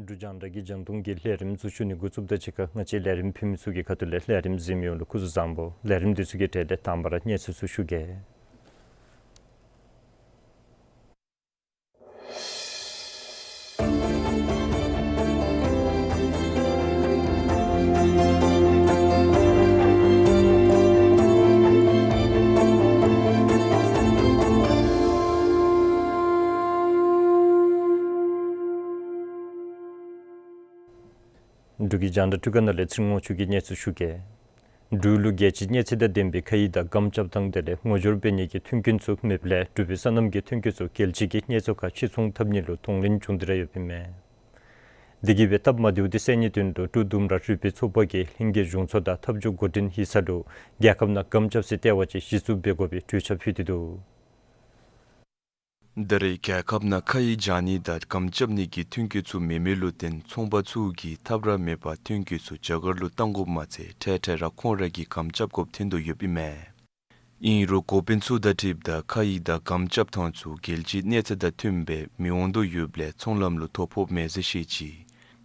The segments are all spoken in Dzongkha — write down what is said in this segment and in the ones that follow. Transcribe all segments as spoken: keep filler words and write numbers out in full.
འབྲུག་རྒྱང་བསྒྲགས་ཀྱི་རྒྱང་མཐོང་གི་ལས་རིམ་འཛུལ་ཞུགས་ནི་འགོ་བཙུགསཔ་དང་གཅིག་ཁར་ང་བཅས་ལས་རིམ་ཕུལ་མི་ཚུ་གི་ཁ་ཐུག་ལས་ལས་རིམ་གཟིགས་མི་ཡོངས་ལུ་སྐུ་གཟུགས་བཟང་པོ། ལས་རིམ་འདི་ཚུ་གི་གྲས་ལས་དང་པ་ར་གནས་ཚུལ་ཚུ་ཞུ་གེ། འབྲུག་གི་རྒྱང་བསྒྲགས་འཕྲུལ་ཁང་ནང་ལས་ཚེ་རིང་དབང་ཕྱུག་གིས་གནས་ཚུལ་ཞུ་གེ། འབྲུག་ལུ་རྒྱལ་སྤྱིའི་མཉེན་ཆས་དང་ལྡན་པའི་ཁ་ཡིག་དང་སྒམ་རྐྱབ་ཐངས་དེ་ལས་ངོ་སྦྱོར་འབད་ནི་གི་མཐུན་རྐྱེན་ཚུ་མེདཔ་ལས་འབྲུག་པའི་སོ་ནམ་གྱི་ཐོན་སྐྱེད་ཚུ་རྒྱལ་སྤྱི་གི་མཉེན་ཆས་ཁར་ཕྱིར་ཚོང་འཐབ་ནི་ལུ་གདོང་ལེན་བྱུང་སྟེ་ར་ཡོདཔ་ཨིན་མས། དེ་གིས་སྦེ་སྟབས་མ་བདེཝ་དེ་སེལ་ནིའི་དོན་ལུ་འབྲུག་ལྡུམ་ར་རིག་པའི་ཚོགས་པ་གིས་ལྷན་རྒྱས་གཞུང་ཚོགས་དང་འཐབ་ཇུས་འགོ་འདྲེན་ཡིག་ཚང་ལུ་རྒྱལ་ཁབ་ནང་སྒམ་རྐྱབ་སའི་ལྟེ་བ་ཅིག་གཞི་བཙུགས་འབད་དགོ་པའི་གྲོས་འཆར་ཕུལ་ཏེ་འདུག། ད་རེས་རྒྱལ་ཁབ་ནང་ཁ་ཡིག་སྦྱང་ནི་དང་སྒམ་རྐྱབ་ནི་གི་ཐོན་སྐྱེད་ཚུ་མེད་མི་ལུ་བརྟེན་ཚོང་པ་ཚུ་གིས་ཐབས་ར་མེད་པར་ཐོན་སྐྱེད་ཚུ་རྒྱ་གར་ལུ་བཏང་དགོཔ་མ་ཚད་འཕྲལ་འཕྲལ་ར་ཁོང་ར་གིས་སྒམ་རྐྱབ་དགོཔ་ཐོན་དོ་ཡོདཔ་ཨིན་མས། ཨིན་རུང་འགོ་དཔོན་ཚུ་དང་འཁྲིལཝ་ད་ཁ་ཡིག་དང་སྒམ་རྐྱབ་ཐངས་ཚུ་རྒྱལ་སྤྱིའི་གནས་ཚད་དང་མཐུནམ་སྦེ་མི་འོང་དོ་ཡོདཔ་ལས་ཚོང་ལམ་ལུ་ཐོ་ཕོགཔ་མས་ཟེར་བཤད་ཅི།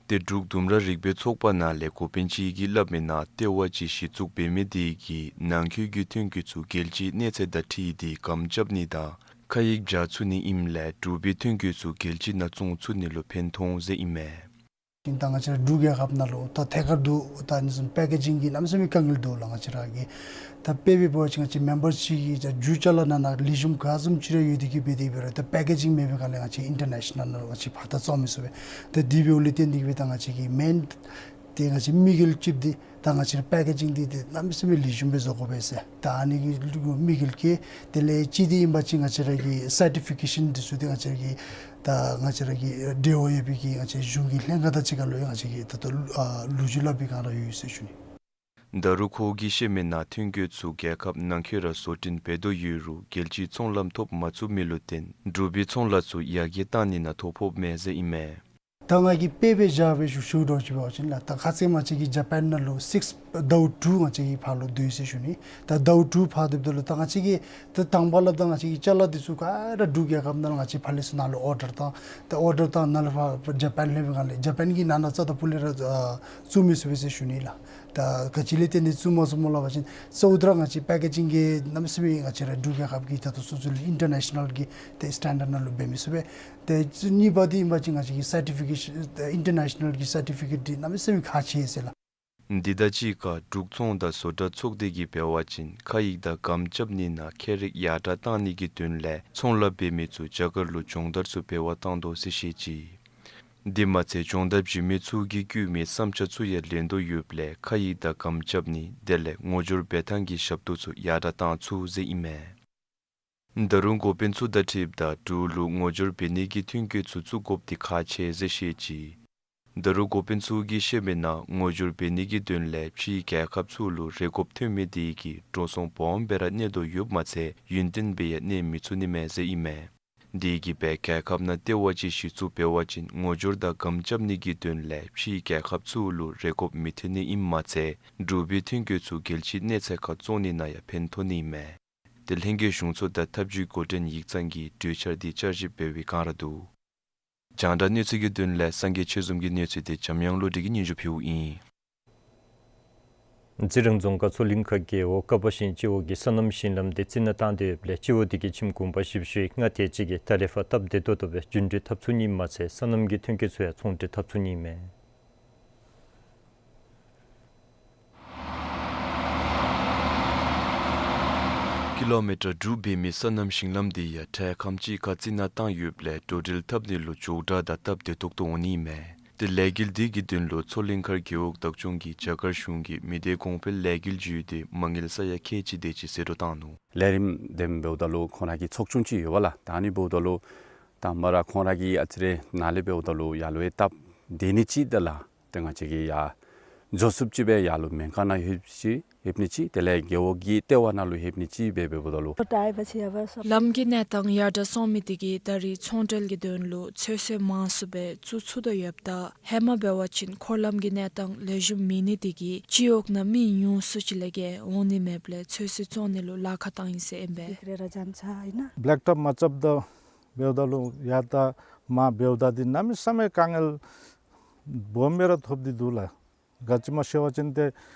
ཏེ་འབྲུག་ལྡུམ་ར་རིག་པའི་ཚོགས་པ་ནང་ལས་འགོ་དཔོན་ཅིག་གིས་སླབ་མིའི་ནང་ལྟེ་བ་ཅིག་གཞི་བཙུགས་འབད་མི་དེ་གིས་ནང་འཁོད་ཀྱི་ཐོན་སྐྱེད་ཚུ་རྒྱལ་སྤྱིའི་གནས་ཚད་དང་འཁྲིལ་ཏེ་སྒམ་རྐྱབ་ནི་དང་ཁ་ཡིག་སྦྱང་ཚུགས་ནི་ཨིནམ་ལས་འབྲུག་པའི་ཐོན་སྐྱེད་ཚུ་རྒྱལ་སྤྱི་ནང་བཙོང་ཚུགས་ནི་ལུ་ཕན་ཐོགས་ཟེར་ཨིན་མས། ད་ང་བཅས་ར་འབྲུག་རྒྱལ་ཁབ་ནང་ལུ་ད་ཐད་ཀར་དུ་ད་ཨ་ནི་བཟུམ་པེ་ཀེ་ཇིང་གི་གནམ་མེད་ས་མེད་དཀའ་ངལ་འདུག་ལགས། ང་བཅས་ར་གི་ད་དཔེ་འབད་བ་ཅིན་ང་བཅས་མེམ་བར་ཅིག་གི་ད་རྒྱུ་ཅ་ལ་ནང་ན་ལེགས་ཤོམ་ག་བཟུམ་ཅིག་ར་ཡོད་དེ་གིས་འབད་དེ་འབད་རུང་ད་པེ་ཀེ་ཇིང་མེད་པའི་སྒང་ལས་ང་བཅས་ཨིན་ཊར་ནེ་ཤ་ནལ་ནང་ལུ་ང་བཅས་ཕར་ད་བཙོང་མི་ཚུགས་པས། ད་དེ་འབདཝ་ལས་བརྟེན་ཏེ་གིས་སྦེ་ད་ང་བཅས་ཀྱི་མེན་ཏེ་ང་བཅས་དམིགས་ཡུལ་གཅིག་འདི་ད་ང་བཅས་ར་པེ་ཀེ་ཇིང་འདི་ཏེ་གནམ་མེད་ས་མེད་ལེགས་ཤོམ་སྦེ་བཟོ་དགོ་པས་ཟེར། ད་ཨ་ནི་གི་དམིགས་ཡུལ་གྱིས་དེ་ལས་གཅིག་འདི་ཨིན་པ་ཅིན་ང་བཅས་ར་གི་སར་ཊི་ཕི་ཀེ་ཤཱན་འདི་ཚུ་འདི་ང་བཅས་ར་གི་ད་ང་བཅས་ར་གི་འབྲེལ་བ་ཡོད་པའི་གི་ང་བཅས་གཞུང་གི་ལྷན་ཁག་དང་གཅིག་ཁར་ལུ་ཡང་ང་བཅས་ཀྱིས་ད་ལྟོ་ཨ་ལོ་རྒྱུས་སླབ་པའི་སྒང་ར་ཡོད་ཟེར་ཞུ་ནི། ད་རུང་ཁོ་གིས་བཤད་མིའི་ནང་ཐོན་སྐྱེད་ཚུ་རྒྱལ་ཁབ་ནང་འཁོད་ར་བཟོ་སྐྲུན་འབད་དོ་ཡོད་རུང་རྒྱལ་སྤྱིའི་ཚོང་ལམ་ཐོབ་མ་ཚུགས་མི་ལུ་བརྟེན་འབྲུག་པའི་ཚོང་ལཱ་ཚུ་ཡར་རྒྱས་བཏང་ནི་ནང་ཐོ་ཕོགཔ་མས་ཟེར་ཨིན་མས། ད་ང་གིས་དཔེ་སྦེ་བཞག་སྦེ་ཞུ་ཞུ་དོ་ཅིག་འབད་བ་ཅིན་ལགས། ད་ཁ་ཙ་ང་བཅས་ཀྱི་ཇ་པཱན་ནང་ལུ་སིགསི་ཌའོ་ཊུ་ང་བཅས་ཀྱི་ཕར་ལུ་སྡོད་ཡི་ཟེར་ཞུ་ནི། ད་ཌའོ་ཊུ་ཕར་སྡོདཔ་ད་ལུ་ད་ང་བཅས་ཀྱི་ད་དང་པ་ལས་ད་ང་བཅས་ཀྱི་ཅ་ལ་འདི་ཚུ་ག་ར་འབྲུག་རྒྱལ་ཁབ་ནང་ལུ་ང་བཅས་ཕར་ལས་ཚུར་ནང་ལུ་ཨོར་ཌར་བཏང་། ད་ཨོར་ཌར་བཏང་ནཱ་ལས་ཕར་ཇ་པཱན་ལྷོད་པའི་སྒང་ལས་ཇ་པཱན་གྱིས་ནང་ན་རྩ་དང་ཕུ་ལས་ར་ཨ་བཙུགས་མི་ཚུགས་པས་ཟེར་ཞུ་ནི་ལགས། ད་ག་ཅི་ལས་བརྟེན་ཏེ་བཙུགས་མ་ཚུགས་སྨོ་ལབ་པ་ཅིན་གཙོ་བོ་ད་ར་ང་བཅས་པེ་ཀེ་ཇིང་གི་གནམ་མེད་ས་མེད་ང་བཅས་ར་འབྲུག་རྒྱལ་ཁབ་ཀྱི་ད་ལྟོ་སོ་སོ་ལུ་ཨིན་ཊར་ནེ་ཤ་ནལ་གྱི་ཏེ་སི་ཊེན་ཌརཌ་ནང་ལུ་འབད་མི་ཚུགས་པས། ཏེ་གཉིས་པ་འདི་ཨིན་པ་ཅིན་ང་བཅས་ཀྱི་སར་ཊི་ཕི་ཀེ་ཤཱན་ཨིན་ཊར་ནེ་ཤ་ནལ་གྱི་སར་ཊི་ཕི་ཀེཊ་འདི་གནམ་མེད་ས་མེད་ཁག་ཆེ་ཟེར་ལགས། འདི་དང་གཅིག་ཁར་འབྲུག་ཚོང་དང་བཟོ་གྲྭ་ཚོགས་སྡེ་གིས་འབད་བ་ཅིན་ཁ་ཡིག་དང་སྒམ་རྐྱབ་ནི་ནང་ཁྱད་རིག་ཡར་དྲགས་བཏང་ནི་གི་དོན་ལས་ཚོང་ལཱ་འབད་མི་ཚུ་རྒྱ་གར་ལུ་སྦྱོང་བརྡར་ཚུ་འབད་བར་བཏང་དོ་ཟེར་བཤད་ཅི། དེ་མ་ཚད་སྦྱོང་བརྡར་བྱིན་མི་ཚུ་གིས་བཀོད་མིའི་བསམ་འཆར་ཚུ་ཡང་ལེན་དོ་ཡོདཔ་ལས་ཁ་ཡིག་དང་སྒམ་རྐྱབ་ནི་དེ་ལས་ངོ་སྦྱོར་འབད་ཐངས་ཀྱི་ཞབས་ཏོག་ཚུ་ཡར་དྲགས་བཏང་ཚུགས་ཟེར་ཨིན་མས། ད་རུང་འགོ་དཔོན་ཚུ་དང་འཁྲིལཝ་ད་འབྲུག་ལུ་ངོ་སྦྱོར་འབད་ནི་གི་ཐོན་སྐྱེད་ཚུ་བཙུགས་དགོཔ་འདི་ཁག་ཆེ་ཟེར་བཤད་ཅི། ད་རུང་འགོ་དཔོན་ཚུ་གིས་བཤད་མི་ནང་ངོ་སྦྱོར་འབད་ནི་གི་དོན་ལས་ཕྱིའི་རྒྱལ་ཁབ་ཚུ་ལུ་རེ་དགོཔ་ཐོན་མི་དེ་གིས་འགྲོ་སོང་སྦོམ་སྦེ་ར་གནས་དོ་ཡོདཔ་མ་ཚད་ཡུན་བརྟན་སྦེ་ཡང་གནས་མི་ཚུགས་ནི་མས་ཟེར་ཨིན་མས། དེ་གིས་སྦེ་རྒྱལ་ཁབ་ནང་ལྟེ་བ་ཅིག་གཞི་བཙུགས་འབད་བ་ཅིན་ངོ་སྦྱོར་དང་སྒམ་རྐྱབ་ནི་གི་དོན་ལས་ཕྱིའི་རྒྱལ་ཁབ་ཚུ་ལུ་རེ་དགོཔ་མི་ཐོན་ནི་ཨིནམ་མ་ཚད་འབྲུག་པའི་ཐོན་སྐྱེད་ཚུ་རྒྱལ་སྤྱིའི་གནས་ཚད་ཁར་བཙོང་ནི་ནང་ཡང་ཕན་ཐོགས་ནི་མས། དེ་ལྷན་རྒྱས་གཞུང་ཚོགས་དང་འཐབ་ཇུས་འགོ་འདྲེན་ཡིག་ཚང་གིས་གྲོས་འཆར་དེ་བསྐྱར་ཞིབ་འབད་བའི་བསྒང་ར་འདུག། རྒྱང་བསྒྲགས་གནས་ཚུལ་གྱི་དོན་ལས་སངས་རྒྱས་ཆོས་འཛོམས་ཀྱི་གནས་ཚུལ་དེ་འཇམ་དབྱངས་བློ་གྲོས་ཀྱིས་སྙན་ཞུ་ཕུལཝ་ཨིན། རྩི་རང་རྫོང་ཁག་མཚོ་གླིང་མཁར་རྒེད་འོག་ཀ་པ་ཤིང་སྤྱི་འོག་གི་སོ་ནམ་ཞིང་ལམ་དེ་རྩི་ནག་བཏང་སྟེ་ཡོདཔ་ལས་སྤྱི་འོག་དེ་གི་ཁྱིམ་གུང་པ་བཞི་བཅུ་ཞེ་ལྔ་དེ་ཅིག་གིས་ད་རེས་ཕར་སྟབས་བདེ་ཏོག་ཏོ་སྦེ་རྒྱུན་འགྲུལ་འཐབ་ཚུགས་ནི་མ་ཚད་སོ་ནམ་གྱི་ཐོན་སྐྱེད་ཚུ་ཡང་ཚོང་འབྲེལ་འཐབ་ཚུགས་ནི་མས། ཀི་ལོ་མི་ཊར་དྲུག་འབད་མི་སོ་ནམ་ཞིང་ལམ་དེ་ཡང་འཕྲལ་ཁམས་ཅིག་ཁར་རྩི་ནག་བཏང་ཡོདཔ་ལས་འགྲོ་འགྲུལ་འཐབ་ནི་ལུ་མགྱོགས་དྲགས་དང་སྟབས་བདེ་ཏོག་ཏོ་འོང་ནི་མས། དེ་ལས་འགུལ་དེ་གི་དོན་ལུ་མཚོ་གླིང་མཁར་རྒེད་འོག་བདག་སྐྱོང་གིས་རྒྱ་གར་གཞུང་གི་མི་སྡེ་གོང་འཕེལ་ལས་འགུལ་བརྒྱུད་དེ་མ་དངུལ་ས་ཡ་ཁལ་གཅིག་དེ་ཅིག་ཟད་འགྲོ་བཏང་ནུག། ལས་རིམ་དེ་འབདཝ་ད་ལུ་ཁོང་ར་གི་ཚོགས་ཆུང་ཅིག་ཡོད་པ་ལགས། ད་ཨ་ནི་འབདཝ་ད་ལུ་དང་པ་ར་ཁོང་ར་གི་ཨ་ཙི་རེ་ནཱ་ལས་འབདཝ་ད་ལུ་ཡར་ལུ་ཡང་སྟབས་བདེ་ནི་ཅིག་དང་ལགས། ཏེ་ང་བཅས་ཀྱིས་ཡར་འགྱོ་ཚུགསཔ་ཅིག་སྦེ་ཡར་ལུ་སྨན་ཁང་ནང་ལྷོདཔ་ཅིག་ལྷོདཔ་ནི་ཅིག་དེ་ལས་རྒེད་འོག་གི་ལྟེ་བ་ནང་ལུ་ལྷོདཔ་ནི་ཅིག་སྦེ་འབདཝ་ད་ལུ། ལམ་གྱི་གནས་སྟངས་ཡར་དྲག་སོང་མི་དེ་གིས་ད་རེས་ཚོང་འབྲེལ་གྱི་དོན་ལུ་ཚོད་བསྲེ་མང་སུ་སྦེ་བཙུགས་ཚུགས་དོ་ཡོདཔ་ད་ཧེ་མ་འབད་བ་ཅིན་འཁོར་ལམ་གྱི་གནས་སྟངས་ལེགས་ཤོམ་མེད་ནི་དེ་གིས་སྤྱི་འོག་ནང་མི་ཉུང་སུ་ཅིག་ལས་བརྒལ་འོང་ནི་མེདཔ་ལས་ཚོད་བསྲེ་བཙོང་ནི་ལུ་ལཱ་ཁག་བཏང་ཡི་ཟེར་ཨིན་པས། རེ་ར་ཅན་ཆ་ཨིན་ན། བེལེཀ་ཊོབ་མ་རྐྱབ་ད་འབདཝ་ད་ལུ་ཡར་ད་མར་འབདཝ་ད་འདི་གནམ་མེད་ས་མེད་དཀའ་ངལ་སྦོམ་སྦེ་ར་ཐོབ་སྟེ་འདུག་ལགས། ག་ཅི་སྨོ་ཟེར་བ་ཅིན་ཏེ་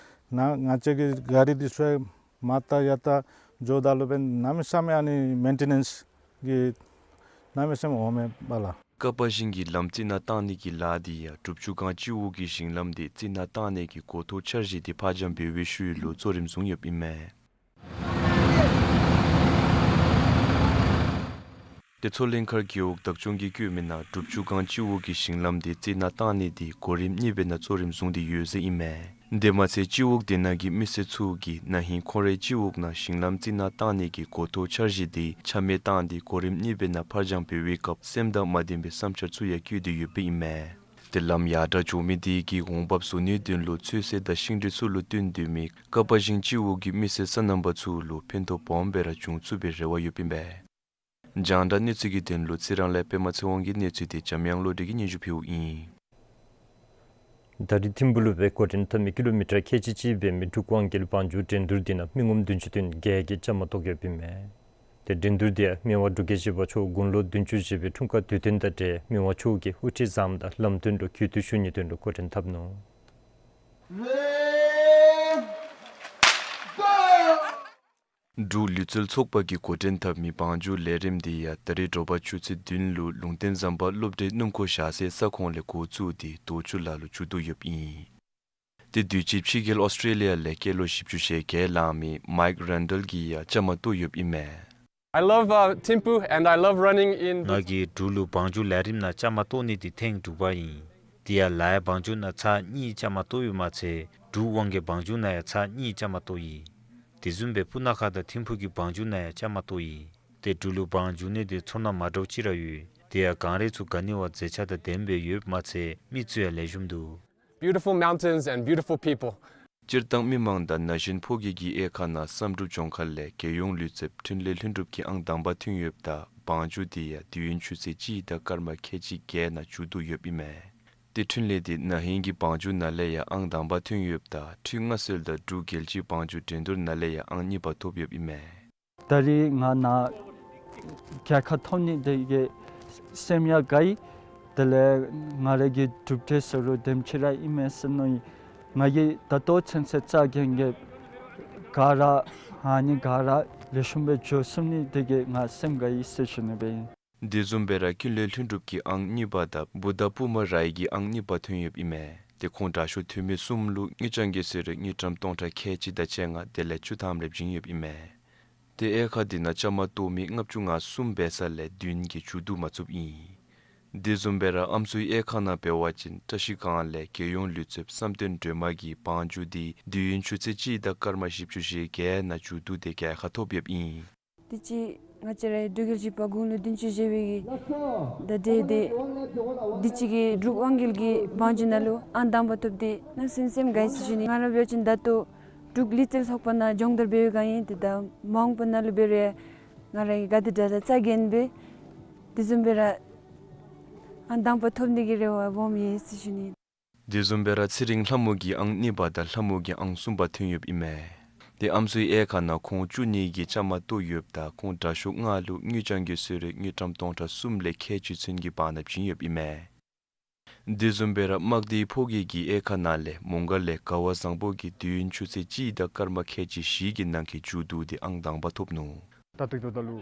ང་ང་བཅས་ཀྱི་ག་རི་འདི་ཚུ་མར་ད་ཡར་ད་འགྱོཝ་ད་ལུ་འབདན་གནམ་མེད་ས་མེད་ཨ་ནི་མེན་ཊེ་ནེནསི་གི་གནམ་མེད་ས་མེད་འོང་མས་པ་ལགས། ཀ་པ་ཤིང་གི་ལམ་རྩི་ནག་བཏང་ནི་གི་ལཱ་འདི་ཡང་དྲུབ་ཆུ་སྒང་སྤྱི་འོག་གི་ཞིང་ལམ་དེ་རྩི་ནག་བཏང་ནི་གི་གོ་ཐོབ་འཆར་གཞི་དེ་ཕར་འགྱངས་འབད་བའི་ཤུལ་ལུ་གཙོ་རིམ་བཟུང་ཡོདཔ་ཨིན་མས། ཏེ་མཚོ་གླིང་མཁར་རྒེད་འོག་བདག་སྐྱོང་གིས་བཀོད་མི་ནང་དྲུབ་ཆུ་སྒང་སྤྱི་འོག་གི་ཞིང་ལམ་དེ་རྩི་ནག་བཏང་ནི་དེ་གོ་རིམ་གཉིས་པའི་ནང་གཙོ་རིམ་བཟུང་སྟེ་ཡོད་ཟེར་ཨིན་མས། དེ་མ་ཚད་སྤྱི་འོག་དེ་ནང་གི་མི་སེར་ཚུ་གིས་ན་ཧིང་ཁོང་རའི་སྤྱི་འོག་ནང་ཞིང་ལམ་རྩི་ནག་བཏང་ནི་གི་གོ་ཐོབ་འཆར་གཞི་དེ་ཆ་མེད་བཏང་སྟེ་གོ་རིམ་གཉིས་པའི་ནང་ཕར་འགྱངས་འབད་བའི་སྐབས་སེམས་དང་མ་ལྡན་པའི་བསམ་འཆར་ཚུ་ཡང་བཀོད་དེ་ཡོདཔ་ཨིན་མས། ཏེ་ལམ་ཡར་དྲག་འགྱོ་མི་དེ་གིས་འོང་འབབ་བཟོ་ནིའི་དོན་ལུ་ཚོད་བསྲེ་དང་ཤིང་འབྲས་ཚུ་ལུ་བརྟེན་སྡོད་མི་ཀ་པ་ཤིང་སྤྱི་འོག་གི་མི་སེར་སོ་ནམ་པ་ཚུ་ལུ་ཕན་ཐོགས་སྦོམ་སྦེ་ར་འབྱུང་ཚུགས་པའི་རེ་བ་ཡོདཔ་ཨིན་པས། རྒྱང་བསྒྲགས་གནས་ཚུལ་གྱི་དོན་ལུ་རྩི་རང་ལས་པདྨ་ཚེ་དབང་གི་གནས་ཚུལ་དེ་འཇམ་དབྱངས་བློ་གྲོས་ཀྱིས་སྙན་ཞུ་ཕུལཝ་ཨིན། ད་རེས་ཐིམ་ཕུག་ལུ་སྦེ་འགོ་འདྲེན་འཐབ་མི་ཀི་ལོ་མི་ཊར་ཁལ་གཅིག་གཅིག་འབད་མི་འབྲུག་དབང་རྒྱལ་བང་རྒྱུག་འགྲན་བསྡུར་དེ་ནང་མི་ངོམ་བདུན་ཅུ་དོན་བརྒྱད་ཀྱིས་བཅའ་མར་གཏོགས་ཡོདཔ་ཨིན་མས། ཏེ་འགྲན་བསྡུར་དེ་ཡང་མི་དབང་འབྲུག་རྒྱལ་བཞི་པ་མཆོག་དགུང་ལོ་བདུན་ཅུ་བཞེས་པའི་འཁྲུངས་སྐར་དུས་སྟོན་དང་འབྲེལ་མི་དབང་མཆོག་གིས་དབུ་ཁྲིད་བཟུམ་དང་ལམ་སྟོན་ལུ་གུས་བཏུད་ཞུ་ནིའི་དོན་ལུ་འགོ་འདྲེན་འཐབ་ནུག། འབྲུག་ལུས་རྩལ་ཚོགས་པ་གིས་འགོ་འདྲེན་འཐབ་མི་བང་རྒྱུག་ལས་རིམ་དེ་ཡང་ད་རེས་དྲོ་པ་ཆུ་ཚོད་བདུན་ལུ་ལུང་བསྟན་ཟམ་པ་སློབ་གྲྭའི་སྣུམ་འཁོར་བཞག་སའི་ས་ཁོངས་ལས་འགོ་བཙུགས་ཏེ་རྡོ་ཆུ་ལ་ལུ་མཇུག་བསྡུ་ཡོདཔ་ཨིན། ཏེ་དུས་ཅི་ཕྱི་རྒྱལ་ཨོསི་ཊེ་ལི་ཡ་ལས་སྐྱེས་ལོ་བཞི་བཅུ་ཞེ་བརྒྱད་ལང་མི་མའིཀ་རན་ཌལ་གྱིས་ཡང་བཅའ་མར་གཏོགས་ཡོདཔ་ཨིན་མས། I love, uh, Thimphu and I love running in the ང་གིས་འབྲུག་ལུ་བང་རྒྱུག་ལས་རིམ་ནང་བཅའ་མར་གཏོགས་ནི་དེ་ཐེངས་དྲུག་པ་ཨིན། དེ་ཡང་ལའི་བང་རྒྱུག་ནང་ཚར་གཉིས་བཅའ་མར་གཏོགས་ཡོདཔ་མ་ཚད་འབྲུག་དབང་རྒྱལ་བང་རྒྱུག་ནང་ཡང་ཚར་གཉིས་བཅའ་མར་གཏོགས་ཡི། དེ་བཟུམ་སྦེ་སྤུ་ན་ཁ་དང་ཐིམ་ཕུག་གི་བང་རྒྱུག་ནང་ཡང་བཅའ་མར་གཏོགས་ཡི། ཏེ་འབྲུག་ལུ་བང་རྒྱུག་ནི་དེ་ཚོར་སྣང་མ་འདྲཝ་ཅིག་ར་ཡོད། དེ་ཡང་གངས་རི་ཚུ་དགའ་ནི་བ་མཛེས་ཆ་དང་ལྡནམ་སྦེ་ཡོདཔ་མ་ཚད་མི་ཚུ་ཡང་ལེགས་ཤོམ་འདུག། Beautiful mountains and beautiful people. སྤྱིར་བཏང་མི་མང་དང་ན་གཞོན་ཕོ་སྐྱེས་ཀྱི་དབྱེ་ཁག་ནང་བསམ་གྲུབ་ལྗོངས་མཁར་ལས་རྒྱལ་ཡོངས་ལུས་རྩལཔ་འཕྲིན་ལས་ལྷུན་གྲུབ་ཀྱིས་ཨང་དང་པ་ཐོན་ཡོདཔ་ད་བང་རྒྱུག་དེ་ཡང་དུས་ཡུན་ཆུ་ཚོད་གཅིག་དང་སྐར་མ་ཁལ་གཅིག་བརྒྱད་ནང་མཇུག་བསྡུ་ཡོདཔ་ཨིན་མས། ཏེ་འཕྲིན་ལས་དེ་ན་ཧིང་གི་བང་རྒྱུག་ནང་ལས་ཡང་ཨང་དང་པ་ཐོན་ཡོདཔ་ད་འཕྲུལ་མངའ་གསོལ་དང་འབྲུག་རྒྱལ་སྤྱིའི་བང་རྒྱུག་འགྲན་བསྡུར་ནང་ལས་ཡང་ཨང་གཉིས་པ་ཐོབ་ཡོདཔ་ཨིན་མས། ད་རེས་ང་ནཱ་རྒྱལ་ཁ་ཐོབ་ནི་དེ་གིས་སེམས་ཡང་དགའ་ཡི། དེ་ལས་ང་ར་གི་གྲུབ་འབྲས་ཟེར་རུང་དེམ་ཅིག་ར་ཨིན་མས་ཟེར་མནོ་ཡི། ང་གིས་ད་ལྟོ་ཚུན་ཚོད་རྩ་འགེངས་འགེངསམ་ག་ར་ཨ་ནི་ག་ར་ལེགས་ཤོམ་སྦེ་འགྱོ་ཚུགས་ནི་དེ་གིས་ང་སེམས་དགའ་ཡི་ཟེར་ཞུ་ནི་སྦེ་ཨིན། དེ་བཟུམ་སྦེ་ར་འཕྲིན་ལས་ལྷུན་གྲུབ་ཀྱིས་ཨང་གཉིས་པ་དང་བུདྡྷ་པུ་མ་རའི་གིས་ཨང་གཉིས་པ་ཐོན་ཡོདཔ་ཨིན་མས། ཏེ་ཁོང་དྲག་ཤོས་ཐོན་མི་གསུམ་ལུ་དངུལ་རྐྱང་གི་གསོལ་རས་དངུལ་ཀྲམ་སྟོང་ཕྲག་ཁལ་གཅིག་དང་བཅོ་ལྔ་དེ་ལས་བཅུ་ཐམ་རེ་བྱིན་ཡོདཔ་ཨིན་མས། ཏེ་དབྱེ་ཁག་དེ་ནང་བཅའ་མར་གཏོགས་མི་ལྔ་བཅུ་ང་གསུམ་འབད་ས་ལས་བདུན་གྱིས་མཇུག་བསྡུ་མ་ཚུགསཔ་ཨིན། དེ་བཟུམ་སྦེ་ར་ཨམ་སྲུའི་དབྱེ་ཁག་ནང་འབད་བ་ཅིན་བཀྲ་ཤིས་སྒང་ལས་རྒྱལ་ཡོངས་ལུས་རྩལཔ་བསམ་གཏན་སྒྲོལ་མ་གིས་བང་རྒྱུག་དེ་དུས་ཡུན་ཆུ་ཚོད་གཅིག་དང་སྐར་མ་བཞི་བཅུ་ཞེ་བརྒྱད་ནང་མཇུག་བསྡུ་སྟེ་རྒྱལ་ཁ་ཐོབ་ཡོདཔ་ཨིན། དུས་ཅི་ ང་བཅས་རའི་འབྲུག་རྒྱལ་བཞི་པ་དགུང་ལོ་བདུན་ཅུ་བཞེས་པའི་གི་ད་འདི་འདི་འདི་ཅིག་གི་འབྲུག་དབང་རྒྱལ་གྱི་བང་རྒྱུག་ནང་ལུ་ཨང་དང་པ་ཐོབ་སྟེ་གནམ་མེད་ས་མེད་སེམས་དགའ་ཡི་ཟེར་ཞུ་ནི། ང་ར་འབད་བ་ཅིན་ད་ལྟོ་འབྲུག་ལུས་རྩལ་ཚོགས་པ་ནང་སྦྱོང་བརྡར་འབད་བའི་སྒང་ཨིན། ཏེ་ད་མ་འོངས་པ་ནང་ལུ་འབད་རུང་ང་རའི་ག་དེ་དྲག་དྲག་རྩ་འགེངས་སྦེ་དེ་བཟུམ་སྦེ་ར་ཨང་དང་པ་ཐོབ་ནི་གི་རེ་བ་སྦོམ་ཡོད་ཟེར་ཞུ་ནི། དེ་བཟུམ་སྦེ་ར་ཚེ་རིང་ལྷ་མོ་གིས་ཨང་གཉིས་པ་དང་ལྷ་མོ་གིས་ཨང་གསུམ་པ་ཐོན་ཡོདཔ་ཨིན་མས། ཏེ་ཨམ་སྲུའི་དབྱེ་ཁག་ནང་ཁོང་བཅུ་གཉིས་ཀྱིས་བཅའ་མར་གཏོགས་ཡོདཔ་ད་ཁོང་དྲག་ཤོས་ལྔ་ལུ་དངུལ་རྐྱང་གི་གསོལ་རས་དངུལ་ཀྲམ་སྟོང་ཕྲག་གསུམ་ལས་ཁལ་གཅིག་ཚུན་གྱི་བར་ན་བྱིན་ཡོདཔ་ཨིན་མས། དེ་བཟུམ་སྦེ་ར་དམག་སྡེའི་ཕོ་སྐྱེས་ཀྱི་དབྱེ་ཁག་ནང་ལས་མོང་སྒར་ལས་དགའ་བ་བཟང་པོ་གིས་དུས་ཡུན་ཆུ་ཚོད་གཅིག་དང་སྐར་མ་ཁལ་གཅིག་བཞི་གི་ནང་གི་མཇུག་བསྡུ་སྟེ་ཨང་དང་པ་ཐོབ་ནུག། ད་ལྟོ་ད་ལྟོ་ལུ་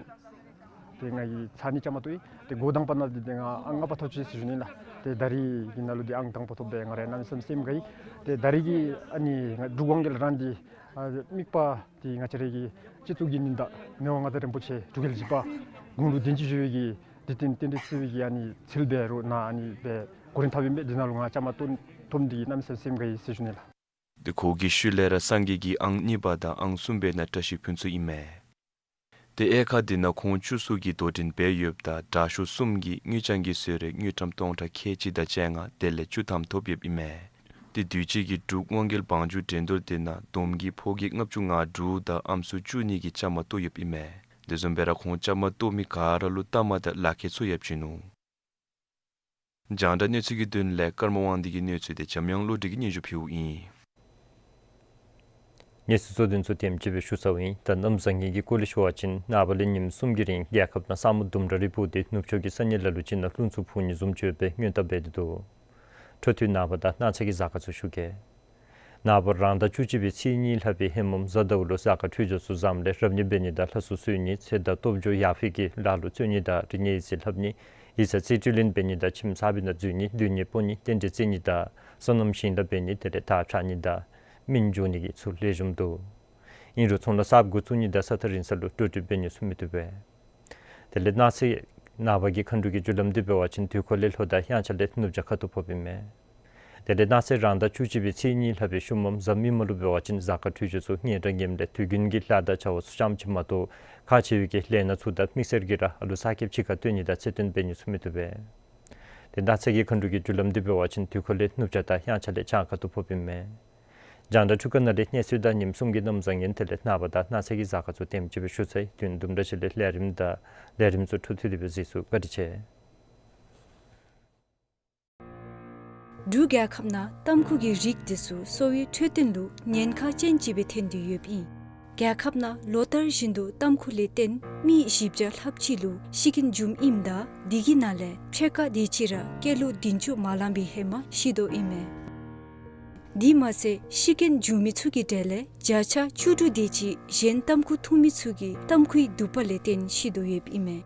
ཏེ་ང་གིས་ཚར་གཉིས་བཅའ་མར་གཏོགས་ཡི། ཏེ་འགོ་དང་པ་ནང་འདི་ཏེ་ང་ཨང་ལྔ་པ་ཐོབ་ཅི་ཟེར་ཞུ་ནི་ལགས། ཏེ་ད་རིས་ཀྱི་ནང་ལུ་འདི་ཨང་དང་པ་ཐོབ་སྦེ་ང་ར་གནམ་མེད་ས་མེད་སེམས་དགའ་ཡི། ཏེ་ད་རིས་ཀྱི་ཨ་ནི་ང་འབྲུག་དབང་རྒྱལ་རང་འདི་ཨ་དམིགས་པ་འདི་ང་བཅས་རའི་གི་སྤྱི་གཙུག་གི་ཉི་ཟླ་མི་དབང་མངའ་བདག་རིན་པོ་ཆེ་འབྲུག་རྒྱལ་བཞི་པ་དགུང་ལོ་བདུན་ཅུ་བཞེས་པའི་གི་འདི་ཏེ་རྟེན་འབྲེལ་བརྩི་བའི་གི་ཨ་ནི་ཚུལ་འབད་རུང་ནཱ་ཨ་ནི་སྦེ་གོ་རིམ་འཐབ་ཨིན་པས། འདི་ནང་ལུ་ང་བཅའ་མར་གཏོགས་ཐོབ་མི་འདི་གིས་གནམ་མེད་ས་མེད་སེམས་དགའ་ཡི་ཟེར་ཞུ་ནི་ལགས། ཏེ་ཁོ་གི་ཤུལ་ལས་ར་སངས་རྒྱས་ཀྱིས་ཨང་གཉིས་པ་དང་ཨང་གསུམ་པའི་ནང་བཀྲ་ཤིས་ཕུན་ཚོགས་ཨིན་མས། ཏེ་དབྱེ་ཁག་འདི་ནང་ཁོང་བཅུ་གསུམ་གྱིས་དོ་འགྲན་འབད་ཡོདཔ་ད་དྲག་ཤོས་གསུམ་གྱིས་དངུལ་རྐྱང་གི་གསོལ་རས་དངུལ་ཀྲམ་སྟོང་ཕྲག་ཁལ་གཅིག་དང་བཅོ་ལྔ་དེ་ལས་བཅུ་ཐམ་ཐོབ་ཡོདཔ་ཨིན་མས། ཏེ་དུས་ཅི་གི་འབྲུག་དབང་རྒྱལ་བང་རྒྱུག་འགྲན་བསྡུར་འདི་ནང་བསྡོམས་ཀྱིས་ཕོ་སྐྱེས་ལྔ་བཅུ་ང་དྲུག་དང་ཨམ་སྲུ་བཅུ་གཉིས་ཀྱིས་བཅའ་མར་གཏོགས་ཡོདཔ་ཨིན་མས། དེ་བཟུམ་སྦེ་ར་ཁོང་བཅའ་མར་གཏོགས་མི་ག་ར་ལུ་རྟགས་མ་དང་ལག་ཁྱེར་ཚུ་ཡང་བྱིན་ནུག། རྒྱང་བསྒྲགས་གནས་ཚུལ་གྱི་དོན་ལས་ཀརྨ་དབང་འདུས་ཀྱི་གནས་ཚུལ་དེ་འཇམ་དབྱངས་བློ་གྲོས་ཀྱིས་སྙན་ཞུ་ཕུལཝ་ཨིན། གནས་ཚུལ་གཙོ་དོན་ཚུ་དེམ་ཅིག་སྦེ་ཞུ་ཚརཝ་ཨིན། ད་གནམ་བཟང་ངན་གྱི་སྐོར་ལས་ཞུ་བ་ཅིན་ནངས་པ་ལས་ཉིནམ་གསུམ་གྱི་རིང་རྒྱལ་ཁབ་ནང་ས་སྨུག་ལྡུམ་ར་རིལ་བུ་དེ་ནུབ་ཕྱོགས་ཀྱི་ས་གནས་ལ་ལུ་ཅིག་ནང་རླུང་འཚུབ་འཕུ་ནི་བཟུམ་ཅིག་ཡོད་པའི་སྔོན་བརྡ་འབད་དེ་འདུག། འཕྲོ་མཐུད་ནངས་པ་དང་གནངས་ཚེ་གི་གཟའ་སྐར་ཚུ་ཞུ་གེ། ནངས་པ་རང་ཟླ་བཅུ་གཅིག་པའི་ཚེས་གཉིས་ལྷག་པའི་ཧེ་མམ་གཟའ་ཟླཝ་ལུ་གཟའ་སྐར་འཕྲོད་སྦྱོར་ཚུ་བཟངམ་ལས་རབ་གནས་འབད་ནི་དང་ལྷ་སྲུང་གསོལ་ནི་ཚེ་བདག་སྟོབས་འབྱོར་ཡར་འཕེལ་གྱི་ལཱ་ལུ་བརྩོན་ནི་དང་རིག་གནས་ཡིག་རྩིས་ལྷབ་ནི་ཡིག་ཚང་རྩིས་སྤྲོད་ལེན་འབད་ནི་དང་ཁྱིམ་གསར་པའི་ནང་འཛུལ་ནི་ལུས་ནི་སྤོ་ནི་རྟེན་འབྲེལ་བརྩི་ནི་དང་སོ་ནམ་ཞིང་ལཱ་འབད་ནི་དེ་ལས་དར་འཕྱར་ནི་དང་སྨན་འཇུ་ནི་གི་ཚུ་ལེགས་ཤོམ་འདུག། ཨིན་རུང་ཚོང་ལཱ་གསརཔ་འགོ་བཙུགས་ནི་དང་ས་ཐག་རིང་ས་ལུ་འགྲོ་འགྲུལ་འབད་ནི་ཚུ་མི་བཏུབ་པས། དེ་ལས་གནངས་ཚེ་ནངས་པ་གི་མཁའ་འགྲོ་གི་རྒྱུ་ལམ་འདི་འབད་བ་ཅིན་དུས་འཁོར་ལས་ལྷོ་དང་དབྱངས་འཆར་ལས་ནུབ་བྱང་ཁ་ཐུག་ཕོགཔ་ཨིན་མས། དེ་ལས་གནངས་ཚེ་རང་ཟླ་བཅུ་གཅིག་པའི་ཚེས་གཉིས་ལྷག་པའི་ཤུལ་མམ་གཟའ་མིག་དམར་ལུ་འབད་བ་ཅིན་གཟའ་སྐར་འཕྲོད་སྦྱོར་ཚུ་ངན་དང་ངནམ་ལས་དུས་རྒྱུན་གྱི་ལཱ་དང་བྱ་བ་ཚུ་ཙམ་ཅིག་མ་གཏོགས་ཁག་ཆེ་བའི་གི་ལས་སྣ་ཚུ་དང་དམིགས་བསལ་གྱི་ར་ཨ་ལུ་ས་ཁྱབ་གཅིག་ཁར་སྡོད་ནི་དང་ཚེ་སྟོན་འབད་ནི་ཚུ་མི་བཏུབ་པས། དེ་གནངས་ཚེ་གི་མཁའ་འགྲོ་གི་རྒྱུ་ལམ་འདི་འབད་བ་ཅིན་དུས་འཁོར་ལས་ནུབ་བྱང་དང་དབྱངས་འཆར་ལས་བྱང་ཁ་ཐུག་ཕོགཔ་ཨིན་མས། རྒྱང་བསྒྲགས་འཕྲུལ་ཁང་ནང་ལས་གནས་ཚུལ་དང་ཉིནམ་གསུམ་གྱི་གནམ་བཟང་ངན་དེ་ལས་ནངས་པ་དང་གནངས་ཚེ་གི་གཟའ་སྐར་ཚུ་དེམ་ཅིག་སྦེ་ཞུ་ཚར་ཡི། དུས་ཡུན་དུམ་གྲ་ཅིག་ལས་ལས་རིམ་དང་ལས་རིམ་ཚུ་འཕྲོ་མཐུད་དེ་སྦེ་གཟིགས་ཚུགས། བཀའ་དྲིན་ཆེ། འབྲུག་རྒྱལ་ཁབ་ནང་ཏམ་ཁུ་གི་རིགས་དེ་ཚུ་གསོ་བའི་འཕྲོད་བསྟེན་ལུ་ཉེན་ཁ་ཅན་ཅིག་སྦེ་ཐོན་ཏེ་ཡོདཔ་ཨིན། རྒྱལ་ཁབ་ནང་ལོ་ལྟར་བཞིན་དུ་ཏམ་ཁུ་ལས་བརྟེན་མི་བཞི་བརྒྱ་ལྷགཔ་ཅིག་ལུ་ཤི་རྐྱེན་འབྱུངམ་ཨིནམ་ད་དེ་གི་ནང་ལས་ཕྱེད་ཀ་དེ་ཅིག་ར་སྐྱེས་ལོ་བདུན་ཅུ་མ་ལང་པའི་ཧེ་མ་ཤི་དོ་ཨིན་མས། དེ་མ་ཚད་ཤི་རྐྱེན་འབྱུང་མི་ཚུ་གི་གྲས་ལས་བརྒྱ་ཆ་བཅུ་དྲུག་དེ་ཅིག་གཞན་ཏམ་ཁུ་འཐུང་མི་ཚུ་གིས་ཏམ་ཁུའི་དུག་པ་ལས་བརྟེན་ཤི་དོ་ཡོདཔ་ཨིན་མས།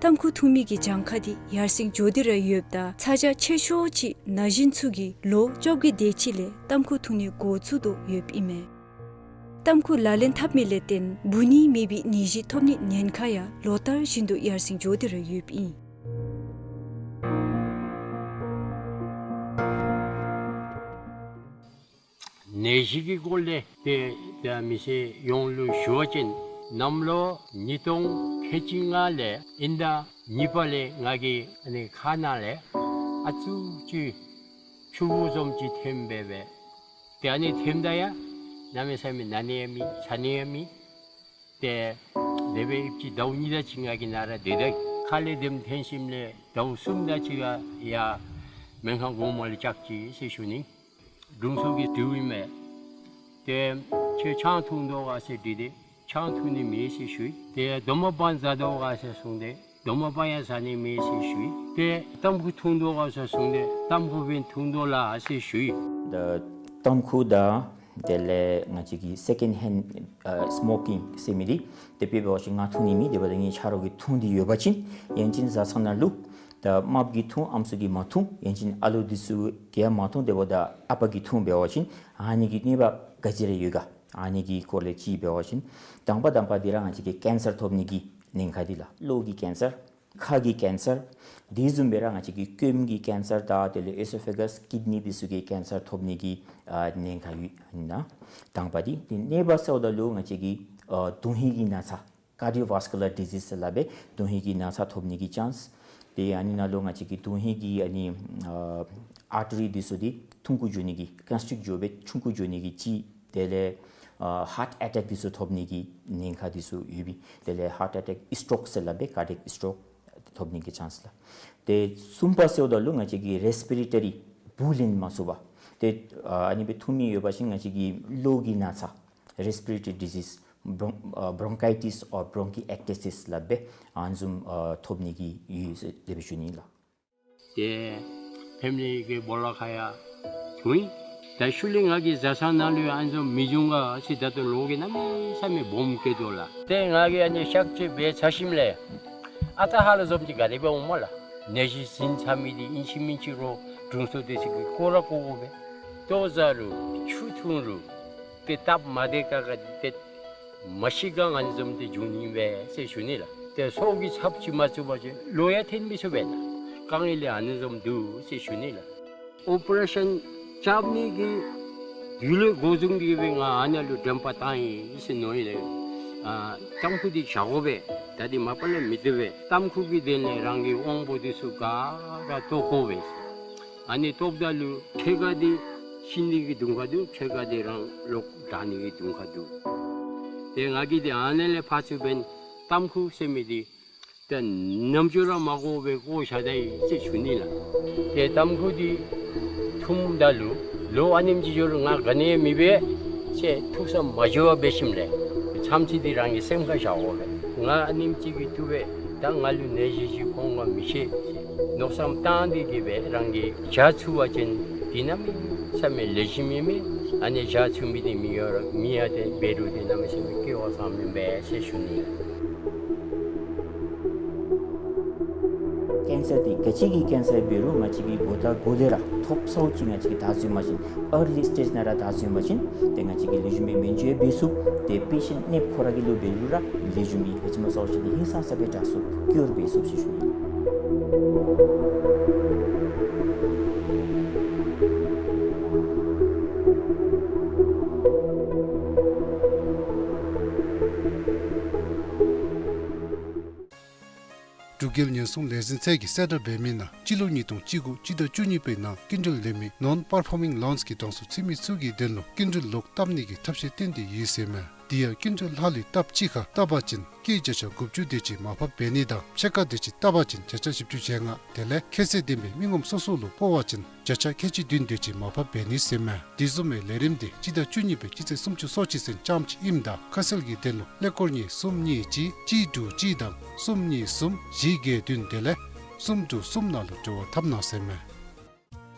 ཏམ་ཁུ་འཐུང་མི་གི་གྱངས་ཁ་དེ་ཡར་སེང་འགྱོ་སྟེ་ར་ཡོདཔ་ད་ཚ་གྱང་ཆེ་ཤོས་ཅིག་ན་གཞོན་ཚུ་གིས་ལོ་བཅོ་བརྒྱད་དེ་ཅིག་ལས་ཏམ་ཁུ་འཐུང་ནི་འགོ་བཙུགས་དོ་ཡོདཔ་ཨིན་མས། ཏམ་ཁུ་ལག་ལེན་འཐབ་མི་ལས་བརྟེན་འབུ་ནད་མེད་པའི་ནད་གཞི་ཐོབ་ནི་ཉེན་ཁ་ཡང་ལོ་ལྟར་བཞིན་དུ་ཡར་སེང་འགྱོ་སྟེ་ར་ཡོདཔ་ཨིན། ནད་གཞི་གི་སྐོར་ལས་ཏེ་ད་མི་སེར་ཡོངས་ལུ་ཞུ་བ་ཅིན་གནམ་ལོ་ཉིས་སྟོང་ཁལ་གཅིག་ལྔ་ལས་དབྱིན་ཟླ་གཉིས་པ་ལས་ང་གི་ཨ་ནི་ཁ་ནང་ལས་ཨ་ཙུག་ཅིག་ཆུ་བུར་བཟུམ་ཅིག་ཐོནམ་སྦེ་སྦེ། ཏེ་ཨ་ནི་ཐོནམ་ད་ཡང་གནམ་མེད་ས་མེད་ན་ནི་ཡང་མེད་ཚ་ནི་ཡང་མེད། ཏེ་དེ་སྦེ་ཨིན་པ་ཅིན་ཟླཝ་གཉིས་དེ་ཅིག་ང་གིས་ནཱ་ར་སྡོད་ད་ཁ་ལས་དེམ་ཐོན་ཞིནམ་ལས་ཟླཝ་གསུམ་དེ་ཅིག་ཡར་སྨན་ཁང་གོང་མ་ལུ་བཅར་ཅི་ཟེར་ཞུ་ནི། དྲུང་འཚོ་གིས་དྲིཝ་ཨིན་མས། ཏེ་ཁྱོད་ཆང་འཐུང་དོ་ག་ཟེར་དྲིས་ཏེ་ཆང་འཐུང་ནི་མེད་ཟེར་ཞུ་ཡི། ཏེ་རྡོག་མ་སྦང་ཟ་དོ་ག་ཟེར་གསུངས་ཏེ་རྡོག་མ་སྦང་ཡང་ཟ་ནི་མེད་ཟེར་ཞུ་ཡི། ཏེ་ཏམ་ཁུ་འཐུང་དོ་ག་ཟེར་གསུངས་ཏེ་ཏམ་ཁུ་སྦེ་འཐུང་དོ་ལགས་ཟེར་ཞུ་ཡི། ད་ཏམ་ཁུ་དང་དེ་ལས་ང་བཅས་ཀྱི་སེ་ཀེནཌ་ཧེནཌ་ཨ་སྨོ་ཀིང་ཟེར་མི་འདི་དེ་འབད་བ་ཅིན་ང་འཐུང་ནི་མེད། དེ་འབདཝ་ད་ངེའི་ཆ་རོགས་ཀྱིས་འཐུང་སྟེ་ཡོད་པ་ཅིན་ཡང་ཅིན་བཟའ་ཚང་ནང་ལུ་ད་རྨགཔ་གིས་འཐུང་ཨམ་སྲུ་གིས་མ་འཐུང་ཡང་ཅིན་ཨ་ལོ་འདི་ཚུ་གིས་ཡང་མ་འཐུང་དེ་འབདཝ་ད་ཨ་པ་གིས་འཐུང་འབད་བ་ཅིན་ཨ་ནི་གི་གནོད་པ་ག་ཅི་ར་ཡོད་ག། ཨ་ནི་གི་སྐོར་ལས་ཅིག་འབད་བ་ཅིན་དང་པ་དང་པ་འདི་ར་ང་བཅས་ཀྱི་ཀེན་སར་ཐོབ་ནི་གི་ཉེན་ཁ་འདི་ལགས། གློ་གི་ཀེན་སར། ཁ་གི་ཀེན་སར། དེ་བཟུམ་སྦེ་ར་ང་བཅས་ཀྱི་སྐྱོནམ་གི་ཀེན་སར་དང་དེ་ལས་ཨེ་སོ་ཕེ་གཱས་ཀིཌ་ནི་འདི་ཚུ་གི་ཀེན་སར་ཐོབ་ནི་གི་ཨ་ཉེན་ཁ་ཡོད་ཨིན་ན། དང་པ་འདི། ཏེ་གནོད་པ་ཟེརཝ་ད་ལུ་ང་བཅས་ཀྱི་ཨ་དོན་ཧིང་གི་ན་ཚ། Cardiovascular disease ལགས་སྦེ་དོན་ཧིང་གི་ན་ཚ་ཐོབ་ནི་གི་ཅཱནསི། ཏེ་ཨ་ནི་ནང་ལུ་ང་བཅས་ཀྱི་དོན་ཧིང་གི་ཨ་ནི་ཨ་ཨར་ཊི་རི་འདི་ཚུ་འདི་ཐུང་ཀུ་འགྱོ་ནི་གི་ཀོན་སི་ཊིཀཊ་འགྱོ་སྦེ་ཆུང་ཀུ་འགྱོ་ནི་གི་ཅིག། དེ་ལས་ཨ་ཧཱརཊ་ཨེ་ཊེཀ་འདི་ཚུ་ཐོབ་ནི་གི་ཉེན་ཁ་འདི་ཚུ་ཡོད་པས། དེ་ལས་ཧཱརཊ་ཨེ་ཊེཀ་སི་ཊོཀ་ཟེར་སླབ་པའི་ཀར་ཌི་ཡེཀ་སི་ཊོཀ་ཐོབ་ནི་གི་ཅཱནསི་ལགས། ཏེ་གསུམ་པ་ཟེརཝ་ད་ལུ་ང་བཅས་ཀྱི་རེསི་པི་རེ་ཊ་རི་བུ་ལེན་མ་ཚུགས་པ། ཏེ་ཨ་ཨ་ནི་སྦེ་ཐུང་མི་ཡོད་པ་ཅིན་ང་བཅས་ཀྱི་གློ་གི་ན་ཚ། Respiratory disease, bron- uh, bronchitis or bronchiectasis སླབ་སྦེ་ཨ་ནི་བཟུམ་ཨ་ཐོབ་ནི་གི་ཡོད་ཟེར་དེ་སྦེ་ཞུ་ནི་ལགས། ཏེ་ཕེམ་ལི་གི་སྦོ་ལོགས་ཁར་ཡང་ཐོན་ཡི། ད་ཤུལ་ལས་ང་གིས་བཟའ་ཚང་ནང་ལུ་ཡང་ཨ་ནི་བཟུམ་མི་འབྱུང་ག་ཟེར་ད་ལྟོ་ལོ་གིས་གནམ་མེད་ས་མེད་སྦོམ་སྐྱེ་དོ་ལགས། ཏེ་ང་གིས་ཨ་ནི་གཤག་བཅོས་འབད་ཚར་ཞིནམ་ལས་ཨ་རྟག་ཧ་ལམ་བཟུམ་ཅིག་ག་དེ་སྦེ་འོང་སྨོ་ལགས། ནད་གཞི་ཟིན་ཚར་མི་འདི་ཨིན་ཅི་མིན་ཅི་རོགས་དྲུང་འཚོ་དེ་ཚུ་གིས་བཀོ་ར་བཀོ་དགོ་པས། ལྟོ་བཟའ་རུང་ཆུ་འཐུང་རུང་ཏེ་སྟབས་མ་བདེ་ཁག་ཁ་འདི་ཏེ་མ་ཤི་ག་ཨ་ནི་བཟུམ་འདི་འབྱུང་ནི་ཨིན་པས་ཟེར་ཞུ་ནི་ལགས། ཏེ་སྲོག་གི་ཚབ་ཅིག་མ་བཙུགས་པ་ཅིན་ལོག་ཡང་ཐོན་མི་ཚུགས་པས་ལགས། དཀའ་ངལ་ལས་ཨ་ནི་བཟུམ་འདུག་ཟེར་ཞུ་ནི་ལགས། ཨོ་པ་རེ་ཤཱན་རྐྱབ་ནི་གི་དུས་ལས་འགོ་བཟུང་སྟེ་གིས་སྦེ་ང་ཨ་ནཱ་ལུ་དྲན་པ་བཏང་ཡི་ཟེར་མནོ་ཡི་ལགས། ཨ་ཏམ་ཁུ་འདི་བཞག་དགོ་པས། ད་འདི་མ་པ་ལས་མི་བཏུབ་པས། ཏམ་ཁུ་གི་དོན་ལས་རང་གི་དབང་པོ་འདི་ཚུ་ག་ར་བཏོག་དགོ་པས། ཨ་ནི་བཏོགཔ་ད་ལུ་ཕྱེད་ཀ་འདི་ཤི་ནི་གི་དུང་ཁ་འདུག། ཕྱེད་ཀ་འདི་རང་ལོག་དྲག་ནི་གི་དུང་ཁ་འདུག། ཏེ་ང་གིས་འདི་ཨ་ནཱ་ལས་ཕར་ཚུར་འབདན་ཏམ་ཁུ་ཟེར་མི་འདི་ཏེ་ནམ་འགྱོ་ར་མ་དགོ་པའི་བཀོ་བཞག་ད་ཡི་ཟེར་ཞུ་ནི་ལགས། ཏེ་ཏམ་ཁུ་འདི་འཐུངམ་ད་ལུ་ལོ་ཨ་ནེམ་ཅིག་འགྱོ་རུང་ང་ག་ནི་ཡང་མི་འབད་ཟེར་ཐུགས་བསམ་མ་བཞེས་པར་འབད་ཞིནམ་ལས་མཚམས་ཚིགས་འདི་རང་གི་སེམས་ཁར་བཞག་དགོ་པས། ང་ཨ་ནེམ་ཅིག་གིས་བཏུབ་པས། ད་ང་ལུ་ནད་གཞི་ཅིག་འོང་ག་མི་ཤེས་ཟེར་མནོ་བསམ་བཏང་སྟེ་གིས་སྦེ་རང་གིས་བཞག་ཚུགས་པ་ཅིན་འདི་གནམ་མེད་ས་མེད་ལེགས་ཤོམ་ཨིན་མས། ཨ་ནི་བཞག་ཚུགས་མི་འདི་མི་ཡོད་ར་མི་ཡང་ཏེ་འབད་རུང་འདི་གནམ་མེད་ས་མེད་སྐྱོ་བ་ཙང་མེན་པས་ཟེར་ཞུ་ནི། ཀེན་སར་འདི་ག་ཅི་གི་ཀེན་སར་འབད་རུང་ང་བཅས་ཀྱིས་འགོ་དང་འགོ་ལས་ར་ཐོབ་ཚརཝ་ཅིག་ང་བཅས་ཀྱིས་བདའ་ཚུགས་པ་ཅིན་ཨར་ལི་སི་ཊེཇ་ནང་ར་བདའ་ཚུགས་པ་ཅིན་ཏེ་ང་བཅས་ཀྱིས་ལེགས་ཤོམ་སྦེ་སྨན་བཅོས་འབད་ཚུགས། ཏེ་པེ་ཤེནཊ་ནདཔ་ཁོ་ར་གི་ལུ་འབད་རུང་ར་ལེགས་ཤོམ་སྦེ་ག་ཅི་སྨོ་ཟེར་བ་ཅིན་ཧིང་སངས་ས་སྦེ་དྲག་ཚུགས་ཀྱུར་འབད་ཚུགས་ཟེར་ཞུ་ནི། འབྲུག་རྒྱལ་ཉེན་སྲུང་ལས་འཛིན་ཚད་ཀྱིས་གསལ་བསྒྲགས་འབད་མི་ནང་སྤྱི་ལོ་ཉིས་སྟོང་བཅུ་དགུ་སྤྱི་ཟླ་བཅུ་གཉིས་པའི་ནང་སྐྱིན་འགྲུལ་ལེན་མི་ནོན་པར་ཕོར་མིང་ལོནསི་གི་གྲངས་སུ་ཚུད་མི་ཚུ་གི་དོན་ལུ་སྐྱིན་འགྲུལ་ལོག་བཏབ་ནི་གི་ཐབས་ཤེས་བཏོན་ཏེ་ཡོད་ཟེར་མས། དེ་ཡང་སྐྱིན་འགྲུལ་ལྷག་ལུས་སྟབས་གཅིག་ཁར་བཏབ་པ་ཅིན་སྐྱེད་བརྒྱ་ཆ་དགུ་བཅུ་དེ་ཅིག་མར་ཕབ་འབད་ནི་དང་ཕྱེད་ཀ་དེ་ཅིག་བཏབ་པ་ཅིན་བརྒྱ་ཆ་བཞི་བཅུ་ཞེ་ལྔ་དེ་ལས་ཁྱད་ཚད་ལྡན་པའི་མི་ངོམ་སོ་སོ་ལུ་སྤོ་བ་ཅིན་བརྒྱ་ཆ་ཁལ་གཅིག་བདུན་དེ་ཅིག་མར་ཕབ་འབད་ནི་ཟེར་མས། དེ་བཟུམ་མའི་ལས་རིམ་འདི་སྤྱི་ཟླ་བཅུ་གཉིས་པའི་སྤྱི་ཚེས་སུམ་ཅུ་སོ་གཅིག་ཚུན་ཙམ་ཅིག་ཨིནམ་ད་ཁ་གསལ་གྱི་དོན་ལུ་ཀླད་ཀོར་གཉིས་གསུམ་གཉིས་གཅིག་གཅིག་དྲུག་གཅིག་དང་གསུམ་གཉིས་གསུམ་བཞི་བརྒྱད་བདུན་དེ་ལས་གསུམ་དྲུག་གསུམ་ནང་ལུ་འབྲེལ་བ་འཐབ་གནང་ཟེར་མས།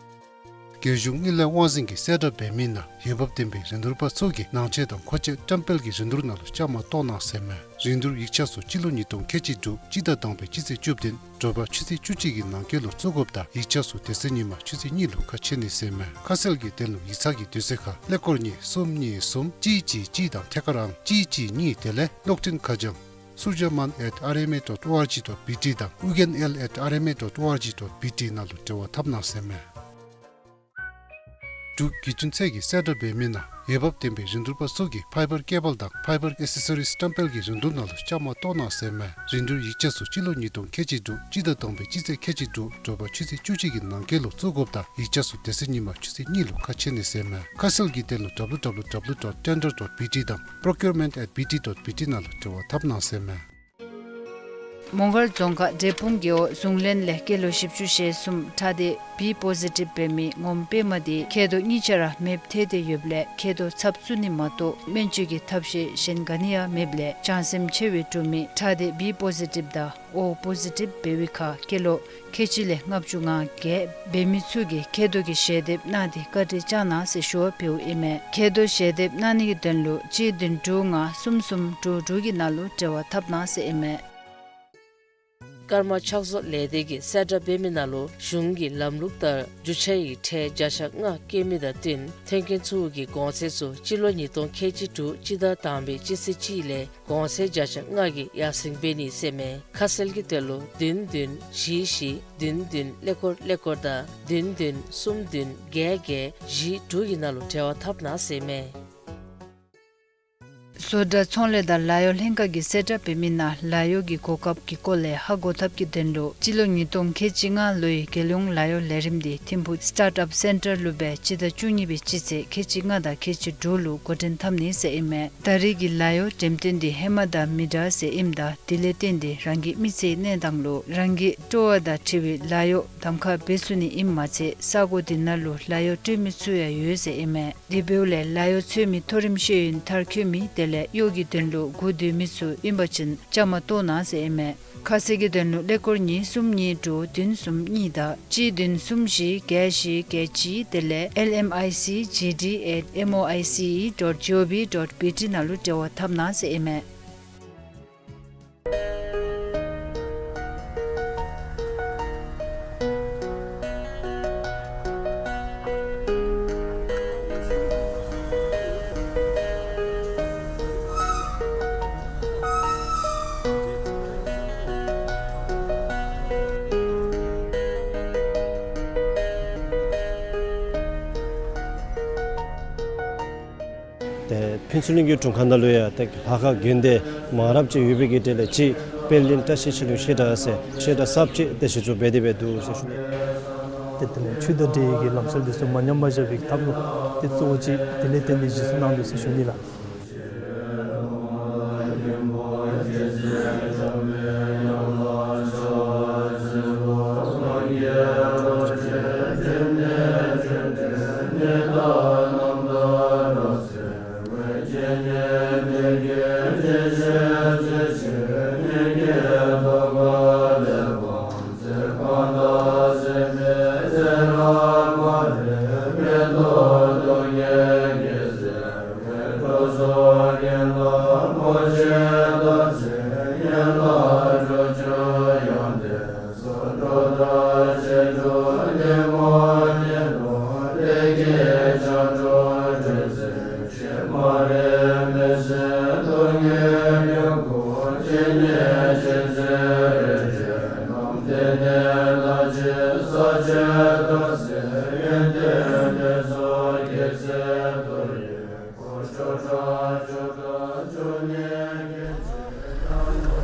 རྒྱལ་གཞུང་དངུལ་ལས་དབང་འཛིན་གྱིས་གསལ་བསྒྲགས་འབད་མི་ནང་འོས་འབབ་ལྡན་པའི་རིན་བསྡུར་པ་ཚུ་གིས་ནང་ཆས་དང་མཁོ་ཆས་བཀྲམ་སྤེལ་གྱི་རིན་བསྡུར་ནང་ལུ་བཅའ་མར་གཏོགས་གནང་ཟེར་མས། རིན་བསྡུར་ཡིག་ཆ་ཚུ་སྤྱི་ལོ་ཉིས་སྟོང་ཁལ་གཅིག་དྲུག་སྤྱི་ཟླ་དང་པའི་སྤྱི་ཚེས་བཅུ་བདུན་དྲོ་པ་ཆུ་ཚོད་བཅུ་གཅིག་གི་ནང་འཁོད་ལུ་བཙུགས་དགོཔ་དང་ཡིག་ཆ་ཚུ་དེ་ཚེ་ཉིན་མ་ཆུ་ཚོད་གཉིས་ལུ་ཁ་ཕྱེ་ནི་ཟེར་མས། ཁ་གསལ་གྱི་དོན་ལུ་ཡིག་ཚང་གི་དུས་ཚོད་ཁར་ཀླད་ཀོར་གཉིས་གསུམ་གཉིས་གསུམ་གཅིག་གཅིག་གཅིག་དང་ཐད་ཀར་ཨང་གཅིག་གཅིག་གཉིས་དེ་ལས་གློག་འཕྲིན་ཁ་བྱང་surjaman at rma dot org dot bt དང་uganl at rma dot org dot bt ནང་ལུ་འབྲེལ་བ་འཐབ་གནང་ཟེར་མས། འབྲུག་བརྒྱུད་འཕྲིན་ཚད་ཀྱིས་གསལ་བསྒྲགས་འབད་མི་ནང་འོས་འབབ་ལྡན་པའི་རིན་བསྡུར་པ་ཚུ་གིས་ཕའི་བར་ཀེ་བཱལ་དང་ཕའི་བར་ཨེག་སེ་སོ་རིས་བཀྲམ་སྤེལ་གྱི་རིན་བསྡུར་ནང་ལུ་བཅའ་མར་གཏོགས་གནང་ཟེར་མས། རིན་བསྡུར་ཡིག་ཆ་ཚུ་སྤྱི་ལོ་ཉིས་སྟོང་ཁལ་གཅིག་དྲུག་སྤྱི་ཟླ་དང་པའི་སྤྱི་ཚེས་ཁལ་གཅིག་དྲུག་དྲོ་པ་ཆུ་ཚོད་བཅུ་གཅིག་གི་ནང་འཁོད་ལུ་བཙུགས་དགོཔ་དང་ཡིག་ཆ་ཚུ་དེ་ཚེ་ཉིན་མ་ཆུ་ཚོད་གཉིས་ལུ་ཁ་ཕྱེ་ནི་ཟེར་མས། ཁ་གསལ་གྱི་དོན་ལུ་www dot tender dot bt དང་procurement at bt dot bt ནང་ལུ་འབྲེལ་བ་འཐབ་གནང་ཟེར་མས། མོང་སྒར་རྫོང་ཁག་འབྲས་སྤུངས་རྒེད་འོག་གཟུངས་བློན་ལས་སྐྱེས་ལོ་བཞི་བཅུ་ཞེ་གསུམ་ཁྲག་སྡེ་བི་པོ་ཟི་ཊིབ་འབད་མི་ངོམ་པདྨ་དེ་མཁལ་རྡོག་གཉིས་ཆ་ར་མེདཔ་ཐལ་ཏེ་ཡོདཔ་ལས་མཁལ་རྡོག་ཚབ་བཙུགས་ནི་མ་གཏོགས་སྨན་བཅོས་ཀྱི་ཐབས་ཤེས་གཞན་ག་ནི་ཡང་མེདཔ་ལས་བྱང་སེམས་ཆེ་བའི་གྲོང་མི་ཁྲག་སྡེ་བི་པོ་ཟི་ཊིབ་དང་ཨོ་པོ་ཟི་ཊིབ་འབད་བའི་ཁར་སྐྱེས་ལོ་ཁལ་གཅིག་ལས་ལྔ་བཅུ་ང་བརྒྱད་འབད་མི་ཚུ་གིས་མཁལ་རྡོག་གི་ཞལ་འདེབས་གནང་སྟེ་བཀའ་དྲིན་བསྐྱང་གནང་ཟེར་ཞུ་བ་ཕུལཝ་ཨིན་མས། མཁལ་རྡོག་ཞལ་འདེབས་གནང་ནི་གི་དོན་ལུ་གཅིག་བདུན་དྲུག་ལྔ་གསུམ་གསུམ་དྲུག་དྲུག་གི་ནང་ལུ་འབྲེལ་བ་འཐབ་གནང་ཟེར་ཨིན་མས། ཀརྨ་ཕྱག་བཟོ་ལས་སྡེ་གིས་གསལ་བསྒྲགས་འབད་མི་ནང་ལུ་གཞུང་གི་ལམ་ལུགས་ལྟར་རྒྱུ་ཆ་ཡི་ཁྲལ་བརྒྱ་ཆ་ལྔ་བཀལ་མི་དང་བསྟུན་ཐོན་སྐྱེད་ཚུ་གི་གོང་ཚད་ཚུ་སྤྱི་ལོ་ཉིས་སྟོང་ཁལ་གཅིག་དྲུག་སྤྱི་ཟླ་དང་པའི་སྤྱི་ཚེས་གཅིག་ལས་གོང་ཚད་བརྒྱ་ཆ་ལྔ་གིས་ཡར་སེང་འབད་ནི་ཟེར་མས། ཁ་གསལ་གྱི་དོན་ལུ་བདུན་བདུན་བཞི་བཞི་བདུན་བདུན་ཀླད་ཀོར་ཀླད་ཀོར་དང་བདུན་བདུན་གསུམ་བདུན་བརྒྱད་བརྒྱད་བཞི་དྲུག་གི་ནང་ལུ་འབྲེལ་བ་འཐབ་གནང་ཟེར་མས། བཟོ་གྲྭ་ཚོང་ལས་དང་ལཱ་གཡོག་ལྷན་ཁག་གིས་གསལ་བསྒྲགས་འབད་མི་ནང་ལཱ་གཡོག་གི་གོ་སྐབས་ཀྱི་སྐོར་ལས་ཧ་གོ་ཐབས་ཀྱི་དོན་ལུ་སྤྱི་ལོ་ཉིས་སྟོང་ཁལ་གཅིག་ལྔ་ལོའི་རྒྱལ་ཡོངས་ལཱ་གཡོག་ལས་རིམ་འདི་ཐིམ་ཕུག་སི་ཊཱརཊ་ཨཔ་སེན་ཊར་ལུ་སྦེ་སྤྱི་ཟླ་བཅུ་གཉིས་པའི་སྤྱི་ཚེས་ཁལ་གཅིག་ལྔ་དང་ཁལ་གཅིག་དྲུག་ལུ་འགོ་འདྲེན་འཐབ་ནི་ཟེར་ཨིན་མས། ད་རེས་ཀྱི་ལཱ་གཡོག་འགྲེམས་སྟོན་འདི་ཧེ་མ་དང་མི་འདྲ་ཟེར་ཨིནམ་ད་དེ་ལས་བརྟེན་ཏེ་རང་གི་མི་ཚེའི་གནས་སྟངས་ལུ་རང་གི་སྤྲོ་བ་དང་འཁྲིལ་བའི་ལཱ་གཡོག་གདམ་ཁ་འབད་ཚུགས་ནི་ཨིནམ་མ་ཚད་ས་གོ་འདི་ནང་ལུ་ལཱ་གཡོག་སྤྲོད་མི་ཚུ་ཡང་ཡོད་ཟེར་ཨིན་མས། དེ་འབདཝ་ལས་ལཱ་གཡོག་འཚོལ་མི་མཐོ་རིམ་ཤེས་ཡོན་མཐར་འཁྱོལ་མི་དེ་ལས་གཡོག་གི་དོན་ལུ་སྒུག་སྡོད་མི་ཚུ་ཨིན་པ་ཅིན་བཅའ་མར་གཏོགས་གནང་ཟེར་ཨིན་མས། ཁ་གསལ་གྱི་དོན་ལུ་ཀླད་ཀོར་གཉིས་གསུམ་གཉིས་དྲུག་བདུན་གསུམ་གཉིས་དང་གཅིག་བདུན་གསུམ་བཞི་བརྒྱད་བཞི་བརྒྱད་གཅིག་དེ་ལས་ཨེལ་ཨེམ་ཨའི་སི་ཇི་ཌི་ཨེཊ་ཨེམ་ཨོ་ཨའི་སི་ཨི་ཌོཊ་ཇི་ཨོ་ཝི་ཌོཊ་བི་ཊི་ནང་ལུ་འབྲེལ་བ་འཐབ་གནང་ཟེར་ཨིན་མས། ཏེ་ཕུན་ཚོགས་གླིང་གི་དྲུང་ཁག་ནང་ལུ་ཡང་ཏེ་ལྷ་ཁང་དགོན་སྡེ་མང་རབས་ཅིག་ཡོད་པའི་གི་གྲས་ལས་གཅིག་དཔལ་ལྡན་བཀྲ་ཤིས་ཆོས་གླིང་བཤད་གྲྭ་ཟེར་བཤད་གྲྭ་གསརཔ་ཅིག་ཏེ་གཞི་བཙུགས་འབད་དེ་སྦེ་འདུག་ཟེར་ཞུ་ནི། ཏེ་དེ་ལས་ཆོས་དང་འབྲེལ་བའི་གི་ལམ་སྲོལ་འདི་ཚུ་མ་ཉམས་པར་བཞག་པའི་ཐབས་ལུ་ཏེ་གཙོ་བོ་ཅིག་དེ་ལས་བརྟེན་ཏེ་གཞི་བཙུགས་གནང་འདུག་ཟེར་ཞུ་ནི་ལགས།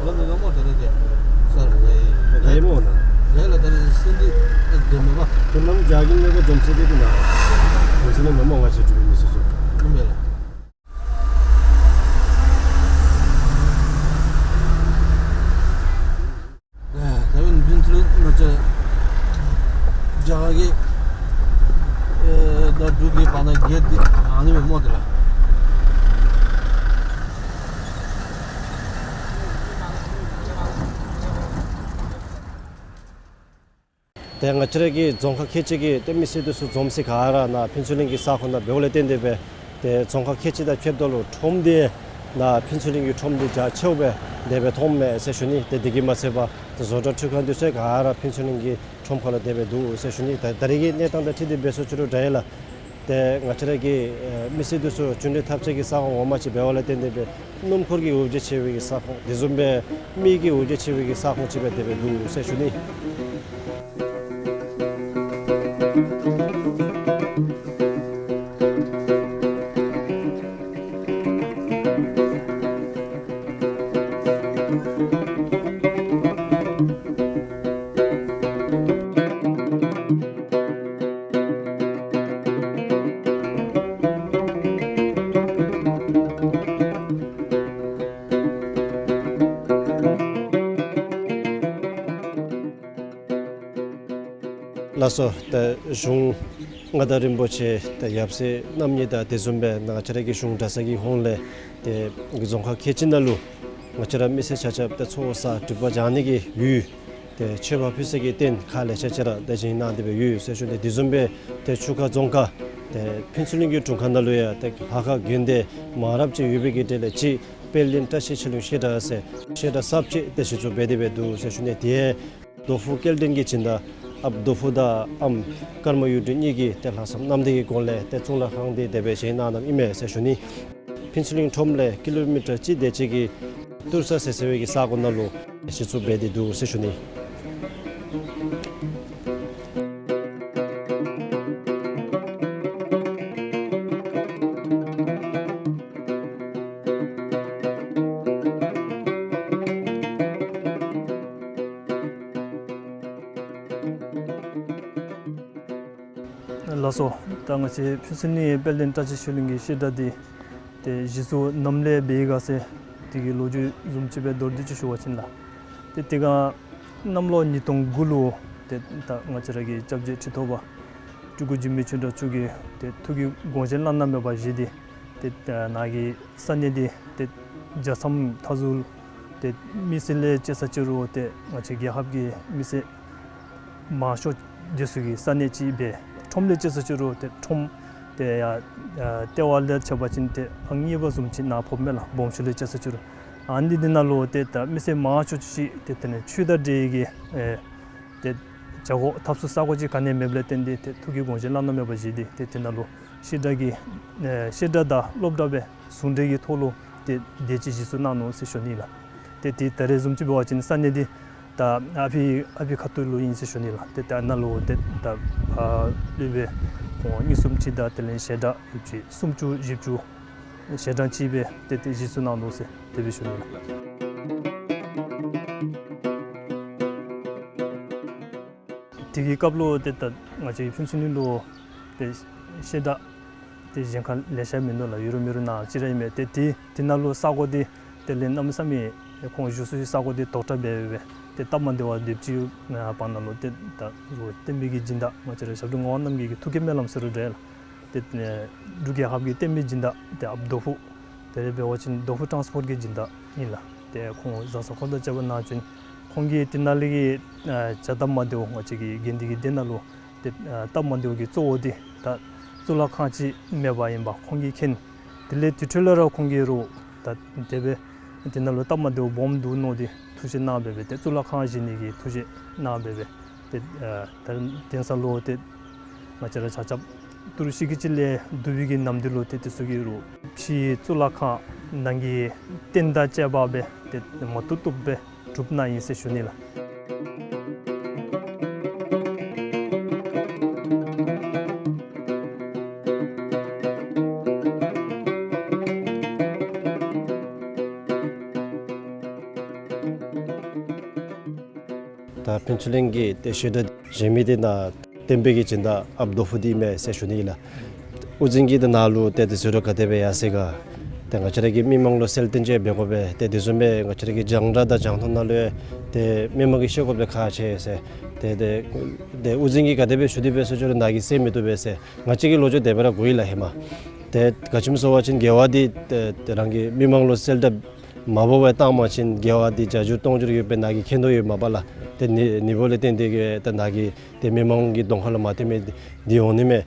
ལོ་མི་མང་མོ་ད་ནི་དེ་སར་རེད། རེད་མོ་ན། རེད་ལ་ད་ནི་སེམས་འདི་ཨེ་འདྲ་མེད་པ། དེ་ནམ་རྒྱ་གི་གནས་པ་འཛོམས་སེ་དེ་དེ་ན། འཛོམས་སེ་ནི་མི་མང་ང་ཆེ་གྲུབ་མི་སོ་སོ། ཨིན་མེད་ལ། ད་ཡོད་འཛིན་ཚུལ་ང་ཚོ་རྒྱ་གར་གྱི་ཨེ་ད་འབྲུག་གི་བར་ན་བརྒལ་ཏེ་ཨ་ནི་མེད་མོ་དེ་ལ། ཏེ་ང་བཅས་ར་གི་རྫོང་ཁག་ཁལ་གཅིག་གི་ཏེ་མི་སེར་འདི་ཚུ་འཛོམས་སེ་ག་ར་ནཱ་ཕུན་ཚོགས་གླིང་གི་ས་ཁོངས་ནང་འབདཝ་ལས་བརྟེན་ཏེ་སྦེ་ཏེ་རྫོང་ཁག་ཁལ་གཅིག་དང་ཕྱདཔ་ད་ལུ་ཁྲོམ་འདི་ནཱ་ཕུན་ཚོགས་གླིང་གི་ཁྲོམ་འདི་རྒྱ་ཆེཝ་སྦེ་དེ་སྦེ་མཐོངམ་མས་ཟེར་ཞུ་ནི། ཏེ་དེ་གིས་མ་ཚད་པར་ཏེ་བཟོ་གྲྭ་འཕྲུལ་ཁང་འདི་ཚུ་ག་ར་ཕུན་ཚོགས་གླིང་གི་ཁྲོམ་ཁ་ལུ་དེ་སྦེ་འདུག་ཟེར་ཞུ་ནི། ད་ད་རེས་ཀྱི་གནས་སྟངས་དང་འཁྲིལ་ཏེ་འབད་སོང་ཅི་རུང་འདྲ་ཡི་ལགས། ཏེ་ང་བཅས་ར་གི་ཨེ་མི་སེར་འདི་ཚུ་གཅིག་འདྲེས་འཐབ་ཆགས་ཀྱི་ས་ཁོངས་ངོ་མ་ཅིག་འབདཝ་ལས་བརྟེན་ཏེ་སྦེ་སྣུམ་འཁོར་གྱི་འོ་བརྒྱལ་ཆེ་བའི་གི་ས་ཁོངས་དེ་བཟུམ་སྦེ་མི་གི་འོ་བརྒྱལ་ཆེ་བའི་གི་ས་ཁོངས་ཅིག་སྦེ་དེ་སྦེ་འདུག་ཟེར་ཞུ་ནི། ལགས་སོ། ད་གཞུང་མངའ་བདག་རིན་པོ་ཆེ་ད་ཡབ་སྲས་རྣམ་གཉིས་དང་དེ་བཟུམ་སྦེ་ང་བཅས་ར་གི་གཞུང་གྲྭ་ཚང་གི་ཧོངས་ལས་ཏེ་རྫོང་ཁག་ཁལ་གཅིག་ནང་ལུ་ང་བཅས་ར་མི་སེར་ཆ་ཁྱབ་ཏེ་ཚོགས་བསགས་སྒྲིབ་པ་སྦྱང་ནི་གི་ཡུལ་ཏེ་མཆོད་པ་ཕུལ་སའི་གི་རྟེན་ཁག་ལེ་ཤ་ཅིག་ར་ཏེ་བཞེངས་གནང་སྟེ་སྦེ་ཡོད་ཟེར་ཞུ་ནི། དེ་བཟུམ་སྦེ་ཏེ་ཆུ་ཁ་རྫོང་ཁག་ཏེ་ཕུན་ཚོགས་གླིང་གི་དྲུང་ཁག་ནང་ལུ་ཡང་ཏེ་ལྷ་ཁང་དགོན་སྡེ་མང་རབས་ཅིག་ཡོད་པའི་གི་གྲས་ལས་གཅིག་དཔལ་ལྡན་བཀྲ་ཤིས་ཆོས་གླིང་བཤད་གྲྭ་ཟེར་བཤད་གྲྭ་གསརཔ་ཅིག་ཏེ་གཞི་བཙུགས་འབད་དེ་སྦེ་འདུག་ཟེར་ཞུ་ནི། དེ་རྡོ་ཕུག་སྐལ་ལྡན་གྱི་སྦྱིན་བདག་ཨཔ་རྡོ་ཕུག་དང་ཨམ་ཀརྨ་གཡུ་སྒྲོན་གཉིས་ཀྱིས་ཏེ་ལྷག་བསམ་རྣམ་དག་གི་སྒོ་ལས་ཏེ་གཙུག་ལག་ཁང་འདི་དེ་སྦེ་བཞེངས་གནང་གནངམ་ཨིན་མས་ཟེར་ཞུ་ནི། ཕུན་ཚོགས་གླིང་ཁྲོམ་ལས་ཀི་ལོ་མི་ཊར་གཅིག་དེ་ཅིག་གི་ཏུར་ས་ཟེར་ཟེར་བའི་གི་ས་གོ་ནང་ལུ་གཞི་བཙུགས་འབད་དེ་འདུག་ཟེར་ཞུ་ནི། ལགས་སོ། ད་ང་བཅས་ཕུན་ཚོགས་གླིང་དཔལ་ལྡན་བཀྲ་ཤིས་ཆོས་གླིང་གི་བཤད་གྲྭ་འདི་ཏེ་གཞི་བཙུགས་ནམ་ལས་འབད་ཡི་ག་ཟེར་དེ་གི་ལོ་རྒྱུས་བཟུམ་ཅིག་སྦེ་མདོར་བསྡུས་ཅིག་ཞུ་བ་ཅིན་ལགས། ཏེ་དེ་སྒང་གནམ་ལོ་ཉིས་སྟོང་དགུ་ལུ་ཏེ་ད་ང་བཅས་ར་གི་སྐྱབས་རྗེ་ཁྲི་ཐོག་པ་སྤྲུལ་སྐུ་འཇིགས་མེད་ཆོས་གྲགས་མཆོག་གིས་ཏེ་ཐུགས་ཀྱི་དགོངས་བཞེད་བླ་ན་མེད་པ་བཞེས་ཏེ་ཏེ་ནཱ་གི་ས་གནས་འདི་ཏེ་རྒྱལ་མཚམས་མཐའ་ཟུར་ཏེ་མི་སེར་ལས་དཔྱད་ས་ཅིག་རུང་ཏེ་ང་བཅས་རྒྱལ་ཁབ་ཀྱི་མི་སེར་མང་ཤོས་འདི་ཚུ་གི་ས་གནས་ཅིག་སྦེ་ཁྲོམ་ལས་དཔྱད་ས་ཅིག་རུང་ཏེ་ཁྲོམ་ཏེ་ཡ་ཨ་ལྟེ་བ་ལས་ཕྱེ་བ་ཅིན་ཏེ་ཨང་གཉིས་པ་བཟུམ་ཅིག་ནཱ་ཕོགཔ་མས་ལགས། སྦོམ་ཆུ་ལས་དཔྱད་ས་ཅིག་རུང་ཨ་ནི་འདི་ནང་ལུ་ཏེ་ད་མི་སེར་མང་ཤོས་ཅིག་ཏེ་དེ་ནི་ཆོས་དང་འབྲེལ་གྱི་ཨེ་ཏེ་བྱ་སྒོ་འཐབ་ས་ས་གོ་ཅིག་ག་ནི་མེདཔ་ལས་བརྟེན་ཏེ་ཏེ་ཐུགས་ཀྱི་དགོངས་བཞེད་བླ་ན་མེད་པ་བཞེས་ཏེ་ཏེ་དེ་ནང་ལུ་བཤད་གྲྭ་གི་ཨེ་བཤད་གྲྭ་དང་སློབ་གྲྭ་སྦེ་ཟུང་འབྲེལ་གྱི་ཐོག་ལུ་ཏེ་དེ་ཅིག་གཞི་བཙུགས་གནང་ནུག་ཟེར་ཞུ་ནི་ལགས། ཏེ་དེ་ད་རེས་བཟུམ་ཅིག་འབད་བ་ཅིན་ས་གནས་འདི་ད་ཨ་ཕི་ཨ་ཕི་ཁ་ཐུག་ལུ་ཨིན་ཟེར་ཞུ་ནི་ལགས། ཏེ་ད་ནཱ་ལུ་ཏེ་ད་ཨ་སློབ་དཔོན་ཁོང་གཉིས་གསུམ་ཅིག་དང་དེ་ལས་ཞལ་གྲངས་ཡོད་ཅིག་སུམ་ཅུ་བཞི་བཅུ་ཞལ་གྲངས་ཅིག་སྦེ་ཏེ་ཏེ་གཞི་བཙུགས་གནང་ནུག་ཟེར་དེ་སྦེ་ཞུ་ནི་ལགས། དེ་གི་སྐབས་ལུ་ཏེ་ད་ང་བཅས་ཕུན་ཚོགས་གླིང་ལུ་ཏེ་བཤད་གྲྭ་ཏེ་གཞན་ཁར་ལེ་ཤ་མིན་འདུག་ལགས། ཡོད་རུང་མེད་རུང་ནཱ་གཅིག་ར་ཨིན་མས། ཏེ་དེ་དེ་ནང་ལུ་ས་གོ་འདི་དེ་ལས་གནམ་མེད་ས་མེད་ཁོང་བཞུགས་ས་གི་ས་གོ་འདི་དོག་དྲགས་འབད་འབད་ཏེ་སྟབས་མ་བདེཝ་སྡེབ་ཅིག་ཡོད་པ་ནང་ལུ་ཏེ་ད་བསྟན་པའི་གི་སྦྱིན་བདག་ང་བཅས་ར་ཞབས་དྲུང་ངག་དབང་རྣམ་རྒྱལ་གྱི་ཐུགས་བསྐྱེད་སྨོན་ལམ་ཟེར་རུང་འདྲ་ལགས། ཏེ་འབྲུག་རྒྱལ་ཁབ་ཀྱི་བསྟན་པའི་སྦྱིན་བདག་ཏེ་ཨཔ་རྡོ་ཕུ་དེ་ལས་འབད་བ་ཅིན་རྡོ་ཕུ་ཊཱནསི་པོརཊ་གི་སྦྱིན་བདག་ཨིན་ལགས། ཏེ་ཁོང་བཟའ་ཚང་ཁོང་དང་བཅས་པ་ནཱ་བྱོན། ཁོང་གིས་དེ་ནང་ལས་ཀྱི་ཨ་བྱ་སྟབས་མ་བདེཝ་ང་བཅས་ཀྱི་དགེ་འདུན་གྱི་སྡེ་ནང་ལུ་ཏེ་ཨ་སྟབས་མ་བདེཝ་གི་གཙོ་བོ་འདི་ད་གཙུག་ལག་ཁང་ཅིག་མེདཔ་ཨིནམ་ཁོང་གིས་མཁྱེན། དེ་ལས་དེ་འཕྲོ་ལས་ར་ཁོང་གིས་རུང་ད་དེ་སྦེ་དེ་ནང་ལུ་སྟབས་མ་བདེཝ་སྦོམ་འདུག་མནོ་སྟེ་ཐུགས་བཞེད་གནང་འབད་འབད་ཏེ་གཙུག་ལག་ཁང་བཞེངས་ནི་གི་ཐུགས་བཞེད་གནང་འབད་འབད་ཏེ་ཨ་ད་དེང་སང་ལུ་ཏེ་ང་བཅས་ར་ཆ་ཁྱབ་ཏི་རུ་ཤི་ཀི་ཅིག་ལས་བསྡུ་བའི་གི་ནམ་དུས་ལུ་ཏེ་དེ་ཚུ་གི་རུང་ཕྱི་གཙུག་ལག་ཁང་ནང་གི་རྟེན་དང་བཅས་པ་སྦེ་ཏེ་མ་བཏུབ་བཏུབ་སྦེ་གྲུབ་གནང་ཡི་ཟེར་ཞུ་ནི་ལགས། ད་ཕུན་ཚོགས་གླིང་གི་ཏེ་བཤད་གྲྭ་བཞེངས་མི་འདི་ནཱ་བསྟན་པའི་གི་སྦྱིན་བདག་ཨཔ་རྡོ་ཕུ་འདི་ཨིན་མས་ཟེར་ཞུ་ནི་ཨིན་ལགས། དབུ་འཛིན་གྱིས་ཏེ་ནཱ་ལུ་ཏེ་དེ་ཟེར་རུང་ག་དེ་སྦེ་ཡར་སོང་ཡི་ག། ཏེ་ང་བཅས་ར་གི་མི་མང་ལུ་གསལ་སྟོན་ཅིག་འབད་དགོ་པས། ཏེ་དེ་བཟུམ་སྦེ་ང་བཅས་ར་གི་རྒྱང་བསྒྲགས་དང་རྒྱང་མཐོང་ནང་ལུ་ཡང་ཏེ་མི་མང་གིས་ཤེས་དགོཔ་འདི་ཁག་ཆེ་ཟེར། ཏེ་ཏེ་ཏེ་དབུ་འཛིན་གྱིས་ག་དེ་སྦེ་ཞུ་དེ་སྦེ་ཟེར་ཞུ་རུང་ནཱ་གིས་སེལ་མི་བཏུབ་པས་ཟེར། ང་བཅས་ཀྱིས་ལོ་རྒྱུས་དེ་སྦེ་ར་གོ་ཡི་ལགས་ཧེ་མ། ཏེ་ག་ཅི་སྨོ་ཟེར་བ་ཅིན་རྒྱལ་བ་འདི་ཏེ་ཏེ་རང་གི་མི་མང་ལུ་གསལ་བསྒྲགས་མ་འབད་བར་བཏང་པ་ཅིན་རྒྱལ་བ་འདི་བརྒྱ་འགྱུར་སྟོང་འགྱུར་ཡོད་པའི་ནཱ་གིས་མཁྱེན་དོ་ཡོདཔ་མས་པ་ལགས། ཏེ་ནི་ནི་འབདཝ་ལས་བརྟེན་ཏེ་གིས་ཏེ་ནཱ་གིས་ཏེ་མི་མང་གི་གདོང་ཁ་ལུ་མ་ཐོན་མི་འདི་འོང་ནི་མས།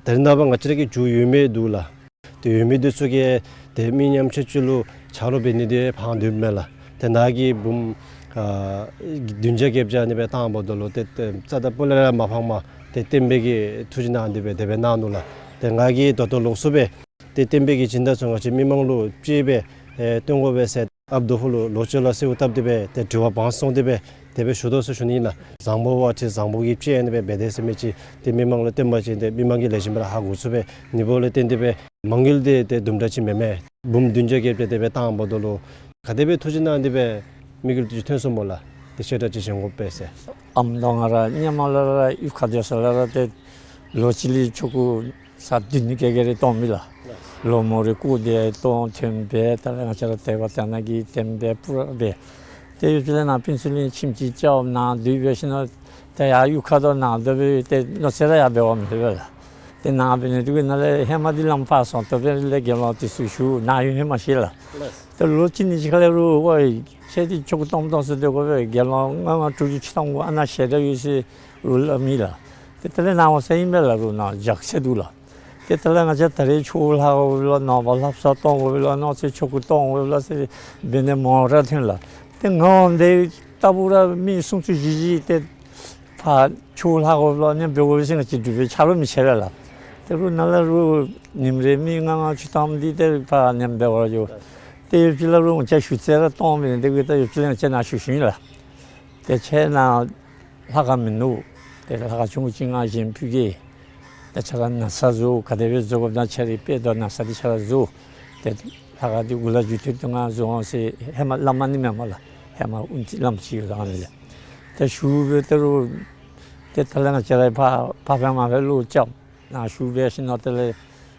ད་རེས་ནངས་པ་ང་བཅས་ར་གི་རྒྱུ་ཡོད་མི་འདུག་ལགས། ཏེ་ཡོད་མི་འདི་ཚུ་གིས་ཏེ་མི་ཉམ་ཆུང་ཅིག་ལུ་ཆ་རོགས་འབད་ནི་འདི་ཕངས་འདུག་མས་ལགས། ཏེ་ནཱ་གི་འབུམ་ཨ་བདུན་བརྒྱ་བརྒྱད་བརྒྱ་ཨ་ནི་སྦེ་བཏངམ་ད་ལུ་ཏེ་ཏེ་རྩ་དང་སྤུ་ལས་ར་མ་ཕངས་པར་ཏེ་བསྟན་པའི་གི་ཐུགས་རྗེ་གནང་སྟེ་སྦེ་དེ་སྦེ་གནང་ནུག་ལགས། ཏེ་ང་གིས་ད་ལྟོ་ལོགས་སུ་སྦེ་ཏེ་བསྟན་པའི་གི་སྦྱིན་བདག་ཚུ་ང་བཅས་མི་མང་ལུ་ཅིག་སྦེ་ཨེ་སྟོན་དགོ་པས་ཟེར་ཨཔ་རྡོ་ཕུ་ལུ་ལོག་ཅི་ལགས་ཟེར་བཏབ་སྟེ་སྦེ་ཏེ་དྲི་བ་དཔང་སོང་སྟེ་སྦེ་དེ་སྦེ་ཞུ་དོ་ཟེར་ཞུ་ནི་ཨིན་ལགས། བཟང་པོ་བ་ཏེ་བཟང་པོ་གི་ཅིག་ཨ་ནི་སྦེ་འབད་དེས་ཟེར་མི་ཅིག་ཏེ་མི་མང་ལུ་སྟོན་པ་ཅིན་ཏེ་མི་མང་གིས་ལེགས་ཤོམ་སྦེ་ར་ཧ་གོ་ཚུགས་པས། ནི་འབདཝ་ལས་བརྟེན་ཏེ་སྦེ་མ་དངུལ་འདི་ཏེ་དུམ་གྲ་ཅིག་མེན་མས། འབུམ་བདུན་བརྒྱ་བརྒྱད་བརྒྱ་དེ་སྦེ་བཏངམ་ད་ལུ་ག་དེ་སྦེ་ཐུགས་རྗེ་གནང་སྟེ་སྦེ་དམིགས་ཡུལ་འདི་ཐོན་སོང་སྨོ་ལགས། ཏེ་བཤད་གྲྭ་ཅིག་བཞེངས་དགོ་པས་ཟེར། ཨམ་ལོང་ང་ར་ཧེ་མ་ལས་ར་གཡུས་ཁར་སྡོད་ས་ལས་ར་ཏེ་ལོ་གཅིག་ལས་ཆོ་ག་ས་བདུན་ནི་ག་ག་ར་གཏང་མི་ལགས། ལོ་མོ་རེ་སྐུ་དེ་གཏང་ཐོན་སྦེ་ད་ལས་ང་བཅས་ར་དད་པ་དེ་ནང་གི་བསྟན་པའི་སྤུ་ར་སྦེ་ཏེ་ཡོད་ཅི་ལས་ནཱ་ཕུན་ཚོགས་གླིང་ཁྱིམ་ཅིག་རྐྱབ་ནཱ་སྡོད་འབད་ཞིནམ་ད་ཡར་གཡུས་ཁར་དོ་ནཱ་སྡོད་སྦེ་ཏེ་མནོ་ཚད་ར་ཡར་འབད་བ་མེད་པས་ལགས། ཏེ་ནཱ་འབད་ནི་དེ་གིས་ནཱ་ལས་ཧེ་མ་འདི་ལམ་ཕར་སོང་སྟེ་སྦེ་ལས་དགེ་སློང་དེ་ཚུ་ཞུ་ནཱ་ཡོད་ཧེ་མ་ཤེས་ལགས། ཏེ་ལོ་གཅིག་གཉིས་ཅིག་ཁ་ལས་རུང་ཝའེ་ཁྱེད་འདི་ཆོ་ག་གཏང་གཏང་ས་སྡོད་དགོ་པས། དགེ་སློང་ལྔ་ལྔ་དྲུག་ཅུ་ཅིག་གཏང་དགོ། ཨ་ནཱ་ཞལ་གྲངས་ཡོད་ཟེར་རུང་སླབ་མི་ལགས། ཏེ་དེ་ལས་ནཱ་འོང་ས་ཨིན་པས་ལགས། རུང་ནཱ་རྒྱགས་ཚད་འདུག་ལགས། ཏེ་དེ་ལས་ང་བཅས་ད་རེས་ཆོས་ལྷབ་དགོ་པས་ལོ། ནངས་པ་ལྷ་བསངས་གཏང་དགོ་པས་ལོ། གནངས་ཚེ་ཆོ་ག་གཏང་དགོ་པས་ལོ་ཟེར་འབད་ནི་མང་ར་ཐོན་ལགས། ཏེ་ང་འོང་དེ་ལྟ་བུ་ར་མི་སུམ་ཅུ་བཞི་བཞི་ཏེ་ཕར་ཆོས་ལྷབ་དགོ་པས་ལོ། ཨ་ནི་འབད་དགོ་པས་ཟེར་ང་བཅས་འབྲུག་པའི་ཆ་རོགས་མི་ཆེ་བས་ལགས། ཏེ་རུང་ནཱ་ལས་རུང་ཉིནམ་རེ་མི་ལྔ་ལྔ་ཅིག་གཏངམ་འདི་ཏེ་ཕར་ཨ་ནི་འབད་བར་འགྱོ། ཏེ་ཡོད་ཅི་ལས་རུང་ང་བཅས་ཞུ་ཚད་ར་གཏང་མི་འདི་གིས་ད་ཡོད་ཅི་ལས་ང་བཅས་ནཱ་ཞུ་ཞུཝ་ཨིན་ལགས། ཏེ་ཁྱེད་ནཱ་ལྷ་ཁང་མིན་འདུག། ཏེ་ལྷ་ཁང་ཆུང་ཀུ་ཅིག་ང་བཞེངས་ཕུལ་གེ། ཏེ་ཁྱེད་ར་ན་བཟའ་བཟོ། ག་དེ་སྦེ་བཟོ་དགོཔ་ད་ཁྱེད་རའི་དཔེ་དང་ན་བཟའ་འདི་ཁྱེད་ར་བཟོ། ཏེ་ལྷ་ཁང་འདི་གུ་ལས་མཇུག་མཐུད་དེ་ང་བཟོ་འོང་ཟེར་ཧེ་མ་སླབ་མ་ནི་མེན་མས་ལགས། ཧེ་མ་ཨུན་ཙི་ལམ་ཅིག་ཡོད་ལགས་ཨ་ནི་ལས། ཏེ་ཞུ་སྦེ་ད་རུང་ཏེ་ད་ལས་ང་བཅས་ར་ཕར་ཕར་སྦེ་མར་སྦེ་བློ་རྐྱབ། ནཱ་བཞུགས་སྦེ་ཞིནམ་ལས་ཏེ་ལས་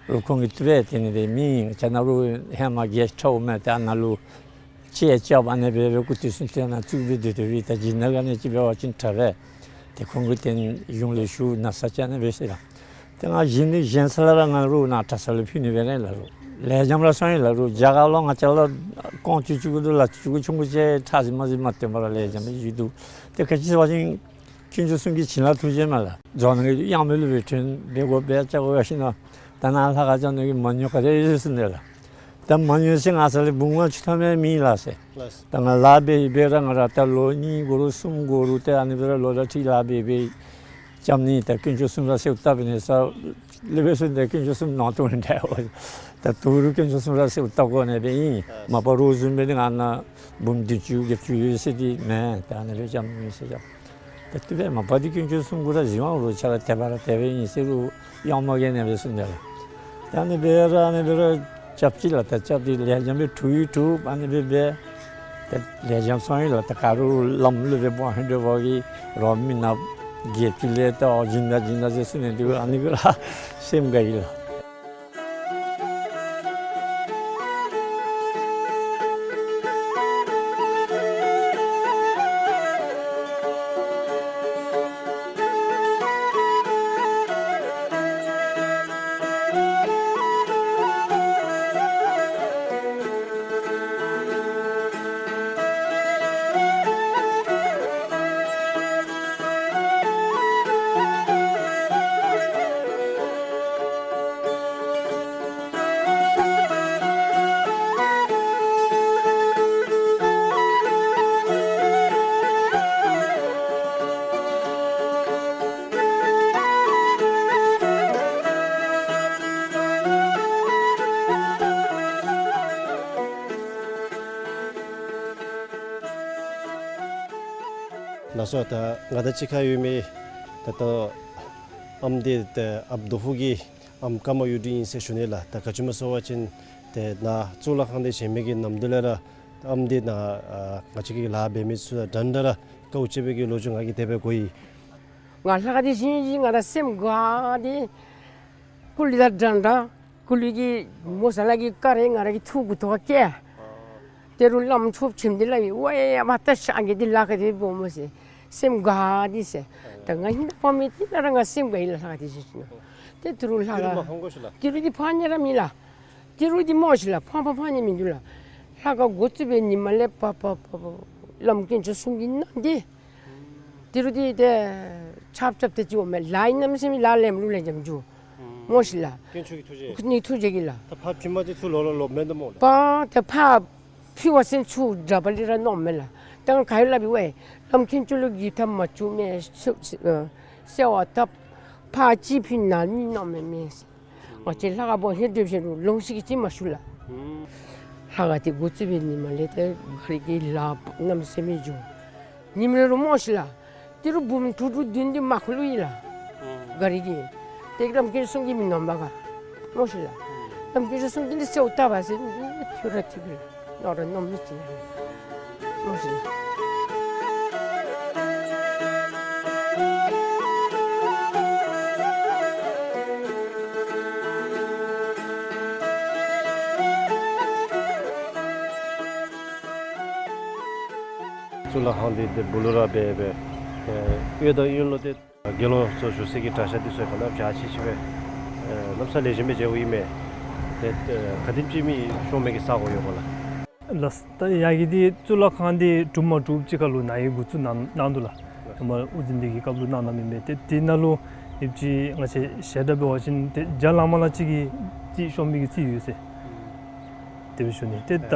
རུང་ཁོང་གིས་བཏུབ་པས། དེ་ནི་སྦེ་མི་ཁྱེད་ནཱ་རུང་ཧེ་མ་གེསཊ་ཧའུསི་མས། ཏེ་ཨ་ནཱ་ལུ་ཅིག་རྐྱབ། ཨ་ནི་སྦེ་སྦེ་སྐུ་དུས་གསུམ་དེ་ནང་བཙུགས་སྦེ་སྡོད་སྡོད་པའི་ད་ཇི་ནང་ག་ནི་ཅིག་འབད་བ་ཅིན་དྲག་པས། ཏེ་ཁོང་གིས་ཏེ་གཞུང་ལས་ཞུ་ནཱ་ས་ཅིག་ཨ་ནི་སྦེ་ཟེར་ལགས། ཏེ་ང་གཞི་ནི་གཞན་ས་ལས་ར་ང་རུང་ནཱ་གྲྭ་ས་ལུ་ཕུལ་ནི་སྦེ་ར་ཨིན་ལགས། རུང་ལེགས་ཤོམ་ར་སོང་ཡི་ལགས། རུང་རྒྱ་གར་ལུ་ང་བཅས་ལུ་རྐང་བཅུ་བཅུ་དགུ་དེ་ལགས། བཅུ་དགུ་ཆུང་ཀུ་ཅིག་ཁྲག་ཟེར་མ་ཟེར་མ་སྟོན་པར་ར་ལེགས་ཤོམ་སྦེ་བཞུགས་འདུག། ཏེ་ག་ཅི་ཟེར་བ་ཅིན་དཀོན་མཆོག་གསུམ་གྱི་བྱིན་རླབས་ཐུགས་རྗེ་མས་ལགས། རྫོང་ནང་གི་གཡང་མོ་ལུ་སྦེ་ཐོན་སྦེ་དགོ་སྦེ་རྐྱབ་དགོ་ཞིནམ་ལས་ད་ནཱ་ལྷ་ཁང་རྐྱབ་ནི་གི་མ་དངུལ་ག་དེ་ཡོད་ཟེར་ནི་ལགས། ད་མ་དངུལ་ཟེར་ང་བཅས་ལུ་འབུམ་ལྔ་བཅུ་ཐམ་ཡང་མེད་ལགས་ཟེར། ལགས། ད་ང་ལཱ་འབད་འབད་ར་ང་ར་ད་ལོ་གཉིས་འགོར་རུང་གསུམ་འགོར་རུང་ཏེ་ཨ་ནི་སྦེ་ར་ལོ་དང་ཁྲི་ལཱ་འབད་འབད་རྐྱབ་ནི། ད་དཀོན་མཆོག་གསུམ་ར་གསོལཝ་བཏབ་ནི་ས་ལས་འབད་ཟེར་ཏེ་དཀོན་མཆོག་གསུམ་ནང་དོན་འདྲ་འོ། ད་ད་རུང་དཀོན་མཆོག་གསུམ་ར་གསོལཝ་བཏབ་དགོ་ནི་སྦེ་ཨིན། མ་པ་རོགས་བཟུམ་སྦེ་ནི་ང་ནཱ་འབུམ་བདུན་ཅུ་བརྒྱད་ཅུ་ཡོད་ཟེར་འདི་མེན། ད་ཨ་ནི་སྦེ་རྐྱབ་ནི་ཟེར་རྐྱབ། ད་དེ་སྦེ་མ་པ་འདི་དཀོན་མཆོག་གསུམ་གུ་ར་གཞི་དབང་རུང་ཆ་ར་དེ་སྦེ་ར་དེ་སྦེ་ཨིན་ཟེར་རུང་གཡང་མོ་གིས་ཨ་ནི་སྦེ་གསུངས་ཏེ་ལགས། ད་ཨ་ནི་སྦེ་ར་ཨ་ནི་སྦེ་ར་རྐྱབ་ཅི་ལགས། ད་རྐྱབ་སྟེ་ལེགས་ཤོམ་སྦེ་གྲུབ་ཡང་གྲུབ། ཨ་ནི་སྦེ་འབད་ད་ལེགས་ཤོམ་སོང་ཡི་ལགས། ད་ག་རུང་ལམ་ལུ་སྦེ་འབད་ཧིང་འདོད་པ་གིས་རོགས་མི་ནག་བརྒྱད་ཅུ་ལས་ད་ཨོ་སྦྱིན་བདག་སྦྱིན་བདག་ཟེར་གསུངས་ནི་འདུག། ཨ་ནི་གུ་ར་སེམས་དགའ་ཡི་ལགས། ལགས་སོ། ད་ང་དང་གཅིག་ཁར་ཡོད་མི་ད་ལྟོ་ཨམ་འདི་ཏེ་ཨཔ་རྡོ་ཧུ་གི་ཨམ་ཀརྨ་གཡུ་སྒྲོན་ཨིན་ཟེར་ཞུ་ནི་ལགས། ད་ག་ཅི་སྨོ་ཟེར་བ་ཅིན་ཏེ་ནཱ་གཙུག་ལག་ཁང་འདི་བཞེངས་མི་གི་ནམ་དུས་ལས་ར་ཨམ་འདི་ནཱ་ཨ་ང་བཅས་ཀྱི་ལཱ་འབད་མི་ཚུ་དང་འདྲན་འདྲ་ར་དཀའཝ་སྤྱད་པའི་གི་ལོ་རྒྱུས་ང་གིས་དེ་སྦེ་གོ་ཡི། ང་ལྷ་ཁང་འདི་བཞེངས་ཞིནམ་ང་ར་སེམས་དགའ་སྟེ་སྐུ་ལུས་དང་འདྲན་འདྲ། སྐུ་ལུས་ཀྱི་མོ་ས་ལ་གི་དཀར་རེ་ང་ར་གི་ཐུགས་གུ་ཐོག་ཁར་བཀལ། ཏེ་རུང་བླམ་ཆོསཔ་ཆེན་པོ་འདི་སླབ་ཡི། ཝའེ་ཨ་པ་ད་ཤ་གི་འདི་ལཱ་ག་དེ་སྦོམ་སྨོ་ཟེར། སེམས་དགའ་སྟེ་ཟེར། ད་ང་ཧིང་ད་ཕམ་མི་འདི་ནང་ར་ང་སེམས་དགའ་ཡི་ལགས། ལྷ་ཁང་འདི་བཞེངས་ཞིནམ་ལས། ཏེ་ཏི་རུ་ལྷ་ཏི་རུ་མ་ཁང་ཕངས་དགོ་ཤིག་ལགས། ཏི་རུ་འདི་ཕངས་ནི་ར་མེད་ལགས། ཏི་རུ་འདི་སྨོ་ཤིག་ལགས། ཕངས་ཕངས་ཕངས་ནི་མིན་འདུག་ལགས། ལྷ་ཁང་འགོ་བཙུགས་པའི་ཉིནམ་ལས་ཕར་ཕར་ཕར་ཕར་བླམ་དཀོན་མཆོག་གསུམ་གྱི་ནང་འདི་ཏི་རུ་འདི་ཏེ་ཆབ་ཆབ་ཏེ་ཅིག་འོང་མས། ལཱ་ཨིན་ན་མི་ཤེས་མི་ལཱ་ལེན་རུང་ལེགས་ཤོམ་འགྱོ་སྨོ་ཤིག་ལགས། དཀོན་མཆོག་གི་ཐུགས་རྗེ། ནི་ཐུགས་རྗེ་གིས་ལགས། ད་ཕར་ཕུལ་མི་ཅིག་ཚུར་ལོག་ལོག་ལོག་མེན་ད་སྨོ་ལགས། པ་ཏེ་ཕར་ཕུལ་བ་ཅིན་ཚུར་དགྲ་བ་ལས་ར་ནོར་མས་ལགས། ད་ང་ག་ཡོད་སླབ་ཡི་ཝའེ། བླམ་དཀོན་མཆོག་ལུ་གི་ཐབས་མ་བྱུང་མས། ཨ་གསོལ་བ་བཏབ། ཕར་ཅིག་ཕུལ་ནཱ་མི་ནོར་མས་མས། ང་བཅས་ལྷ་ཁང་བོ་ཧེ་སྒྲུབ་ཤེས་རུང་ལོང་ཤེས་ཀྱི་ཅིག་མ་ཞུ་ལགས། ལྷ་ཁང་འདི་འགོ་བཙུགས་པའི་ཉིནམ་ལས་ཏེ་ག་རི་གི་ལཱ་གནམ་མེད་ས་མེད་འགྱོ། ཉིནམ་རེ་རུང་སྨོ་ཤིག་ལགས། ཏི་རུ་འབུམ་དྲུག་དྲུག་བདུན་བདུན་མ་ཁུ་ལུ་ཡི་ལགས། ག་རི་གི། ཏེ་བླམ་དཀོན་མཆོག་གསུམ་གྱིས་མི་ནོར་མས་ག་སྨོ་ཤིག་ལགས། བླམ་དཀོན་མཆོག་གསུམ་གྱིས་ནི་གསོལཝ་བཏབ་པ་ཟེར་ནི་ཐུགས་ར་ཐིག་གི་ནོར་ར་ནོར་མི་ཅིག་ལགས། གཙུག་ལག་ཁང་འདི་འདི་སྦུག་ལུ་ར་སྦེ་སྦེ་ཨེ་གཡས་དང་གཡོན་ལུ་ཏེ་དགེ་སློང་ཚུ་བཞུགས་ས་གི་གྲྭ་ཤག་འདི་ཚུ་ག་ནི་བྱ་ཆི་ཆི་སྦེ་ཨེ་གནམ་ས་ལེགས་ཤོམ་སྦེ་མཇལཝ་ཨིན་མས། ཏེ་ཨེ་ག་དེམ་ཅིག་མི་ཤོང་མི་གི་ས་གོ་ཡོད་ག་ལགས། ལགས། ད་ཡ་གི་འདི་གཙུག་ལག་ཁང་འདི་གྲུབ་མ་གྲུབ་ཅིག་ཁར་ལུ་ནཱ་གིས་འགོ་བཙུགས་གནང་གནང་འདུག་ལགས། ཧེ་མ་དབུ་འཛིན་འདི་གི་སྐབས་ལུ་གནང་གནངམ་ཨིན་མས། ཏེ་དེ་ནང་ལུ་ཡོདཔ་ཅིག་ང་བཅས་ཞལ་གྲངས་འབད་བ་ཅིན་ཏེ་བརྒྱ་ལང་མ་ལང་ཅིག་གི་རྩིས་ཤོང་མི་གི་རྩིས་ཡོད་ཟེར། དེ་སྦེ་ཞུ་ནི། ཏེ་ད་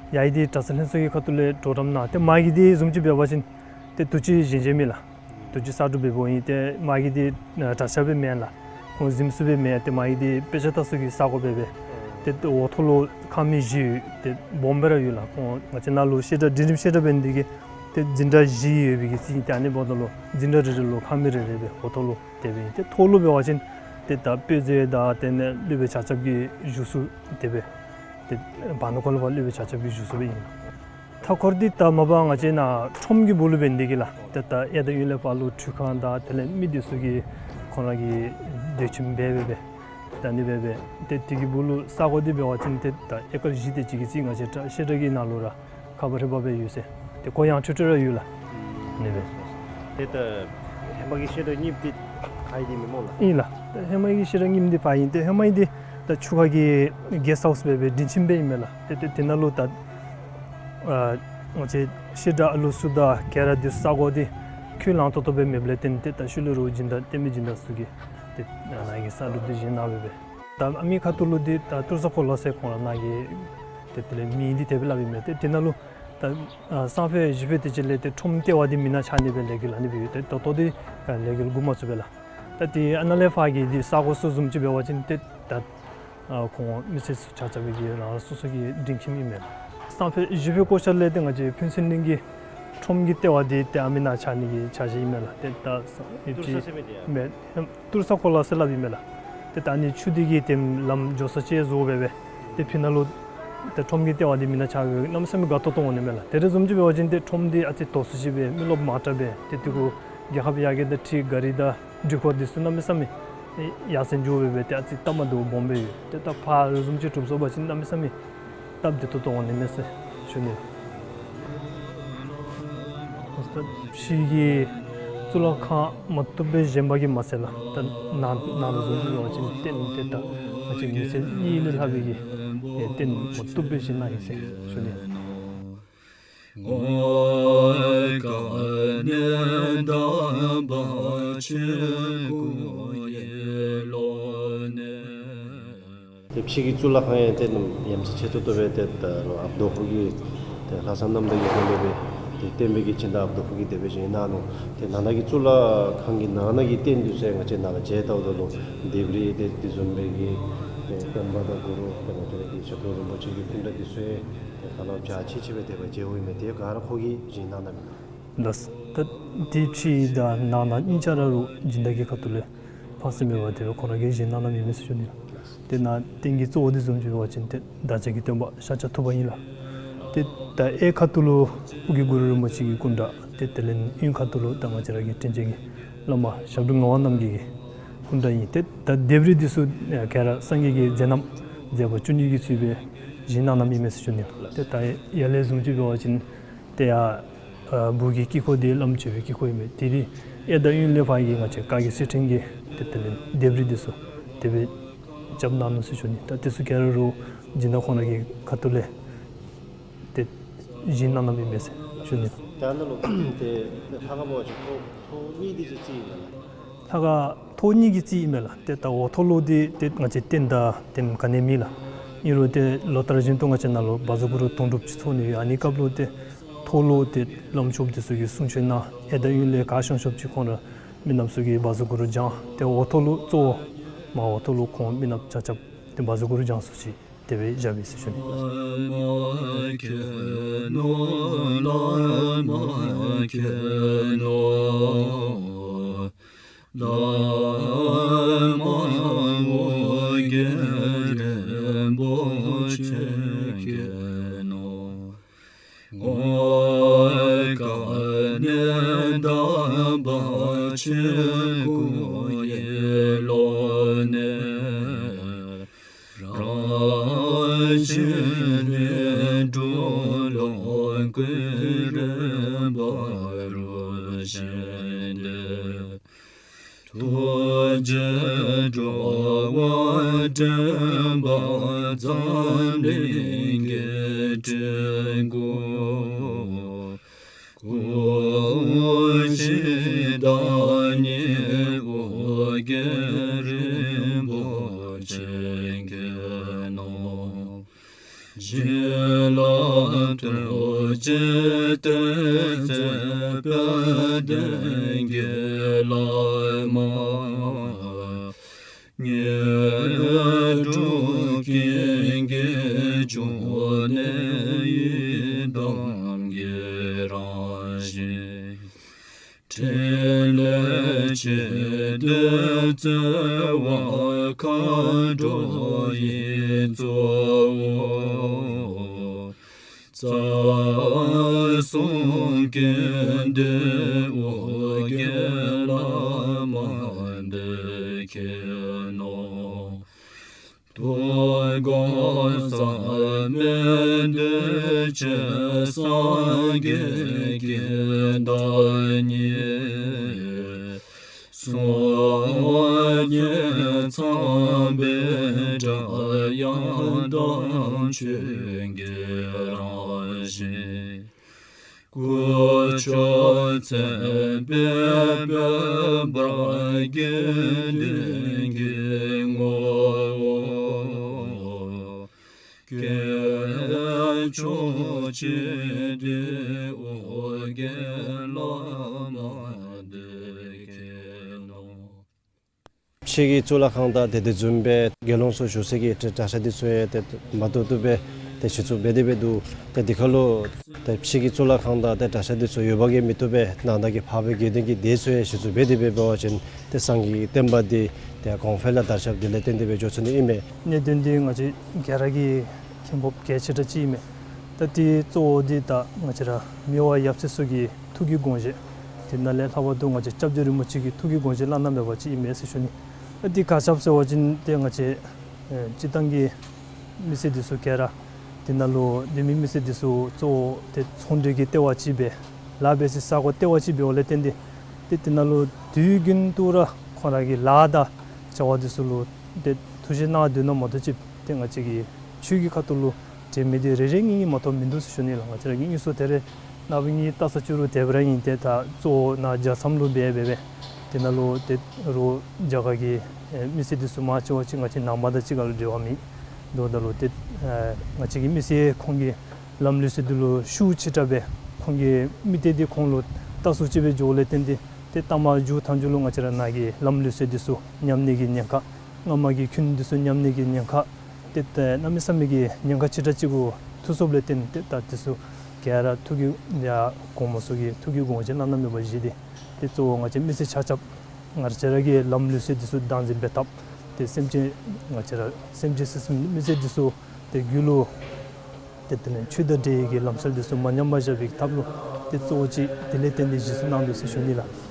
ཡ་གི་འདི་གྲྭ་ཚང་ལྷན་ཚོགས་ཀྱི་ཁ་ཐུག་ལས་གྲོགས་རམ་གནང་། ཏེ་མ་གི་འདི་བཟུམ་ཅིག་འབད་བ་ཅིན་ཏེ་དུས་ཅི་བཞེངས་བཞེངསམ་ཨིན་ལགས། དུས་ཅི་གསར་སྒྲུབ་འབདཝ་ཨིན། ཏེ་མ་གི་འདི་གྲྭ་ཤག་སྦེ་མེན་ལགས། ཁོང་གཟིམ་ས་སྦེ་མེན། ཏེ་མ་གི་འདི་དཔེ་ཆ་ལྟ་ས་གི་ས་གོ་སྦེ་སྦེ། ཏེ་འོག་ཐོག་ལུ་ཁང་མིག་བཞི་ཡོད། ཏེ་སྦོམ་སྦེ་ར་ཡོད་ལགས། ཁོང་ང་བཅས་ནཱ་ལུ་བཤད་གྲྭ་འབྲིང་རིམ་བཤད་གྲྭ་འབད་ནི་འདི་གིས་ཏེ་འཛིན་གྲྭ་བཞི་ཡོད་པའི་གི་རྩིས་ཨིན། ཏེ་ཨ་ནི་འབདཝ་ད་ལུ་འཛིན་གྲྭ་རེ་རེ་ལུ་ཁང་མིག་རེ་རེ་སྦེ་འོག་ཐོག་ལུ་དེ་སྦེ་ཨིན། ཏེ་ཐོག་ལུ་འབད་བ་ཅིན་ཏེ་ད་དཔེ་མཛོད་དང་དེ་ལས་སློབ་དཔོན་ཆ་ཁྱབ་ཀྱི་བཞུགས་ས་དེ་སྦེ་ཏེ་བར་ན་ཁོ་ལུ་ཕར་སློབ་དཔོན་ཆ་ཁྱབ་ཀྱི་བཞུགས་ས་སྦེ་ཨིན། མཐའ་འཁོར་འདི་ད་མ་པ་ང་བཅས་ནཱ་ཁྲོམ་གྱི་སྦུག་ལུ་འབད་ནི་འདི་གིས་ལགས། ཏེ་ད་གཡས་དང་གཡོན་ལས་ཕར་ལུ་ཁྲུས་ཁང་དང་དེ་ལས་མི་སྡོད་ས་གི་ ཁོང་ར་གིས་སྡོད་ཁྱིམ་འབད་འབད་འབད་ད་ཨ་ནི་འབད་འབད་ཏེ་དེ་གི་སྦུག་ལུ་ས་གོ་འདི་འབད་བ་ཅིན་ཏེ་ད་ཨེ་ཀར་བཞི་དེ་ཅིག་གི་རྩིས་ང་བཅས་བཤད་གྲྭ་གི་ནང་ལུ་ར་ཁ་བརྡ་འབད་འབད་ཡོད་ཟེར། ཏེ་ཁོ་ཡང་ཁྲི་ཁྲི་ར་ཡོད་ལགས། ཨ་ནི་སྦེ། ཏེ་ད་ཧེ་མ་གི་བཤད་གྲྭ་གཉིས་འདི་ཕར་ཨིན་ཏེ་མེན་སྨོ་ལགས། ཨིན་ལགས། ད་ཧེ་མ་གི་བཤད་གྲྭ་གཉིས་འདི་ཕར་ཨིན། ཏེ་ཧེ་མ་ཨིན་འདི་ད་ཆུ་ཁ་གི་གེསཊ་ཧའུསི་འབད་འབད་སྒྲིང་ཁྱིམ་སྦེ་ཨིན་མས་ལགས། ཏེ་ཏེ་དེ་ནང་ལུ་ད་ཨ་ང་བཅས་བཤད་གྲྭ་ཨ་ལུ་ཚུ་དང་ག་ར་འདི་ས་གོ་འདི་ཁུངས་ལང་ཏོག་ཏོ་སྦེ་མེདཔ་ལས་བརྟེན་ཏེ་ད་ཤུལ་ལས་ར་སྦྱིན་བདག་བསྟེན་མི་སྦྱིན་བདག་ཚུ་གིས་ཏེ་ནཱ་གི་ས་ལུ་འདི་བཞེངས་གནང་འབད་འབད། ད་ཨ་མི་ཁ་ཐུག་ལུ་འདི་ད་ཏུར་ས་ཁོ་ལ་ཟེར་ཁོང་ར་ནཱ་གི་ཏེ་དེ་ལས་མིང་འདི་དེ་སྦེ་སླབ་ཨིན་མས། ཏེ་དེ་ནང་ལུ་ད་ཨ་སང་ཕོད་གཞེས་ཕོད་དེ་ཅིག་ལས་ཏེ་ཁྲོམ་ལྟེ་བ་འདི་མེན་ན་ཆགས་ནི་སྦེ་ལས་འགུལ་ཨ་ནི་སྦེ་ཡོད། ཏེ་ད་ལྟོ་འདི་ལས་འགུལ་འགོ་མ་བཙུགས་པས་ལགས། ད་ཏེ་ཨ་ནཱ་ལས་ཕར་གྱི་འདི་ས་གོ་ཚུ་བཟུམ་ཅིག་འབད་བ་ཅིན་ཏེ་ད་ཨ་ཁོང་མི་སེར་ཚུ་ཆ་ཁྱབ་ཀྱི་རང་རང་སོ་སོ་གི་སྒྲིང་ཁྱིམ་ཨིན་མས་ལགས། སང་ཕོད་གཞེས་ཕོད་སྐོར་ཆ་ལས་ཏེ་ང་བཅས་ཕུན་ཚོགས་གླིང་གི་ཁྲོམ་གྱི་ལྟེ་བ་འདི་ཏེ་ཨ་མི་ནང་ཆགས་ནི་གི་འཆར་གཞི་ཨིན་མས་ལགས། ཏེ་ད་ས་ཏུར་ས་ཟེར་མི་འདི་ཡ་མེན་ཏུར་ས་ཁོ་ལ་ཟེར་སླབ་ཨིན་མས་ལགས། ཏེ་ད་ཨ་ནི་ཆུ་འདི་གིས་ཏེ་ལམ་འགྱོ་ས་ཅིག་བཟོ་འབད་འབད་ཏེ་ཕི་ནང་ལུ་ཏེ་ཁྲོམ་གྱི་ལྟེ་བ་འདི་མེན་ན་ཆགས་འབད་གནམ་མེད་ས་མེད་དགའ་ཏོག་ཏོ་འོང་ནི་མས་ལགས། དེ་རེ་བཟུམ་ཅིག་འབད་བ་ཅིན་ཏེ་ཁྲོམ་འདི་ཨ་ཙི་དོ་སུ་ཅིག་སྦེ་མི་རློབས་མང་དྲགས་སྦེ་ཏེ་དེ་གུ་རྒྱལ་ཁབ་ཡར་རྒྱས་དང་འཁྲིལ་གཱ་རི་དང་འགྲུལ་འཁོར་འདི་ཚུ་གནམ་མེད་ས་མེད་ཡར་སེང་འགྱོ་འབད་འབད་ཏེ་ཨ་ཙི་སྟབས་མ་བདེཝ་སྦོམ་སྦེ་ཡོད། ཏེ་ད་ཕར་རེ་བཟུམ་ཅིག་གྲུབ་སོང་པ་ཅིན་གནམ་མེད་ས་མེད་སྟབས་བདེ་ཏོག་ཏོ་འོང་ནི་མས་ཟེར་ཞུ་ནི། ད་ཕྱི་གི་གཙུག་ལག་ཁང་མ་བཏུབ་སྦེ་བཞེངས་པ་གིས་མ་ཚད་ལགས། ད་ནང་ནང་ལུ་བཟུམ་ཅིག་འབད་བ་ཅིན་རྟེན་འདི་ད་ང་བཅས་མི་སེར་གཉིས་ལས་ལྷག་པའི་གི་རྟེན་མ་བཏུབ་སྦེ་བཞེངས་གནང་ཡི་ཟེར་ཞུ་ནི། ཏེ་ཕྱི་གི་གཙུག་ལག་ཁང་ཡང་ཏེ་ནམ་ཡ་མཚན་ཆེ་ཏོག་ཏོ་སྦེ་ཏེ་ད་རུང་ཨཔ་རྡོ་ཕུག་གི་ཏེ་ལྷ་བསངས་གནངམ་ད་གི་སྐོར་ལས་སྦེ་ཏེ་བསྟན་པའི་གི་སྦྱིན་བདག་ཨཔ་རྡོ་ཕུག་གིས་དེ་སྦེ་བཞེངས་གནང་ནུག། ཏེ་ནང་ན་གི་གཙུག་ལག་ཁང་གི་ནང་ན་གི་རྟེན་འདི་ཚུ་ང་བཅས་ནཱ་ལུ་མཇལ་བལྟཝ་ད་ལུ་ལྡེབས་རིས་ཏེ་དེ་བཟུམ་སྦེ་གི་ཏེ་པདྨ་དང་གུ་རུ་ཏེ་ང་བཅས་ར་གི་ཞབས་དྲུང་རིན་པོ་ཆེ་གི་སྐུ་འདྲ་འདི་ཚུ་ཡང་ཏེ་ཧ་ལམ་འཇའ་ཆི་ཆི་སྦེ་དེ་སྦེ་མཇལཝ་ཨིན་མས། དེ་ག་ར་ཁོ་གིས་བཞེངས་གནང་གནངམ་ཨིན། ལགས། ད་དེ་ཕྱི་དང་ནང་ན་གཉིས་ཆ་ར་རུང་སྦྱིན་བདག་གི་ཁ་ཐུག་ལས་ཕངས་སེམས་མེད་པར་དེ་སྦེ་ཁོང་ར་གིས་བཞེངས་གནང་གནངམ་ཨིན་མས་ཟེར་ཞུ་ནི། ཏེ་ནཱ་རྟེན་གྱི་གཙོ་བོ་འདི་བཟུམ་ཅིག་འབད་བ་ཅིན་ཏེ་བདག་ཅག་གི་སྟོན་པ་ཤཱཀྱ་ཐུབ་པ་ཨིན་ལགས། ཏེ་ད་གཡས་ཁ་ཐུག་ལུ་ཨོ་རྒྱན་གུ་རུ་རིན་པོ་ཆེ་གི་སྐུ་འདྲ་ཏེ་དེ་ལས་གཡོན་ཁ་ཐུག་ལུ་ད་ང་བཅས་ར་གི་དྲིན་ཅན་གྱི་བླ་མ་ཞབས་དྲུང་ངག་དབང་རྣམ་རྒྱལ་གྱི་སྐུ་འདྲ་ཨིན། ཏེ་ད་ལྡེབས་རིས་འདི་ཚུ་ག་ར་སངས་རྒྱས་ཀྱི་མཛད་རྣམ་མཛད་པ་བཅུ་གཉིས་ཀྱི་ཚུལ་སྦེ་བཞེངས་གནང་གནངམ་ཨིན་མས་ཟེར་ཞུ་ནི། ཏེ་ད་ཡར་ལས་བཟུམ་ཅིག་འབད་བ་ཅིན་ཏེ་ཡར་ཨ་སྦུག་གི་དཀྱིལ་འཁོར་འདི་བླམ་མཆོད་པའི་དཀྱིལ་འཁོར་ཨིན་མས། དེ་རིང་གཡས་དང་གཡོན་ལས་ཕར་གྱི་ང་བཅས་བཀའ་བརྒྱུད་གསེར་ཕྲེང་གི་ཏེ་དེ་ལས་ལྡེབས་རིས་འདི་ཚུ་དེ་སྦེ་རྐྱབ་གནང་ནུག་ཟེར་ཞུ་ནི། ད་དེ་ཚུ་ག་ར་རུང་སྦྱིན་བདག་ཁོང་ར་གི་ཁ་ཐུག་ལས་ཏེ་བཞེངས་གནང་གནངམ་ཨིན་མས་ཟེར་ཞུ་ནི། ད་ནཱ་ལུ་ཏེ་ལྷ་ཁང་འབད་བ་ཅིན་ཐོག་ཐོག་གཉིས་འདི་ཅིག་རྩིས་ཨིན་མས་ལགས། ལྷ་ཁང་ཐོག་གཉིས་ཀྱི་རྩིས་ཨིན་མས་ལགས། ཏེ་ད་འོག་ཐོག་ལུ་འདི་ཏེ་ང་བཅས་རྟེན་དང་རྟེན་ག་ནི་མེད་ལགས། ཨིན་རུང་ཏེ་ལོ་ལྟར་བཞིན་དུ་ང་བཅས་ནཱ་ལུ་བཛྲ་གུ་རུ་དུང་སྒྲུབ་ཅིག་ཚོགས་ནི་ཡོད། ཨ་ནི་སྐབས་ལུ་ཏེ་ཐོག་ལུ་ཏེ་བླམ་ཆོསཔ་འདི་ཚུ་གིས་གསུང་ཆོག་གནང་། གཡས་དང་གཡོན་ལས་ག་ཤོང་ཤོངམ་ཅིག་ཁོང་ར་མི་ནགཔ་ཚུ་གིས་བཛྲ་གུ་རུ་བགྱང་། ཏེ་འོག་ཐོག་ལུ་གཙོ་བོ་མར་འོག་ཐོག་ལུ་ཁོང་མི་ནགཔ་ཆ་ཁྱབ་ཏེ་བཛྲ་གུ་རུ་བགྱང་ས་ཅིག་དེ་སྦེ་བཞགཔ་ཨིན་ཟེར་ཞུ་ནི། ཐུགས་རྗེས་འགྲོ་བ་འདྲེན་པ་འཛམ་གླིང་གི་སྤྲུལ་སྐུ། སྐུ་གཅིག་བདག་ཉིད་ཨོ་རྒྱན་རིན་པོ་ཆེ་མཁྱེན་ནོ། བྱིན་རླབས་ཐུགས་རྗེའི་གཏེར་མཛོད་དཔལ་ལྡན་གྱི་བླ་མ། དངོས་གྲུབ་ཀུན་གྱི་འབྱུང་གནས་ཡི་དམ་གྱི་རང་བཞིན། ཕྲིན་ལས་ཆེ་འདོད་བརྩེ་བ་མཁའ་འགྲོ་ཡི་གཙོ་བོ། རྩ་གསུམ་ཀུན་འདུས་ཨོ་རྒྱན་བླ་མ་འདི། གི་བདག་ཉིད། སངས་རྒྱས་ཚངས་པའི་སྒྲ་དབྱངས་དང་ཆོས་ཀྱི་རང་བཞིན། སྐུ་མཆོག་མཚན་དཔལ་བོད་འབར་དགེ་འདུན་གྱི་ངོ་བོ། སྐྱེས་མཆོག་ཅི་སྟེ་ཨོ་རྒྱན་བླ་མ་འདི་སྐད་དོ། ཕྱི་གི་གཙུག་ལག་ཁང་དང་དེ་དེ་བཟུམ་སྦེ་དགེ་སློང་ཚུ་བཞུགས་ས་གི་གྲྭ་ས་འདི་ཚུ་ཡང་ཏེ་མ་བཏུབ་བཏུབ་སྦེ་ཏེ་གཞི་བཙུགས་འབད་དེ་སྦེ་འདུག། ཏེ་འདི་ཁ་ལུ་ཏེ་ཕྱི་གི་གཙུག་ལག་ཁང་དང་ཏེ་གྲྭ་ས་འདི་ཚུ་ཡོདཔ་གིས་མི་བཏུབ་པས། ནང་ན་གི་འཕགས་པའི་དགེ་འདུན་གྱི་སྡེ་ཚུ་ཡང་གཞི་བཙུགས་འབད་དེ་སྦེ་འབད་བ་ཅིན་ཏེ་སངས་རྒྱས་ཀྱི་བསྟན་པ་འདི་ཏེ་གོང་འཕེལ་ལུ་དར་ཁྱབ་འདི་ལས་བརྟེན་ཏེ་སྦེ་འགྱོ་ཚུགས་ནི་ཨིན་མས། གནད་དོན་འདི་ང་བཅས་ག་ར་གིས་མཁྱེན་དགོཔ་གལ་ཆེ་དྲགས་ཅིག་ཨིན་མས། ད་འདི་གཙོ་བོ་འདི་ད་ང་བཅས་ར་མི་དབང་ཡབ་སྲས་ཚུ་གི་ཐུགས་ཀྱི་དགོངས་བཞེད། དེ་ནང་ལས་ལྷག་པར་དུ་ང་བཅས་སྐྱབས་རྗེ་རིན་པོ་ཆེ་གི་ཐུགས་ཀྱི་དགོངས་བཞེད་བླ་ན་མེད་པ་ཅིག་ཨིན་མས་ཟེར་ཞུ་ནི། ད་འདི་ག་ཅི་སྦེ་ཟེར་བ་ཅིན་ཏེ་ང་བཅས་ཨེ་སྤྱིར་བཏང་གི་མི་སེར་འདི་ཚུ་ག་ར་དེ་ནང་ལུ་སྡོད་མི་མི་སེར་འདི་ཚུ་གཙོ་བོ་ཏེ་ཚོང་འབྲེལ་གྱི་ལྟེ་བ་ཅིག་སྦེ་ལཱ་འབད་སའི་ས་གོ་ལྟེ་བ་ཅིག་འབདཝ་ལས་བརྟེན་ཏེ་ཏེ་དེ་ནང་ལུ་དུས་རྒྱུན་དུ་ར་ཁོང་ར་གི་ལཱ་དང་བྱ་བ་འདི་ཚུ་ལུ་ཏེ་ཐུགས་བཞེས་གནང་སྡོད་ནི་མ་གཏོགས་ཅིག་ཏེ་ང་བཅས་ཀྱི་ཆོས་ཀྱི་ཁ་ཐུག་ལུ་འབྲེལ་མི་འདི་རེ་རེ་གཉིས་གཉིས་མ་གཏོགས་མིན་འདུག་ཟེར་ཞུ་ནི་ལགས། ང་བཅས་ར་གཉིས་གཉིས་སུ་དེ་རེ་ནངས་པ་གཉིས་ལྟ་ས་བཅུག་རུང་དེ་སྦེ་ར་ཨིན། ཏེ་ད་གཙོ་བོ་ནཱ་རྒྱལ་མཚམས་ལུ་འབད་འབད་སྦེ་དེ་ནང་ལུ་ཏེ་རོགས་རྒྱ་གར་གྱི་ཨེ་མི་སེར་འདི་ཚུ་མང་ཆེ་བ་ཅིག་ང་བཅས་ནང་པ་དང་གཅིག་ཁར་ལུ་འབྲེལ་བ་མེད། འབདཝ་ད་ལུ་ཏེ་ཨེ་ང་བཅས་ཀྱི་མི་སེར་ཁོང་གི་ལམ་ལུགས་ཟེར་འདི་ལུ་ཤུགས་ཆེ་དྲགས་སྦེ་ཁོང་གི་དམིགས་གཏད་འདི་ཁོང་ལུ་ལྟ་སུ་ཅིག་སྦེ་འགྱོཝ་ལས་བརྟེན་ཏེ་ཏེ་ལྟ་མ་འགྱོ་ཐངས་ཅིག་ལུ་ང་བཅས་ར་ནཱ་གི་ལམ་ལུགས་ཟེར་འདི་ཚུ་ཉམས་ནི་གི་ཉེན་ཁ། སྔ་མ་གི་ཁྱོན་འདི་ཚུ་ཉམས་ནི་གི་ཉེན་ཁ། ཏེ་ད་གནམ་མེད་ས་མེད་ཀྱི་ཉེན་ཁ་ཆེ་དྲགས་ཅིག་གུ་ཐུག་སོཔ་ལས་བརྟེན་ཏེ་ད་འདི་ཚུ་ག་ར་ཐུགས་ཀྱི་ཡ་གོངམ་ཚུ་གིས་ཐུགས་ཀྱི་དགོངས་བཞེད་བླ་ན་མེད་པ་བཞེས་ཏེ་ཏེ་གཙོ་བོ་ང་བཅས་མི་སེར་ཆ་ཁྱབ་ང་བཅས་ར་གི་ལམ་ལུགས་ཟེར་འདི་ཚུ་བདག་འཛིན་འབད་ཐབས། ཏེ་སེམས་ཅན་ང་བཅས་ར་སེམས་ཅན་ཟེར་སེམས་མི་སེར་འདི་ཚུ་ཏེ་རྒྱུད་ལུ་ཏེ་དེ་ནས་ཆོས་དང་འབྲེལ་བའི་གི་ལམ་སྲོལ་འདི་ཚུ་མ་ཉམས་པར་བཞག་པའི་ཐབས་ལུ་ཏེ་གཙོ་བོ་ཅིག་དེ་ལས་བརྟེན་ཏེ་གཞི་བཙུགས་གནང་དོ་ཟེར་ཞུ་ནི་ལགས།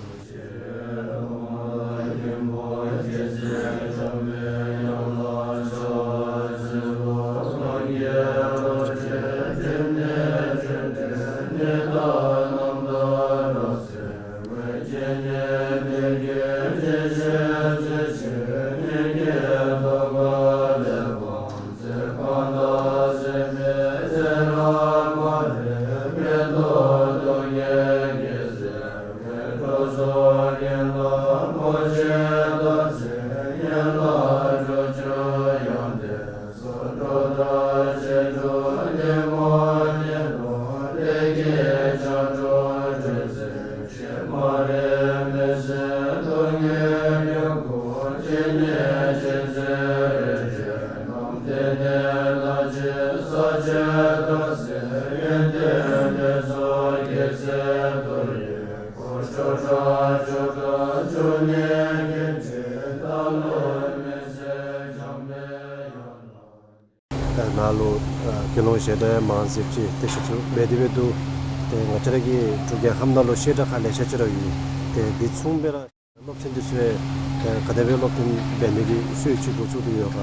ད་ནཱ་ལུ་ཨ་དགེ་སློང་བཤད་གྲྭ་ཡང་མང་སུ་ཅིག་ཏེ་གཞི་བཙུགས་འབད་དེ་འབད་འདུག། ཏེ་ང་བཅས་ར་གི་འབྲུག་རྒྱལ་ཁབ་ནང་ལུ་བཤད་གྲྭ་ཁག་ལེ་ཤ་ཅིག་ར་ཡོད། ཏེ་འདི་མཚུངས་སྦེ་ར་སློབ་ཚན་འདི་ཚུ་ཡང་ག་དེ་སྦེ་སློབ་སྟོན་འབད་ནི་གི་སྲོལ་ཅིག་འགོ་བཙུགས་ཏེ་ཡོད་ག།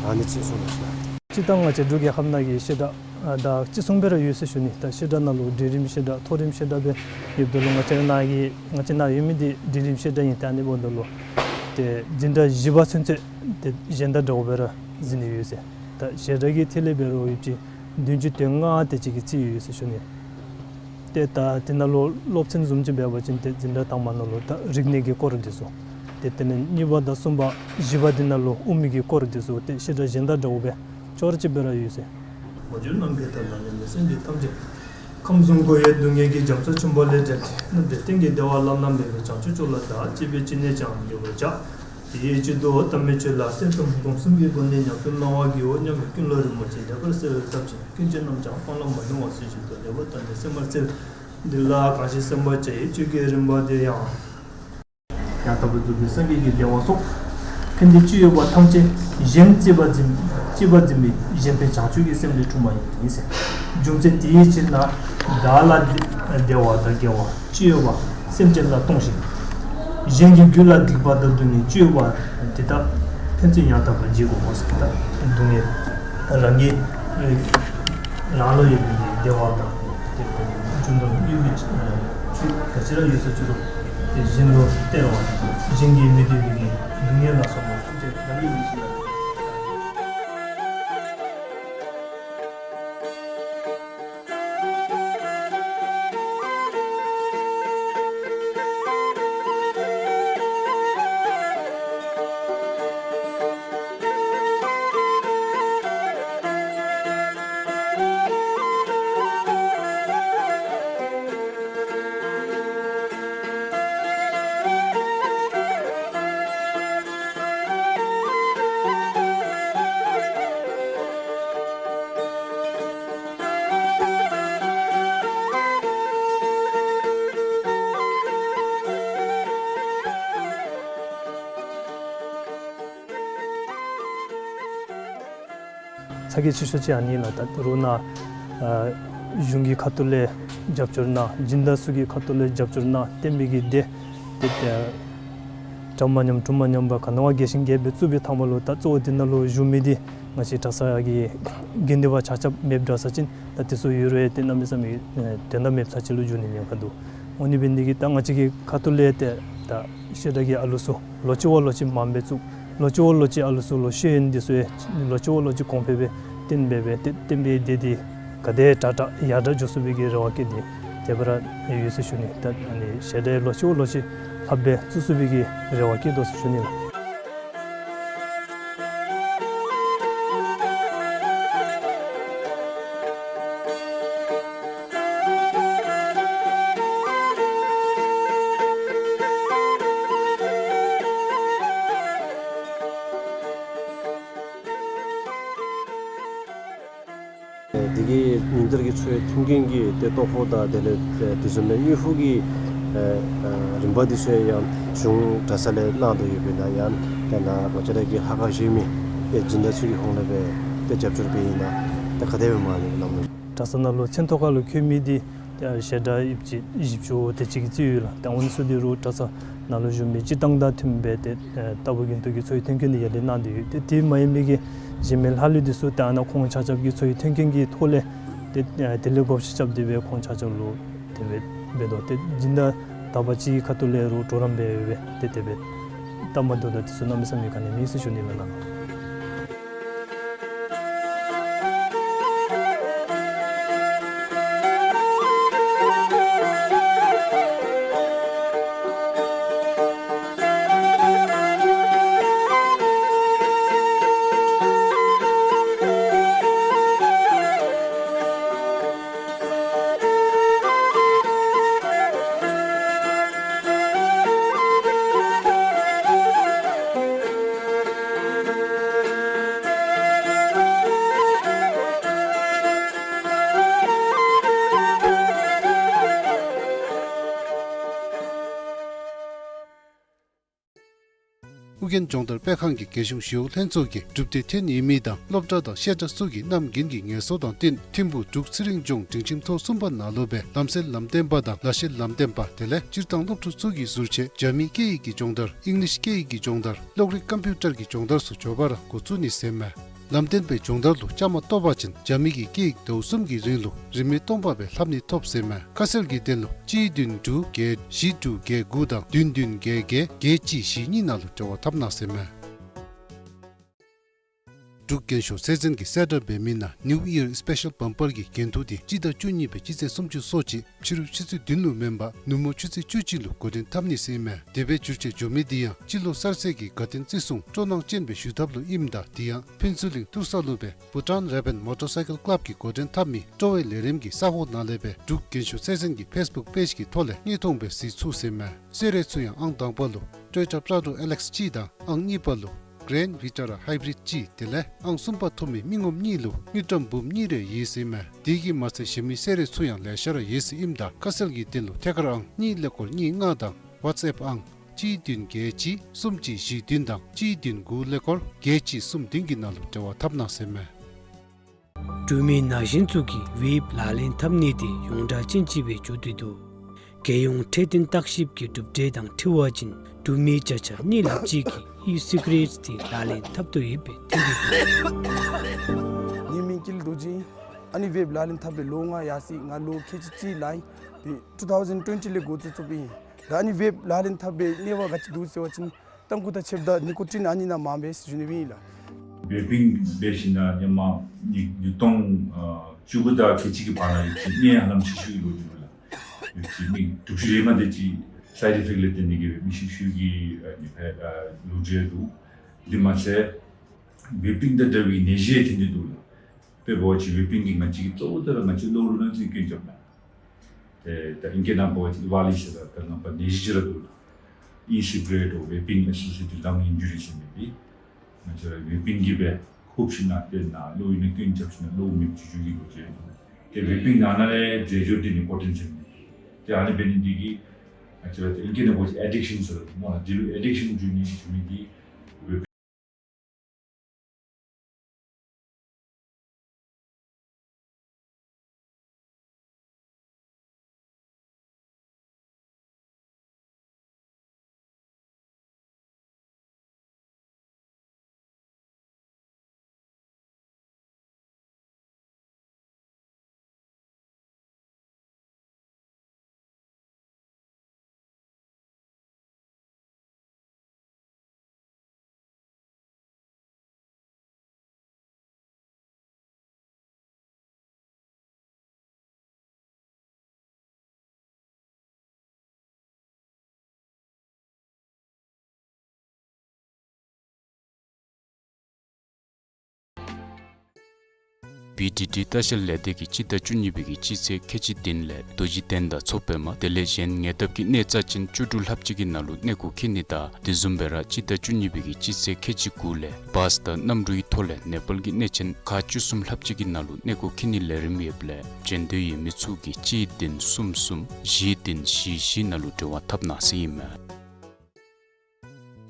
ཨ་ནི་ཅིག་གསུང་གནང་ཞུ་ལགས། སྤྱིར་བཏང་ང་བཅས་འབྲུག་རྒྱལ་ཁབ་ནང་གི་བཤད་གྲྭ་ཨ་ད་ཅི་གསུངས་པ་ར་ཡོད་ཟེར་ཞུ་ནི། ད་བཤད་གྲྭ་ནང་ལུ་འབྲིང་རིམ་བཤད་གྲྭ་མཐོ་རིམ་བཤད་གྲྭ་སྦེ་ཡོདཔ་ད་ལུ་ང་བཅས་ནཱ་གི་ང་བཅས་ནཱ་ཡོད་མི་འདི་འབྲིང་རིམ་བཤད་གྲྭ་ཨིན། ད་ཨ་ནི་འབདཝ་ད་ལུ་ཏེ་འཛིན་གྲྭ་བཞི་པ་ཚུན་ཚོད་ཏེ་གཞན་དང་འདྲཝ་སྦེ་ར་འཛིན་ནི་ཡོད་ཟེར། ད་བཤད་གྲྭ་གི་ཐད་ལས་འབད་རུང་ཡོད་ཅི་བདུན་ཅུ་དོན་ལྔ་དེ་ཅིག་གི་རྩིས་ཡོད་ཟེར་ཞུ་ནི། ཏེ་ད་དེ་ནང་ལུ་སློབ་ཚན་བཟུམ་ཅིག་འབད་བ་ཅིན་ཏེ་འཛིན་གྲྭ་དང་པ་ནང་ལུ་ད་རིག་གནས་ཀྱི་སྐོར་འདི་ཚུ། ཏེ་དེ་ནས་གཉིས་པ་དང་གསུམ་པ་བཞི་པ་འདི་ནང་ལུ་དབུ་མའི་གི་སྐོར་འདི་ཚུ་ཏེ་བཤད་གྲྭ་གཞན་དང་འདྲཝ་སྦེ་ཅོག་ར་གཅིག་སྦེ་ར་ཡོད་ཟེར། མ་གྱུར་ནམ་མཁའི་མཐའ་ལ་གནས་པའི་སེམས་ཅན་ཐམས་ཅད། ཁམས་གསུམ་འཁོར་བའི་སྡུག་བསྔལ་གྱི་རྒྱ་མཚོ་ཆེན་པོ་ལས་བསྒྲལ་ཏེ། རྣམ་འདྲེན་གཏན་གྱི་བདེ་བ་བླ་ན་མེད་པའི་བྱང་ཆུབ་མཆོག་ལ་བདག་གཅེས་པའི་སྤྱན་ནས་ཀྱང་འདུལ་བར་བྱ། དེའི་ཕྱིར་དུ་དམ་པའི་ཆོས་ལ་སེམས་ཙམ་སྒོམ་གསུམ་གྱི་སྒོ་ནས་ཉམས་སུ་བླང་བར་བགྱིའོ་སྙམ་པའི་ཀུན་སློང་རིན་པོ་ཆེ་ལེགས་པར་གསལ་བའི་ཐབས་ཀྱིས་ཀུན་གྱི་རྣམ་གྲངས་སྤང་བླང་མ་ལུས་པ་ཚུལ་བཞིན་དུ་ལེགས་པར་བསྟན་ཏེ་གསན་པར་འཚལ། འདི་ལ་གང་ཞིག་གསན་པར་བྱ་ཡི་ཆོས་ཀྱི་རིམ་པ་དེ་ཡང་། ཡང་དག་པར་རྫོགས་པའི་སངས་རྒྱས་ཀྱི་བདེ་བ་སོགས་ཕན་བདེ་ཅི་ཡོད་པ་ཐམས་ཅད་གཞན་གཅེས་པར་འཛིན་གཅེས་པར་འཛིན་པའི་གཞན་ཕན་བྱང་ཆུབ་ཀྱི་སེམས་ལས་འཁྲུངས་པ་ཡིན་ཟེར། རྒྱུ་མཚན་དེའི་ཕྱིར་ན་བདག་ལ་བདེ་བ་དང་དགེ་བ་ཅི་ཡོད་པ་སེམས་ཅན་ལ་གཏོང་ཞིང་། གཞན་གྱི་རྒྱུད་ལ་སྡིག་པ་དང་སྡུག་བསྔལ་ཅི་ཡོད་པ་དེ་དག་ཕན་ཚུན་ཡང་དག་པར་བརྗེ་དགོ་ཟེར། ད་སྡུག་བསྔལ་རང་གི་རང་ལུ་ཡོད་པའི་བདེ་བ་དང་དེ་ ཞུ་འདོད་ཡོད་པའི་ཆུ་ག་ཅི་ར་ཡོད་ས་ཆུ་རུ་དེ་གཞན་ལུ་སྟེར་བ་གཞན་གྱིས་མི་བདེ་བའི་གི་སྡུག་བསྔལ་ལ་སོགས་པ་ཐམས་ཅད་བདག་གིས་མི་བྱེད་པ། ཚ་གྱང་ཆེ་ཤོས་ཅིག་ཨ་ནི་ལགས། ད་རུང་ནཱ་ཨ་གཞུང་གི་ཁ་ཐུག་ལས་རྒྱབ་སྐྱོར་གནང་། སྦྱིན་བདག་ཚུ་གི་ཁ་ཐུག་ལས་རྒྱབ་སྐྱོར་གནང་། བསྟན་པའི་གི་སྡེ་དེ་ཨ་འདྲ་མ་ཉམས་གྲུ་མ་ཉམས་པར་ག་ནི་བ་རྒྱས་ཤིང་རྒྱས་པའི་བཙུགས་པའི་ཐ་མ་ལུ་ད་གཙོ་བོ་དེ་ནང་ལུ་བཞུགས་མི་དེ་ང་བཅས་གྲྭ་ཚང་གི་དགེ་འདུན་པ་ཆ་ཁྱབ་མེདཔ་འདྲ་ས་ཅིན་ད་དེ་ཚུ་ཡོད་རུང་ཏེ་གནམ་མེད་ས་མེད་ཨེ་དོན་དག་མེདཔ་ས་ཅིག་ལུ་འགྱུར་ནི་ཉེན་ཁ་འདུག། འོ་ནི་འབད་ནི་དེ་གིས་ད་ང་བཅས་ཀྱི་ཁ་ཐུག་ལས་ཏེ་ད་བཤད་གྲྭ་གི་ཨ་ལུ་ཚུ་ལོ་གཅིག་བ་ལོ་གཅིག་མངམ་སྦེ་བཙུགས། ལོ་གཅིག་བ་ལོ་གཅིག་ཨ་ལུ་ཚུ་ལུ་ཤེས་ཡོན་འདི་ཚུ་ཡང་ལོ་གཅིག་བ་ལོ་གཅིག་གོང་འཕེལ་སྦེ་བཏོན་འབད་སྦེ་ཏེ་བསྟན་པའི་སྡེ་འདི་ག་དེ་དྲག་དྲག་ཡར་དྲག་འགྱོ་ཚུགས་པའི་གི་རེ་བ་བསྐྱེད་དེ་དེ་སྦེ་ར་ཡོད་ཟེར་ཞུ་ནི། ད་ཨ་ནི་བཤད་གྲྭ་ལོ་གཅིག་བ་ལོ་གཅིག་ལྷགཔ་སྦེ་བཙུགས་ཚུགས་པའི་གི་རེ་བ་བསྐྱེད་དོ་ཟེར་ཞུ་ནི་ལགས། དེ་གི་ཉིན་ལྟར་གྱི་འཚོ་བའི་མཐུན་རྐྱེན་གྱི་ཏེ་ལྟོ་ཧུ་དང་དེ་ལས་དེ་བཟུམ་མའི་དངུལ་ཧུ་གི་ཨེ་ཨེ་རིམ་པ་འདི་ཚུ་ཡང་གཞུང་གྲྭ་ཚང་ལས་གནང་དོ་ཡོད་པས་ན། ཡང་ད་ནཱ་ང་བཅས་ར་གི་ལྷ་ཁང་གཞན་མི་ཏེ་སྦྱིན་བདག་ཚུ་གི་ཧོངས་ལས་སྦེ་ཏེ་རྒྱབ་སྐྱོར་འབད་ཡི་ན་ཏེ་ག་དེ་སྦེ་མ་ནི་ལམ་ལུགས། གྲྭ་ཚང་ནང་ལུ་མཚན་ཐོ་ཁ་ལུ་འཁོད་མི་འདི་ཏེ་བཤད་གྲྭ་ཡིབ་ཅིག་བཞི་བཅུ་དེ་ཅིག་གི་རྩིས་ཡོད་ལགས། ཏེ་འོ་ནི་ཚུ་འདི་རུང་གྲྭ་ཚང་ནང་ལུ་བཞུགས་མི་སྤྱིར་བཏང་དང་མཐུནམ་སྦེ་ཏེ་ཨེ་ལྟ་བུ་རྒྱུན་མཐུད་ཀྱི་འཚོ་བའི་མཐུན་རྐྱེན་འདི་ཡར་ལེན་གནང་སྟེ་ཡོད། ཏེ་དེ་མ་ཡིན་པའི་གི་གཞན་མི་ལྷག་ལུས་འདི་ཚུ་ཏེ་ཨ་ནཱ་ཁོང་ཆ་ཁྱབ་ཀྱི་འཚོ་བའི་མཐུན་རྐྱེན་གྱི་ཐོག་ལས་ཏེ་ཨེ་དེ་ལས་བགོ་བཤའ་རྐྱབ་སྟེ་སྦེ་ཁོང་ཆ་ཁྱབ་ལུ་དེ་སྦེ་འབད་དོ། ཏེ་སྦྱིན་བདག་དག་པ་ཅིག་གི་ཁ་ཐུག་ལས་རུང་གྲོགས་རམ་འབད་སྦེ་ཏེ་དེ་སྦེ་སྟབས་མ་བདེཝ་དང་དེ་ཚུ་གནམ་མེད་ས་མེད་ག་ནི་མེད་ཟེར་ཞུ་ནི་ལགས་ནཱ། ཨུ་རྒྱན་སྦྱོང་བརྡར་སྤེལ་ཁང་གི་རྒྱལ་གཞུང་ཞི་གཡོག་ལྷན་ཚོགས་ཀྱིས་སྒྲུབ་སྡེ་ཐོན་ཡོད་མི་དང་སློབ་གྲྭ་དང་བཤད་གྲྭ་སོགས་ཀྱི་གནམ་དགུན་གྱི་ངལ་གསོ་དང་བསྟུན་ཐིམ་ཕུག་འབྲུག་ཚེ་རིང་ལྗོངས་སྒྲིང་ཁྱིམ་ཐོག་གསུམ་པ་ནང་ལུ་སྦེ་ལམ་སེལ་ལམ་སྟོན་པ་དང་ལག་ཤེས་ལམ་སྟོན་པ་དེ་ལས་སྤྱིར་བཏང་སློབ་ཕྲུག་ཚུ་གི་ཟུར་ཆས་རྒྱ་མིའི་སྐད་ཡིག་གི་སྦྱོང་བརྡར་ཨིང་ལིཤ་སྐད་ཡིག་གི་སྦྱོང་བརྡར་གློག་རིག་ཀམ་པིའུ་ཊར་གྱི་སྦྱོང་བརྡར་སོགས་མགྱོགས་པ་ར་འགོ་བཙུགས་ནི་ཟེར་མས། ལམ་སྟོན་པའི་སྦྱོང་བརྡར་ལུ་བཅའ་མར་གཏོགས་པ་ཅིན་རྒྱ་མི་གི་སྐད་ཡིག་ཟླཝ་གསུམ་གྱི་རིང་ལུ་རིན་མེད་སྟོང་པ་སྦེ་ལྷབ་ནི་ཐོབ་ཟེར་མས། ཁ་གསལ་གྱི་དོན་ལུ་གཅིག་བདུན་དྲུག་བརྒྱད་བཞི་དྲུག་བརྒྱད་དགུ་དང་བདུན་བདུན་བརྒྱད་བརྒྱད་བརྒྱད་གཅིག་བཞི་གཉིས་ནང་ལུ་འབྲེལ་བ་འཐབ་གནང་ཟེར་མས། འབྲུག་རྒྱན་ཤོག་ཚད་འཛིན་གྱིས་གསལ་བསྒྲགས་འབད་མི་ནང་ནིའུ་ཡིར་སི་པེ་ཤལ་བམ་པར་གྱི་འགན་ཐུག་དེ་སྤྱི་ཟླ་བཅུ་གཉིས་པའི་སྤྱི་ཚེས་སུམ་ཅུ་སོ་གཅིག་ཕྱི་རུ་ཆུ་ཚོད་བདུན་ལུ་མེན་པར་ནུབ་མོ་ཆུ་ཚོད་བཅུ་གཅིག་ལུ་འགོ་འདྲེན་འཐབ་ནི་ཟེར་མས། དེ་སྦེ་འགྱུར་བཅོས་འགྱོ་མི་དེ་ཡང་སྤྱི་ལོ་གསར་ཚེས་ཀྱི་དགའ་སྟོན་བརྩི་སྲུང་སྤྲོ་སྣང་ཅན་སྦེ་ཞུ་ཐབས་ལུ་ཨིནམ་ད་དེ་ཡང་ཕུན་ཚོགས་གླིང་ཐུར་ས་ལུ་སྦེ་བྷུ་ཊཱན་རེབ་ཨེན་མོ་ཊར་སའི་ཀལ་ཀླབ་ཀྱིས་འགོ་འདྲེན་འཐབ་མི་སྤྲོ་བའི་ལས་རིམ་གྱི་ས་གོ་ནང་ལས་སྦེ་འབྲུག་རྒྱན་ཤོག་ཚད་འཛིན་གྱི་ཕེསི་བུཀ་པེཇ་གྱི་ཐོག་ལས་དངོས་མཐོང་སྦེ་གཟིགས་ཚུགས་ཟེར་མས། གསོལ་རས་ཚུ་ཡང་ཨང་དང་པ་ལུ་ཊོ་ཡོ་ཊ་པྲ་ཌོ་ཨེལ་ཨེགསི་གཅིག་དང་ཨང་གཉིས་པ་ལུ་གྷི་རེན་ཝི་ཊ་ར་ཧའི་བི་རིཌ་གཅིག་དེ་ལས་ཨང་གསུམ་པ་ཐོབ་མི་མི་ངོམ་གཉིས་ལུ་དངུལ་ཀྲམ་འབུམ་གཉིས་རེ་ཡོད་ཟེར་མས། དེ་གིས་མ་ཚད་གཞན་མི་གསོལ་རས་ཚུ་ཡང་ལེ་ཤ་ར་ཡོད་ཟེར་ཨིནམ་ད་ཁ་གསལ་གྱི་དོན་ལུ་ཐད་ཀར་ཨང་གཉིས་ཀླད་ཀོར་གཉིས་ལྔ་དང་ཝཊས་ཨེཔ་ཨང་གཅིག་བདུན་བརྒྱད་གཅིག་གསུམ་གཅིག་བཞི་བདུན་དང་གཅིག་བདུན་དགུ་ཀླད་ཀོར་བརྒྱད་གཅིག་གསུམ་བདུན་གྱི་ནང་ལུ་འབྲེལ་བ་འཐབ་གནང་ཟེར་མས། འབྲུག་མི་ན་གཞོན་ཚུ་གིས་ཝེབ་ལག་ལེན་འཐབ་ནི་དེ་ཡོངས་གྲགས་ཅན་ཅིག་སྦེ་འགྱོ་སྟེ་འདུག། རྒྱལ་ཡོངས་འཕྲོད་བསྟེན་བརྟག་ཞིབ་ཀྱི་གྲུབ་འབྲས་དང་འཁྲིལ་བ་ཅིན་འབྲུག་མི་བརྒྱ་ཆ་གཉིས་ལྷགཔ་ཅིག་གིས་ཨི་སི་ག་རེཊ་དེ་ལག་ལེན་འཐབ་དོ་ཡོདཔ་སྦེ་ཐོན་ཏེ་འདུག། ངེའི་མིང་ཀིལ་རྡོ་རྗེ། ཨ་ནི་བེབ་ལག་ལེན་འཐབ་པའི་ལོ་ལྔ་ཡར་སོ་ཡི། ང་ལོ་ཁལ་གཅིག་གཅིག་ལང་ཡི། ཏེ་ཊུ་ཐའུ་ཟེན་ཊུ་ཝེན་ཊི་ལས་འགོ་བཙུགས་བཙུགསཔ་ཨིན། ད་ཨ་ནི་བེབ་ལག་ལེན་འཐབ་པའི་ནད་པ་ག་ཅི་འདུག་ཟེར་བ་ཅིན་ཏམ་ཁུ་དང་ཕྱེདཔ་ད་ནི་ཀོ་ཊིན་ཨ་ནི་ནང་མང་པས་ཟེར་ཞུ་ནི་ཨིན་ལགས། བེབ་པིང་འབད་ཞིནམ་ལས་ཧེ་མ་ཉིས་ཉིས་སྟོང་ཨ་བཅུ་དགུ་དང་ཁལ་གཅིག་གི་བར་ན་ཡོད་ཅི་ནད་ཧ་ལམ་ཆེ་ཤོས་ལུ་འགྱོ་ལགས། ཡོད་ཅི་མི་དྲུག་ཅུ་རེ་ལྔ་དེ་ཅིག་སའིཌ་ཨི་ཕེཀཊ་ལས་བརྟེན་ཏེ་གིས་སྦེ་མི་ཤི་ཤུལ་གྱི་ཨ་ནི་སྦེ་ཨ་ལོ་རྒྱུས་འདུག། དེ་མ་ཚད་བེབ་པིང་དང་འདྲ་བའི་ནད་གཞི་ཐོན་ཏེ་འདུག་ལགས། དཔེ་འབད་བ་ཅིན་བེབ་པིང་གིས་ང་བཅས་ཀྱི་གཙོ་བོ་དེ་ར་ང་བཅས་གློ་བུར་ནད་ཀྱི་སྐྱོན་རྐྱབ་ལགས། ཏེ་ད་ཨིང་སྐད་ནང་འབད་བ་ཅིན་ཨི་ཝཱ་ལི་ཟེར་ར་ད་ནང་པ་ནད་གཞི་ཅིག་ར་འདུག་ལགས། ཨི་སི་ཌི་ཨེསོ་སི་ཨེ་ཊི་ཌི་ལང་ཨིན་ཇུ་རི་ཟེར་མི་འདི་ང་བཅས་ར་བེབ་པིང་གིས་སྦེ་ཧུབ་ཞིནམ་ལས་ཏེ་ནཱ་གློ་བའི་ནད་སྐྱོན་རྐྱབ་ཞིནམ་ལས་གློ་མེདཔ་ཅིག་འགྱོ་གི་ལོ་རྒྱུས་འདུག། ཏེ་བེབ་པིང་ནང་ན་ལས་རྫས་སྦྱོར་འདི་ནི་ཀོ་ཊིན་ཟེར་མི་འདི་ཏེ་ཨ་ནི་འབད་ནི་འདི་གིས་ང་བཅས་ར་ཏེ་ཨིང་སྐད་ནང་འབད་བ་ཅིན་ཨེ་ཌིཀ་ཤཱན་ཟེར་སྨོ་ལགས། འདི་ལུ་ཨེ་ཌིཀ་ཤཱན་འགྱོ་ནི་ཟེར་མི་འདི་བེབ་པིང་བི་ཌི་ཌི་ལྟ་བཤལ་ལས་སྡེ་གིས་སྤྱི་ཟླ་བཅུ་གཉིས་པའི་གི་སྤྱི་ཚེས་ཁལ་གཅིག་བདུན་ལས་རྡོ་རྗེ་གདན་དང་མཚོ་པདྨ་དེ་ལས་གཞན་ཉེ་འདབས་ཀྱི་གནས་རྩ་ཅན་བཅུ་དྲུག་ལྷགཔ་ཅིག་གི་ནང་ལུ་གནས་སྐོར་འཁྱིད་ནི་དང་དེ་བཟུམ་སྦེ་ར་སྤྱི་ཟླ་བཅུ་གཉིས་པའི་གི་སྤྱི་ཚེས་ཁལ་གཅིག་དགུ་ལས་བཱས་དང་གནམ་གྲུའི་ཐོག་ལས་ནེ་པཱལ་གྱི་གནས་ཆེན་ཁག་བཅུ་གསུམ་ལྷགཔ་ཅིག་གི་ནང་ལུ་གནས་སྐོར་འཁྱིད་ནིའི་ལས་རིམ་ཡོདཔ་ལས་འབྱོན་འདོད་ཡོད་མི་ཚུ་གིས་གཅིག་བདུན་གསུམ་གསུམ་བཞི་བདུན་བཞི་བཞི་ནང་ལུ་འབྲེལ་བ་འཐབ་གནང་ཟེར་ཨིན་མས།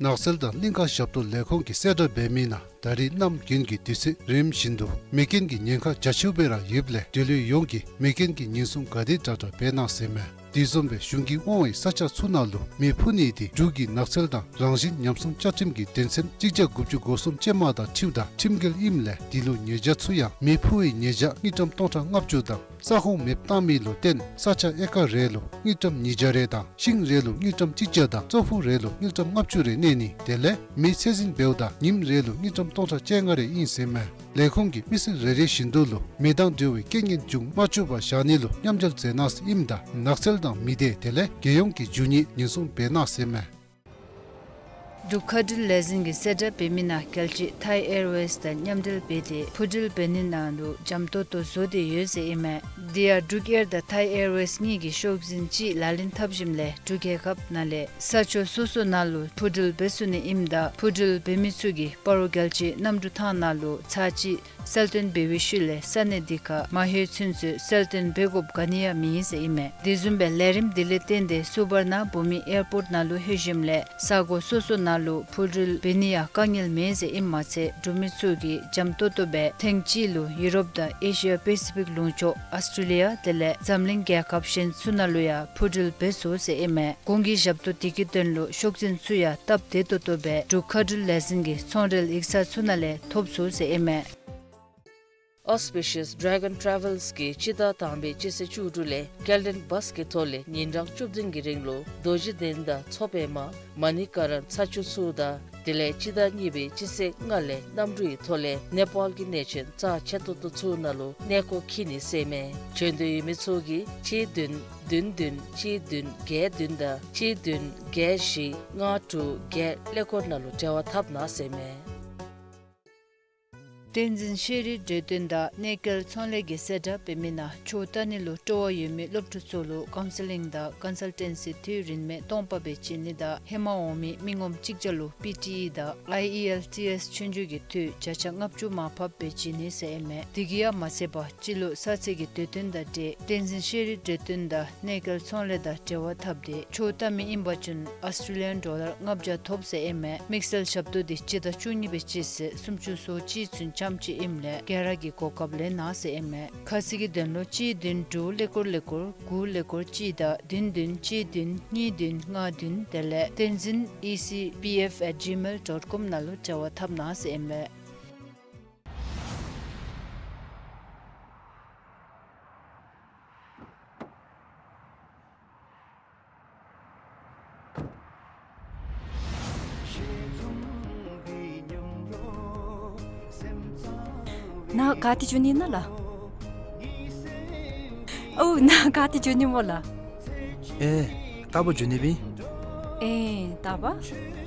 ནགས་ཚལ་དང་གླིང་ཀ་ཞབས་ཏོག་ལས་ཁུངས་ཀྱིས་གསལ་བསྒྲགས་འབད་མི་ནང་ད་རིས་གནམ་དགུན་གྱི་དུས་ཚོད་རིམ་བཞིན་དུ་མེ་རྐྱེན་གྱི་ཉེན་ཁ་རྒྱ་ཆེཝ་སྦེ་ར་ཡོདཔ་ལས་འབྲེལ་ཡོད་ཡོངས་ཀྱིས་མེ་རྐྱེན་གྱི་ཉེན་སྲུང་ག་དེ་དྲག་དྲག་འབད་གནང་ཟེར་མས། དེ་བཟུམ་སྦེ་གཞུང་གིས་དབང་བའི་ས་ཆ་ཚུ་ནང་ལུ་མེ་འཕུ་ནི་དེ་འབྲུག་གི་ནགས་ཚལ་དང་རང་བཞིན་ཉམས་སྲུང་བཅའ་ཁྲིམས་ཀྱི་དོན་ཚན་གཅིག་བརྒྱ་དགུ་བཅུ་གོ་གསུམ་ཅན་མ་དང་འཁྲིལཝ་ད་ཁྲིམས་འགལ་ཨིནམ་ལས་དེ་ལུ་ཉེས་བྱ་ཚུ་ཡང་མེ་འཕུ་བའི་ཉེས་བྱ་དངུལ་ཀྲམ་སྟོང་ཕྲག་ལྔ་བཅུ་དང་ས་ཁོངས་མེདཔ་བཏང་མི་ལུ་བརྟེན་ས་ཆ་ཨེ་ཀར་རེ་ལུ་དངུལ་ཀྲམ་ཉིས་བརྒྱ་རེ་དང་ཤིང་རེ་ལུ་དངུལ་ཀྲམ་གཅིག་བརྒྱ་དང་ཙོག་ཕུག་རེ་ལུ་དངུལ་ཀྲམ་ལྔ་བཅུ་རེ་གནས་ནི་དེ་ལས་མེ་ཚད་འཛིན་འབདཝ་ད་ཉིནམ་རེ་ལུ་དངུལ་ཀྲམ་སྟོང་ཕྲག་བཅོ་ལྔ་རེ་ཨིན་ཟེར་མས། ལས་ཁུངས་ཀྱིས་མི་སེར་རེ་རེ་བཞིན་དུ་ལུ་མེ་དང་འབྲེལ་བའི་རྐྱེན་ངན་འབྱུང་མ་བཅུག་པར་བཞག་ནི་ལུ་མཉམ་འབྲེལ་མཛད་གནང་ཟེར་ཨིནམ་ད་ནགས་ཚལ་དང་མི་སྡེ་དེ་ལས་རྒྱལ་ཡོངས་ཀྱི་རྒྱུ་དངོས་ཉེན་སྲུང་འབད་གནང་ཟེར་མས། འབྲུག་མཁའ་འགྲུལ་ལས་འཛིན་གྱིས་གསལ་བསྒྲགས་འབད་མི་ནང་གལ་ཆེ་ཐའི་ཨེར་ཝེསི་དང་མཉམ་འབྲེལ་འབད་དེ་འཕུར་འགྲུལ་འབད་ནི་ནང་ལུ་འཇམ་ཏོང་ཏོ་བཟོ་སྟེ་ཡོད་ཟེར་ཨིན་མས། དེ་ཡང་འབྲུག་ཨེར་དང་ཐའི་ཨེར་ཝེསི་གཉིས་ཀྱིས་ཤོག་འཛིན་གཅིག་ལག་ལེན་འཐབ་ཞིནམ་ལས་འབྲུག་རྒྱལ་ཁབ་ནང་ལས་ས་ཕྱོགས་སོ་སོ་ནང་ལུ་འཕུར་འགྲུལ་འབད་ཚུགས་ནི་ཨིནམ་ད་འཕུར་འགྲུལ་འབད་མི་ཚུ་གིས་སྤ་རོ་རྒྱལ་སྤྱིའི་གནམ་གྲུ་ཐང་ནང་ལུ་ཚར་གཅིག་གསལ་སྟོན་འབད་བའི་ཤུལ་ལས་ས་གནས་དེ་ཁར་མ་ལྷོད་ཚུན་ཚོད་གསལ་སྟོན་འབད་དགོཔ་ག་ནི་ཡང་མེད་ཟེར་ཨིན་མས། དེ་བཟུམ་སྦེ་ལས་རིམ་དེ་ལས་བརྟེན་ཏེ་སུ་བར་ན་བྷུ་མི་ཨེར་པོརཊ་ནང་ལུ་ལྷོད་ཞིནམ་ལས་ས་གོ་སོ་སོ་ནང་ལུ་འཕུར་འགྲུལ་འབད་ནི་ཡང་དཀའ་ངལ་མེད་ཟེར་ཨིནམ་མ་ཚད་འགྲུལ་མི་ཚུ་གིས་འཇམ་ཏོང་ཏོ་སྦེ་ཐེངས་གཅིག་ལུ་ཡུ་རོབ་དང་ཨེ་ཤི་ཡ་པེ་སི་ཕིག་ལུང་ཕྱོགས་ཨཱོས་ཊྲེ་ལི་ཡ་དེ་ལས་འཛམ་གླིང་རྒྱལ་ཁབ་གཞན་ཚུ་ནང་ལུ་ཡང་འཕུར་འགྲུལ་འབད་ཚུགས་ཟེར་ཨིན་མས། གོང་གི་ཞབས་ཏོག་དེ་གི་དོན་ལུ་ཤོག་འཛིན་ཚུ་ཡང་སྟབས་བདེ་ཏོག་ཏོ་སྦེ་འབྲུག་མཁའ་འགྲུལ་ལས་འཛིན་གྱི་ཚོང་འབྲེལ་ཡིག་ཚང་ཚུ་ནང་ལས་ཐོབ་ཚུགས་ཟེར་ཨིན་མས། Auspicious Dragon Travels གིས་སྤྱི་ཟླ་དང་པའི་སྤྱི་ཚེས་བཅུ་དྲུག་ལས་སྐྱེལ་འདྲེན་བཱས་ཀྱི་ཐོག་ལས་ཉིན་གྲངས་བཅུ་བདུན་གྱི་རིང་ལུ་རྡོ་རྗེ་གདན་དང་མཚོ་པདྨ་མ་ཎི་ཀ་རན་ཚ་ཆུ་ཚུ་དང་དེ་ལས་སྤྱི་ཟླ་གཉིས་པའི་སྤྱི་ཚེས་ལྔ་ལས་གནམ་གྲུའི་ཐོག་ལས་ནེ་པཱལ་གྱི་གནས་ཆེན་རྩ་ཆེ་ཏོག་ཏོ་ཚུ་ནང་ལུ་གནས་སྐོར་འཁྱིད་ནི་ཟེར་མས། འབྱོན་འདོད་ཡོད་མི་ཚུ་གིས་གཅིག་བདུན་བདུན་བདུན་གཅིག་བདུན་བརྒྱད་བདུན་དང་གཅིག་བདུན་བརྒྱད་བཞི་ལྔ་དྲུག་བརྒྱད་ཀླད་ཀོར་ནང་ལུ་འབྲེལ་བ་འཐབ་གནང་ཟེར་མས། བསྟན་འཛིན་ཤེས་རིག་འབྲེལ་དོན་དང་གནས་སྐལ་ཚོང་ལས་ཀྱིས་གསལ་བསྒྲགས་འབད་མི་ནང་ཆོས་ལྟ་ནི་ལུ་སྤྲོ་བ་ཡོད་མི་སློབ་ཕྲུག་ཚུ་ལུ་ཀའུན་སི་ལིང་དང་ཀོན་སལ་ཊེན་སི་འཐུས་རིན་མེད་སྟོང་པ་སྦེ་བྱིན་ནི་དང་ཧེ་མ་འོང་མི་མི་ངོམ་གཅིག་བརྒྱ་ལུ་པི་ཊི་ཨི་དང་ཨའི་ཨི་ཨེལ་ཊི་ཨེསི་ཆོས་རྒྱུགས་ཀྱི་འཐུས་བརྒྱ་ཆ་ལྔ་བཅུ་མར་ཕབ་སྦེ་བྱིན་ནི་ཟེར་ཨིན་མས། དེ་གིས་ཡང་མ་ཚད་པར་སྤྱི་ལོ་གསར་ཚེས་ཀྱི་དུས་སྟོན་དང་འབྲེལ་བསྟན་འཛིན་ཤེས་རིག་འབྲེལ་དོན་དང་གནས་སྐལ་ཚོང་ལས་དང་འབྲེལ་བ་འཐབ་སྟེ་ཆོས་ལྟ་མི་ཨིན་པ་ཅིན་ཨཱོས་ཊྲེ་ལི་ཡན་ཌོ་ལར་ལྔ་བརྒྱ་ཐོབ་ཟེར་ཨིན་མས། དམིགས་བསལ་ཞབས་ཏོག་འདི་སྤྱི་ཟླ་བཅུ་གཉིས་པའི་སྤྱི་ཚེས་སུམ་ཅུ་སོ་གཅིག་ཚུན་ཙམ་ཅིག་ཨིནམ་ལས་བརྒལ་བར་གྱི་གོ་སྐབས་ལེན་གནང་ཟེར་ཨིན་མས། ཁ་གསལ་གྱི་དོན་ལུ་གཅིག་བདུན་དྲུག་ཀླད་ཀོར་ཀླད་ཀོར་དགུ་ཀླད་ཀོར་གཅིག་དང་བདུན་བདུན་གཅིག་བདུན་གཉིས་བདུན་ལྔ་བདུན་དེ་ལས་བསྟན་འཛིན་ཨི་སི་པི་ཨེཕ་ཨེཊ་ཇི་མེལ་ཌོཊ་ཀོམ་ནང་ལུ་འབྲེལ་བ་འཐབ་གནང་ཟེར་ཨིན་མས། ནཱ་ག་ཏེ་འགྱོ་ནི་ཨིན་ན་ལགས། ཨོ་ནཱ་ག་ཏེ་འགྱོ་ནི་སྨོ་ལགས། ཨེ་རྟག་བུ་འགྱོ་ནི་སྦེ་ཨིན། ཨེ་རྟག་བུ།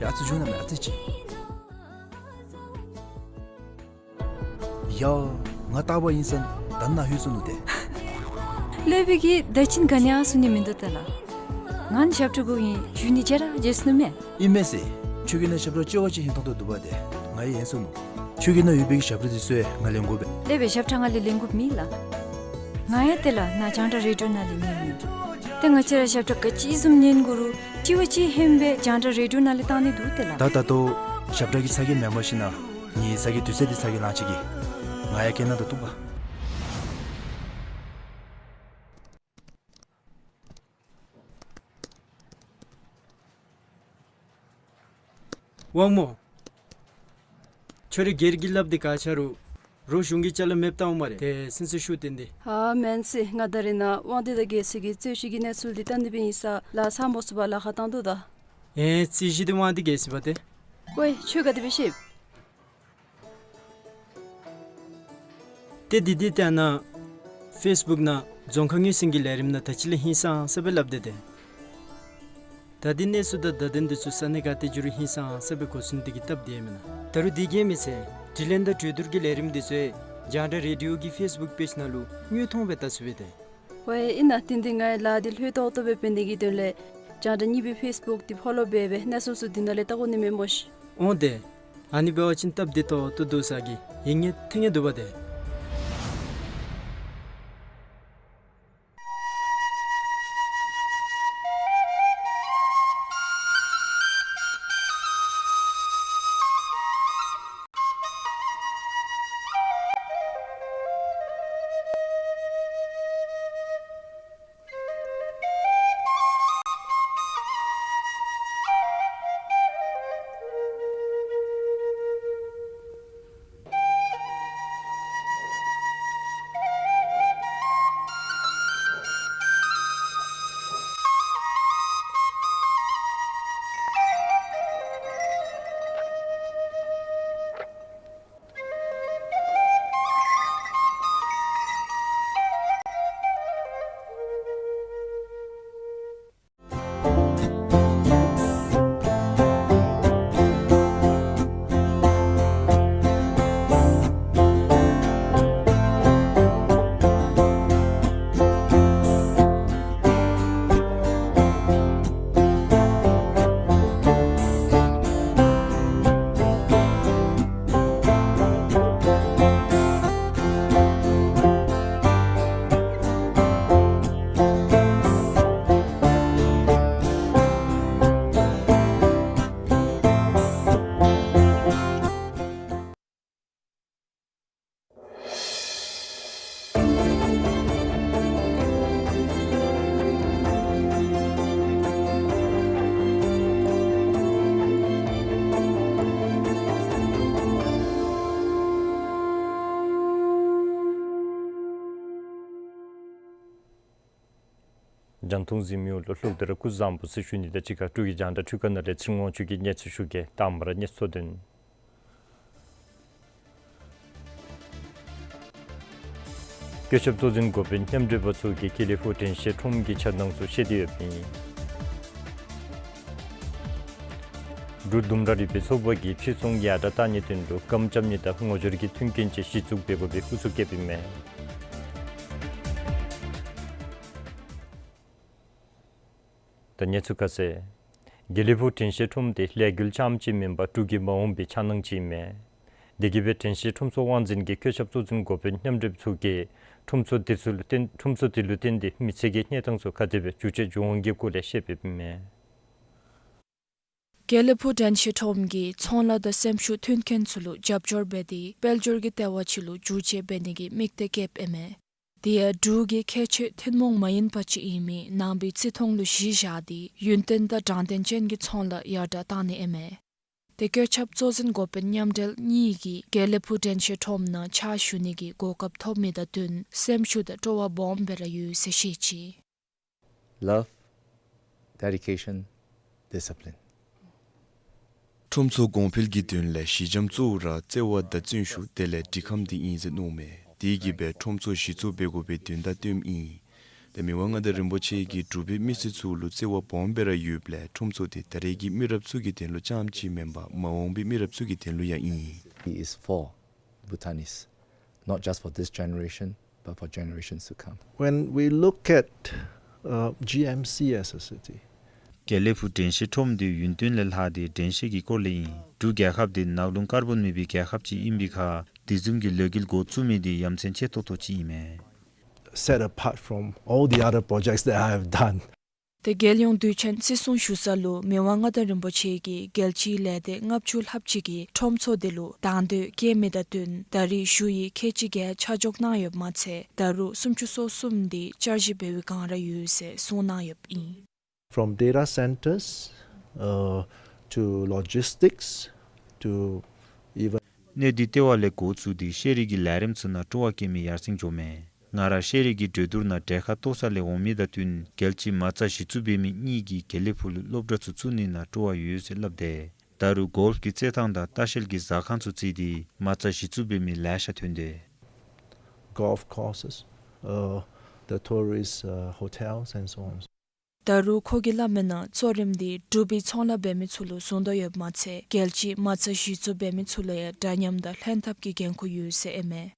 ཡ་ཨ་ཙི་འགྱོ་ན་མེན་ཨ་ཙི་ཅིག། ཡ། ང་རྟག་པ་ཨིན་ས་ད་ནཱ་ལྷོད་སོ་ནུག་ཏེ། ལེགས་པའི་གི་ད་ཅི་ག་ནི་ཡང་གསུང་ནི་མིན་འདུག་ཏེ་ལགས། ང་ནི་ཞབས་ཁྲ་དགོ་ཨིན་ཞུ་ནི་བརྗེད་ར་བརྗེད་སོ་ནུག་མས། ཨིན་མས་ཟེར། ཁྱོད་ཀྱི་ནང་ཞབས་ཁྲ་ལྕི་བ་ཅིག་ཧིང་ཐང་དོ་འདུག་པ་ཏེ། ང་ཡང་ཡེངས་སོ་ནུག། ཁྱོད་ཀྱི་ནང་ཡོད་པའི་གི་ཞབས་ཁྲ་དེ་ཚུ་ཡང་ང་ལེན་དགོ་པས། ལེགས་པའི་ཞབས་ཁྲ་ང་ལས་ལེན་དགོཔ་མེད་ལགས། ང་ཡང་ཏེ་ལགས་ནཱ་རྒྱང་བསྒྲགས་རེ་ཌི་ཡོ་ནང་ལས་ཉན་ནི། ཏེ་ང་བཅས་ར་ཞབས་ཁྲ་ག་ཅི་བཟུམ་ཉན་དགོ་རུང་ལྕི་བ་ཅིག་ཧན་སྦེ་རྒྱང་བསྒྲགས་རེ་ཌི་ཡོ་ནང་ལས་བཏང་ནི་འདུག་ཏེ་ལགས། ད་ད་ལྟོ་ཞབས་ཁྲ་གི་ཚ་གྱང་མེན་པར་ཞིན་ན་ངེའི་ཚ་གྱང་དུས་ཚོད་འདི་ཚ་གྱང་ལང་ཅི་གི། ང་ཡང་སྐད་ནང་ད་གཏུགས་པ། དབང་མོ། ཁྱོད་རའི་སྒེར་གྱི་སླབ་དེ་ག་ཆ་རུང་རོགས་གཞུང་གི་ཅ་ལ་མེདཔ་བཏང་འོང་སྨ་རེ། ཏེ་སེམས་སུ་ཤུགས་བཏོན་ཏེ། ཨ་མེན་ཟེར། ང་ད་རེས་ནཱ་དབང་འདུས་དང་རྒྱལ་སྲས་ཀྱི་རྩོད་གཞི་གི་གནས་ཚུལ་འདི་བལྟ་ནི་སྦེ་ཨིན་ས་ལགས། ཚ་མོ་སུ་བ་ལཱ་ཁག་བཏང་དོ་ད། ཨེ་རྩོད་གཞི་འདི་དབང་འདུས་རྒྱལ་སྲས་པ་ཏེ། ཝའེ་ཁྱོད་ག་དེ་སྦེ་ཤེས། ཏེ་འདི་འདི་ལྟ་ན་ཕེསི་བུཀ་ནང་རྫོང་ཁ་ངོས་ཟིན་གྱི་ལས་རིམ་ནང་ད་ཅི་ལས་ཧིང་སངས་ས་སྦེ་སླབ་སྟེ་ཏེ། ད་འདི་གནས་ཚུལ་དང་བརྡ་དོན་འདི་ཚུ་ས་གནས་ག་ཏེ་འགྱོ་རུང་ཧིང་སངས་ས་སྦེ་གོ་ཚུགས་ནི་དེ་གིས་སྟབས་བདེ་མེན་ན། ད་རུང་དེ་གིས་མི་ཚད་དྲི་ལན་དང་གྲོས་བསྡུར་གྱི་ལས་རིམ་འདི་ཚུ་རྒྱང་བསྒྲགས་རེ་ཌི་ཡོ་གི་ཕེསི་བུཀ་པེཇ་ནང་ལུ་དངོས་མཐོང་སྦེ་བལྟ་ཚུགས་པས་ཏེ། ཝའེ་ཨིན་ན། དེ་འདི་ང་ལཱ་འདི་ལྷོད་ཏོག་ཏོ་སྦེ་འབད་ནི་གི་དོན་ལས་རྒྱང་བསྒྲགས་གཉིས་པའི་ཕེསི་བུཀ་འདི་ཕོ་ལོ་འབད་སྦེ་གནས་ཚུལ་ཚུ་འདི་ནང་ལས་བལྟ་དགོ་ནི་མས་སྨོ་ཤིག། འོང་ཏེ། ཨ་ནི་འབད་བ་ཅིན་སྟབས་བདེ་ཏོག་ཏོ་འདུག་ས་གི་ཡིད་ངེས་ཐིང་ངེ་འདུག་པ་ཏེ། རྒྱང་མཐོང་གཟིགས་མི་ཡོངས་ལུ་ལྷག་སྟེ་ར་སྐུ་གཟུགས་བཟང་པོ་ཟེར་ཞུ་ནི་དང་གཅིག་ཁར་འབྲུག་གི་རྒྱང་བསྒྲགས་འཕྲུལ་ཁང་ནང་ལས་ཚེ་རིང་དབང་ཕྱུག་གིས་གནས་ཚུལ་ཞུ་གེ། དང་པ་ར་གནས་ཚུལ་དོན། བཀོད་ཁྱབ་གཙོ་འཛིན་འགོ་དཔོན་མཉམ་འབྲེལ་པ་ཚུ་གིས་དགེ་ལེགས་ཕུག་དྲན་ཤེས་ཁྲོམ་གྱི་འཆར་སྣང་ཚུ་བཤད་དེ་ཡོདཔ་ཨིན། འབྲུག་ལྡུམ་ར་རིག་པའི་ཚོགས་པ་གིས་ཕྱིར་ཚོང་ཡར་དྲག་གཏང་ནིའི་དོན་ལུ་སྐམ་རྐྱབ་ནི་དང་ངོ་སྦྱོར་གྱི་མཐུན་རྐྱེན་བཅས་གཞི་བཙུགས་འབད་དགོ་པའི་ཨུ་ཚུགས་བསྐྱེདཔ་ཨིན་མས། ད་གནས་ཚུལ་ཁ་གསལ། དགེ་ལེགས་ཕུག་དྲན་ཤེས་ཁྲོམ་དེ་ལས་འགུལ་རྐྱངམ་ཅིག་མེན་པར་འབྲུག་གི་མ་འོངས་པའི་འཆར་སྣང་ཅིག་ཨིན་མས། དེ་གིས་སྦེ་དྲན་ཤེས་ཁྲོམ་ཚོགས་དབང་འཛིན་གྱིས་བཀོད་ཁྱབ་གཙོ་འཛིན་འགོ་དཔོན་མཉམ་འབྲེལ་པ་ཚུ་གིས་ཁྲོམ་ཚོགས་དེ་ཚུ་ལུ་བརྟེན་ཁྲོམ་ཚོགས་དེ་ལུ་བརྟེན་ཏེ་མི་ཚེ་གི་གནས་སྟངས་ཚུ་ག་དེ་སྦེ་འགྱུར་བཅོས་འབྱུང་འོང་གི་སྐོར་ལས་བཤད་འབདཝ་ཨིན་མས། དགེ་ལེགས་ཕུག་དྲན་ཤེས་ཁྲོམ་གྱིས་ཚོང་ལཱ་དང་སེམས་ཤུགས་མཐུན་རྐྱེན་ཚུ་ལུ་རྒྱབ་སྐྱོར་འབད་དེ་དཔལ་འབྱོར་གྱི་ལྟེ་བ་ཅིག་ལུ་འགྱུར་བཅོས་འབད་ནི་གི་དམིགས་གཏད་བསྐྱེདཔ་ཨིན་མས། དེ་ཡང་འབྲུག་གི་ཁྱད་ཆོས་ཐུན་མོང་མ་ཡིན་པ་ཅིག་ཨིན་མི་ནང་པའི་རྩིས་མཐོང་ལུ་གཞི་བཞག་སྟེ་ཡུན་བརྟན་དང་དྲང་བདེན་ཅན་གྱི་ཚོང་ལཱ་ཡར་དྲག་གཏང་ནི་ཨིན་མས། དེ་བཀོད་ཁྱབ་གཙོ་འཛིན་འགོ་དཔོན་མཉམ་འབྲེལ་གཉིས་ཀྱིས་དགེ་ལེགས་ཕུག་དྲན་ཤེས་ཁྲོམ་ནང་ཕྱག་ཞུ་ནི་གི་གོ་སྐབས་ཐོབ་མི་དང་བསྟུན་སེམས་ཤུགས་དང་སྤྲོ་བ་སྦོམ་སྦེ་ར་ཡོད་ཟེར་བཤད་ཅི། Love, dedication, discipline. ཁྲོམ་ཚོགས་གོང་འཕེལ་གྱི་དོན་ལས་གཞི་འགྱམ་གཙོ་བོ་ར་བརྩེ་བ་དང་བརྩོན་ཤུགས་དེ་ལས་འབྲི་ཁམས་འདི་ཨིན་ཟེར་མནོཝ་མས། དེ་གིས་སྦེ་ཁྲོམ་ཚོགས་གཞི་བཙུགས་འབད་དགོ་པའི་དོན་དག་སྟོནམ་ཨིན། ཏེ་མི་དབང་མངའ་བདག་རིན་པོ་ཆེ་གིས་འབྲུག་པའི་མི་སེར་ཚུ་ལུ་བརྩེ་བ་སྦོམ་སྦེ་ར་ཡོདཔ་ལས་ཁྲོམ་ཚོགས་དེ་ད་རེས་ཀྱི་མི་རབས་ཚུ་གི་དོན་ལུ་རྐྱངམ་ཅིག་མེན་པར་མ་འོངས་པའི་མི་རབས་ཚུ་གི་དོན་ལུ་ཡང་ཨིན། He is for Bhutanese, not just for this generation, but for generations to come. When we look at, uh, G M C as a city, དགེ་ལེགས་ཕུག་དྲན་ཤེས་ཁྲོམ་འདི་ཡུན་བརྟན་ལས་ལྷག་སྟེ་དྲན་ཤེས་ཀྱི་སྐོར་ལས་ཨིན། འབྲུག་རྒྱལ་ཁབ་འདི་ནག་རླུང་ཀར་བོན་མེད་པའི་རྒྱལ་ཁབ་ཅིག་ཨིན་པའི་ཁར་དེ་བཟུམ་གྱི་ལས་འགུལ་འགོ་བཙུགས་མི་འདི་ཡ་མཚན་ཆེ་ཏོག་ཏོ་ཅིག་ཨིན་མས། Set apart from all the other projects that I have done. ཏེ་རྒྱལ་ཡོངས་དུས་ཆེན་བརྩི་སྲུང་ཞུ་ས་ལུ་མི་དབང་མངའ་བདག་རིན་པོ་ཆེ་གིས་རྒྱལ་སྤྱིའི་ལས་སྡེ་ལྔ་བཅུ་ལྷགཔ་ཅིག་གིས་ཁྲོམ་ཚོགས་འདི་ལུ་དང་འདོད་བསྐྱེད་མི་དང་བསྟུན་ད་རེས་ཞུ་ཡིག་ཁལ་གཅིག་བརྒྱད་ཆ་འཇོག་གནང་ཡོདཔ་མ་ཚད་ད་རུང་སུམ་ཅུ་སོ་གསུམ་འདི་བསྐྱར་ཞིབ་འབད་བའི་བསྒང་ར་ཡོད་ཟེར་གསུངས་གནང་ཡོདཔ་ཨིན། From data centers, uh, to logistics, to even གནས་སྡུད་ལྟེ་བ་ལས་འགོ་བཙུགས་ཏེ་ཤེས་རིག་གི་ལས་རིམ་ཚུ་ནང་སྤྲོ་བ་བསྐྱེད་མི་ཡར་སེང་འགྱོཝ་མས། ང་ར་ཤེས་རིག་གི་གྲོས་བསྡུར་ནང་གྲལ་ཁར་གཏོགས་ས་ལས་འོང་མི་དང་བསྟུན་རྒྱལ་སྤྱིའི་མ་རྩ་གཞི་བཙུགས་འབད་མི་གཉིས་ཀྱིས་དགེ་ལེགས་ཕུག་ལུ་སློབ་གྲྭ་ཚུ་བཙུགས་ནི་ནང་སྤྲོ་བ་ཡོད་ཟེར་སླབ་སྟེ་ད་རུང་གོལཕ་གི་རྩེད་ཐང་དང་ལྟ་བཤལ་གྱི་ཟ་ཁང་ཚུ་བརྩིས་ཏེ་མ་རྩ་གཞི་བཙུགས་འབད་མི་ལེ་ཤ་ཐོན་ཏེ། Golf courses, uh, the tourist, uh, hotels and so on. ད་རུང་ཁོ་གིས་སླབ་མིའི་ནང་གཙོ་རིམ་འདི་འབྲུག་པའི་ཚོང་ལཱ་འབད་མི་ཚུ་ལུ་བཟུང་དོ་ཡོདཔ་མ་ཚད་རྒྱལ་སྤྱིའི་མ་རྩ་གཞི་བཙུགས་འབད་མི་ཚུ་ལུ་ཡང་འདྲ་མཉམ་དང་ལྷན་ཐབས་ཀྱི་འགན་ཁུར་ཡོད་ཟེར་ཨིན་མས།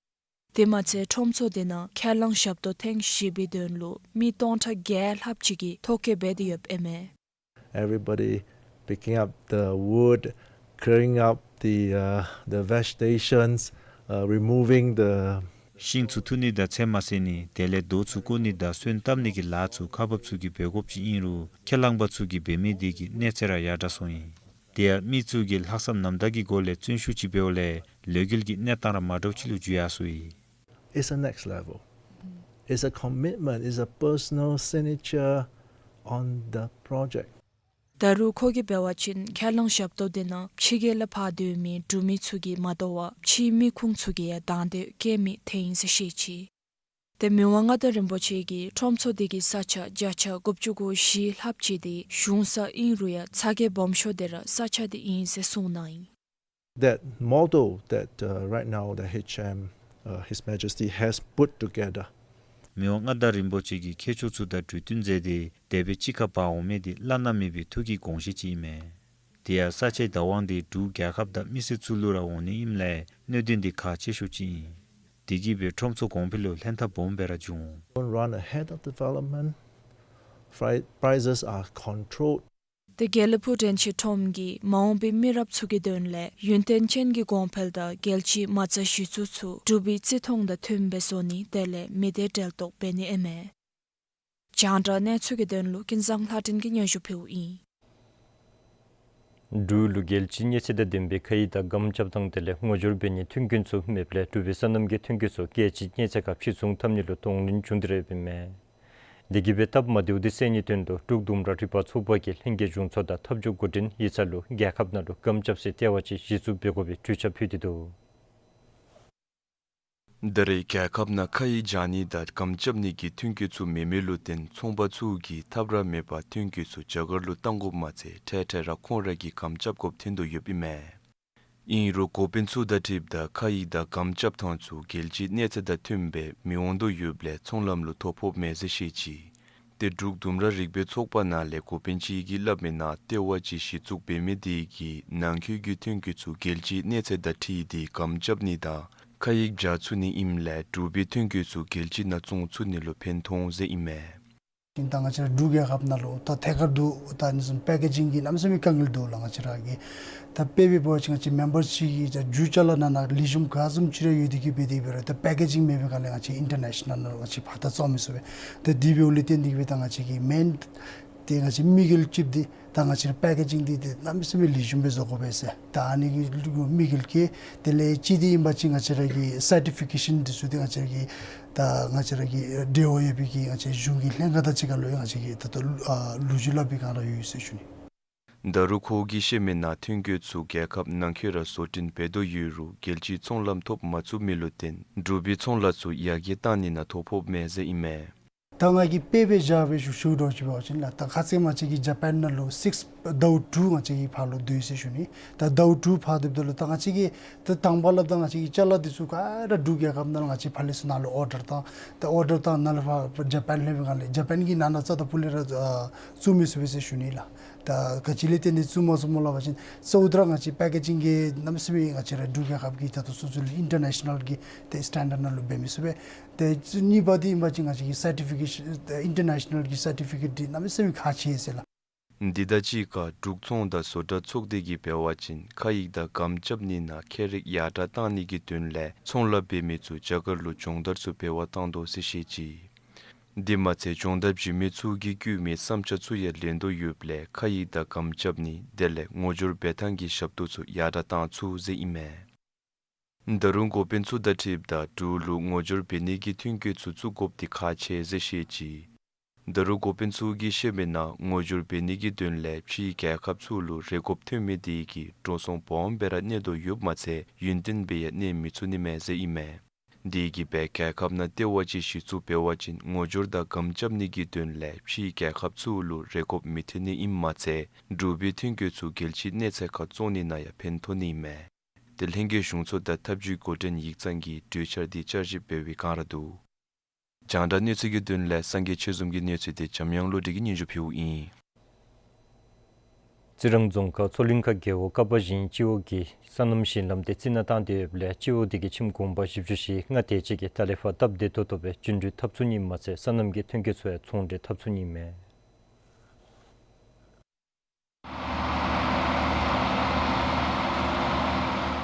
དེ་མ་ཚད་ཁྲོམ་ཚོགས་འདི་ནང་ཁས་བླངས་ཞབས་ཏོག་ཐེངས་བཞི་པའི་དོན་ལུ་མི་སྟོང་ཕྲག་བརྒྱད་ལྷགཔ་ཅིག་གིས་ཐོ་བཀོད་འབད་དེ་ཡོདཔ་ཨིན་མས། Everybody picking up the wood, clearing up the, uh, the vegetations, uh, removing the ཤིང་ཚུ་འཐུ་ནི་དང་ཚེར་མ་བསལ་ནི་དེ་ལས་རྡོ་ཚུ་བརྐོ་ནི་དང་སོན་བཏབ་ནི་གི་ལཱ་ཚུ་ཁག་འབགཔ་ཚུ་གིས་འབད་དགོཔ་ཅིག་ཨིན་རུང་ཁས་བླངས་པ་ཚུ་གིས་འབད་མི་དེ་གིས་གནས་ཚད་ར་ཡར་དྲག་སོང་ཡི། དེ་ཡང་མི་ཚུ་གིས་ལྷག་བསམ་རྣམ་དག་གི་སྒོ་ལས་བརྩོན་ཤུགས་ཅིག་འབདཝ་ལས་ལས་འགུལ་གྱི་གནས་སྟངས་ར་མ་འདྲཝ་ཅིག་ལུ་འགྱུར་ཡར་སོང་ཡི། It's a next level. It's a commitment. It's a personal signature on the project. ད་རུང་ཁོ་གིས་འབད་བ་ཅིན་ཁས་བླངས་ཞབས་ཏོག་འདི་ནང་ཕྱི་རྒྱལ་ལས་ཕར་སྡོད་མི་འབྲུག་མི་ཚུ་གིས་མ་དོ་བར་ཕྱིའི་མི་ཁུངས་ཚུ་གིས་ཡང་དང་འདོད་བསྐྱེད་མི་དེ་ཨིན་ཟེར་བཤད་ཅི། ཏེ་མི་དབང་མངའ་བདག་རིན་པོ་ཆེ་གིས་ཁྲོམ་ཚོགས་འདི་གི་ས་ཆ་བརྒྱ་ཆ་དགུ་བཅུ་གོ་བཞི་ལྷགཔ་ཅིག་འདི་གཞུང་ས་ཨིན་རུང་ཡང་ཚ་གྱང་སྦོམ་ཤོས་འདི་ར་ས་ཆ་འདི་ཨིན་ཟེར་གསུངས་གནང་ཡི། That model that, uh, right now the H M, uh, His Majesty has put together. མི་དབང་མངའ་བདག་རིན་པོ་ཆེ་གིས་མཁས་མཆོག་ཚུ་དང་གྲོས་བསྟུན་མཛད་དེ་དེ་སྦེ་གཅིག་ཁར་འབག་འོང་མི་འདི་བླ་ན་མེད་པའི་ཐུགས་ཀྱི་དགོངས་བཞེད་ཅིག་ཨིན་མས། དེ་ཡང་ས་ཆའི་བདག་དབང་འདི་འབྲུག་རྒྱལ་ཁབ་དང་མི་སེར་ཚུ་ལུ་ར་འོང་ནི་ཨིནམ་ལས་གནད་དོན་འདི་ཁག་ཆེ་ཤོས་ཅིག་ཨིན། དེ་གིས་སྦེ་ཁྲོམ་ཚོགས་གོང་འཕེལ་ལུ་ལྷན་ཐབས་སྦོམ་སྦེ་ར་འབྱུང་། Don't run ahead of development. Pri- prices are controlled. ཏེ་དགེ་ལེགས་ཕུག་དྲན་ཤེས་ཁྲོམ་གྱིས་མ་འོངས་པའི་མི་རབས་ཚུ་གི་དོན་ལས་ཡུན་བརྟན་ཅན་གྱི་གོང་འཕེལ་དང་རྒྱལ་སྤྱིའི་མ་རྩ་གཞི་བཙུགས་ཚུ་འབྲུག་པའི་བརྩི་མཐོང་དང་མཐུནམ་སྦེ་བཟོ་ནི་དེ་ལས་མི་སྡེ་འབྲེལ་གཏོགས་འབད་ནི་ཨིན་མས། རྒྱང་བསྒྲགས་གནས་ཚུལ་གྱི་དོན་ལུ་ཀུན་བཟང་ལྷ་སྒྲོན་གྱིས་སྙན་ཞུ་ཕུལཝ་ཨིན། འབྲུག་ལུ་རྒྱལ་སྤྱིའི་མཉེན་ཆས་དང་ལྡན་པའི་ཁ་ཡིག་དང་སྒམ་རྐྱབ་ཐངས་དེ་ལས་ངོ་སྦྱོར་འབད་ནིའི་མཐུན་རྐྱེན་ཚུ་མེདཔ་ལས་འབྲུག་པའི་སོ་ནམ་གྱི་ཐོན་སྐྱེད་ཚུ་རྒྱལ་སྤྱིའི་མཉེན་ཆས་ཁར་ཕྱིར་ཚོང་འཐབ་ནི་ལུ་གདོང་ལེན་འབྱུང་སྟེ་ར་ཡོདཔ་ཨིན་མས། དེ་གིས་སྦེ་སྟབས་མ་བདེཝ་དེ་སེལ་ནིའི་དོན་ལུ་འབྲུག་ལྡུམ་ར་རིག་པ་ཚོགས་པ་གིས་ལྷན་རྒྱས་གཞུང་ཚོགས་དང་འཐབ་ཇུས་འགོ་འདྲེན་ཡིག་ཚང་ལུ་རྒྱལ་ཁབ་ནང་ལུ་སྒམ་རྐྱབ་སའི་ལྟེ་བ་ཅིག་གཞི་བཙུགས་འབད་དགོ་པའི་གྲོས་འཆར་ཕུལ་ཏེ་འདུག། ད་རེས་རྒྱལ་ཁབ་ནང་ཁ་ཡིག་རྐྱབ་ནི་དང་སྒམ་རྐྱབ་ནི་གི་ཐོན་སྐྱེད་ཚུ་མེད་མི་ལུ་བརྟེན་ཚོང་པ་ཚུ་གིས་ཐབས་ར་མེད་པར་ཐོན་སྐྱེད་ཚུ་རྒྱ་གར་ལུ་གཏང་དགོཔ་མ་ཚད་འཕྲལ་འཕྲལ་ར་ཁོང་ར་གིས་སྒམ་རྐྱབ་དགོཔ་ཐོན་དོ་ཡོདཔ་ཨིན་མས། ཨིན་རུང་འགོ་དཔོན་ཚུ་དང་འཁྲིལཝ་ད་ཁ་ཡིག་དང་སྒམ་རྐྱབ་ཐངས་ཚུ་རྒྱལ་སྤྱིའི་གནས་ཚད་དང་མཐུནམ་སྦེ་མི་འོང་དོ་ཡོདཔ་ལས་ཚོང་ལམ་ལུ་ཐོ་ཕོགཔ་མས་ཟེར་བཤད་ཅི། ཏེ་འབྲུག་ལྡུམ་ར་རིག་པའི་ཚོགས་པ་ནང་ལས་འགོ་དཔོན་ཅིག་གིས་སླབ་མིའི་ནང་ལྟེ་བ་ཅིག་གཞི་བཙུགས་འབད་མི་དེ་གིས་ནང་འཁོད་ཀྱི་ཐོན་སྐྱེད་ཚུ་རྒྱལ་སྤྱིའི་གནས་ཚད་དང་འཁྲིལ་ཏེ་སྒམ་རྐྱབ་ནི་དང་ཁ་ཡིག་རྐྱབ་ཚུགས་ནི་ཨིནམ་ལས་འབྲུག་པའི་ཐོན་སྐྱེད་ཚུ་རྒྱལ་སྤྱི་ནང་བཙོང་ཚུགས་ནི་ལུ་ཕན་ཐོགས་ཟེར་ཨིན་མས། ད་ང་བཅས་ར་འབྲུག་རྒྱལ་ཁབ་ནང་ལུ་ད་ཐད་ཀར་དུ་ད་ཨ་ནི་བཟུམ་པེ་ཀེ་ཇིང་གི་གནམ་མེད་ས་མེད་དཀའ་ངལ་འདུག་ལགས། ང་བཅས་ར་གི་ད་དཔེ་འབད་བ་ཅིན་ང་བཅས་མེམ་བར་ཅིག་གིས་ད་རྒྱུ་ཅ་ལ་ནང་ན་ལེགས་ཤོམ་ག་བཟུམ་ཅིག་ར་ཡོད་དེ་གིས་འབད་དེ་འབད་རུང་ད་པེ་ཀེ་ཇིང་མེད་པའི་སྒང་ལས་ང་བཅས་ཨིན་ཊར་ནེ་ཤ་ནལ་ནང་ལུ་ང་བཅས་ཕར་ད་བཙོང་མི་ཚུགས་པས། ད་དེ་འབདཝ་ལས་བརྟེན་ཏེ་གིས་འབད་ད་ང་བཅས་ཀྱི་མེན་ ཏེ་ང་བཅས་དམིགས་ཡུལ་གཅིག་འདི་ད་ང་བཅས་ར་པེ་ཀེ་ཇིང་འདི་ཏེ་གནམ་མེད་ས་མེད་ལེགས་ཤོམ་སྦེ་བཟོ་དགོ་པས་ཟེར། ད་ཨ་ནི་གི་དམིགས་ཡུལ་གྱིས་དེ་ལས་གཅིག་འདི་ཨིན་པ་ཅིན་ང་བཅས་ར་གི་སར་ཊི་ཕི་ཀེ་ཤཱན་འདི་ཚུ་འདི་ང་བཅས་ར་གི་ད་ང་བཅས་ར་གི་འབྲེལ་བ་ཡོད་པའི་གི་ང་བཅས་གཞུང་གི་ལྷན་ཁག་དང་གཅིག་ཁར་ལུ་ཡང་ང་བཅས་ཀྱིས་ད་ལྟོ་ཨ་ལོ་རྒྱུས་སླབ་པའི་སྒང་ར་ཡོད་ཟེར་ཞུ་ནི། ད་རུང་ཁོ་གིས་བཤད་མི་ནང་ཐོན་སྐྱེད་ཚུ་རྒྱལ་ཁབ་ནང་འཁོད་ར་བཟོ་སྐྲུན་འབད་དོ་ཡོད་རུང་རྒྱལ་སྤྱིའི་ཚོང་ལམ་ཐོབ་མ་ཚུགས་མི་ལུ་བརྟེན་འབྲུག་པའི་ཚོང་ལཱ་ཚུ་ཡར་རྒྱས་བཏང་ནི་ནང་ཐོ་ཕོགཔ་མས་ཟེར་ཨིན་མས། ད་ང་གིས་དཔེ་སྦེ་བཞག་སྦེ་ཞུ་ཞུཝ་འདྲཝ་ཅིག་འབད་བ་ཅིན་ལགས། ད་ཁ་ཙ་ང་བཅས་ཀྱི་ཇ་པཱན་ནང་ལུ་སིགསི་ཟླཝ་དྲུག་ང་བཅས་ཀྱི་ཕར་ལུ་སྡོད་ཡི་ཟེར་ཞུ་ནི། ད་ཟླཝ་དྲུག་ཕར་སྡོདཔ་ད་ལུ་ད་ང་བཅས་ཀྱི་ད་དང་པ་སླབ་ད་ང་བཅས་ཀྱི་ཅ་ལ་འདི་ཚུ་ག་ར་འབྲུག་རྒྱལ་ཁབ་ནང་ལུ་ང་བཅས་ཕར་ལས་ཚུར་ནཱ་ལུ་ཨོར་ཌར་བཏང་། ད་ཨོར་ཌར་བཏང་ནཱ་ལས་ཕར་ཇ་པཱན་ལྷོད་པའི་སྒང་ལས་ཇ་པཱན་གྱིས་ནང་ན་རྩ་དང་ཕུ་ལས་ར་ཨ་བཙུགས་མི་ཚུགས་པས་ཟེར་ཞུ་ནི་ལགས། ད་ག་ཅི་ལས་བརྟེན་ཏེ་བཙུགས་མ་ཚུགསཔ་སྨོ་སླབ་པ་ཅིན་གཙོ་བོ་ར་ང་བཅས་པེ་ཀེ་ཇིང་གི་གནམ་མེད་ས་མེད་ང་བཅས་ར་འབྲུག་རྒྱལ་ཁབ་ཀྱི་ད་ལྟོ་སོ་སོ་ལུ་ཨིན་ཊར་ནེ་ཤ་ནཱལ་གྱི་ཏེ་སི་ཊེན་ཌརཌ་ནང་ལུ་འབད་མི་ཚུགས་པས། ཏེ་གཉིས་པ་འདི་ཨིན་པ་ཅིན་ང་བཅས་ཀྱི་སར་ཊི་ཕི་ཀེ་ཤཱན་ཨིན་ཊར་ནེ་ཤ་ནཱལ་གྱི་སར་ཊི་ཕི་ཀེཊ་འདི་གནམ་མེད་ས་མེད་ཁག་ཆེ་ཟེར་ལགས། འདི་དང་གཅིག་ཁར་འབྲུག་ཚོང་དང་བཟོ་གྲྭ་ཚོགས་སྡེ་གིས་འབད་བ་ཅིན་ཁ་ཡིག་དང་སྒམ་རྐྱབ་ནི་ནང་ཁྱད་རིག་ཡར་དྲག་བཏང་ནི་གི་དོན་ལས་ཚོང་ལཱ་འབད་མི་ཚུ་རྒྱ་གར་ལུ་སྦྱོང་བརྡར་ཚུ་འབད་བར་བཏང་དོ་ཟེར་བཤད་ཅི། དེ་མ་ཚད་སྦྱོང་བརྡར་བྱིན་མི་ཚུ་གིས་བསྐུལ་མི་བསམ་འཆར་ཚུ་ཡང་ལེན་དོ་ཡོདཔ་ལས་ཁ་ཡིག་དང་སྒམ་རྐྱབ་ནི་དེ་ལས་ངོ་སྦྱོར་འབད་ཐངས་ཀྱི་ཞབས་ཏོག་ཚུ་ཡར་དྲག་བཏང་ཚུགས་ཟེར་ཨིན་མས། ད་རུང་འགོ་དཔོན་ཚུ་དང་འཁྲིལཝ་ད་འབྲུག་ལུ་ངོ་སྦྱོར་འབད་ནི་གི་ཐོན་སྐྱེད་ཚུ་བཙུགས་དགོཔ་འདི་ཁག་ཆེ་ཟེར་བཤད་ཅི། ད་རུང་འགོ་དཔོན་ཚུ་གིས་བཤད་མི་ནང་ངོ་སྦྱོར་འབད་ནི་གི་དོན་ལས་ཕྱིའི་རྒྱལ་ཁབ་ཚུ་ལུ་རེ་དགོཔ་ཐོན་མི་དེ་གིས་འགྲོ་སོང་སྦོམ་སྦེ་ར་གནས་དོ་ཡོདཔ་མ་ཚད་ཡུན་བརྟན་སྦེ་ཡང་གནས་མི་ཚུགས་ནི་མས་ཟེར་ཨིན་མས། དེ་གིས་སྦེ་རྒྱལ་ཁབ་ནང་ལྟེ་བ་ཅིག་གཞི་བཙུགས་འབད་བ་ཅིན་ངོ་སྦྱོར་དང་སྒམ་རྐྱབ་ནི་གི་དོན་ལས་ཕྱིའི་རྒྱལ་ཁབ་ཚུ་ལུ་རེ་དགོཔ་མི་ཐོན་ནི་ཨིནམ་མ་ཚད་འབྲུག་པའི་ཐོན་སྐྱེད་ཚུ་རྒྱལ་སྤྱིའི་གནས་ཚད་ཁར་བཙོང་ནི་ནང་ཡང་ཕན་ཐོགས་ནི་ཨིན་མས། ཏེ་ལྷན་རྒྱས་གཞུང་ཚོགས་དང་ཐབས་བྱུས་འགོ་འདྲེན་ཡིག་ཚང་གིས་གྲོས་འཆར་འདི་བསྐྱར་ཞིབ་འབད་བའི་བསྒང་ར་འདུག། རྒྱང་བསྒྲགས་གནས་ཚུལ་གྱི་དོན་ལས་སངས་རྒྱས་ཆོས་འཛོམས་ཀྱི་གནས་ཚུལ་འདི་འཇམ་དབྱངས་བློ་གྲོས་ཀྱིས་སྙན་ཞུ་ཕུལཝ་ཨིན། རྩི་རང་རྫོང་ཁག་མཚོ་གླིང་ཁ་རྒེད་འོག་ཀ་པ་ཞིང་སྤྱི་འོག་གི་སོ་ནམ་ཞིང་ལམ་དེ་རྩི་ནག་བཏང་སྟེ་ཡོདཔ་ལས་སྤྱི་འོག་དེ་གི་ཁྱིམ་གུང་པ་བཞི་བཅུ་ཞེ་ལྔ་དེ་ཅིག་གིས་ད་ལས་ཕར་སྟབས་བདེ་ཏོག་ཏོ་སྦེ་རྒྱུན་འགྲུལ་འཐབ་ཚུགས་ནི་མ་ཚད་སོ་ནམ་གྱི་ཐོན་སྐྱེད་ཚུ་ཡང་ཚོང་འབྲེལ་འཐབ་ཚུགས་ནི་མས།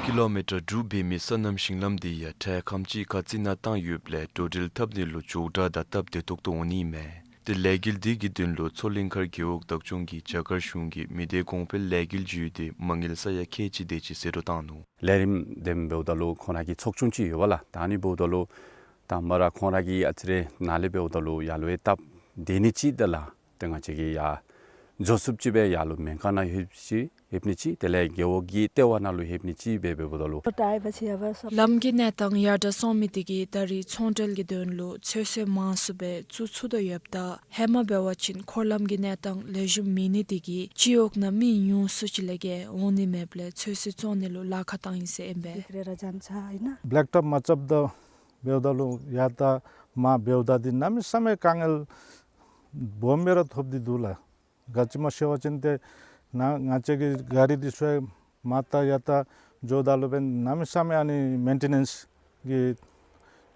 ཀི་ལོ་མི་ཊར་དྲུག་འབད་མི་སོ་ནམ་ཞིང་ལམ་དེ་ཡང་འཕྲལ་ཁམས་ཅིག་ཁར་རྩི་ནག་བཏང་ཡོདཔ་ལས་འགྲོ་འགྲུལ་འཐབ་ནི་ལུ་མགྱོགས་དྲགས་དང་སྟབས་བདེ་ཏོག་ཏོ་འོང་ནི་མས། ཏེ་ལས་འགུལ་དེ་གི་དོན་ལུ་མཚོ་གླིང་མཁར་རྒེད་འོག་བདག་སྐྱོང་གིས་རྒྱ་གར་གཞུང་གི་མི་སྡེ་གོང་འཕེལ་ལས་འགུལ་བརྒྱུད་དེ་མ་དངུལ་ས་ཡ་ཁལ་གཅིག་དེ་ཅིག་ཟད་འགྲོ་བཏང་ནུག། ལས་རིམ་དེམ་འབདཝ་ད་ལུ་ཁོང་ར་གི་ཚོགས་ཆུང་ཅིག་ཡོད་པ་ལགས། ད་ཨ་ནི་འབདཝ་ད་ལུ་དང་པ་ར་ཁོང་ར་གིས་ཨ་ཙི་རེ་ནཱ་ལས་འབདཝ་ད་ལུ་ཡར་ལུ་ཡང་སྟབས་བདེ་ནི་ཅིག་དེ་ལགས། ཏེ་ང་བཅས་ཀྱིས་ཡར་འགྱོ་ཚུགསཔ་ཅིག་སྦེ་ཡར་ལུ་སྨན་ཁང་ནང་ལྷོདཔ་ཅིག་ལྷོདཔ་ནི་ཅིག་དེ་ལས་རྒེད་འོག་གི་ལྟེ་བ་ནང་ལུ་ལྷོདཔ་ནི་ཅིག་སྦེ་འབདཝ་ད་ལུ། ལམ་གྱི་གནས་སྟངས་ཡར་དྲག་སོང་མི་དེ་གིས་ད་རེས་ཚོང་འབྲེལ་གྱི་དོན་ལུ་ཚོད་བསྲེ་མང་སུ་སྦེ་བཙུགས་ཚུགས་དོ་ཡོདཔ་ད་ཧེ་མ་འབད་བ་ཅིན་འཁོར་ལམ་གྱི་གནས་སྟངས་ལེགས་ཤོམ་མེད་ནི་དེ་གིས་སྤྱི་འོག་ནང་མི་ཉུང་སུ་ཅིག་ལས་བརྒལ་འོང་ནི་མེདཔ་ལས་ཚོད་བསྲེ་བཙོང་ནི་ལུ་ལཱ་ཁག་བཏང་ཡི་ཟེར་ཨིན་པས། རེ་ར་ཇན་ཆ་ཨིན་ན། བེ་ལེག་ཊོཔ་མ་རྐྱབ་ད་འབདཝ་ད་ལུ་ཡར་ལྟ་མར་འབདཝ་ད་འདི་གནམ་མེད་ས་མེད་དཀའ་ངལ་སྦོམ་སྦེ་ར་ཐོབ་སྟེ་འདུག་ལགས། ག་ཅི་སྨོ་ཟེར་བ་ཅིན་ཏེ་ནཱ་ང་བཅས་ཀྱི་ག་རི་འདི་ཚུ་མར་ལྟ་ཡར་ལྟ་འགྱོཝ་ད་ལུ་འབདན་གནམ་མེད་ས་མེད་ཨ་ནི་མེན་ཊེ་ནེནསི་གི་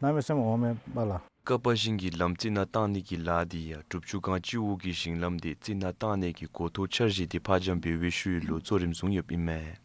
གནམ་མེད་ས་མེད་འོང་མས་པ་ལགས། ཀ་པ་ཞིང་གི་ལམ་རྩི་ནག་བཏང་ནི་གི་ལཱ་འདི་ཡང་དྲུབ་ཆུ་སྒང་སྤྱི་འོག་གི་ཞིང་ལམ་འདི་རྩི་ནག་བཏང་ནི་གི་འགོ་ཐོག་འཆར་གཞི་འདི་ཕར་འགྱངས་འབད་བའི་ཤུལ་ལུ་གཙོ་རིམ་བཟུང་ཡོདཔ་ཨིན་མས།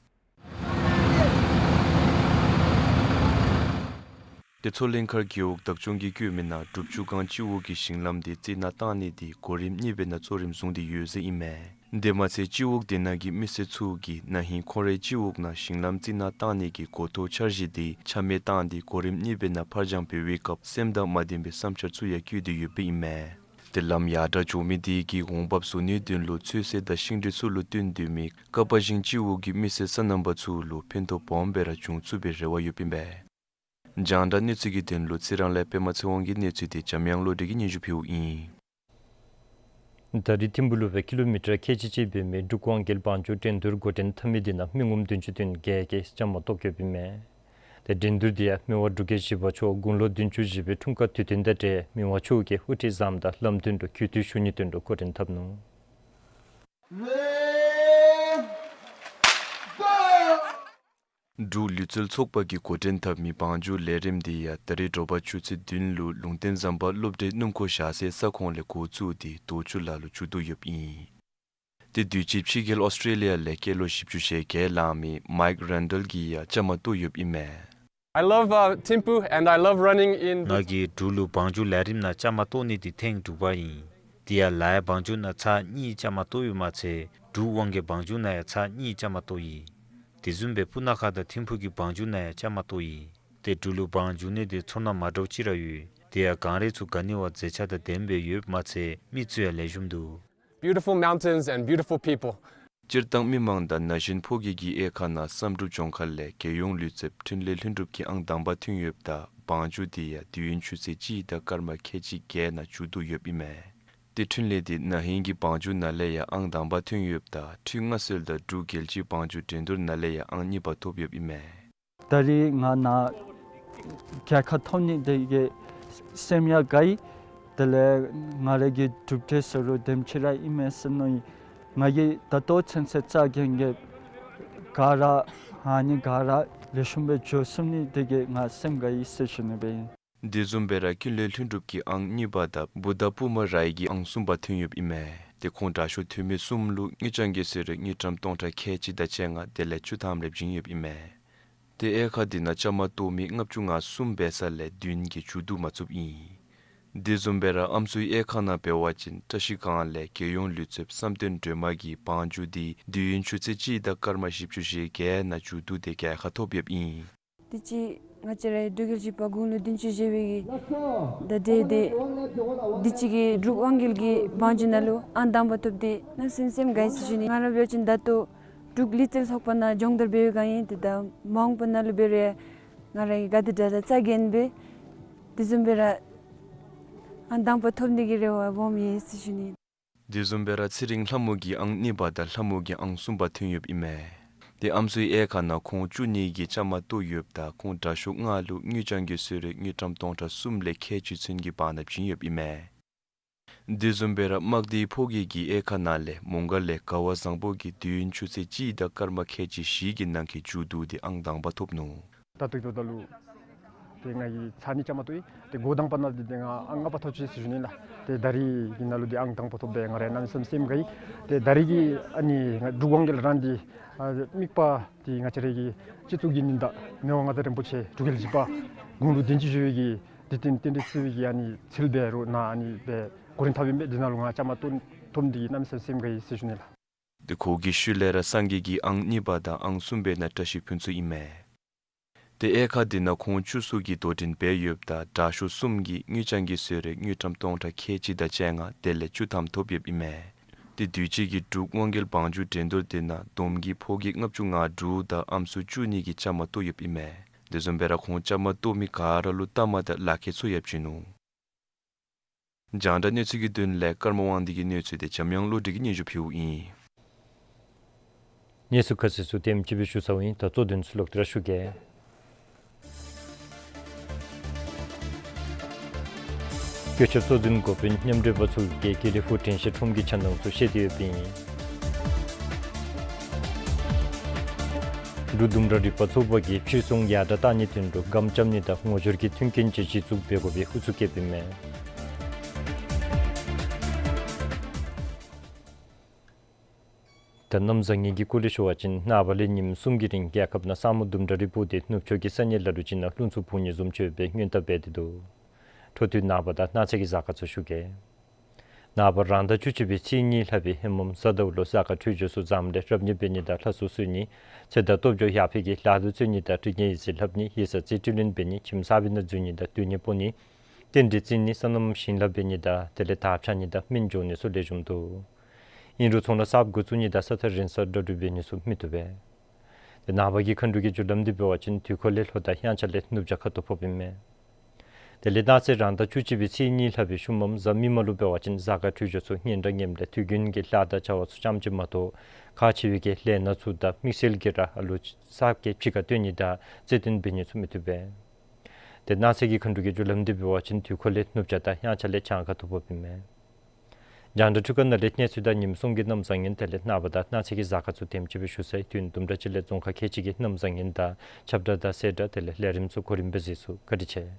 ཏེ་མཚོ་གླིང་མཁར་རྒེད་འོག་བདག་སྐྱོང་གིས་བཀོད་མི་ནང་དྲུབ་ཆུ་སྒང་སྤྱི་འོག་གི་ཞིང་ལམ་འདི་རྩི་ནག་བཏང་ནི་འདི་གོ་རིམ་གཉིས་པའི་ནང་གཙོ་རིམ་བཟུང་སྟེ་ཡོད་ཟེར་ཨིན་མས། དེ་མ་ཚད་སྤྱི་འོག་དེ་ནང་གི་མི་སེར་ཚུ་གིས་ན་ཧིང་ཁོང་རའི་སྤྱི་འོག་ནང་ཞིང་ལམ་རྩི་ནག་བཏང་ནི་གི་འགོ་ཐོག་འཆར་གཞི་འདི་ཆ་མེད་བཏང་སྟེ་གོ་རིམ་གཉིས་པའི་ནང་ཕར་འགྱངས་འབད་བའི་སྐབས་སེམས་དང་མ་ལྡན་པའི་བསམ་འཆར་ཚུ་ཡང་བཀོད་དེ་ཡོདཔ་ཨིན་མས། ཏེ་ལམ་ཡར་དྲག་འགྱོ་མི་དེ་གིས་འོང་འབབ་བཟོ་ནིའི་དོན་ལུ་ཚོད་བསྲེ་དང་ཤིང་འབྲས་ཚུ་ལུ་བརྟེན་སྡོད་མི་ཀ་པ་ཞིང་སྤྱི་འོག་གི་མི་སེར་སོ་ནམ་པ་ཚུ་ལུ་ཕན་ཐོགས་སྦོམ་སྦེ་ར་འབྱུང་ཚུགས་པའི་རེ་བ་ཡོདཔ་ཨིན་པས། རྒྱང་བསྒྲགས་གནས་ཚུལ་གྱི་དོན་ལུ་རྩི་རང་ལས་པདྨ་ཚེ་དབང་གི་གནས་ཚུལ་འདི་འཇམ་དབྱངས་བློ་གྲོས་ཀྱིས་སྙན་ཞུ་ཕུལཝ་ཨིན། ད་རེས་ཐིམ་ཕུག་ལུ་སྦེ་ཀི་ལོ་མི་ཊར་ཁལ་གཅིག་གཅིག་འབད་མི་འབྲུག་དབང་རྒྱལ་བང་རྒྱུག་འགྲན་བསྡུར་འགོ་འདྲེན་འཐབ་མི་དེ་ནང་མི་ངོམ་བདུན་ཅུ་དོན་བརྒྱད་ཀྱིས་བཅའ་མར་གཏོགས་ཡོདཔ་ཨིན་མས། ཏེ་འགྲན་བསྡུར་དེ་ཡང་མི་དབང་འབྲུག་རྒྱལ་བཞི་པ་མཆོག་དགུང་ལོ་བདུན་ཅུ་བཞེས་པའི་འཁྲུངས་སྐར་དུས་སྟོན་དང་འབྲེལ་མི་དབང་མཆོག་གིས་དབུ་ཁྲིད་བཟུམ་དང་ལམ་སྟོན་དང་གུས་བཏུད་ཞུ་ནིའི་དོན་ལུ་འགོ་འདྲེན་འཐབ་ནུག། འབྲུག་ལུས་རྩལ་ཚོགས་པ་གིས་འགོ་འདྲེན་འཐབ་མི་བང་རྒྱུག་ལས་རིམ་དེ་ཡང་ད་རེས་དྲོ་པ་ཆུ་ཚོད་བདུན་ལུ་ལུང་བསྟན་ཟམ་པ་སློབ་གྲྭའི་སྣུམ་འཁོར་བཞག་སའི་ས་ཁོངས་ལས་འགོ་བཙུགས་ཏེ་རྡོ་ཆུ་ལ་ལུ་མཇུག་བསྡུ་ཡོདཔ་ཨིན། ཏེ་དུས་ཅི་ཕྱི་རྒྱལ་ཨོསི་ཊྲེ་ལི་ཡ་ལས་སྐྱེས་ལོ་བཞི་བཅུ་ཞེ་བརྒྱད་ལང་མི་མའིཀ་རན་ཌལ་གྱིས་ཡང་བཅའ་མར་གཏོགས་ཡོདཔ་ཨིན་མས། I love, uh, Thimphu and I love running in ང་གིས་འབྲུག་ལུ་བང་རྒྱུག་ལས་རིམ་ནང་བཅའ་མར་གཏོགས་ནི་འདི་ཐེངས་དྲུག་པ་ཨིན། དེ་ཡང་ལ་ཡའི་བང་རྒྱུག་ནང་ཚར་གཉིས་བཅའ་མར་གཏོགས་ཡོདཔ་མ་ཚད་འབྲུག་དབང་རྒྱལ་བང་རྒྱུག་ནང་ཡང་ཚར་གཉིས་བཅའ་མར་གཏོགས་ཡི། དེ་བཟུམ་སྦེ་སྤུ་ན་ཁ་དང་ཐིམ་ཕུག་གི་བང་རྒྱུག་ནང་ཡང་བཅའ་མར་གཏོགས་ཡི། ཏེ་འབྲུག་ལུ་བང་རྒྱུག་ནི་དེ་ཚོར་སྣང་མ་འདྲཝ་ཅིག་ར་ཡོད། དེ་ཡང་གངས་རི་ཚུ་ག་ནི་བ་མཛེས་ཆ་དང་ལྡནམ་སྦེ་ཡོདཔ་མ་ཚད་མི་ཚུ་ཡང་ལེགས་ཤོམ་འདུག། Beautiful mountains and beautiful people. སྤྱིར་བཏང་མི་མང་དང་ན་གཞོན་ཕོ་སྐྱེས་ཀྱིས་དབྱེ་ཁག་ནང་བསམ་གྲུབ་ལྗོངས་མཁར་ལས་རྒྱལ་ཡོངས་ལུས་རྩལཔ་འཕྲིན་ལས་ལྷུན་གྲུབ་ཀྱིས་ཨང་དང་པ་ཐོན་ཡོདཔ་ད་བང་རྒྱུག་དེ་ཡང་དུས་ཡུན་ཆུ་ཚོད་གཅིག་དང་སྐར་མ་ཁལ་གཅིག་བརྒྱད་ནང་མཇུག་བསྡུ་ཡོདཔ་ཨིན་མས། ཏེ་འཕྲིན་ལས་དེ་ན་ཧིང་གི་བང་རྒྱུག་ནང་ལས་ཡང་ཨང་དང་པ་ཐོན་ཡོདཔ་ད་འཕྲུལ་མངའ་གསོལ་དང་འབྲུག་རྒྱལ་སྤྱིའི་བང་རྒྱུག་འགྲན་བསྡུར་ནང་ལས་ཡང་ཨང་གཉིས་པ་ཐོབ་ཡོདཔ་ཨིན་མས། ད་རིས་ང་ནཱ་རྒྱལ་ཁ་ཐོབ་ནི་དེ་གིས་སེམས་ཡང་དགའ་ཡི། དེ་ལས་ང་རའི་གི་གྲུབ་འབྲས་ཟེར་རུང་དེམ་ཅིག་ར་ཨིན་མས་ཟེར་མནོ་ཡི། ང་གིས་ད་ལྟོ་ཚུན་ཚོད་རྩ་འགེངས་འགེངསཔ་ག་ར་ཨ་ནི་ག་ར་ལེགས་ཤོམ་སྦེ་འགྱོ་ཚུགས་ནི་དེ་གིས་ང་སེམས་དགའ་ཡི་ཟེར་ཞུ་ནི་སྦེ་ཨིན། དེ་བཟུམ་སྦེ་ར་འཕྲིན་ལས་ལྷུན་གྲུབ་ཀྱིས་ཨང་གཉིས་པ་དང་བུ་དང་བུམོ་ར་གིས་ཨང་གསུམ་པ་ཐོན་ཡོདཔ་ཨིན་མས། ཏེ་ཁོང་དྲག་ཤོས་ཐོན་མི་གསུམ་ལུ་དངུལ་རྐྱང་གི་གསོལ་རས་དངུལ་ཀྲམ་སྟོང་ཕྲག་ཁལ་གཅིག་དང་བཅོ་ལྔ་དེ་ལས་བཅུ་ཐམ་རེ་བྱིན་ཡོདཔ་ཨིན་མས། ཏེ་དབྱེ་ཁག་དེ་ནང་བཅའ་མར་གཏོགས་མི་ལྔ་བཅུ་ང་གསུམ་འབད་ས་ལས་བདུན་གྱིས་མཇུག་བསྡུ་མ་ཚུགསཔ་ཨིན། དེ་བཟུམ་སྦེ་ར་ཨམ་སྲུའི་དབྱེ་ཁག་ནང་འབད་བ་ཅིན་བཀྲ་ཤིས་སྒང་ལས་རྒྱལ་ཡོངས་ལུས་རྩལཔ་བསམ་གཏན་སྒྲོལ་མ་གིས་བང་རྒྱུག་དེ་དུས་ཡུན་ཆུ་ཚོད་གཅིག་དང་སྐར་མ་བཞི་བཅུ་ཞེ་བརྒྱད་ནང་མཇུག་བསྡུ་སྟེ་རྒྱལ་ཁ་ཐོབ་ཡོདཔ་ཨིན། དུས་ཅི་ང་བཅས་རའི་འབྲུག་རྒྱལ་གྱི་དཔའ་དགུང་ལོ་བདུན་ཅུ་བཞེས་པའི་གི་ཟླ་འདི་དེ་དུས་ཅི་གི་འབྲུག་དབང་རྒྱལ་གྱི་བང་རྒྱུག་ནང་ལུ་ཨང་དང་པ་ཐོབ་སྟེ་གནམ་མེད་ས་མེད་སེམས་དགའ་ཡི་ཟེར་ཞུ་ནི། ང་ར་འབད་བ་ཅིན་ད་ལྟོ་འབྲུག་ལུས་རྩལ་ཚོགས་པ་ནང་སྦྱོང་བརྡར་འབད་བའི་སྒང་ཨིན། ཏེ་ད་མ་འོངས་པ་ནང་ལུ་འབད་རུང་ང་ར་གིས་ག་དེ་དྲག་དྲག་རྩ་འགེངས་སྦེ་དེ་བཟུམ་སྦེ་ར་ཨང་དང་པ་ཐོབ་ནི་གི་རེ་བ་སྦོམ་ཡོད་ཟེར་ཞུ་ནི། དེ་བཟུམ་སྦེ་ར་ཚེ་རིང་ལྷ་མོ་གིས་ཨང་གཉིས་པ་དང་ལྷ་མོ་གིས་ཨང་གསུམ་པ་ཐོན་ཡོདཔ་ཨིན་མས། ཏེ་ཨམ་སྲུའི་དབྱེ་ཁག་ནང་ཁོང་བཅུ་གཉིས་ཀྱིས་བཅའ་མར་གཏོགས་ཡོདཔ་ད་ཁོང་དྲག་ཤོས་ལྔ་ལུ་དངུལ་རྐྱང་གི་གསོལ་རས་དངུལ་ཀྲམ་སྟོང་ཕྲག་གསུམ་ལས་ཁལ་གཅིག་ཚུན་གྱི་བར་ན་བྱིན་ཡོདཔ་ཨིན་མས། དེ་བཟུམ་སྦེ་ར་དམག་སྡེའི་ཕོ་སྐྱེས་ཀྱི་དབྱེ་ཁག་ནང་ལས་མོང་སྒར་ལས་དགའ་བ་བཟང་པོ་གིས་དུས་ཡུན་ཆུ་ཚོད་གཅིག་དང་སྐར་མ་ཁལ་གཅིག་བཞི་གི་ནང་གི་མཇུག་བསྡུ་སྟེ་ཨང་དང་པ་ཐོབ་ནུག། ད་ལྟོ་ད་ལྟོ་ལུ་ཏེ་ང་གིས་ཚར་གཉིས་བཅའ་མར་གཏོགས་ཡི། ཏེ་འགོ་དང་པ་ནང་འདི་ཏེ་ང་ཨང་ལྔ་པ་ཐོབ་ཅི་ཟེར་ཞུ་ནི་ལགས། ཏེ་ད་རིས་ཀྱི་ནང་ལུ་འདི་ཨང་དང་པ་ཐོབ་སྦེ་ང་ར་གནམ་མེད་ས་མེད་སེམས་དགའ་ཡི། ཏེ་ད་རིས་ཀྱི་ཨ་ནི་ང་འབྲུག་དབང་རྒྱལ་རང་འདི་ཨ་དམིགས་པ་འདི་ང་བཅས་རའི་གི་སྤྱི་གཙུག་གི་ཉི་ཟླ་མི་དབང་མངའ་བདག་རིན་པོ་ཆེ་འབྲུག་རྒྱལ་གྱི་དཔའ་དགུང་ལོ་བདུན་ཅུ་བཞེས་པའི་གི་འདི་རྟེན་རྟེན་འབྲེལ་བརྩི་བའི་གི་ཨ་ནི་ཚུལ་འབད་རུང་ནཱ་ཨ་ནི་སྦེ་གོ་རིམ་འཐབ་ཨིན་པས། འདི་ནང་ལུ་ང་བཅའ་མར་གཏོགས་ཐོབ་འདི་གིས་གནམ་མེད་ས་མེད་སེམས་དགའ་ཡི་ཟེར་ཞུ་ནི་ལགས། ཏེ་ཁོ་གི་ཤུལ་ལས་ར་སངས་རྒྱས་ཀྱིས་ཨང་གཉིས་པ་དང་ཨང་གསུམ་པའི་ནང་བཀྲ་ཤིས་ཕུན་ཚོགས་ཨིན་མས། ཏེ་དབྱེ་ཁག་འདི་ནང་ཁོང་བཅུ་གསུམ་གྱིས་དོ་འགྲན་འབད་ཡོདཔ་ད་དྲག་ཤོས་གསུམ་གྱིས་དངུལ་རྐྱང་གི་གསོལ་རས་དངུལ་ཀྲམ་སྟོང་ཕྲག་ཁལ་གཅིག་དང་བཅོ་ལྔ་དེ་ལས་བཅུ་ཐམ་ཐོབ་ཡོདཔ་ཨིན་མས། ཏེ་དུས་ཅི་གི་འབྲུག་དབང་རྒྱལ་བང་རྒྱུག་འགྲན་བསྡུར་འདི་ནང་བསྡོམས་ཀྱིས་ཕོ་སྐྱེས་ལྔ་བཅུ་ང་དྲུག་དང་ཨམ་སྲུ་བཅུ་གཉིས་ཀྱིས་བཅའ་མར་གཏོགས་ཡོདཔ་ཨིན་མས། དེ་བཟུམ་སྦེ་ར་ཁོང་བཅའ་མར་གཏོགས་མི་ག་ར་ལུ་རྟགས་མ་དང་ལག་ཁྱེར་ཚུ་ཡང་བྱིན་ནུག། རྒྱང་བསྒྲགས་གནས་ཚུལ་གྱི་དོན་ལས་ཀརྨ་དབང་འདུས་ཀྱི་གནས་ཚུལ་དེ་འཇམ་དབྱངས་བློ་གྲོས་ཀྱིས་སྙན་ཞུ་ཕུལཝ་ཨིན། གནས་ཚུལ་ཁ་གསལ་ཚུ་དེམ་ཅིག་སྦེ་ཞུ་ཚརཝ་ཨིན། ད་གཙོ་དོན་ཚུ་ལོག་སྟེ་ར་ཞུ་གེ། བཀོད་ཁྱབ་གཙོ་འཛིན་འགོ་དཔོན་མཉམ་འབྲེལ་པ་ཚུ་གིས་དགེ་ལེགས་ཕུག་དྲན་ཤེས་ཁྲོམ་གྱི་བྱ་ནང་ཚུ་བཤལ་ཏེ་ཡོདཔ་ཨིན། འབྲུག་ལྡུམ་ར་རིག་པ་ཚོགས་པ་གིས་ཕྱིར་ཚོང་ཡར་དྲག་གཏང་ནིའི་དོན་ལུ་སྒམ་རྐྱབ་ནི་དང་ངོ་སྦྱོར་གྱི་མཐུན་རྐྱེན་ཅིག་གཞི་བཙུགས་འབད་དགོ་པའི་ཨུ་ཚུགས་བསྐྱེདཔ་ཨིན་མས། ད་གནམ་བཟང་ངན་གྱི་སྐོར་ལས་ཞུ་བ་ཅིན་ནངས་པ་ལས་ཉིནམ་གསུམ་གྱི་རིང་རྒྱལ་ཁབ་ནང་ས་སྨུག་དུམ་གྲ་རེ་སྤུབས་ཏེ་ནུབ་ཕྱོགས་ཀྱི་ས་གནས་ལ་ལུ་ཅིག་ནང་རླུང་འཚུབ་འཕུ་ནི་བཟུམ་ཅིག་ཡོད་པའི་སྔོན་བརྡ་འབད་དེ་འདུག། འཕྲོ་མཐུད་ནངས་པ་དང་གནངས་ཚེ་གི་གཟའ་སྐར་ཚུ་ཞུ་གེ། ནངས་པ་རང་ཟླ་བཅུ་གཅིག་པའི་ཚེས་གཉིས་ལྷག་པའི་ཧེ་མམ་གཟའ་ཟླཝ་ལུ་གཟའ་སྐར་འཕྲོད་སྦྱོར་ཚུ་འཛམ་ལས་རབ་གནས་འབད་ནི་དང་ལྷ་གསོལ་གསོལ་ནི། ཚེ་དང་སྟོབས་འབྱོར་ཡར་འཕེལ་གྱི་ལཱ་ལུ་བརྩོན་ནི་དང་དྲིན་ཡིད་ཟིན་ལྷབ་ནི། ཡིག་ཚང་རྩིས་སྤྲོད་ལེན་འབད་ནི། ཁྱིམ་གསར་པའི་ནང་འཛུལ་ནི་དང་སྡོད་གནས་སྤོ་ནི། རྟེན་འབྲེལ་བརྩི་ནི། སོ་ནམ་ཞིང་ལཱ་འབད་ནི་དང་དེ་ལས་དར་འཕྱར་ནི་དང་སྨན་འཇོག་ནི་ཚུ་ལེགས་ཤོམ་འདུག། ཨིན་རུང་ཚོང་ལཱ་གསརཔ་འགོ་བཙུགས་ནི་དང་ས་ཐག་རིང་སར་འགྲོ་འགྲུལ་འབད་ནི་ཚུ་མི་བཏུབ་པས། ཏེ་ནངས་པ་གི་མཁའ་འགྲོ་གི་རྒྱུ་ལམ་འདི་འབད་བ་ཅིན་དུས་འཁོར་ལས་ལྷོ་དང་དབྱངས་འཆར་ལས་ནུབ་བྱང་ཁ་ཐུག་ཕོགཔ་ཨིན་མས། དེ་ལས་གནངས་ཚེ་རང་ཟླ་བཅུ་གཅིག་པའི་ཚེས་གཉིས་ལྷག་པའི་ཤུལ་མམ་གཟའ་མིག་དམར་ལུ་འབད་བ་ཅིན་གཟའ་སྐར་འཕྲོད་སྦྱོར་ཚུ་སྙན་གྲགས་ངནམ་ལས་དུས་རྒྱུན་གྱི་ལཱ་དང་བྱ་བ་ཚུ་ཙམ་ཅིག་མ་གཏོགས་ཁག་ཆེ་བའི་གི་ལས་སྣ་ཚུ་དང་དམིགས་བསལ་གྱིས་ར་ཨ་ལུ་གསརཔ་གྱི་ཕྱི་ཁར་སྟོན་ནི་དང་རྩེད་འགྲན་འབད་ནི་ཚུ་མི་བཏུབ་པས། ཏེ་གནངས་ཚེ་གི་མཁའ་འགྲོ་གི་རྒྱུ་ལམ་འདི་འབད་བ་ཅིན་དུས་འཁོར་ལས་ནུབ་བྱང་དང་དབྱངས་འཆར་ལས་བྱང་ཁ་ཐུག་ཕོགཔ་ཨིན་མས། རྒྱང་བསྒྲགས་འཕྲུལ་ཁང་ནང་ལས་གནས་ཚུལ་དང་ཉིནམ་གསུམ་གྱི་གནམ་བཟང་ངན་དེ་ལས་ནངས་པ་དང་གནངས་ཚེ་གི་གཟའ་སྐར་ཚུ་དེམ་ཅིག་སྦེ་ཞུ་ཚར་ཡི། དུས་ཡུན་དུམ་གྲ་ཅིག་ལས་རྫོང་ཁག་ཁལ་གཅིག་གི་གནམ་བཟང་ངན་དང་ཁྱབ་བསྒྲགས་དང་གསལ་བསྒྲགས་དེ་ལས་ལས་རིམ་ཚུ་གོ་རིམ་སྦེ་གཟིགས་ཚུགས། བཀའ་དྲིན་ཆེ།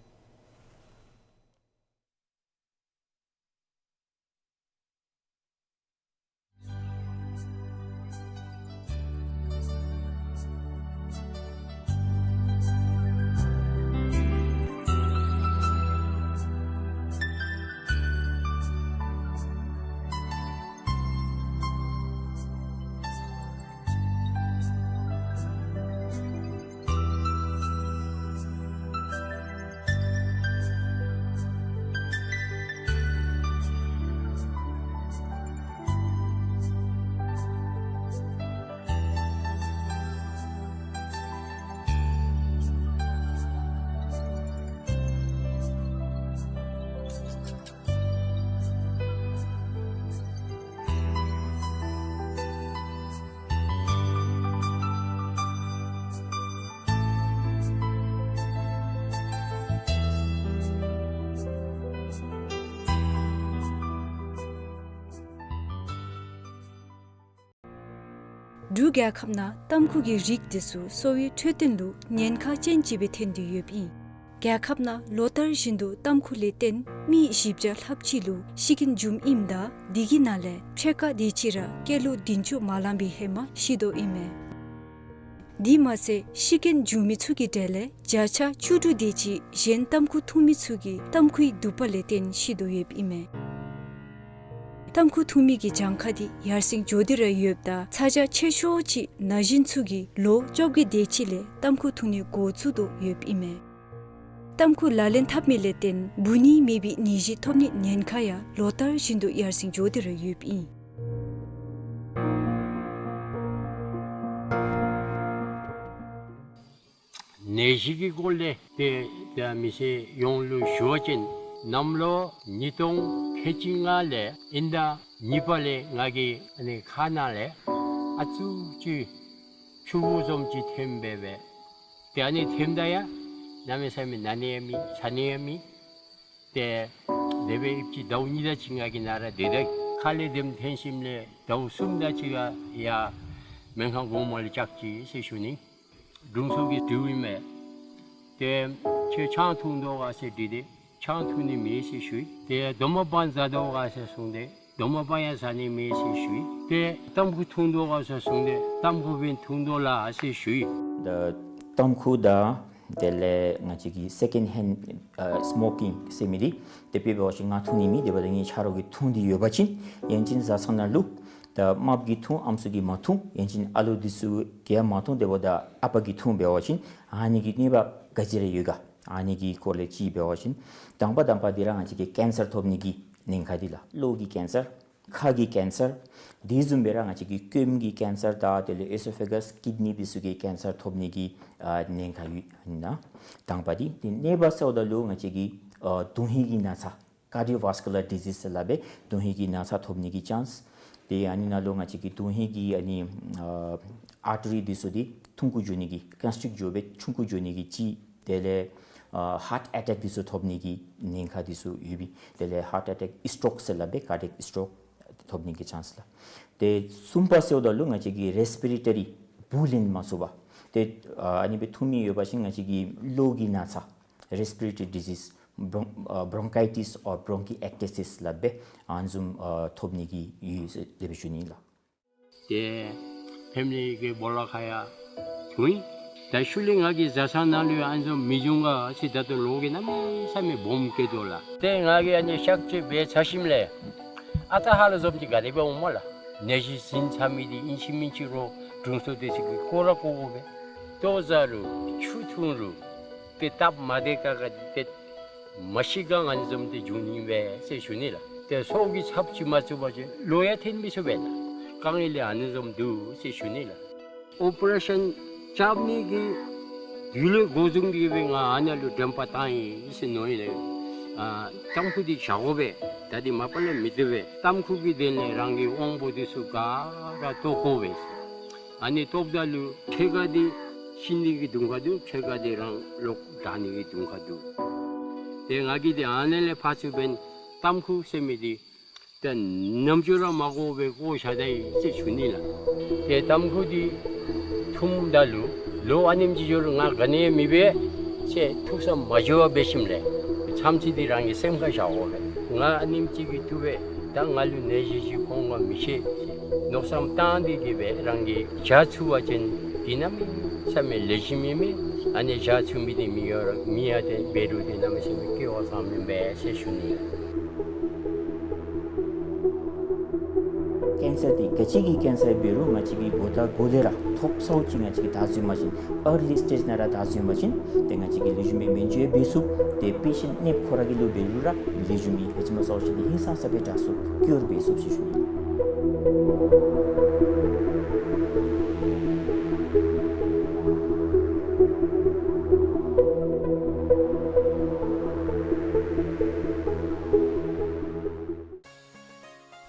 འབྲུག་རྒྱལ་ཁབ་ནང་ཏམ་ཁུ་གི་རིགས་འདི་ཚུ་གསོ་བའི་འཕྲོད་བསྟེན་ལུ་ཉེན་ཁ་ཅན་ཅིག་སྦེ་ཐོན་ཏེ་ཡོདཔ་ཨིན། རྒྱལ་ཁབ་ནང་ལོ་ལྟར་བཞིན་དུ་ཏམ་ཁུ་ལས་བརྟེན་མི་བཞི་བརྒྱ་ལྷགཔ་ཅིག་ལུ་ཤི་རྐྱེན་འབྱུངམ་ཨིནམ་ད་དེ་གི་ནང་ལས་ཕྱེད་ཀ་དེ་ཅིག་ར་སྐྱེས་ལོ་བདུན་ཅུ་མ་ལང་པའི་ཧེ་མ་ཤི་དོ་ཨིན་མས། དེ་མ་ཚད་ཤི་རྐྱེན་འབྱུང་མི་ཚུ་གི་གྲས་ལས་བརྒྱ་ཆ་བཅུ་དྲུག་དེ་ཅིག་གཞན་ཏམ་ཁུ་འཐུང་མི་ཚུ་གིས་ཏམ་ཁུའི་དུད་པ་ལས་བརྟེན་ཤི་དོ་ཡོདཔ་ཨིན་མས། ཏམ་ཁུ་འཐུང་མི་གི་གྱངས་ཁ་འདི་ཡར་སེང་འགྱོ་སྟེ་ར་ཡོདཔ་ད་ཚ་གྱང་ཆེ་ཤོས་ཅིག་ན་གཞོན་ཚུ་གིས་ལོ་བཅོ་བརྒྱད་དེ་ཅིག་ལས་ཏམ་ཁུ་འཐུང་ནི་འགོ་བཙུགས་དོ་ཡོདཔ་ཨིན་མས། ཏམ་ཁུ་ལག་ལེན་འཐབ་མི་ལས་བརྟེན་འབུ་ནད་མེད་པའི་ནད་གཞི་ཐོབ་ནི་ཉེན་ཁ་ཡང་ལོ་ལྟར་བཞིན་དུ་ཡར་སེང་འགྱོ་སྟེ་ར་ཡོདཔ་ཨིན། ནད་གཞི་གི་སྐོར་ལས་ཏེ་ད་མི་སེར་ཡོངས་ལུ་ཞུ་བ་ཅིན་གནམ་ལོ་ཉིས་སྟོང་ཁལ་གཅིག་ལྔ་ལས་དབྱིན་ཟླ་གཉིས་པ་ལས་ང་གི་ཨ་ནི་ཁ་ནང་ལས་ཨ་ཙུ་ཅིག་ཆུ་བུར་བཟུམ་ཅིག་ཐོནམ་སྦེ་སྦེ། ཏེ་ཨ་ནི་ཐོནམ་ད་ཡང་གནམ་མེད་ས་མེད་ན་ནི་ཡང་མེད་ཚ་ནི་ཡང་མེད། ཏེ་དེ་སྦེ་ཨིན་པ་ཅིན་ཟླཝ་གཉིས་དེ་ཅིག་ང་གི་ནང་ར་སྡོད་དེ་ཁ་ལས་དེམ་ཐོན་ཞིནམ་ལས་ཟླཝ་གསུམ་དེ་ཅིག་ཡང་སྨན་ཁང་གོང་མ་ལུ་བཅར་ཅི་ཟེར་ཞུ་ནི། དྲུང་འཚོ་གིས་དྲིཝ་ཨིན་མས། ཏེ་ཁྱོད་ཆང་འཐུང་དོ་ག་ཟེར་དྲིས་ཏེ་ཆང་འཐུང་ནི་མེད་ཟེར་ཞུ་ཡི། ཏེ་རྡོག་མ་སྦང་ཟ་དོ་ག་ཟེར་གསུངས་ཏེ་རྡོག་མ་སྦང་ཡང་ཟ་ནི་མེད་ཟེར་ཞུ་ཡི། ཏེ་ཏམ་ཁུ་འཐུང་དོ་ག་ཟེར་གསུངས་ཏེ་ཏམ་ཁུ་སྦེ་འཐུང་དོ་ལགས་ཟེར་ཞུ་ཡི། ད་ཏམ་ཁུ་དང་དེ་ལས་ང་བཅས་ཀྱི་སེ་ཀེནཌ་ཧེནཌ་ཨ་སི་མོ་ཀིང་ཟེར་མི་འདི་དེ་སྦེ་འབད་བ་ཅིན་ང་འཐུང་ནི་མེད། དེ་འབདཝ་ད་ངེའི་ཆ་རོགས་ཀྱིས་འཐུང་སྟེ་ཡོད་པ་ཅིན་ཡང་ཅིན་བཟའ་ཚང་ནང་ལུ་ད་རྨགཔ་གིས་འཐུང་ཨམ་སྲུ་གིས་མ་འཐུང་ཡང་ཅིན་ཨ་ལོ་འདི་ཚུ་གིས་ཡང་མ་འཐུང་། དེ་འབདཝ་ད་ཨ་པ་གིས་འཐུང་འབད་བ་ཅིན་ཨ་ནི་གི་གནོད་པ་ག་ཅི་ར་ཡོད་ག། ཨ་ནི་གི་སྐོར་ལས་ཅིག་འབད་བ་ཅིན་དང་པ་དང་པ་འདི་ར་ང་བཅས་ཀྱི་ཀེན་སར་ཐོབ་ནི་གི་ཉེན་ཁ་འདི་ལགས། གློ་གི་ཀེན་སར། ཁ་གི་ཀེན་སར། དེ་བཟུམ་སྦེ་ར་ང་བཅས་ཀྱི་སྐྱོནམ་གི་ཀེན་སར་དང་དེ་ལས་ཨེ་སོ་ཕེ་གཱས་ཀིཌ་ནི་འདི་ཚུ་གི་ཀེན་སར་ཐོབ་ནི་གི་ཨ་ཉེན་ཁ་ཡོད་ཨིན་ན། དང་པ་འདི། ཏེ་གཉིས་པ་ཟེརཝ་ད་ལུ་ང་བཅས་ཀྱི་ཨ་དོན་ཧིང་གི་ན་ཚ། ཀར་ཌི་ཡོ་ཝཱས་ཀུ་ལར་ཌི་ཟིསི་ཟེར་སླབ་པའི་དོན་ཧིང་གི་ན་ཚ་ཐོབ་ནི་གི་ཅཱནསི། ཏེ་ཨ་ནི་ནང་ལུ་ང་བཅས་ཀྱི་དོན་ཧིང་གི་ཨ་ནི་ཨ་ཨར་ཊི་རི་འདི་ཚུ་འདི་ཐུང་ཀུ་འགྱོ་ནི་གི་ཀོན་སི་ཊིཀཊ་འགྱོ་སྦེ་ཆུང་ཀུ་འགྱོ་ནི་གི་ཅིག། དེ་ལས་ཨ་ཧཱརཊ་ཨེ་ཊེཀ་འདི་ཚུ་ཐོབ་ནི་གི་ཉེན་ཁ་འདི་ཚུ་ཡོད་པས། དེ་ལས་ཧཱརཊ་ཨེ་ཊེཀ་སི་ཊོཀ་ཟེར་སླབ་པའི་ཀར་ཌི་ཡེཀ་སི་ཊོཀ་ཐོབ་ནི་གི་ཅཱནསི་ལགས། ཏེ་གསུམ་པ་ཟེརཝ་ད་ལུ་ང་བཅས་ཀྱི་རེསི་པི་རེ་ཊ་རི་འབུ་ལེན་མ་ཚུགས་པ། ཏེ་ཨ་ཨ་ནི་སྦེ་འཐུང་མི་ཡོད་པ་ཅིན་ང་བཅས་ཀྱི་གློ་གི་ན་ཚ། རེསི་པི་རེ་ཊ་རི་ཌི་ཟིསི། བོརོན་ཨ་བོརོན་ཀའི་ཊིསི་ཨོར་བོརོན་ཀི་ཨེཀ་ཊི་སིསི་ཟེར་སླབ་པའི་ཨ་ནི་བཟུམ་ཨ་ཐོབ་ནི་གི་ཡོད་ཟེར་དེ་སྦེ་ཞུ་ནི་ལགས། ཏེ་ཕེ་མི་ལི་གི་སྦོ་ལོགས་ཁར་ཡང་འཐུང་ཡི། ད་ཤུལ་ལས་ང་གི་བཟའ་ཚང་ནང་ལུ་ཡང་ཨ་ནི་བཟུམ་མི་འབྱུང་ག་ཟེར་ད་ལྟོ་ལོ་གིས་གནམ་མེད་ས་མེད་སྦོམ་སྐྱེ་དོ་ལགས། ཏེ་ང་གིས་ཨ་ནི་གཤག་བཅོས་འབད་ཚར་ཞིནམ་ལས་ཨ་རྟག་ཧ་ལམ་བཟུམ་ཅིག་ག་དེ་སྦེ་འོང་སྨོ་ལགས། ནད་གཞི་ཟིན་ཚར་མི་འདི་ཨིན་ཅི་མིན་ཅི་རོགས་དྲུང་འཚོ་འདི་ཚུ་གིས་བཀོ་ར་བཀོ་དགོ་པས། ལྟོ་བཟའ་རུང་ཆུ་འཐུང་རུང་ཏེ་སྟབས་མ་བདེ་ཁག་ཁ་འདི་ཏེ་མ་ཤི་ག་ཨ་ནི་བཟུམ་འདི་འབྱུང་ནི་མས་ཟེར་ཞུ་ནི་ལགས། ཏེ་སྲོག་གི་ཚབ་ཅིག་མ་ཚུགས་པ་ཅིན་ལོག་ཡང་ཐོན་མི་ཚུགས་པས་ལགས། དཀའ་ངལ་ལས་ཨ་ནི་བཟུམ་འདུག་ཟེར་ཞུ་ནི་ལགས། ཨོ་པ་རེ་ཤཱན་རྐྱབ་ནི་གི་དུས་ལས་འགོ་བཟུང་སྟེ་སྦེ་ང་ཨ་ནཱ་ལུ་དྲན་པ་བཏང་ཡི་ཟེར་མནོ་ཡི་ལགས། ཨ་ཏམ་ཁུ་འདི་བཞག་དགོ་པས། ད་འདི་མ་པ་ལས་མི་བཏུབ་པས། ཏམ་ཁུ་གི་དོན་ལས་རང་གི་དབང་པོ་འདི་ཚུ་ག་ར་བཏོག་དགོ་པས། ཨ་ནི་བཏོགཔ་ད་ལུ་ཕྱེད་ཀ་འདི་ཤི་ནི་གི་དུང་ཁ་འདུག། ཕྱེད་ཀ་འདི་རང་ལོག་དྲག་ནི་གི་དུང་ཁ་འདུག། ཏེ་ང་གིས་འདི་ཨ་ནཱ་ལས་ཕར་ཚུར་འབདན་ཏམ་ཁུ་ཟེར་མི་འདི་ཏེ་ནམ་འགྱོ་ར་མ་བཀོ་བར་བཀོ་བཞག་ད་ཡི་ཟེར་ཞུ་ནི་ལགས། ཏེ་ཏམ་ཁུ་འདི་འཐུངམ་ད་ལུ་ལོ་ཨ་ནེམ་ཅིག་འགྱོ་རུང་ང་ག་ནི་ཡང་མི་འབད་ཟེར་ཐུགས་བསམ་མ་བཅོལ་བར་འབད་ཞིནམ་ལས་མཚམས་ཚིག་འདི་རང་གི་སེམས་ཁར་བཞག་དགོ་པས། ང་ཨ་ནེམ་ཅིག་གིས་བཏུབ་པས། ད་ང་ལུ་ནད་གཞི་ཅིག་ཁོང་ཁར་མི་ཤེས་ཟེར་མནོ་བསམ་བཏང་སྟེ་གི་སྦེ་རང་གིས་བཞག་ཚུགས་པ་ཅིན་འདི་གནམ་མེད་ས་མེད་ལེགས་ཤོམ་ཨིན་མས། ཨ་ནི་བཞག་ཚུགས་མི་འདི་མི་ཡོད་ར་མི་ཡང་ཏེ་འབད་རུང་འདི་གནམ་མེད་ས་མེད་སྐལ་བ་བཟང་མེན་པས་ཟེར་ཞུ་ནི། ཀེན་སར་འདི་ག་ཅི་གི་ཀེན་སར་འབད་རུང་ང་བཅས་ཀྱིས་འགོ་དང་འགོ་ལས་ར་ཐོབ་ཚརཝ་ཅིག་ང་བཅས་ཀྱིས་བདའ་ཚུགས་པ་ཅིན་ཨར་ལི་སི་ཊེཇ་ནང་ར་བདའ་ཚུགས་པ་ཅིན་ཏེ་ང་བཅས་ཀྱིས་ལེགས་ཤོམ་སྦེ་སྨན་བཅོས་འབད་ཚུགས། ཏེ་པེ་ཤེནཊ་ནདཔ་ཁོ་ར་གི་ལུ་འབད་རུང་ར་ལེགས་ཤོམ་སྦེ་ག་ཅི་སྨོ་ཟེར་བ་ཅིན་ཧིང་སངས་ས་སྦེ་དྲག་ཚུགས། ཀིའུར་འབད་ཚུགས་ཟེར་ཞུ་ནི།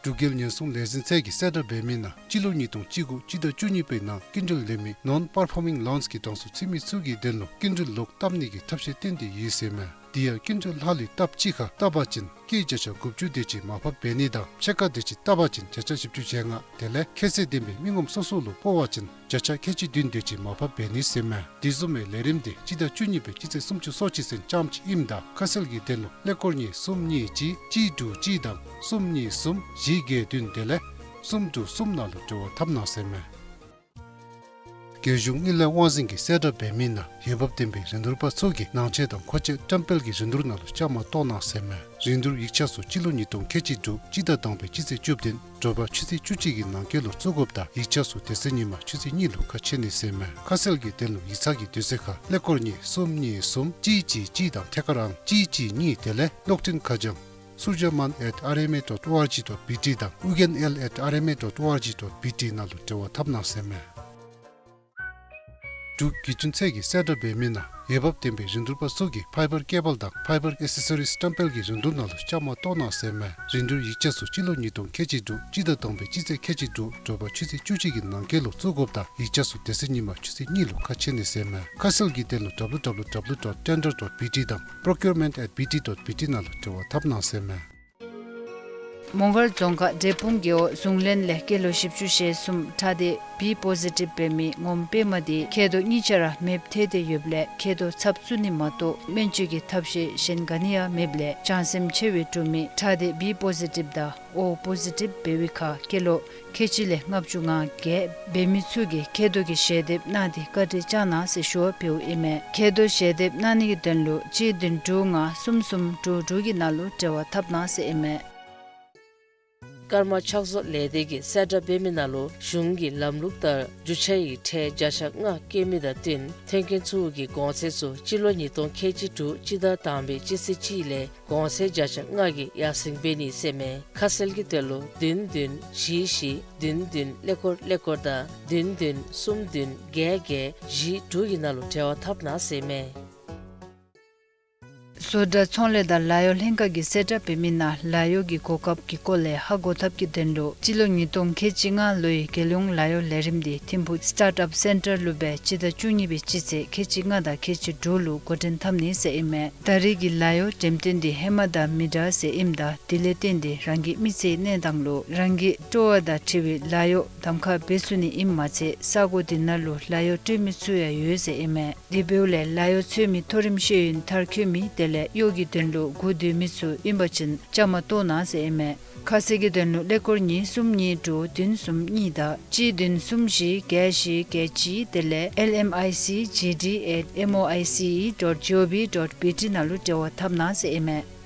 འབྲུག་རྒྱལ་ཉེན་སྲུང་ལས་འཛིན་ཚད་ཀྱིས་གསལ་བསྒྲགས་འབད་མི་ནང་སྤྱི་ལོ་ཉིས་སྟོང་བཅུ་དགུ་སྤྱི་ཟླ་བཅུ་གཉིས་པའི་ནང་སྐྱིན་འགྲུལ་ལེན་མི་ནོན་པར་ཕོར་མིང་ལོནསི་གི་གྲངས་སུ་ཚུད་མི་ཚུ་གི་དོན་ལུ་སྐྱིན་འགྲུལ་ལོག་བཏབ་ནི་གི་ཐབས་ཤེས་བཏོན་ཏེ་ཡོད་ཟེར་མས། དེ་ཡང་ཀུན་འབྱུང་ལྷག་ལུས་ལྟབ་གཅིག་ཁར་བཏབ་པ་ཅིན་སྐྱེས་བརྒྱ་ཆ་དགུ་བཅུ་དེ་ཅིག་མར་ཕབ་འབད་ནི་དང་ཕྱེད་ཀ་དེ་ཅིག་བཏབ་པ་ཅིན་བརྒྱ་ཆ་བཞི་བཅུ་ཞེ་ལྔ། དེ་ལས་ཁྱད་ཚད་ལྡན་པའི་མི་ངོམ་སོ་སོ་ལུ་སྤོ་བ་ཅིན་བརྒྱ་ཆ་ཁལ་གཅིག་བདུན་དེ་ཅིག་མར་ཕབ་འབད་ནི་ཟེར་མས། དེ་བཟུམ་མའི་ལས་རིམ་དེ་སྤྱི་ཟླ་བཅུ་གཉིས་པའི་སྤྱི་ཚེས་སུམ་ཅུ་སོ་གཅིག་ཚུན་ཙམ་ཅིག་ཨིནམ་ད་ཁ་གསལ་གྱི་དོན་ལུ་ཀླད་ཀོར་གཉིས་གསུམ་གཉིས་གཅིག་གཅིག་དྲུག་གཅིག་དང་གསུམ་གཉིས་གསུམ་བཞི་བརྒྱད་བདུན་དེ་ལས་གསུམ་དྲུག་གསུམ་ནང་ལུ་འབྲེལ་བ་འཐབ་གནང་ཟེར་མས། རྒྱལ་གཞུང་དངུལ་ལས་དབང་འཛིན་གྱིས་གསལ་བསྒྲགས་འབད་མི་ནང་འོས་འབབ་ལྡན་པའི་རིན་བསྡུར་པ་ཚུ་གིས་ནང་ཆས་དང་མཁོ་ཆས་བཀྲམ་སྤེལ་གྱི་རིན་བསྡུར་ནང་ལུ་བཅའ་མར་གཏོགས་གནང་ཟེར་མས། རིན་བསྡུར་ཡིག་ཆ་ཚུ་སྤྱི་ལོ་ཉིས་སྟོང་ཁལ་གཅིག་དྲུག་སྤྱི་ཟླ་དང་པའི་སྤྱི་ཚེས་བཅུ་བདུན་དྲོ་པ་ཆུ་ཚོད་བཅུ་གཅིག་གི་ནང་འཁོད་ལུ་བཙུགས་དགོཔ་དང་ཡིག་ཆ་ཚུ་དེ་ཚེ་ཉིན་མ་ཆུ་ཚོད་གཉིས་ལུ་ཁ་ཕྱེ་ནི་ཟེར་མས། ཁ་གསལ་གྱི་དོན་ལུ་ཡིག་ཚང་གི་དུས་ཚོད་ཁར་ཀླད་ཀོར་གཉིས་གསུམ་གཉིས་གསུམ་གཅིག་གཅིག་གཅིག་དང་ཐད་ཀར་ཨང་གཅིག་གཅིག་གཉིས་དེ་ལས་གློག་འཕྲིན་ཁ་བྱང་surjaman at rma dot org dot bt དང་ugyanl at rma dot org dot bt ནང་ལུ་འབྲེལ་བ་འཐབ་གནང་ཟེར་མས། འབྲུག་བརྒྱུད་འཕྲིན་ཚད་ཀྱིས་གསལ་བསྒྲགས་འབད་མི་ནང་འོས་འབབ་ལྡན་པའི་རིན་བསྡུར་པ་ཚུ་གིས་ཕའི་བར་ཀེ་བལ་དང་ཕའི་བར་ཨེག་སེ་སོ་རིས་བཀྲམ་སྤེལ་གྱི་རིན་བསྡུར་ནང་ལུ་བཅའ་མར་གཏོགས་གནང་ཟེར་མས། རིན་བསྡུར་ཡིག་ཆ་ཚུ་སྤྱི་ལོ་ཉིས་སྟོང་ཁལ་གཅིག་དྲུག་སྤྱི་ཟླ་དང་པའི་སྤྱི་ཚེས་ཁལ་གཅིག་དྲུག་དྲོ་པ་ཆུ་ཚོད་བཅུ་གཅིག་གི་ནང་འཁོད་ལུ་བཙུགས་དགོཔ་དང་ཡིག་ཆ་ཚུ་དེ་ཚེ་ཉིན་མ་ཆུ་ཚོད་གཉིས་ལུ་ཁ་ཕྱེ་ནི་ཟེར་མས། ཁ་གསལ་གྱི་དོན་ལུ་www dot tender dot bt དང་procurement at bt dot bt ནང་ལུ་འབྲེལ་བ་འཐབ་གནང་ཟེར་མས། མོང་སྒར་རྫོང་ཁག་འབྲས་སྤུངས་རྒེད་འོག་གཟུངས་ལེན་ལས་སྐྱེས་ལོ་བཞི་བཅུ་ཞེ་གསུམ་ཁྲག་སྡེ་བི་པོ་ཟི་ཊིབ་འབད་མི་ངོམ་པདྨ་དེ་མཁལ་རྡོག་གཉིས་ཆ་ར་མེདཔ་ཐལ་ཏེ་ཡོདཔ་ལས་མཁལ་རྡོག་ཚབ་བཙུགས་ནི་མ་གཏོགས་སྨན་བཅོས་ཀྱི་ཐབས་ཤེས་གཞན་ག་ནི་ཡང་མེདཔ་ལས་བྱང་སེམས་ཆེ་བའི་འབྲུག་མི་ཁྲག་སྡེ་བི་པོ་ཟི་ཊིབ་དང་ཨོ་པོ་ཟི་ཊིབ་འབད་བའི་ཁར་སྐྱེས་ལོ་ཁལ་གཅིག་ལས་ལྔ་བཅུ་ང་བརྒྱད་འབད་མི་ཚུ་གིས་མཁལ་རྡོག་གི་ཞལ་འདེབས་གནང་སྟེ་བཀའ་དྲིན་བསྐྱང་གནང་ཟེར་ཞུ་བ་ཕུལཝ་ཨིན་མས། མཁལ་རྡོག་ཞལ་འདེབས་གནང་ནི་གི་དོན་ལུ་གཅིག་བདུན་དྲུག་ལྔ་གསུམ་གསུམ་དྲུག་དྲུག་གི་ནང་ལུ་འབྲེལ་བ་འཐབ་གནང་ཟེར་ཨིན་མས། ཀརྨ་ཕྱག་བཟོ་ལས་སྡེ་གིས་གསལ་བསྒྲགས་འབད་མི་ནང་ལུ་གཞུང་གི་ལམ་ལུགས་ལྟར་རྒྱུ་ཆ་ཡི་ཁྲལ་བརྒྱ་ཆ་ལྔ་བཀལ་མི་དང་བསྟུན་ཐོན་ཁུངས་ཚུ་གི་གོང་ཚད་ཚུ་སྤྱི་ལོ་ཉིས་སྟོང་ཁལ་གཅིག་དྲུག་སྤྱི་ཟླ་དང་པའི་སྤྱི་ཚེས་གཅིག་ལས་གོང་ཚད་བརྒྱ་ཆ་ལྔ་གི་ཡར་སེང་འབད་ནི་ཟེར་མས། ཁ་གསལ་གྱི་དོན་ལུ་བདུན་བདུན་བཞི་བཞི་བདུན་བདུན་ཀླད་ཀོར་ཀླད་ཀོར་དང་བདུན་བདུན་གསུམ་བདུན་བརྒྱད་བརྒྱད་བཞི་དྲུག་གི་ནང་ལུ་འབྲེལ་བ་འཐབ་གནང་ཟེར་མས། བཟོ་གྲྭ་ཚོང་ལས་དང་ལཱ་གཡོག་ལྷན་ཁག་གིས་གསལ་བསྒྲགས་འབད་མི་ནང་ལཱ་གཡོག་གི་གོ་སྐབས་ཀྱི་སྐོར་ལས་ཧ་གོ་ཐབས་ཀྱི་དོན་ལུ་སྤྱི་ལོ་ཉིས་སྟོང་ཁལ་གཅིག་ལྔ་ལོའི་རྒྱལ་ཡོངས་ལཱ་གཡོག་ལས་རིམ་དེ་ཐིམ་ཕུག་སི་ཊཱརཊ་ཨཔ་སེན་ཊར་ལུ་སྦེ་སྤྱི་ཟླ་བཅུ་གཉིས་པའི་སྤྱི་ཚེས་ཁལ་གཅིག་ལྔ་དང་ཁལ་གཅིག་དྲུག་ལུ་འགོ་འདྲེན་འཐབ་ནི་ཟེར་ཨིན་མས། ད་རེས་ཀྱི་ལཱ་གཡོག་འགྲེམས་སྟོན་དེ་ཧེ་མ་དང་མི་འདྲ་ཟེར་ཨིནམ་ད་དེ་ལས་བརྟེན་ཏེ་རང་གི་མི་ཚེའི་གནས་སྟངས་ལུ་རང་གི་སྤྲོ་བ་དང་འཁྲིལ་བའི་ལཱ་གཡོག་གདམ་ཁ་འབད་ཚུགས་ནི་ཨིནམ་མ་ཚད་ས་གོ་དེ་ནང་ལུ་ལཱ་གཡོག་སྤྲོད་མི་ཚུ་ཡང་ཡོད་ཟེར་ཨིན་མས། དེ་འབདཝ་ལས་ལཱ་གཡོག་འཚོལ་མི་མཐོ་རིམ་ཤེས་ཡོན་མཐར་འཁྱོལ་མི་དེ་ལས་གཡོག་གི་དོན་ལུ་སྒུག་སྡོད་མི་ཚུ་ཨིན་པ་ཅིན་བཅའ་མར་གཏོགས་གནང་ཟེར་ཨིན་མས། ཁ་གསལ་གྱི་དོན་ལུ་ཀླད་ཀོར་གཉིས་གསུམ་གཉིས་དྲུག་བདུན་གསུམ་གཉིས་དང་གཅིག་བདུན་གསུམ་བཞི་བརྒྱད་བཞི་བརྒྱད་གཅིག་དེ་ལས་ལ་མ་ཨའི་སི་ཇི་ཌི་ཨེཊ་མོ་ཨའི་སི་ཨི་ཌོཊ་ཇི་ཨོ་ཝི་ཌོཊ་བི་ཊི་ནང་ལུ་འབྲེལ་བ་འཐབ་གནང་ཟེར་ཨིན་མས།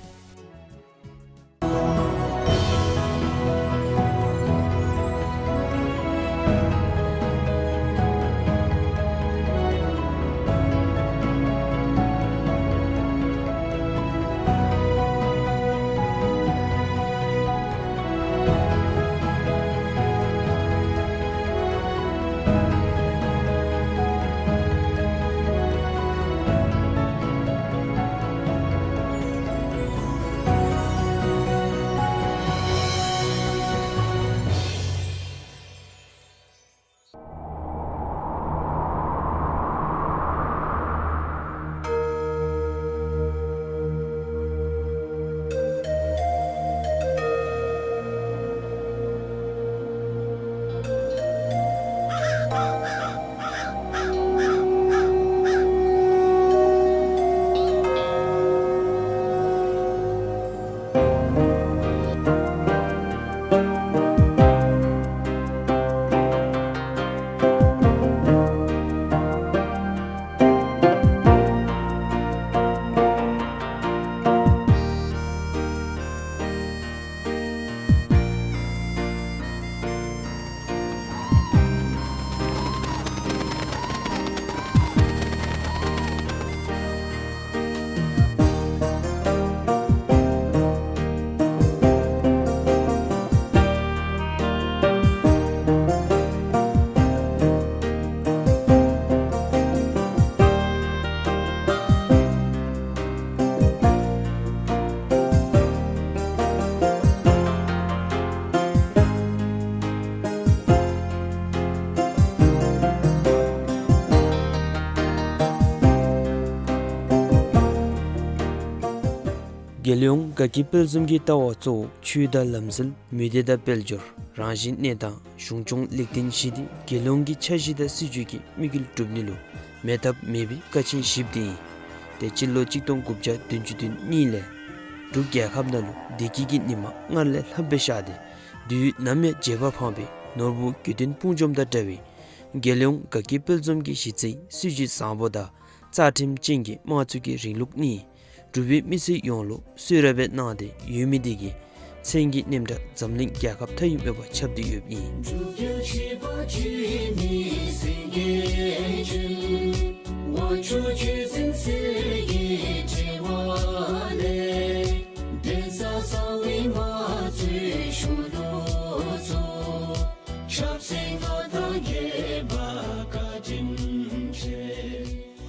རྒྱལ་ཡོངས་དགའ་སྐྱིད་དཔལ་འཛོམས་ཀྱི་ལྟ་བ་གཙོ་བོ་ཆོས་དང་ལམ་སྲོལ་མི་སྡེ་དང་དཔལ་འབྱོར་རང་བཞིན་གནས་སྟངས་གཞུང་སྐྱོང་ལེགས་ལྡན་བཞི་སྟེ་རྒྱལ་ཡོངས་ཀྱི་འཆར་གཞི་དང་སྲིད་བྱུས་ཀྱི་དམིགས་ཡུལ་སྒྲུབ་ནི་ལུ་མེད་ཐབས་མེད་པའི་ཀ་ཆེན་བཞི་པོ་དེ་ཨིན། ཏེ་སྤྱི་ལོ་གཅིག་སྟོང་དགུ་བརྒྱ་བདུན་ཅུ་དོན་གཉིས་ལས་འབྲུག་རྒྱལ་ཁབ་ནང་ལུ་བདེ་སྐྱིད་ཀྱི་ཉི་མ་སྔར་ལས་ལྷགཔ་སྦེ་ཤར་ཏེ་དུས་ཡུན་ནམ་ཡང་བརྗེད་པ་འཕངས་པའི་ནོར་བུ་དགེ་ལྡན་སྤུངས་ལྗོངས་དང་འདྲ་བའི་རྒྱལ་ཡོངས་དགའ་སྐྱིད་དཔལ་འཛོམས་ཀྱི་གཞི་རྩའི་སྲིད་བྱུས་བཟང་པོ་དང་རྩ་ཁྲིམས་ཅན་གྱི་དམངས་གཙོའི་རིང་ལུགས་ནི་འབྲུག་པའི་མི་སེར་ཡོངས་ལུ་གསོལ་རས་སྦེ་གནང་སྟེ་ཡོད་མི་དེ་གིས་མཚན་གྱི་གནམ་དང་འཛམ་གླིང་རྒྱལ་ཁབ་མཐའ་དབུས་མེད་པར་ཁྱབ་སྟེ་ཡོདཔ་ཨིན།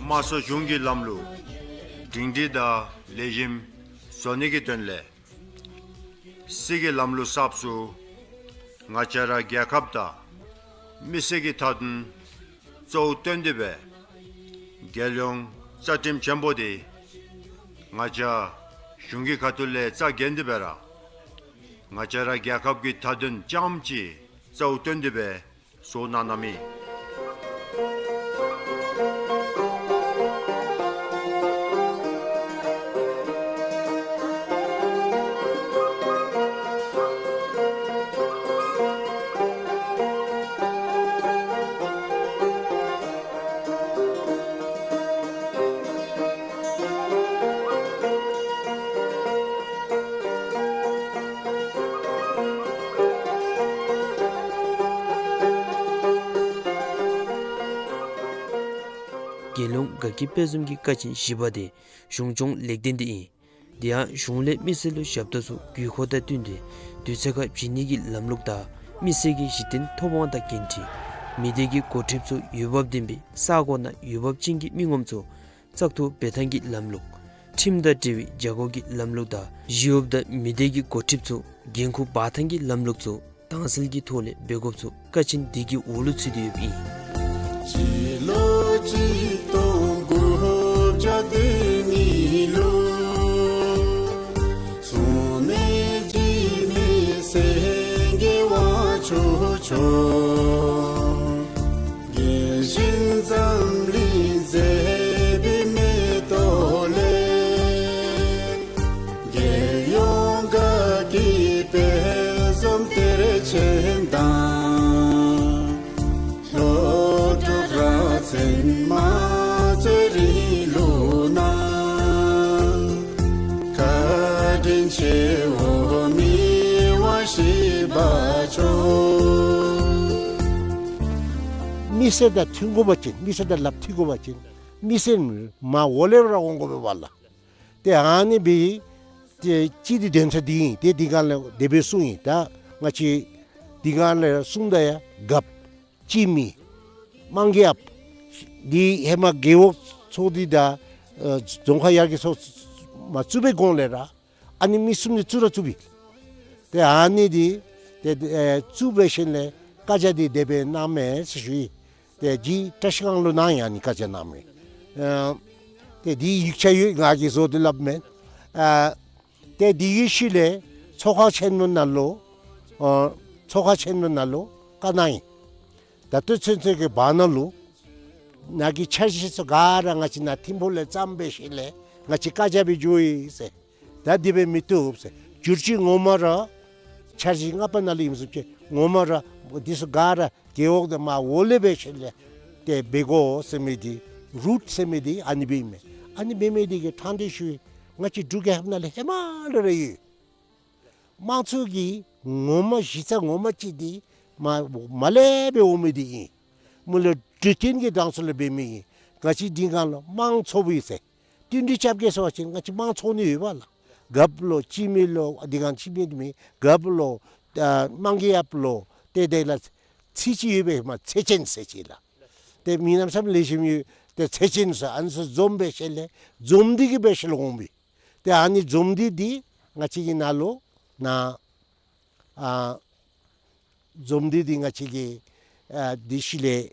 དམངས་གཙོ་གཞུང་གི་ལམ་ལུགས་སྒྲིང་སྒྲི་དང་ལེགས་ཤོམ་བཟོ་ནི་གི་དོན་ལས་སྲིད་ཀྱི་ལམ་ལུགས་གསརཔ་ཚུ་ང་བཅས་ར་རྒྱལ་ཁབ་དང་མི་སེར་གྱི་མཐའ་དོན་གཙོ་བོ་བཏོན་ཏེ་སྦེ་རྒྱལ་ཡོངས་རྩ་ཁྲིམས་ཆེན་པོ་དེ་ང་བཅས་གཞུང་གི་ཁ་ཐུག་ལས་རྩ་འགེངས་ཏེ་སྦེ་ར་ང་བཅས་ར་རྒྱལ་ཁབ་ཀྱི་མཐའ་དོན་རྐྱངམ་གཅིག་གཙོ་བོ་བཏོན་ཏེ་སྦེ་བཟོ་གནང་གནངམ་ཨིན། རྒྱལ་ཡོངས་དགའ་སྐྱིད་དཔལ་འཛོམས་ཀྱི་ཀ་ཆེན་བཞི་པ་དེ་གཞུང་སྐྱོང་ལེགས་ལྡན་དེ་ཨིན། དེ་ཡང་གཞུང་ལས་མི་སེར་ལུ་ཞབས་ཏོག་ཚུ་དགོས་མཁོ་དང་བསྟུན་ཏེ་དུས་ཚོད་ཁར་བྱིན་ནི་གི་ལམ་ལུགས་དང་མི་སེར་གྱི་གཞི་རྟེན་ཐོབ་དབང་དང་འགན་འཁྲི། མི་སྡེ་གི་འགོ་ཁྲིདཔ་ཚུ་འོས་འབབ་ལྡན་པའི་ས་གོ་ནང་འོས་འབབ་ཅན་གྱི་མི་ངོམ་ཚུ་བཙག་འཐུ་འབད་ཐངས་ཀྱི་ལམ་ལུགས། ཁྲིམས་དང་འབྲེལ་བའི་བྱ་སྒོ་གི་ལམ་ལུགས་དང་གཞི་འོག་དང་མི་སྡེ་གི་འགོ་ཁྲིདཔ་ཚུ་འགན་ཁུར་འབག་ཐངས་ཀྱི་ལམ་ལུགས་ཚུ་དྭངས་གསལ་གྱི་ཐོག་ལས་འབད་དགོཔ་ཚུ་ཀ་ཆེན་དེ་གི་འོག་ལུ་ཚུད་དེ་ཡོདཔ་ཨིན། སྤྱི་ལོ་གཅིག་སྟོང་དགུ་བརྒྱ་དོན་གཉིས་ལུ་གཙོ་གནད་འཇིགས་མེད་སེང་གེ་དབང་ཕྱུག་མཆོག་རྒྱལ་བཞིན་འཛམ་གླིང་མཛེས་པའི་མེ་ཏོག་ལས། རྒྱལ་ཡོངས་དགའ་སྐྱིད་དཔལ་འཛོམས་གཏེར་ཆེན་དང་། ལྷོ་འབྲུག་རྭ་ཅན་དམངས་གཙོའི་རིང་ལུགས་ནང་བཀའ་དྲིན་ཆེ་བོ་མི་དབང་བཞི་པ་མཆོག། མི་སེར་དང་མཐུན་དགོ་པ་ཅིན་མི་སེར་དང་ལགཔ་མཐུད་དགོ་པ་ཅིན་མི་སེར་མར་འོག་ལས་ར་འོང་དགོ་པས་པ་ལགས། ཏེ་ཨ་ནི་སྦེ་ཏེ་སྤྱི་འདི་དོན་ཚན་འདི་ཨིན། ཏེ་འདི་སྒང་ལས་དེ་སྦེ་གསུངས་ཡི། ད་ང་བཅས་འདི་སྒང་ལས་གསུངམ་ད་ཡང་རྒཔོ་སྤྱི་མི་དམངས་རྒྱབ་འདི་ཧེ་མ་རྒེད་འོག་ཚོགས་སྡེ་དང་ཨ་རྫོང་ཁག་ཡར་རྒྱས་ཚོགས་མ་བཙུགས་པའི་གོང་ལས་ར་ཨ་ནི་མི་གསུམ་འདི་བཙུགས་ར་བཙུགསཔ་ཨིན། ཏེ་ཨ་ནི་འདི་ཏེ་ཨེ་བཙུགས་འབད་ཞིནམ་ལས་བཀའ་རྒྱ་འདི་དེ་སྦེ་གནངམ་མས་ཟེར་ཞུ་ཡི། ཏེ་ཅིག་བཀྲ་ཤིས་སྒང་ལུ་གནང་ཡི། ཨ་ནི་བཀའ་རྒྱ་གནངམ་མས། ཨ་ཏེ་འདི་ཡིག་ཆ་ཡོད། ང་གིས་བཟོ་སྟེ་སླབ་མེན། ཨ་ཏེ་འདི་གི་ཤུལ་ལས་ཚོགས་ཁང་ཆེན་མོ་ནང་ལུ་ཨ་ཚོགས་ཁང་ཆེན་མོ་ནང་ལུ་བཀའ་གནང་ཡི། ད་ལྟོ་ཚུན་ཚོད་ཀྱི་བར་ན་ལུ་ནཱ་གི་འཆར་གཞི་ཚུ་ག་ར་ང་བཅས་ནཱ་ཐིམ་ཕུག་ལས་བརྩམས་འབད་ཞིནམ་ལས་ང་བཅས་བཀའ་རྒྱ་སྦེ་འགྱོ་ཡི་ཟེར། ད་དེ་སྦེ་མི་བཏུབ་ཟེར། བསྒྱུར་བཅོས་ངོ་མ་ར་འཆར་གཞི་ལྔ་པ་ནང་ལུ་ཨིནམ་བཟུམ་ཅིག་ངོ་མ་ར་འདི་ཚུ་ག་ར་རྒེད་འོག་དང་མར་འོག་ལས་འབད་ཞིནམ་ལས་ཏེ་འབད་དགོ་ཟེར་མི་འདི་རུཊ་ཟེར་མི་འདི་ཨ་ནི་སྦེ་ཨིན་མས། ཨ་ནི་འབད་མི་འདི་གིས་ཕྲང་སྟེ་ཞུ་ཡི། ང་བཅས་འབྲུག་རྒྱལ་ཁབ་ནང་ལུ་ཧེ་མ་ལས་ར་ཡོད། དམངས་གཙོ་གི་ངོ་མ་གཞི་རྩ་ངོ་མ་ཅིག་འདི་མར་མར་ལས་འབད་འོང་མི་འདི་ཨིན། མི་ལུ་འདྲུད་འཐེན་གྱི་གྲངས་སུ་ལུ་འབད་མི་ཨིན། ང་བཅས་འདི་སྒང་ལུ་དམངས་གཙོ་སྦེ་ཟེར་བསྟུན་གྲོས་རྐྱབ་གེ་ཟེར་བ་ཅིན་ང་བཅས་དམངས་གཙོ་ནི་ཡོད་པ་ལགས། རྒཔོ་ལོ་སྤྱི་མི་ལོ་འདི་སྒང་སྤྱི་མི་འདི་མེན། རྒཔོ་ལོ་ཨ་དམངས་རྒྱབ་ལོ་ཏེ་དེ་ལས་ཚིག་ཅིག་ཡོད་པས་མ་ཚད་ཆེན་ཟེར་ཅིག་ལགས། ཏེ་མི་རྣམས་སམ་ལེགས་ཤོམ་ཡོད། ཏེ་ཚད་ཆེན་ཟེར་ཨ་ནི་ཚུ་འཛོམས་འབད་ཞིནམ་ལས་འཛོམས་འདུ་གི་འབད་ཞིནམ་ལས་འོང་མི། ཏེ་ཨ་ནི་འཛོམས་འདུ་འདི་ང་བཅས་ཀྱི་ནང་ལུ་ནཱ་ཨ་འཛོམས་འདུ་འདི་ང་བཅས་ཀྱི་ཨ་འདི་ཤུལ་ལས་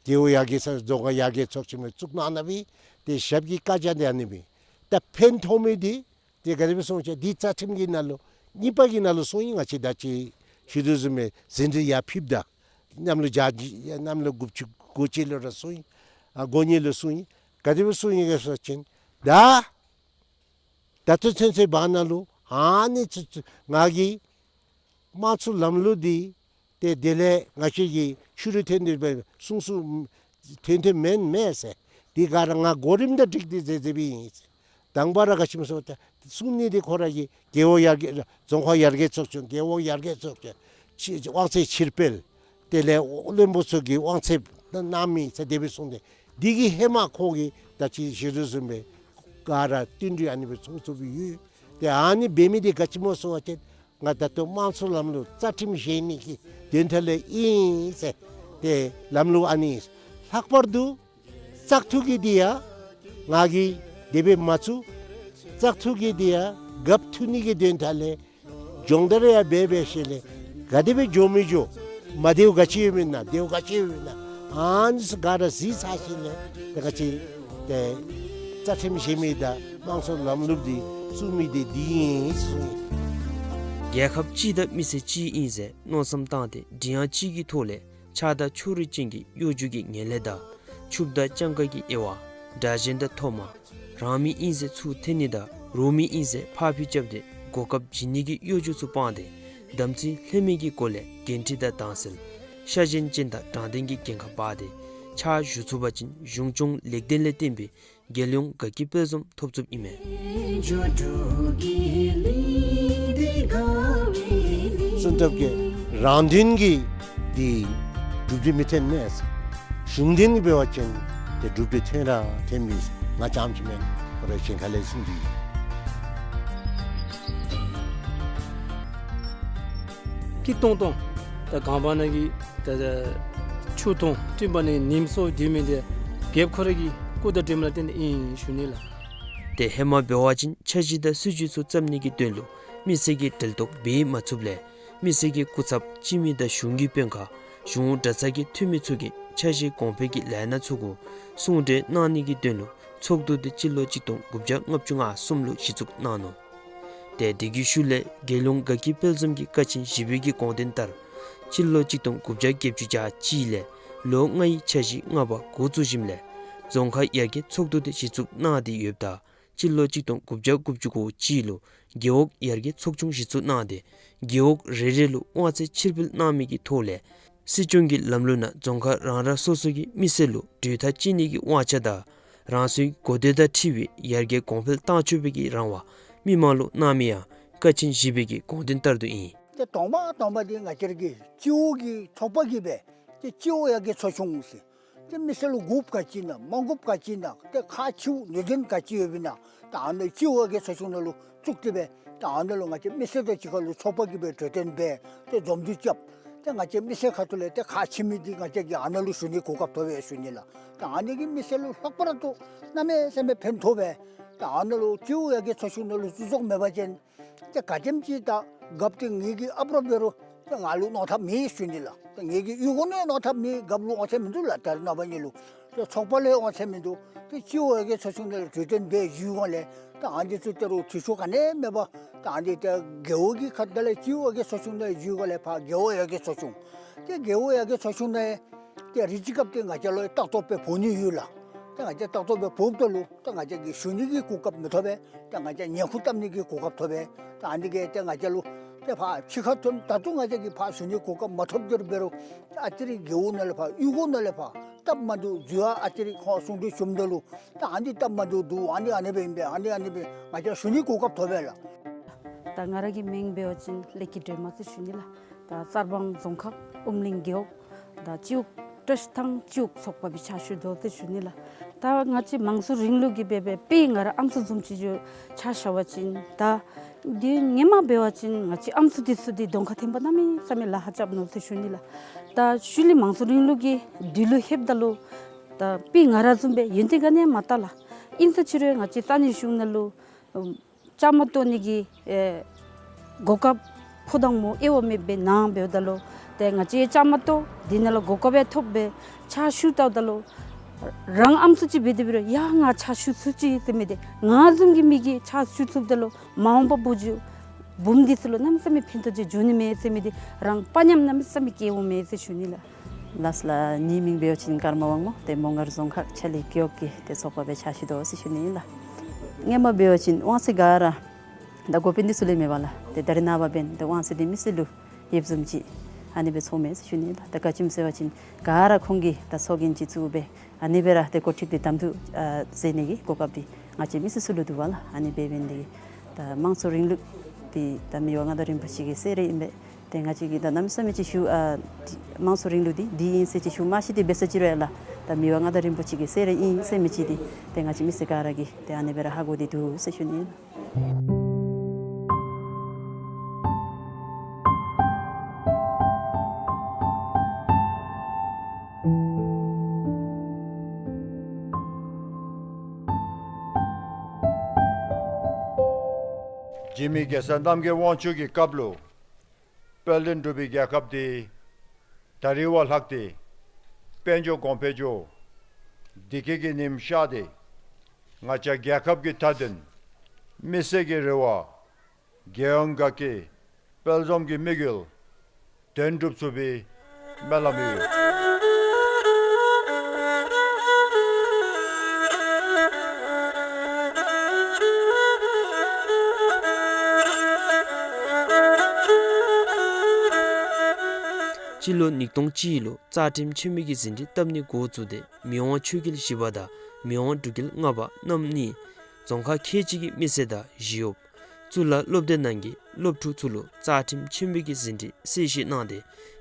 རྒེད་འོག་ཡར་རྒྱས་ཚོགས་རྫོང་ཁག་ཡར་རྒྱས་ཚོགས་ཆེན་མོ་བཙུགས་གནང་གནངམ་ཨིན། ཏེ་ཞབས་ཀྱི་བཀའ་རྒྱ་འདི་ཨ་ནི་སྦེ་ད་ཕན་ཐོགས་མི་འདི་ ཏེ་ག་དེ་སྦེ་སོང་ཅི་འདི་རྩ་ཁྲིམས་ཀྱི་ནང་ལུ་གཉིས་པ་གི་ནང་ལུ་སོང་ཡི། ང་བཅས་ད་ཅི་ཞུ་དོ་བཟུམ་སྦེ་ཟིན་བྲིས་ཡར་ཕུལཝ་ད་གནམ་ལོ་བརྒྱ་གནམ་ལོ་དགུ་བཅུ་གོ་གཅིག་ལུ་ར་སོང་ཡི། ཨ་གོ་གཉིས་ལུ་སོང་ཡི། ག་དེ་སྦེ་སོང་ཡི་ག་ཟེར་བ་ཅིན་ད་ད་ལྟོ་ཚུན་ཚོད་བར་ན་ལུ་ཨ་ནི་ཚུ་ཚུ་ང་གིས་དམངས་གཙོའི་ལམ་ལུགས་འདི་ཏེ་དེ་ལས་ང་བཅས་ཀྱི་ཕྱི་རུ་ཐོན་ཏེ་སྦེ་གསུང་གསུང་ཐོན་ཐོནམ་མེན་མས་ཟེར། འདི་ག་ར་ང་གོ་རིམ་དང་འཁྲིལ་ཏེ་མཛད་མཛདཔ་ཨིན། དང་པ་ར་ག་ཅི་སྨོ་ཟེར་བ་ཅིན་གསུང་ནི་འདི་ཁོ་ར་གི་རྒེད་འོག་ཡར་རྒྱས་རྫོང་ཁག་ཡར་རྒྱས་ཚོགས་ཆུང་རྒེད་འོག་ཡར་རྒྱས་ཚོགས་ཆུང་ཕྱི་དབང་ཚད་ཕྱིར་སྤེལ་དེ་ལས་བློན་པོ་ཚུ་གི་དབང་ཚད་གནང་མི་ཟེར་དེ་སྦེ་གསུངས་ཏེ་འདི་གི་ཧེ་མ་ཁོ་གིས་ད་ཅི་ཞུ་དོ་བཟུམ་སྦེ་ག་ར་བསྟུན་གྲོས་ཨ་ནི་སྦེ་ཚོགས་ཚོགསཔ་ཡོད། ཏེ་ཨ་ནི་འབད་མི་འདི་ག་ཅི་སྨོ་ཟེར་བ་ཅིན་ང་ད་ལྟོ་དམངས་གཙོའི་ལམ་ལུགས་རྩ་ཁྲིམས་བཞེངས་ནི་གི་དོན་དག་ལས་ཨིན་ཟེར། ཏེ་ལམ་ལུགས་ཨ་ནི་ལྷག་པར་དུ་བཙག་འཐུ་གི་འདི་ཡང་ང་གིས་དེ་སྦེ་མ་བཙུགས། བཙག་འཐུ་གི་འདི་ཡང་རྒཔོ་འཐུ་ནི་གི་དོན་དག་ལས་སྦྱོང་བརྡར་ཡང་འབད་འབད་ཞིནམ་ལས་ག་དེ་སྦེ་འགྱོ་མི་འགྱོ་མ་བདེཝ་ག་ཅི་ཡོདཔ་ཨིན་ན་བདེཝ་ག་ཅི་ཡོདཔ་ཨིན་ན་ཨ་ནི་ཚུ་ག་ར་གཟིགས་ཚར་ཞིནམ་ལས་ཏེ་ག་ཅི་ཏེ་རྩ་ཁྲིམས་བཞེངས་མི་དང་དམངས་གཙོའི་ལམ་ལུགས་འདི་བཙུགས་མི་འདི་འདི་ཨིན་ཟེར། རྒྱལ་ཁབ་སྤྱི་དང་མི་སེར་གཅིག་ཨིན་ཟེར་མནོ་བསམ་བཏང་སྟེ་མགྲིན་དབྱངས་གཅིག་གི་ཐོག་ལས་ཆགས་སྡང་ཕྱོགས་རིས་ཅན་གྱི་གཡོ་སྒྱུ་གི་ངན་ལྷད་དང་ཕྱུགཔོ་དང་སྤྱང་ཀ་གི་དབྱེ་བ་དགྲ་གཞན་དང་ཐོག་མ་རང་མི་ཨིན་ཟེར་ཚུར་འཐེན་ནི་དང་རོགས་མི་ཨིན་ཟེར་ཕར་འཕུལ་རྐྱབ་སྟེ་གོ་སྐབས་བྱིན་ནི་གི་གཡོ་སྒྱུ་ཚུ་སྤངས་ཏེ་དམ་ཚིག་ལྷད་མེད་ཀྱི་སྒོ་ལས་འགན་འཁྲི་དང་དྭངས་གསལ་ཤ་ཞེན་ཅན་དང་དྲང་བདེན་གྱི་འགན་ཁག་འབག་སྟེ་ཕྱག་ཞུ་ཚུགས་པ་ཅིན་གཞུང་སྐྱོང་ལེགས་ལྡན་ལས་བརྟེན་པའི་རྒྱལ་ཡོངས་དགའ་སྐྱིད་དཔལ་འཛོམས་ཐོབ་ཚུགསཔ་ཨིན་མས། གསོན་ཐབས་ཀྱི་རང་དོན་གྱི་འདི་གྲུབ་འབྲས་མི་ཐོན་མས། གཞུང་དོན་གྱི་འབད་བ་ཅིན་ཏེ་གྲུབ་འབྲས་ཐོན་ར་ཐོན་མི་ང་རྐྱངམ་ཅིག་མེན། ཁོ་ར་གཞན་ཁ་ལས་གསུངས་ཏེ་སྐྱིད་ཏོང་ཏོ་ད་གངས་བར་ན་གི་ད་ཆུ་དང་སྤྲིན་བར་ན་གི་ཉིམ་སོགས་སྡོད་མི་འདི་རྒཔོ་ཁོ་ར་གི་སྐུ་དང་འབྲེལ་མ་ལས་བརྟེན་ཏེ་ཨིན་ཞུ་ནི་ལགས། ཏེ་ཧེ་མ་འབད་བ་ཅིན་འཆར་གཞི་དང་སྲིད་བྱུས་ཚུ་བརྩམ་ནི་གི་དོན་ལུ་མི་སེར་གྱི་འབྲེལ་གཏོགས་འབད་མ་ཚུགསཔ་ལས་མི་སེར་གྱི་སྐུ་ཚབ་སྤྱི་མི་དང་གཞུང་གི་དཔོན་ཁག་གཞུང་གྲྭ་ཚང་གི་འཐུས་མི་ཚུ་གིས་འཆར་གཞི་གོང་འཕེལ་གྱི་ལས་སྣ་ཚུ་གུ་གསུང་གྲོས་གནང་ནི་གི་དོན་ལུ་ཚོགས་འདུ་འདི་སྤྱི་ལོ་གཅིག་སྟོང་དགུ་བརྒྱ་ལྔ་བཅུ་ང་གསུམ་ལུ་གཞི་བཙུགས་གནང་ནུག། ཏེ་དེ་གི་ཤུལ་ལས་རྒྱལ་ཡོངས་དགའ་སྐྱིད་དཔལ་འཛོམས་ཀྱི་ཀ་ཆེན་བཞི་པའི་གི་དགོངས་དོན་ལྟར་སྤྱི་ལོ་གཅིག་སྟོང་དགུ་བརྒྱ་བརྒྱད་ཅུ་གྱ་གཅིག་ལས་ལོ་ལྔའི་འཆར་གཞི་ལྔ་པ་འགོ་བཙུགས་ཞིནམ་ལས་རྫོང་ཁག་ཡར་རྒྱས་ཚོགས་འདུ་འདི་གཞི་བཙུགས་གནང་སྟེ་ཡོདཔ་ད་སྤྱི་ལོ་གཅིག་སྟོང་དགུ་བརྒྱ་དགུ་བཅུ་གོ་གཅིག་ལུ་རྒེད་འོག་ཡར་རྒྱས་ཚོགས་ཆུང་གཞི་བཙུགས་གནང་སྟེ་རྒེད་འོག་རེ་རེ་ལུ་དབང་ཚད་ཕྱིར་སྤེལ་གནང་མི་གི་ཐོག་ལས་སྲིད་སྐྱོང་གི་ལམ་ལུགས་ནང་རྫོང་ཁག་རང་རང་སོ་སོ་གི་མི་སེར་ལུ་གྲོས་ཐག་བཅད་ནི་གི་དབང་ཆ་དང་རང་སོའི་གོ་དོན་དང་འཁྲིལ་བའི་ཡར་རྒྱས་གོང་འཕེལ་བཏང་ཆོག་པའི་གི་རང་དབང་མི་མང་ལུ་གནང་མི་ཡང་ཀ་ཆེན་བཞི་པའི་གི་དགོངས་དོན་ལྟར་དུ་ཨིན། ཏེ་དང་པ་དང་པ་འདི་ང་བཅས་ར་གི་སྤྱི་འོག་གི་ཚོགས་པ་གིས་སྦེ་ཏེ་སྤྱི་འོག་ཡར་རྒྱས་ཚོགས་ཆུང་ཟེར། ཏེ་མི་སེར་ལུ་དགོཔ་ག་ཅི་ཨིན་ན་མ་དགོཔ་ག་ཅི་ཨིན་ན་ཏེ་ཁག་ཆེཝ་ནུས་ལྡན་ག་ཅི་ཡོདཔ་ཨིན་ན་ད་ཨ་ནི་སྤྱི་འོག་ཡར་རྒྱས་ཚོགས་ཆུང་ནང་ལུ་བཙུགས་ཏེ་སྦེ་ད་ཨ་ནི་ལུ་ང་བཅས་མི་སེར་དང་གཅིག་ཁར་ལུ་ཚོགས་པ་གིས་སྦེ་གྲོས་བསྟུན་འབད་ཏེ་འཛོམས་འདུ་རྐྱབ། ཏེ་ང་བཅས་མི་སེར་ཁ་ཐུག་ལས་ཏེ་ཁག་ཆེ་མི་འདི་ང་བཅས་ཀྱིས་ཨ་ནཱ་ལུ་ཞུ་ནི་གོ་སྐབས་ཐོབ་པས་ཞུ་ནི་ལགས། ད་ཨ་ནི་གིས་མི་སེར་ལུ་ལྷག་པར་དུ་གནམ་མེད་ས་མེད་ཕན་ཐོགས་པས། ད་ཨ་ནཱ་ལུ་སྤྱི་འོག་ཡར་རྒྱས་ཚོགས་ཆུང་ནང་ལུ་བཙུགས་ཚུགས་མེད་པ་ཅིན་ཏེ་ག་དེམ་ཅིག་ད་རྒཔོ་འདི་ངེ་གི་ཨཔ་ར་འབད་རུང་ཏེ་ང་ལུ་གནང་ཐབས་མེད་ཞུ་ནི་ལགས། ཏེ་ངེ་གི་གཡུས་སྒོ་ནང་གནང་ཐབས་མེད། རྒཔོ་ལུ་དབང་ཚད་མིན་འདུག་ལགས། ད་རེས་ནངས་པ་གཉིས་ལུ་ཏེ་ཚོགས་པ་ལུ་དབང་ཚད་མིན་འདུག། ཏེ་སྤྱི་འོག་ཡར་རྒྱས་ཚོགས་ཆུང་ནང་ལུ་གྲོས་བསྟུན་འབད་ཞུ་བའི་སྒང་ལས་ད་ཨ་ནི་ཚུ་ད་རུང་འཐུས་ཤོར་ག་ནི་མེད་པར་ད་ཨ་ནི་ཏེ་རྒེད་འོག་གི་ཁ་ཐུག་ལས་སྤྱི་འོག་ཡར་རྒྱས་ཚོགས་ཆུང་ནང་ཞུ་བའི་སྒང་ལས་ཕར་རྒེད་འོག་ཡར་རྒྱས་ཚོགས་ཆུང་། ཏེ་རྒེད་འོག་ཡར་རྒྱས་ཚོགས་ཆུང་ནང་ཏེ་རེ་ཅིག་སྐབས་ཏེ་ང་བཅས་ལུ་ལྟ་རྟོག་འབད་འབོ་ནི་ཡོད་ལགས། ཏེ་ང་བཅས་ལྟ་རྟོག་འབད་འབོཝ་ད་ལུ་ཏེ་ང་བཅས་ཀྱིས་ཞུ་ནི་གི་གོ་སྐབས་མི་ཐོབ་པས། ཏེ་ང་བཅས་ཉེས་ཁུངས་བཏབ་ནི་གི་གོ་སྐབས་ཐོབ་པས། ཏེ་ཨ་ནི་གིས་ཏེ་ང་བཅས་ལུ་ཏེ་ཕར་ཕྱི་ཁར་ཐོན་ད་དུང་ང་བཅས་ཀྱིས་ཕར་ཞུ་ནི་གོ་སྐབས་མ་ཐོབ་དེ་རུང་འབད་རུང་ཨ་ཙི་རེ་རྒེད་འོག་ནང་ལས་ཕར་གཡུས་སྒོ་ནང་ལས་ཕར་སྟབས་མ་བདེཝ་འཛོལ་ཡང་ཨ་ཙི་རེ་ཁོང་གསུང་གྲོས་ཞུཝ་ད་ལུ་ད་ཨ་ནི་སྟབས་མ་བདེཝ་འདུག། ཨ་ནི་ཨ་ནི་སྦེ་ཨིན་པས། ཨ་ནི་ཨ་ནི་སྦེ་ང་བཅས་ཞུ་ནི་གོ་སྐབས་ཐོབ་པས་ལགས། ད་ང་ར་གི་མིང་འབད་བ་ཅིན་ལེགས་སྐྱིད་སྒྲོལ་མ་ཟེར་ཞུ་ནི་ལགས། ད་གསར་སྤང་རྫོང་ཁག་ཨུམ་གླིང་རྒེད་འོག་ད་སྤྱི་འོག་བཀྲིས་ཐང་སྤྱི་འོག་ཚོགས་པ་སྦེ་ཕྱག་ཞུ་དོ་ཟེར་ཞུ་ནི་ལགས། ད་ང་བཅས་དམངས་གཙོའི་རིང་ལུགས་ཀྱི་སྦེ་སྦེ་དཔེ་ང་ར་ཨམ་སྲུ་བཟུམ་ཅིག་ཅིག་ཆ་བཞག་པ་ཅིན་ད་འདི་ཧེ་མ་འབད་བ་ཅིན་ང་བཅས་ཨམ་སྲུ་འདི་ཚུ་འདི་གདོང་ཁར་ཐོན་པ་གནམ་མེད་ས་མེད་ལཱ་ཁག་རྐྱབ་ནུག་ཟེར་ཞུ་ནི་ལགས། ད་ཤུལ་ལས་དམངས་གཙོའི་རིང་ལུགས་ཀྱི་དུས་ལུ་ལྷོདཔ་ད་ལུ་ད་དཔེ་ང་ར་བཟུམ་སྦེ་ཡོན་ཏན་ག་ནི་ཡང་མ་བཏགས་ལགས། ཨིན་ས་ཅི་རུང་ང་བཅས་ས་གནས་གཞུང་ནང་ལུ་བཅའ་མར་གཏོགས་ནི་གི་ཨེ་གོ་སྐབས་ཕོ་དང་མོ་དབྱེ་བ་མེད་པའི་ནང་འབདཝ་ད་ལུ་ཏེ་ང་བཅས་བཅའ་མར་གཏོགས་དེ་ནང་ལུ་གོ་སྐབས་ཡང་ཐོབ་སྦེ་ཕྱག་ཞུ་བལྟཝ་ད་ལུ་ རང་ཨམ་སྲུ་ཅིག་འབད་དེ་འབད་རུང་ཡ་ང་ཕྱག་ཞུ་ཚུགས་ཅི་ཟེར་མི་འདི་ང་བཟུམ་གྱི་མི་གིས་ཕྱག་ཞུ་ཚུགསཔ་ད་ལུ་མ་འོངས་པ་བུ་བརྒྱུད་བུམོ་འདི་ཚུ་ལུ་གནམ་མེད་ས་མེད་ཕན་ཐོགས་ཅིག་འབྱུང་ནི་མས་ཟེར་མི་འདི་རང་དཔའ་ཉམས་གནམ་མེད་ས་མེད་སྐྱེཝ་མས་ཟེར་ཞུ་ནི་ལགས། ལགས་ལགས། ངེའི་མིང་འབད་བ་ཅིན་ཀརྨ་དབང་མོ་ཏེ་མོང་སྒར་རྫོང་ཁག་ཆ་ལི་རྒེད་འོག་གི་ཏེ་ཚོགས་པ་སྦེ་ཕྱག་ཞུ་དོ་ཟེར་ཞུ་ནི་ཨིན་ལགས། སྔོན་མ་འབད་བ་ཅིན་དབང་ཚད་ག་ར་ད་འགོ་དཔོན་འདི་ཚུ་ལུ་མེད་པས་ལགས། ཏེ་ད་རེས་ནངས་པ་འབདན་ཏེ་དབང་ཚད་འདི་མི་སེར་ལུ་ཡོདཔ་བཟུམ་ཅིག་ཨ་ནི་སྦེ་ཚོརཝ་མས་ཟེར་ཞུ་ནི་ལགས། ད་ག་ཅི་སྨོ་ཟེར་བ་ཅིན་ག་ར་ཁོང་གིས་ད་ཚོགས་རྒྱན་ཅིག་བཙུགས་སྦེ་ཨ་ནི་སྦེ་ར་ཏེ་འགོ་ཁྲིདཔ་འདི་གདམ་འཐུ་ཨ་མཛད་ནི་གི་གོ་སྐབས་འདི་ང་བཅས་མི་སེར་ཚུ་ལུ་འདུག་པ་ལགས། ཨ་ནི་འབད་འབདན་ཏེ་ད་དམངས་གཙོའི་རིང་ལུགས་འདི་ད་མི་དབང་མངའ་བདག་རིན་པོ་ཆེ་གི་གསོལ་རས་ཨིན་པས། ཏེ་ང་བཅས་ཀྱིས་ད་གནམ་མེད་ས་མེད་ཅིག་ཞུ་ཨ་དམངས་གཙོའི་རིང་ལུགས་འདི་འདི་ཨིན་ཟེར་ཅིག་ཞུ་མ་ཤེས་ཏེ་འབད་ས་ཅིག་རུང་ཡང་ལགས། ད་མི་དབང་མངའ་བདག་རིན་པོ་ཆེ་གི་གསོལ་རས་ཨིན་ཟེར་མི་ཅིག་འདི་ཏེ་ང་བཅས་མི་སེར་ག་ར་གིས་ཏེ་ཨ་ནི་སྦེ་ར་ཧ་གོ་སྟེ་འདུག་ཟེར་ཞུ་ནི་ཨིན། འཇིགས་མེད་གེ་སར་རྣམ་རྒྱལ་དབང་ཕྱུག་གི་སྐབས་ལུ་དཔལ་ལྡན་འབྲུག་པའི་རྒྱལ་ཁབ་འདི་ད་རེས་བ་ལྷག་སྟེ་དཔལ་འབྱོར་གོང་འཕེལ་འགྱོ་བདེ་སྐྱིད་ཀྱི་ཉིམ་ཤར་ཏེ་ང་བཅས་རྒྱལ་ཁབ་ཀྱི་མཐའ་དོན་མི་སེར་གྱི་རེ་བ་རྒྱལ་ཡོངས་དགའ་སྐྱིད་དཔལ་འཛོམས་ཀྱི་དམིགས་ཡུལ་དོན་འགྲུབ་ཚུགས་པའི་སྨོན་ལམ་ཡོད། སྤྱི་ལོ་ཉིས་སྟོང་གཅིག་ལུ་རྩ་ཁྲིམས་ཆེན་མོ་གི་ཟིན་བྲིས་བཏབ་ནི་འགོ་བཙུགས་ཏེ་མི་དབང་ཆོས་རྒྱལ་བཞི་པ་དང་མི་དབང་འབྲུག་རྒྱལ་ལྔ་པ་རྣམ་གཉིས་རྫོང་ཁག་ཁལ་གཅིག་གི་མི་སེར་དང་ཞི་གཡོགཔ་གཙུག་ལག་སློབ་སྡེ་ནང་གི་སློབ་ཕྲུག་ཚུ་ལུ་རྩ་ཁྲིམས་ཆེན་མོ་གི་ཟིན་བྲིས་གསལ་བཤད་གནང་སྟེ་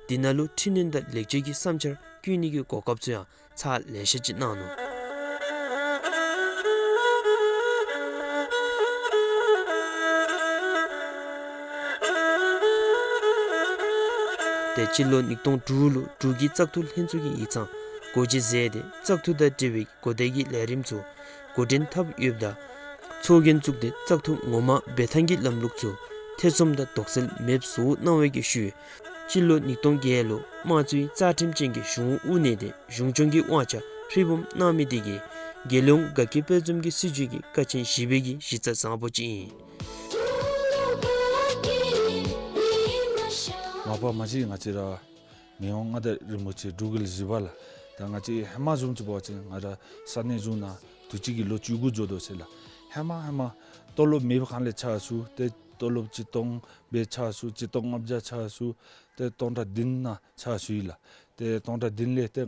འདི་ནང་ལུ་འཕྲི་སྣོན་དང་ལེགས་བཅོས་ཀྱི་བསམ་འཆར་བཀོད་ནི་གི་གོ་སྐབས་ཚུ་ཡང་ཚར་ལེ་ཤ་ཅིག་གནང་ནུག། ཏེ་སྤྱི་ལོ་ཉིས་སྟོང་དྲུག་ལུ་འབྲུག་གི་བཙག་འཐུ་ལྷན་ཚོགས་ཀྱི་ཡིག་ཚང་སྒོ་འབྱེད་མཛད་དེ་བཙག་འཐུ་དང་འབྲེལ་བའི་གོ་བརྡའི་ལས་རིམ་ཚུ་འགོ་འདྲེན་འཐབ་ཡོདཔ་ད་ཚོགས་རྒྱན་བཙུགས་ཏེ་བཙག་འཐུ་ངོ་མ་འབད་ཐངས་ཀྱི་ལམ་ལུགས་ཚུ་ཐེ་ཚོམ་དང་དོགས་སེལ་མེདཔ་བཟོ་གནང་བའི་གི་ཤུལ་སྤྱི་ལོ་ཉིས་སྟོང་བརྒྱད་ལུ་དམངས་གཙོའི་རྩ་ཁྲིམས་ཅན་གྱི་གཞུང་དབུ་བརྙེས་ཏེ་གཞུང་སྐྱོང་གི་དབང་ཆ་ཧྲིལ་བུམ་གནང་མི་དེ་གིས་རྒྱལ་ཡོངས་དགའ་སྐྱིད་དཔལ་འཛོམས་ཀྱི་སྲིད་བྱུས་ཀྱི་ཀ་ཆེན་བཞི་པའི་གི་གཞི་རྩ་བཟང་པོ་ཅིག་ཨིན། མ་པ་མ་གཞི་ང་བཅས་ར་མི་དབང་མངའ་བདག་རིན་པོ་ཆེ་འབྲུག་རྒྱལ་བཞི་པ་ལགས། ད་ང་བཅས་ཧེ་མ་བཟུམ་ཅིག་འབད་བ་ཅིན་ང་ར་ས་གནས་གཞུང་ནང་དུས་ཅི་གི་ལོ་བཅུ་དགུ་འགྱོ་དོ་ཟེར་ལགས། ཧེ་མ་ཧེ་མ་སྟོང་ལོ་མེད་པའི་སྒང་ལས་ཕྱག་ཞུ་སྟེ་སྟོང་ལོ་གཅིག་སྟོང་སྦེ་ཕྱག་ཞུ་གཅིག་སྟོང་ལྔ་བརྒྱ་ཕྱག་ཞུ་སྟེ་སྟོང་ཕྲག་བདུན་ནང་ཕྱག་ཞུ་ཡི་ལགས། ཏེ་སྟོང་ཕྲག་བདུན་ལས་ཏེ་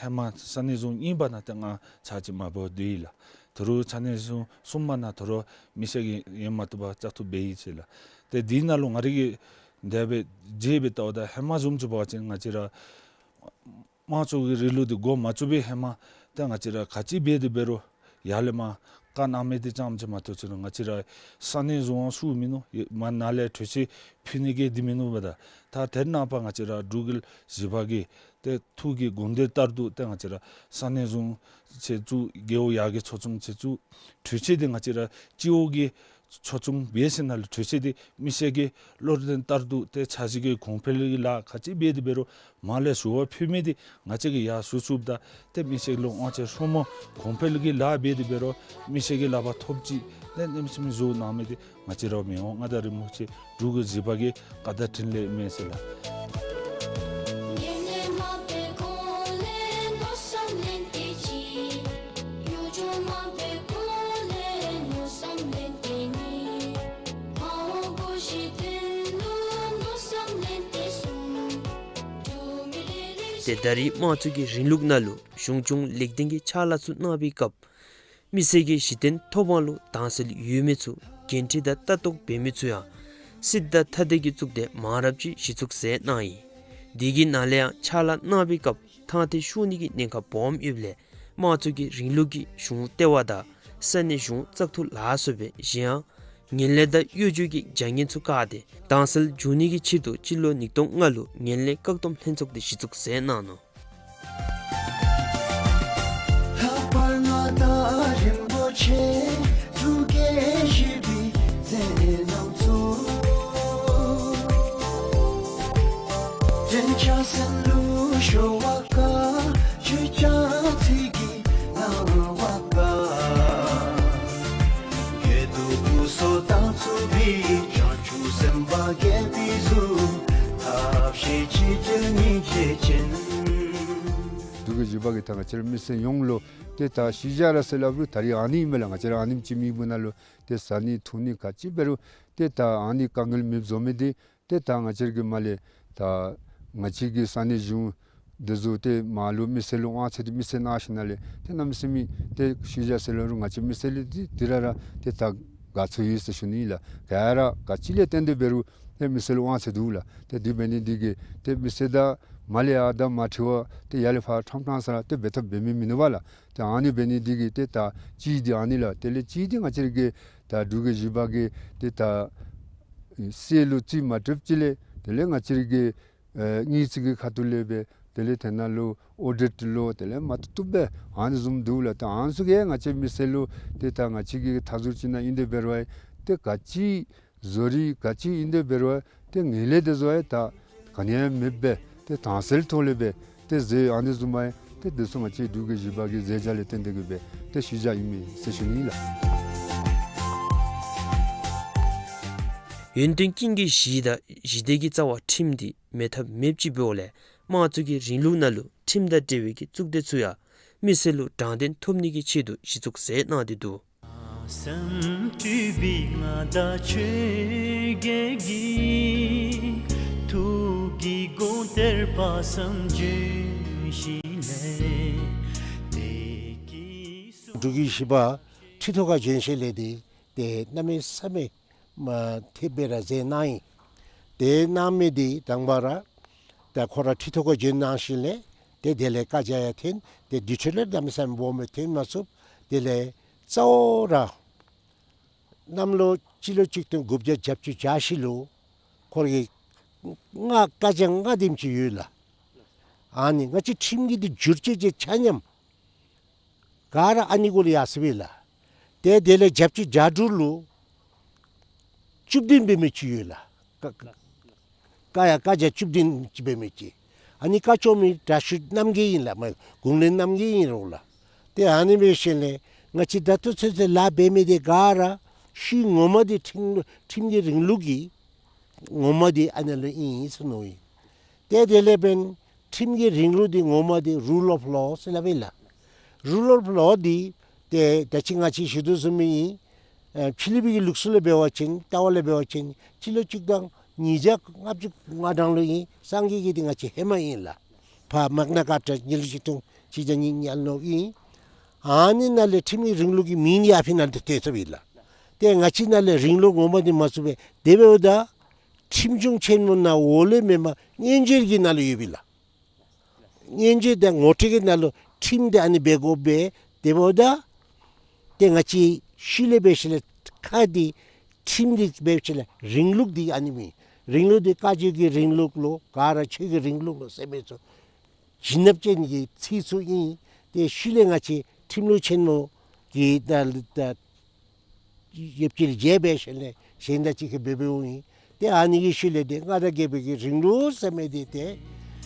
ཧེ་མ་ས་གནས་གཞུང་གཉིས་པ་ནང་ཏེ་ང་ཕྱག་ཅིག་མ་འབད་སྡོད་ཡི་ལགས། ད་རུང་ས་གནས་གཞུང་གསུམ་པ་ནང་ད་རུང་མི་སེར་གྱིས་ཡོད་མ་བཏུབ་པར་བཙག་འཐུ་འབད་ཡི་ཟེར་ལགས། ཏེ་དེ་ནང་ལུ་ང་རའི་གི་དེ་སྦེ་མཇལ་སྦེ་བལྟཝ་ད་ཧེ་མ་བཟུམ་ཅིག་འབད་བ་ཅིན་ང་བཅས་ར་དམངས་གཙོ་གི་རིང་ལུགས་འདི་འགོ་མ་བཙུགས་པའི་ཧེ་མ་ཏེ་ང་བཅས་ར་ག་ཅི་འབད་དེ་འབད་རུང་ཡར་ལས་མར་བཀའ་གནང་མི་འདི་ཙམ་ཅིག་མ་གཏོགས་ཅིག་ང་བཅས་ར་ས་གནས་གཞུང་ཡང་ཞུ་མིན་ནུག། ཡ་མར་ནཱ་ལས་གྲོས་ཆོད་ཕུལ་ནི་གི་འདི་མིན་ནུག་པ། ད་ད་རེས་ནངས་པ་ང་བཅས་ར་འབྲུག་རྒྱལ་བཞི་པ་གི་ཏེ་ཐུགས་ཀྱི་དགོངས་དོན་ལྟར་དུ་ཏེ་ང་བཅས་ར་ས་གནས་གཞུང་ཅིག་བཙུགས། རྒེད་འོག་ཡར་རྒྱས་ཚོགས་ཆུང་ཅིག་བཙུགས། གྲོས་ཆོད་འདི་ང་བཅས་ར་སྤྱི་འོག་གི་ཚོགས་ཆུང་འབད་ཞིནམ་ལས་གྲོས་ཆོད་འདི་མི་སེར་གྱི་བློ་དོན་ལྟར་དུ་ཏེ་འཆར་གཞི་གི་གོང་འཕེལ་གྱི་ལཱ་ག་ཅི་འབད་དེ་འབད་རུང་མར་ལས་ཞུ་བ་ཕུལ་མི་འདི་ང་བཅས་ཀྱིས་ཡར་ཞུ་ཚུགསཔ་ད་ཏེ་མི་སེར་ལུ་དབང་ཆ་ཧྲུལ་མོང་གོང་འཕེལ་གྱི་ལཱ་འབད་དེ་འབད་རུང་མི་སེར་གྱི་ལག་པར་ཐོབ་ཅི། ཏེ་གནམ་མེད་ས་མེད་བཟོ་གནང་མི་འདི་ང་བཅས་ར་མི་དབང་མངའ་བདག་རིན་པོ་ཆེ་འབྲུག་རྒྱལ་བཞི་པ་གི་བཀའ་དང་འཕྲིན་ལས་མས་ཟེར་ལགས། ཏེ་ད་རེས་དམངས་གཙོ་གི་རིང་ལུགས་ནང་ལུ་གཞུང་སྐྱོང་ལེགས་ལྡན་གྱི་ཕྱག་ལཱ་ཚུ་གནང་བའི་སྐབས་མི་སེར་གྱི་གཞི་རྟེན་ཐོབ་དབང་ལུ་དྭངས་གསལ་ཡོད་མེད་ཚུ་འགན་འཁྲི་དང་ལྟ་རྟོག་འབད་མི་ཚུ་ཡང་སྲིད་དང་ཐ་དད་ཀྱིས་བཙུགས་ཏེ་མང་རབས་ཅིག་གཞི་བཙུགས་མཛད་གནང་ཡི། དེ་གི་ནང་ལས་ཡང་ཕྱག་ལཱ་གནང་བའི་སྐབས་ཐང་ཐད་ཤོར་ནི་གི་ཉེན་ཁ་སྦོམ་ཡོདཔ་ལས་དམངས་གཙོ་གི་རིང་ལུགས་ཀྱི་གཞུང་ལྟེ་བ་དང་ས་གནས་གཞུང་བཙག་འཐུ་ལ་སོགས་པའི་གཞན་ཡང་ངན་ལྷད་དང་གཡོ་སྒྱུ་གི་བྱ་ངན་ཚུ་བཀག་སྟེ་དྭངས་གསལ་འགྱོ་ནི་གི་ཆེད་དུ་སྤྱི་ལོ་ཉིས་སྟོང་ལྔ་ལུ་ངན་ལྷད་བཀག་སྡོམ་ལྷན་ཚོགས་འདི་གཞི་བཙུགས་མཛད་གནང་ནུག། ལྷག་པར་མངའ་བདག་རིན་པོ་ཆེ་འབྲུག་རྒྱལ་བཞི་པའི་མཛད་རྣམ་ཚོགས། འདྲེན་བྱང་སེམས་ལུ་ཤོར་བ་དཀའ། ཆོས་ཀྱང་ཚིག་གི་ འབྲུག་གི་གཞིས་པ་གིས་ད་ང་བཅས་ར་མི་སེར་ཡོངས་ལུ་ཏེ་ད་ཤུལ་བཞག་ར་ཟེར་སླབ་རུང་ད་རིས་ཨ་ནི་ཨིན་མས་ལགས། ང་བཅས་ར་ཨ་ནེམ་ཅིག་མི་སྦུག་ནང་ལུ་ཏེ་བཟའ་ནི་འཐུང་ནི་ག་ཅི་འབད་རུང་ཏེ་ད་ཨ་ནི་དཀའ་ངལ་མེདཔ་བཟོ་མི་འདི་ཏེ་ད་ང་བཅས་ར་གིས་མར་ལས་ད་ང་བཅས་ཀྱི་ས་གནས་གཞུང་འདི་ཚུ་ཏེ་མར་ལུ་མི་སེར་ལུ་དབང་ཚད་འདི་མི་སེར་གནང་ཞིནམ་ལས་ཏེ་གནམ་མེད་ས་མེད་ཏེ་ཤུལ་བཞག་ཟེར་སླབ་རུང་ང་བཅས་མི་སེར་ལུ་འདི་འདི་ར་ར་ཏེ་ད་དགའ་ཚོར་ཡོད་ཟེར་ཞུ་ནི་ལགས། ག་ར་ག་ཅི་ལས་བརྟེན་ཏེ་འབད་རུང་ཏེ་མི་སེར་ལུ་དབང་ཚད་འདུག་ལགས། ཏེ་འདི་འབད་ནི་འདི་གིས་ཏེ་མི་སེར་དང་མར་ལས་ཡར་དང་མར་འཁྲིལ་བ་ཏེ་ཡར་ལས་ཕར་ཕྲང་ཕྲང་ས་ར་ཏེ་འབད་ཐབས་འབད་མི་མིན་ནུག་པ་ལགས། ཏེ་ཨ་ནི་འབད་ནི་འདི་གིས་ཏེ་ད་གཅིག་འདི་ཨ་ནི་ལགས། དེ་ལས་གཅིག་འདི་ང་བཅས་ར་གི་ད་འབྲུག་གི་གཞིས་པ་གིས་ཏེ་ད་སྲོལ་ལུ་རྩིས་མ་སྒྲིགཔ་ཅིག་ལས་དེ་ལས་ང་བཅས་ར་གི་ཨེ་དངུལ་རྩིས་ཀྱི་ཁ་ཐུག་ལས་སྦེ་དེ་ལས་དེ་ནང་ལུ་ཨོ་ཌིཊ་ལུ་དེ་ལས་མ་བཏུབ་བཏུབ་སྦེ་ཨ་ནི་བཟུམ་འདུག་ལགས། ཏེ་ཨ་ནི་ཚུ་གིས་ང་བཅས་མི་སེར་ལུ་ཏེ་ད་ང་བཅས་ཀྱི་མཐའ་ཟུར་ཅིག་ནང་ཨིན་ཏེ་འབད་རུང་ཨེ་ཏེ་ག་ཅི་བཟོ་རིག་ག་ཅི་ཨིན་ཏེ་འབད་རུང་ཏེ་ངན་ལྷད་དེ་ཚུ་ཡང་ད་ག་ནི་ཡང་མེདཔ་སྦེ་ཏེ་དྭངས་གསལ་ཐོག་ལས་སྦེ་ཏེ་མཛད་ཨ་ནི་བཟུམ་མའི་ཏེ་དེ་ཚུ་ང་བཅས་འབྲུག་གི་གཞིས་པ་གི་མཛད་བྱ་ལས་བརྟེན་ཏེ་གིས་སྦེ་ཏེ་ཤུལ་བཞག་ཨིན་མས་ཟེར་ཞུ་ནི་ལགས། ཡོན་ཏན་ཀུན་གྱི་གཞི་དང་ཞི་བདེ་གི་རྩ་བ་ཁྲིམས་འདི་མེད་ཐབས་མེདཔ་ཅིག་འབདཝ་ལས་དམངས་གཙོ་གི་རིང་ལུགས་ནང་ལུ་ཁྲིམས་དང་འབྲེལ་བའི་གི་གཙུག་སྡེ་ཚུ་ཡང་མི་སེར་ལུ་དྲང་བདེན་ཐོབ་ནི་གི་ཆེད་དུ་གཞི་བཙུགས་མཛད་གནང་སྟེ་འདུག། སེམས་སྤྲུལ་པའི་མངའ་བདག་ཆོས་རྒྱལ་གྱི། ཐུགས་ཀྱི་དགོངས་གཏེར་དཔག་བསམ་ལྗོན་ཤིང་ལས། དེ་ཀྱི་གསུང་། འབྲུག་གི་གཞིས་པ་ཁྲི་ཐོག་ཁ་བྱོན་ཞིནམ་ལས་འདི་ཏེ་གནམ་མེད་ས་མེད་མ་ཐེབས་སྦེ་ར་མཛད་གནང་ཡི། ཏེ་གནང་མི་འདི་དང་པ་ར་ད་ཁོ་ར་ཁྲི་ཐོག་ཁ་བྱོན་གནང་ཞིནམ་ལས་ཏེ་དེ་ལས་བཀའ་རྒྱ་ཡང་ཐོན། ཏེ་དེ་འཕྲོ་ལས་གནམ་མེད་ས་མེད་སྦོམ་སྦེ་ཐོན་མ་ཚུགས། དེ་ལས་གཙོ་བོ་ར་གནམ་ལོ་སྤྱི་ལོ་གཅིག་སྟོང་དགུ་བརྒྱ་བརྒྱད་ཅུ་གྱ་བཞི་ལུ་ཁོ་ར་གི་ང་བཀའ་རྒྱ་ང་དེམ་ཅིག་ཡོད་ལགས། ཨ་ནི་ང་བཅས་ཁྲིམས་ཀྱི་འདི་བསྒྱུར་བཅོས་ཅིག་ཆ་མཉམ་ག་ར་ཨ་ནི་གུ་ལུ་ཡར་སོང་པས་ལགས། ཏེ་དེ་ལས་བརྒྱད་ཅུ་གྱ་དྲུག་ལུ་བཅུ་བདུན་འབད་མི་ཅིག་ཡོད་ལགས། ཀ་ཀ་ཡ་བཀའ་རྒྱ་བཅུ་བདུན་ཅིག་འབད་མི་ཅིག། ཨ་ནི་བཀའ་བཅོ་མི་དྲག་ཤོས་རྣམ་རྒྱལ་ཨིན་ལགས། མ་གུང་ལན་རྣམ་རྒྱལ་ཨིན་རུང་ལགས། ཏེ་ཨ་ནི་འབད་ཞིནམ་ལས་ང་བཅས་ད་ལྟོ་ཚུན་ཚོད་ལཱ་འབད་མི་འདི་ག་ར་ཤུལ་ངོ་མ་འདི་ཁྲིམས་ཁྲིམས་ཀྱི་རིང་ལུགས་ཀྱི་ངོ་མ་འདི་ཨ་ནཱ་ལུ་ཨིན་ཟེར་མནོཝ་ཨིན། ཏེ་དེ་ལས་འབདན་ཁྲིམས་ཀྱི་རིང་ལུགས་འདི་ངོ་མ་འདི་རུལ་ཨོཕ་ལོ་ཟེར་སླབ་ཨིན་ལགས། རུལ་ཨོཕ་ལོ་འདི་ཏེ་ད་ཅི་ང་བཅས་ཞུ་དོ་བཟུམ་ཨིན། ཨེ་ཕྱི་གླིང་པའི་གི་ལུགས་སྲོལ་ལས་འབད་བ་ཅིན་ལྟ་བ་ལས་འབད་བ་ཅིན་སྤྱི་ལོ་གཅིག་སྟོང་ཉིས་བརྒྱ་ལྔ་བཅུ་ང་གྲངས་ལུ་ཨིན། སངས་རྒྱས་ཀྱི་འདི་ང་བཅས་ཧེ་མ་ཨིན་ལགས། ཕར་མག་ན་ཀ་ཊ་ཉིས་ལོ་གཅིག་སྟོང་གཅིག་བརྒྱ་ཉིས་ཉལ་ནོ་ཨིན། ཨ་ནི་ནང་ལས་ཁྲིམས་ཀྱི་རིང་ལུགས་ཀྱི་མིང་འདི་ཨ་ཕི་ནང་ལུ་ཏེ་ཐོབ་ཨིན་ལགས། ཏེ་ང་བཅས་ནང་ལས་རིང་ལུགས་ངོ་མ་འདི་མ་ཚུགས་པས། དེ་འབདཝ་ད་ཁྲིམས་གཞུང་ཆེན་མོ་ནང་འོག་ལས་མེན་པར་མངོན་བརྗོད་ཀྱི་ནང་ལུ་ཡོད་པས་ལགས། མངོན་བརྗོད་དང་ངོ་སྤྲོད་ཀྱི་ནང་ལུ་ཁྲིམས་འདི་ཨ་ནི་འབད་དགོ་པས། དེ་འབདཝ་ད་ཏེ་ང་བཅས་ཤུལ་ལས་འབད་ཞིནམ་ལས་ཁ་འདི་ཁྲིམས་འདི་འབད་ཞིནམ་ལས་རིང་ལུགས་འདི་ཨ་ནི་མེན། རིང་ལུགས་འདི་བཀའ་བརྒྱུད་ཀྱི་རིང་ལུགས་ལོ་ག་ར་ཆོས་ཀྱི་རིང་ལུགས་ལོ་ཟེར་མི་ཚུ་བྱིན་རླབས་ཅན་གྱི་ཚིག་ཚུ་ཨིན། ཏེ་ཤུལ་ལས་ང་བཅས་ཁྲིམས་ལུགས་ཆེན་མོ་གི་ད་ད་ཡོདཔ་ཅིག་ལུ་རྗེས་འབད་ཞིནམ་ལས་གཞན་དང་གཅིག་ཁར་འབད་འབདཝ་ཨིན། ཏེ་ཨ་ནི་གི་ཤུལ་ལས་ཏེ་མངའ་བདག་རྒྱལ་པོའི་གི་རིང་ལུགས་ཟེར་མི་འདི་ཏེ་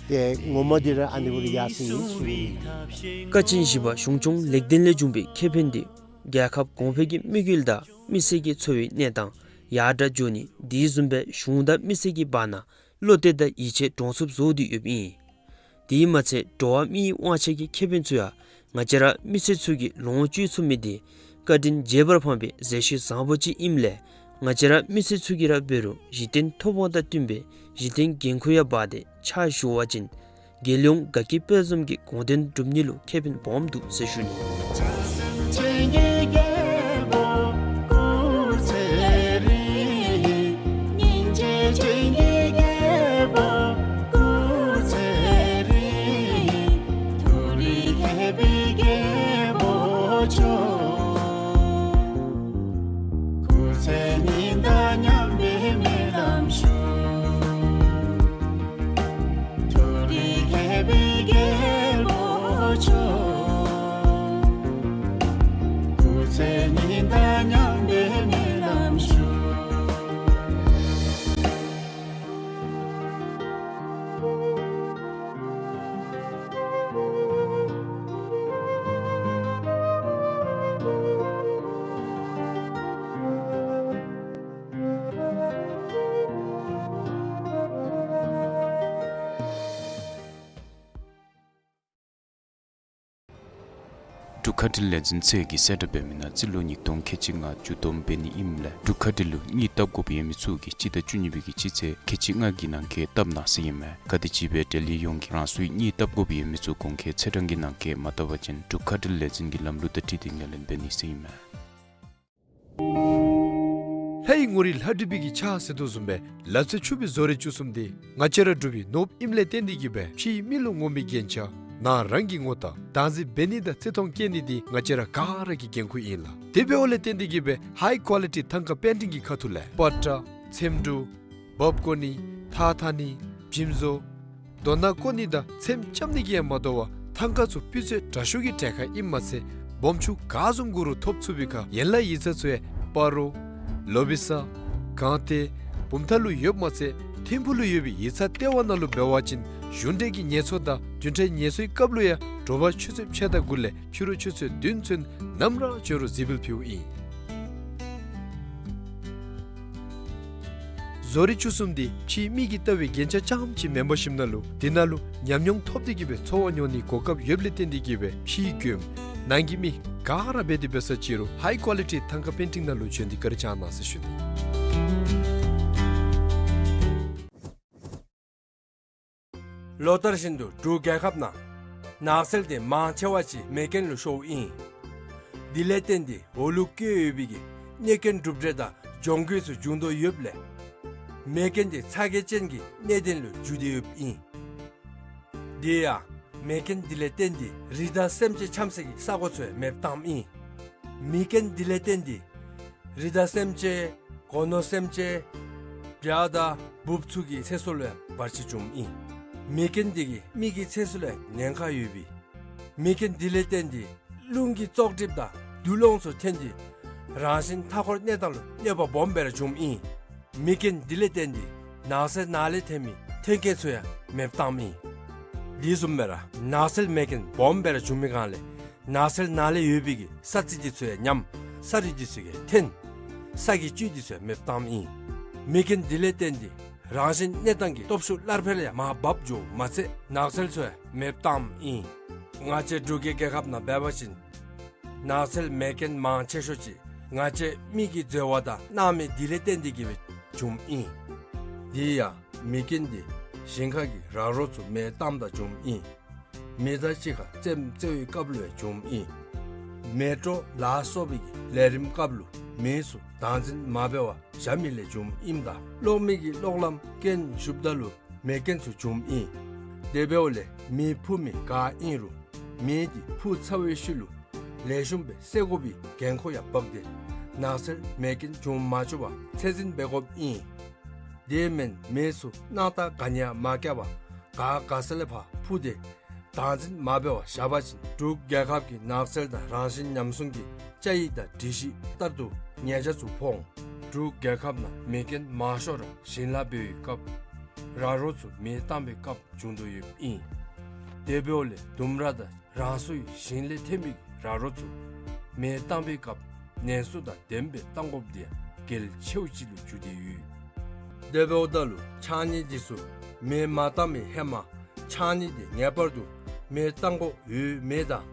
ཏེ་ངོ་མ་འདི་ར་ཨ་ནི་གུ་ལུ་ཡར་སོང་ཡི་ཟེར་ཞུ་ནི། ཀ་ཆེན་བཞི་པ་གཞུང་སྐྱོང་ལེགས་ལྡན་ལས་བྱུང་བའི་ཁེ་ཕན་འདི་རྒྱལ་ཁབ་གོང་འཕེལ་གྱི་དམིགས་ཡུལ་དང་མི་སེར་གྱི་འཚོ་བའི་གནས་སྟངས་ཡར་དྲག་འགྱོ་ནི་དེ་བཟུམ་སྦེ་གཞུང་དང་མི་སེར་གྱི་བར་ན་བློ་གཏད་དང་ཡིད་ཆེས་འདྲོངས་ཚུགསཔ་བཟོ་སྟེ་ཡོདཔ་ཨིན། དེ་མ་ཚད་འགྲོ་བ་མིའི་དབང་ཆ་གི་ཁེ་ཕན་ཚུ་ཡང་ང་བཅས་ར་མི་སེར་ཚུ་གིས་ལོངས་སྤྱོད་ཚུགས་མི་འདི་བཀའ་དྲིན་རྗེས་དཔག་འཕངས་པའི་མཛད་ཤུལ་བཟང་པོ་ཅིག་ཨིནམ་ལས་ང་བཅས་ར་མི་སེར་ཚུ་གིས་ར་འབད་རུང་གཞི་རྟེན་ཐོབ་དབང་དང་བསྟུན་པའི་གཞི་རྟེན་འགན་ཁུར་ཡང་འབག་སྟེ་ཕྱག་ཞུ་བ་ཅིན་རྒྱལ་ཡོངས་དགའ་སྐྱིད་དཔལ་འཛོམས་ཀྱི་དགོངས་དོན་འགྲུབ་ནི་ལུ་ཁེ་ཕན་སྦོམ་འདུག་ཟེར་ཞུ་ནི། འབྲུག་མཁའ་འགྲུལ་ལས་འཛིན་ཚད་ཀྱིས་གསལ་བསྒྲགས་འབད་མི་ནང་རྩིས་ལོ་ཉིས་སྟོང་ཁལ་གཅིག་ལྔ་མཇུག་བསྡོམས་འབད་ནི་ཨིནམ་ལས་འབྲུག་མཁའ་འགྲུལ་ལུ་གཉིད་བཏབ་དགོཔ་ཡོད་མི་ཚུ་གིས་སྤྱི་ཟླ་བཅུ་གཉིས་པའི་གི་སྤྱི་ཚེས་ཁལ་གཅིག་ལྔ་གི་ནང་འཁོད་བཏབ་གནང་ཟེར་ཨིན་མས། ག་དེམ་ཅིག་སྦེ་འབྲེལ་ཡོད་ཡོངས་ཀྱིས་རང་སོའི་གཉིད་བཏབ་དགོཔ་ཡོད་མི་ཚུ་གོང་འཁོད་ཚེས་གྲངས་ཀྱི་ནང་འཁོད་མ་བཏབ་པ་ཅིན་འབྲུག་མཁའ་འགྲུལ་ལས་འཛིན་གྱི་ལམ་ལུགས་དང་འཁྲིལ་ཏེ་ངོས་ལེན་འབད་ནི་ཟེར་ཨིན་མས། ལྷའི་ངོ་རིས་ལྷ་བྲིས་པའི་གི་ཆ་ཟེར་དོ་བཟུམ་སྦེ་ལ་ཚེ་ཆུ་བོའི་བཟོ་རིག་བཅུ་གསུམ་འདི་ང་བཅས་ར་འབྲུག་པའི་ནོར་བུ་ཨིནམ་ལས་བརྟེན་ཏེ་གིས་སྦེ་ཕྱིའི་མི་ལུ་ངོམ་པའི་རྒྱན་ཆ་ནང་རང་གི་ངོ་རྟགས་བདག་འཛིན་འབད་ནི་དང་བརྩི་མཐོང་བསྐྱེད་ནི་འདི་ང་བཅས་ར་ག་ར་གི་འགན་ཁུར་ཨིན་ལགས། དེ་འབདཝ་ལས་བརྟེན་ཏེ་གིས་སྦེ་ཧའི་ཀོ་ལི་ཊི་ཐང་ཀ་པེན་ཊིང་གི་ཁ་ཐུག་ལས་པ་ཏྲ་ཚེམ་དྲུབ་འབག་བརྐོ་ནི་ཐགས་འཐག་ནི་འཇིམ་བཟོ་རྡོ་ནང་བརྐོ་ནི་དང་ཚེམ་རྐྱབ་ནི་གིས་ཡང་མ་དོ་བར་ཐང་ཀ་ཚུ་སྤུས་ཚད་དྲག་ཤོས་ཀྱི་གྲལ་ཁར་ཨིནམ་མ་ཚད་སྦོམ་ཆུང་ག་བཟུམ་དགོ་རུང་ཐོབ་ཚུགས་པའི་ཁར་ཡན་ལག་ཡིག་ཚང་ཚུ་ཡང་སྤ་རོ་ལོ་བི་ས་སྒང་སྟེང་བུམ་ཐང་ལུ་ཡོདཔ་མ་ཚད་ཐིམ་ཕུག་ལུ་ཡོད་པའི་ཡིག་ཚང་ལྟེ་བ་ནང་ལུ་འབད་བ་ཅིན་གཞུང་འབྲེལ་གྱི་ངལ་གསོ་དང་བདུན་ཕྲག་ངལ་གསོའི་སྐབས་ལུ་ཡང་དྲོ་པ་ཆུ་ཚོད་ཕྱེད་དང་དགུ་ལས་ཕྱི་རུ་ཆུ་ཚོད་བདུན་ཚུན་ནམ་ར་འབྱོན་རུང་གཟིགས་འབུལ་ཕུལཝ་ཨིན། བཟོ་རིག་བཅུ་གསུམ་འདི་ཕྱིའི་མི་གིས་བལྟ་བའི་རྒྱན་ཆ་རྐྱངམ་ཅིག་མེན་པར་ཞིནམ་ལས་འདི་ནང་ལུ་ཉམས་མྱོང་ཐོབ་སྟེ་གིས་སྦེ་འཚོ་བ་འགྱོ་ནིའི་གོ་སྐབས་ཡོདཔ་ལས་བརྟེན་ཏེ་གིས་སྦེ་ཕྱིའི་མགྱོནམ་ནང་གི་མི་ག་ར་འབད་དེ་འབད་ས་ཅིག་རུང་ཧའི་ཀོ་ལི་ཊི་ཐང་ཀ་པེན་ཊིང་ནང་ལུ་བྱོན་ཏེ་བཀའ་དྲིན་བསྐྱང་གནང་ཟེར་ཞུ་ནི། ལོ་ལྟར་བཞིན་དུ་འབྲུག་རྒྱལ་ཁབ་ནང་ནགས་ཚལ་དེ་མང་ཆེ་བ་ཅིག་མེ་རྐྱེན་ལུ་ཤོརཝ་ཨིན། དེ་ལས་བརྟེན་ཏེ་འོག་ལུ་བཀོད་ཡོད་པའི་གི་གནོད་སྐྱོན་གྲུབ་འབྲས་དང་གྱོང་གུད་ཚུ་བྱུང་དོ་ཡོདཔ་ལས་མེ་རྐྱེན་དེ་ཚ་གྱང་ཅན་གྱི་གནད་དོན་ལུ་འགྱུར་ཏེ་ཡོདཔ་ཨིན། དེ་ཡང་མེ་རྐྱེན་དེ་ལས་བརྟེན་ཏེ་རི་དྭགས་སེམས་ཅན་འཁྱམ་སའི་གི་ས་གོ་ཚུ་ཡང་མེདཔ་བཏངམ་ཨིན། མེ་རྐྱེན་དེ་ལས་བརྟེན་ཏེ་རི་དྭགས་སེམས་ཅན་སྒོ་ནོར་སེམས་ཅན་བྱ་དང་འབུཔ་ཚུ་གི་ཚེ་སྲོག་ལུ་ཡང་བར་ཆད་བྱུངམ་ཨིན། མེ་རྐྱེན་དེ་གིས་མི་གི་ཚེ་སྲོག་ལུ་ཡང་ཉེན་ཁ་ཡོདཔ་ཨིན། མེ་རྐྱེན་དེ་ལས་བརྟེན་ཏེ་རླུང་གི་བཙོག་གྲིབ་དང་རྡུལ་སློང་ཚུ་ཐོན་ཏེ་རང་བཞིན་མཐའ་འཁོར་གནས་སྟངས་ལུ་གནོད་པ་སྦོམ་སྦེ་ར་བྱུངམ་ཨིན། མེ་རྐྱེན་དེ་ལས་བརྟེན་ཏེ་ནགས་ཚལ་ནང་ལས་ཐོན་མི་ཐོན་སྐྱེད་ཚུ་ཡང་མེདཔ་བཏངམ་ཨིན། དེ་བཟུམ་སྦེ་ར་ནགས་ཚལ་མེ་རྐྱེན་སྦོམ་སྦེ་ར་བྱུང་མི་སྒང་ལས་ནགས་ཚལ་ནང་ལས་ཡོད་པའི་གི་ས་རྩི་དེ་ཚུ་ཡང་ཉམས། ས་རུད་དེ་ཚུ་ཡང་འཐོན། ས་གི་བཅུད་དེ་ཚུ་ཡང་མེདཔ་བཏངམ་ཨིན། མེ་རྐྱེན་དེ་ལས་བརྟེན་ཏེ་རང་བཞིན་གནས་སྟངས་ཀྱི་སྟོབས་ཤུགས་སླར་འཕེལ་ཡང་མར་བབས་འགྱོཝ་མ་ཚད་ནགས་ཚལ་ཚུ་ཡང་མེདཔ་བཏངམ་ཨིན། ང་བཅས་འབྲུག་གི་རྒྱལ་ཁབ་ནང་འབད་བ་ཅིན་ནགས་ཚལ་མེ་རྐྱེན་མང་ཆེ་ཤོས་ཅིག་ང་བཅས་མི་གིས་འཛོལ་བ་དང་སྣང་མེད་དེ་ལས་བརྟེན་ཏེ་གིས་སྦེ་བྱུངམ་ཨིན། དེ་ཡང་མེ་རྐྱེན་དེ་ཞིང་ཁ་གི་ར་རོ་ཚུ་མེ་བཏངམ་ད་བྱུངམ་ཨིན། མེ་མདའ་གཅིག་ཁར་རྩེདམོ་རྩེ་བའི་སྐབས་ལུ་ཡང་བྱུངམ་ཨིན། མེ་དྲོད་ལ་སོགས་པའི་གི་ལས་རིམ་སྐབས་ལུ་མེ་ཚུ་བདག་འཛིན་མ་འབད་བར་བཞག་མི་ལས་བྱུངམ་ཨིནམ་ད་གློག་མེ་གི་གློག་ལམ་རྐྱེན་ཞུགསཔ་ད་ལུ་མེ་རྐྱེན་ཚུ་བྱུངམ་ཨིན། དེ་འབདཝ་ལས་མེ་འཕུ་མི་ག་ཨིན་རུང་མེ་དེ་འཕུ་ཚར་བའི་ཤུལ་ལུ་ལེགས་ཤོམ་སྦེ་བསད་དགོ་པའི་འགན་ཁུར་ཡང་འབག་སྟེ་ནགས་ཚལ་མེ་རྐྱེན་བྱུང་མ་བཅུག་པར་ཚད་འཛིན་འབད་དགོཔ་ཨིན། དེ་མེན་མེ་ཚུ་སྣང་རྟགས་ག་ནི་ཡང་མ་བཀལ་བར་ག་ག་ས་ལས་ཕར་འཕུ་སྟེ་བདག་འཛིན་མ་འབད་བར་བཞག་པ་ཅིན་འབྲུག་རྒྱལ་ཁབ་ཀྱི་ནགས་ཚལ་དང་རང་བཞིན་ཉམས་སྲུང་གི་བཅའ་ཡིག་དང་སྒྲིག་གཞི་ལྟར་དུ་ཉེས་ཆད་ཚུ་ཕོག་འོང་། འབྲུག་རྒྱལ་ཁབ་ནང་མེ་རྐྱེན་མང་ཤོས་ར་ཞིང་ལཱ་འབད་བའི་སྐབས་ར་རོ་ཚུ་མེ་བཏང་བའི་སྐབས་བྱུང་དོ་ཡོདཔ་ཨིན། དེ་འབདཝ་ལས་ལྡུམ་ར་དང་རང་སོའི་ཞིང་ལས་ཐོན་པའི་ར་རོ་ཚུ་མེ་བཏང་བའི་སྐབས་ནན་སོ་དང་ལྡནམ་སྦེ་བཏང་དགོཔ་དེ་ཡང་གལ་ཆེཝ་ཅིག་ལུ་གྱུར་ཏེ་ཡོད། དེ་འབདཝ་ད་ལུ་ཕྱགས་སྙིགས་དེ་ཚུ་མེ་མ་བཏང་བའི་ཧེ་མ་ཕྱགས་སྙིགས་དེ་ངེས་པར་དུ་མེ་བཏང་དགོཔ་ཡོད་མེད་དང་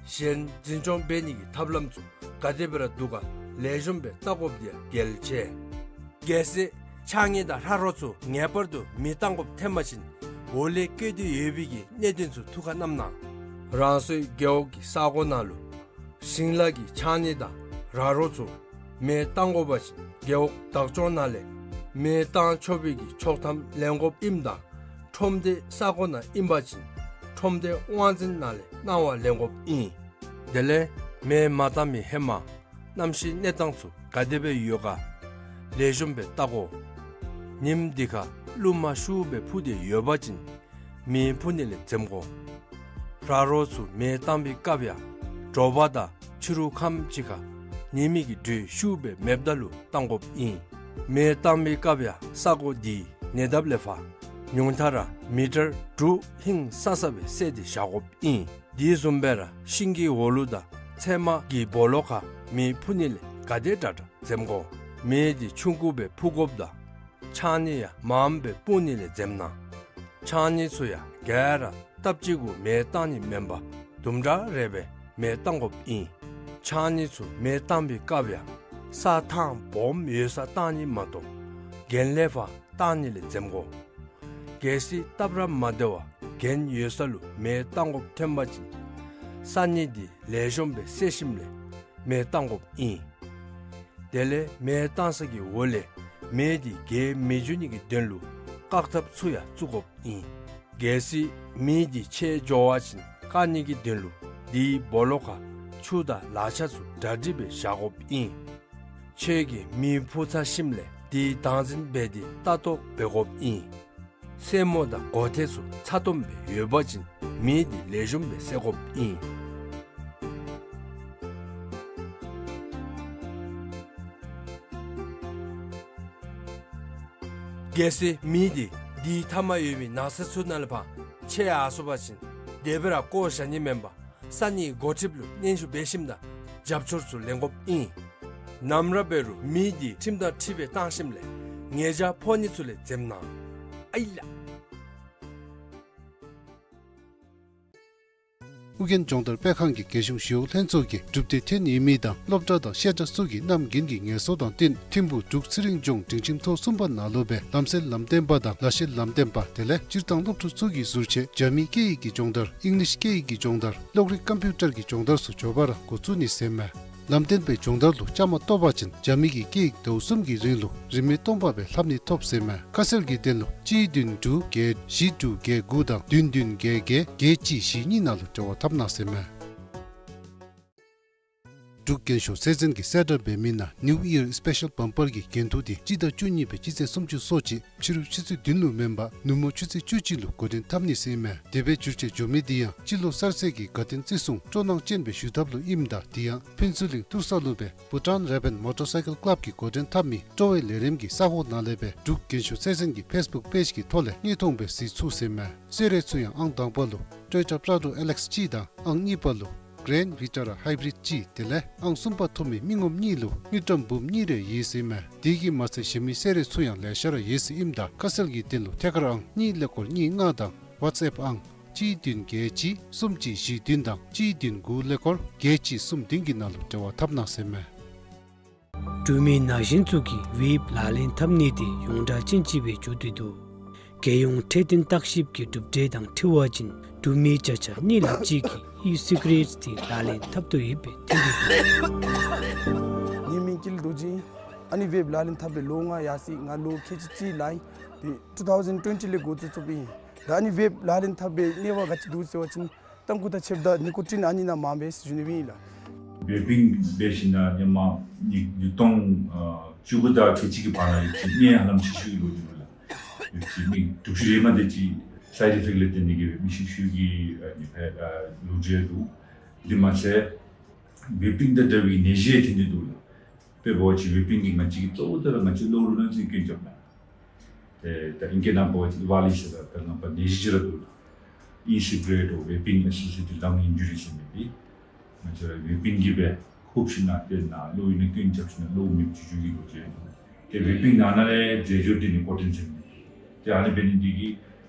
གཞན་འཛིན་སྐྱོང་འབད་ནི་གི་ཐབས་ལམ་ཚུ་ག་དེ་སྦེ་ར་འདུག་ག་ལེགས་ཤོམ་སྦེ་བལྟ་དགོཔ་དེ་ཡང་གལ་ཆེ། གལ་སྲིད་ཕྱགས་སྙིགས་དང་ར་རོ་ཚུ་ངེས་པར་དུ་མེ་བཏང་དགོཔ་ཐོན་པ་ཅིན་འོག་ལས་བཀོད་དེ་ཡོད་པའི་གི་གནད་དོན་ཚུ་ཐུགས་ཁར་བསྣམས་གནང་། རང་སོའི་རྒེད་འོག་གི་ས་གོ་ནང་ལུ་ཞིང་ལཱ་གི་ཕྱགས་སྙིགས་དང་ར་རོ་ཚུ་མེ་བཏང་དགོ་པ་ཅིན་རྒེད་འོག་བདག་སྐྱོང་ནང་ལས་མེ་བཏང་ཆོག་པའི་གི་ཆོག་ཐམ་ལེན་དགོཔ་ཨིནམ་ད་ཁྲོམ་སྡེ་ས་གོ་ནང་ཨིན་པ་ཅིན་ཁྲོམ་སྡེ་དབང་འཛིན་ནང་ལས་གནང་བ་ལེན་དགོཔ་ཨིན། དེ་ལས་མེ་མ་བཏང་མི་ཧེ་མ་གནམ་གཤིས་གནས་སྟངས་ཚུ་ག་དེ་སྦེ་ཡོད་ག་ལེགས་ཤོམ་སྦེ་བལྟ་དགོ། ཉིནམ་དེ་ཁར་རླུང་མ་ཤུགས་སྦེ་འཕུ་སྟེ་ཡོད་པ་ཅིན་མེ་འཕུ་ནི་ལས་འཛེམ་དགོ། ར་རོ་ཚུ་མེ་བཏང་བའི་སྐབས་ཡང་དྲོ་པ་དང་ཕྱི་རུ་ཁམས་ཅིག་ཁར་ཉི་མའི་གི་དྲོད་ཤུགས་སྦེ་མེདཔ་ད་ལུ་བཏང་དགོཔ་ཨིན། མེ་བཏང་བའི་སྐབས་ཡང་ས་གོ་དེའི་ཉེ་འདབས་ལས་ཕར་ཉུང་མཐའ་ར་མི་ཊར་དྲུག་ཧིང་སང་ས་སྦེ་བསལ་ཏེ་བཞག་དགོཔ་ཨིན། དེ་བཟུམ་སྦེ་ར་ཤིང་གི་འོག་ལུ་དང་ཚལ་མ་གི་སྦོ་ལོགས་ཁར་མེ་འཕུ་ནི་ལས་ག་དེ་དྲག་དྲག་འཛེམ་དགོ། མེ་དེ་ཆུང་ཀུ་སྦེ་འཕུ་དགོཔ་དང་ཕྱགས་སྙིགས་ཡང་མངམ་སྦེ་སྤུངས་ནི་ལས་འཛེམ་གནང་། ཕྱགས་སྙིགས་ཚུ་ཡང་ག་ར་སྟབས་གཅིག་གུ་མེ་བཏང་ནི་མེན་པར་དུམ་གྲ་རེ་སྦེ་ མེ་བཏང་དགོཔ་ཨིན། ཕྱགས་སྙིགས་ཚུ་མེ་བཏང་བའི་སྐབས་ཡང་ས་ཐང་སྦོམ་ཡོད་སར་བཏང་ནི་མ་གཏོགས་གྱེན་ལས་ཕར་བཏང་ནི་ལས་འཛེམ་དགོ། གལ་སྲིད་སྟབས་ར་མ་བདེ་བར་གྱེན་ཡོད་ས་ལུ་མེ་བཏང་དགོཔ་ཐོན་པ་ཅིན་ས་སྙིགས་འདི་ལེགས་ཤོམ་སྦེ་བསལ་ཞིནམ་ལས་མེ་བཏང་དགོཔ་ཨིན། དེ་ལས་མེ་བཏང་ས་གི་འོག་ལས་མེ་འདི་རྒྱས་མི་འགྱོ་ནི་གི་དོན་ལུ་བཀག་ཐབས་ཚུ་ཡང་བཙུགས་དགོཔ་ཨིན། གལ་སྲིད་མེ་འདི་ཆད་འགྱོ་བ་ཅིན་བཀག་ནི་གི་དོན་ལུ་དེའི་སྦོ་ལོགས་ཁར་ཆུ་དང་ལག་ཆ་ཚུ་གྲ་སྒྲིག་སྦེ་བཞག་དགོཔ་ཨིན། ཁྱོད་ཀྱིས་མེ་ཕུ་ཚར་ཞིནམ་ལས་དེའི་བདག་འཛིན་འབད་དེ་ལྟ་རྟོག་འབད་དགོཔ་ཨིན། སེན་མོ་དང་སྒོ་ཐེམ་ཚུ་ཚ་ཏོམ་སྦེ་ཡོད་པ་ཅིན་མེ་འདི་ལེགས་ཤོམ་སྦེ་བསད་དགོཔ་ཨིན། གལ་སྲིད་མེ་འདི་དེའི་མཐའ་མར་ཡོད་མི་ནགས་ཚལ་ཚུ་ནང་ལས་ཕར་ཆད་ཡར་སོང་པ་ཅིན་དེ་སྦེ་ར་བཀོ་བཞག་ནི་མེན་པར་ས་གནས་འགོ་ཁྲིདཔ་ལུ་སྙན་ཞུ་འབད་ཞིནམ་ད་རྒྱབ་སྐྱོར་ཚུ་ལེན་དགོཔ་ཨིན། ནམ་ར་འབད་རུང་མེ་འདི་ཁྲིམས་དང་འཁྲིལ་སྦེ་བཏང་ཞིནམ་ལས་ཉེས་བྱ་ཕོག་ནི་ཚུ་ལས་འཛེམ་གནང་། ཨའི་ལ། ཨོ་རྒྱན་སྦྱོང་བརྡར་སྤེལ་ཁང་གི་རྒྱལ་གཞུང་ཞི་གཡོག་ལྷན་ཚོགས་ཀྱི་གྲུབ་འབྲས་ཐོན་ཡོད་མི་དང་སློབ་གྲྭ་དང་བཤད་གྲྭ་ཚུ་གི་གནམ་དགུན་གྱི་ངལ་གསོ་དང་བསྟུན་ཐིམ་ཕུག་འབྲུག་ཚེ་རིང་ལྗོངས་སྒྲིང་ཁྱིམ་ཐོག་གསུམ་པ་ནང་ལུ་སྦེ་ལམ་སེལ་ལམ་སྟོན་པ་དང་ལག་ཤེས་ལམ་སྟོན་པ་དེ་ལས་སྤྱིར་བཏང་སློབ་ཕྲུག་ཚུ་གིས་ཟུར་ཆེད་རྒྱ་མིའི་སྐད་ཡིག་གི་སྦྱོང་བརྡར་ཨིང་ལིཤ་སྐད་ཡིག་གི་སྦྱོང་བརྡར་གློག་རིག་ཀམ་པིའུ་ཊར་གྱི་སྦྱོང་བརྡར་ཚུ་མགྱོགས་པ་ར་འགོ་བཙུགས་ནི་ཟེར་མས། ལམ་སྟོན་པའི་སྦྱོང་བརྡར་ལུ་བཅའ་མར་གཏོགས་པ་ཅིན་རྒྱ་མི་གི་སྐད་ཡིག་ཟླཝ་གསུམ་གྱི་རིང་ལུ་རིན་མེད་སྟོང་པ་སྦེ་ལྷབ་ནི་ཐོབ་ཟེར་མས། ཁ་གསལ་གྱི་དོན་ལུ་གཅིག་བདུན་དྲུག་བརྒྱད་བཞི་དྲུག་བརྒྱད་དགུ་དང་བདུན་བདུན་བརྒྱད་བརྒྱད་བརྒྱད་གཅིག་བཞི་གཉིས་ནང་ལུ་འབྲེལ་བ་འཐབ་གནང་ཟེར་མས། འབྲུག་རྒྱན་ཤོག་ཚེས་བཙོན་གྱིས་གསལ་བསྒྲགས་འབད་མི་ནང་ནིའུ་ཡིར་སི་པེ་ཤལ་བམ་པར་གྱི་འགན་ཐུག་དེ་སྤྱི་ཟླ་བཅུ་གཉིས་པའི་སྤྱི་ཚེས་སུམ་ཅུ་སོ་གཅིག་ཕྱི་རུ་ཆུ་ཚོད་བདུན་ལུ་མེན་པར་ནུབ་མོ་ཆུ་ཚོད་བཅུ་གཅིག་ལུ་འགོ་འདྲེན་འཐབ་ནི་ཟེར་མས། དེ་སྦེ་འགྱུར་བཅོས་འགྱོ་མི་དེ་ཡང་སྤྱི་ལོ་གསར་ཚེས་ཀྱི་དགའ་སྟོན་བརྩི་སྲུང་སྤྲོ་སྣང་ཅན་སྦེ་ཞུ་ཐབས་ལུ་ཨིནམ་ད་དེ་ཡང་ཕུན་ཚོགས་གླིང་ཐུར་ས་ལུ་སྦེ་བྷུ་ཊཱན་རེ་བཱན་མོ་ཊར་སའི་ཀལ་ཀླབ་ཀྱིས་འགོ་འདྲེན་འཐབ་མི་སྤྲོ་བའི་ལས་རིམ་གྱི་ས་གོ་ནང་ལས་སྦེ་འབྲུག་རྒྱན་ཤོག་ཚེས་བཙོན་གྱི་ཕེསི་བུཀ་པེཇ་གི་ཐོག་ལས་དངོས་མཐོང་སྦེ་གཟིགས་ཚུགས་ཟེར་མས། གསོལ་རས་ཚུ་ཡང་ཨང་དང་པ་ལུ་ཊོ་ཡོ་ཊ་པྲ་ཌོ་ཨེལ་ཨེགསི་གཅིག་དང་ཨང་གཉིས་པ་ལུ་གྷ་རེན་ཝི་ཊ་ར་ཧའི་བི་རིཌ་གཅིག་དེ་ལས་ཨང་གསུམ་པ་ཐོབ་མི་མི་ངོམ་གཉིས་ལུ་དངུལ་ཀྲམ་འབུམ་གཉིས་རེ་ཡོད་ཟེར་མས། དེ་གིས་མ་ཚད་གཞན་མི་གསོལ་རས་ཚུ་ཡང་ལེ་ཤ་ར་ཡོད་ཟེར་ཨིནམ་ད་ཁ་གསལ་གྱི་དོན་ལུ་ཐད་ཀར་ཨང་གཉིས་ཀླད་ཀོར་གཉིས་ལྔ་དང་ཝཊས་ཨེཔ་ཨང་གཅིག་བདུན་བརྒྱད་གཅིག་གསུམ་གཅིག་བཞི་བདུན་དང་གཅིག་བདུན་དགུ་ཀླད་ཀོར་བརྒྱད་གཅིག་གསུམ་བདུན་གྱི་ནང་ལུ་འབྲེལ་བ་འཐབ་གནང་ཟེར་མས། འབྲུག་མི་ན་གཞོན་ཚུ་གིས་ཝེབ་ལག་ལེན་འཐབ་ནི་དེ་ཡོངས་གྲགས་ཅན་ཅིག་སྦེ་འགྱོ་སྟེ་འདུག། རྒྱལ་ཡོངས་འཕྲོད་བསྟེན་བརྟག་ཞིབ་ཀྱི་གྲུབ་འབྲས་དང་འཁྲིལ་བ་ཅིན་འབྲུག་མི་བརྒྱ་ཆ་གཉིས་ལྷགཔ་ཅིག་གིས་ཨི་སི་ག་རེཊ་དེ་ལག་ལེན་འཐབ་དོ་ཡོདཔ་སྦེ་ཐོན་ཏེ་འདུག། ངེའི་མིང་ཀུན་ལེགས་རྡོ་རྗེ་ཨིན། ཨ་ནི་ཝེབ་ལག་ལེན་འཐབ་པའི་ལོ་ལྔ་ཡར་སོ་ཡི། ང་ལོ་ཁལ་གཅིག་གཅིག་ལང་ཡི། དེ་ཊུ་ཐའུ་ཟེན་ཊུ་ཝེན་ཊི་ལས་འགོ་བཙུགས་བཙུགསཔ་ཨིན། ད་ཨ་ནི་ཝེབ་ལག་ལེན་འཐབ་པའི་གནད་འགག་ག་ཅི་འདུག་ཟེར་བ་ཅིན་ཏམ་ཁུ་དང་ཕྱདཔ་ད་ནི་ཀོ་ཊིན་ཨ་ནི་ནང་མངམ་ཨིན་ཟེར་ཞུ་ནི་སྦེ་ཨིན་ལགས། ཝེ་པིང་འབད་ཞིནམ་ད་ཧེ་མ་ཉིས་ཉིས་སྟོང་ཨ་བཅུ་དགུ་དང་ཁལ་གཅིག་གི་བར་ན་ཡོད་ཅི་གནད་ཧ་ལམ་ཅིག་ཤུལ་ལུ་འགྱོ་ལགས། ཡོད་ཅི་མི་དྲུག་ཅུ་རེ་མ་དེ་ཅིག་སའིཌ་ཨི་ཕེཀཊ་ལས་བརྟེན་ཏེ་གིས་སྦེ་མི་ཤུལ་ཤུལ་གྱི་ཨ་ནི་ཕར་ཨ་ལོ་རྒྱུས་འདུག། དེ་མ་ཚད་ཝེ་པིང་དང་འདྲ་བའི་ནད་གཞི་ཐོན་ཏེ་འདུག་ལགས། དཔེ་འབད་བ་ཅིན་ཝེ་པིང་གིས་ང་བཅས་ཀྱི་གཙོ་བོ་དེ་ར་ང་བཅས་གློ་བུར་ན་ཚུ་གི་སྐྱོན་རྐྱབ་ནི། ཏེ་ད་ཨིང་སྐད་ནང་འབད་བ་ཅིན་ཨི་ཝཱ་ལི་ཟེར་ད་ད་ང་བཅས་ནད་གཞི་ཅིག་ར་འདུག་ལགས། ཨི་སི་ག་རེཊ་འོ་ཝེ་པིང་ཨེ་སོ་སི་ཡེ་ཊེཌ་ལངས་ཨིན་ཇུ་རི་ཟེར་མི་འདི་ང་བཅས་ར་ཝེ་པིང་གིས་སྦེ་ཧུབ་ཞིནམ་ད་ཏེ་ནཱ་གློ་བུར་ན་སྐྱོན་རྐྱབ་ཞིནམ་ད་གློ་བུར་མེདཔ་ཅིག་འགྱོ་གི་ལོ་རྒྱུས་འདུག། ཏེ་ཝེ་པིང་ནང་ན་ལས་རྫས་སྦྱོར་འདི་ནི་ཀོ་ཊིན་ཟེར་མི་འདི་ཏེ་ཨ་ནི་འབད་ནི་འདི་གིས་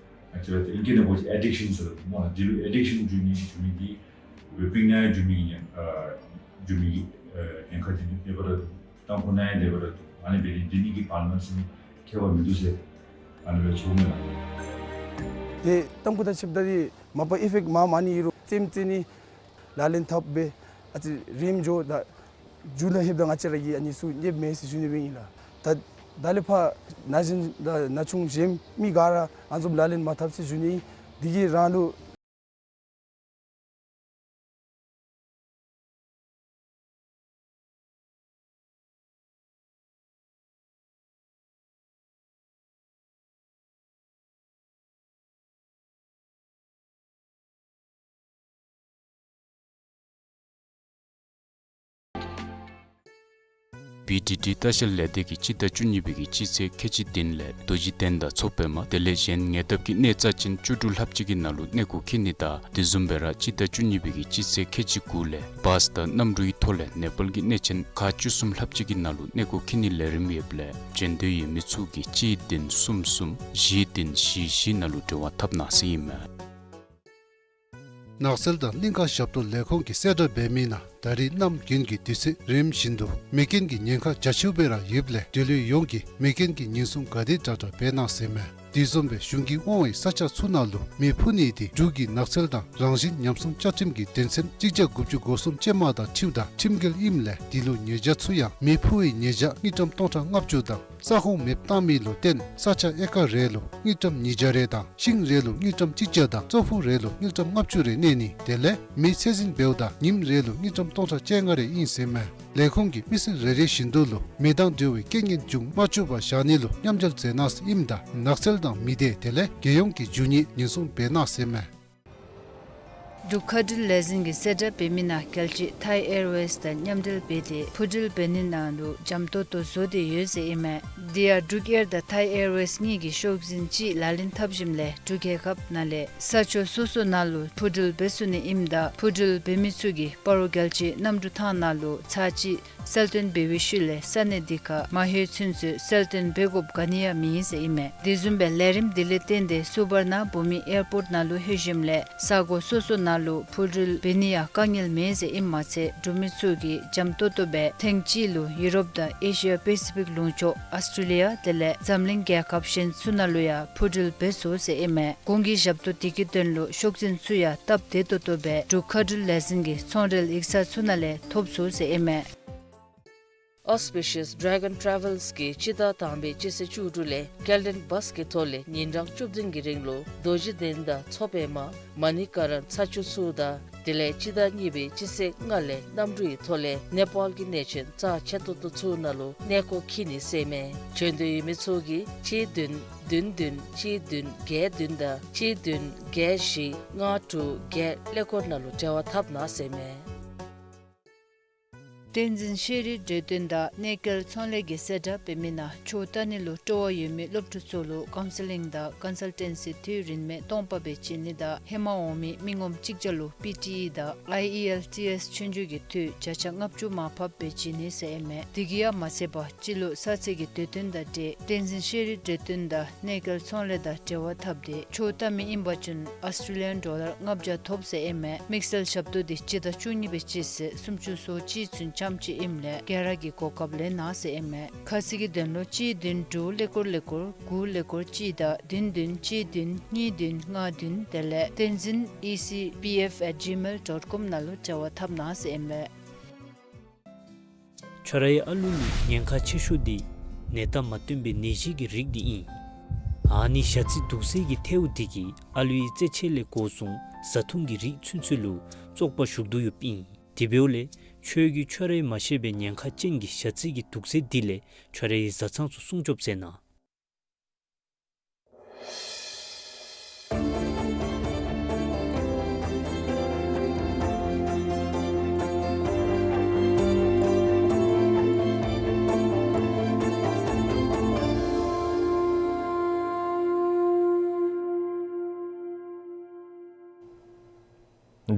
ང་བཅས་ར་ཏེ་ཨིང་སྐད་ནང་འབད་བ་ཅིན་ཨེ་ཌིག་ཤཱན་ཟེར་སླབ་སྨོ་ལགས། འདི་ལུ་ཨེ་ཌིག་ཤཱན་འགྱོ་ནི་འགྱོ་མི་འདི་ཝེ་པིང་ནང་ཡང་འགྱོ་མི་གི་ཉེན་ཨ་འགྱོ་མི་གི་ཨ་ཉེན་ཁ་འདི་ནི་ལེགས་པར་ར་འདུག། ཏམ་ཁུ་ནང་ཡང་ལེགས་པར་ར་འདུག། ཨ་ནི་འབད་ནི་འདི་ནི་གིས་བར་ན་ཟེར་མི་ཁྱད་པར་མིན་འདུག་ཟེར་ཨ་ནི་སྦེ་ཚོརཝ་མས་ལགས། ཏེ་ཏམ་ཁུ་དང་ཕྱདཔ་ད་འདི་མ་པ་ཨི་ཕེཀཊ་མངམ་ཨ་ནི་ཨིན་རུང་རྩེདམོ་རྩེ་ནི་ལག་ལེན་འཐབ་སྦེ་ཨ་ཙི་རིངམོ་འགྱོ་ད་མཇུག་ལུ་ལྷོདཔ་ད་ང་བཅས་ར་གིས་ཨ་ནི་ཚུ་ཉེསཔ་མས་ཟེར་ཞུ་ནི་སྦེ་ཨིན་ལགས། ད་ད་ལས་ཕར་ན་གཞོན་ད་ན་ཆུང་གཞན་མི་ག་ར་ཨ་ནི་བཟུམ་ལག་ལེན་མ་འཐབ་ཟེར་ཞུ་ནི། འདི་གིས་རང་ལུ་བི་ཌི་ཌི་ལྟ་བཤལ་ལས་སྡེ་གིས་སྤྱི་ཟླ་བཅུ་གཉིས་པའི་གི་སྤྱི་ཚེས་ཁལ་གཅིག་བདུན་ལས་རྡོ་རྗེ་གདན་དང་མཚོ་པདྨ་དེ་ལས་གཞན་ཉེ་འདབས་ཀྱི་གནས་རྩ་ཆེན་བཅུ་དྲུག་ལྷགཔ་ཅིག་གི་ནང་ལུ་གནས་སྐོར་འཁྱིད་ནི་དང་དེ་བཟུམ་སྦེ་ར་སྤྱི་ཟླ་བཅུ་གཉིས་པའི་གི་སྤྱི་ཚེས་ཁལ་གཅིག་དགུ་ལས་བཱས་དང་གནམ་གྲུའི་ཐོག་ལས་ནེ་པཱལ་གྱི་གནས་ཆེན་ཁག་བཅུ་གསུམ་ལྷགཔ་ཅིག་གི་ནང་ལུ་གནས་སྐོར་འཁྱིད་ནི་ལས་རིམ་ཡོདཔ་ལས་འབྱོན་འདོད་ཡོད་མི་ཚུ་གིས་གཅིག་བདུན་གསུམ་གསུམ་བཞི་བདུན་བཞི་བཞི་ནང་ལུ་འབྲེལ་བ་འཐབ་གནང་ཟེར་ཨིན་མས། ནགས་ཚལ་དང་གླིང་ཁ་ཞབས་ཏོག་ལས་ཁུངས་ཀྱིས་གསལ་བསྒྲགས་འབད་མི་ནང་ད་རིས་གནམ་དགུན་གྱི་དུས་ཚོད་རིམ་བཞིན་དུ་མེ་རྐྱེན་གྱི་ཉེན་ཁ་རྒྱ་ཆེཝ་སྦེ་ར་ཡོདཔ་ལས་འབྲེལ་ཡོད་ཡོངས་ཀྱིས་མེ་རྐྱེན་གྱི་ཉེན་སྲུང་ག་དེ་དྲག་དྲག་འབད་གནང་ཟེར་མས། དེ་བཟུམ་སྦེ་གཞུང་གིས་དབང་བའི་ས་ཆ་ཚུ་ནང་ལུ་མེ་འཕུ་ནི་དེ་འབྲུག་གི་ནགས་ཚལ་དང་རང་བཞིན་ཉམས་སྲུང་བཅའ་ཁྲིམས་ཀྱི་དོན་ཚན་གཅིག་བརྒྱ་དགུ་བཅུ་གོ་གསུམ་ཅན་མ་དང་འཁྲིལཝ་ད་ཁྲིམས་འགལ་ཨིནམ་ལས་དེ་ལུ་ཉེས་བྱ་ཚུ་ཡང་མེ་འཕུ་བའི་ཉེས་བྱ་དངུལ་ཀྲམ་སྟོང་ཕྲག་ལྔ་བཅུ་དང་ས་ཁོངས་མེདཔ་བཏང་མི་ལུ་བརྟེན་ས་ཆ་ཨེ་ཀར་རེ་ལུ་དངུལ་ཀྲམ་ཉིས་བརྒྱ་རེ་དང་ཤིང་རེ་ལུ་དངུལ་ཀྲམ་གཅིག་བརྒྱ་དང་ཙོག་ཕུད་རེ་ལུ་དངུལ་ཀྲམ་ལྔ་བཅུ་རེ་གནས་ནི་དེ་ལས་མེ་ཚད་འཛིན་འབདཝ་ད་ཉིནམ་རེ་ལུ་དངུལ་ཀྲམ་སྟོང་ཕྲག་བཅོ་ལྔ་རེ་ཨིན་ཟེར་མས། ལས་ཁུངས་ཀྱིས་མི་སེར་རེ་རེ་བཞིན་དུ་ལུ་མེ་དང་འབྲེལ་བའི་རྐྱེན་ངན་འབྱུང་མ་བཅུག་པར་བཞག་ནི་ལུ་མཉམ་འབྲེལ་མཛད་གནང་ཟེར་ཨིནམ་ད་ནགས་ཚལ་དང་མི་སྡེ་དེ་ལས་རྒྱལ་ཡོངས་ཀྱི་རྒྱུ་དངོས་ཉེན་སྲུང་འབད་གནང་ཟེར་མས། འབྲུག་མཁའ་འགྲུལ་ལས་འཛིན་གྱིས་གསལ་བསྒྲགས་འབད་མི་ནང་རྒྱལ་སྤྱི་ཐའི་ཨེར་ཝེསི་དང་མཉམ་འབྲེལ་འབད་དེ་འཕུར་འགྲུལ་འབད་ནི་ནང་ལུ་འཇམ་ཏོག་ཏོ་བཟོ་སྟེ་ཡོད་ཟེར་ཨིན་མས། དེ་ཡང་འབྲུག་ཨེར་དང་ཐའི་ཨེར་ཝེསི་གཉིས་ཀྱིས་ཤོག་འཛིན་ཅིག་ལག་ལེན་འཐབ་ཞིནམ་ལས་འབྲུག་རྒྱལ་ཁབ་ནང་ལས་ས་ཕྱོགས་སོ་སོ་ནང་ལུ་འཕུར་འགྲུལ་འབད་ཚུགས་ནི་ཨིནམ་ད་འཕུར་འགྲུལ་འབད་མི་ཚུ་གིས་སྤ་རོ་རྒྱལ་སྤྱིའི་གནམ་གྲུ་ཐང་ནང་ལུ་ཚར་གཅིག་གསལ་སྟོན་འབད་བའི་ཤུལ་ལས་ས་གནས་དེ་ཁར་མ་ལྷོད་ཚུན་ཚོད་གསལ་སྟོན་འབད་དགོཔ་ག་ནི་ཡང་མེད་ཟེར་ཨིན་མས། དེ་བཟུམ་སྦེ་ལས་རིམ་དེ་ལས་བརྟེན་ཏེ་སུ་བར་ན་བྷུ་མི་ཨེར་པོརཊ་ནང་ལུ་ལྷོད་ཞིནམ་ལས་ས་གོ་སོ་སོ་ནང་ལུ་འཕུར་འགྲུལ་འབད་ནི་ཡང་དཀའ་ངལ་མེད་ཟེར་ཨིནམ་མ་ཚད་འབྲུག་མི་ཚུ་གིས་འཇམ་ཏོག་ཏོ་སྦེ་ཐེངས་གཅིག་ལུ་ཡུ་རོབ་དང་ཨེ་ཤི་ཡ་པེ་སི་ཕིག་ལུང་ཕྱོགས་ཨོསི་ཊྲེ་ལི་ཡ་དེ་ལས་འཛམ་གླིང་རྒྱལ་ཁབ་གཞན་ཚུ་ནང་ལུ་ཡང་འཕུར་འགྲུལ་འབད་ཚུགས་ཟེར་ཨིན་མས། གོང་གི་ཞབས་ཏོག་དེ་གི་དོན་ལུ་ཤོག་འཛིན་ཚུ་ཡང་སྟབས་བདེ་ཏོག་ཏོ་སྦེ་འབྲུག་མཁའ་འགྲུལ་ལས་འཛིན་གྱི་ཚོང་འབྲེལ་ཡིག་ཚང་ཚུ་ནང་ལས་ཐོབ་ཚུགས་ཟེར་ཨིན་མས། Auspicious Dragon Travels གིས་སྤྱི་ཟླ་དང་པའི་སྤྱི་ཚེས་བཅུ་དྲུག་ལས་སྐྱེལ་འདྲེན་བཱས་ཀྱི་ཐོག་ལས་ཉིན་གྲངས་བཅུ་བདུན་གྱི་རིང་ལུ་རྡོ་རྗེ་གདན་དང་མཚོ་པདྨ་མ་ཎི་ཀ་རན་ཚ་ཆུ་ཚུ་དང་དེ་ལས་སྤྱི་ཟླ་གཉིས་པའི་སྤྱི་ཚེས་ལྔ་ལས་གནམ་གྲུ་ཡི་ཐོག་ལས་ནེ་པཱལ་གྱི་གནས་ཆེན་རྩ་ཆེ་ཏོག་ཏོ་ཚུ་ནང་ལུ་གནས་སྐོར་འཁྱིད་ནི་ཟེར་མས། བྱོན་འདོད་ཡོད་མི་ཚུ་གིས་གཅིག་བདུན་བདུན་བདུན་གཅིག་བདུན་བརྒྱད་བདུན་དང་གཅིག་བདུན་བརྒྱད་བཞི་ལྔ་དྲུག་བརྒྱད་ཀླད་ཀོར་ནང་ལུ་འབྲེལ་བ་འཐབ་གནང་ཟེར་མས། བསྟན་འཛིན་ཤེས་རིག་གྲོས་སྟོན་དང་གནས་སྐལ་ཚོང་ལས་ཀྱིས་གསལ་བསྒྲགས་འབད་མི་ནང་ཆོས་ལྟ་ནི་ལུ་སྤྲོ་བ་ཡོད་མི་སློབ་ཕྲུག་ཚུ་ལུ་ཀའུན་སི་ལིང་དང་ཀོན་སཱལ་ཊེན་སི་འཐུས་རིན་མེད་སྟོང་པ་སྦེ་བྱིན་ནི་དང་ཧེ་མ་འོང་མི་མི་ངོམ་གཅིག་བརྒྱ་ལུ་པི་ཊི་ཨི་དང་ཨའི་ཨི་ཨེལ་ཊི་ཨེསི་ཆོས་རྒྱུགས་ཀྱི་འཐུས་བརྒྱ་ཆ་ལྔ་བཅུ་མར་ཕབ་སྦེ་བྱིན་ནི་ཟེར་ཨིན་མས། དེ་གིས་ཡང་མ་ཚད་པར་སྤྱི་ལོ་གསར་ཚེས་ཀྱི་དུས་སྟོན་དང་འབྲེལ་བསྟན་འཛིན་ཤེས་རིག་གྲོས་སྟོན་དང་གནས་སྐལ་ཚོང་ལས་དང་འབྲེལ་བ་འཐབ་སྟེ་ཆོས་ལྟ་མི་ཨིན་པ་ཅིན་ཨོསི་ཊྲེ་ལི་ཡཱན་ཌོ་ལར་ལྔ་བརྒྱ་ཐོབ་ཟེར་ཨིན་མས། དམིགས་བསལ་ཞབས་ཏོག་འདི་སྤྱི་ཟླ་བཅུ་གཉིས་པའི་སྤྱི་ཚེས་སུམ་ཅུ་སོ་གཅིག་ཚུན་ཙམ་ཅིག་ཨིནམ་ལས་སྒེར་ར་གི་གོ་སྐབས་ལེན་གནང་ཟེར་ཨིན་མས། ཁ་གསལ་གྱི་དོན་ལུ་གཅིག་བདུན་དྲུག་ཀླད་ཀོར་ཀླད་ཀོར་དགུ་ཀླད་ཀོར་གཅིག་དང་བདུན་བདུན་གཅིག་བདུན་གཉིས་བདུན་ལྔ་བདུན་དེ་ལས་བསྟན་འཛིན་ཨི་སི་པི་ཨེཕ་ཨེཊ་ཇི་མེལ་ཌོཊ་ཀོམ་ནང་ལུ་འབྲེལ་བ་འཐབ་གནང་ཟེར་ཨིན་མས། ཁྱོད་རའི་ཨ་ལུ་ལུ་ཉེན་ཁ་ཆེ་ཤོས་འདི་ནད་རྟགས་མ་སྟོན་པའི་ནད་གཞི་གི་རིགས་འདི་ཨིན། ཨ་ནི་ཞ་རྩི་དུག་སེལ་གྱི་ཐལཝ་འདི་གིས་ཨ་ལུའི་རྩེད་ཆས་ལས་འགོ་བཟུང་བཟའ་འཐུང་གི་རིགས་ཚུན་ཚོད་ལུ་བཙོག་པ་ཞུགས་དོ་ཡོདཔ་ཨིན། དེ་འབདཝ་ལས་ཁྱོད་ཀྱིས་ཁྱོད་རའི་མ་ཤེས་པའི་ཉེན་ཁ་ཅན་གྱི་ཞ་རྩི་གི་དུག་སེལ་འདི་ལས་ཁྱོད་རའི་བཟའ་ཚང་ཚུ་སྲུང་སྐྱོབ་མཛད་གནང་།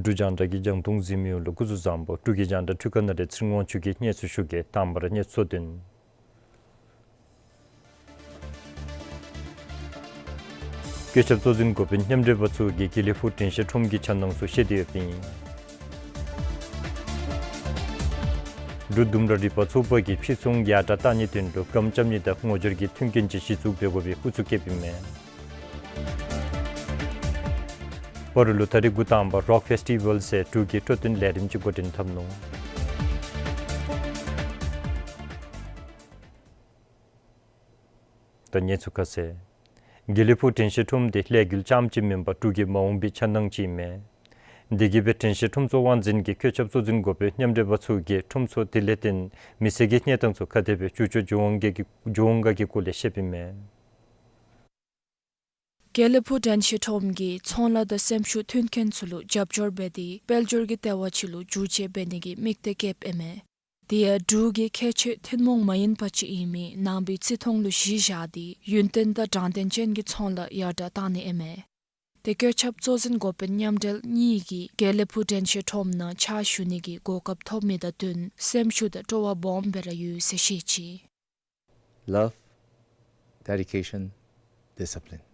འབྲུག་རྒྱང་བསྒྲགས་ཀྱི་རྒྱང་མཐོང་གཟིགས་མི་ཡོངས་ལུ་སྐུ་གཟུགས་བཟང་པོ། འབྲུག་གི་རྒྱང་བསྒྲགས་འཕྲུལ་ཁང་ནང་ལས་ཚེ་རིང་དབང་ཕྱུག་གིས་སྙན་སེང་ཞུ་གེ། དང་པ་ར་གནས་ཚུལ་དོན། བཀོད་ཁྱབ་གཙོ་འཛིན་འགོ་དཔོན་མཉམ་འབྲེལ་པ་ཚུ་གིས་དགེ་ལེགས་ཕུག་དྲན་ཤེས་ཁྲོམ་གྱི་འཆར་སྣང་ཚུ་བཤད་དེ་ཡོདཔ་ཨིན། འབྲུག་ལྡུམ་ར་རིག་པ་ཚོགས་པ་གིས་ཕྱིར་ཚོང་ཡར་དྲག་གཏང་ནིའི་དོན་ལུ་སྒམ་རྐྱབ་ནི་དང་ངོ་སྦྱོར་གྱི་མཐུན་རྐྱེན་ཅིག་གཞི་བཙུགས་འབད་དགོ་པའི་ཨུ་ཚུགས་བསྐྱེདཔ་ཨིན་མས། སྤ་རོ་ལུ་ད་རིས་འགོ་དང་པ་རོག་ཕེསི་ཊི་ཝཱལ་ཟེར་འབྲུག་གི་སྤྲོ་སྟོན་ལས་རིམ་ཅིག་འགོ་འདྲེན་འཐབ་ནུག། ད་གནས་ཚུལ་ཁ་གསལ། དགེ་ལེགས་ཕུག་དྲན་ཤེས་ཁྲོམ་འདི་ལས་འགུལ་རྐྱངམ་གཅིག་མེན་པར་འབྲུག་གི་མ་འོངས་པའི་འཆར་སྣང་ཅིག་ཨིན་མས། དེ་གིས་སྦེ་དྲན་ཤེས་ཁྲོམ་ཚོགས་དབང་འཛིན་གྱིས་བཀོད་ཁྱབ་གཙོ་འཛིན་འགོ་དཔོན་མཉམ་འབྲེལ་པ་ཚུ་གིས་ཁྲོམ་ཚོགས་དེ་ལས་བརྟེན་མི་སེར་གྱི་གནས་སྟངས་ཚུ་ག་དེ་སྦེ་འགྱུར་བཅོས་འགྱོ་འོང་ག་གི་འགྱོ་འོང་ག་གི་སྐོར་ལས་བཤདཔ་ཨིན་མས། དགེ་ལེགས་ཕུག་དྲན་ཤེས་ཁྲོམ་གྱིས་ཚོང་ལཱ་དང་སེམས་ཤུགས་མཐུན་རྐྱེན་ཚུ་ལུ་རྒྱབ་སྐྱོར་འབད་དེ་དཔལ་འབྱོར་གྱི་ལྟེ་བ་ཅིག་ལུ་འགྱུར་བཅོས་འབད་ནི་གི་དམིགས་གཏད་བསྐྱེདཔ་ཨིན་མས། དེ་ཡང་འབྲུག་གི་ཁྱད་ཆོས་ཐུན་མོང་མ་ཡིན་པ་ཅིག་ཨིན་མི་ནང་པའི་བརྩི་མཐོང་ལུ་གཞི་བཞག་སྟེ་ཡུན་བརྟན་དང་དྲང་བདེན་ཅན་གྱི་ཚོང་ལཱ་ཡར་དྲག་གཏང་ནི་ཨིན་མས། དེ་བཀོད་ཁྱབ་གཙོ་འཛིན་འགོ་དཔོན་མཉམ་འབྲེལ་གཉིས་ཀྱིས་དགེ་ལེགས་ཕུག་དྲན་ཤེས་ཁྲོམ་ནང་ཕྱག་ཞུ་ནི་གི་གོ་སྐབས་ཐོབ་མི་དང་བསྟུན་སེམས་ཤུགས་དང་སྤྲོ་བ་སྦོམ་སྦེ་ར་ཡོད་ཟེར་བཤད་ཅི། Love, dedication, discipline.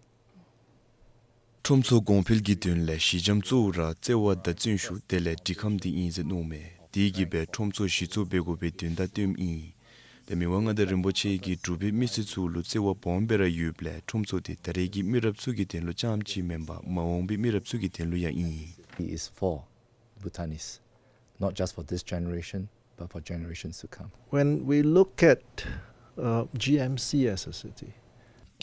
ཁྲོམ་ཚོགས་གོང་འཕེལ་གྱི་དོན་ལས་གཞི་འགྱམ་གཙོ་བོ་ར་བརྩེ་བ་དང་བརྩོན་ཤུགས་དེ་ལས་འབྲི་ཁམས་འདི་ཨིན་ཟེར་མནོཝ་མས། དེ་གིས་སྦེ་ཁྲོམ་ཚོགས་གཞི་བཙུགས་འབད་དགོ་པའི་དོན་དག་སྟོནམ་ཨིན། ཏེ་མི་དབང་མངའ་བདག་རིན་པོ་ཆེ་གིས་འབྲུག་པའི་མི་སེར་ཚུ་ལུ་བརྩེ་བ་སྦོམ་སྦེ་ར་ཡོདཔ་ལས་ཁྲོམ་ཚོགས་འདི་ད་རེས་ཀྱི་མི་རབས་ཚུ་གི་དོན་ལུ་རྐྱངམ་ཅིག་མེན་པར་མ་འོངས་པའི་མི་རབས་ཚུ་གི་དོན་ལུ་ཡང་ཨིན། He is for Bhutanese, not just for this generation, but for generations to come. When we look at, uh, G M C as a city,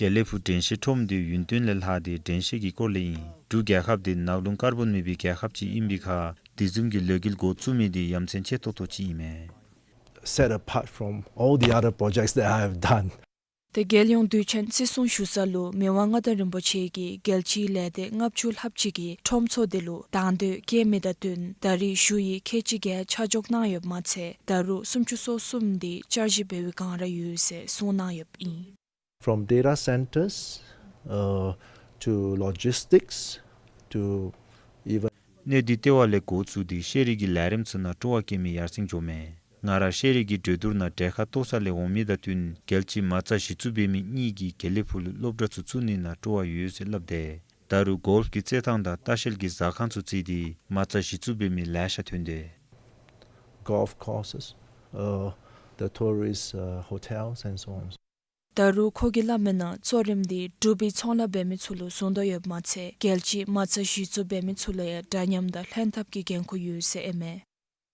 དགེ་ལེགས་ཕུག་དྲན་ཤེས་ཁྲོམ་འདི་ཡུན་བརྟན་ལས་ལྷག་སྟེ་དྲན་ཤེས་ཀྱི་སྐོར་ལས་ཨིན། འབྲུག་རྒྱལ་ཁབ་འདི་ནགས་ཀླུང་ཀར་བོན་མེད་པའི་རྒྱལ་ཁབ་ཅིག་ཨིན་པའི་ཁར་དེ་བཟུམ་གྱི་ལས་འགུལ་འགོ་བཙུགས་མི་འདི་ཡ་མཚན་ཆེ་ཏོག་ཏོ་ཅིག་ཨིན་མས། Set apart from all the other projects that I have done. ཏེ་རྒྱལ་ཡོངས་དུས་ཆེན་བརྩི་སྲུང་ཞུ་ས་ལུ་མི་དབང་མངའ་བདག་རིན་པོ་ཆེ་གིས་རྒྱལ་སྤྱིའི་ལས་སྡེ་ལྔ་བཅུ་ལྷགཔ་ཅིག་གིས་ཁྲོམ་ཚོགས་འདི་ལུ་དང་འདོད་བསྐྱེད་མི་དང་བསྟུན་ད་རེས་ཞུ་ཡིག་ཁལ་གཅིག་བརྒྱད་ཆ་འཇོག་གནང་ཡོདཔ་མ་ཚད་ད་རུང་སུམ་ཅུ་སོ་གསུམ་འདི་བསྐྱར་ཞིབ་འབད་བའི་བསྒང་ར་ཡོད་ཟེར་གསུངས་གནང་ཡོདཔ་ཨིན། From data centers, uh, to logistics, to even གནས་སྡུད་ལྟེ་བ་ལས་འགོ་བཙུགས་ཏེ་ཤེས་རིག་གི་ལས་རིམ་ཚུ་ནང་སྤྲོ་བ་བསྐྱེད་མི་ཡར་སེང་འགྱོཝ་མས། ང་ར་ཤེས་རིག་གི་གྲོས་བསྡུར་ནང་གྲལ་ཁར་གཏོགས་ས་ལས་འོང་མི་དང་བསྟུན་རྒྱལ་སྤྱིའི་མ་རྩ་གཞི་བཙུགས་འབད་མི་གཉིས་ཀྱིས་དགེ་ལེགས་ཕུག་ལུ་སློབ་གྲྭ་ཚུ་བཙུགས་ནི་ནང་སྤྲོ་བ་ཡོད་ཟེར་སླབ་སྟེ། ད་རུང་གོལཕ་གི་རྩེད་ཐང་དང་ལྟ་བཤལ་གྱི་ཟ་ཁང་ཚུ་བརྩིས་ཏེ་མ་རྩ་གཞི་བཙུགས་འབད་མི་ལེ་ཤ་ཐོན་ཏེ། Golf courses, uh, the tourist, uh, hotels and so on. ད་རུང་ཁོ་གིས་སླབ་མིའི་ནང་གཙོ་རིམ་འདི་འབྲུག་པའི་ཚོང་ལཱ་འབད་མི་ཚུ་ལུ་བཟུང་དོ་ཡོདཔ་མ་ཚད་རྒྱལ་སྤྱིའི་མ་རྩ་གཞི་བཙུགས་འབད་མི་ཚུ་ལུ་ཡང་འདྲ་མཉམ་དང་ལྷན་ཐབས་ཀྱི་འགན་ཁུར་ཡོད་ཟེར་ཨིན་མས།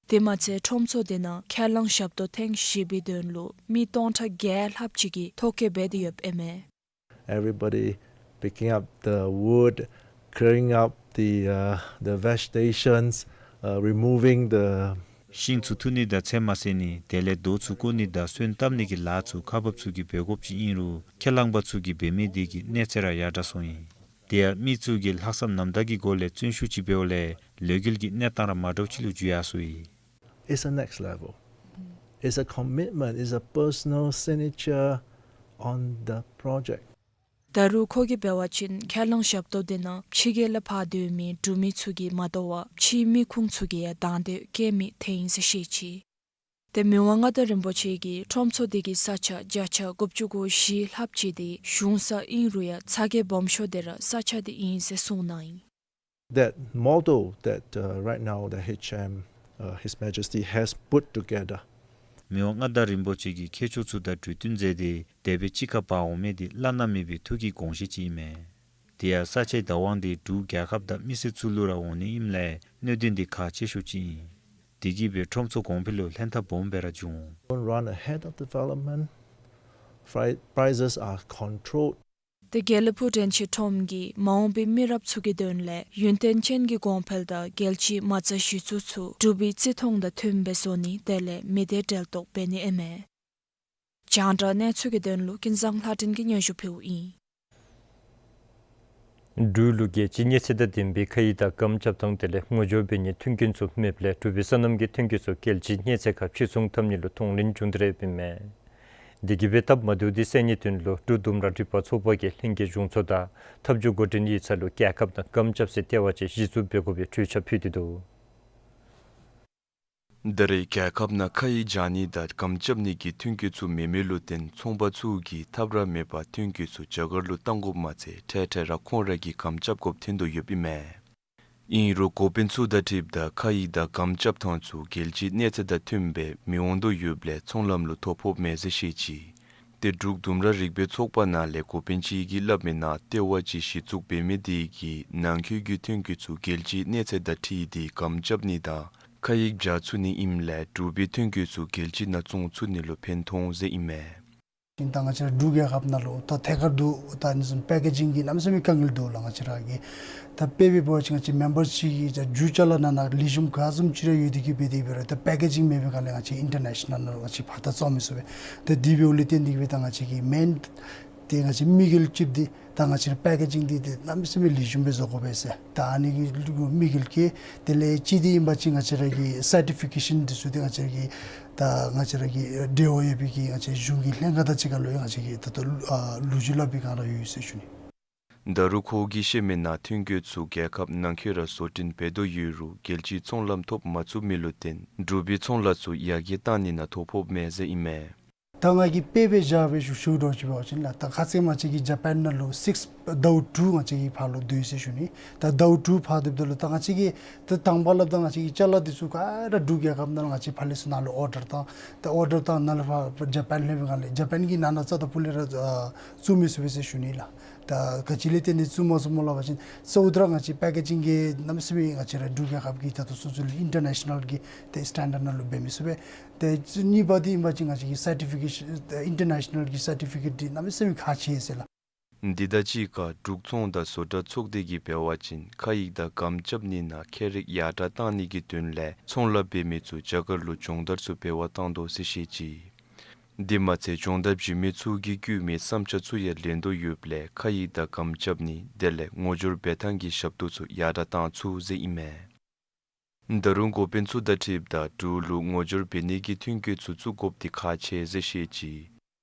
དེ་མ་ཚད་ཁྲོམ་ཚོགས་འདི་ནང་ཁས་བླངས་ཞབས་ཏོག་ཐེངས་བཞི་པའི་དོན་ལུ་མི་སྟོང་ཕྲག་བརྒྱད་ལྷགཔ་ཅིག་གིས་ཐོ་བཀོད་འབད་དེ་ཡོདཔ་ཨིན་མས། Everybody picking up the wood, clearing up the, uh, the vegetations, uh, removing the ཤིང་ཚུ་འཐུ་ནི་དང་ཚེར་མ་བསལ་ནི་དེ་ལས་རྡོ་ཚུ་བརྐོ་ནི་དང་སོན་བཏབ་ནི་གི་ལཱ་ཚུ་ཁག་འབགཔ་ཚུ་གིས་འབད་དགོཔ་ཅིག་ཨིན་རུང་ཁས་བླངས་པ་ཚུ་གིས་འབད་མི་དེ་གིས་གནས་ཚད་ར་ཡར་དྲགས་སོང་ཡི། དེ་ཡང་མི་ཚུ་གིས་ལྷག་བསམ་རྣམ་དག་གི་སྒོ་ལས་བརྩོན་ཤུགས་ཅིག་འབདཝ་ལས་ལས་འགུལ་གྱི་གནས་སྟངས་ར་མ་འདྲཝ་ཅིག་ལུ་འགྱུར་ཡར་སོང་ཡི། It's a next level. It's a commitment. It's a personal signature on the project. ད་རུང་ཁོ་གིས་འབད་བ་ཅིན་ཁས་བླངས་ཞབས་ཏོག་འདི་ནང་ཕྱི་རྒྱལ་ལས་ཕར་སྡོད་མི་འབྲུག་མི་ཚུ་གིས་མ་དོ་བར་ཕྱིའི་མི་ཁུངས་ཚུ་གིས་ཡང་དང་འདོད་བསྐྱེད་མི་ཐོན་ཡི་ཟེར་བཤད་ཅི། ཏེ་མི་དབང་མངའ་བདག་རིན་པོ་ཆེ་གིས་ཁྲོམ་ཚོགས་འདི་གི་ས་ཆ་བརྒྱ་ཆ་དགུ་བཅུ་གོ་བཞི་ལྷགཔ་ཅིག་འདི་གཞུང་ས་ཨིན་རུང་ཡང་ཚ་གྱང་སྦོམ་ཤོས་འདི་ར་ས་ཆ་འདི་ཨིན་ཟེར་གསུངས་གནང་ཡི། That model that, uh, right now the H M, uh, His Majesty has put together. མི་དབང་མངའ་བདག་རིན་པོ་ཆེ་གིས་མཁས་མཆོག་ཚུ་དང་གྲོས་བསྟུན་མཛད་དེ་དེ་སྦེ་གཅིག་ཁར་འབག་འོང་མི་འདི་བླ་ན་མེད་པའི་ཐུགས་ཀྱི་དགོངས་བཞེད་ཅིག་ཨིན་མས། དེ་ཡང་ས་ཆའི་བདག་དབང་འདི་འབྲུག་རྒྱལ་ཁབ་དང་མི་སེར་ཚུ་ལུ་ར་འོང་ནི་ཨིནམ་ལས་གནད་དོན་འདི་ཁག་ཆེ་ཤོས་ཅིག་ཨིན། དེ་གིས་སྦེ་ཁྲོམ་ཚོགས་གོང་འཕེལ་ལུ་ལྷན་ཐབས་སྦོམ་སྦེ་ར་འབྱུང་འོང་། Don't run ahead of development. Pri- prices are controlled. ཏེ་དགེ་ལེགས་ཕུག་དྲན་ཤེས་ཁྲོམ་གྱིས་མ་འོངས་པའི་མི་རབས་ཚུ་གི་དོན་ལས་ཡུན་བརྟན་ཅན་གྱི་གོང་འཕེལ་དང་རྒྱལ་སྤྱིའི་མ་རྩ་གཞི་བཙུགས་ཚུ་འབྲུག་པའི་བརྩི་མཐོང་དང་མཐུནམ་སྦེ་བཟོ་ནི་དེ་ལས་མི་སྡེ་འབྲེལ་གཏོགས་འབད་ནི་ཨིན་མས། རྒྱང་བསྒྲགས་གནས་ཚུལ་གྱི་དོན་ལུ་ཀུན་བཟང་ལྷ་སྒྲོན་གྱིས་སྙན་ཞུ་ཕུལཝ་ཨིན། འབྲུག་ལུ་རྒྱལ་སྤྱིའི་གནས་ཚད་དང་ལྡན་པའི་ཁ་ཡིག་དང་སྒམ་རྐྱབ་ཐངས་དེ་ལས་ངོ་སྦྱོར་འབད་ནིའི་མཐུན་རྐྱེན་ཚུ་མེདཔ་ལས་འབྲུག་པའི་སོ་ནམ་གྱི་ཐོན་སྐྱེད་ཚུ་རྒྱལ་སྤྱིའི་གནས་ཚད་ཁར་ཕྱིར་ཚོང་འཐབ་ནི་ལུ་གདོང་ལེན་འབྱུང་སྟེ་ར་ཡོདཔ་ཨིན་མས། དེ་གིས་སྦེ་སྟབས་མ་བདེཝ་དེ་སེལ་ནིའི་དོན་ལུ་འབྲུག་ལྡུམ་ར་རིག་པ་ཚོགས་པ་གིས་ལྷན་རྒྱས་གཞུང་ཚོགས་དང་ཐབས་བྱུས་འགོ་འདྲེན་ཡོད་ས་ལུ་རྒྱལ་ཁབ་ནང་སྒམ་རྐྱབ་སའི་ལྟེ་བ་ཅིག་གཞི་བཙུགས་འབད་དགོ་པའི་གྲོས་འཆར་ཕུལ་ཏེ་འདུག། ད་རེས་རྒྱལ་ཁབ་ནང་ཁ་ཡིག་རྐྱབ་ནི་དང་སྒམ་རྐྱབ་ནི་གི་ཐོན་སྐྱེད་ཚུ་མེད་མི་ལུ་བརྟེན་ཚོང་པ་ཚུ་གིས་ཐབས་ར་མེད་པར་ཐོན་སྐྱེད་ཚུ་རྒྱ་གར་ལུ་གཏང་དགོཔ་མ་ཚད་འཕྲལ་འཕྲལ་ར་ཁོང་ར་གིས་སྒམ་རྐྱབ་དགོཔ་ཐོན་དོ་ཡོདཔ་ཨིན་མས། ཨིན་རུང་འགོ་དཔོན་ཚུ་དང་འཁྲིལཝ་ད་ཁ་ཡིག་དང་སྒམ་རྐྱབ་ཐངས་ཚུ་རྒྱལ་སྤྱིའི་གནས་ཚད་དང་མཐུནམ་སྦེ་མི་འོང་དོ་ཡོདཔ་ལས་ཚོང་ལམ་ལུ་ཐོ་ཕོགཔ་མས་ཟེར་བཤད་ཅི། ཏེ་འབྲུག་ལྡུམ་ར་རིག་པའི་ཚོགས་པ་ནང་ལས་འགོ་དཔོན་ཅིག་གིས་སླབ་མིའི་ནང་ལྟེ་བ་ཅིག་གཞི་བཙུགས་འབད་མི་དེ་གིས་ནང་འཁོད་ཀྱི་ཐོན་སྐྱེད་ཚུ་རྒྱལ་སྤྱིའི་གནས་ཚད་དང་འཁྲིལ་ཏེ་སྒམ་རྐྱབ་ནི་དང་ཁ་ཡིག་བཞག་ཚུགས་ནི་ཨིནམ་ལས་འབྲུག་པའི་ཐོན་སྐྱེད་ཚུ་རྒྱལ་སྤྱི་ནང་བཙོང་ཚུགས་ནི་ལུ་ཕན་ཐོགས་འོང་ཟེར་ཨིན་མས། ད་ང་བཅས་ར་འབྲུག་རྒྱལ་ཁབ་ནང་ལུ་ད་ཐད་ཀར་དུ་ད་ཨ་ནི་བཟུམ་པེ་ཀེ་ཇིང་གི་གནམ་མེད་ས་མེད་དཀའ་ངལ་འདུག་ལགས། ང་བཅས་ར་གི་ད་དཔེ་འབད་བ་ཅིན་ང་བཅས་མེམ་བར་ཅིག་གིས་ད་རྒྱུ་ཅ་ལ་ནང་ན་ལེགས་ཤོམ་ག་བཟུམ་ཅིག་ར་ཡོད་དེ་གིས་འབད་དེ་འབད་རུང་ད་པེ་ཀེ་ཇིང་མེད་པའི་སྒང་ལས་ང་བཅས་ཨིན་ཊར་ནེ་ཤ་ནལ་ནང་ལུ་ང་བཅས་ཕར་ད་བཙོང་མི་ཚུགས་པས། ད་དེ་འབདཝ་ལས་བརྟེན་ཏེ་གིས་སྦེ་ད་ང་བཅས་ཀྱི་མེན་ཏེ་ང་བཅས་དམིགས་ཡུལ་ཅིག་འདི་ད་ང་བཅས་ར་པེ་ཀེ་ཇིང་འདི་ཏེ་གནམ་མེད་ས་མེད་ལེགས་ཤོམ་སྦེ་བཟོ་དགོ་པས་ཟེར་ད་ཨ་ནི་གི་དམིགས་ཡུལ་གྱིས། དེ་ལས་གཅིག་འདི་ཨིན་པ་ཅིན་ང་བཅས་ར་གི་སར་ཊི་ཕི་ཀེ་ཤཱན་འདི་ཚུ་འདི་ང་བཅས་ར་གི་ད་ང་བཅས་ར་གི་འབྲེལ་བ་ཡོད་པའི་གི་ང་བཅས་གཞུང་གི་ལྷན་ཁག་དང་གཅིག་ཁར་ལུ་ཡང་ང་བཅས་ཀྱིས་ད་ལྟོ་ཨ་ལོ་རྒྱུས་སླབ་པའི་སྒང་ར་ཡོད་ཟེར་ཞུ་ནི། ད་རུང་ཁོ་གིས་བཤད་མིའི་ནང་ཐོན་སྐྱེད་ཚུ་རྒྱལ་ཁབ་ནང་འཁོད་ར་བཟོ་སྐྲུན་འབད་དོ་ཡོད་རུང་རྒྱལ་སྤྱིའི་ཚོང་ལམ་ཐོབ་མ་ཚུགས་མི་ལུ་བརྟེན་འབྲུག་པའི་ཚོང་ལཱ་ཚུ་ཡར་རྒྱས་གཏང་ནི་ནང་ཐོ་ཕོགཔ་མས་ཟེར་ཨིན་མས། ད་ང་གིས་དཔེ་འབད་བཞག་སྦེ་ཞུ་ཞུ་དོ་ཅིག་འབད་བ་ཅིན་ལགས། ད་ཁ་ཙ་ང་བཅས་ཀྱི་ཇ་པཱན་ནང་ལུ་སིགསི་ ཟླཝ་དྲུག་ང་བཅས་ཀྱིས་ཕར་ལུ་སྡོད་ཟེར་ཞུ་ནི། ད་ཟླཝ་དྲུག་ཕར་སྡོདཔ་ད་ལུ་ད་ང་བཅས་ཀྱིས་ད་དང་པ་སླབ་ད་ང་བཅས་ཀྱི་ཅ་ལ་འདི་ཚུ་ག་ར་འབྲུག་རྒྱལ་ཁབ་ནང་ལུ་ང་བཅས་ཕར་ལས་ཚུར་ནང་ལུ་ཨོར་ཌར་བཏང་། ད་ཨོར་ཌར་བཏང་ནཱ་ལས་ཕར་ཇ་པཱན་ལྷོད་པའི་སྒང་ལས་ཇ་པཱན་གྱིས་ནང་ན་རྩ་དང་ཕུ་ལས་ར་ཨ་བཙུགས་མི་ཚུགས་པས་ཟེར་ཞུ་ནི་ལགས། ད་ག་ཅི་ལས་བརྟེན་ཏེ་བཙུགས་མ་ཚུགསཔ་སྨོ་སླབ་པ་ཅིན་གཙོ་བོ་ར་ང་བཅས་པེ་ཀེ་ཇིང་གི་གནམ་མེད་ས་མེད་ང་བཅས་ར་འབྲུག་རྒྱལ་ཁབ་ཀྱི་ད་ལྟོ་སོ་སོ་ལས་ཨིན་ཊར་ནེ་ཤ་ནཱལ་གྱི་ཏེ་སི་ཊེན་ཌརཌ་ནང་ལུ་འབད་མི་ཚུགས་པས། ཏེ་གཉིས་པ་འདི་ཨིན་པ་ཅིན་ང་བཅས་ཀྱི་སར་ཊི་ཕི་ཀེ་ཤཱན་ཨིན་ཊར་ནེ་ཤ་ནཱལ་གྱི་སར་ཊི་ཕི་ཀེཊ་འདི་གནམ་མེད་ས་མེད་ཁག་ཆེ་ཟེར་ལགས། འདི་དང་གཅིག་ཁར་འབྲུག་ཚོང་དང་བཟོ་གྲྭ་ཚོགས་སྡེ་གིས་འབད་བ་ཅིན་ཁ་ཡིག་དང་སྒམ་རྐྱབ་ནི་ནང་ཁྱད་རིག་ཡར་དྲག་བཏང་ནི་གི་དོན་ལས་ཚོང་ལཱ་འབད་མི་ཚུ་རྒྱ་གར་ལུ་སྦྱོང་བརྡར་ཚུ་འབད་བར་བཏང་དོ་ཟེར་བཤད་ཅི། དེ་མ་ཚད་སྦྱོང་བརྡར་བྱིན་མི་ཚུ་གིས་བསྐུལ་མི་བསམ་འཆར་ཚུ་ཡང་ལེན་དོ་ཡོདཔ་ལས་ཁ་ཡིག་དང་སྒམ་རྐྱབ་ནི་དེ་ལས་ངོ་སྦྱོར་འབད་ཐངས་ཀྱི་ཞབས་ཏོག་ཚུ་ཡར་དྲག་བཏང་ཚུགས་ཟེར་ཨིན་མས། ད་རུང་འགོ་དཔོན་ཚུ་དང་འཁྲིལཝ་ད་འབྲུག་ལུ་ངོ་སྦྱོར་འབད་ནི་གི་ཐོན་སྐྱེད་ཚུ་བཙུགས་དགོཔ་འདི་ཁག་ཆེ་ཟེར་བཤད་ཅི།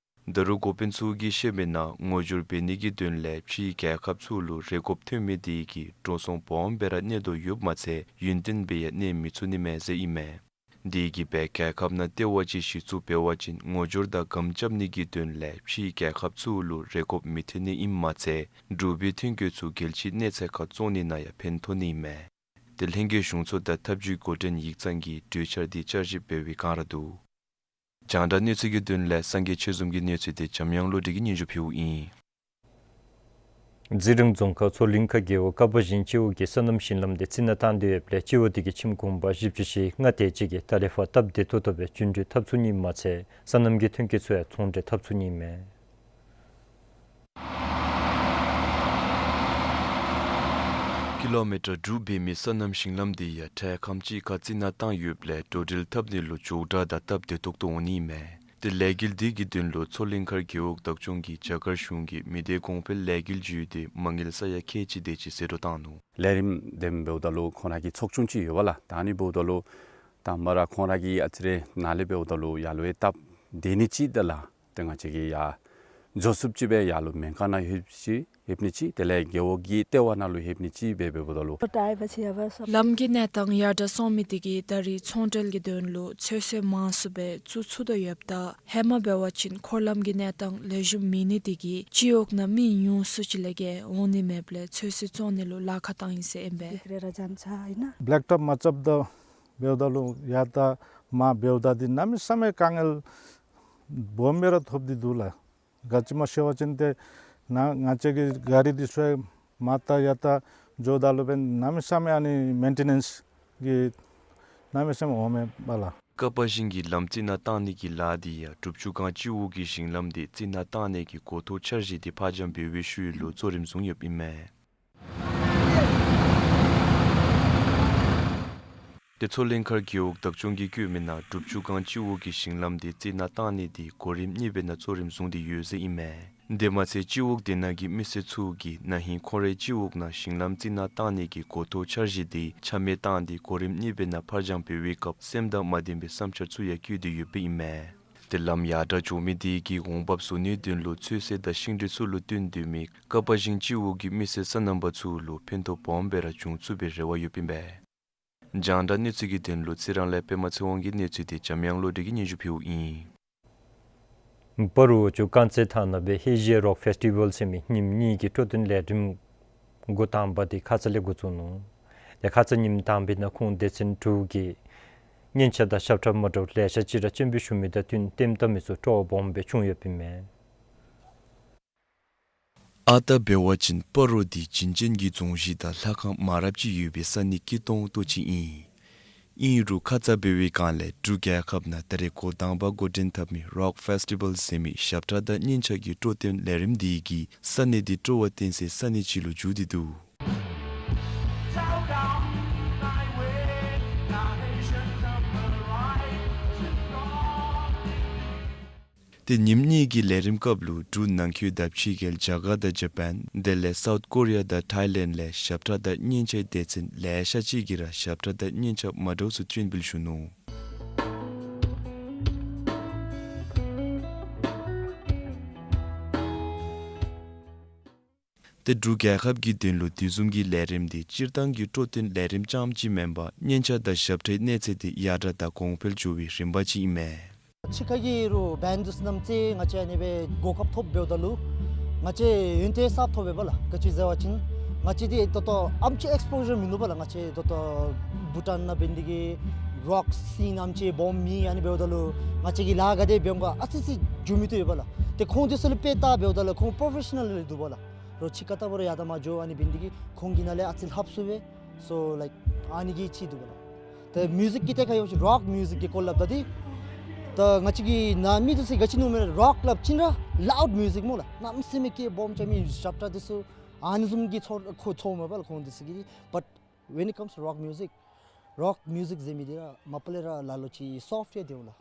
ད་རུང་འགོ་དཔོན་ཚུ་གིས་བཤད་མི་ནང་ངོ་སྦྱོར་འབད་ནི་གི་དོན་ལས་ཕྱིའི་རྒྱལ་ཁབ་ཚུ་ལུ་རེ་དགོཔ་ཐོན་མི་དེ་གིས་འགྲོ་སོང་སྦོམ་སྦེ་ར་གནས་དོ་ཡོདཔ་མ་ཚད་ཡུན་བརྟན་སྦེ་ཡང་གནས་མི་ཚུགས་ནི་མས་ཟེར་ཨིན་མས། དེ་གིས་སྦེ་རྒྱལ་ཁབ་ནང་ལྟེ་བ་ཅིག་གཞི་བཙུགས་འབད་བ་ཅིན་ངོ་སྦྱོར་དང་སྒམ་རྐྱབ་ནི་གི་དོན་ལས་ཕྱིའི་རྒྱལ་ཁབ་ཚུ་ལུ་རེ་དགོཔ་མི་ཐོན་ནི་ཨིནམ་མ་ཚད་འབྲུག་པའི་ཐོན་སྐྱེད་ཚུ་རྒྱལ་སྤྱིའི་གནས་ཚད་ཁར་བཙོང་ནི་ནང་ཡང་ཕན་ཐོགས་ནི་ཨིན་མས། ཏེ་ལྷན་རྒྱས་གཞུང་ཚོགས་དང་འཐབ་ཇུས་འགོ་འདྲེན་ཡིག་ཚང་གིས་གྲོས་འཆར་འདི་བསྐྱར་ཞིབ་འབད་བའི་བསྒང་ར་འདུག། རྒྱང་བསྒྲགས་གནས་ཚུལ་གྱི་དོན་ལས་སངས་རྒྱས་ཆོས་འཛོམས་ཀྱི་གནས་ཚུལ་འདི་འཇམ་དབྱངས་བློ་གྲོས་ཀྱིས་སྙན་ཞུ་ཕུལཝ་ཨིན། ཛི་རིང་རྫོང་ཁག་མཚོ་གླིང་མཁར་རྒེད་འོག་ཀ་པ་ཞིང་སྤྱི་འོག་གི་སོ་ནམ་ཞིང་ལམ་འདི་རྩི་ནག་བཏང་སྟེ་ཡོདཔ་ལས་སྤྱི་འོག་འདི་གི་ཁྱིམ་གུང་པ་བཞི་བཅུ་ཞེ་ལྔ་དེ་ཅིག་གིས་ད་ལས་ཕར་སྟབས་བདེ་ཏོག་ཏོ་སྦེ་རྒྱུན་འགྲུལ་འཐབ་ཚུགས་ནི་མ་ཚད་སོ་ནམ་གྱི་ཐོན་སྐྱེད་ཚུ་ཡང་ཚོང་འབྲེལ་འཐབ་ཚུགས་ནི་མས། ཀི་ལོ་མི་ཊར་དྲུག་འབད་མི་སོ་ནམ་ཞིང་ལམ་འདི་ཡང་འཕྲལ་ཁམས་ཅིག་ཁར་རྩི་ནག་བཏང་ཡོདཔ་ལས་འགྲོ་འགྲུལ་འཐབ་ནི་ལུ་མགྱོགས་དྲགས་དང་སྟབས་བདེ་ཏོག་ཏོ་འོང་ནི་མས། ཏེ་ལས་འགུལ་འདི་གི་དོན་ལུ་མཚོ་གླིང་མཁར་རྒེད་འོག་བདག་སྐྱོང་གིས་རྒྱ་གར་གཞུང་གི་མི་སྡེ་གོང་འཕེལ་ལས་འགུལ་བརྒྱུད་དེ་མ་དངུལ་ས་ཡ་ཁལ་གཅིག་དེ་ཅིག་ཟད་འགྲོ་བཏང་ནུག། ལས་རིམ་འདི་འབདཝ་ད་ལུ་ཁོང་ར་གི་ཚོགས་ཆུང་ཅིག་ཡོད་པ་ལགས། ད་ཨ་ནི་འབདཝ་ད་ལུ་དང་པ་ར་ཁོང་ར་གིས་ཨ་ཙི་རེ་ནཱ་ལས་འབདཝ་ད་ལུ་ཡར་ལུ་ཡང་སྟབས་བདེ་ནི་ཅིག་དང་ལགས། ཏེ་ང་བཅས་ཀྱིས་ཡར་འགྱོ་ཚུགསཔ་ཅིག་སྦེ་ཡར་ལུ་སྨན་ཁང་ནང་ལྷོདཔ་ཅིག་ལྷོད་ནི་ཅིག་དེ་ལས་རྒེད་འོག་གི་ལྟེ་བ་ནང་ལུ་ལྷོད་ནི་ཅིག་སྦེ་འབདཝ་ད་ལུ། ལམ་གྱི་གནས་སྟངས་ཡར་དྲགས་སོང་མི་དེ་གིས་ད་རིས་ཚོང་འབྲེལ་གྱི་དོན་ལུ་ཚོད་བསྲེ་མང་སུ་སྦེ་བཙུགས་ཚུགས་དོ་ཡོདཔ་ད་ཧེ་མ་འབད་བ་ཅིན་འཁོར་ལམ་གྱི་གནས་སྟངས་ལེགས་ཤོམ་མེད་ནི་དེ་གིས་སྤྱི་འོག་ནང་མི་ཉུང་སུ་ཅིག་ལས་བརྒལ་འོང་ནི་མེདཔ་ལས་ཚོད་བསྲེ་བཙོང་ནི་ལུ་ལཱ་ཁག་བཏང་ཡི་ཟེར་ཨིན་པས། བི་ལེག་ཊོབ་མ་རྐྱབ་ད་འབདཝ་ད་ལུ་ཡར་དང་མར་འབདཝ་ད་འདི་གནམ་མེད་ས་མེད་དཀའ་ངལ་སྦོམ་སྦེ་ར་ཐོབ་སྟེ་འདུག་ལགས། ག་ཅི་སྨོ་ཟེར་བ་ཅིན་ཏེ་ནཱ་ང་བཅས་ཀྱི་ག་རི་འདི་ཚུ་མར་དང་ཡར་དང་འགྱོཝ་ད་ལུ་འབདན་གནམ་མེད་ས་མེད་ཨ་ནི་མེན་ཊེ་ནེནསི་གི་གནམ་མེད་ས་མེད་འོང་མས་པ་ལགས། ཀ་པ་ཞིང་གི་ལམ་རྩི་ནག་བཏང་ནི་གི་ལཱ་འདི་ཡང་དྲུབ་ཆུ་སྒང་སྤྱི་འོག་གི་ཞིང་ལམ་འདི་རྩི་ནག་བཏང་ནི་གི་འགོ་ཐོག་འཆར་གཞི་འདི་ཕར་འགྱངས་འབད་བའི་ཤུལ་ལུ་གཙོ་རིམ་བཟུང་ཡོདཔ་ཨིན་མས། ཏེ་མཚོ་གླིང་མཁར་རྒེད་འོག་བདག་སྐྱོང་གིས་བཀོད་མི་ནང་དྲུབ་ཆུ་སྒང་སྤྱི་འོག་གི་ཞིང་ལམ་འདི་རྩི་ནག་བཏང་ནི་འདི་གོ་རིམ་གཉིས་པའི་ནང་གཙོ་རིམ་བཟུང་སྟེ་ཡོད་ཟེར་ཨིན་མས། དེ་མ་ཚད་སྤྱི་འོག་དེ་ནང་གི་མི་སེར་ཚུ་གིས་ན་ཧིང་ཁོང་རའི་སྤྱི་འོག་ནང་ཞིང་ལམ་རྩི་ནག་བཏང་ནི་གི་འགོ་ཐོག་འཆར་གཞི་འདི་ཆ་མེད་བཏང་སྟེ་གོ་རིམ་གཉིས་པའི་ནང་ཕར་འགྱངས་འབད་བའི་སྐབས་སེམས་དང་མ་ལྡན་པའི་བསམ་འཆར་ཚུ་ཡང་བཀོད་དེ་ཡོདཔ་ཨིན་མས། ཏེ་ལམ་ཡར་དྲགས་འགྱོ་མི་དེ་གིས་འོང་འབབ་བཟོ་ནིའི་དོན་ལུ་ཚོད་བསྲེ་དང་ཤིང་འབྲས་ཚུ་ལུ་བརྟེན་སྡོད་མི་ཀ་པ་ཞིང་སྤྱི་འོག་གི་མི་སེར་སོ་ནམ་པ་ཚུ་ལུ་ཕན་ཐོགས་སྦོམ་སྦེ་ར་འབྱུང་ཚུགས་པའི་རེ་བ་ཡོདཔ་ཨིན་པས། རྒྱང་བསྒྲགས་གནས་ཚུལ་གྱི་དོན་ལུ་རྩི་རང་ལས་པདྨ་ཚེ་དབང་གི་གནས་ཚུལ་འདི་འཇམ་དབྱངས་བློ་གྲོས་ཀྱིས་སྙན་ཞུ་ཕུལཝ་ཨིན། སྤ་རོ་འོག་ཆུ་དཀར་མཛེས་ཐང་ནང་སྦེ་ཧེ་ཇི་རོག་ཕེསི་ཊི་བཱལ་ཟེར་མི་ཉིནམ་གཉིས་ཀྱི་སྤྲོ་སྟོན་ལས་རིམ་འགོ་དང་པ་འདི་ཁ་ཙ་ལས་འགོ་བཙུགས་ནུག། ཏེ་ཁ་ཙ་ཉིནམ་དང་པའི་ནང་ཁོང་སྡེ་ཚན་དྲུག་གི་སྙན་ཆ་དང་ཞབས་ཁྲ་མ་འདྲཝ་ལེ་ཤ་ཅིག་ར་སྤྱན་འབུལ་ཞུ་མི་དང་བསྟུན་ལྟདམོ་བལྟ་མི་ཚུ་སྤྲོ་བ་སྦོམ་སྦེ་བྱུང་ཡོདཔ་ཨིན་མས། ཨ་རྟག་འབད་བ་ཅིན་སྤ་རོ་འདི་བྱིན་ཅན་གྱི་རྫོང་གཞི་དང་ལྷ་ཁང་མང་རབས་ཅིག་ཡོད་པའི་ས་གནས་སྐྱིད་ཏོང་ཏོ་ཅིག་ཨིན། ཨིན་རུང་ཁ་ཙ་འབད་བའི་སྒང་ལས་འབྲུག་རྒྱལ་ཁབ་ནང་ད་རེས་འགོ་དང་པ་འགོ་འདྲེན་འཐབ་མི་རོག་ཕེསི་ཊི་བཱལ་ཟེར་མི་ཞབས་ཁྲ་དང་སྙན་ཆ་གི་སྤྲོ་སྟོན་ལས་རིམ་འདི་གིས་ས་གནས་འདི་སྤྲོ་བ་བརྟན་སའི་ས་གནས་ཅིག་ལུ་འགྱུར་ཏེ་འདུག། ཏེ་ཉིནམ་གཉིས་ཀྱི་ལས་རིམ་སྐབས་ལུ་འབྲུག་ནང་འཁོད་དང་ཕྱི་རྒྱལ་རྒྱ་གར་དང་ཇ་པཱན་དེ་ལས་སའུཐ་ཀོ་རི་ཡ་དང་ཐའི་ལེནཌ་ལས་ཞབས་ཁྲ་དང་སྙན་ཆའི་སྡེ་ཚན་ལེ་ཤ་ཅིག་གིས་ར་ཞབས་ཁྲ་དང་སྙན་ཆ་མ་འདྲཝ་ཚུ་སྤྱན་འབུལ་ཞུ་ནུག། ཏེ་འབྲུག་རྒྱལ་ཁབ་ཀྱི་དོན་ལུ་དེ་བཟུམ་གྱི་ལས་རིམ་འདི་སྤྱིར་བཏང་གི་སྤྲོ་སྟོན་ལས་རིམ་རྐྱངམ་ཅིག་མེན་པར་སྙན་ཆ་དང་ཞབས་ཁྲའི་གནས་ཚད་འདི་ཡར་དྲགས་དང་གོང་འཕེལ་འགྱོ་བའི་རིམ་པ་ཅིག་ཨིན་མས། ཕྱི་ཁ་གི་རུ་བཱན་འདི་ཚུ་བསྣམས་ཏེ་ང་བཅས་ཨ་ནི་སྦེ་གོ་སྐབས་ཐོབ་འབདཝ་ད་ལུ་ ང་བཅས་ཡོན་ཏན་གསརཔ་ཐོབ་པས་པ་ལགས། ག་ཅི་ཟེར་བ་ཅིན་ང་བཅས་འདི་ད་ལྟོ་ཨམ་ཅིག་ཨེགསི་པོ་ཞར་མིན་འདུག་པ་ལགས། ང་བཅས་ད་ལྟོ་བྷུ་ཊཱན་ནང་འབད་ནི་འདི་གིས་རོག་སིན་ཨམ་ཅིག་སྦོམ་མེད། ཨ་ནི་འབདཝ་ད་ལུ་ང་བཅས་ཀྱིས་ལཱ་ག་དེ་འབད་འོང་ག་ཨ་ཙི་ཙི་འགྱོ་མི་བཏུབ་པས་པ་ལགས། ཏེ་ཁོང་འདི་ཚུ་ལུ་དཔེ་བལྟ་འབདཝ་ད་ལུ་ཁོང་པོརོ་ཕེ་ཤ་ནཱལ་ལི་འདུག་པ་ལགས། རོགས་ཕྱི་ཁ་ལྟ་བུ་ར་ཡར་དང་མར་འགྱོ། ཨ་ནི་འབད་ནི་འདི་གིས་ཁོང་གི་ནང་ལས་ཨ་ཙི་ལྷབ་ཚུགས་པས། སོ་ལའིཀ་ཨ་ནི་གི་ཅིག་འདུག་པ་ལགས། ཏེ་མིའུ་ཟིག་གི་ཏེ་ཁ་ཡོད་ཅིག་རོག་མིའུ་ཟིག་གི་སྐོར་སླབ་ད་འདི། ཏེ་ང་བཅས་ཀྱི་ནང་མི་འདི་ཚུ་ག་ཅི་མནོཝ་མས། རོག་སླབ་ཅིན་ར་ལའུཌ་མིའུ་ཟིག་སྨོ་ལགས། གནམ་མེད་ས་མེད་སྐད་སྦོམ་རྐྱབ་མི་ཞབས་ཁྲ་འདི་ཚུ་ཨ་ནི་བཟུམ་གྱི་ཚོར་ཁོ་ཚོརཝ་མས་པ་ལགས་ཁོང་འདི་ཚུ་གིས། But when it comes to rock music, རོག་མིའུ་ཟིག་ཟེར་མི་འདི་ར་མ་པ་ལས་ར་ལ་ལུ་ཅིག་སོཕཊ་ཡང་འདུག་ལགས།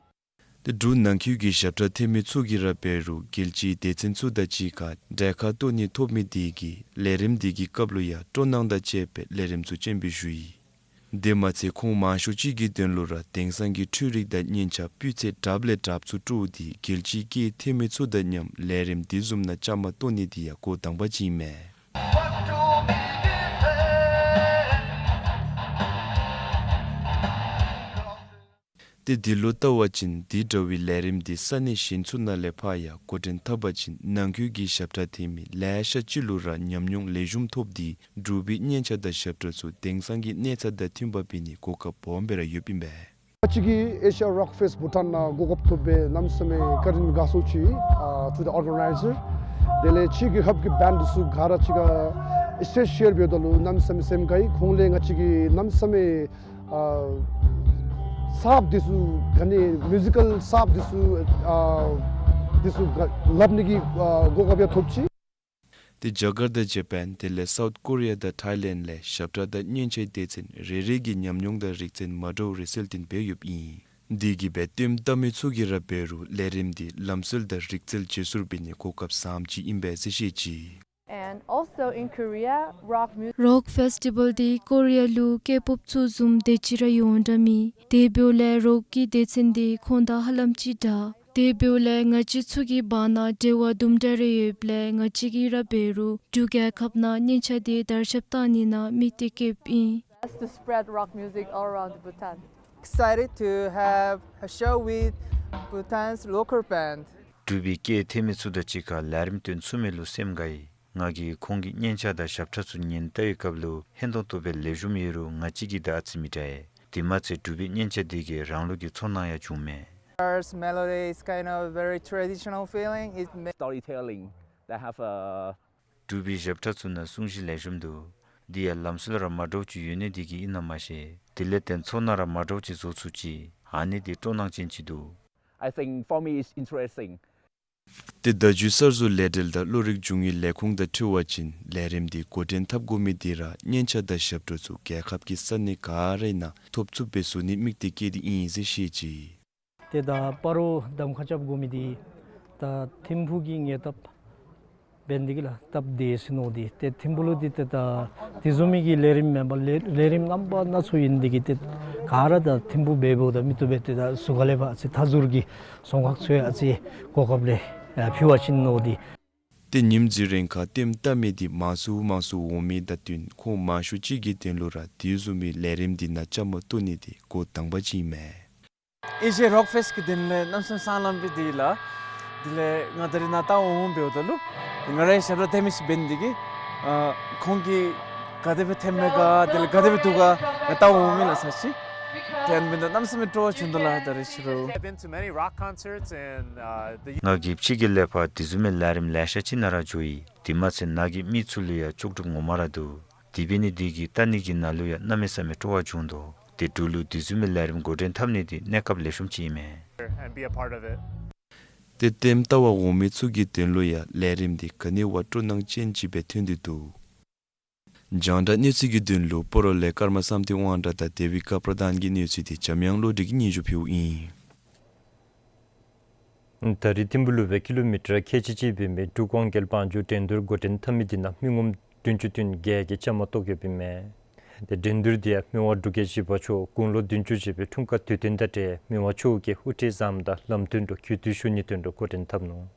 ཏེ་འབྲུག་ནང་འཁོད་ཀྱི་ཞབས་ཁྲ་འཐེན་མི་ཚུ་གིས་ར་འབད་རུང་རྒྱལ་སྤྱིའི་སྡེ་ཚན་ཚུ་དང་གཅིག་ཁར་གྲལ་ཁར་གཏོགས་ནི་ཐོབ་མི་དེ་གིས་ལས་རིམ་དེ་གི་སྐབས་ལུ་ཡང་སྤྲོ་སྣང་དང་བཅས་པའི་ལས་རིམ་ཚུ་སྤྱན་འབུལ་ཞུ་ཡི། དེ་མ་ཚད་ཁོང་མང་ཤོས་ཅིག་གི་དོན་ལུ་ར་དེང་སང་གི་འཕྲུལ་རིག་དང་སྙན་ཆ་སྤུས་ཚད་དྲགཔ་ལས་དྲགཔ་ཚུ་དཀྲོགས་ཏེ་རྒྱལ་སྤྱིའི་སྐད་འཐེན་མི་ཚུ་དང་མཉམ་ལས་རིམ་དེ་བཟུམ་ནང་བཅའ་མར་གཏོགས་ནི་དེ་ཡང་འགོ་དང་པ་ཅིག་ཨིན་མས། ཏེ་འདི་ལུ་བལྟ་བ་ཅིན་དེ་འདྲ་བའི་ལས་རིམ་དེ་ས་གནས་གཞན་ཚུ་ནང་ལས་ཕར་ཡང་འགོ་འདྲེན་འཐབ་པ་ཅིན་ནང་འཁོད་ཀྱི་ཞབས་ཁྲ་འཐེན་མི་ལེ་ཤ་ཅིག་ལུ་ར་ཉམས་མྱོང་ལེགས་ཤོམ་ཐོབ་སྟེ་འབྲུག་པའི་སྙན་ཆ་དང་ཞབས་ཁྲ་ཚུ་དེང་སང་གི་གནས་ཚད་དང་མཐུནམ་འབད་ནི་གོ་སྐབས་སྦོམ་སྦེ་ར་ཡོདཔ་ཨིན་པས། ང་བཅས་ཀྱི་Asia Rock Fest Bhutan ནང་གོ་སྐབས་ཐོབ་པའི་གནམ་མེད་ས་མེད་བཀའ་དྲིན་དགའ་ཚོར་ཅིག་ཨ་to the organizer། དེ་ལས་ཕྱི་རྒྱལ་ཁབ་ཀྱི་བེནཌ་འདི་ཚུ་ག་ར་གཅིག་ཁར་སི་ཊེཇ་ཤེར་འབདཝ་ད་ལུ་གནམ་མེད་ས་མེད་སེམས་དགའ་ཡི། ཁོང་ལས་ང་བཅས་ཀྱི་གནམ་མེད་ས་མེད་ཨ་གསརཔ་འདི་ཚུ་ག་ནི་མིའུ་ཟི་ཀལ་གསརཔ་འདི་ཚུ་ཨ་འདི་ཚུ་ག་སླབ་ནི་གི་ཨ་གོ་སྐབས་ཡང་ཐོབ་ཅི། ཏེ་རྒྱ་གར་དང་ཇ་པཱན་དེ་ལས་སའུཐ་ཀོ་རི་ཡ་དང་ཐའི་ལེནཌ་ལས་ཞབས་ཁྲ་དང་སྙན་ཆའི་སྡེ་ཚན་རེ་རེ་གི་ཉམས་མྱོང་དང་རིག་རྩལ་མ་འདྲཝ་རེ་གསལ་སྟོན་འབད་ཡོདཔ་ཨིན། དེ་གིས་སྦེ་ལྟདམོ་བལྟ་མི་ཚུ་གིས་ར་འབད་རུང་ལས་རིམ་དེ་ལམ་སྲོལ་དང་རིག་རྩལ་བརྗེ་སོར་འབད་ནིའི་གོ་སྐབས་བཟངམ་ཅིག་ཨིན་པས་ཟེར་བཤད་ཅི། And also in Korea, rock music རོག་ཕེསི་ཊི་བཱལ་འདི་ཀོ་རི་ཡ་ལུ་ཀེ་པོབ་ཚུ་བཟུམ་དེ་ཅིག་ར་ཡོདཔ་འདྲ་མས། དེ་འབདཝ་ལས་རོག་གི་སྡེ་ཚན་འདི་ཁོང་དང་ཧ་ལམ་ཅིག་འདྲ། དེ་འབདཝ་ལས་ང་བཅས་ཚུ་གི་བར་ན་འབྲེལ་བ་དུམ་གྲ་རེ་ཡོདཔ་ལས་ང་བཅས་ཀྱིས་ར་འབད་རུང་འབྲུག་རྒྱལ་ཁབ་ནང་སྙན་ཆ་དེ་དར་ཁྱབ་བཏང་ནི་ནང་དམིགས་ཏེ་བསྐྱེདཔ་ཨིན། Us to spread rock music all around Bhutan. Excited to have a show with Bhutan's local band. འབྲུག་པའི་སྐད་འཐེན་མི་ཚུ་དང་གཅིག་ཁར་ལས་རིམ་སྟོན་ཚུགས་མི་ལུ་སེམས་དགའ་ཡི། ང་གིས་ཁོང་གི་སྙན་ཆ་དང་ཞབས་ཁྲ་ཚུ་ཉན་བལྟ་བའི་སྐབས་ལུ་ཧན་ཏོང་ཏོ་སྦེ་ལེགས་ཤོམ་ཡོད་རུང་ང་བཅས་ཀྱི་དང་ཨ་ཙི་མི་འདྲ་ཡི། དེ་མ་ཚད་འབྲུག་པའི་སྙན་ཆ་དེ་གིས་རང་ལུགས་ཀྱི་ཚོར་སྣང་ཡང་བྱུང་མས། First melody is kind of very traditional feeling. It ma- storytelling that have a འབྲུག་པའི་ཞབས་ཁྲ་ཚུ་ནང་སྲུང་བཞི་ལེགས་ཤོམ་འདུག། དེ་ཡང་ལམ་སྲོལ་ར་མ་འདྲཝ་ཅིག་ཡོད་ནི་དེ་གིས་ཨིན་ན་མ་ཤེས། དེ་ལས་བརྟེན་ཚོར་སྣང་ར་མ་འདྲཝ་ཅིག་བཟོ་ཚུགས་ཅི། ཨ་ནི་དེ་སྤྲོ་སྣང་ཅན་ཅིག་འདུག། I think for me it's interesting. ཏེ་བརྡ་བརྒྱུད་གསར་བཟོ་ལས་འབྲེལ་དང་བློ་རིག་འབྱུང་བའི་ལས་ཁུངས་དང་འཁྲིལ་བ་ཅིན་ལས་རིམ་དེ་འགོ་འདྲེན་འཐབ་དགོ་མི་དེ་ར་སྙན་ཆ་དང་ཞབས་བྲོ་ཚུ་རྒྱལ་ཁབ་ཀྱི་ས་གནས་ག་ར་ནང་ཐོབ་ཚུགསཔ་སྦེ་བཟོ་ནི་དམིགས་ཏེ་བསྐྱེད་དེ་ཨིན་ཟེར་བཤད་ཅི། ཏེ་ད་སྤ་རོ་གདམ་ཁ་རྐྱབ་དགོ་མི་དེ་ད་ཐིམ་ཕུག་གི་ཉེ་འདབས་འབད་ནི་དེ་གིས་ལགས་སྟབས་བདེ་ཟེར་མནོ་སྟེ། ཏེ་ཐིམ་ཕུག་ལུ་འདི་ཏེ་ད་དེ་བཟུམ་མའི་གི་ལས་རིམ་མེན་པར་ལས་ལས་རིམ་རྣམ་པ་སྣ་ཚོགས་ཡོད་ནི་དེ་གིས་ཏེ་ག་ར་ད་ཐིམ་ཕུག་སྦེ་འབདཝ་ད་མི་བཏུབ་པས། ཏེ་ད་ཟུར་ཁ་ལས་ཕར་ཨ་ཙི་མཐའ་ཟུར་གྱི་རྫོང་ཁག་ཚུ་ཡང་ཨ་ཙི་གོ་སྐབས་ལེ་ཕུལ་བ་ཅིན་མནོ་སྟེ། ཏེ་ཉིནམ་གཅིག་རིང་ཁར་ལྟདམོ་བལྟ་མི་དེ་མང་སུ་མང་སུ་འོང་མི་དང་བསྟུན་ཁོང་མང་ཤོས་ཅིག་གི་དོན་ལུ་ར་དེ་བཟུམ་མའི་ལས་རིམ་དེ་ནང་བཅའ་མར་གཏོགས་ནི་དེ་འགོ་དང་པ་ཅིག་ཨིན་མས། ཨེ་ཤི་ཡ་རོག་ཕེསི་ཊི་གི་དོན་ལས་གནམ་མེད་ས་མེད་སེམས་ལངམ་སྦེ་འདུག་ལགས། དེ་ལས་ང་ད་རིས་ནཱ་བལྟ་འོང་འབདཝ་ད་ལུ་ང་རའི་ཞབས་ཁྲ་འཐེན་མི་ཅིག་འབད་ནི་དེ་གིས་ཨ་ཁོང་གིས་ག་དེ་སྦེ་འཐེནམ་མས་ག་དེ་ལས་ག་དེ་སྦེ་འདུག་ག་ང་བལྟ་འོང་མས་ལགས་ཟེར་ཅི། དེ་ཨ་ནི་འབདཝ་ད་གནམ་མེད་ས་མེད་སྤྲོ་བ་བྱུང་དོ་ལགས། ད་རིས་ཕྱི་རུ། I've been to many rock concerts and, uh, the ང་གིས་ཕྱི་རྒྱལ་ལས་ཕར་དེ་བཟུམ་མའི་ལས་རིམ་ལེ་ཤ་ཅིག་ནང་ར་འགྱོ་ཡི། དེ་མ་ཚད་ནཱ་གི་མི་ཚུ་ལུ་ཡང་ལྕོགས་གྲུབ་ངོ་མ་ར་འདུག། དེ་འབད་ནི་དེ་གིས་བལྟ་ནི་གི་ནང་ལུ་ཡང་གནམ་མེད་ས་མེད་སྤྲོ་བ་བྱུང་དོ། ཏེ་འབྲུག་ལུ་དེ་བཟུམ་མའི་ལས་རིམ་འགོ་འདྲེན་འཐབ་ནི་དེ་གནས་སྐབས་ལེགས་ཤོམ་ཅིག་ཨིན་མས། And be a part of it. ཏེ་ལྟདམོ་བལྟ་བར་འོང་མི་ཚུ་གི་དོན་ལུ་ཡང་ལས་རིམ་དེ་ག་ནི་བ་སྤྲོ་སྣང་ཅན་ཅིག་སྦེ་ཐོན་ཏེ་འདུག། རྒྱང་བསྒྲགས་གནས་ཚུལ་གྱི་དོན་ལུ་སྤ་རོ་ལས་ཀརྨ་བསམ་གཏན་དབང་གྲགས་དང་དེ་བི་ཀ་པྲ་དྷཱན་གྱི་གནས་ཚུལ་དེ་འཇམ་དབྱངས་བློ་གྲོས་ཀྱིས་སྙན་ཞུ་ཕུལཝ་ཨིན། ད་རིས་ཐིམ་ཕུག་ལུ་སྦེ་ཀི་ལོ་མི་ཊར་ཁལ་གཅིག་གཅིག་འབད་མི་འབྲུག་གོང་འགེལ་བང་རྒྱུག་འགྲན་བསྡུར་འགོ་འདྲེན་འཐབ་མི་དེ་ནང་མི་ངོམ་བདུན་ཅུ་དོན་བརྒྱད་ཀྱིས་བཅའ་མར་གཏོགས་ཡོདཔ་ཨིན་མས། ཏེ་འགྲན་བསྡུར་དེ་ཡང་མི་དབང་འབྲུག་རྒྱལ་བཞི་པ་མཆོག་དགུང་ལོ་བདུན་ཅུ་བཞེས་པའི་འཁྲུངས་སྐར་དུས་སྟོན་དང་འབྲེལ་མི་དབང་མཆོག་གིས་དབུ་ཁྲིད་བཟུམ་དང་ལམ་སྟོན་འདྲཝ་གུས་བཏུད་ཞུ་ནིའི་དོན་ལུ་འགོ་འདྲེན་འཐབ་ནུག།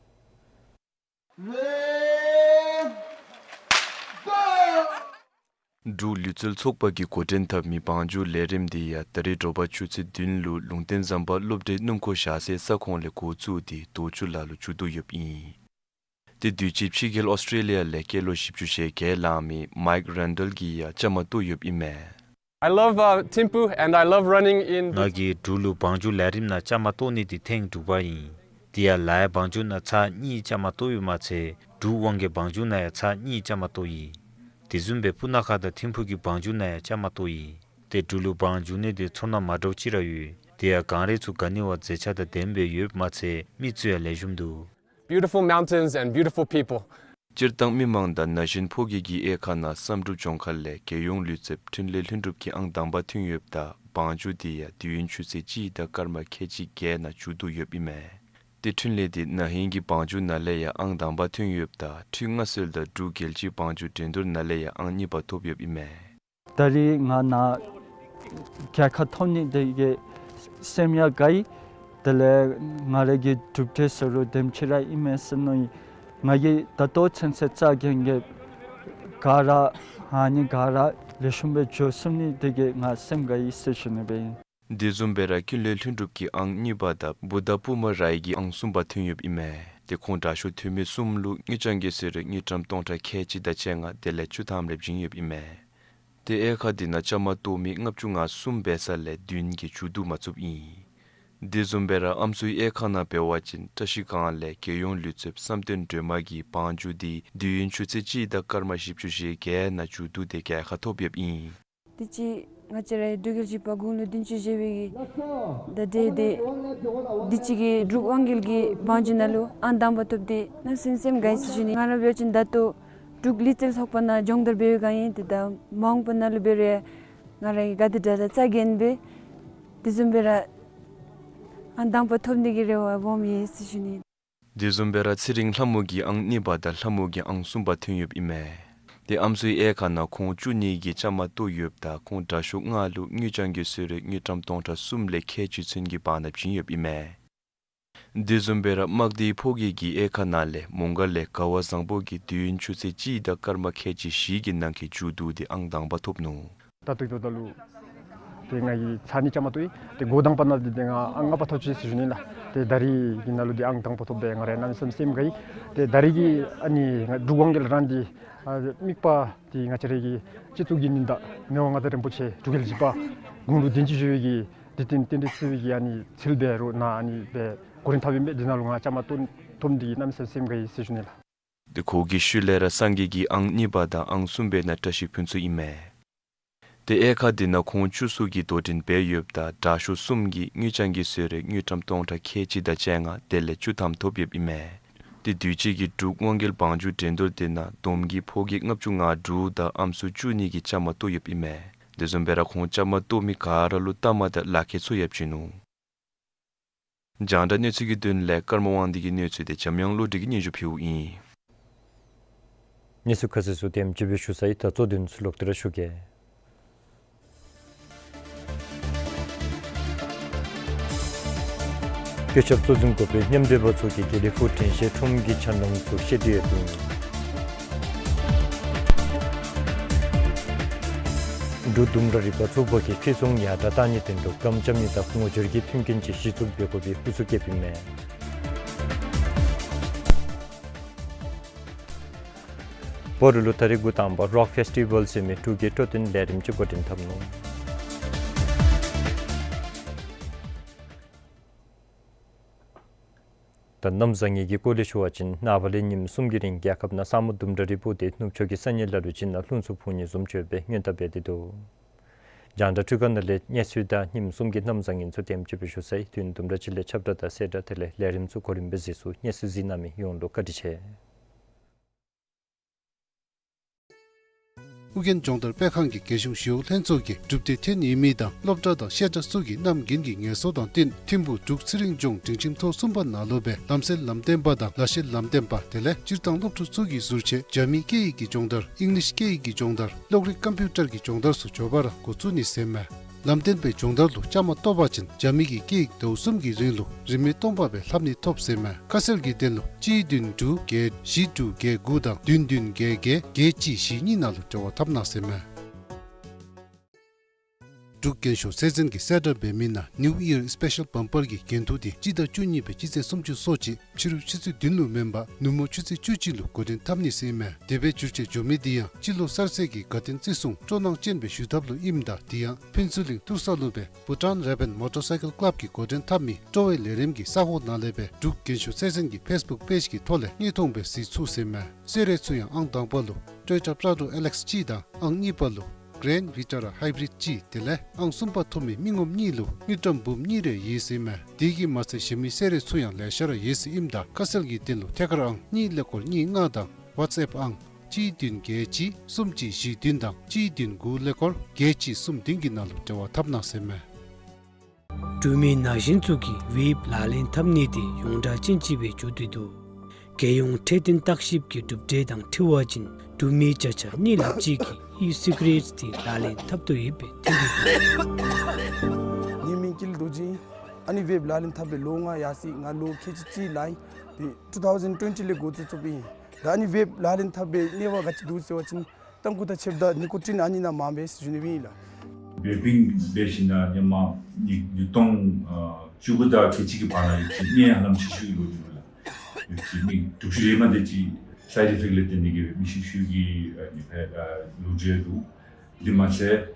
འབྲུག་ལུས་རྩལ་ཚོགས་པ་གིས་འགོ་འདྲེན་འཐབ་མི་བང་རྒྱུག་ལས་རིམ་དེ་ཡང་ད་རིས་དྲོ་པ་ཆུ་ཚོད་བདུན་ལུ་ལུང་བསྟན་ཟམ་པ་སློབ་གྲྭའི་སྣུམ་འཁོར་བཞག་སའི་ས་ཁོངས་ལས་འགོ་བཙུགས་ཏེ་རྡོ་ཆུ་ལ་ལུ་མཇུག་བསྡུ་ཡོདཔ་ཨིན། དེ་དུས་ཅི་ཕྱི་རྒྱལ་ཨོསི་ཊྲེ་ལི་ཡ་ལས་སྐྱེས་ལོ་བཞི་བཅུ་ཞེ་བརྒྱད་ལང་མི་མའིཀ་རན་ཌལ་གྱིས་ཡང་བཅའ་མར་གཏོགས་ཡོདཔ་ཨིན་མས། I love, uh, Thimphu and I love running in the— ང་གིས་འབྲུག་ལུ་བང་རྒྱུག་ལས་རིམ་ནང་བཅའ་མར་གཏོགས་ནི་དེ་ཐེངས་དྲུག་པ་ཨིན། དེ་ཡང་ལའི་བང་རྒྱུག་ནང་ཚར་གཉིས་བཅའ་མར་གཏོགས་ཡོདཔ་མ་ཚད་འབྲུག་དབང་རྒྱལ་བང་རྒྱུག་ནང་ཡང་ཚར་གཉིས་བཅའ་མར་གཏོགས་ཡི། དེ་བཟུམ་སྦེ་སྤུ་ན་ཁ་དང་ཐིམ་ཕུག་གི་བང་རྒྱུག་ནང་ཡང་བཅའ་མར་གཏོགས་ཡི། ཏེ་འབྲུག་ལུ་བང་རྒྱུག་ནི་དེ་ཚོར་སྣང་མ་འདྲཝ་ཅིག་ར་ཡོད། དེ་ཡང་གངས་རི་ཚུ་ག་ནི་བ་མཛེས་ཆ་དང་ལྡནམ་སྦེ་ཡོདཔ་མ་ཚད་མི་ཚུ་ཡང་ལེགས་ཤོམ་འདུག། Beautiful mountains and beautiful people. སྤྱིར་བཏང་མི་མང་དང་ན་གཞོན་ཕོ་སྐྱེས་ཀྱི་དབྱེ་ཁག་ནང་བསམ་གྲུབ་ལྗོངས་མཁར་ལས་རྒྱལ་ཡོངས་ལུས་རྩལཔ་འཕྲིན་ལས་ལྷུན་གྲུབ་ཀྱིས་ཨང་དང་པ་ཐོན་ཡོདཔ་ད་བང་རྒྱུག་དེ་ཡང་དུས་ཡུན་ཆུ་ཚོད་གཅིག་དང་སྐར་མ་ཁལ་གཅིག་བརྒྱད་ནང་མཇུག་བསྡུ་ཡོདཔ་ཨིན་མས། ཏེ་འཕྲིན་ལས་དེ་ན་ཧིང་གི་བང་རྒྱུག་ནང་ལས་ཡང་ཨང་དང་པ་ཐོན་ཡོདཔ་ད་འཕྲུལ་མངའ་སྲོལ་དང་འབྲུག་རྒྱལ་སྤྱིའི་བང་རྒྱུག་འགྲན་བསྡུར་ནང་ལས་ཡང་ཨང་གཉིས་པ་ཐོབ་ཡོདཔ་ཨིན་མས། ད་རིས་ང་ནཱ་རྒྱལ་ཁ་ཐོབ་ནི་དེ་གིས་སེམས་ཡང་དགའ་ཡི། དེ་ལས་ང་ར་གི་གྲུབ་འབྲས་ཟེར་རུང་དེམ་ཅིག་ར་ཨིན་མས་ཟེར་མནོ་ཡི། ང་གིས་ད་ལྟོ་ཚུན་ཚོད་རྩ་འགེངས་འགེངསམ་ག་ར་ཨ་ནི་ག་ར་ལེགས་ཤོམ་སྦེ་འགྱོ་ཚུགས་ནི་དེ་གིས་ང་སེམས་དགའ་ཡི་ཟེར་ཞུ་ནི་སྦེ་ཨིན། དེ་བཟུམ་སྦེ་ར་འཕྲིན་ལས་ལྷུན་གྲུབ་ཀྱིས་ཨང་གཉིས་པ་དང་བུདྡྷ་པུ་མ་རའི་གིས་ཨང་གསུམ་པ་ཐོན་ཡོདཔ་ཨིན་མས། ཏེ་ཁོང་དྲག་ཤོས་འཐུས་མི་གསུམ་ལུ་དངུལ་རྐྱང་གི་གསོལ་རས་དངུལ་ཀྲམ་སྟོང་ཕྲག་ཁལ་གཅིག་དང་བཅོ་ལྔ་དེ་ལས་བཅུ་ཐམ་རེ་བྱིན་ཡོདཔ་ཨིན་མས། ཏེ་དབྱེ་ཁག་དེ་ནང་བཅའ་མར་གཏོགས་མི་ལྔ་བཅུ་ང་གསུམ་འབད་ས་ལས་བདུན་གྱིས་མཇུག་བསྡུ་མ་ཚུགསཔ་ཨིན། དེ་བཟུམ་སྦེ་ར་ཨམ་སྲུའི་དབྱེ་ཁག་ནང་འབད་བ་ཅིན་བཀྲ་ཤིས་སྒང་ལས་རྒྱལ་ཡོངས་ལུས་རྩལཔ་བསམ་གཏན་སྒྲོལ་མ་གིས་བང་རྒྱུག་དེ་དུས་ཡུན་ཆུ་ཚོད་གཅིག་དང་སྐར་མ་བཞི་བཅུ་ཞེ་བརྒྱད་ནང་མཇུག་བསྡུ་སྟེ་རྒྱལ་ཁ་ཐོབ་ཡོདཔ་ཨིན། དུས་ཅི་ང་བཅས་རའི་འབྲུག་རྒྱལ་གཅིག་པ་དགུང་ལོ་བདུན་ཅུ་བཞེས་པའི་གི་ཟླ་འདི་དེ་དུས་ཅི་གི་འབྲུག་དབང་རྒྱལ་གྱི་བང་རྒྱུག་ནང་ལུ་ཨང་དང་པ་ཐོབ་སྟེ་གནམ་མེད་ས་མེད་སེམས་དགའ་ཡི་ཟེར་ཞུ་ནི། ང་ར་འབད་བ་ཅིན་ད་ལྟོ་འབྲུག་ལུས་རྩལ་ཚོགས་པ་ནང་སྦྱོང་བརྡར་འབད་བའི་སྒང་ཨིན། ཏེ་ད་མ་འོངས་པ་ནང་ལུ་འབད་རུང་ང་ར་གིས་ག་དེ་དྲག་དྲག་རྩ་འགེངས་སྦེ་དེ་བཟུམ་སྦེ་ར་ཨང་དང་པ་ཐོབ་ནི་གི་རེ་བ་སྦོམ་ཡོད་ཟེར་ཞུ་ནི། དེ་བཟུམ་སྦེ་ར་ཚེ་རིང་ལྷ་མོ་གིས་ཨང་གཉིས་པ་དང་ལྷ་མོ་གིས་ཨང་གསུམ་པ་ཐོན་ཡོདཔ་ཨིན་མས། ཏེ་ཨམ་སྲུའི་དབྱེ་ཁག་ནང་ཁོང་བཅུ་གཉིས་ཀྱིས་བཅའ་མར་གཏོགས་ཡོདཔ་ད་ཁོང་དྲག་ཤོས་ལྔ་ལུ་དངུལ་རྐྱང་གི་གསོལ་རས་དངུལ་ཀྲམ་སྟོང་ཕྲག་གསུམ་ལས་ཁལ་གཅིག་ཚུན་གྱི་བར་ན་བྱིན་ཡོདཔ་ཨིན་མས། དེ་བཟུམ་སྦེ་ར་དམག་སྡེའི་ཕོ་སྐྱེས་ཀྱི་དབྱེ་ཁག་ནང་ལས་མོང་སྒར་ལས་དགའ་བ་བཟང་པོ་གིས་དུས་ཡུན་ཆུ་ཚོད་གཅིག་དང་སྐར་མ་ཁལ་གཅིག་བཞི་གི་ནང་གི་མཇུག་བསྡུ་སྟེ་ཨང་དང་པ་ཐོབ་ནུག། ད་ལྟོ་ད་ལྟོ་ལུ་ཏེ་ང་གིས་ཚར་གཉིས་བཅའ་མར་གཏོགས་ཡི། ཏེ་འགོ་དང་པ་ནང་འདི་ཏེ་ང་ཨང་ལྔ་པ་ཐོབ་ཅི་ཟེར་ཞུ་ནི་ལགས། ཏེ་ད་རིས་ཀྱི་ནང་ལུ་འདི་ཨང་དང་པ་ཐོབ་སྦེ་ང་ར་གནམ་མེད་ས་མེད་སེམས་དགའ་ཡི། ཏེ་ད་རིས་ཀྱི་ཨ་ནི་ང་འབྲུག་དབང་རྒྱལ་རང་འདི་ཨ་དམིགས་པ་འདི་ང་བཅས་རའི་གི་སྤྱི་གཙུག་གི་ཉི་ཟླ་མི་དབང་མངའ་བདག་རིན་པོ་ཆེ་འབྲུག་རྒྱལ་གཅིག་པ་དགུང་ལོ་བདུན་ཅུ་བཞེས་པའི་གི་དུས་སྟོན་རྟེན་འབྲེལ་བརྩི་བའི་གི་ཨ་ནི་ཚེས་པ་རུ་ནཱ་ཨ་ནི་སྦེ་གོ་རིམ་འཐབ་ཨིན་པས། འདི་ནང་ལུ་ང་བཅའ་མར་གཏོགས་ཐོབ་འདི་གིས་གནམ་མེད་ས་མེད་སེམས་དགའ་ཡི་ཟེར་ཞུ་ནི་ལགས། ཏེ་ཁོ་གི་ཤུལ་ལས་ར་སངས་རྒྱས་ཀྱིས་ཨང་གཉིས་པ་དང་ཨང་གསུམ་པའི་ནང་བཀྲ་ཤིས་ཕུན་ཚོགས་ཨིན་མས། ཏེ་དབྱེ་ཁག་འདི་ནང་ཁོང་བཅུ་གསུམ་གྱིས་དོ་འགྲན་འབད་ཡོདཔ་ད་དྲག་ཤོས་གསུམ་གྱིས་དངུལ་རྐྱང་གི་གསོལ་རས་དངུལ་ཀྲམ་སྟོང་ཕྲག་ཁལ་གཅིག་དང་བཅོ་ལྔ་དེ་ལས་བཅུ་ཐམ་ཐོབ་ཡོདཔ་ཨིན་མས། ཏེ་དུས་ཅི་གི་འབྲུག་དབང་རྒྱལ་བང་རྒྱུག་འགྲན་བསྡུར་འདི་ནང་བསྡོམས་ཀྱིས་ཕོ་སྐྱེས་ལྔ་བཅུ་ང་དྲུག་དང་ཨམ་སྲུ་བཅུ་གཉིས་ཀྱིས་བཅའ་མར་གཏོགས་ཡོདཔ་ཨིན་མས། དེ་བཟུམ་སྦེ་ར་ཁོང་བཅའ་མར་གཏོགས་མི་ག་ར་ལུ་རྟགས་མ་དང་ལག་ཁྱེར་ཚུ་ཡང་བྱིན་ནུག། རྒྱང་བསྒྲགས་གནས་ཚུལ་གྱི་དོན་ལས་ཀརྨ་དབང་འདུས་ཀྱི་གནས་ཚུལ་དེ་འཇམ་དབྱངས་བློ་གྲོས་ཀྱིས་སྙན་ཞུ་ཕུལཝ་ཨིན། གནས་ཚུལ་ཁ་གསལ་ཚུ་དེམ་ཅིག་སྦེ་ཞུ་ཚར་ཡི། ད་གཙོ་དོན་ཚུ་ལོག་སྟེ་ར་ཞུ་གེ། བཀོད་ཁྱབ་གཙོ་འཛིན་འགོ་དཔོན་མཉམ་འབྲེལ་པ་ཚུ་གིས་དགེ་ལེགས་ཕུག་དྲན་ཤེས་ཁྲོམ་གྱི་འཆར་སྣང་ཚུ་བཤད་དེ་ཡོདཔ་ཨིན། འབྲུག་ལྡུམ་ར་རི་པ་ཚུ་བོད་ཀྱི་ཁྲི་སྲོང་ཡར་དྲག་གཏང་ནི་དོན་ལུ་སྒམ་རྐྱབ་ནི་དང་ངོ་སྦྱོར་གྱི་མཐུན་རྐྱེན་ཅིག་གཞི་བཙུགས་འབད་དགོ་པའི་ཧུར་བརྩོན་བསྐྱེདཔ་ཨིན་མས། བོད་ལུ་ད་རིས་འགོ་དང་པ་རོག་ཕེསི་ཊི་ཝཱལ་ཟེར་མི་འབྲུག་གི་སྤྲོ་སྟོན་ལས་རིམ་ཅིག་འགོ་འདྲེན་འཐབ་ནུག། ད་གནམ་བཟང་ངན་གྱི་སྐོར་ལས་ཞུ་བ་ཅིན་ནངས་པ་ལས་ཉིནམ་གསུམ་གྱི་རིང་རྒྱལ་ཁབ་ནང་ས་སྨུག་ལྡུམ་ར་རིལ་པོ་དེ་ནུབ་ཕྱོགས་ཀྱི་ས་གནས་ལ་ལུ་ཅིག་ནང་ལྷུང་བཟེད་ཕོག་ནི་བཟུམ་ཅིག་ཡོད་པའི་སྔོན་བརྡ་འབད་དེ་འདུག། རྒྱང་བསྒྲགས་འཕྲུལ་ཁང་ནང་ལས་གནས་ཚུལ་དང་ཉིནམ་གསུམ་གྱི་གནམ་བཟང་ངན་ཚུ་དེམ་ཅིག་སྦེ་ཞུ་ཚར་ཡི། དུས་ཡུན་དུམ་གྲ་ཅིག་ལས་ཁྱབ་བསྒྲགས་དང་གསལ་བསྒྲགས་དེ་ལས་ལས་རིམ་ཚུ་གོ་རིམ་སྦེ་གཟིགས་ཚུགས། གནས་ཚུལ་གཟིགས་གནང་མི་ཡོངས་ལུ་བཀའ་དྲིན་ཆེ། ཨོ་རྒྱན་སྦྱོང་བརྡར་སྤེལ་ཁང་གི་རྒྱལ་གཞུང་ཞི་གཡོག་ལྷན་ཚོགས་ཀྱི་གྲུབ་སྡེ་ཐེན་ཡིན་མི་དང་སློབ་གྲྭ་དང་བཤད་གྲྭ་ཚུ་གི་རྣམ་རྒྱུན་གྱི་ངལ་གསོ་དང་བསྟུན་ཐིམ་ཕུག་འབྲུག་ཚེ་རིང་ལྗོངས་སྒྲིང་ཁྱིམ་ཐོག་གསུམ་པ་ནང་ལུ་སྦེ་ལམ་སེལ་ལམ་སྟོན་པ་དང་ལག་ཤེས་ལམ་སྟོན་པ་དེ་ལས་སྤྱིར་བཏང་སློབ་ཕྲུག་ཚུ་གི་ཟུར་ཆེད་རྒྱ་མི་སྐད་ཡིག་གི་སྦྱོང་བརྡར་ཨིང་ལིཤ་སྐད་ཡིག་གི་སྦྱོང་བརྡར་གློག་རིག་ཀམ་པིའུ་ཊར་གྱི་སྦྱོང་བརྡར་ཚུ་མགྱོགས་པ་ར་འགོ་བཙུགས་ནི་ཟེར་མས། ལམ་སྟོན་པའི་སྦྱོང་བརྡར་ལུ་བཅའ་མར་གཏོགས་པ་ཅིན་རྒྱ་མི་གི་སྐད་ཡིག་ཟླཝ་གསུམ་གྱི་རིང་ལུ་རིན་མེད་སྟོང་པ་སྦེ་ལྷབ་ནི་ཐོབ་ཟེར་མས། ཁ་གསལ་གྱི་དོན་ལུ་གཅིག་བདུན་དྲུག་བརྒྱད་བཞི་དྲུག་བརྒྱད་དགུ་དང་བདུན་བདུན་བརྒྱད་བརྒྱད་བརྒྱད་གཅིག་བཞི་གཉིས་ནང་ལུ་འབྲེལ་བ་འཐབ་གནང་ཟེར་མས། འབྲུག་རྒྱན་ཤོག་ཚེ་བཙོན་གྱིས་གསལ་བསྒྲགས་འབད་མི་ནང་New Year Special Bumper གྱི་འགན་ཐུག་དེ་སྤྱི་ཟླ་བཅུ་གཉིས་པའི་སྤྱི་ཚེས་སུམ་ཅུ་སོ་གཅིག་ཕྱི་རུ་ཆུ་ཚོད་བདུན་ལུ་མེན་པར་ནུབ་མོ་ཆུ་ཚོད་བཅུ་གཅིག་ལུ་འགོ་འདྲེན་འཐབ་ནི་ཟེར་ཨིན་མས། དེ་སྦེ་འགྱུར་བཅོས་འགྱོ་མི་དེ་ཡང་སྤྱི་ལོ་གསར་ཚེས་ཀྱི་དགའ་སྟོན་བརྩི་སྲུང་སྤྲོ་སྣང་ཅན་སྦེ་ཞུ་ཐབས་ལུ་ཨིནམ་ད་དེ་ཡང་ཕུན་ཚོགས་གླིང་ཐུར་ས་ལུ་སྦེ་Bhutan Raven Motorcycle Club གི་འགོ་འདྲེན་འཐབ་མི་སྤྲོ་བའི་ལས་རིམ་གྱི་ས་གོ་ནང་ལས་སྦེ་འབྲུག་རྒྱན་ཤོག་ཚེ་བཙོན་གྱི་Facebook page གི་ཐོག་ལས་དངོས་མཐོང་སྦེ་གཟིགས་ཚུགས་ཟེར་ཨིན་མས། གསོལ་རས་ཚུ་ཡང་ཨང་དང་པ་ལུ་Toyota Prado L X གཅིག་དང་ཨང་གཉིས་པ་ལུ་Grand Vitara Hybrid གཅིག་དེ་ལས་ཨང་གསུམ་པ་ཐོབ་མི་མི་ངོམ་གཉིས་ལུ་དངུལ་ཀྲམ་འབུམ་གཉིས་རེ་ཡོད་ཟེར་ཨིན་མས། དེ་གིས་མ་ཚད་གཞན་མི་གསོལ་རས་ཚུ་ཡང་ལེ་ཤ་ར་ཡོད་ཟེར་ཨིནམ་ད་ཁ་གསལ་གྱི་དོན་ལུ་ཐད་ཀར་ཨང་གཉིས་ཀླད་ཀོར་གཉིས་ལྔ་དང་WhatsApp ཨང་གཅིག་བདུན་བརྒྱད་གཅིག་གསུམ་གཅིག་བཞི་བདུན་དང་གཅིག་བདུན་དགུ་ཀླད་ཀོར་བརྒྱད་གཅིག་གསུམ་བདུན་གྱི་ནང་ལུ་འབྲེལ་བ་འཐབ་གནང་ཟེར་ཨིན་མས། འབྲུག་མི་ན་གཞོན་ཚུ་གིས་བེབ་ལག་ལེན་འཐབ་ནི་དེ་ཡོངས་གྲགས་ཅན་ཅིག་སྦེ་འགྱོ་སྟེ་འདུག། རྒྱལ་ཡོངས་འཕྲོད་བསྟེན་བརྟག་ཞིབ་ཀྱི་གྲུབ་འབྲས་དང་འཁྲིལ་བ་ཅིན་འབྲུག་མི་བརྒྱ་ཆ་གཉིས་ལྷགཔ་ཅིག་གིས་ཨི་སི་ག་རེཊ་དེ་ལག་ལེན་འཐབ་དོ་ཡོདཔ་སྦེ་ཐོན་ཏེ་འདུག། ངེའི་མིང་ཀུན་ལེགས་རྡོ་རྗེ་ཨིན། ཨ་ནི་བེབ་ལག་ལེན་འཐབ་པའི་ལོ་ལྔ་ཡར་སོ་ཡི། ང་ལོ་ཁལ་གཅིག་གཅིག་ལང་ཡི། ཏེ་ཊུ་ཐའུ་ཟེན་ཊུ་ཝེན་ཊི་ལས་འགོ་བཙུགས་བཙུགསཔ་ཨིན། ད་ཨ་ནི་བེབ་ལག་ལེན་འཐབ་པའི་གནས་བབ་ག་ཅི་འདུག་ཟེར་བ་ཅིན་ཏམ་ཁུ་དང་ཕྱདཔ་ད་ནི་ཀོ་ཊིན་ཨ་ནི་ནང་མངམ་སྦེ་ཟེར་ཞུ་ནི་ཨིན་ལགས། བེ་པིང་འབད་ཞིནམ་ད་ཧེ་མ་ཉིས་ཉིས་སྟོང་ཨ་བཅུ་དགུ་དང་ཁལ་གཅིག་གི་བར་ན་ཡོད་ཅི་ནད་ཧ་ལམ་ཤི་ཤི་ལོ་རྒྱུས་ལགས། ཡོད་ཅི་མི་དྲུག་ཅུ་རེ་མ་དེ་ཅིག་སའིཌ་ཨི་ཕེཀཊ་ལས་བརྟེན་ཏེ་གིས་མི་ཤི་ཤི་གི་ཨ་ནི་ཕར་ཨ་ལོ་རྒྱུས་འདུག། དེ་མ་ཚད་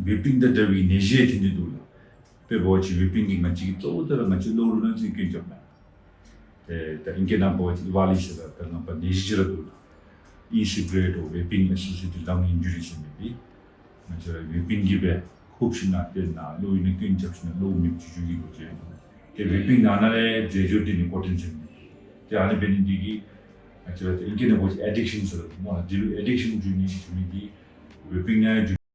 བེ་པིང་དང་འདྲ་བའི་ནད་གཞི་ཐོན་ཏེ་འདུག་ལགས། དཔེ་འབད་བ་ཅིན་བེ་པིང་གིས་ང་བཅས་ཀྱི་གཙོ་བོ་དེ་ར་ང་བཅས་གློག་རིག་ནང་ཅིག་སྐྱོན་རྐྱབ་མས། ཏེ་ད་ཨིང་སྐད་ནང་འབད་བ་ཅིན་ཝ་ལི་ཟེར་ད་ད་ནང་པ་ནད་གཞི་ཅིག་ར་འདུག་ལགས། ཨི་སི་ག་རེཊ་དང་བེ་པིང་ཨེ་སོ་སི་ཡེ་ཊེཌ་ལང་ཨིན་ཇུ་རི་ཟེར་མི་འདི་ང་བཅས་ར་བེ་པིང་གིས་སྦེ་ཧུབ་ཞིནམ་ད་ཏེ་ནཱ་གློག་ཨིན་ན་སྐྱོན་རྐྱབ་ཞིནམ་ད་གློག་མེདཔ་བྱུང་བྱུང་གི་ལོ་རྒྱུས་འདུག། ཏེ་བེ་པིང་ནང་ན་ལས་རྫས་སྦྱོར་འདི་ནི་ཀོ་ཊིན་ཟེར་མི་འདི་ཨ་ནི་འབད་ནི་འདི་གིས་ང་བཅས་ར་ཏེ་ཨིང་སྐད་ནང་འབད་བ་ཅིན་ཨེ་ཌིག་ཤཱན་ཟེར་སྨོ་ལགས། འདི་ལུ་ཨེ་ཌིག་ཤཱན་འགྱོ་ནི་འགྱོ་མི་འདི་བེ་པིང་ནང་འགྱོ།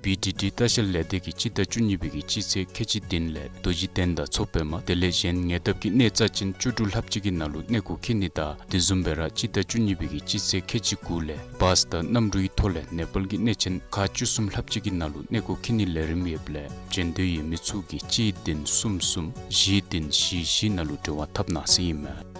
བི་ཌི་ཌི་ལྟ་བཤལ་ལས་སྡེ་གིས་སྤྱི་ཟླ་བཅུ་གཉིས་པའི་གི་སྤྱི་ཚེས་ཁལ་གཅིག་བདུན་ལས་རྡོ་རྗེ་གདན་དང་མཚོ་པདྨ་དེ་ལས་གཞན་ཉེ་འདབས་ཀྱི་གནས་རྩ་ཅན་བཅུ་དྲུག་ལྷགཔ་ཅིག་གི་ནང་ལུ་གནས་སྐོར་འཁྱིད་ནི་དང་དེ་བཟུམ་སྦེ་ར་སྤྱི་ཟླ་བཅུ་གཉིས་པའི་གི་སྤྱི་ཚེས་ཁལ་གཅིག་དགུ་ལས་བཱས་དང་གནམ་གྲུའི་ཐོག་ལས་ནེ་པཱལ་གྱི་གནས་ཆེན་ཁག་བཅུ་གསུམ་ལྷགཔ་ཅིག་གི་ནང་ལུ་གནས་སྐོར་འཁྱིད་ནིའི་ལས་རིམ་ཡོདཔ་ལས་འབྱོན་འདོད་ཡོད་མི་ཚུ་གིས་གཅིག་བདུན་གསུམ་གསུམ་བཞི་བདུན་བཞི་བཞི་ནང་ལུ་འབྲེལ་བ་འཐབ་གནང་ཟེར་ཨིན་མས།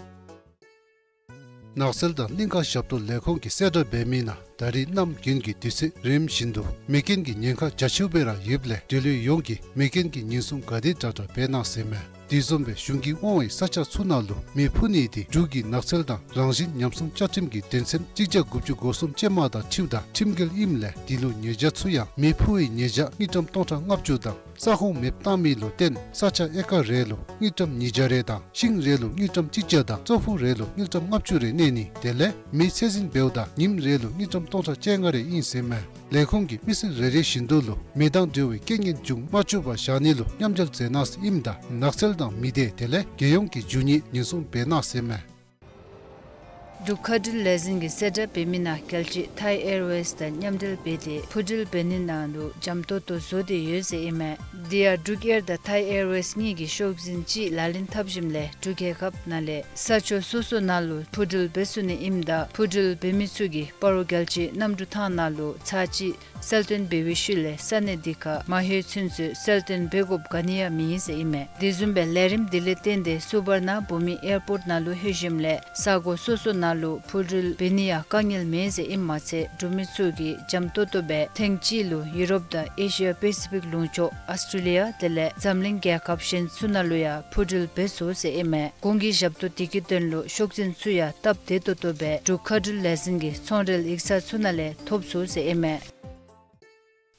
ནགས་ཚལ་དང་གླིང་ཁ་ཞབས་ཏོག་ལས་ཁུངས་ཀྱིས་གསལ་བསྒྲགས་འབད་མི་ནང་ད་རེས་གནམ་དགུན་གྱི་དུས་ཚོད་རིམ་བཞིན་དུ་མེ་རྐྱེན་གྱི་ཉེན་ཁ་རྒྱ་ཆེཝ་སྦེ་ར་ཡོདཔ་ལས་འབྲེལ་ཡོད་ཡོངས་ཀྱིས་མེ་རྐྱེན་གྱི་ཉེན་སྲུང་ག་དེ་དྲག་དྲག་འབད་གནང་ཟེར་ཨིན་མས། དེ་བཟུམ་སྦེ་གཞུང་གིས་དབང་བའི་ས་ཆ་ཚུ་ནང་ལུ་མེ་ཕུ་ནི་དེ་འབྲུག་གི་ནགས་ཚལ་དང་རང་བཞིན་ཉམས་སྲུང་བཅའ་ཁྲིམས་ཀྱི་དོན་ཚན་གཅིག་བརྒྱ་དགུ་བཅུ་གོ་གསུམ་ཅན་མ་དང་འཁྲིལཝ་ད་ཁྲིམས་འགལ་ཨིནམ་ལས་དེ་ལུ་ཉེས་བྱ་ཚུ་ཡང་མེ་ཕུ་བའི་ཉེས་བྱ་དངུལ་ཀྲམ་སྟོང་ཕྲག་ལྔ་བཅུ་དང་ས་ཁོངས་མེདཔ་བཏང་མི་ལུ་བརྟེན་ས་ཆ་ཨེ་ཀར་རེ་ལུ་དངུལ་ཀྲམ་ཉིས་བརྒྱ་རེ་དང་ཤིང་རེ་ལུ་དངུལ་ཀྲམ་གཅིག་བརྒྱ་དང་ཙོག་ཕུག་རེ་ལུ་དངུལ་ཀྲམ་ལྔ་བཅུ་རེ་གནས་ནི་དེ་ལས་མེ་ཚད་འཛིན་འབདཝ་ད་ཉིནམ་རེ་ལུ་དངུལ་ཀྲམ་སྟོང་ཕྲག་བཅོ་ལྔ་རེ་ཨིན་ཟེར་ཨིན་མས། ལས་ཁུངས་ཀྱིས་མི་སེར་རེ་རེ་བཞིན་དུ་ལུ་མེ་དང་འབྲེལ་བའི་རྐྱེན་ངན་བྱུང་མ་བཅུག་པར་བཞག་ནི་ལུ་མཉམ་འབྲེལ་མཛད་གནང་ཟེར་ཨིནམ་ད་ནགས་ཚལ་དང་མི་སྡེ་དེ་ལས་རྒྱལ་ཡོངས་ཀྱི་རྒྱུ་དངོས་ཉེན་སྲུང་འབད་གནང་ཟེར་ཨིན་མས། འབྲུག་མཁའ་འགྲུལ་ལས་འཛིན་གྱིས་གསལ་བསྒྲགས་འབད་མི་ནང་རྒྱལ་སྤྱི་ཐའི་ཨེར་ཝེསི་དང་མཉམ་འབྲེལ་འབད་དེ་འཕུར་འགྲུལ་འབད་ནི་ནང་ལུ་འཇམ་ཏོང་ཏོ་བཟོ་སྟེ་ཡོད་ཟེར་ཨིན་མས། དེ་ཡང་འབྲུག་ཨེར་དང་ཐའི་ཨེར་ཝེསི་གཉིས་ཀྱིས་ཤོག་འཛིན་གཅིག་ལག་ལེན་འཐབ་ཞིནམ་ལས་འབྲུག་རྒྱལ་ཁབ་ནང་ལས་ས་ཕྱོགས་སོ་སོ་ནང་ལུ་འཕུར་འགྲུལ་འབད་ཚུགས་ནི་ཨིནམ་ད་འཕུར་འགྲུལ་འབད་མི་ཚུ་གིས་སྤ་རོ་རྒྱལ་སྤྱིའི་གནམ་གྲུ་ཐང་ནང་ལུ་ཚར་གཅིག་གསལ་སྟོན་འབད་བའི་ཤུལ་ལས་ས་གནས་དེ་ཁར་མ་ལྷོད་ཚུན་ཚོད་གསལ་སྟོན་འབད་དགོཔ་ག་ནི་ཡང་མེད་ཟེར་ཨིན་མས། དེ་བཟུམ་སྦེ་ལས་རིམ་དེ་ལས་བརྟེན་ཏེ་སུ་བར་ན་བྷུ་མི་ཨེར་པོརཊ་ནང་ལུ་ལྷོད་ཞིནམ་ལས་ས་གོ་སོ་སོ་ནང་ལུ་འཕུར་འགྲུལ་འབད་ནི་ཡང་དཀའ་ངལ་མེད་ཟེར་ཨིནམ་མ་ཚད་འབྲུག་མི་ཚུ་གིས་འཇམ་ཏོང་ཏོ་སྦེ་ཐེངས་གཅིག་ལུ་ཡུ་རོབ་དང་ཨེ་ཤི་ཡ་པེ་སི་ཕིག་ལུང་ཕྱོགས་ཨཱོས་ཊྲེ་ལི་ཡ་དེ་ལས་འཛམ་གླིང་རྒྱལ་ཁབ་གཞན་ཚུ་ནང་ལུ་ཡང་འཕུར་འགྲུལ་འབད་ཚུགས་ཟེར་ཨིན་མས། གོང་གི་ཞབས་ཏོག་དེ་གི་དོན་ལུ་ཤོག་འཛིན་ཚུ་ཡང་སྟབས་བདེ་ཏོག་ཏོ་སྦེ་འབྲུག་མཁའ་འགྲུལ་ལས་འཛིན་གྱི་ཚོང་འབྲེལ་ཡིག་ཚང་ཚུ་ནང་ལས་ཐོབ་ཚུགས་ཟེར་ཨིན་མས།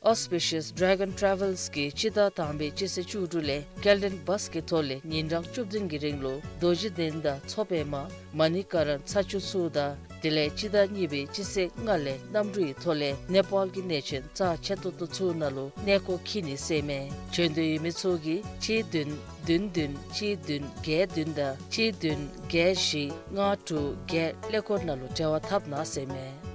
Auspicious Dragon Travels གིས་སྤྱི་ཟླ་དང་པའི་སྤྱི་ཚེས་བཅུ་དྲུག་ལས་སྐྱེལ་འདྲེན་བཱས་ཀྱི་ཐོག་ལས་ཉིན་གྲངས་བཅུ་བདུན་གྱི་རིང་ལུ་རྡོ་རྗེ་གདན་དང་མཚོ་པདྨ་མ་ཎི་ཀ་རན་ཚ་ཆུ་ཚུ་དང་ དེ་ལས་སྤྱི་ཟླ་གཉིས་པའི་སྤྱི་ཚེས་ལྔ་ལས་གནམ་གྲུའི་ཐོག་ལས་ནེ་པཱལ་གྱི་གནས་ཆེན་རྩ་ཆེ་ཏོག་ཏོ་ཚུ་ནང་ལུ་གནས་སྐོར་འཁྱིད་ནི་ཟེར་མས། བྱོན་འདོད་ཡོད་མི་ཚུ་གིས་གཅིག་བདུན་བདུན་བདུན་གཅིག་བདུན་བརྒྱད་བདུན་དང་གཅིག་བདུན་བརྒྱད་བཞི་ལྔ་དྲུག་བརྒྱད་ཀླད་ཀོར་ནང་ལུ་འབྲེལ་བ་འཐབ་གནང་ཟེར་མས།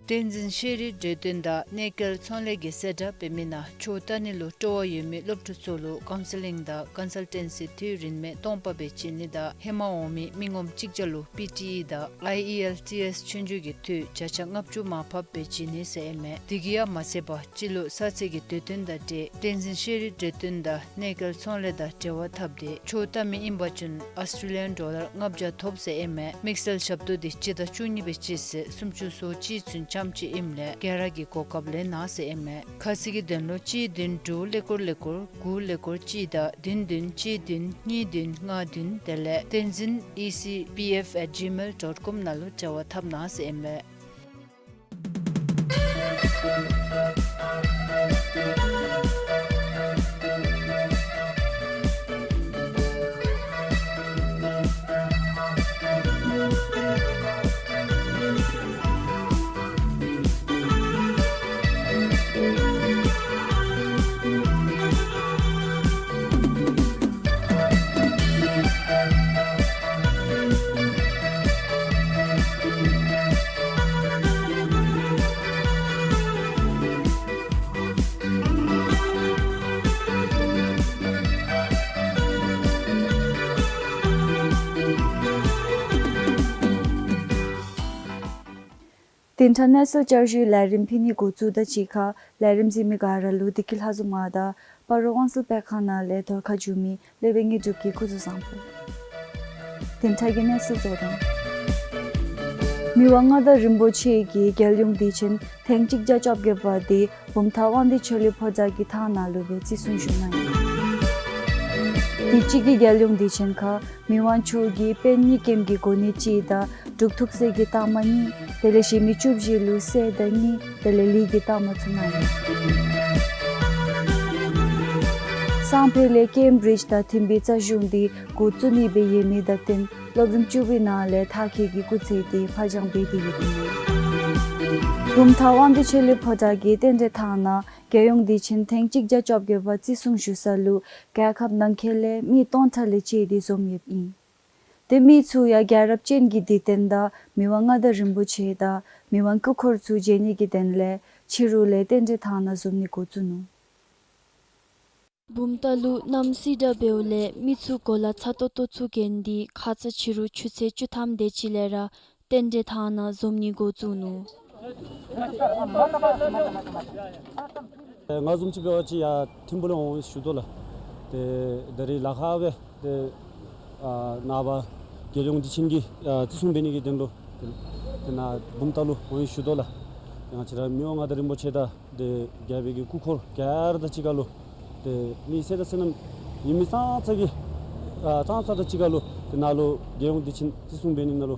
བསྟན་འཛིན་ཤེས་རིག་འབྲེལ་དོན་དང་གནས་སྐལ་ཚོང་ལས་ཀྱི་གསལ་བསྒྲགས་འབད་མི་ནང་ཆོས་ལྟ་ནི་ལུ་སྤྲོ་བ་ཡོད་མི་སློབ་ཕྲུག་ཚུ་ལུ་ཀའུན་སི་ལིང་དང་ཀོན་སཱལ་ཊེན་སི་དུས་རིན་མེད་སྟོང་པ་སྦེ་བྱིན་ནི་དང་ཧེ་མ་འོང་མི་མི་ངོམ་གཅིག་བརྒྱ་ལུ་པི་ཊི་ཨི་དང་ཨའི་ཨི་ཨེལ་ཊི་ཨེསི་ཆོས་རྒྱུགས་ཀྱི་འཐུས་བརྒྱ་ཆ་ལྔ་བཅུ་མར་ཕབ་སྦེ་བྱིན་ནི་ཟེར་ཨིན་མས། དེ་གིས་ཡང་མ་ཚད་པར་སྤྱི་ལོ་གསར་ཚེས་ཀྱི་དུས་སྟོན་དང་འབྲེལ་བསྟན་འཛིན་ཤེས་རིག་འབྲེལ་དོན་དང་གནས་སྐལ་ཚོང་ལས་དང་འབྲེལ་བ་འཐབ་སྟེ་ཆོས་ལྟ་མི་ཨིན་པ་ཅིན་ཨོསི་ཊྲེ་ལི་ཡཱན་ཌོ་ལར་ལྔ་བརྒྱ་ཐོབ་ཟེར་ཨིན་མས། དམིགས་བསལ་ཞབས་ཏོག་འདི་སྤྱི་ཟླ་བཅུ་གཉིས་པའི་སྤྱི་ཚེས་སུམ་ཅུ་སོ་གཅིག་ཚུན་འཆམ་ཅི་ཨིནམ་ལས་ག་ར་གིས་གོ་སྐབས་ལེན་གནང་ཟེར་ཨིན་མས། ཁ་གསལ་གྱི་དོན་ལུ་གཅིག་བདུན་དྲུག་ཀླད་ཀོར་ཀླད་ཀོར་དགུ་ཀླད་ཀོར་གཅིག་དང་བདུན་བདུན་གཅིག་བདུན་གཉིས་བདུན་ལྔ་བདུན་དེ་ལས་བསྟན་འཛིན་ཨི་སི་པི་ཨེཕ་ཨེཊ་ཇི་མེལ་ཌོཊ་ཀོམ་ནང་ལུ་འབྲེལ་བ་འཐབ་གནང་ཟེར་ཨིན་མས། དེ་མཐར་གནས་ཚུལ་བསྐྱར་ཞུའི་ལས་རིམ་ཕུལ་ནི་འགོ་བཙུགས་དང་གཅིག་ཁར་ལས་རིམ་གཟིགས་མི་ག་ར་ལུ་བདེ་སྐྱིད་ལྷ་འཛོམས་ང་དང་སྤ་རོ་དབང་གསལ་སྤེལ་ཁང་ནང་ལས་དོར་ཁ་བསྒྱུར་མི་ལེགས་པའི་དངོས་གྲུབ་ཀྱིས་སྐུ་གཟུགས་བཟང་པོ། དེ་མཐར་གྱི་གནས་ཚུལ་གཙོ་དོན། མི་དབང་མངའ་བདག་རིན་པོ་ཆེ་གིས་རྒྱལ་ཡོངས་དུས་ཆེན་ཐེངས་གཅིག་བརྒྱ་བཅོ་བརྒྱད་པ་འདི་བུམ་ཐང་དབང་འདུས་ཆོས་གླིང་ཕོ་བྲང་གི་ཐང་ནང་ལུ་སྦེ་བརྩི་སྲུང་ཞུ་གནང་ཡི། དུས་གཅིག་གི་རྒྱལ་ཡོངས་དུས་ཆེན་ཁར་མི་དབང་མཆོག་གིས་པད་ཉི་སྐྱེམས་ཀྱི་གོ་གནས་གཅིག་དང་འབྲུག་ཐུགས་སྲས་ཀྱི་རྟགས་མ་གཉིས་དེ་ལས་གཞན་མི་བཅུ་བཞི་ལུ་སྲས་དང་གཉིས་དེ་ལས་ལས་ཀྱི་རྟགས་མ་ཚུ་གནང་ཡི། སང་ཕོད་ལས་ཀེམ་བྲིཇ་དང་མཐུན་པའི་རྩ་གཞུང་འདི་འགོ་བཙུགས་ནི་སྦེ་ཡོད་མི་དང་བསྟུན་སློབ་རིམ་བཅུ་པའི་ནང་ལས་མཐར་འཁྱོལ་གྱི་སྐུ་ཚེ་འདི་ཕར་འགྱངས་འབད་དེ་ཡོདཔ་ཨིན། བུམ་ཐང་དབང་འདུས་ཆོས་གླིང་ཕོ་བྲང་གི་རྟེན་འབྲེལ་ཐང་ནང་རྒྱལ་ཡོངས་དུས་ཆེན་ཐེངས་གཅིག་བརྒྱ་བཅོ་བརྒྱད་པ་བརྩི་སྲུང་ཞུ་ས་ལུ་རྒྱལ་ཁབ་ནང་འཁོད་ལས་མི་སྟོང་ཕྲག་ལས་བཅད་དེ་འཛོམས་ཡོདཔ་ཨིན། དེ་མི་ཚུ་ཡང་རྒྱལ་རབས་ཅན་གྱི་དུས་སྟོན་དང་མི་དབང་མངའ་བདག་རིན་པོ་ཆེ་དང་མི་དབང་སྐུ་འཁོར་ཚུ་མཇལ་ནི་གི་དོན་ལས་ཕྱི་རུ་ལས་རྟེན་འབྲེལ་ཐང་ནང་འཛོམས་ནི་འགོ་བཙུགས་ནུག། བུམ་ཐང་ལུ་གནམ་སི་ཌ་འབདཝ་ལས་མི་ཚུ་གོ་ལ་ཚ་ཏོག་ཏོ་ཚུ་གྱོན་ཏེ་ཁ་ཙ་ཕྱི་རུ་ཆུ་ཚོད་བཅུ་ཐམ་དེ་ཅིག་ལས་ར་རྟེན་འབྲེལ་ཐང་ནང་འཛོམས་ནི་འགོ་བཙུགས་ནུག། ང་བཟུམ་ཅིག་འབད་བ་ཅིན་ཡར་ཐིམ་ཕུ་ལས་འོང་ཞུ་དོ་ལགས། ཏེ་ད་རིས་ལཱ་ཁག་སྦེ་ཏེ་ཨ་ནངས་པ་རྒྱལ་ཡོངས་དུས་ཆེན་གྱི་ཨ་བརྩི་སྲུང་འབད་ནི་གི་དོན་ལུ་ཏེ་ཏེ་ནཱ་བུམ་ཐང་ལུ་འོང་ཞུ་དོ་ལགས། ཏེ་ང་བཅས་ར་མི་དབང་མངའ་བདག་རིན་པོ་ཆེ་དང་ཏེ་རྒྱལ་པོའི་གི་སྐུ་འཁོར་ག་ར་དང་གཅིག་ཁར་ལུ་ཏེ་མི་སེར་དང་སོ་ནམ་ཡོད་མི་ཙང་ཙ་གི་ཨ་ཙང་ཙ་དང་གཅིག་ཁར་ལུ་ཏེ་ནཱ་ལུ་རྒྱལ་ཡོངས་དུས་ཆེན་བརྩི་སྲུང་འབད་ནི་ནང་ལུ་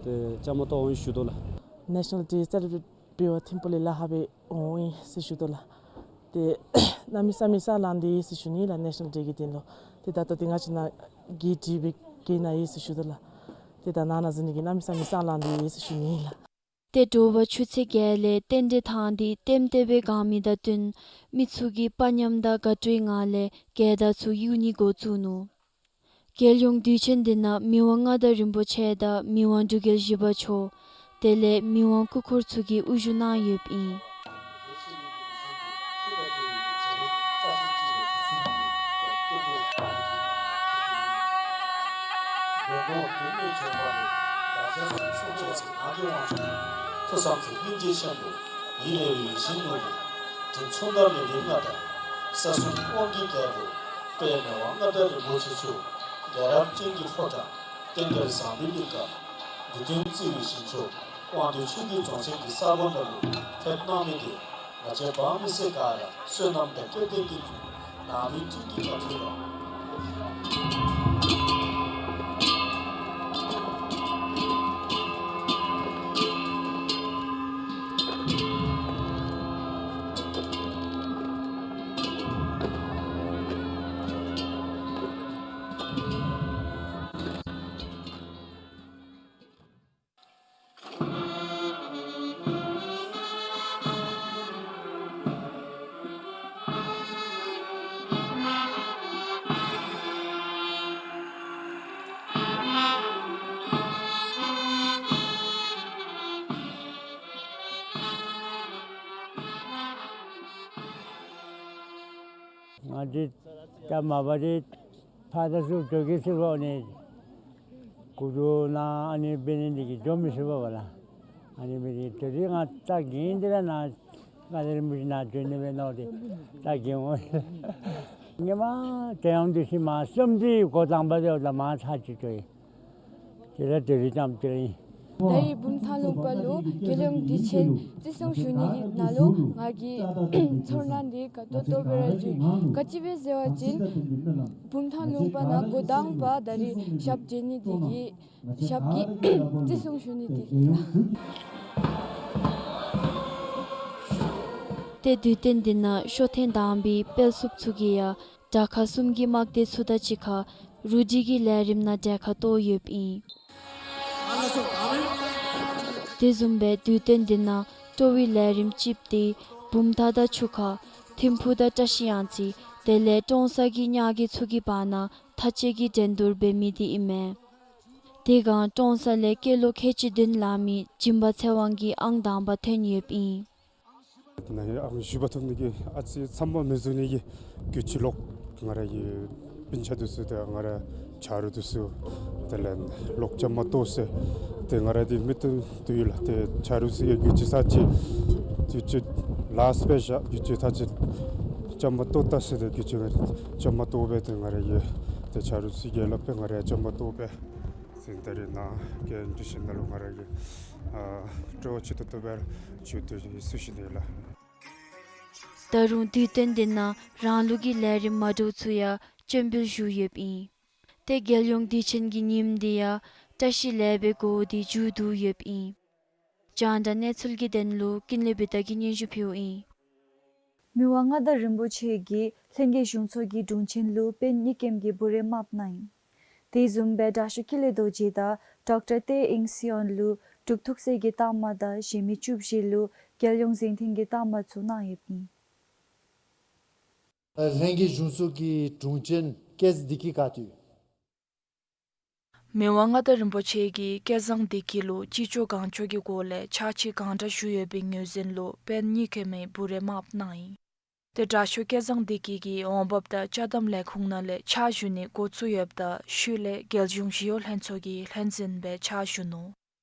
ཏེ་བཅའ་མར་གཏོགས་འོང་ཞུ་དོ་ལགས། ནེ་ཤ་ནཱལ་ཌེ་སེ་ལེབ་རེཊ་འབད་བར་ཐིམ་ཕུ་ལས་ལཱ་ཁག་སྦེ་འོང་ཡི་ཟེར་ཞུ་དོ་ལགས། ཏེ་གནམ་མེད་ས་མེད་སེམས་ལང་སྟེ་ཡོད་ཟེར་ཞུ་ནི་ལགས། ནེ་ཤ་ནཱལ་ཌེ་གི་དོན་ལུ་ཏེ་ད་ལྟོ་ཏེ་ང་བཅས་ནཱ་གི་དྲིས་སྦེ་གི་ནཱ་ཡོད་ཟེར་ཞུ་དོ་ལགས། ཏེ་ད་ནཱ་ནཱ་འཛུལ་ནི་གི་གནམ་མེད་ས་མེད་སེམས་ལང་སྟེ་ཡོད་ཟེར་ཞུ་ནི་ལགས། ཏེ་དྲོ་པ་ཆུ་ཚོད་བརྒྱད་ལས་རྟེན་འབྲེལ་ཐང་འདི་ལྟེམ་ལྟེ་སྦེ་གང་མི་དང་བསྟུན་མི་ཚུ་གིས་དཔའ་ཉམས་དང་དགའ་སྤྲོའི་ངང་ལས་རྒྱལ་དར་ཚུ་གཡུག་ནི་འགོ་བཙུགས་ནུག། རྒྱལ་ཡོངས་དུས་ཆེན་འདི་ནང་མི་དབང་མངའ་བདག་རིན་པོ་ཆེ་དང་མི་དབང་འབྲུག་རྒྱལ་བཞི་པ་མཆོག་དེ་ལས་མི་དབང་སྐུ་འཁོར་ཚུ་གིས་དབུ་བཞུགས་གནང་ཡོདཔ་ཨིན། ཐུགས་བསམ་ཚེ་སྙིང་རྗེ་ཆེན་པོ། ཡིད་བདེ་བའི་ཡིད་བཞིན་ནོར་བུ། དྲིན་མཚུངས་ཟླ་མེད་རིགས་ལྔ་དང་། ས་གསུམ་དབང་གི་རྒྱལ་པོ། དཔལ་མི་དབང་མངའ་བདག་རིན་པོ་ཆེ་མཆོག། རྒྱལ་རབས་ཅན་གྱི་ཕོ་བྲང་རྟེན་འབྲེལ་བཟང་པོའི་གླིང་ཁར། འདི་དོན་བརྩེ་བའི་གཞིས་ཆགས་དབང་འདུས་ཆོས་རྒྱལ་རྫོང་ཆེན་གྱི་ས་གོ་ནང་ལུ་ཕེབས་གནང་མི་དེ་ང་བཅས་འབངས་མི་སེར་ག་ར་བསོད་ནམས་དང་སྐལ་ལྡན་གྱི་ནང་མི་སྤྲིན་གྱི་ཁ་ཐུག་ལ། ང་འདི་ད་མ་པ་འདི་ཕར་དང་ཚུར་འགྱོ་གེ་ཟེར་བ་ཨ་ནི་གུ་རུ་ནང་ཨ་ནི་འབད་ནི་འདི་གིས་འགྱོ་མི་ཚུགས་པས་ལགས། ཨ་ནི་འབད་ནི་དེ་རིང་ང་ད་གིན་འདི་ར་ནཱ་མངའ་བདག་རིན་པོ་ཆེ་ནཱ་འགྱོ་ནི་འབད་ནོ་དེ་ད་གིན་འོང་། ངེ་མ་དེ་ཡང་འདི་ཤི་མ་བཅོམ་འདི་འགོ་དང་པ་དེ་ལ་མ་ཚར་ཅིག་འགྱོ་ཡི། དེ་ལས་དེ་རིང་ཙམ་དེ་རིང་། ད་རིས་བུམ་ཐང་ལུང་པ་ལུ་རྒྱལ་ཡོངས་དུས་ཆེན་བརྩི་སྲུང་ཞུ་ནི་གི་ནང་ལུ་ང་གིས་ཚོར་སྣང་འདི་ག་ཏོག་ཏོ་སྦེ་ར་ཞུ་ཡི། ག་ཅི་སྦེ་ཟེར་བ་ཅིན་བུམ་ཐང་ལུང་པ་ནང་འགོ་དང་པ་ད་རིས་ཞབས་བརྟན་ནི་འདི་གིས་ཞབས་ཀྱིས་བརྩི་སྲུང་ཞུ་ནི་འདི་གིས། ཏེ་དུས་སྟོན་འདི་ནང་ཤོ་ཐེངས་དང་པའི་དཔལ་འཚོབ་ཚུ་གིས་ཡང་དྲག་ཁག་གསུམ་གྱི་དམག་སྡེ་ཚུ་དང་གཅིག་ཁར་རུ་སྒྲིག་གི་ལས་རིམ་ནང་གྲལ་ཁར་གཏོགས་ཡོདཔ་ཨིན། དེ་བཟུམ་སྦེ་དུས་སྟོན་འདི་ནང་སྤྲོ་བའི་ལས་རིམ་ཅིག་འདི་བུམ་ཐང་དང་ཆུ་ཁ་ཐིམ་ཕུག་དང་བཀྲ་ཤིས་གཡང་རྩེ་དེ་ལས་ཀྲོང་གསར་གྱི་གཉའ་རྒོད་ཚུ་གི་བར་ན་མཐའ་དཔྱད་ཀྱི་འགྲན་བསྡུར་འབད་མི་འདི་ཨིན་མས། དེ་སྒང་ཀྲོང་གསར་ལས་སྐྱེས་ལོ་ཁལ་གཅིག་བདུན་ལང་མི་སྦྱིན་པ་ཚེ་དབང་གིས་ཨང་དང་པ་ཐོན་ཡོདཔ་ཨིན། ནཱ་ཨ་ཞུ་བ་ཐོབ་ནི་གི་ཨ་ཙི་ཚམས་པ་མི་བཟོ་ནི་གི་རྒྱུ་ཆ་ལོག་ང་ར་གི་སྤུན་ཆ་འདི་ཚུ་དང་ང་ར་ཆ་རོགས་འདི་ཚུ་དེ་ལས་ལོག་བཅའ་མར་གཏོགས་ཟེར། ཏེ་ང་ར་འདི་མི་སྟོན་དོ་ཡོད་ལགས། ཏེ་ཆ་རོགས་ཚུ་གིས་རྒྱུ་ཆ་ཚར་ཅིག་རྒྱུ་ཆ་ལཱསཊ་སྦེ་བཞག། རྒྱུ་ཆ་ཚར་ཅིག་བཅའ་མར་གཏོགས་ད་ཟེར། ཏེ་རྒྱུ་ཆ་ང་ར་བཅའ་མར་གཏོགས་སྦེ་ཏེ་ང་ར་གི་ཏེ་ཆ་རོགས་ཚུ་གིས་སླབ་སྦེ་ང་ར་བཅའ་མར་གཏོགས་སྦེ་ཟེར། ད་རིས་ནཱ་གི་དུས་ཆེན་ནང་ལུ་ང་ར་གིས་ཨ་སྤྲོ་བ་ཆེ་ཏོག་ཏོ་སྦེ་ར་བྱོན་ཏེ་ཡོད་ཟེར་ཞུ་ནི་ལགས། ད་རུང་དུས་སྟོན་འདི་ནང་རང་ལུགས་ཀྱི་ལས་རིམ་མ་འདྲཝ་ཚུ་ཡང་སྤྱན་འབུལ་ཞུ་ཡོདཔ་ཨིན། ཏེ་རྒྱལ་ཡོངས་དུས་ཆེན་གྱི་ཉིནམ་འདི་ཡང་བཀྲ་ཤིས་ལེགས་པའི་གོ་བ་འདི་མཇུག་བསྡུ་ཡོདཔ་ཨིན། རྒྱང་བསྒྲགས་གནས་ཚུལ་གྱི་དོན་ལུ་ཀུན་ལེགས་བུ་སྟོན་གྱིས་སྙན་ཞུ་ཕུལཝ་ཨིན། མི་དབང་མངའ་བདག་རིན་པོ་ཆེ་གིས་ལྷན་རྒྱས་གཞུང་ཚོགས་ཀྱི་དྲུང་ཆེན་ལུ་པེན་གཉིས་ཀྱི་བུ་རས་དམརཔོ་གནང་ཡི། དེ་བཟུམ་སྦེ་དྲག་ཤོས་ཀུན་ལེགས་རྡོ་རྗེ་དང་ཌོག་ཊར་ཏེ་ཨིང་སི་ཡོན་ལུ་འབྲུག་ཐུགས་སྲས་ཀྱི་རྟགས་མ་དང་གཞན་མི་བཅུ་བཞི་ལུ་རྒྱལ་ཡོངས་གཟེངས་བསྟོད་ཀྱི་རྟགས་མ་ཚུ་གནང་ཡོདཔ་ཨིན། ལྷན་རྒྱས་གཞུང་ཚོགས་ཀྱི་དྲུང་ཆེན་སྐལ་བཟང་བདེ་སྐྱིད་ག་ཏེ་ཡོད། མི་དབང་མངའ་བདག་རིན་པོ་ཆེ་གིས་སྐལ་བཟང་བདེ་སྐྱིད་ལུ་ཅི་ལྕོགས་གང་ལྕོགས་ཀྱི་སྒོ་ལས་ཕྱག་ཕྱིད་གང་དྲག་ཞུ་ཡོད་པའི་ངོས་འཛིན་ལུ་པེན་གཉིས་ཀྱི་བུ་རས་དམརཔོ་གནང་ཡི། ཏེ་དྲག་ཤོས་སྐལ་བཟང་བདེ་སྐྱིད་ཀྱིས་འོང་འབབ་དང་ཅ་དམ་ལས་ཁུངས་ནང་ལས་ཕྱག་ཞུ་ནི་འགོ་བཙུགས་ཡོདཔ་ད་ཤུལ་ལས་རྒྱལ་གཞུང་ཞི་གཡོག་ལྷན་ཚོགས་ཀྱི་ལྷན་འཛིན་སྦེ་ཕྱག་ཞུ་ནུག།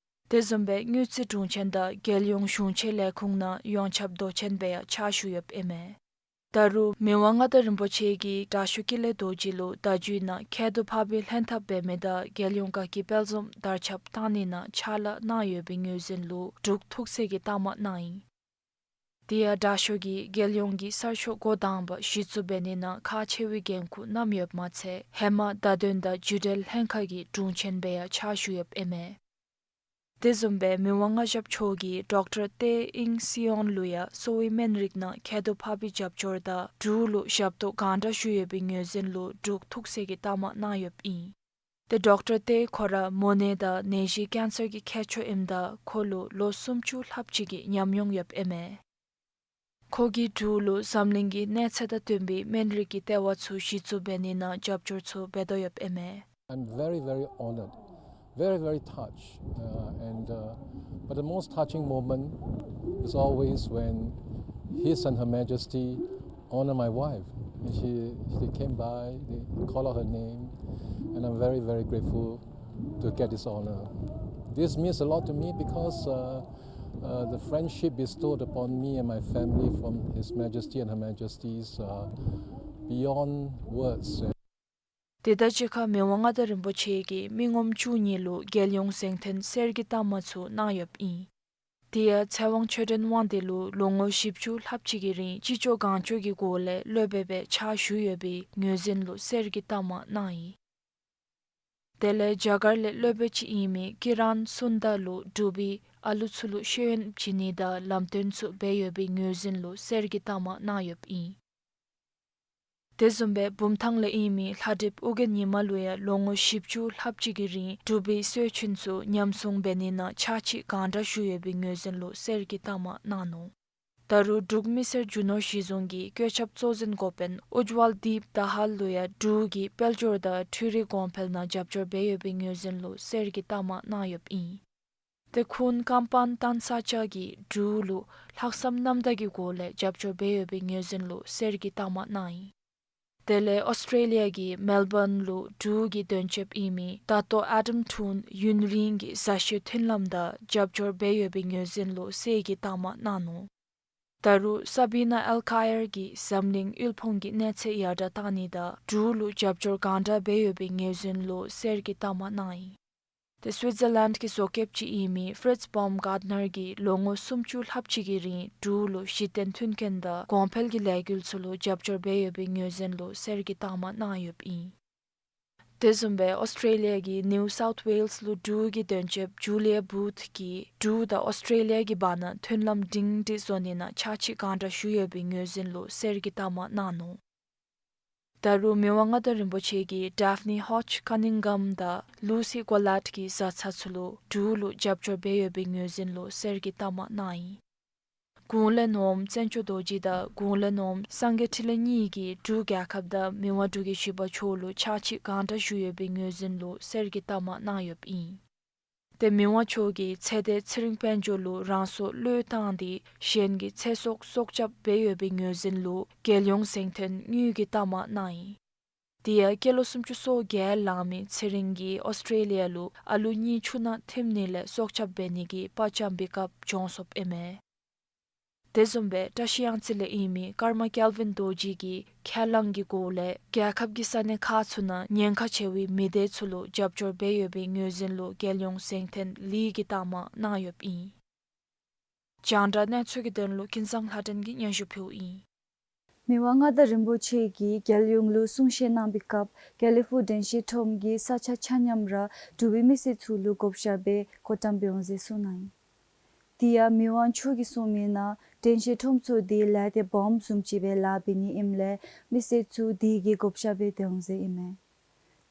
དེ་བཟུམ་སྦེ་དངུལ་རྩིས་དྲུང་ཆེན་དང་རྒྱལ་ཡོངས་གཞུང་ཆེན་ལས་ཁུངས་ནང་ཡོངས་ཁྱབ་མདོ་ཆེན་སྦེ་ཡང་ཕྱག་ཞུ་ཡོདཔ་ཨིན་མས། ད་རུང་མི་དབང་མངའ་བདག་རིན་པོ་ཆེ་གིས་དྲག་ཤོས་ཀུན་ལེགས་རྡོ་རྗེ་ལུ་ད་ཅི་ནཱ་མཁལ་རྡོག་ཕབ་པའི་ལྷན་ཐབས་འབད་མི་དང་རྒྱལ་ཡོངས་དགའ་སྐྱིད་དཔལ་འཛོམས་དར་ཁྱབ་བཏང་ནི་ནང་ཕྱག་ལཱ་གནང་ཡོད་པའི་ངོས་འཛིན་ལུ་འབྲུག་ཐུགས་སྲས་ཀྱི་རྟགས་མ་གནང་ཡི། དེ་ཡང་དྲག་ཤོས་ཀྱིས་རྒྱལ་ཡོངས་ཀྱི་གསར་ཤོག་འགོ་དང་པ་གཞི་བཙུགས་འབད་ནི་ནང་ཁག་ཆེ་བའི་འགན་ཁུར་བསྣམས་ཡོདཔ་མ་ཚད་ཧེ་མ་བརྡ་དོན་དང་བརྒྱུད་འབྲེལ་ལྷན་ཁག་གི་དྲུང་ཆེན་སྦེ་ཡང་ཕྱག་ཞུ་ཡོདཔ་ཨིན་མས། དེ་བཟུམ་སྦེ་མི་དབང་མངའ་ཞབས་མཆོག་གིས་ཌོག་ཊར་ཏེ་ཨིང་སི་ཡོན་ལུ་ཡང་གསོ་བའི་སྨན་རིགས་ནང་མཁལ་རྡོག་ཕབ་པའི་རྒྱབ་སྐྱོར་དང་འབྲུག་ལུ་ཞབས་ཏོག་གང་དྲག་ཞུ་ཡོད་པའི་ངོས་འཛིན་ལུ་འབྲུག་ཐུགས་སྲས་ཀྱི་རྟགས་མ་གནང་ཡོདཔ་ཨིན། ཏེ་ཌོག་ཊར་ཏེ་ཁོ་ར་མོ་ནད་དང་ནད་གཞི་ཀེན་སར་གྱི་མཁས་མཆོག་ཨིནམ་ད་ཁོ་ལུ་ལོ་སུམ་ཅུ་ལྷགཔ་ཅིག་གི་ཉམས་མྱོང་ཡོདཔ་ཨིན་མས། ཁོ་གིས་འབྲུག་ལུ་འཛམ་གླིང་གི་གནས་ཚད་དང་བསྟུན་པའི་སྨན་རིགས་ཀྱི་ལྟེ་བ་ཚུ་གཞི་བཙུགས་འབད་ནི་ནང་རྒྱབ་སྐྱོར་ཚུ་འབད་དོ་ཡོདཔ་ཨིན་མས། I'm very, very honored, very, very touched, uh, and, uh, but the most touching moment is always when His and Her Majesty honor my wife. And she, they came by, they call out her name, and I'm very, very grateful to get this honor. This means a lot to me because, uh, uh, the friendship bestowed upon me and my family from His Majesty and Her Majesties, uh, beyond words. དེ་དང་གཅིག་ཁར་མི་དབང་མངའ་བདག་རིན་པོ་ཆེ་གིས་མི་ངོམ་བཅུ་གཉིས་ལུ་རྒྱལ་ཡོངས་གཟེངས་བསྟོད་གསེར་གྱི་རྟགས་མ་ཚུ་གནང་ཡོདཔ་ཨིན། དེ་ཡང་ཚེ་དབང་ཆོས་སྒྲོན་དབང་འདུས་ལུ་ལོ་ངོ་བཞི་བཅུ་ལྷགཔ་ཅིག་གི་རིང་ཅི་ལྕོགས་གང་ལྕོགས་ཀྱི་སྒོ་ལས་སློབ་དཔོན་སྦེ་ཕྱག་ཞུ་ཡོད་པའི་ངོས་འཛིན་ལུ་གསེར་གྱི་རྟགས་མ་གནང་ཡི། དེ་ལས་རྒྱ་གར་ལས་སློབ་དཔོན་ཅིག་ཨིན་མི་ཀི་རན་སུན་དར་ལུ་འབྲུག་པའི་ཨ་ལུ་ཚུ་ལུ་ཤེས་ཡོན་བྱིན་ནི་དང་ལམ་སྟོན་ཚུ་འབད་ཡོད་པའི་ངོས་འཛིན་ལུ་གསེར་གྱི་རྟགས་མ་གནང་ཡོདཔ་ཨིན། དེ་བཟུམ་སྦེ་བུམ་ཐང་ལས་ཨིན་མི་ལྷ་འབྲེལཔ་ཨོ་རྒྱན་ཉི་མ་ལུ་ཡང་ལོ་ངོ་བཞི་བཅུ་ལྷགཔ་ཅིག་གི་རིང་འབྲུག་པའི་སྲོལ་རྒྱུན་ཚུ་ཉམས་སྲུང་འབད་ནི་ནང་ཕྱག་ཕྱིད་གང་དྲག་ཞུ་ཡོད་པའི་ངོས་འཛིན་ལུ་གསེར་གྱི་རྟགས་མ་གནང་ནུག། ད་རུང་འབྲུག་མི་སེར་རྒྱུ་ནོར་གཞི་བཟུང་གི་བཀོད་ཁྱབ་གཙོ་འཛིན་འགོ་དཔོན་ཨུཇ་ཝལ་དིབ་དཱ་ཧལ་ལུ་ཡང་འབྲུག་གི་དཔལ་འབྱོར་དང་འཕྲུལ་རིག་གོང་འཕེལ་ནང་རྒྱབ་སྐྱོར་འབད་ཡོད་པའི་ངོས་འཛིན་ལུ་གསེར་གྱི་རྟགས་མ་གནང་ཡོདཔ་ཨིན། ཏེ་ཁུན་ཀམ་པཱན་ཏན་ས་ཅཱ་གིས་འབྲུག་ལུ་ལྷག་བསམ་རྣམ་དག་གི་སྒོ་ལས་རྒྱབ་སྐྱོར་འབད་ཡོད་པའི་ངོས་འཛིན་ལུ་གསེར་གྱི་རྟགས་མ་གནང་ཡི། དེ་ལས་ཨོསི་ཊྲེ་ལི་ཡ་གི་མེལ་བཱན་ལུ་འབྲུག་གི་དོན་གཅོདཔ་ཨིན་མི་ད་ལྟོ་ཨ་དམ་ཁྲུན་ཡུན་རིང་གིས་བཟའ་བཤའི་མཐུན་ལམ་དང་རྒྱབ་སྐྱོར་འབད་ཡོད་པའི་ངོས་འཛིན་ལུ་གསེར་གྱི་རྟགས་མ་གནང་ནུག། ད་རུང་སཱ་བི་ན་ཨེལ་ཁ་ཡར་གྱིས་འཛམ་གླིང་དབུལ་ཕོངས་ཀྱི་གནས་ཚད་ཡར་དྲག་བཏང་ནི་དང་འབྲུག་ལུ་རྒྱབ་སྐྱོར་གང་དྲག་འབད་ཡོད་པའི་ངོས་འཛིན་ལུ་གསེར་གྱི་རྟགས་མ་གནང་ཡི། དེ་སུའིཊ་ཛར་ལེནཌ་གི་བཟོ་མཁསཔ་ཅིག་ཨིན་མི་ཕིརིཊཛ་བཱོམ་གཱར་ཌི་ནར་གྱིས་ལོ་ངོ་སུམ་ཅུ་ལྷགཔ་ཅིག་གི་རིང་འབྲུག་ལུ་གཞི་རྟེན་མཐུན་རྐྱེན་དང་གོང་འཕེལ་གྱི་ལས་འགུལ་ཚུ་ལུ་རྒྱབ་སྐྱོར་འབད་ཡོད་པའི་ངོས་འཛིན་ལུ་གསེར་གྱི་རྟགས་མ་གནང་ཡོདཔ་ཨིན། དེ་བཟུམ་སྦེ་ཨོསི་ཊྲེ་ལི་ཡ་གི་ནིའུ་སཱའུཐ་ཝེལསི་ལུ་འབྲུག་གི་དོན་གཅོདཔ་ཇུ་ལི་ཡ་བུཐ་གིས་འབྲུག་དང་ཨོསི་ཊྲེ་ལི་ཡ་གི་བར་ན་མཐུན་ལམ་སྒྲིང་སྒྲི་བཟོ་ནི་ནང་ཕྱག་ཕྱིད་གང་དྲག་ཞུ་ཡོད་པའི་ངོས་འཛིན་ལུ་གསེར་གྱི་རྟགས་མ་གནང་ནུག། ད་རུང་མི་དབང་མངའ་བདག་རིན་པོ་ཆེ་གིས་ཌེཕ་ནི་ཧོཇ་ཀ་ནིང་གྷམ་དང་ལུ་སི་གོ་ལཱཌ་གི་བཟའ་ཚང་ཚུ་ལུ་འབྲུག་ལུ་རྒྱབ་སྐྱོར་འབད་ཡོད་པའི་ངོས་འཛིན་ལུ་གསེར་གྱི་རྟགས་མ་གནང་ཡི། གུང་ལས་ནོམ་བཙན་སྐྱོགས་རྡོ་རྗེ་དང་གུང་ལས་ནོམ་སངས་རྒྱས་འཕྲིན་ལས་གཉིས་ཀྱིས་འབྲུག་རྒྱལ་ཁབ་དང་མི་དབང་འབྲུག་རྒྱལ་བཞི་པ་མཆོག་ལུ་ཕྱག་ཕྱིད་གང་དྲག་ཞུ་ཡོད་པའི་ངོས་འཛིན་ལུ་གསེར་གྱི་རྟགས་མ་གནང་ཡོདཔ་ཨིན། དེ་མི་དབང་མཆོག་གིས་ཚེ་འདས་ཚེ་རིང་དཔལ་འབྱོར་ལུ་རང་སྲོག་བློས་བཏང་སྟེ་གཞན་གྱི་ཚེ་སྲོག་སྲོག་སྐྱབས་འབད་ཡོད་པའི་ངོས་འཛིན་ལུ་རྒྱལ་ཡོངས་གཟེངས་ཐོན་དངུལ་གྱི་རྟགས་མ་གནང་ཡི། དེ་ཡང་སྐྱེས་ལོ་སུམ་ཅུ་སོ་བརྒྱད་ལང་མི་ཚེ་རིང་གིས་ཨོསི་ཊྲེ་ལི་ཡ་ལུ་ཨ་ལུ་གཉིས་ཆུ་ནང་ཐིམ་ནི་ལས་སྲོག་སྐྱབས་འབད་ནི་གི་དཔའ་བཅམ་པའི་སྐབས་བྱོན་སོཔ་ཨིན་མས། དེ་བཟུམ་སྦེ་བཀྲ་ཤིས་གཡང་རྩེ་ལས་ཨིན་མི་ཀརྨ་ཀེལ་ཝིན་རྡོ་རྗེ་གིས་ཁས་བླངས་ཀྱི་སྒོ་ལས་རྒྱལ་ཁབ་ཀྱི་ས་གནས་ཁག་ཚུ་ནང་ཉེན་ཁ་ཆེ་བའི་མི་སྡེ་ཚུ་ལུ་རྒྱབ་སྐྱོར་འབད་ཡོད་པའི་ངོས་འཛིན་ལུ་རྒྱལ་ཡོངས་གཟེངས་ཐོན་ལི་གི་རྟགས་མ་གནང་ཡོདཔ་ཨིན། རྒྱང་བསྒྲགས་གནས་ཚུལ་གྱི་དོན་ལུ་ཀུན་བཟང་ལྷ་སྒྲོན་གྱིས་སྙན་ཞུ་ཕུལཝ་ཨིན། མི་དབང་མངའ་བདག་རིན་པོ་ཆེ་གིས་རྒྱལ་ཡོངས་ལུ་གསུང་བཤད་གནང་པའི་སྐབས་དགེ་ལེགས་ཕུག་དྲན་ཤེས་ཁྲོམ་གྱི་ས་ཆ་ཆ་མཉམ་ར་འབྲུག་པའི་མི་སེར་ཚུ་ལུ་བགོ་བཤའ་འབད་བཀོད་གཏམ་འབད་འོང་ཟེར་གསུངས་གནང་ཡི། དེ་ཡང་མི་དབང་མཆོག་གིས་གསུངས་མི་ནང་དྲན་ཤེས་ཁྲོམ་ཚུ་དེ་ལས་ཏེ་སྦོམ་བཟུམ་ཅིག་སྦེ་ལཱ་འབད་ནི་ཨིནམ་ལས་མི་སེར་ཚུ་དེ་གི་བགོ་བཤའ་འབད་དེ་འོང་ཟེར་ཨིན་མས།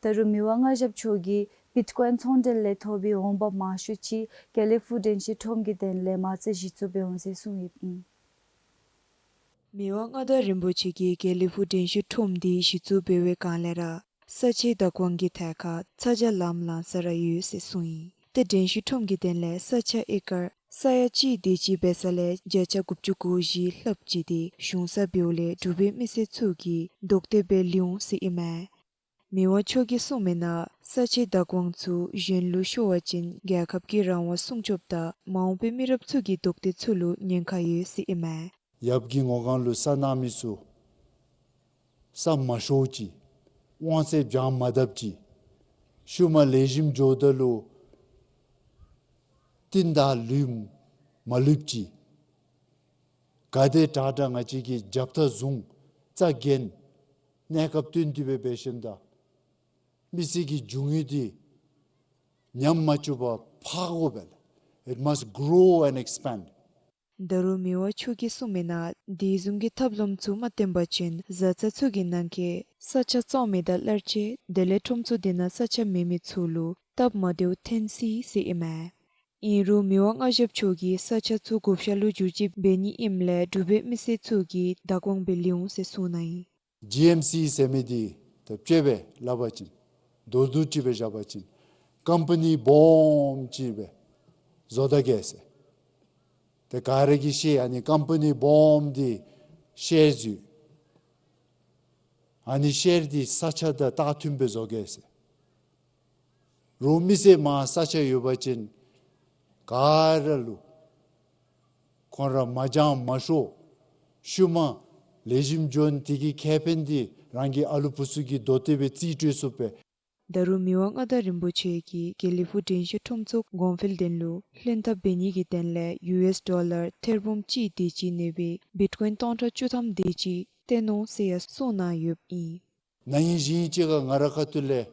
ད་རུང་མི་དབང་མངའ་ཞབས་མཆོག་གིས་བིཊ་ཀོའིན་ཚོང་འབྲེལ་ལས་ཐོབ་པའི་འོང་འབབ་མང་ཤོས་ཅིག་དགེ་ལེགས་ཕུག་དྲན་ཤེས་ཁྲོམ་གྱི་དོན་ལས་མ་རྩ་གཞི་བཙུགས་འབད་འོང་ཟེར་གསུངས་ཡོདཔ་ཨིན། མི་དབང་མངའ་བདག་རིན་པོ་ཆེ་གིས་དགེ་ལེགས་ཕུག་དྲན་ཤེས་ཁྲོམ་དེ་གཞི་བཙུགས་འབད་བའི་སྒང་ལས་ར་ས་ཆའི་བདག་དབང་གི་ཐད་ཁར་ཚ་གྱང་ལམ་ལང་ས་ར་ཡོད་ཟེར་གསུངས་ཡི། ཏེ་དྲན་ཤེས་ཁྲོམ་གྱི་དོན་ལས་ས་ཆ་ཨེ་ཀར་ས་ཡ་གཅིག་དེ་ཅིག་འབད་ས་ལས་བརྒྱ་ཆ་དགུ་བཅུ་གོ་བཞི་ལྷགཔ་ཅིག་དེ་གཞུང་ས་འབདཝ་ལས་འབྲུག་པའི་མི་སེར་ཚུ་གིས་རྡོག་གཏད་འབད་ལེན་འོང་ཟེར་ཨིན་མས། མི་དབང་མཆོག་གིས་གསུངས་མི་ནང་ས་ཆའི་བདག་དབང་ཚུ་གཞན་ལུ་ཤོར་བ་ཅིན་རྒྱལ་ཁབ་ཀྱི་རང་དབང་སྲུང་སྐྱོབ་དང་མ་འོངས་པའི་མི་རབས་ཚུ་གི་རྡོག་གཏད་ཚུ་ལུ་ཉེན་ཁ་ཡོད་ཟེར་ཨིན་མས། ཡབ་ཀྱི་ངོ་སྒང་ལུ་ས་གནང་མི་ཚུ་ས་མ་ཤོར་ཅིག། དབང་ཚད་བྱང་མ་བརྡབ་ཅིག། ཤུལ་མ་ལེགས་ཤོམ་འགྱོཝ་ད་ལུ་རྟིང་བདའ་ལུས་མ་ལུསཔ་ཅིག། ག་དེ་དྲག་དྲག་ང་བཅས་ཀྱིས་རྒྱབ་ཐག་བཟུང་རྩ་འགེངས་གནས་སྐབས་བསྟུན་ཏེ་སྦེ་འབད་ཞིནམ་ད་མི་སེར་གྱི་རྒྱུ་དངོས་དེ་ཉམས་མ་བཅུག་པར་འཕར་དགོ་པས་ལགས། It must grow and expand. ད་རུང་མི་དབང་མཆོག་གིས་གསུངས་མི་ནང་དེ་བཟུམ་གྱི་ཐབས་ལམ་ཚུ་མ་བཏོན་པ་ཅིན་བཟའ་ཚང་ཚུ་གི་ནང་གི་ས་ཆ་བཙོང་མི་དང་གླར་ཆེ་དེ་ལས་ཁྲོམ་ཚུ་དེ་ནང་ས་ཆ་མེད་མི་ཚུ་ལུ་སྟབས་མ་བདེཝ་ཐོན་སྲིད་ཟེར་ཨིན་མས། ཨིན་རུང་མི་དབང་མངའ་ཞབས་མཆོག་གིས་ས་ཆ་ཚུ་བགོ་བཤའ་ལུ་བསྒྱུར་བཅོས་འབད་ནི་ཨིནམ་ལས་འབྲུག་པའི་མི་སེར་ཚུ་གིས་བདག་དབང་འབད་ལེན་འོང་ཟེར་གསུངས་གནང་ཡི། ཇི་ཨེམ་སི་ཟེར་མི་འདི་ད་དཔྱེ་སྦེ་སླབ་པ་ཅིན་མདོར་བསྡུས་ཅིག་སྦེ་བཞག་པ་ཅིན་ཀམ་པ་ནི་སྦོམ་ཅིག་སྦེ་བཟོ་ད་གེ་ཟེར། ཏེ་ག་ར་གིས་ཤེས། ཨ་ནི་ཀམ་པ་ནི་སྦོམ་འདི་ཤེར་ཡོད། ཨ་ནི་ཤེར་འདི་ས་ཆ་དང་ལྟག་མཐུན་སྦེ་བཟོ་གེ་ཟེར། རོགས་མི་སེར་མར་ས་ཆ་ཡོད་པ་ཅིན་ག་ར་ལུ་ཁོང་ར་མ་བྱང་མ་ཤོར། ཤུལ་མ་ལེགས་ཤོམ་འགྱོ་ནི་དེ་གི་ཁེ་ཕན་འདི་རང་གི་ཨ་ལུ་བུ་ཚུ་གིས་དོ་བདེ་སྦེ་རྩིས་སྤྲོད་ཚུགས་པས། ད་རུང་མི་དབང་མངའ་བདག་རིན་པོ་ཆེ་གིས་དགེ་ལེགས་ཕུག་དྲན་ཤེས་ཁྲོམ་ཚུ་གོང་འཕེལ་དོན་ལུ་ལྷན་ཐབས་འབད་ནི་གི་དོན་ལས་ཡུ་ཨེསི་ཌོ་ལར་ཐེར་འབུམ་གཅིག་དེ་ཅིག་གནས་པའི་བིཊ་ཀོའིན་སྟོང་ཕྲག་བཅུ་ཐམ་དེ་ཅིག་བཏོན་འོང་ཟེར་ཡང་གསུངས་གནང་ཡོདཔ་ཨིན། ན་ཧིང་ཞིང་ཅིག་ཁར་ང་རའི་ཁ་ཐུག་ལས་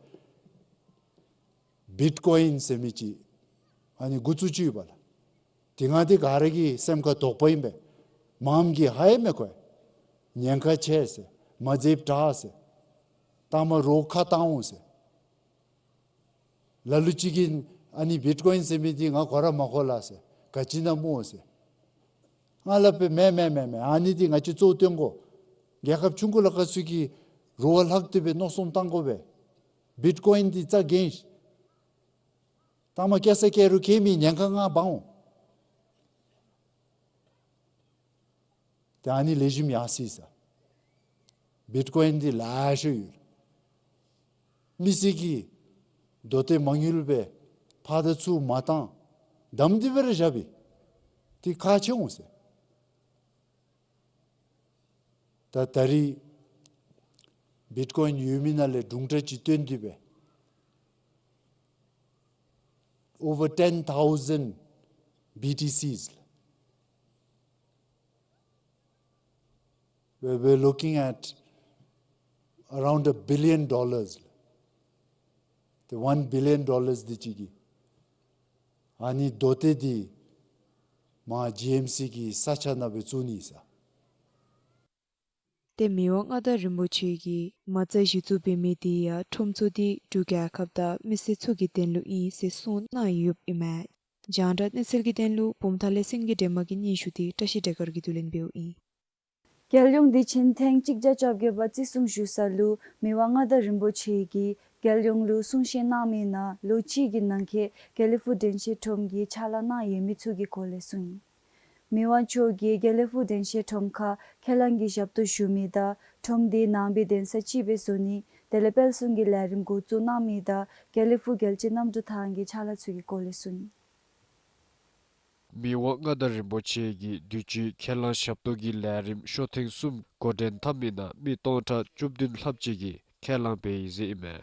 བིཊ་ཀོའིན་ཟེར་མི་ཅིག་ཨ་ནི་འགོ་བཙུགས་ཅི་ཡོདཔ་ལགས། དེ་སྒང་འདི་ག་ར་གི་སེམས་ཁར་དོགས་པ་ཨིན་པས། མངམ་གིས་ཧ་ཡང་མི་གོ་བས། ཉེན་ཁ་ཆེ་ཟེར། མ་མཛདཔ་དྲག་ཟེར། ལྟག་མ་རོགས་ཁ་བཏང་འོང་ཟེར། ལ་ལུ་ཅིག་གིས་ཨ་ནི་བིཊ་ཀོའིན་ཟེར་མི་འདི་ང་གོ་ར་མ་གོ་ལགས་ཟེར། ག་ཅི་ཨིན་ན་སྨོ་ཟེར། ང་སླབ་པས་མེན་མེན་མེན་མེན། ཨ་ནི་འདི་ང་བཅས་གཙོ་བོ་བཏོན་དགོ། རྒྱལ་ཁབ་ཆུང་ཀུ་ལ་ཁ་ཚུད་ཀྱི་རོགས་ལྷག་སྟེ་སྦེ་མནོ་བསམ་བཏང་དགོ་པས། བིཊ་ཀོའིན་འདི་རྩ་འགེངས་ཤིག། ལྟག་མ་སྐྱེ་ས་སྐྱེ་རུང་སྐྱེ་མི་ཉེན་ཁ་ང་འབག་འོང་། ཏེ་ཨ་ནི་ལེགས་ཤོམ་ཡར་སོ་ཡི་ཟེར། བིཊ་ཀོ་ཡིན་འདི་ལེ་ཤ་ཡོད། མི་སེར་གྱིས་དོ་ཏེ་མ་དངུལ་སྦེ་ཕར་དང་ཚུར་མ་བཏང་། བསྡམས་ཏེ་སྦེ་ར་བཞག་པས། དེ་ཁག་ཆེ་འོང་ཟེར། ད་ད་རིས་བིཊ་ཀོ་ཡིན་ཡོད་མི་ནང་ལས་དྲུང་འདྲ་ཅིག་བཏོན་ཏེ་སྦེ་over ten thousand B T Cs. We're, we're looking at around a billion dollars. ཏེ་one billion dollars འདི་ཅིག་གིས་ཨ་ནི་དོ་ཏེ་འདི་མར་ཇི་ཨེམ་སི་གི་ས་ཆ་ནང་སྦེ་བཙུགས་ནི་ཟེར། ཏེ་མི་དབང་མངའ་བདག་རིན་པོ་ཆེ་གིས་མ་རྩ་གཞི་བཙུགས་འབད་མི་འདི་ཡང་ཁྲོམ་ཚུ་འདི་འབྲུག་རྒྱལ་ཁབ་དང་མི་སེར་ཚུ་གི་དོན་ལུ་ཨིན་ཟེར་གསུངས་གནང་ཡོདཔ་ཨིན་མས། རྒྱང་བསྒྲགས་གནས་ཚུལ་གྱི་དོན་ལུ་བུམ་ཐང་ལས་སེང་གེ་སྒྲོལ་མ་གི་སྙན་ཞུ་འདི་བཀྲ་ཤིས་སྒྲོལ་དཀར་གྱིས་བསྡུ་ལེན་འབདཝ་ཨིན། རྒྱལ་ཡོངས་འདི་ཕྱི་ཟླ་ཐེངས་གཅིག་བརྒྱ་བཅོ་བརྒྱད་པ་བརྩི་སྲུང་ཞུ་ས་ལུ་མི་དབང་མངའ་བདག་རིན་པོ་ཆེ་གིས་རྒྱལ་ཡོངས་ལུ་གསུང་བཤད་གནང་མི་ནང་ལོ་གཅིག་གི་ནང་འཁོད་དགེ་ལེགས་ཕུག་དྲན་ཤེས་ཁྲོམ་གྱི་ཕྱག་ལཱ་གནང་ཡོད་མི་ཚུ་གི་སྐོར་ལས་གསུངས་ཡི། མི་དབང་མཆོག་གིས་དགེ་ལེགས་ཕུག་དྲན་ཤེས་ཁྲོམ་ཁར་ཁས་བླངས་ཀྱི་ཞབས་ཏོག་ཞུ་མི་དང་ཁྲོམ་འདི་ནང་པའི་གདན་ས་ཅིག་སྦེ་བཟོ་ནི་དེ་ལས་སྤེལ་གསུམ་གྱི་ལས་རིམ་འགོ་བཙུགས་གནང་མི་དང་དགེ་ལེགས་ཕུག་རྒྱལ་སྤྱི་གནམ་གྲུ་ཐང་གི་ཕྱག་ལཱ་ཚུ་གི་སྐོར་ལས་གསུངས་ཡི། མི་དབང་མངའ་བདག་རིན་པོ་ཆེ་གིས་དུས་ཅི་ཁས་བླངས་ཞབས་ཏོག་གི་ལས་རིམ་ཤོ་ཐེངས་གསུམ་འགོ་འདྲེན་འཐབ་མི་ནང་མི་སྟོང་ཕྲག་བཅུ་བདུན་ལྷགཔ་ཅིག་གིས་ཁས་བླངས་འབད་ཡི་ཟེར་ཨིན་མས།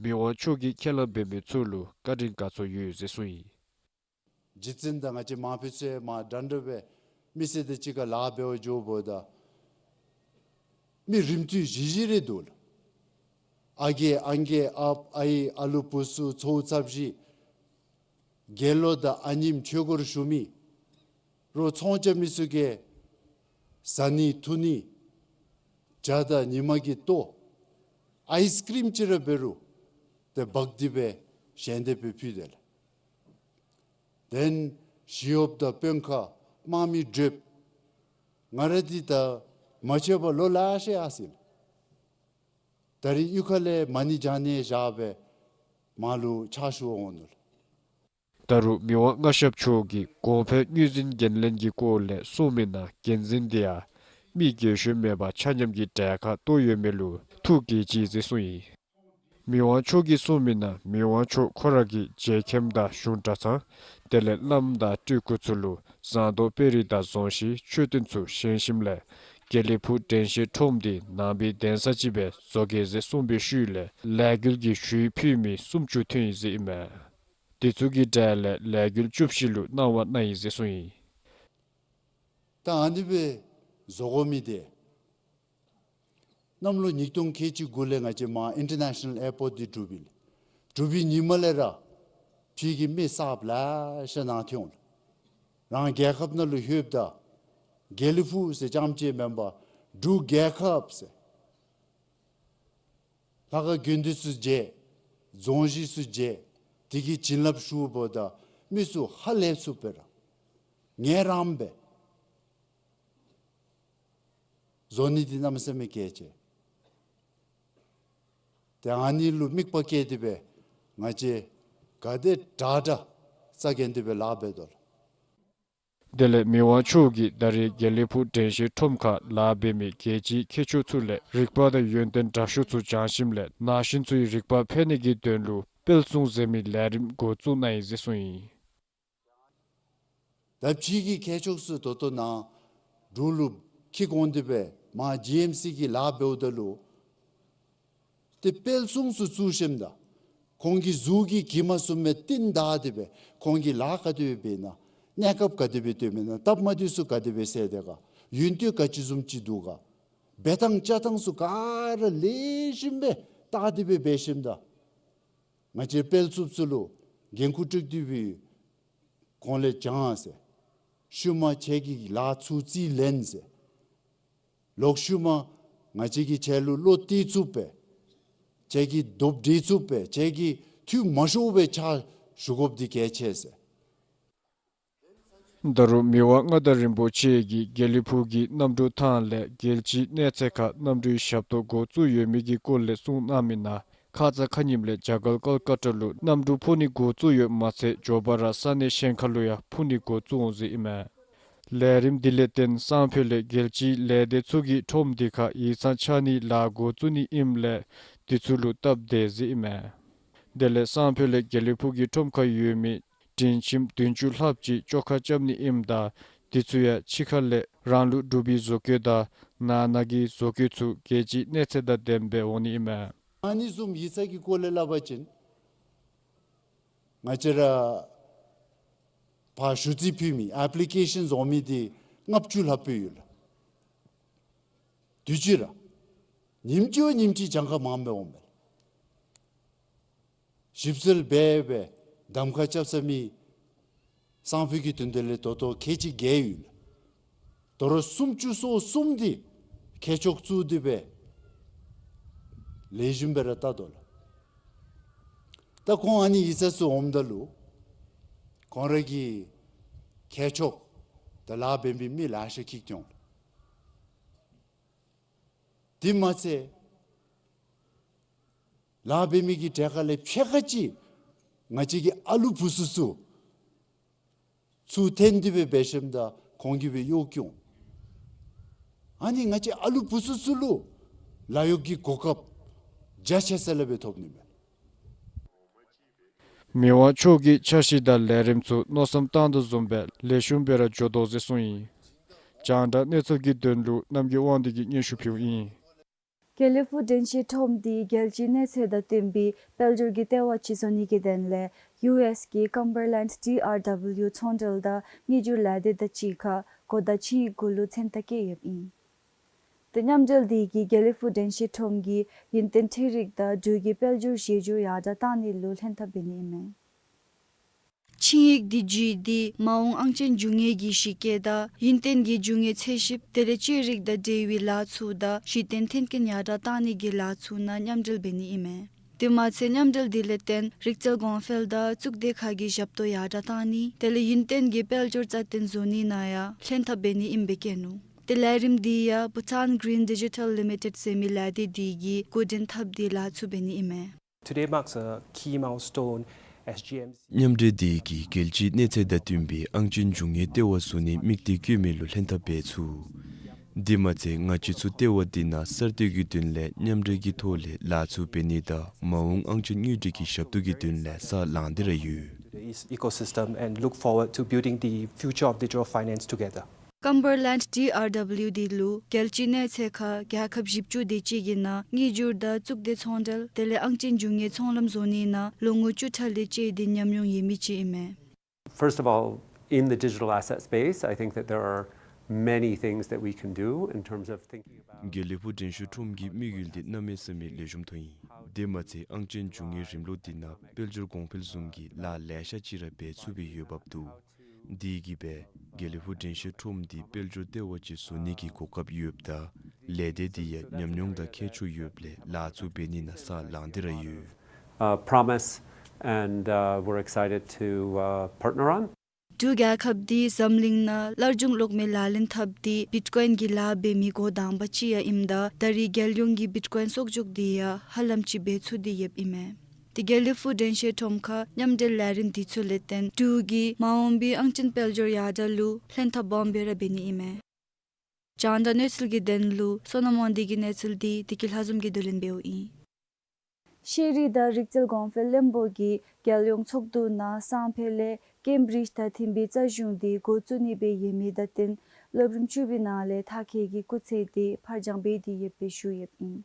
མི་དབང་མཆོག་གིས་ཁས་བླངས་འབད་མི་ཚུ་ལུ་བཀའ་དྲིན་དགའ་ཚོར་ཡོད་ཟེར་གསུངས་ཡི། རྗེ་བཙུན་དང་ང་བཅས་མང་ཕུད་ཚུ་མར་འདྲན་འདྲ་སྦེ་མི་སེར་དང་གཅིག་ཁར་ལཱ་འབདཝ་འགྱོཝ་ད་མི་རིམ་བསྟུན་བཞི་བཞི་རེ་འདུག་ལགས། ཨ་རྒས་ཨང་རྒས་ཨཔ་ཨའི་ཨ་ལུ་བུ་ཚུ་ཚའོ་ཚབ་ཞི་དགེ་སློང་དང་ཨ་ནེམོ་ཆོས་སྒོར་ཞུགས་མི་རོགས་ཚོང་རྐྱབ་མི་ཚུ་གིས་བཟའ་ནི་འཐུང་ནི་ཇ་དང་ཉི་མ་གི་ལྟོ་ཨའིས་ཀྲིམ་ཅིག་ར་འབད་རུང་ཏེ་འབག་སྟེ་སྦེ་ཞལ་འདེབས་སྦེ་ཕུལ་དེས་ལགས། དེ་ལས་ཞི་གཡོགཔ་དང་དཔོན་ཁག་དམག་མི་བགྲེསཔ་ང་ར་འདི་ད་མ་ཆད་པར་ལོ་ལེ་ཤ་ཡར་སོ་ཡི་ལགས། ད་རིས་གཡུས་ཁ་ལས་མ་ཎི་བགྱང་ནི་བཞག་སྦེ་མར་ལུ་ཕྱག་ཞུ་བར་འོང་ནུག་ལགས། ད་རུང་མི་དབང་མངའ་ཞབས་མཆོག་གིས་གོང་འཕེལ་དངོས་འཛིན་འགན་ལེན་གྱི་སྐོར་ལས་གསུངས་མི་ནང་འགན་འཛིན་འདི་ཡང་མི་རྒན་གཞོན་མེད་པར་ཆ་མཉམ་གྱི་གྲལ་ཁར་གཏོགས་ཡོད་མི་ལུ་ཐུགས་དགྱེས་ཅི་ཟེར་གསུངས་ཡི། མི་དབང་མཆོག་གིས་གསུངས་མི་ནང་མི་དབང་མཆོག་ཁོ་ར་གི་རྗེ་མཁནམ་དང་གཞུང་གྲྭ་ཚང་དེ་ལས་བླམ་དང་སྤྲུལ་སྐུ་ཚུ་ལུ་ཟངས་མདོག་དཔལ་རི་དང་རྫོང་གཞིས་མཆོད་རྟེན་ཚུ་བཞེངས་ཞིནམ་ལས་དགེ་ལེགས་ཕུག་དྲན་ཤེས་ཁྲོམ་འདི་ནང་པའི་གདན་ས་ཅིག་སྦེ་བཟོ་གེ་ཟེར་གསུངས་པའི་ཤུལ་ལས་ལས་འགུལ་གྱི་ཞུ་ཡིག་ཕུལ་མི་སུམ་ཅུ་ཐོན་ཡི་ཟེར་ཨིན་མས། དེ་ཚུ་གི་གྲས་ལས་ལས་འགུལ་བཅུ་བཞི་ལུ་གནང་བ་གནང་ཡི་ཟེར་གསུངས་ཡི། ད་ཨ་ནི་སྦེ་བཟོ་དགོ་མི་འདི་གནམ་ལོ་ཉིས་སྟོང་ཁལ་གཅིག་དགུ་ལས་ང་བཅས་མར་ཨིན་ཊར་ནེ་ཤ་ནཱལ་ཨེར་པོརཊ་འདི་གྲུབ་ཡི་ལགས། གྲུབ་པའི་ཉིནམ་ལས་ར་ཕྱི་གི་མི་གསརཔ་ལེ་ཤ་ནཱ་ཐོན་འོང་ལགས། རང་རྒྱལ་ཁབ་ནང་ལུ་ལྷོདཔ་ད་དགེ་ལེགས་ཕུག་ཟེར་རྐྱངམ་ཅིག་མེན་པར་འབྲུག་རྒྱལ་ཁབ་ཟེར་ལྷ་ཁང་དགོན་སྡེ་ཚུ་མཇལ། རྫོང་གཞིས་ཚུ་མཇལ། དེ་གི་བྱིན་རླབས་ཞུཝ་ད་མི་ཚུ་ཧ་ལས་ཚུགསཔ་སྦེ་ར་ངལ་རངམ་སྦེ་བཟོ་ནི་འདི་གནམ་མེད་ས་མེད་གལ་ཆེ། ཏེ་ཨ་ནི་ལུ་དམིགས་པ་བསྐྱེད་དེ་སྦེ་ང་བཅས་ག་དེ་དྲག་དྲག་རྩ་འགེངས་ཏེ་སྦེ་ལཱ་འབད་དོ་ལགས། དེ་ལས་མི་དབང་མཆོག་གིས་ད་རེས་དགེ་ལེགས་ཕུག་དྲན་ཤེས་ཁྲོམ་ཁར་ལཱ་འབད་མི་རྒྱལ་སྤྱིའི་མཁས་མཆོག་ཚུ་ལས་རིག་པ་དང་ཡོན་ཏན་དྲག་ཤོས་ཚུ་སྦྱང་ཞིནམ་ལས་ན་གཞོན་ཚུའི་རིག་པ་འཕེལ་ནི་གི་དོན་ལུ་སྤེལ་གསུམ་ཟེར་མི་ལས་རིམ་འགོ་བཙུགས་གནང་ཡི་ཟེར་གསུངས་ཡི། ད་ཕྱི་གི་མཁས་མཆོག་ཚུ་ད་ལྟོ་ནཱ་འབྲུག་ལུ་འཁྱིད་འོང་སྟེ་སྦེ་མར་ཇི་ཨེམ་སི་གི་ལཱ་འབདཝ་ད་ལུ་ཏེ་སྤེལ་གསུམ་ཚུ་བཙུགས་ཞིནམ་ད་ཁོང་གི་གཟུགས་ཀྱི་གྱིབ་མ་བཟུམ་སྦེ་རྟིང་བདའ་སྟེ་སྦེ་ཁོང་གིས་ལཱ་ག་དེ་སྦེ་འབད་ནི་ན་གནས་སྐབས་ག་དེ་སྦེ་སྡོད་མི་ན་སྟབས་མ་བདེཝ་ཚུ་ག་དེ་སྦེ་སེལ་དེ་ག་ཡོན་ཏན་ག་ཅི་བཟུམ་ཅིག་འདུག་ག་འབད་ཐངས་བཅའ་ཐངས་ཚུ་ག་ར་ལེགས་ཤོམ་སྦེ་བལྟ་སྟེ་སྦེ་འབད་ཞིནམ་ད་ང་བཅས་སྤེལ་གསུམ་ཚུ་ལུ་འགན་ཁུར་སྤྲོད་དེ་སྦེ་ཁོང་ལས་སྦྱང་ཟེར། ཤུལ་མ་ཁྱེད་ཀྱི་ལཱ་ཚུ་རྩིས་ལེན་ཟེར། ལོག་ཤུལ་མ་ང་བཅས་ཀྱིས་ཁྱེད་ལུ་བློ་གཏད་ཚུགསཔ་སྦེ་ཁྱེད་ཀྱི་སྟོབས་འགྲན་ཚུགསཔ་སྦེ་ཁྱེད་ཀྱི་ཐུགས་མ་ཤོར་བའི་ཕྱག་ཞུ་དགོཔ་འདི་གལ་ཆེ་ཟེར། ད་རུང་མི་དབང་མངའ་བདག་རིན་པོ་ཆེ་གིས་དགེ་ལེགས་ཕུག་གི་གནམ་གྲུ་ཐང་ལས་རྒྱལ་སྤྱིའི་གནས་ཚད་ཁར་གནམ་གྲུའི་ཞབས་ཏོག་འགོ་བཙུགས་ཡོད་མི་གི་སྐོར་ལས་གསུངས་གནང་མི་ནང་ཁ་ཙ་ཁ་ཉིནམ་ལས་རྒྱ་གར་ཀལ་ཀ་ཏ་ལུ་གནམ་གྲུ་འཕུར་ནི་འགོ་བཙུགས་ཡོདཔ་མ་ཚད་མགྱོགས་པ་ར་ས་གནས་གཞན་ཁར་ལུ་ཡང་འཕུར་ནི་འགོ་བཙུགས་འོང་ཟེར་ཨིན་མས། ལས་རིམ་འདི་ལས་བརྟེན་སང་ཕོད་ལས་རྒྱལ་སྤྱིའི་ལས་སྡེ་ཚུ་གིས་ཁྲོམ་འདི་ཁར་ཡིག་ཚང་ཆགས་ནི་ལཱ་འགོ་བཙུགས་ནི་ཨིནམ་ལས་འདི་ཚུ་ལུ་སྟབས་བདེ་ཟེར་ཨིན་མས། དེ་ལས་སང་ཕོད་ལས་དགེ་ལེགས་ཕུག་གི་ཁྲོམ་ཁར་ཡོད་མི་སྒྲིང་ཁྱིམ་བདུན་ཅུ་ལྷགཔ་ཅིག་བཅོ་ཁ་རྐྱབ་ནི་ཨིནམ་ད་འདི་ཚུ་ཡང་ཕྱི་ཁ་ལས་རང་ལུགས་འབྲུག་པའི་བཟོ་བཀོད་དང་ནང་ན་གི་བཟོ་བཀོད་ཚུ་རྒྱལ་སྤྱིའི་གནས་ཚད་དང་ལྡནམ་སྦེ་འོང་ནི་ཨིན་མས། ཨ་ནི་བཟུམ་ཡིག་ཚང་གི་སྐོར་ལས་སླབ་པ་ཅིན་ང་བཅས་ར་ཕར་ཞུ་རྩིས་ཕུལ་མི་ཨེཔ་ལི་ཀེ་ཤཱན་འོང་མི་འདི་ལྔ་བཅུ་ལྷགཔ་ཡོད་ལགས། དུས་ཅི་ར་ཉིནམ་གཅིག་བ་ཉིནམ་གཅིག་གྱངས་ཁ་མངམ་སྦེ་འོང་མས། ཞིབ་འཚོལ་འབད་སྦེ་གདམ་ཁ་རྐྱབ་ཚར་མི་སང་ཕོད་ཀྱི་དོན་དེ་ལས་ད་ལྟོ་ཁལ་གཅིག་བརྒལ་ཡོད་ལགས། དོ་རུང་སུམ་ཅུ་སོ་གསུམ་འདི་མཁས་མཆོག་བཙུགས་ཏེ་སྦེ་ལེགས་ཤོམ་སྦེ་ར་བལྟ་དོ་ལགས། ད་ཁོང་ཨ་ནི་ཡིག་ཚང་ཚུ་འོངམ་ད་ལུ་ཁོང་ར་གི་མཁས་མཆོག་དང་ལཱ་འབད་མི་མི་ལེ་ཤ་འཁྱིད་འོང་ལགས། དེ་མ་ཚད་ལཱ་འབད་མི་གི་གྲས་ཁ་ལས་ཕྱེད་ཀ་ཅིག་ང་བཅས་ཀྱི་ཨ་ལུ་བུ་ཚུ་ཚུ་ཚུར་འཐོན་ཏེ་སྦེ་འབད་ཞིནམ་ད་ཁོང་གིས་སྦེ་གཡོག་བཀོལ། ཨ་ནི་ང་བཅས་ཨ་ལུ་བུ་ཚུ་ཚུ་ལུ་ལཱ་གཡོག་གི་གོ་སྐབས་རྒྱ་ཆེ་ས་ལས་སྦེ་ཐོབ་ནི་མས། མི་དབང་མཆོག་གིས་འཆར་གཞི་དང་ལས་རིམ་ཚུ་མནོ་བསམ་བཏང་དོ་བཟུམ་སྦེ་ལེགས་ཤོམ་སྦེ་ར་འགྱོ་དོ་ཟེར་གསུངས་ཡི། རྒྱང་བསྒྲགས་གནས་ཚུལ་གྱི་དོན་ལུ་རྣམ་རྒྱལ་དབང་འདུས་ཀྱིས་སྙན་ཞུ་ཕུལཝ་ཨིན། དགེ་ལེགས་ཕུག་དྲན་ཤེས་ཁྲོམ་འདི་རྒྱལ་སྤྱིའི་གནས་ཚད་དང་བསྟུན་པའི་དཔལ་འབྱོར་གྱི་ལྟེ་བ་ཅིག་བཟོ་ནི་གི་དོན་ལས་ཡུ་ཨེསི་གི་ཀམ་བར་ལེནཌ་ཌི་ཨར་ཌབ་ལུ་ཡུ་ཚོང་འབྲེལ་དང་དངུལ་བསྒྱུར་ལས་སྡེ་དང་གཅིག་ཁར་གོ་བརྡ་ཆིངས་ཡིག་གུ་ལུ་མཚན་རྟགས་བཀོད་ཡོདཔ་ཨིན། དེ་མཉམ་འབྲེལ་འདི་གིས་དགེ་ལེགས་ཕུག་དྲན་ཤེས་ཁྲོམ་གྱི་ཡུན་བརྟན་འཕྲུལ་རིག་དང་འབྲུག་གི་དཔལ་འབྱོར་གཞི་བཅོལ་ཡར་དྲགས་བཏང་ནི་ལུ་ལྷན་ཐབས་འབད་ནི་ཨིན་མས། ཆིངས་ཡིག་འདི་བརྒྱུད་དེ་མ་འོངས་ཨང་ཅན་འབྱུང་ངེས་ཀྱི་གཞི་བཀོད་དང་ཡུན་བརྟན་གྱི་འབྱུང་ངེས་འཚོལ་ཞིབ་དེ་ལས་འཕྲུལ་རིག་དང་འབྲེལ་བའི་ལཱ་ཚུ་དང་གཞི་རྟེན་མཐུན་རྐྱེན་ཡར་དྲགས་བཏང་ནི་གི་ལཱ་ཚུ་ནང་མཉམ་འབྲེལ་འབད་ནི་ཨིན་མས། དེ་མ་ཚད་མཉམ་འབྲེལ་འདི་ལས་བརྟེན་རིག་རྩལ་གོང་འཕེལ་དང་གཙུག་སྡེ་ཁག་གི་ཞབས་ཏོག་ཡར་དྲགས་བཏང་ནི་དེ་ལས་ཡུན་བརྟན་གྱི་དཔལ་འབྱོར་རྩ་བརྟན་བཟོ་ནི་ནང་ཡང་ལྷན་ཐབས་འབད་ནི་ཨིནམ་སྦེ་བཀོད་ནུག། དེ་ལས་རིམ་འདི་ཡང་Bhutan Green Digital Limited ཟེར་མི་ལས་སྡེ་འདི་གིས་འགོ་འདྲེན་འཐབ་སྟེ་ལཱ་ཚུ་འབད་ནི་ཨིན་མས། Today marks a key milestone as G M C མཉམ་འབྲེལ་འདི་གིས་རྒྱལ་སྤྱིའི་གནས་ཚད་དང་བསྟུན་པའི་ཨང་ཅན་འབྱུང་ངེས་ལྟེ་བ་བཟོ་ནིའི་དམིགས་གཏད་བསྐྱོད་མི་ལུ་ལྷན་ཐབས་འབད་ཚུགས། དེ་མ་ཚད་ང་བཅས་ཚུ་ལྟེ་བ་འདི་ནང་གསར་གཏོད་ཀྱི་དོན་ལས་མཉམ་འབྲེལ་གྱི་ཐོག་ལས་ལཱ་ཚུ་འབད་ནི་དང་མ་འོངས་ཨང་ཅན་དངུལ་འབྲེལ་གྱི་ཞབས་ཏོག་གི་དོན་ལས་ས་ལངས་ཏེ་ར་ཡོད། Today's ecosystem and look forward to building the future of digital finance together. ཀམ་བར་ལེནཌ་ཌི་ཨར་ཌབ་ལུ་འདི་ལུ་རྒྱལ་སྤྱིའི་གནས་ཚད་ཁར་རྒྱལ་ཁབ་བཞི་བཅུ་དེ་ཅིག་གི་ནང་དངུལ་བསྒྱུར་དང་གཙུག་སྡེ་ཚོང་འབྲེལ་དེ་ལས་ཨང་ཅན་འབྱུང་ངེས་ཚོང་ལམ་བཟོ་ནི་ནང་ལོ་ངོ་བཅུ་ཕྲག་ལས་བཅད་དེ་ཉམས་མྱོང་ཡོད་མི་ཅིག་ཨིན་མས། First of all, in the digital asset space, I think that there are many things that we can do in terms of thinking about དགེ་ལེགས་ཕུག་དྲན་ཤེས་ཁྲོམ་གྱི་དམིགས་ཡུལ་འདི་གནམ་མེད་ས་མེད་ལེགས་ཤོམ་མཐོང་ཡི། དེ་མ་ཚད་ཨང་ཅན་འབྱུང་ངེས་རིམ་ལུགས་འདི་ནང་དཔལ་འབྱོར་གོང་འཕེལ་བཟུམ་གྱི་ལཱ་ལེ་ཤ་ཅིག་ར་འབད་ཚུགས་པའི་ཡོདཔ་འདུག། དེ་གིས་སྦེ་དགེ་ལེགས་ཕུག་དྲན་ཤེས་ཁྲོམ་འདི་དཔལ་འབྱོར་ལྟེ་བ་ཅིག་བཟོ་ནི་གི་གོ་སྐབས་ཡོདཔ་ད་ལས་སྡེ་འདི་ཡང་ཉམས་མྱོང་དང་མཁས་མཆོག་ཡོདཔ་ལས་ལཱ་ཚུ་འབད་ནི་ནང་ས་ལངས་ཏེ་ར་ཡོད། Uh, promise, and, uh, we're excited to, uh, partner on. འབྲུག་རྒྱལ་ཁབ་འདི་འཛམ་གླིང་ནང་སླར་འབྱུང་གློག་མེ་ལག་ལེན་འཐབ་སྟེ་བིཊ་ཀོའིན་གྱི་ལཱ་འབད་མི་འགོ་དང་པ་ཅིག་ཡང་ཨིནམ་ད་ད་རེས་རྒྱལ་ཡོངས་ཀྱི་བིཊ་ཀོའིན་གསོག་འཇོག་འདི་ཡང་ཧ་ལམ་ཅིག་འབད་ཚུགས་ཏེ་ཡོདཔ་ཨིན་མས། དེ་དགེ་ལེགས་ཕུག་དྲན་ཤེས་ཁྲོམ་ཁར་མཉམ་འབྲེལ་ལས་རིམ་འདི་ཚུ་ལས་བརྟེན་འབྲུག་གི་མ་འོངས་པའི་ཨང་ཅན་དཔལ་འབྱོར་ཡར་དྲགས་ལུ་ལྷན་ཐབས་སྦོམ་སྦེ་ར་འབད་ནི་ཨིན་མས། རྒྱང་བསྒྲགས་གནས་ཚུལ་གྱི་དོན་ལུ་བསོད་ནམས་དབང་འདུས་ཀྱི་གནས་ཚུལ་འདི་བདེ་སྐྱིད་ལྷ་འཛོམས་ཀྱིས་བསྡུ་ལེན་འབདཝ་ཨིན། ཤེས་རིག་དང་རིག་རྩལ་གོང་འཕེལ་བློན་པོ་གིས་རྒྱལ་ཡོངས་ཚོགས་འདུ་ནང་སང་ཕོད་ལས་ཀེམ་བི་རིཇ་དང་མཐུན་པའི་རྩ་གཞུང་འདི་འགོ་བཙུགས་ནི་སྦེ་ཡོད་མི་དང་བསྟུན་སློབ་རིམ་བཅུ་པའི་ནང་ལས་མཐར་འཁྱོལ་གྱི་སྐུགས་ཚད་འདི་ཕར་འགྱངས་འབད་དེ་ཡོདཔ་སྦེ་ཞུ་ཡོདཔ་ཨིན།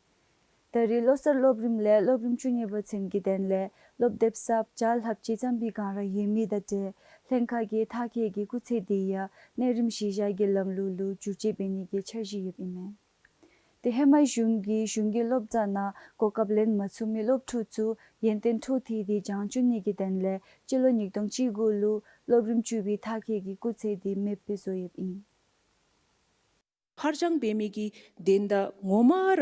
ད་རེས་བློ་གསར་སློབ་རིམ་ལས་སློབ་རིམ་བཅུ་གཉིས་པ་ཚུན་གྱི་དོན་ལས་སློབ་དེབ་གསརཔ་བརྒྱ་ལྷགཔ་ཅིག་བརྩམས་པའི་བསྒང་ར་ཡོད་མི་དང་འབྲེལ་ལྷན་ཁག་གིས་མཐར་འཁྱོལ་གྱི་སྐུགས་ཚད་འདི་ཡང་གནས་རིམ་གཞི་བཞག་གི་ལམ་ལུགས་ལུ་བསྒྱུར་བཅོས་འབད་ནི་གི་འཆར་གཞི་ཡོདཔ་ཨིན་མས། དེ་ཧེ་མའི་གཞུང་གིས་གཞུང་གི་སློབ་གྲྭ་ནང་གོ་སྐབས་ལེན་མ་ཚུགས་མི་སློབ་ཕྲུག་ཚུ་ཡོན་ཏན་འཕྲོ་མཐུད་དེ་སྦྱང་བཅུག་ནི་གི་དོན་ལས་སྤྱི་ལོ་ཉིས་སྟོང་བཅུ་དགུ་ལུ་སློབ་རིམ་བཅུ་པའི་མཐར་འཁྱོལ་གྱི་སྐུགས་ཚད་འདི་མེདཔ་སྦེ་བཟོ་ཡོདཔ་ཨིན། ཕར་འགྱངས་འབད་མི་གི་དོན་དག་ངོ་མ་ར་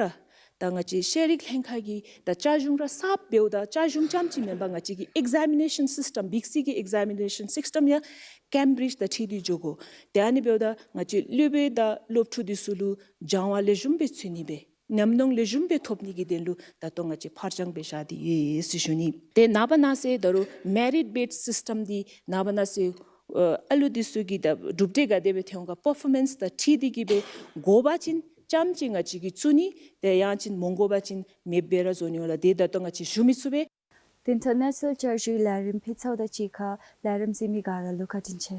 ད་ང་བཅས་ཤེས་རིག་ལྷན་ཁག་གིས་ད་བཅའ་གཞུང་ར་གསརཔ་འབདཝ་ད་བཅའ་གཞུང་རྐྱངམ་ཅིག་མེན་པར་ང་བཅས་ཀྱི་ཨིག་ཛེ་མི་ནེ་ཤཱན་སིསི་ཊེམ་བིཀ་སི་ཀྱི་ཨིག་ཛེ་མི་ནེ་ཤཱན་སིསི་ཊེམ་ཡང་ཀེམ་བི་རིཇ་དང་འཁྲིལ་ཏེ་འགྱོ་དགོ། དེ་ཨ་ནི་འབདཝ་ད་ང་བཅས་སློབ་དཔོན་དང་སློབ་ཕྲུག་འདི་ཚུ་ལུ་སྦྱང་བ་ལེགས་ཤོམ་སྦེ་ཚུགས་ནི་སྦེ་ཉམས་མྱོང་ལེགས་ཤོམ་སྦེ་ཐོབ་ནི་གི་དོན་ལུ་ད་ལྟོ་ང་བཅས་ཕར་འགྱངས་འབད་བཞག་སྟེ་ཡོད་ཟེར་ཞུ་ནི། དེ་ནངས་པ་གནངས་ཚེ་ད་རུང་མེ་རིཊ་བེསཌ་སིསི་ཊེམ་འདི་ནངས་པ་གནངས་ཚེ་ ཨ་ཨ་ལུ་འདི་ཚུ་གི་ད་གྲུབ་འབྲས་ག་དེ་སྦེ་ཐོན་ག་པར་ཕོར་མེནསི་དང་འཁྲིལ་ཏེ་གི་སྦེ་དགོ་པ་ཅིན་རྐྱངམ་ཅིག་ང་བཅས་ཀྱིས་བཙུགས་ནི། དེ་ཡང་ཅིན་མ་དགོ་པ་ཅིན་མེདཔ་སྦེ་ར་བཟོ་ནི་འོང་ལགས། དེ་ད་ལྟོ་ང་བཅས་ཞུ་མི་ཚུགས་པས། དེ་ནང་ནེ་ཤ་ནལ་བསྐྱར་ཞུའི་ལས་རིམ་ཕུལ་ཚརཝ་དང་གཅིག་ཁར་ལས་རིམ་གཟིགས་མི་ག་ར་ལུ་བཀའ་དྲིན་ཆེ།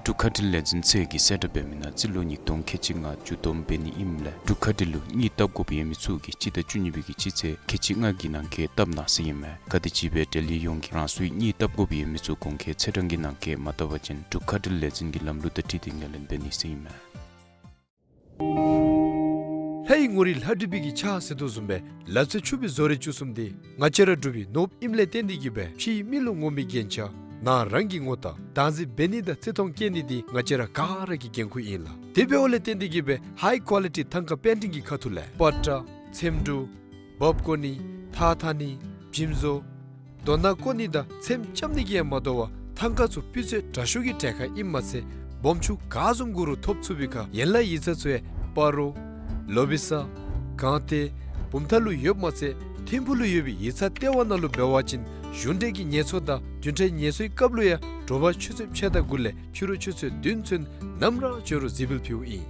འབྲུག་ཁ་བྲལ་ལས་འཛིན་ཚད་ཀྱི་གསལ་བསྒྲགས་འབད་མི་ནང་རྩིས་ལོ་ཉིས་སྟོང་ཁལ་གཅིག་ལྔ་མཇུག་བསྡོམས་འབད་ནི་ཨིནམ་ལས་འབྲུག་ཁ་བྲལ་ལུ་གཉིད་བཏབ་དགོཔ་ཡོད་མི་ཚུ་གིས་སྤྱི་ཟླ་བཅུ་གཉིས་པའི་གི་སྤྱི་ཚེས་ཁལ་གཅིག་ལྔ་གི་ནང་འཁོད་བཏབ་གནང་ཟེར་ཨིན་མས། ག་དེམ་ཅིག་སྦེ་འབྲེལ་ཡོད་ཡོངས་ཀྱིས་རང་སོའི་གཉིད་བཏབ་དགོཔ་ཡོད་མི་ཚུ་གོང་འཁོད་ཚེས་གྲངས་ཀྱི་ནང་འཁོད་མ་བཏབ་པ་ཅིན་འབྲུག་ཁ་བྲལ་ལས་འཛིན་གྱི་ལམ་ལུགས་དང་འཁྲིལ་ཏེ་ངོས་ལེན་འབད་ནི་ཟེར་ཨིན་མས། ལྷའི་ངོ་རིས་ལྷ་བྲིས་པའི་གི་ཕྱག་ཟེར་དོ་བཟུམ་སྦེ་ལག་རྩལ་ཕྱུག་པའི་བཟོ་རིག་བཅུ་གསུམ་འདི་ང་བཅས་ར་འབྲུག་པའི་ནོར་བུ་ཨིནམ་ལས་བརྟེན་ཏེ་གི་སྦེ་ཕྱིའི་མི་ལུ་ངོམ་པའི་རྒྱན་ཆ་ནང་རང་གི་ངོ་རྟགས་བདག་འཛིན་འབད་ནི་དང་བརྩི་མཐོང་བསྐྱེད་ནི་འདི་ང་བཅས་ར་ག་ར་གི་འགན་ཁུར་ཨིན་ལགས། དེ་འབདཝ་ལས་བརྟེན་ཏེ་གི་སྦེ་ཧའི་ཀོ་ལི་ཊི་ཐང་ཀ་པེན་ཊིང་གི་ཁ་ཐུག་ལས་པ་ཏྲ་ཚེམ་དྲུབ་བབ་ཀོ་ནི་ཐགས་འཐག་ནི་འཇིམ་བཟོ་རྡོ་ནག་བརྐོ་ནི་དང་ཚེམ་རྐྱབ་ནི་གིས་ཡང་མ་དོ་བར་ཐང་ཀ་ཚུ་སྤུས་ཚད་དྲག་ཤོས་ཀྱི་གྲལ་ཁར་ཨིནམ་མ་ཚད་སྦོམ་ཆུང་ག་བཟུམ་དགོ་རུང་ཐོབ་ཚུགས་པའི་ཁར་ཡན་ལག་ཡིག་ཚང་ཚུ་ཡང་སྤ་རོ་ལོ་བི་ས་སྒང་སྟེང་བུམ་ཐང་ལུ་ཡོདཔ་མ་ཚད་ཐིམ་ཕུག་ལུ་ཡོད་པའི་ཡིག་ཚང་ལྟེ་བ་ནང་ལུ་འབད་བ་ཅིན་གཞུང་འབྲེལ་གྱི་ངལ་གསོ་དང་བདུན་ཕྲག་ངལ་གསོའི་སྐབས་ལུ་ཡང་དྲོ་པ་ཆུ་ཚོད་ཕྱེད་དང་དགུ་ལས་ཕྱི་རུ་ཆུ་ཚོད་བདུན་ཚུན་ནམ་ར་བྱོན་རུང་གཟིགས་འབུལ་ཕུལཝ་ཨིན།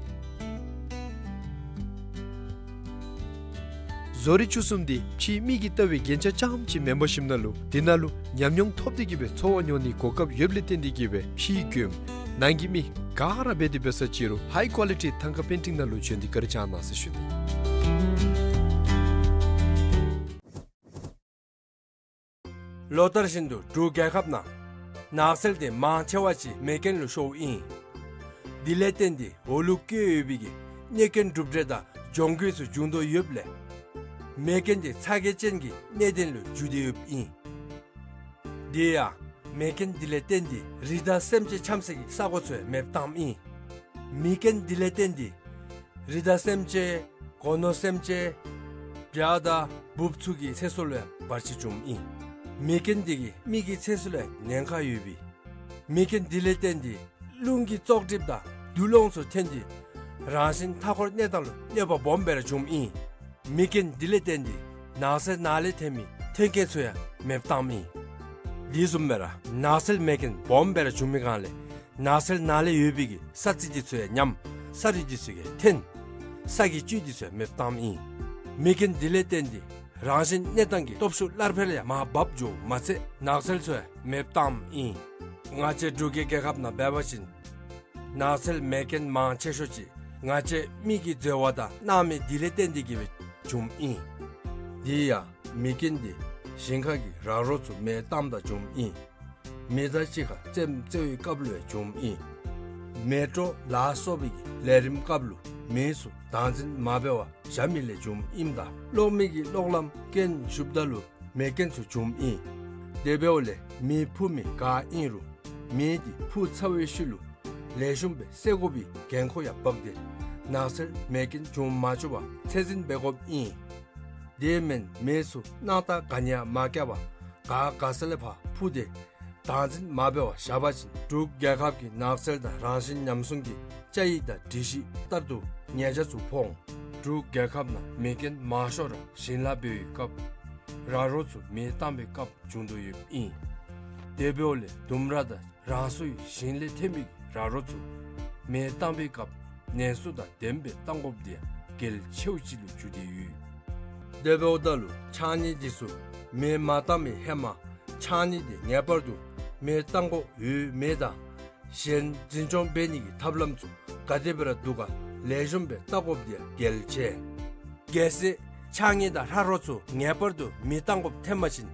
བཟོ་རིག་བཅུ་གསུམ་འདི་ཕྱིའི་མི་གིས་བལྟ་བའི་རྒྱན་ཆ་རྐྱངམ་ཅིག་མེན་པར་ཞིནམ་ལས་དེ་ནང་ལུ་ཉམས་མྱོང་ཐོབ་སྟེ་གི་སྦེ་འཚོ་བ་མྱོང་ནིའི་གོ་སྐབས་ཡོདཔ་ལས་བརྟེན་ཏེ་གི་སྦེ་ཕྱིའི་མགྱོནམ་ནང་གི་མི་ག་ར་འབད་དེ་འབད་ས་ཅིག་རུང་ཧའི་ཀོ་ལི་ཊི་ཐང་ཀ་པེན་ཊིང་ནང་ལུ་བྱོན་ཏེ་བཀའ་དྲིན་བསྐྱང་གནང་ཟེར་ཞུ་ནི། ལོ་ལྟར་བཞིན་དུ་འབྲུག་རྒྱལ་ཁབ་ནང་ནགས་ཚལ་དེ་མང་ཆེ་བ་ཅིག་མེ་རྐྱེན་ལུ་ཤོརཝ་ཨིན། དེ་ལས་བརྟེན་ཏེ་འོག་ལུ་བཀོད་ཡོད་པའི་གི་གནོད་རྐྱེན་གྲུབ་འབྲས་དང་གྱོང་གུད་ཚུ་འབྱུང་དོ་ཡོདཔ་ལས་མེ་རྐྱེན་དེ་ཚ་གྱང་ཅན་གྱི་གནད་དོན་ལུ་འགྱུར་ཏེ་ཡོདཔ་ཨིན། དེ་ཡང་མེ་རྐྱེན་དེ་ལས་བརྟེན་ཏེ་རི་དྭགས་སེམས་ཅན་འཁྱམ་སའི་གི་ས་གོ་ཚུ་ཡང་མེདཔ་བཏངམ་ཨིན། མེ་རྐྱེན་དེ་ལས་བརྟེན་ཏེ་རི་དྭགས་སེམས་ཅན་སྒོ་ནོར་སེམས་ཅན་བྱ་དང་འབུཔ་ཚུ་གི་ཚེ་སྲོག་ལུ་ཡང་བར་ཆད་བྱུངམ་ཨིན། མེ་རྐྱེན་དེ་གིས་མི་གི་ཚེ་སྲོག་ལུ་ཡང་ཉེན་ཁ་ཡོད་པས། མེ་རྐྱེན་དེ་ལས་བརྟེན་ཏེ་རླུང་གི་བཙོག་གྲིབ་དང་རྡུལ་སློང་ཚུ་ཐོན་ཏེ་རང་བཞིན་མཐའ་འཁོར་གནས་སྟངས་ལུ་གནོད་པ་སྦོམ་སྦེ་ར་བྱུངམ་ཨིན། མེ་རྐྱེན་དེ་ལས་བརྟེན་ཏེ་ནགས་ཚལ་ནང་ལས་ཐོན་མི་ཐོན་སྐྱེད་ཚུ་ཡང་མེདཔ་བཏངམ་ཨིན། དེ་བཟུམ་སྦེ་ར་ནགས་ཚལ་མེ་རྐྱེན་སྦོམ་སྦེ་ར་བྱུང་མི་སྒང་ལས་ནགས་ཚལ་ནང་ལས་ཡོད་པའི་གི་ས་རྩི་དེ་ཚུ་ཡང་ཉམས། ས་རུད་དེ་ཚུ་ཡང་ཐོན། ས་གི་བཅུད་དེ་ཚུ་ཡང་མེདཔ་བཏངམ་ཨིན། མེ་རྐྱེན་དེ་ལས་བརྟེན་ཏེ་རང་བཞིན་གནས་སྟངས་ཀྱི་སྟོབས་ཤུགས་སླར་འཕེལ་ཡང་མར་བབས་འགྱོཝ་མ་ཚད་ནགས་ཚལ་ཚུ་ཡང་མེདཔ་བཏངམ་ཨིན། ང་བཅས་འབྲུག་གི་རྒྱལ་ཁབ་ནང་འབད་བ་ཅིན་ནགས་ཚལ་མེ་རྐྱེན་མང་ཆེ་ཤོས་ཅིག་ང་བཅས་མི་གི་འཛོལ་བ་དང་སྣང་མེད་དེ་ལས་བརྟེན་ཏེ་གི་སྦེ་བྱུངམ་ཨིན། དེ་ཡང་མེ་རྐྱེན་དེ་ཞིང་ཁ་གི་ར་རོ་ཚུ་མེ་བཏངམ་ད་བྱུངམ་ཨིན། མེ་མདའ་གཅིག་ཁར་རྩེདམོ་རྩེ་བའི་སྐབས་ལུ་ཡང་བྱུངམ་ཨིན། མེ་ཏྲོག་ལ་སོགས་པའི་གི་ལས་རིམ་སྐབས་ལུ་མེ་ཚུ་བདག་འཛིན་མ་འབད་བར་བཞག་མི་ལས་བྱུངམ་ཨིནམ་ད་གློག་མེ་གི་གློག་ལམ་རྐྱེན་ཞུགསཔ་ད་ལུ་མེ་རྐྱེན་ཚུ་བྱུངམ་ཨིན། དེ་འབདཝ་ལས་མེ་ཕུ་མི་ག་ཨིན་རུང་མེ་དེ་ཕུ་ཚར་བའི་ཤུལ་ལུ་ལེགས་ཤོམ་སྦེ་བསལ་དགོ་པའི་འགན་ཁུར་ཡང་འབག་སྟེ་ནགས་ཚལ་མེ་རྐྱེན་བྱུང་མ་བཅུག་པར་ཚད་འཛིན་འབད་དགོཔ་ཨིན། དེ་མེན་མེ་ཚུ་སྣང་ཐག་ག་ནི་ཡང་མ་བཀལ་བར་ག་ག་ས་ལས་ཕར་ཕུ་སྟེ་བདག་འཛིན་མ་འབད་བར་བཞག་པ་ཅིན་འབྲུག་རྒྱལ་ཁབ་ཀྱི་ནགས་ཚལ་དང་རང་བཞིན་ཉམས་སྲུང་གི་བཅའ་ཡིག་དང་སྒྲིག་གཞི་ལྟར་དུ་ཉེས་ཆད་ཚུ་ཕོག་འོང་། འབྲུག་རྒྱལ་ཁབ་ནང་མེ་རྐྱེན་མང་ཤོས་ར་ཞིང་ལཱ་འབད་བའི་སྐབས་ར་རོ་ཚུ་མེ་བཏང་བའི་སྐབས་བྱུང་དོ་ཡོདཔ་ཨིན། དེ་འབདཝ་ལས་ལྡུམ་ར་དང་རང་སོའི་ཞིང་ལས་ཐོན་མི་ར་རོ་ཚུ་མེ་བཏང་བའི་སྐབས་ནན་སུ་དང་ལྡནམ་སྦེ་བཏང་དགོཔ་དེ་ཡང་གལ་ཆེཝ་ཅིག་ལུ་གྱུར་ཏེ་ཡོད། དེ་འབདཝ་ད་ལུ་ཕྱགས་སྙིགས་དེ་ཚུ་མེ་མ་བཏང་བའི་ཧེ་མ་ཕྱགས་སྙིགས་དེ་ངེས་པར་དུ་མེ་བཏང་དགོཔ་ཡོད་མེད་དང་གཞན་འཛིན་སྐྱོང་འབད་ནི་གི་ཐབས་ལམ་ཚུ་ག་དེ་སྦེ་ར་འདུག་ག་ལེགས་ཤོམ་སྦེ་བལྟ་དགོཔ་དེ་ཡང་གལ་ཆེ། གལ་སྲིད་ཕྱགས་སྙིགས་དང་ར་རོ་ཚུ་ངེས་པར་དུ་མེ་བཏང་དགོཔ་ཐོན་པ་ཅིན་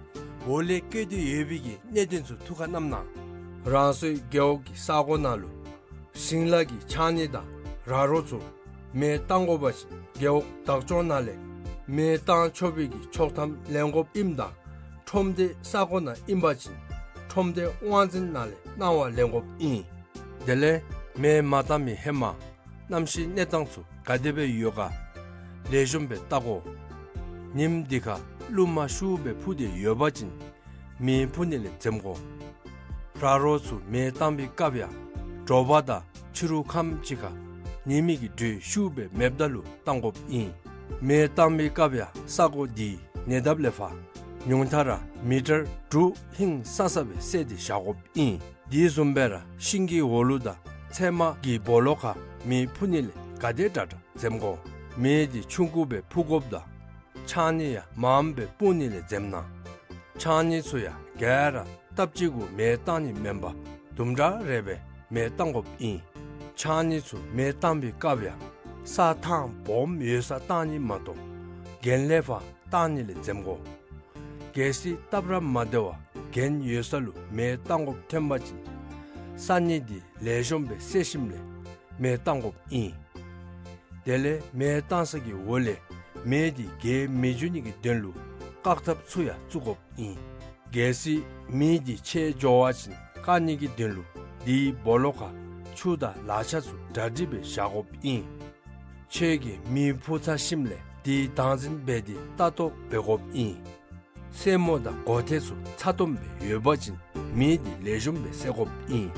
འོག་ལས་བཀོད་དེ་ཡོད་པའི་གི་གནད་དོན་ཚུ་ཐུགས་ཁར་བསྣམ་གནང་། རང་སོའི་རྒེད་འོག་གི་ས་གོ་ནང་ལུ་ཞིང་ལཱ་གི་ཕྱགས་སྙིགས་དང་ར་རོ་ཚུ་མེ་བཏང་དགོ་པ་ཅིན་རྒེད་འོག་བདག་སྐྱོང་ནང་ལས་མེ་བཏང་ཆོག་པའི་གི་ཆོག་ཐམ་ལེན་དགོཔ་ཨིནམ་ད་ཁྲོམ་སྡེའི་ས་གོ་ནང་ཨིན་པ་ཅིན་ཁྲོམ་སྡེའི་དབང་འཛིན་ནང་ལས་གནང་བ་ལེན་དགོཔ་ཨིན། དེ་ལས་མེ་མ་བཏང་མི་ཧེ་མ་གནམ་གཤིས་གནས་སྟངས་ཚུ་ག་དེ་སྦེ་ཡོད་ག་ལེགས་ཤོམ་སྦེ་བལྟ་དགོ། ཉིནམ་འདི་ཁར་རླུང་མ་ཤུགས་སྦེ་འཕུ་སྟེ་ཡོད་པ་ཅིན་མེ་འཕུ་ནི་ལས་འཛེམ་དགོ། ར་རོ་ཚུ་མེ་བཏང་པའི་སྐབས་ཡང་དྲོ་པ་དང་ཕྱི་རུ་ཁམས་ཅིག་ཁར་ཉི་མའི་གི་དྲོད་ཤུགས་སྦེ་མེདཔ་ད་ལུ་བཏང་དགོཔ་ཨིན། མེ་བཏང་པའི་སྐབས་ཡང་ས་གོ་འདི་ཉེ་འདབས་ལས་ཕར་ཉུང་མཐའ་ར་མི་ཊར་དྲུག་ཧིང་སང་ས་སྦེ་བསལ་ཏེ་བཞག་དགོཔ་ཨིན། དེ་བཟུམ་སྦེ་ར་ཤིང་གི་འོག་ལུ་དང་ཚལ་མ་གི་སྦོ་ལོགས་ཁར་མེ་འཕུ་ནི་ལས་ག་དེ་དྲག་དྲག་འཛེམ་དགོ། མེ་འདི་ཆུང་ཀུ་སྦེ་འཕུ་དགོཔ་དང་ཕྱགས་སྙིགས་ཡང་མངམ་སྦེ་སྤུངས་ནི་ལས་འཛེམ་གནང་། ཕྱགས་སྙིགས་ཚུ་ཡང་ག་ར་སྟབས་གཅིག་གུ་མེ་བཏང་ནི་མེན་པར་དུམ་གྲ་རེ་སྦེ་མེ་བཏང་དགོཔ་ཨིན། ཕྱགས་སྙིགས་ཚུ་མེ་བཏང་པའི་སྐབས་ཡང་ས་ཐང་སྦོམ་ཡོད་སར་བཏང་ནི་མ་གཏོགས་གྱེན་ལས་ཕར་བཏང་ནི་ལས་འཛེམ་དགོ། གལ་སྲིད་སྟབས་ར་མ་བདེ་བར་གྱེན་ཡོད་ས་ལུ་མེ་བཏང་དགོཔ་ཐོན་པ་ཅིན་ས་སྙིགས་འདི་ལེགས་ཤོམ་སྦེ་བསལ་ཞིནམ་ལས་མེ་བཏང་དགོཔ་ཨིན། དེ་ལས་མེ་བཏང་ས་གི་འོག་ལས་མེ་འདི་རྒྱས་མི་འགྱོ་ནི་གི་དོན་ལུ་བཀག་ཐབས་ཚུ་ཡང་བཙུགས་དགོཔ་ཨིན། གལ་སྲིད་མེ་འདི་ཆད་འགྱོ་བ་ཅིན་བཀག་ནི་གི་དོན་ལུ་དེའི་སྦོ་ལོགས་ཁར་ཆུ་དང་ལག་ཆ་ཚུ་གྲ་སྒྲིག་སྦེ་བཞག་དགོཔ་ཨིན། ཁྱོད་ཀྱིས་མེ་འཕུ་ཚར་ཞིནམ་ལས་དེ་བདག་འཛིན་འབད་དེ་ལྟ་རྟོག་འབད་དགོཔ་ཨིན། སེན་མོ་དང་གོ་ཐེར་ཚུ་ཚ་ཏོམ་སྦེ་ཡོད་པ་ཅིན་མེ་འདི་ལེགས་ཤོམ་སྦེ་བསད་དགོཔ་ཨིན།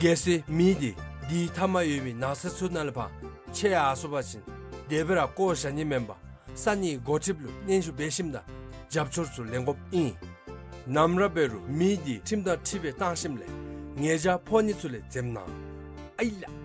གལ་སྲིད་མེ་འདི་དེའི་མཐའ་མར་ཡོད་པའི་ནགས་ཚལ་ཚུ་ནང་ལས་ཕར་ཆད་ཡར་སོང་པ་ཅིན་དེ་སྦེ་ར་བཀོ་བཞག་ནི་མེན་པར་ས་གནས་འགོ་ཁྲིདཔ་ལུ་སྙན་ཞུ་འབད་ཞིནམ་དང་རྒྱབ་སྐྱོར་ཚུ་ལེན་དགོཔ་ཨིན། ནམ་ར་འབད་རུང་མེ་འདི་ཁྲིམས་དང་འཁྲིལ་སྦེ་བཏང་ཞིནམ་ལས་ཉེས་བྱ་ཕོག་ནི་ཚུ་ལས་འཛེམ་གནང་། ཨའི་ལགས།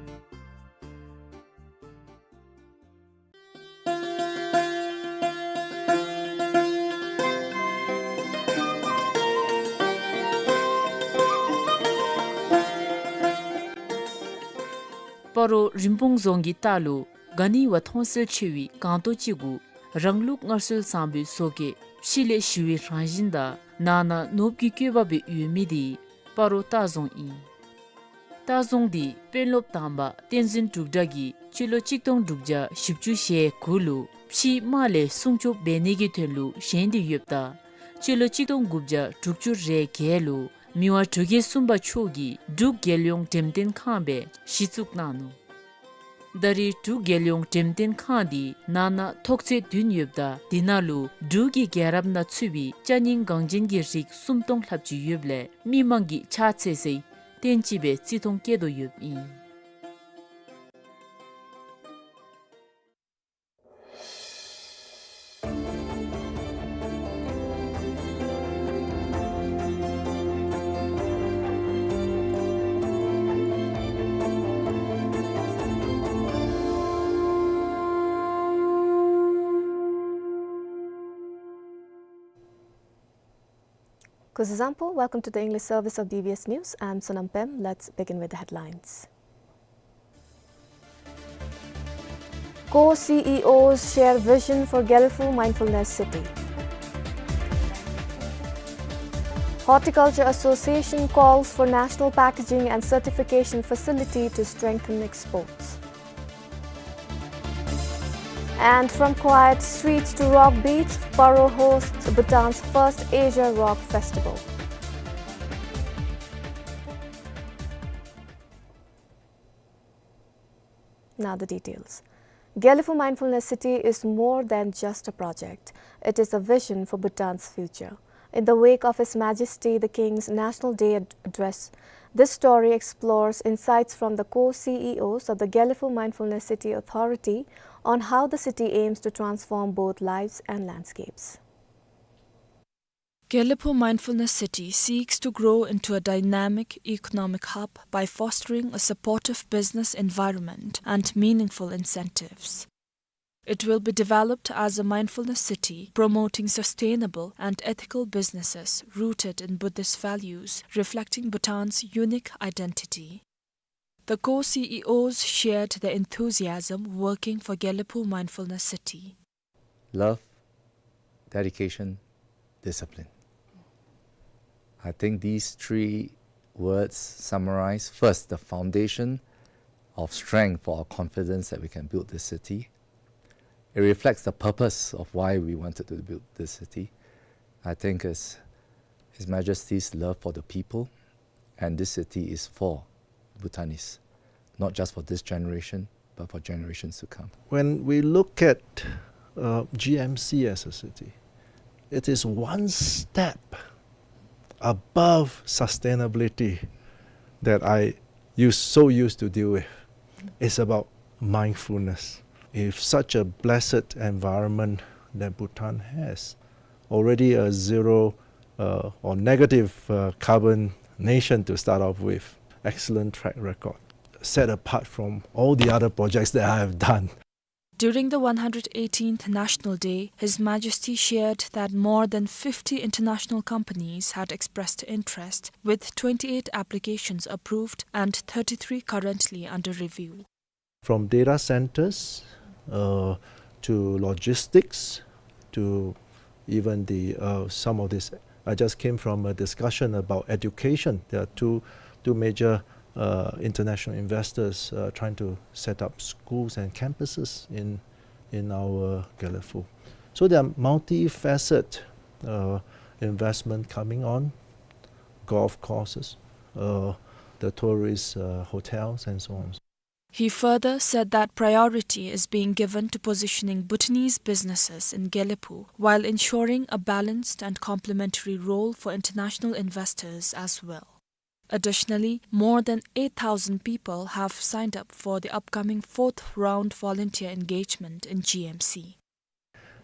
སྤ་རོ་རིན་སྤུངས་རྫོང་གི་ལྟག་ལུ་ག་ནི་བ་མཐོང་གསལ་ཆེ་བའི་སྒང་ཏོག་ཅིག་གུ་རང་ལུགས་སྔར་སྲོལ་བཟང་པོའི་བཟོ་བཀོད་ཕྱི་ལས་ཞི་བའི་རང་བཞིན་དང་ནང་ན་ནོར་བུ་གི་བཀོད་པ་སྦེ་ཡོད་མི་འདི་སྤ་རོ་ལྟ་རྫོང་ཨིན། ལྟ་རྫོང་འདི་དཔོན་སློབ་དང་པ་བསྟན་འཛིན་འབྲུག་གྲགས་ཀྱིས་སྤྱི་ལོ་གཅིག་སྟོང་དྲུག་བརྒྱ་བཞི་བཅུ་ཞེ་དགུ་ལུ་ཕྱིའི་དམག་ལས་སྲུང་སྐྱོབ་འབད་ནི་གི་དོན་ལུ་བཞེངས་ཏེ་ཡོདཔ་ད་སྤྱི་ལོ་གཅིག་སྟོང་དགུ་བརྒྱ་དྲུག་ཅུ་རེ་བརྒྱད་ལུ་མི་དབང་འབྲུག་རྒྱལ་གསུམ་པ་མཆོག་གིས་འབྲུག་རྒྱལ་ཡོངས་འགྲེམས་སྟོན་ཁང་སྦེ་གཞི་བཙུགས་གནང་ནུག། ད་རེས་འབྲུག་རྒྱལ་ཡོངས་འགྲེམས་སྟོན་ཁང་འདི་ནང་ན་ཐོག་ཚད་བདུན་ཡོདཔ་ད་འདི་ནང་ལུ་འབྲུག་གི་རྒྱལ་རབས་ནང་ཚུད་པའི་ཅ་རྙིང་འགངས་ཅན་གྱི་རིགས་སུམ་སྟོང་ལྷགཔ་ཅིག་ཡོདཔ་ལས་མི་མང་གིས་ཕྱག་འཚལ་སའི་རྟེན་ཅིག་སྦེ་བརྩི་མཐོང་བསྐྱེད་དོ་ཡོདཔ་ཨིན། Kuzuzangpo, welcome to the English service of D B S News. I'm Sonam Pem. Let's begin with the headlines. Core C E Os share vision for Gelephu Mindfulness City. Horticulture Association calls for National Packaging and Certification Facility to strengthen exports. And from quiet streets to rock beats, Paro hosts Bhutan's first Asia Rock Festival. Now the details. Gelephu Mindfulness City is more than just a project. It is a vision for Bhutan's future. In the wake of His Majesty the King's National Day ad-, address, this story explores insights from the core C E Os of the Gelephu Mindfulness City Authority on how the city aims to transform both lives and landscapes. Gelephu Mindfulness City seeks to grow into a dynamic economic hub by fostering a supportive business environment and meaningful incentives. It will be developed as a mindfulness city, promoting sustainable and ethical businesses rooted in Buddhist values, reflecting Bhutan's unique identity. The co-C E Os shared their enthusiasm working for Gelephu Mindfulness City. Love, dedication, discipline. I think these three words summarize, first, the foundation of strength for our confidence that we can build this city. It reflects the purpose of why we wanted to build this city. I think it's His Majesty's love for the people, and this city is for Bhutanese, not just for this generation, but for generations to come. When we look at, uh, G M C as a city, it is one step above sustainability that I used, so used to deal with. It's about mindfulness. If such a blessed environment that Bhutan has, already a zero, uh, or negative, uh, carbon nation to start off with, excellent track record, set apart from all the other projects that I have done. During the one hundred eighteenth National Day, His Majesty shared that more than fifty international companies had expressed interest, with twenty-eight applications approved and thirty-three currently under review. From data centers, uh, to logistics, to even the, uh, some of this. I just came from a discussion about education. There are two, two major, uh, international investors, uh, trying to set up schools and campuses in, in our Gelephu. So there are multifaceted, uh, investment coming on, golf courses, uh, the tourist, uh, hotels, and so on. He further said that priority is being given to positioning Bhutanese businesses in Gelephu while ensuring a balanced and complementary role for international investors as well. Additionally, more than eight thousand people have signed up for the upcoming fourth round volunteer engagement in G M C.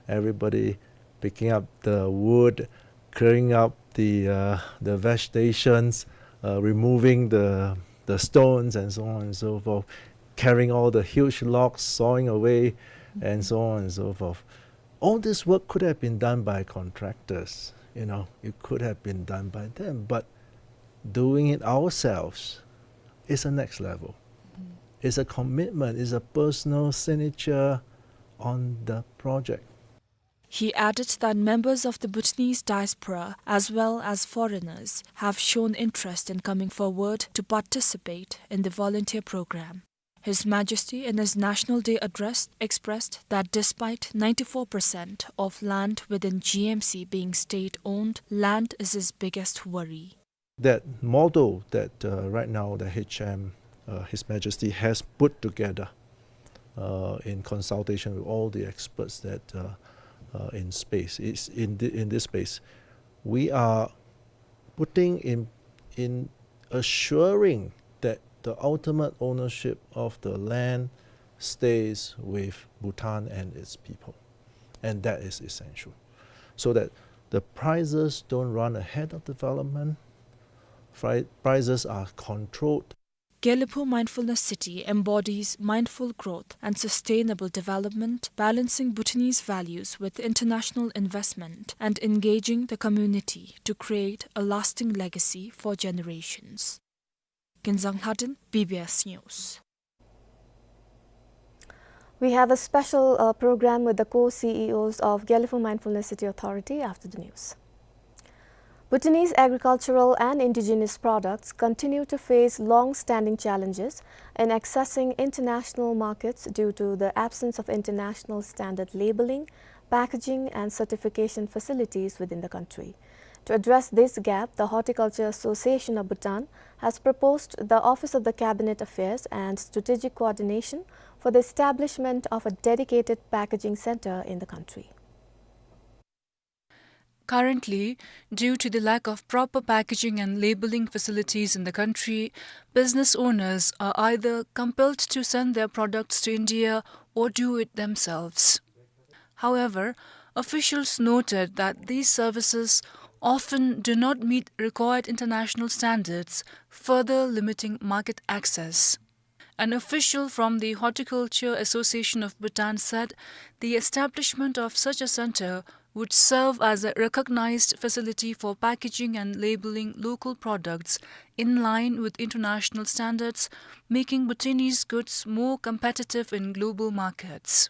Everybody picking up the wood, clearing up the, uh, the vegetations, uh, removing the, the stones and so on and so forth, carrying all the huge logs, sawing away, and so on and so forth. All this work could have been done by contractors, you know, it could have been done by them, but doing it ourselves is the next level. It's a commitment, it's a personal signature on the project. He added that members of the Bhutanese diaspora, as well as foreigners, have shown interest in coming forward to participate in the volunteer program. His Majesty, in his National Day address, expressed that despite ninety-four percent of land within G M C being state-owned, land is his biggest worry. That model that, uh, right now the H M, uh, His Majesty has put together, uh, in consultation with all the experts that, uh, uh, in space, is in the, in this space, we are putting in, in assuring that the ultimate ownership of the land stays with Bhutan and its people. And that is essential. So that the prices don't run ahead of development, pri-, prices are controlled. Gelephu Mindfulness City embodies mindful growth and sustainable development, balancing Bhutanese values with international investment and engaging the community to create a lasting legacy for generations. Kinzang Lhaden, B B S News. We have a special, uh, program with the co-C E Os of Gelephu Mindfulness City Authority after the news. Bhutanese agricultural and indigenous products continue to face long-standing challenges in accessing international markets due to the absence of international standard labeling, packaging, and certification facilities within the country. To address this gap, the Horticulture Association of Bhutan has proposed the Office of the Cabinet Affairs and Strategic Coordination for the establishment of a dedicated packaging center in the country. Currently, due to the lack of proper packaging and labeling facilities in the country, business owners are either compelled to send their products to India or do it themselves. However, officials noted that these services often do not meet required international standards, further limiting market access. An official from the Horticulture Association of Bhutan said the establishment of such a center would serve as a recognized facility for packaging and labeling local products in line with international standards, making Bhutanese goods more competitive in global markets.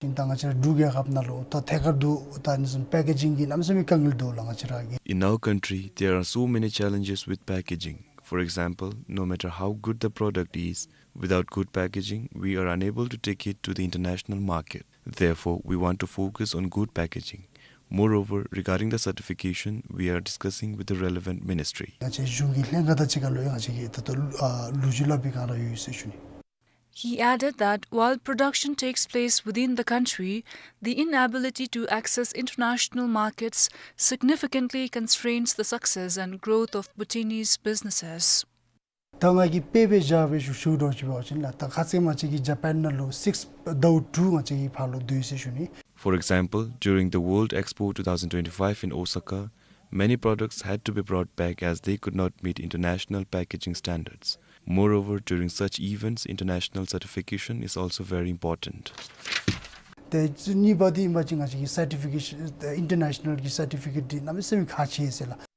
ཨིན་ད་ང་བཅས་ར་འབྲུག་རྒྱལ་ཁབ་ནང་ལུ་ད་ཐད་ཀར་དུ་ད་ཨ་ནི་བཟུམ་པེ་ཀེ་ཇིང་གི་གནམ་མེད་ས་མེད་དཀའ་ངལ་འདུག་ལགས། ང་བཅས་ར་གི། In our country, there are so many challenges with packaging. For example, no matter how good the product is, without good packaging, we are unable to take it to the international market. Therefore, we want to focus on good packaging. Moreover, regarding the certification, we are discussing with the relevant ministry. ང་བཅས་གཞུང་གི་ལྷན་ཁག་དང་གཅིག་ཁར་ལུ་ཡང་ང་བཅས་ཀྱིས་ད་ལྟོ་ཨ་ལོ་རྒྱུས་སླབ་པའི་སྒང་ར་ཡོད་ཟེར་ཞུ་ནི། He added that while production takes place within the country, the inability to access international markets significantly constrains the success and growth of Bhutanese businesses. ད་ང་གིས་དཔེ་སྦེ་བཞག་སྦེ་ཞུ་ཞུ་དོ་ཅིག་འབད་བ་ཅིན་ལགས། ད་ཁ་ཙ་ང་བཅས་ཀྱི་ཇ་པཱན་ནང་ལུ་སིགསི་ཟླཝ་དྲུག་ང་བཅས་ཀྱི་ཕར་ལུ་སྡོད་ཡི་ཟེར་ཞུ་ནི། For example, during the World Expo two thousand twenty-five in Osaka, many products had to be brought back as they could not meet international packaging standards. Moreover, during such events, international certification is also very important. ཏེ་གཉིས་པ་འདི་ཨིན་པ་ཅིན་ང་བཅས་ཀྱི་སར་ཊི་ཕི་ཀེ་ཤཱན་ཨིན་ཊར་ནེ་ཤ་ནཱལ་གྱི་སར་ཊི་ཕི་ཀེཊ་འདི་གནམ་མེད་ས་མེད་ཁག་ཆེ་ཟེར་ལགས།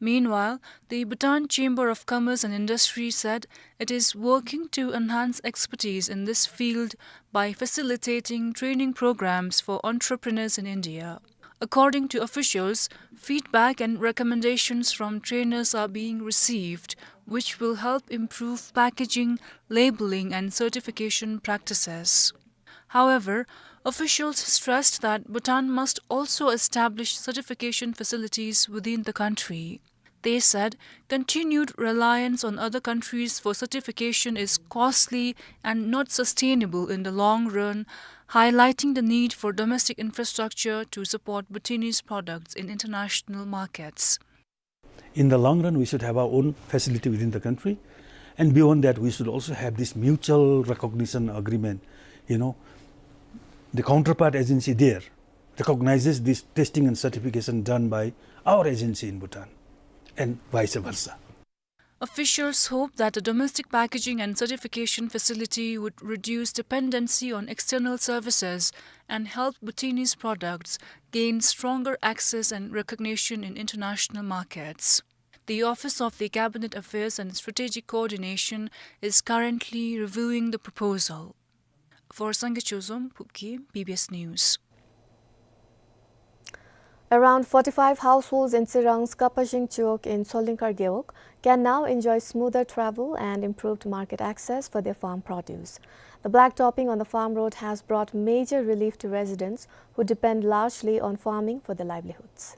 Meanwhile, the Bhutan Chamber of Commerce and Industry said it is working to enhance expertise in this field by facilitating training programs for entrepreneurs in India. According to officials, feedback and recommendations from trainers are being received, which will help improve packaging, labeling, and certification practices. However, officials stressed that Bhutan must also establish certification facilities within the country. They said continued reliance on other countries for certification is costly and not sustainable in the long run, highlighting the need for domestic infrastructure to support Bhutanese products in international markets. In the long run, we should have our own facility within the country. And beyond that, we should also have this mutual recognition agreement. You know, the counterpart agency there recognizes this testing and certification done by our agency in Bhutan, and vice versa. Officials hope that a domestic packaging and certification facility would reduce dependency on external services and help Bhutanese products gain stronger access and recognition in international markets. The Office of the Cabinet Affairs and Strategic Coordination is currently reviewing the proposal. For Sangay Chozom, Phubgim, B B S News. Around forty-five households in Tsirang's Kapashing Chiwog in Tsolingkhar Gewog can now enjoy smoother travel and improved market access for their farm produce. The black topping on the farm road has brought major relief to residents who depend largely on farming for their livelihoods.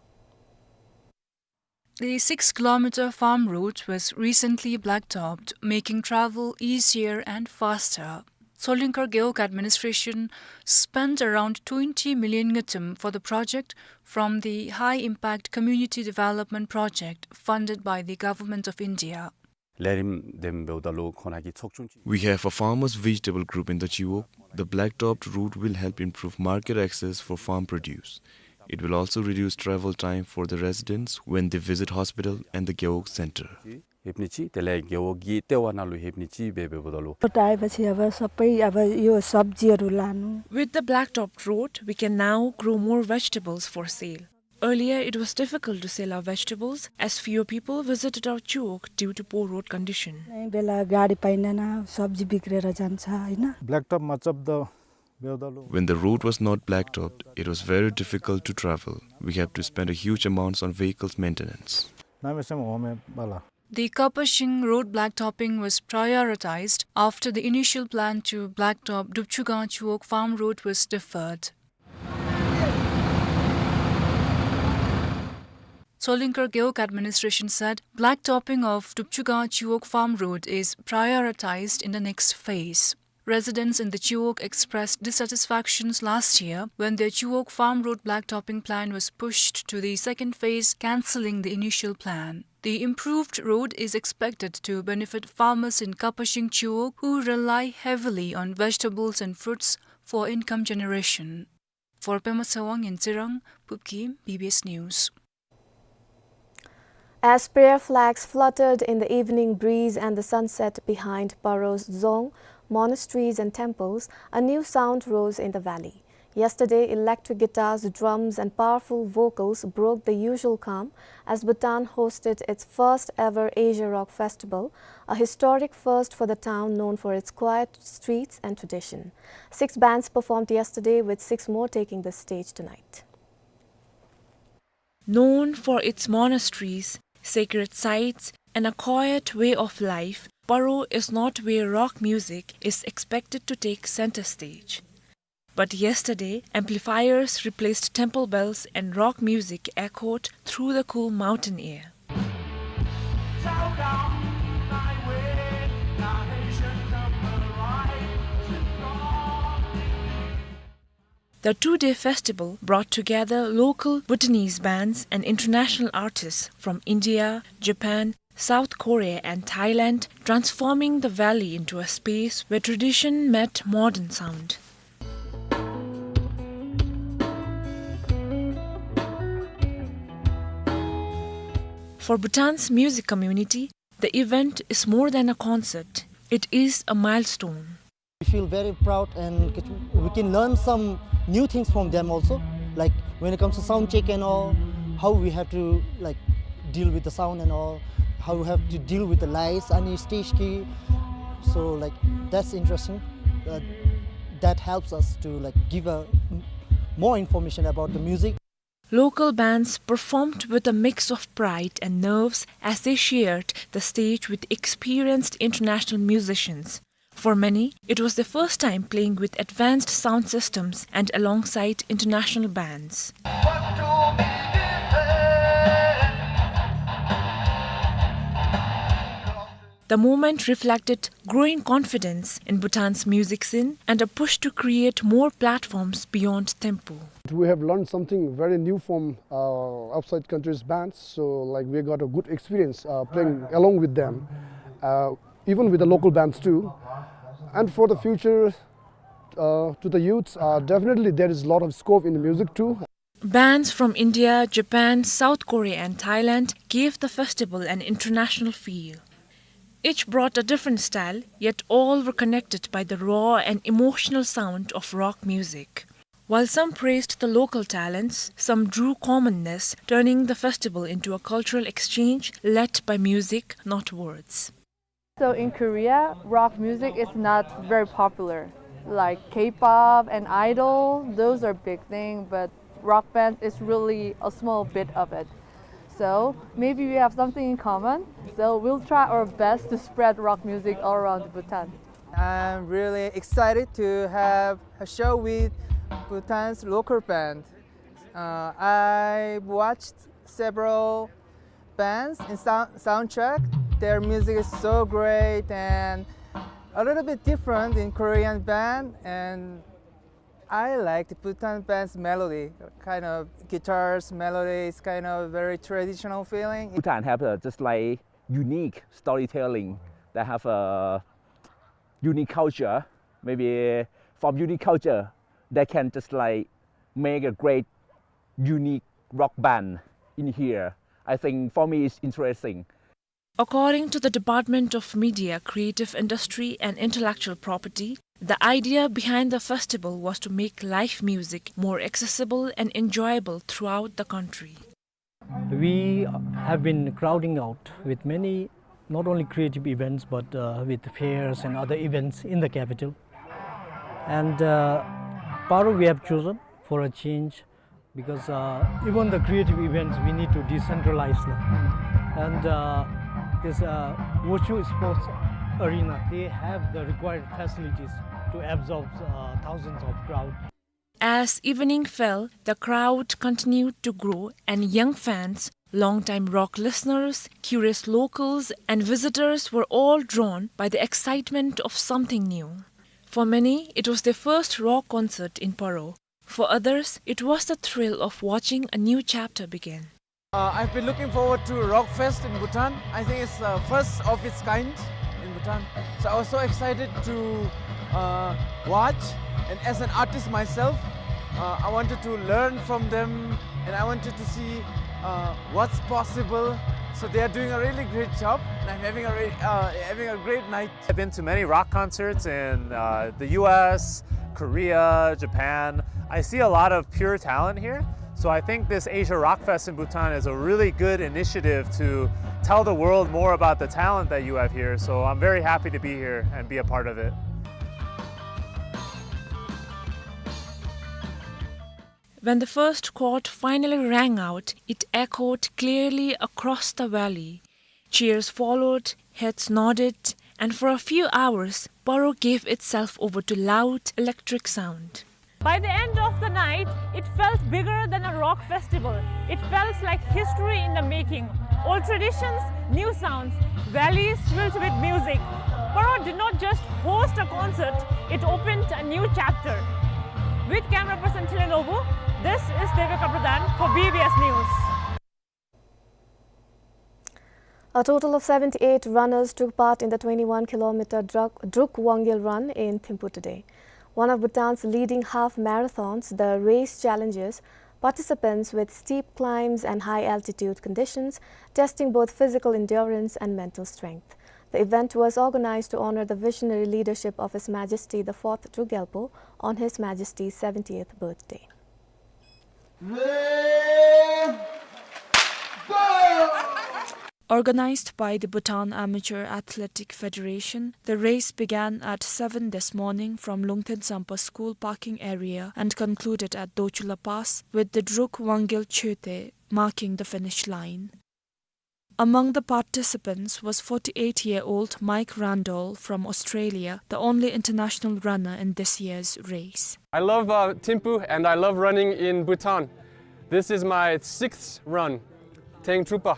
The six-kilometer farm road was recently blacktopped, making travel easier and faster. Tsolingkhar Gewog administration spent around twenty million ngultrum for the project from the High Impact Community Development Project funded by the Government of India. ལས་རིམ་འདི་འབདཝ་ད་ལུ་ཁོང་ར་གི་ཚོགས་ཆུང་ཅིག We have a farmers' vegetable group in the Chiwog. The blacktopped road will help improve market access for farm produce. It will also reduce travel time for the residents when they visit hospital and the Gewog center. ལྷོདཔ་ནི་ཅིག་དེ་ལས་རྒེད་འོག་གི་ལྟེ་བ་ནང་ལུ་ལྷོདཔ་ནི་ཅིག་སྦེ་འབདཝ་ད་ལུ། ད་ཨའི་བ་ཅིག་ཨ་བ་སོཔའི་ཨ་བ་ཡོད་སབ་ཇི་རུ་ལ་ནུག With the blacktopped road, we can now grow more vegetables for sale. Earlier, it was difficult to sell our vegetables as fewer people visited our Chiwog due to poor road condition. नहीं बेला गाडी पाइँदैन, सब्जी बिग्रेर जान्छ, होइन? ब्ल्याकटप मचब द बेउदलो। When the road was not blacktopped, it was very difficult to travel. We have to spend a huge amounts on vehicles maintenance. नामे सेम होमे बाला। The Kapashing road blacktopping was prioritized after the initial plan to blacktop Dupchugang Chiwog farm road was deferred. Tsolingkhar Gewog administration said blacktopping of Dupchugang Chiwog farm road is prioritized in the next phase. Residents in the Chiwog expressed dissatisfactions last year when their Chiwog farm road blacktopping plan was pushed to the second phase, cancelling the initial plan. The improved road is expected to benefit farmers in Kapashing Chiwog who rely heavily on vegetables and fruits for income generation. For Pema Tshewang in Tsirang, Phubgim, B B S News. As prayer flags fluttered in the evening breeze and the sunset behind Paro's dzong, monasteries and temples, a new sound rose in the valley. Yesterday, electric guitars, drums, and powerful vocals broke the usual calm as Bhutan hosted its first ever Asia Rock Festival, a historic first for the town known for its quiet streets and tradition. Six bands performed yesterday, with six more taking the stage tonight. Known for its monasteries, sacred sites, and a quiet way of life, Paro is not where rock music is expected to take center stage. But yesterday, amplifiers replaced temple bells and rock music echoed through the cool mountain air. The two-day festival brought together local Bhutanese bands and international artists from India, Japan, South Korea, and Thailand, transforming the valley into a space where tradition met modern sound. For Bhutan's music community, the event is more than a concert, it is a milestone. We feel very proud and get, we can learn some new things from them also. Like when it comes to sound check and all, how we have to, like, deal with the sound and all, how we have to deal with the lights and stage key. So, like, that's interesting. Uh, that helps us to, like, give a m-, more information about the music. Local bands performed with a mix of pride and nerves as they shared the stage with experienced international musicians. For many, it was their first time playing with advanced sound systems and alongside international bands. The moment reflected growing confidence in Bhutan's music scene and a push to create more platforms beyond temple. We have learned something very new from, uh, outside countries bands. So, like, we got a good experience, uh, playing along with them, uh, even with the local bands too. And for the future, uh, to the youths, uh, definitely there is a lot of scope in the music too. Bands from India, Japan, South Korea, and Thailand gave the festival an international feel. Each brought a different style, yet all were connected by the raw and emotional sound of rock music. While some praised the local talents, some drew commonness, turning the festival into a cultural exchange led by music, not words. So in Korea, rock music is not very popular. Like K-pop and idol, those are big thing, but rock band is really a small bit of it. So maybe we have something in common. So we'll try our best to spread rock music all around Bhutan. I'm really excited to have a show with Bhutan's local band. Uh, I watched several bands in sound, soundtrack. Their music is so great and a little bit different in Korean band, and I like the Bhutan band's melody, kind of guitars melody. It's kind of very traditional feeling. Bhutan have a just like unique storytelling. They have a unique culture. Maybe from unique culture, they can just like make a great unique rock band in here. I think for me it's interesting. According to the Department of Media, Creative Industry and Intellectual Property, the idea behind the festival was to make live music more accessible and enjoyable throughout the country. We have been crowding out with many, not only creative events, but, uh, with fairs and other events in the capital. And, uh, Paro we have chosen for a change because, uh, even the creative events, we need to decentralize them. And, uh, this, uh, Wushu Sports Arena, they have the required facilities to absorb, uh, thousands of crowd. As evening fell, the crowd continued to grow, and young fans, long-time rock listeners, curious locals, and visitors were all drawn by the excitement of something new. For many, it was their first rock concert in Paro. For others, it was the thrill of watching a new chapter begin. Uh, I've been looking forward to Rock Fest in Bhutan. I think it's the first of its kind in Bhutan. So I was so excited to, uh, watch. And as an artist myself, uh, I wanted to learn from them, and I wanted to see, uh, what's possible. So they are doing a really great job, and I'm having a re-, uh, having a great night. I've been to many rock concerts in, uh, the U S, Korea, Japan, I see a lot of pure talent here, so I think this Asia Rock Fest in Bhutan is a really good initiative to tell the world more about the talent that you have here, so I'm very happy to be here and be a part of it. When the first chord finally rang out, it echoed clearly across the valley. Cheers followed, heads nodded, and for a few hours, Paro gave itself over to loud, electric sound. By the end of the night, it felt bigger than a rock festival. It felt like history in the making. Old traditions, new sounds, valleys filled with music. Paro did not just host a concert, it opened a new chapter. With camera person Thile Nobu, this is Devika Pradhan for B B S News. A total of seventy-eight runners took part in the twenty-one kilometer Druk, Druk Wangel Run in Thimphu today. One of Bhutan's leading half marathons, the race challenges participants with steep climbs and high altitude conditions, testing both physical endurance and mental strength. The event was organized to honor the visionary leadership of His Majesty the fourth Druk Gyalpo on His Majesty's seventieth birthday. Organized by the Bhutan Amateur Athletic Federation, the race began at seven this morning from Lungten Sampa School parking area and concluded at Dochula Pass, with the Druk Wangel Choetey marking the finish line. Among the participants was forty-eight-year-old Mike Randall from Australia, the only international runner in this year's race. I love, uh, Thimphu, and I love running in Bhutan. This is my sixth run, Teng Trupa.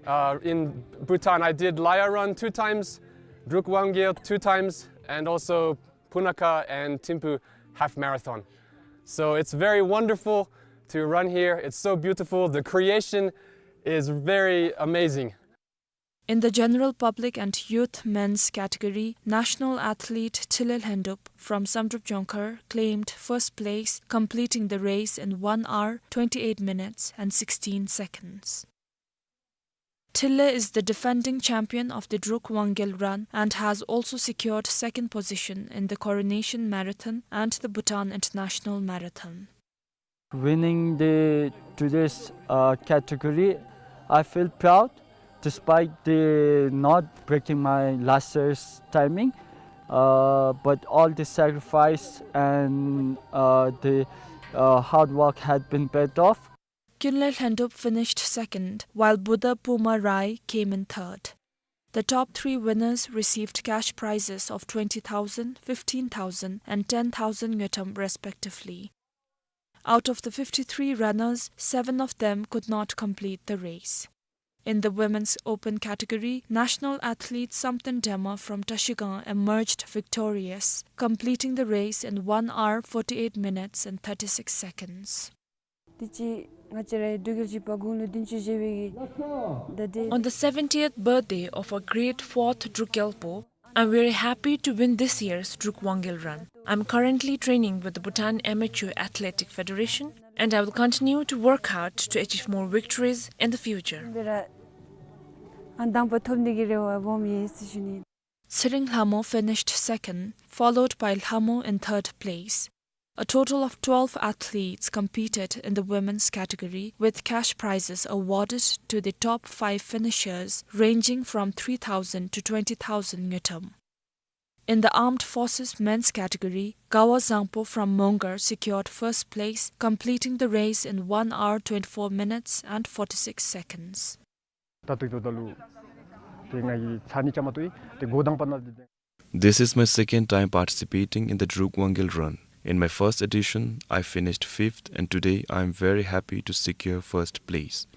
Uh, in Bhutan, I did Laya Run two times, Druk Wangel two times, and also Punakha and Thimphu half marathon. So it's very wonderful to run here. It's so beautiful. The creation is very amazing. In the general public and youth men's category, national athlete Thile Lhendup from Samdrup Jongkhar claimed first place, completing the race in one hour, twenty-eight minutes and sixteen seconds. Thile is the defending champion of the Druk Wangel Run and has also secured second position in the Coronation Marathon and the Bhutan International Marathon. Winning the today's, uh, category, I feel proud despite the not breaking my last year's timing, uh, but all the sacrifice and, uh, the, uh, hard work had been paid off. Khyunle Lhendup finished second, while Buddha Puma Rai came in third. The top three winners received cash prizes of twenty thousand, fifteen thousand and ten thousand ngultrum respectively. Out of the fifty-three runners, seven of them could not complete the race. In the women's open category, national athlete Samten Dema from Trashigang emerged victorious, completing the race in one hour, forty-eight minutes and thirty-six seconds. དེ་ཅི་ང་བཅས་རའི་འབྲུག་རྒྱལ་གཅིག་པ་དགུང་ལོ་བདུན་ཅུ་བཞེས་པའི་གི་ད་དེ། On the seventieth birthday of our great fourth Druk Gyalpo, I'm very happy to win this year's Druk Wangel Run. I'm currently training with the Bhutan Amateur Athletic Federation, and I will continue to work hard to achieve more victories in the future. སྦེ་ར་ཨ་དང་པ་ཐོབ་ནི་གི་རེ་བ་སྦོམ་ཡོད་ཟེར་ཞུ་ནི། Tsering Lhamo finished second, followed by Lhamo in third place. A total of twelve athletes competed in the women's category, with cash prizes awarded to the top five finishers, ranging from three thousand to twenty thousand ngultrum. In the Armed Forces men's category, Gawa Zangpo from Mongar secured first place, completing the race in one hour, twenty-four minutes and forty-six seconds. ད་ཏིག་ཏོ་ད་ལུ་ཏེ་ང་གིས་ཚར་གཉིས་བཅའ་མར་གཏོགས་ཡི། ཏེ་འགོ་དང་པ་ནང་ཏེ། This is my second time participating in the Druk Wangel Run. In my first edition, I finished fifth, and today I am very happy to secure first place.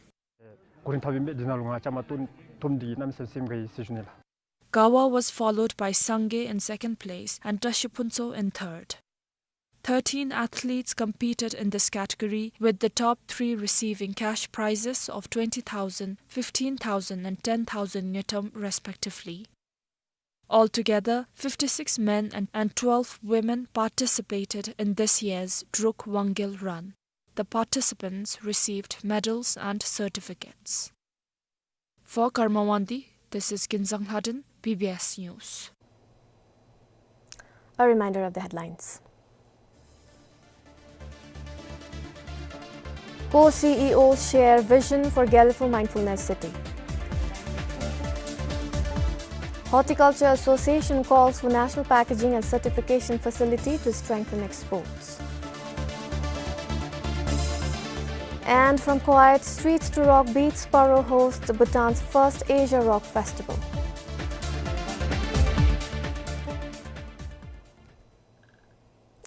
གོ་རིམ་འཐབ་ཨིན་པས། འདི་ནང་ལུ་ང་བཅའ་མར་གཏོགས་ཐོབ་མི་འདི་གིས་གནམ་མེད་ས་མེད་སེམས་དགའ་ཡི་ཟེར་ཞུ་ནི་ལགས། Gawa was followed by Sangay in second place and Tashi Phuntsho in third. Thirteen athletes competed in this category, with the top three receiving cash prizes of twenty thousand, fifteen thousand and ten thousand ngultrum respectively. Altogether, fifty-six men and, and twelve women participated in this year's Druk Wangel Run. The participants received medals and certificates. For Karma Wangdi, this is Kinzang Lhaden, B B S News. A reminder of the headlines. Co-C E Os share vision for Gelephu Mindfulness City. Horticulture Association calls for National Packaging and Certification Facility to strengthen exports. And from quiet streets to rock beats, Paro hosts Bhutan's first Asia Rock Festival.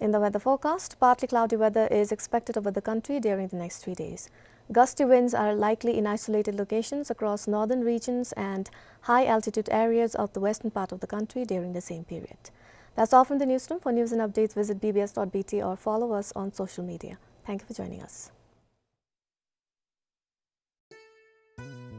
In the weather forecast, partly cloudy weather is expected over the country during the next three days. Gusty winds are likely in isolated locations across northern regions and high altitude areas of the western part of the country during the same period. That's all from the newsroom. For news and updates, visit B B S dot B T or follow us on social media. Thank you for joining us.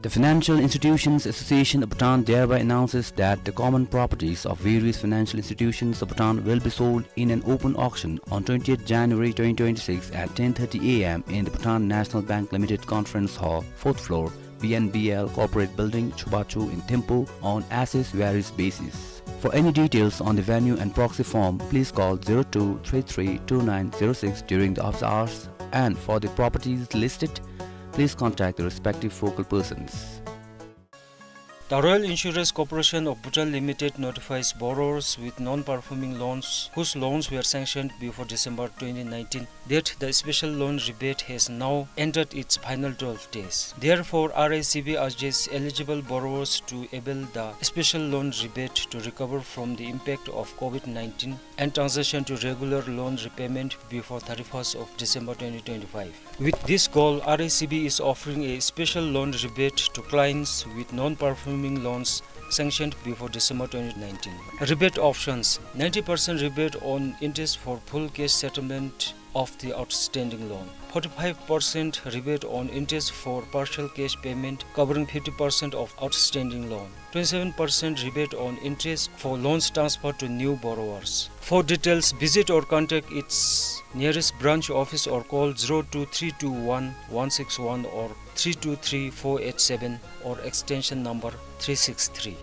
The Financial Institutions Association of Bhutan thereby announces that the common properties of various financial institutions of Bhutan will be sold in an open auction on twentieth January twenty twenty-six at ten thirty A M in the Bhutan National Bank Limited Conference Hall, fourth floor, B N B L Corporate Building, Chubachu in Thimphu on as is varies basis. For any details on the venue and proxy form, please call zero two three three two nine zero six during the office hours, and for the properties listed, please contact the respective focal persons. The Royal Insurance Corporation of Bhutan Limited notifies borrowers with non-performing loans whose loans were sanctioned before December twenty nineteen that the special loan rebate has now entered its final twelve days. Therefore, R I C B urges eligible borrowers to avail the special loan rebate to recover from the impact of COVID nineteen and transition to regular loan repayment before thirty-first of December twenty twenty-five. With this goal, R I C B is offering a special loan rebate to clients with non-performing loans sanctioned before December twenty nineteen. Rebate options: ninety percent rebate on interest for full cash settlement of the outstanding loan, forty-five percent rebate on interest for partial cash payment covering fifty percent of outstanding loan, twenty-seven percent rebate on interest for loans transferred to new borrowers. For details, visit or contact its nearest branch office or call zero two three two one one six one or three two three four eight seven or extension number three six three.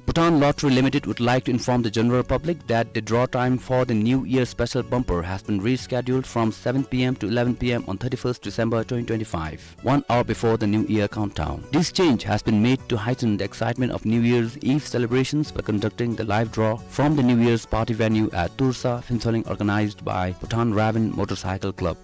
Bhutan Lottery Limited would like to inform the general public that the draw time for the New Year special bumper has been rescheduled from seven P M to eleven P M on thirty-first December twenty twenty-five, one hour before the New Year countdown. This change has been made to heighten the excitement of New Year's Eve celebrations by conducting the live draw from the New Year's party venue at Toursa, Phuentsholing, organized by Bhutan Raven Motorcycle Club,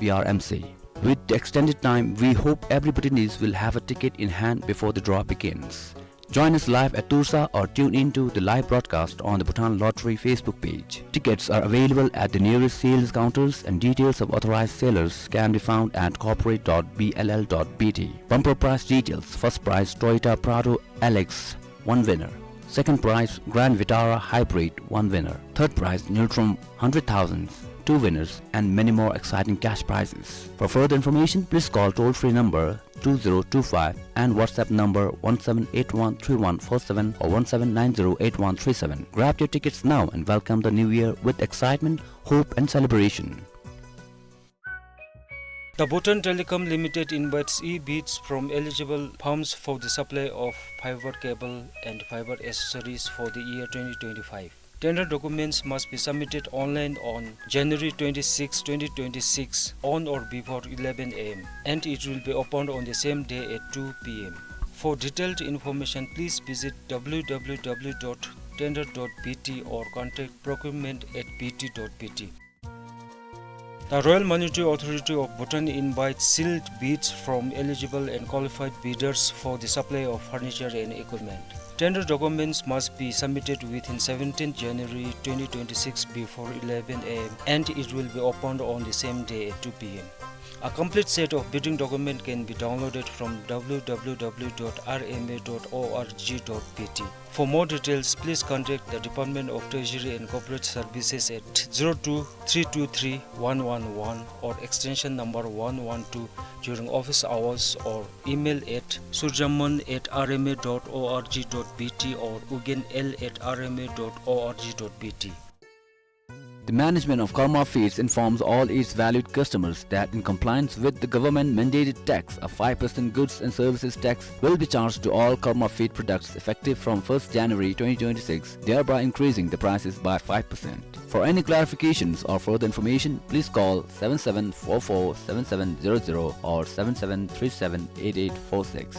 B R M C. With the extended time, we hope every Bhutanese will have a ticket in hand before the draw begins. Join us live at Toursa or tune in to the live broadcast on the Bhutan Lottery Facebook page. Tickets are available at the nearest sales counters and details of authorized sellers can be found at corporate dot B L L dot B T. Bumper prize details: first prize Toyota Prado L X, one winner. Second prize Grand Vitara Hybrid, one winner. Third prize Nultrum, hundred thousand, two winners, and many more exciting cash prizes. For further information, please call toll-free number two zero two five and WhatsApp number one seven eight one three one four seven or one seven nine zero eight one three seven. Grab your tickets now and welcome the new year with excitement, hope and celebration. The Bhutan Telecom Limited invites e-bids from eligible firms for the supply of fiber cable and fiber accessories for the year twenty twenty-five. Tender documents must be submitted online on January twenty-sixth, twenty twenty-six, on or before eleven A M, and it will be opened on the same day at two P M. For detailed information, please visit W W W dot tender dot B T or contact procurement at B T dot B T. The Royal Monetary Authority of Bhutan invites sealed bids from eligible and qualified bidders for the supply of furniture and equipment. Tender documents must be submitted within seventeenth January twenty twenty-six before eleven A M, and it will be opened on the same day at two P M. A complete set of bidding document can be downloaded from W W W dot R M A dot O R G dot B T. For more details, please contact the Department of Treasury and Corporate Services at zero two three two three one one one or extension number one one two during office hours, or email at surjaman at R M A dot O R G dot B T or ugenl at R M A dot O R G dot B T. The management of Karma Feeds informs all its valued customers that in compliance with the government-mandated tax, a five percent goods and services tax will be charged to all Karma Feed products effective from first January twenty twenty-six, thereby increasing the prices by five percent. For any clarifications or further information, please call seven seven four four seven seven zero zero or seven seven three seven eight eight four six.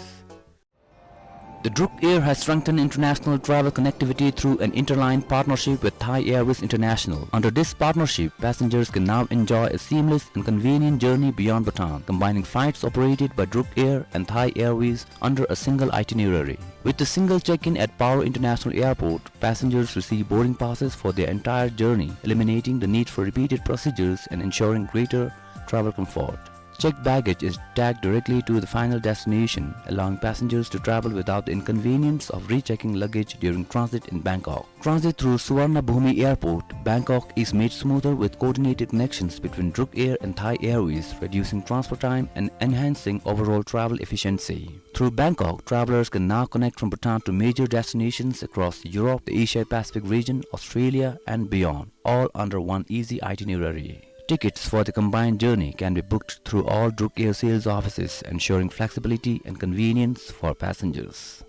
The Druk Air has strengthened international travel connectivity through an interline partnership with Thai Airways International. Under this partnership, passengers can now enjoy a seamless and convenient journey beyond Bhutan, combining flights operated by Druk Air and Thai Airways under a single itinerary. With a single check-in at Paro International Airport, passengers receive boarding passes for their entire journey, eliminating the need for repeated procedures and ensuring greater travel comfort. Checked baggage is tagged directly to the final destination, allowing passengers to travel without the inconvenience of rechecking luggage during transit in Bangkok. Transit through Suvarnabhumi Airport, Bangkok is made smoother with coordinated connections between Druk Air and Thai Airways, reducing transfer time and enhancing overall travel efficiency. Through Bangkok, travelers can now connect from Bhutan to major destinations across Europe, the Asia-Pacific region, Australia, and beyond, all under one easy itinerary. Tickets for the combined journey can be booked through all Druk Air sales offices, ensuring flexibility and convenience for passengers.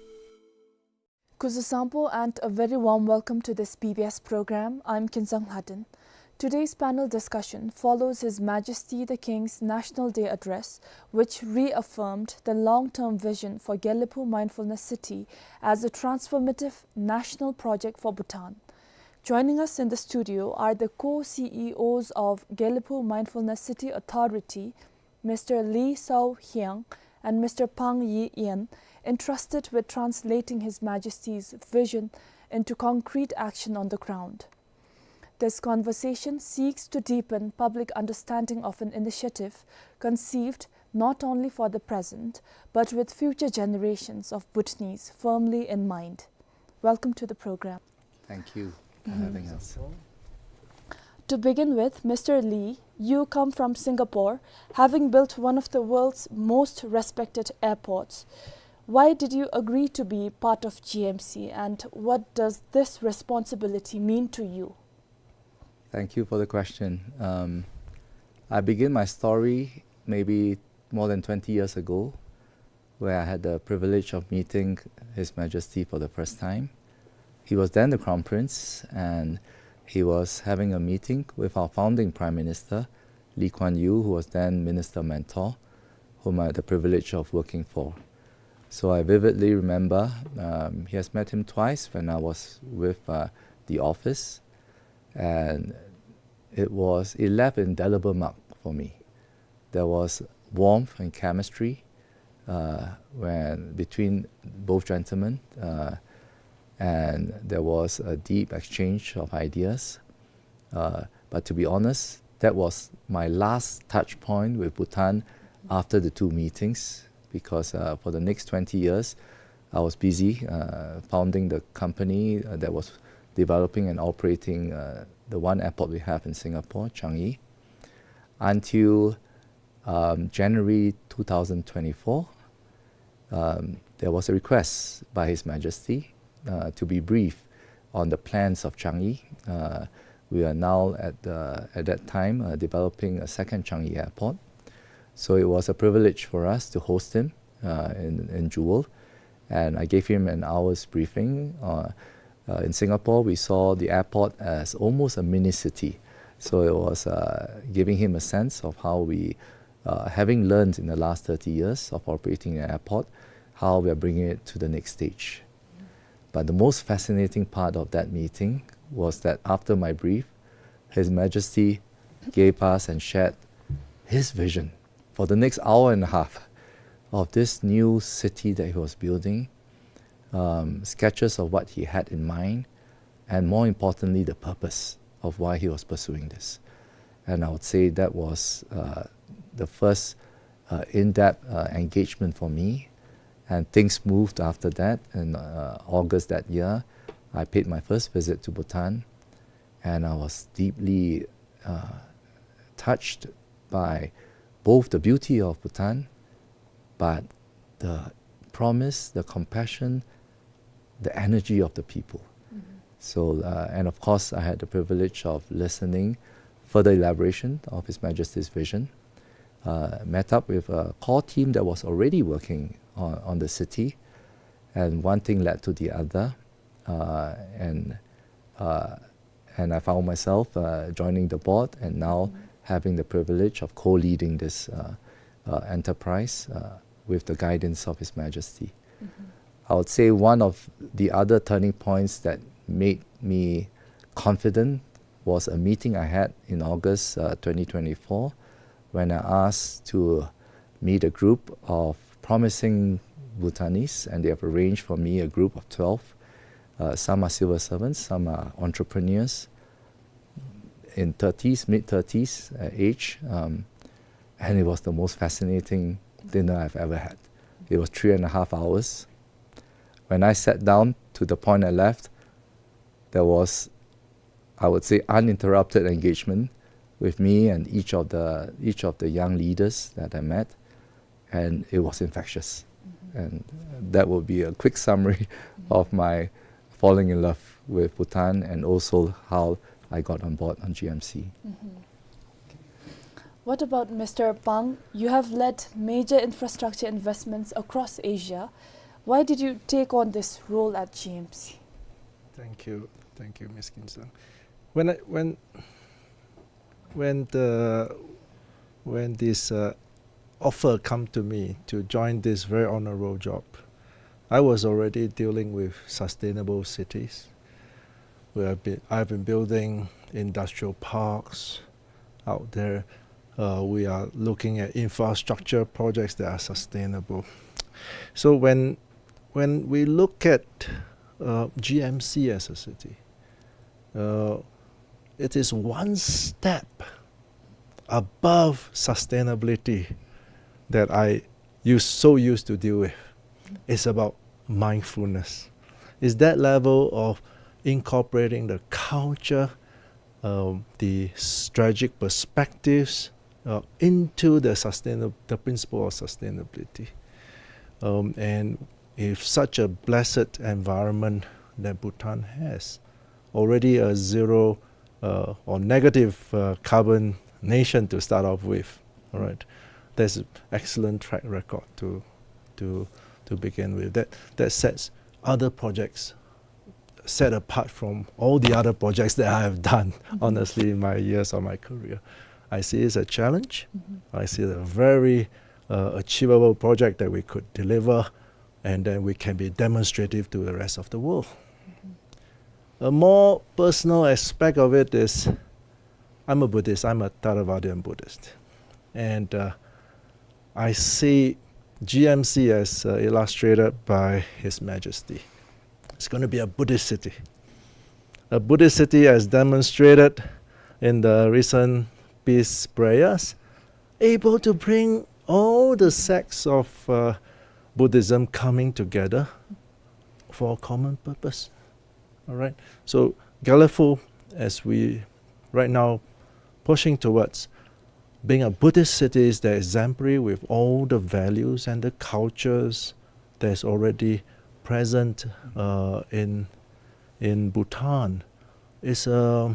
Kuzuzangpo and a very warm welcome to this B B S program. I'm Kinzang Hladin. Today's panel discussion follows His Majesty the King's National Day Address, which reaffirmed the long-term vision for Gelephu Mindfulness City as a transformative national project for Bhutan. Joining us in the studio are the co-C E Os of Gelephu Mindfulness City Authority, Mister Lee Sow Hiang and Mister Pang Yi Yen, entrusted with translating His Majesty's vision into concrete action on the ground. This conversation seeks to deepen public understanding of an initiative conceived not only for the present, but with future generations of Bhutanese firmly in mind. Welcome to the program. Thank you for having us. To begin with, Mister Lee, you come from Singapore, having built one of the world's most respected airports. Why did you agree to be part of G M C, and what does this responsibility mean to you? Thank you for the question. Um, I begin my story maybe more than twenty years ago, where I had the privilege of meeting His Majesty for the first time. He was then the Crown Prince, and he was having a meeting with our founding Prime Minister, Lee Kuan Yew, who was then Minister Mentor, whom I had the privilege of working for. So I vividly remember, um, he has met him twice when I was with, uh, the office, and it was, it left indelible mark for me. There was warmth and chemistry, uh, when, between both gentlemen, uh, and there was a deep exchange of ideas. Uh, but to be honest, that was my last touch point with Bhutan after the two meetings, because, uh, for the next twenty years, I was busy, uh, founding the company, uh, that was developing and operating, uh, the one airport we have in Singapore, Changi, until, um, January two thousand twenty-four. Um, there was a request by His Majesty, uh, to be briefed on the plans of Changi. Uh, we are now at the, at that time, uh, developing a second Changi airport. So it was a privilege for us to host him, uh, in, in Jewel. And I gave him an hour's briefing. Uh, uh, in Singapore, we saw the airport as almost a mini city. So it was, uh, giving him a sense of how we, uh, having learned in the last thirty years of operating an airport, how we are bringing it to the next stage. But the most fascinating part of that meeting was that after my brief, His Majesty gave us and shared his vision for the next hour and a half of this new city that he was building, um, sketches of what he had in mind, and more importantly, the purpose of why he was pursuing this. And I would say that was, uh, the first, uh, in-depth, uh, engagement for me. And things moved after that. In, uh, August that year, I paid my first visit to Bhutan, and I was deeply, uh, touched by both the beauty of Bhutan, but the promise, the compassion, the energy of the people. So, uh, and of course, I had the privilege of listening further elaboration of His Majesty's vision, uh, met up with a core team that was already working on, on the city, and one thing led to the other, uh, and, uh, and I found myself, uh, joining the board and now having the privilege of co-leading this, uh, uh, enterprise, uh, with the guidance of His Majesty. I would say one of the other turning points that made me confident was a meeting I had in August, uh, twenty twenty-four, when I asked to meet a group of promising Bhutanese, and they have arranged for me a group of twelve. Uh, some are civil servants, some are entrepreneurs in thirties, mid thirties, uh, age, um, and it was the most fascinating dinner I've ever had. It was three and a half hours. When I sat down to the point I left, there was, I would say, uninterrupted engagement with me and each of the, each of the young leaders that I met, and it was infectious. And that would be a quick summary of my falling in love with Bhutan and also how I got on board on G M C. What about Mister Pang? You have led major infrastructure investments across Asia. Why did you take on this role at G M C? Thank you. Thank you, Miss Kin Sang. When I, when, when the, when this, uh, offer come to me to join this very honorable job, I was already dealing with sustainable cities. We have been, I've been building industrial parks out there. Uh, we are looking at infrastructure projects that are sustainable. So when, when we look at, uh, G M C as a city, uh, it is one step above sustainability that I used, so used to deal with. It's about mindfulness. It's that level of incorporating the culture, um, the strategic perspectives, uh, into the sustainab-, the principle of sustainability. Um, and if such a blessed environment that Bhutan has, already a zero, uh, or negative, uh, carbon nation to start off with, all right? That's an excellent track record to, to, to begin with. That, that sets other projects set apart from all the other projects that I have done, honestly, in my years of my career. I see it as a challenge. I see it as a very, uh, achievable project that we could deliver, and then we can be demonstrative to the rest of the world. A more personal aspect of it is, I'm a Buddhist, I'm a Theravadian Buddhist. And, uh, I see G M C as, uh, illustrated by His Majesty. It's gonna be a Buddhist city. A Buddhist city as demonstrated in the recent peace prayers, able to bring all the sects of, uh, Buddhism coming together for a common purpose. All right? So Gelephu, as we right now pushing towards being a Buddhist city that is exemplary with all the values and the cultures that is already present, uh, in, in Bhutan, is, uh,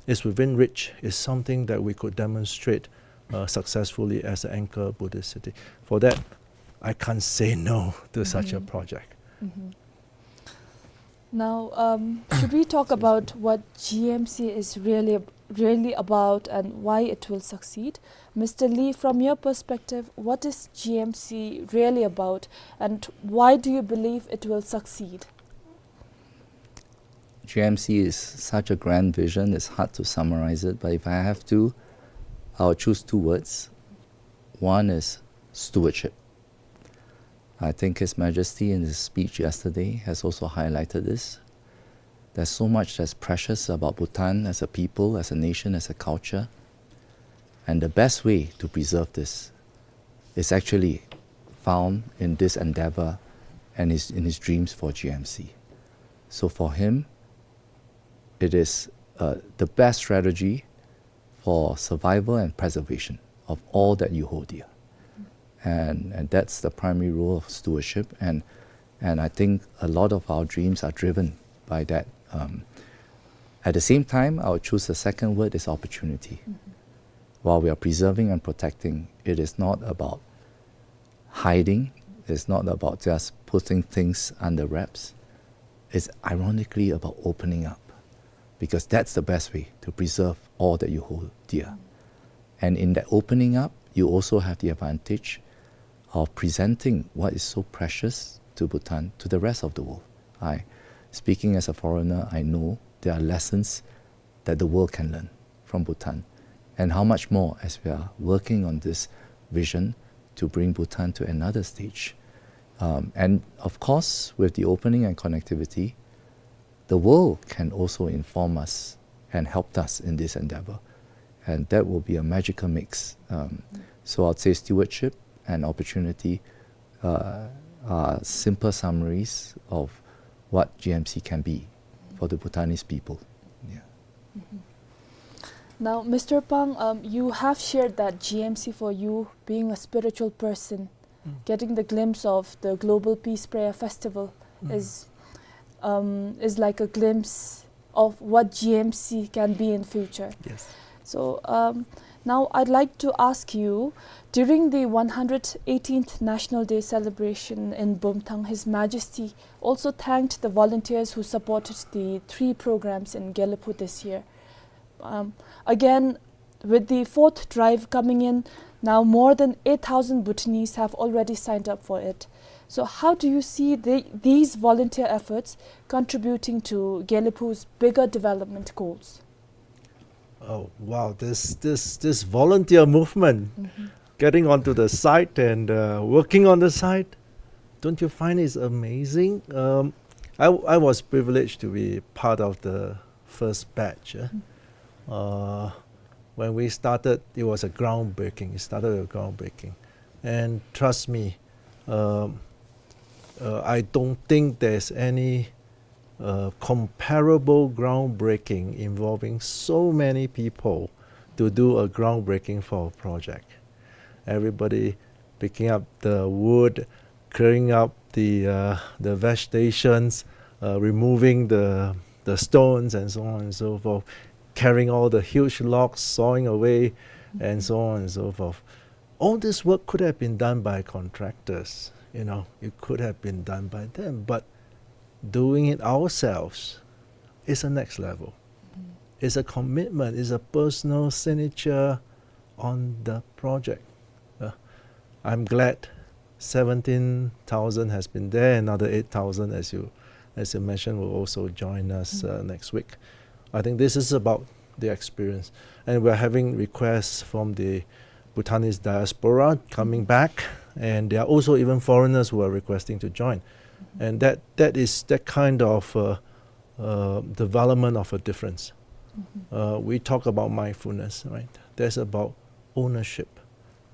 is within reach, is something that we could demonstrate, uh, successfully as an anchor Buddhist city. For that, I can't say no to such a project. Now, um, should we talk about what G M C is really, really about and why it will succeed? Mister Lee, from your perspective, what is G M C really about, and why do you believe it will succeed? G M C is such a grand vision, it's hard to summarize it, but if I have to, I'll choose two words. One is stewardship. I think His Majesty in his speech yesterday has also highlighted this. There's so much that's precious about Bhutan as a people, as a nation, as a culture. And the best way to preserve this is actually found in this endeavor and his, in his dreams for G M C. So for him, it is, uh, the best strategy for survival and preservation of all that you hold dear. And, and that's the primary role of stewardship. And, and I think a lot of our dreams are driven by that Um, at the same time, I would choose the second word is opportunity. While we are preserving and protecting, it is not about hiding. It's not about just putting things under wraps. It's ironically about opening up, because that's the best way to preserve all that you hold dear. And in that opening up, you also have the advantage of presenting what is so precious to Bhutan to the rest of the world. I, speaking as a foreigner, I know there are lessons that the world can learn from Bhutan, and how much more as we are working on this vision to bring Bhutan to another stage. Um, and of course, with the opening and connectivity, the world can also inform us and help us in this endeavor. And that will be a magical mix. Um, so I'd say stewardship and opportunity, uh, are simple summaries of what G M C can be for the Bhutanese people. Yeah. Now, Mister Pang, um, you have shared that G M C for you, being a spiritual person, getting the glimpse of the Global Peace Prayer Festival is, um, is like a glimpse of what G M C can be in future. Yes. So um, now I'd like to ask you, during the one hundred eighteenth National Day celebration in Bumthang, His Majesty also thanked the volunteers who supported the three programs in Gelephu this year. Um, again, with the fourth drive coming in, now more than eight thousand Bhutanese have already signed up for it. So how do you see the, these volunteer efforts contributing to Gelephu's bigger development goals? Oh wow, this this this volunteer movement, getting onto the site and uh, working on the site. Don't you find it amazing? Um, I, I was privileged to be part of the first batch. Eh? Uh, when we started, it was a groundbreaking. It started with groundbreaking. And trust me, um, uh, I don't think there's any uh, comparable groundbreaking involving so many people to do a groundbreaking for a project. Everybody picking up the wood, clearing up the, uh, the vegetations, uh, removing the, the stones and so on and so forth, carrying all the huge logs, sawing away, and so on and so forth. All this work could have been done by contractors, you know, it could have been done by them, but doing it ourselves is a next level. It's a commitment, it's a personal signature on the project. Uh, I'm glad seventeen thousand has been there, another eight thousand, as you, as you mentioned, will also join us uh, next week. I think this is about the experience. And we're having requests from the Bhutanese diaspora coming back, and there are also even foreigners who are requesting to join. And that, that is that kind of uh, uh, development of a difference. Uh, we talk about mindfulness, right? That's about ownership,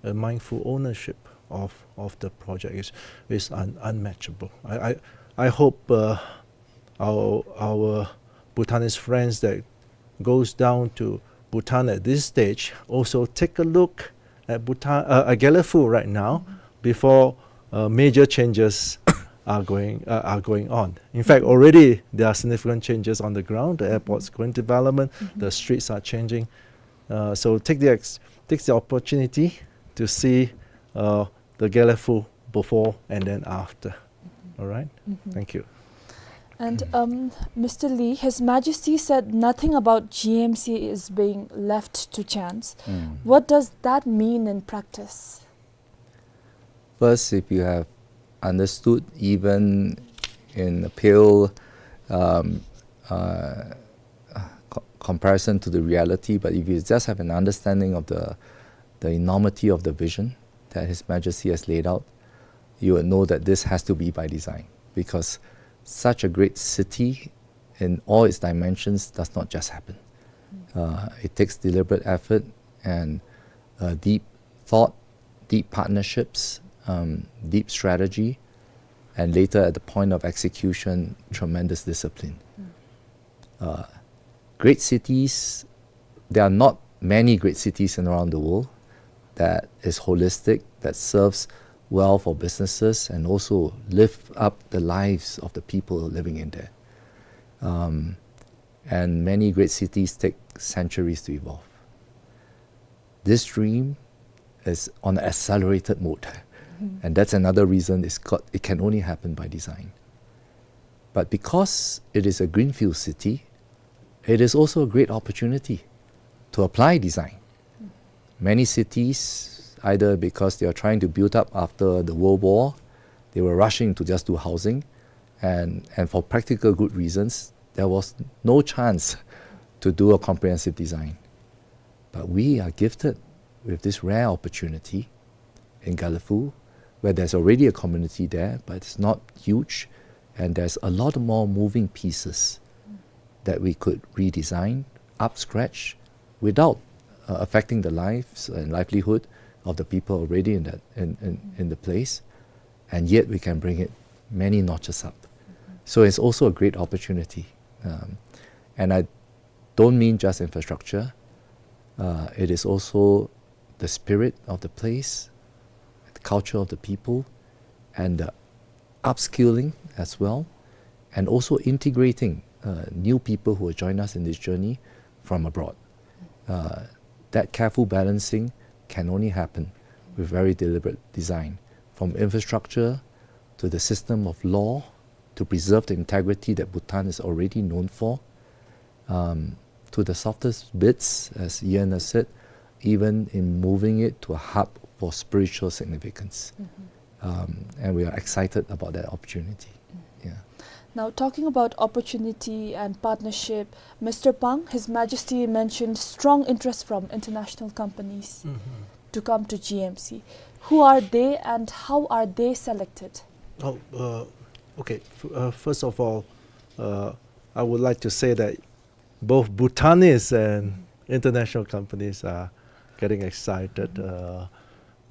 a mindful ownership of, of the project is, is un, unmatchable. I, I, I hope uh, our, our Bhutanese friends that goes down to Bhutan at this stage also take a look at Bhutan, uh, at Gelephu right now before uh, major changes are going uh, are going on. In fact, already there are significant changes on the ground. The airport's going development, the streets are changing. Uh, so take the ex- take the opportunity to see uh, the Gelephu before and then after. All right. Thank you. And um, Mister Lee, His Majesty said nothing about G M C is being left to chance. What does that mean in practice? First, if you have understood, even in a pale um, uh, co- comparison to the reality, but if you just have an understanding of the, the enormity of the vision that His Majesty has laid out, you will know that this has to be by design, because such a great city in all its dimensions does not just happen. Uh, it takes deliberate effort and uh, deep thought, deep partnerships, um, deep strategy, and later at the point of execution, tremendous discipline. Uh, great cities, there are not many great cities in around the world that is holistic, that serves well for businesses and also lift up the lives of the people living in there. Um, And many great cities take centuries to evolve. This dream is on an accelerated mode. And that's another reason it's got, it can only happen by design. But because it is a greenfield city, it is also a great opportunity to apply design. Many cities, either because they are trying to build up after the World War, they were rushing to just do housing, and, and for practical good reasons, there was no chance to do a comprehensive design. But we are gifted with this rare opportunity in Gelephu, where there's already a community there, but it's not huge, and there's a lot more moving pieces that we could redesign up scratch without, uh, affecting the lives and livelihood of the people already in that, in, in, in the place, and yet we can bring it many notches up. So it's also a great opportunity. Um, and I don't mean just infrastructure. Uh, it is also the spirit of the place, the culture of the people, and the upskilling as well, and also integrating, uh, new people who will join us in this journey from abroad. Uh, that careful balancing can only happen with very deliberate design, from infrastructure to the system of law to preserve the integrity that Bhutan is already known for, um, to the softest bits, as Ian has said, even in moving it to a hub for spiritual significance. Um, and we are excited about that opportunity. Yeah. Now, talking about opportunity and partnership, Mister Pang, His Majesty mentioned strong interest from international companies to come to G M C. Who are they and how are they selected? Oh, uh, okay. F- uh, first of all, uh, I would like to say that both Bhutanese and international companies are getting excited. Uh,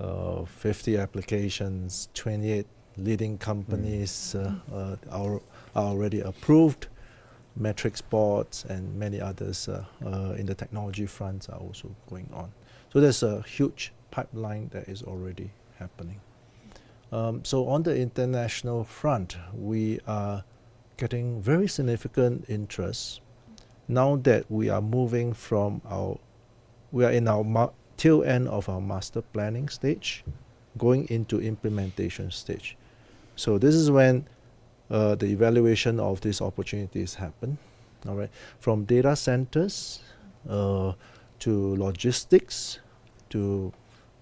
uh, fifty applications, twenty-eight leading companies uh, uh, are, are already approved. Matrix boards and many others uh, uh, in the technology fronts are also going on. So there's a huge pipeline that is already happening. Um, so on the international front, we are getting very significant interest now that we are moving from our, we are in our ma- tail end of our master planning stage, going into implementation stage. So this is when uh, the evaluation of these opportunities happen. All right, from data centers uh, to logistics to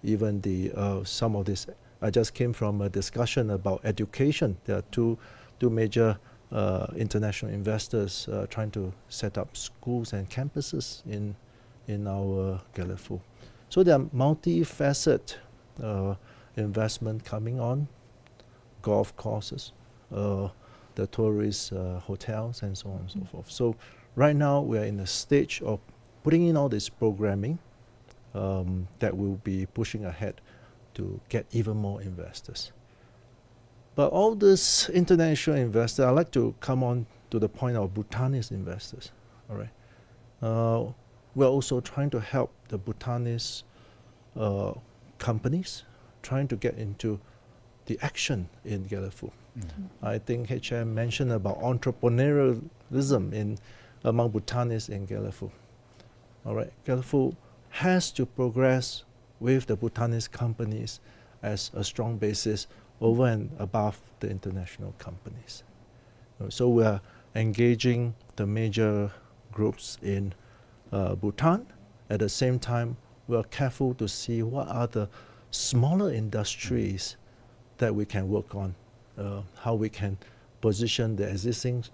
even the uh, some of this. I just came from a discussion about education. There are two two major uh, international investors uh, trying to set up schools and campuses in in our Gelephu. So there are multifaceted uh, investment coming on, golf courses, uh, the tourist uh, hotels, and so on and so forth. So right now we are in the stage of putting in all this programming um, that will be pushing ahead to get even more investors. But all these international investors, I'd like to come on to the point of Bhutanese investors. All right, uh, we're also trying to help the Bhutanese uh, companies trying to get into the action in Gelephu. I think H M mentioned about entrepreneurialism in among Bhutanese in Gelephu. All right, Gelephu has to progress with the Bhutanese companies as a strong basis over and above the international companies. Uh, So we are engaging the major groups in uh, Bhutan. At the same time, we are careful to see what are the smaller industries that we can work on, uh, how we can position the existing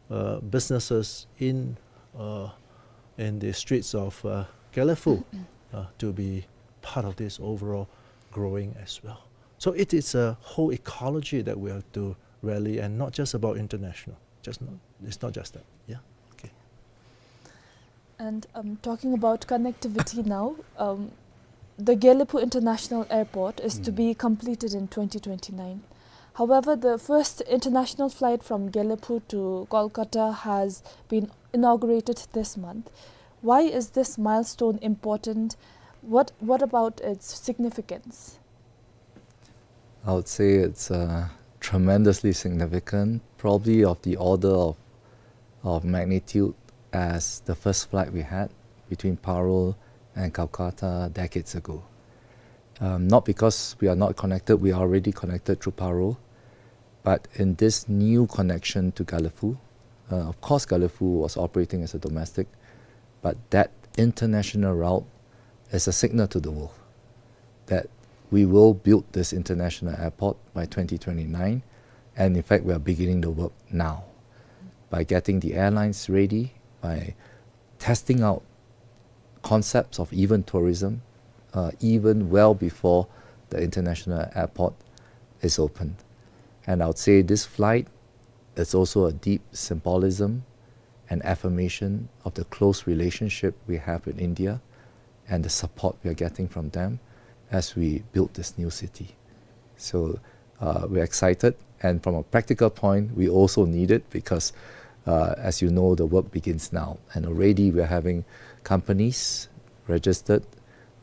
uh, businesses in uh, in the streets of uh, Gelephu uh, to be part of this overall growing as well. So it is a whole ecology that we have to rally, and not just about international. Just not, it's not just that. Yeah. Okay. And um, talking about connectivity now, um, the Gelephu International Airport is to be completed in twenty twenty-nine. However, the first international flight from Gelephu to Kolkata has been inaugurated this month. Why is this milestone important? What, what about its significance? I would say it's uh, tremendously significant, probably of the order of, of magnitude as the first flight we had between Parel and Kolkata decades ago. Um, not because we are not connected, we are already connected through Parel, but in this new connection to Gelephu, uh, of course, Gelephu was operating as a domestic, but that international route is a signal to the world that we will build this international airport by twenty twenty-nine. And in fact, we are beginning the work now by getting the airlines ready, by testing out concepts of even tourism, uh, even well before the international airport is open. And I would say this flight is also a deep symbolism and affirmation of the close relationship we have with India and the support we are getting from them as we build this new city. So, uh, we're excited, and from a practical point, we also need it because, uh, as you know, the work begins now. And already we're having companies registered,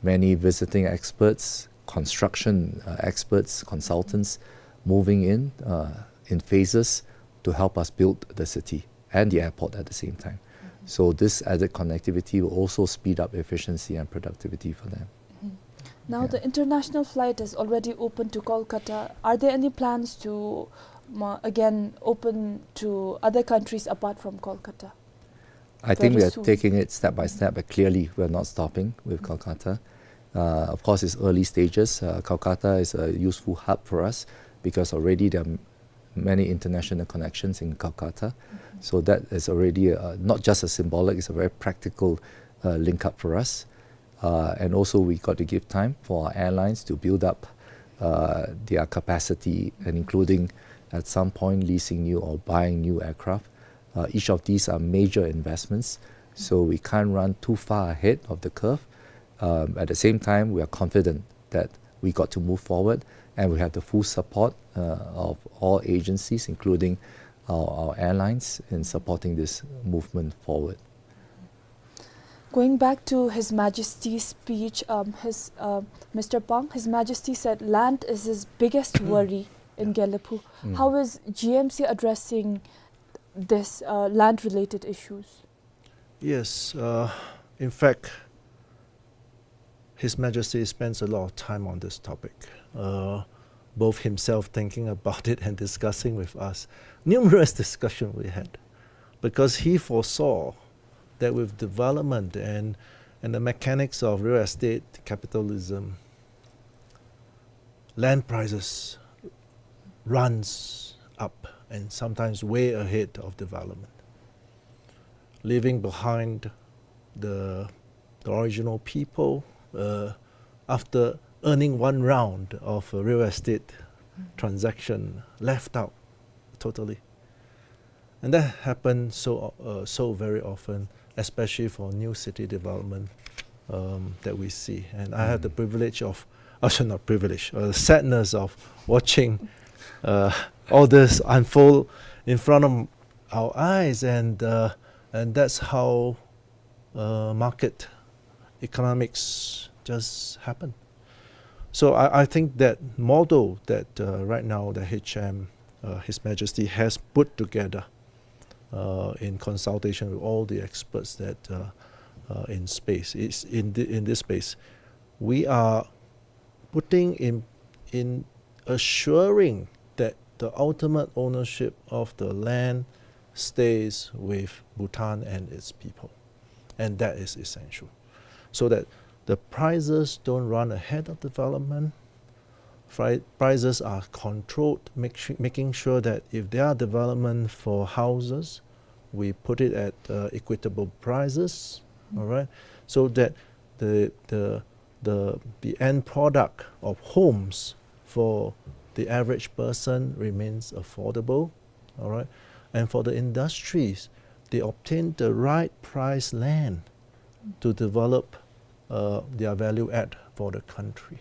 many visiting experts, construction, uh, experts, consultants moving in, uh, in phases to help us build the city and the airport at the same time. So this added connectivity will also speed up efficiency and productivity for them. Now, yeah, the international flight is already open to Kolkata. Are there any plans to, um, again, open to other countries apart from Kolkata? I think very we are soon, taking it step by step, but clearly we are not stopping with Kolkata. Uh, of course, it's early stages. Uh, Kolkata is a useful hub for us because already there are many international connections in Kolkata. So that is already, uh, not just a symbolic, it's a very practical, uh, link up for us. Uh, and also we got to give time for our airlines to build up, uh, their capacity, and including at some point leasing new or buying new aircraft. Uh, each of these are major investments, so we can't run too far ahead of the curve. Um, at the same time, we are confident that we got to move forward, and we have the full support, uh, of all agencies, including our, our airlines, in supporting this movement forward. Going back to His Majesty's speech, um, his, uh, Mister Pang, His Majesty said land is his biggest worry in Gelephu. How is G M C addressing this, uh, land-related issues? Yes, uh, in fact, His Majesty spends a lot of time on this topic, uh, both himself thinking about it and discussing with us. Numerous discussion we had, because he foresaw that with development and, and the mechanics of real estate capitalism, land prices runs up and sometimes way ahead of development, leaving behind the, the original people, uh, after earning one round of a real estate transaction, left out totally. And that happens so, uh, so very often, especially for new city development, um, that we see. And I had the privilege of, uh, sorry, not privilege, uh, sadness of watching, uh, all this unfold in front of our eyes, and, uh, and that's how, uh, market economics just happen. So I, I think that model that, uh, right now the H M, uh, His Majesty has put together, uh, in consultation with all the experts that, uh, uh, in space, is in the, in this space, we are putting in, in assuring that the ultimate ownership of the land stays with Bhutan and its people. And that is essential. So that the prices don't run ahead of development. Fri-, prices are controlled, make su-, making sure that if there are development for houses, we put it at, uh, equitable prices, all right? So that the, the, the, the end product of homes for the average person remains affordable, all right? And for the industries, they obtain the right price land to develop, uh, their value add for the country,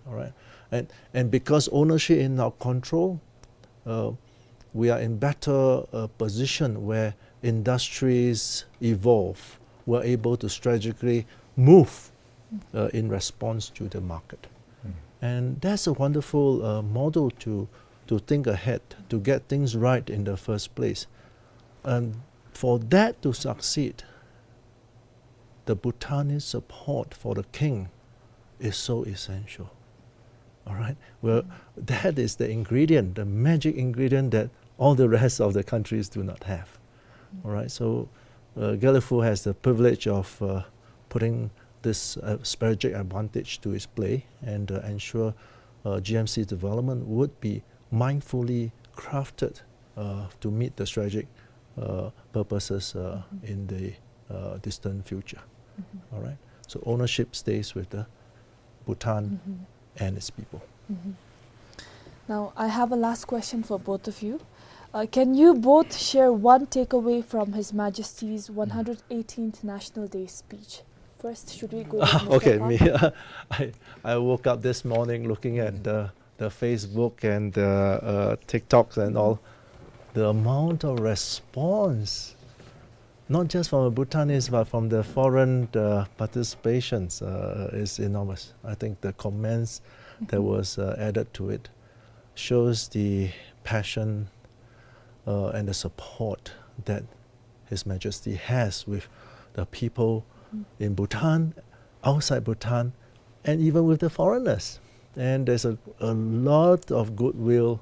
all right? And, and because ownership is in our control, uh, we are in better, uh, position where industries evolve. We're able to strategically move, uh, in response to the market. And that's a wonderful, uh, model to, to think ahead, to get things right in the first place. And for that to succeed, the Bhutanese support for the king is so essential. All right? Well, that is the ingredient, the magic ingredient that all the rest of the countries do not have. All right? So, uh, Gelephu has the privilege of, uh, putting this, uh, strategic advantage to its play and, uh, ensure, uh, G M C development would be mindfully crafted, uh, to meet the strategic, uh, purposes, uh, in the, uh, distant future. All right? So ownership stays with the Bhutan and its people. Now, I have a last question for both of you. Uh, can you both share one takeaway from His Majesty's one hundred eighteenth National Day speech? First, should we go with Mister Okay, Pang? Me. I, I woke up this morning looking at the, the Facebook and the, uh, TikToks and all. The amount of response, not just from the Bhutanese, but from the foreign, uh, participations, uh, is enormous. I think the comments that was, uh, added to it shows the passion, uh, and the support that His Majesty has with the people in Bhutan, outside Bhutan, and even with the foreigners. And there's a, a lot of goodwill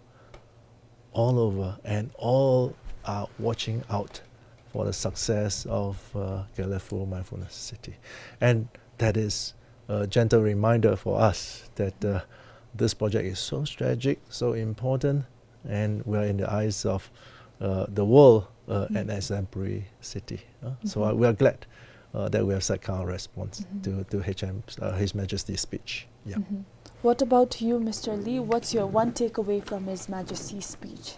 all over, and all are watching out for the success of, uh, Gelephu Mindfulness City. And that is a gentle reminder for us that, uh, this project is so strategic, so important, and we are in the eyes of, uh, the world, uh, an exemplary city, uh. So, uh, we are glad, uh, that we have such kind of response to, to H M, uh, His Majesty's speech. Yeah. What about you, Mister Lee? What's your one takeaway from His Majesty's speech?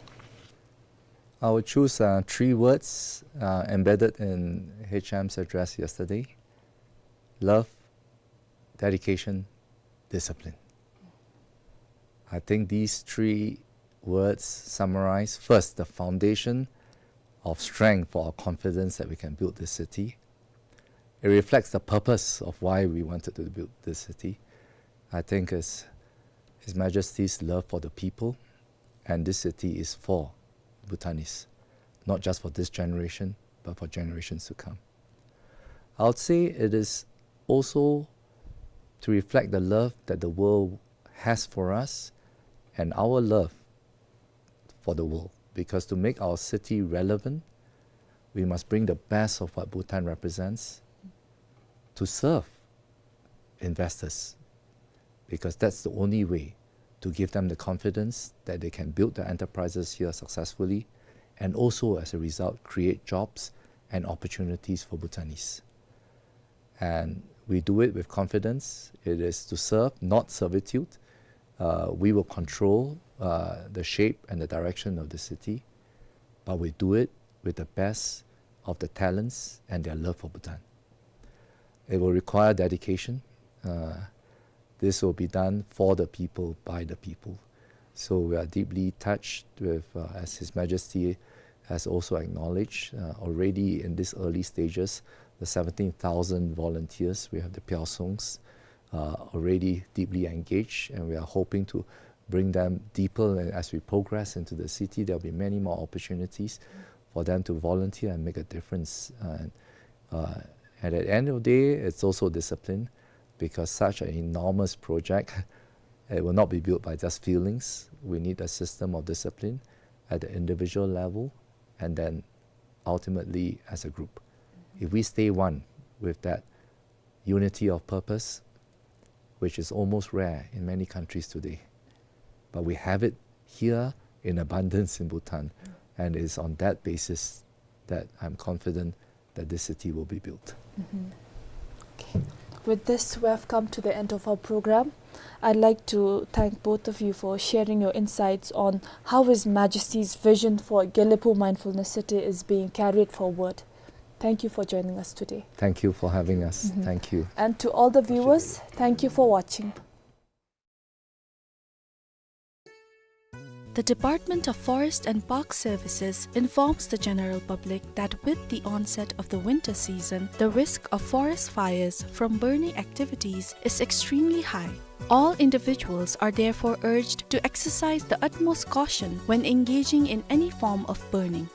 I will choose, uh, three words, uh, embedded in H M's address yesterday. Love, dedication, discipline. I think these three words summarize, first, the foundation of strength for our confidence that we can build this city. It reflects the purpose of why we wanted to build this city. I think it's His Majesty's love for the people, and this city is for Bhutanese, not just for this generation, but for generations to come. I would say it is also to reflect the love that the world has for us and our love for the world. Because to make our city relevant, we must bring the best of what Bhutan represents to serve investors, because that's the only way to give them the confidence that they can build their enterprises here successfully and also, as a result, create jobs and opportunities for Bhutanese. And we do it with confidence. It is to serve, not servitude. Uh, we will control, uh, the shape and the direction of the city, but we do it with the best of the talents and their love for Bhutan. It will require dedication. Uh, this will be done for the people, by the people. So we are deeply touched with, uh, as His Majesty has also acknowledged, uh, already in these early stages, the seventeen thousand volunteers, we have the Pyaw Songs, uh, already deeply engaged, and we are hoping to bring them deeper. And as we progress into the city, there'll be many more opportunities for them to volunteer and make a difference. And, uh, and at the end of the day, it's also discipline, because such an enormous project, it will not be built by just feelings. We need a system of discipline at the individual level, and then ultimately as a group. If we stay one with that unity of purpose, which is almost rare in many countries today, but we have it here in abundance in Bhutan, and it's on that basis that I'm confident that this city will be built. Okay. With this, we have come to the end of our program. I'd like to thank both of you for sharing your insights on how His Majesty's vision for Gelephu Mindfulness City is being carried forward. Thank you for joining us today. Thank you for having us. Thank you. And to all the viewers, thank you for watching. The Department of Forest and Park Services informs the general public that with the onset of the winter season, the risk of forest fires from burning activities is extremely high. All individuals are therefore urged to exercise the utmost caution when engaging in any form of burning.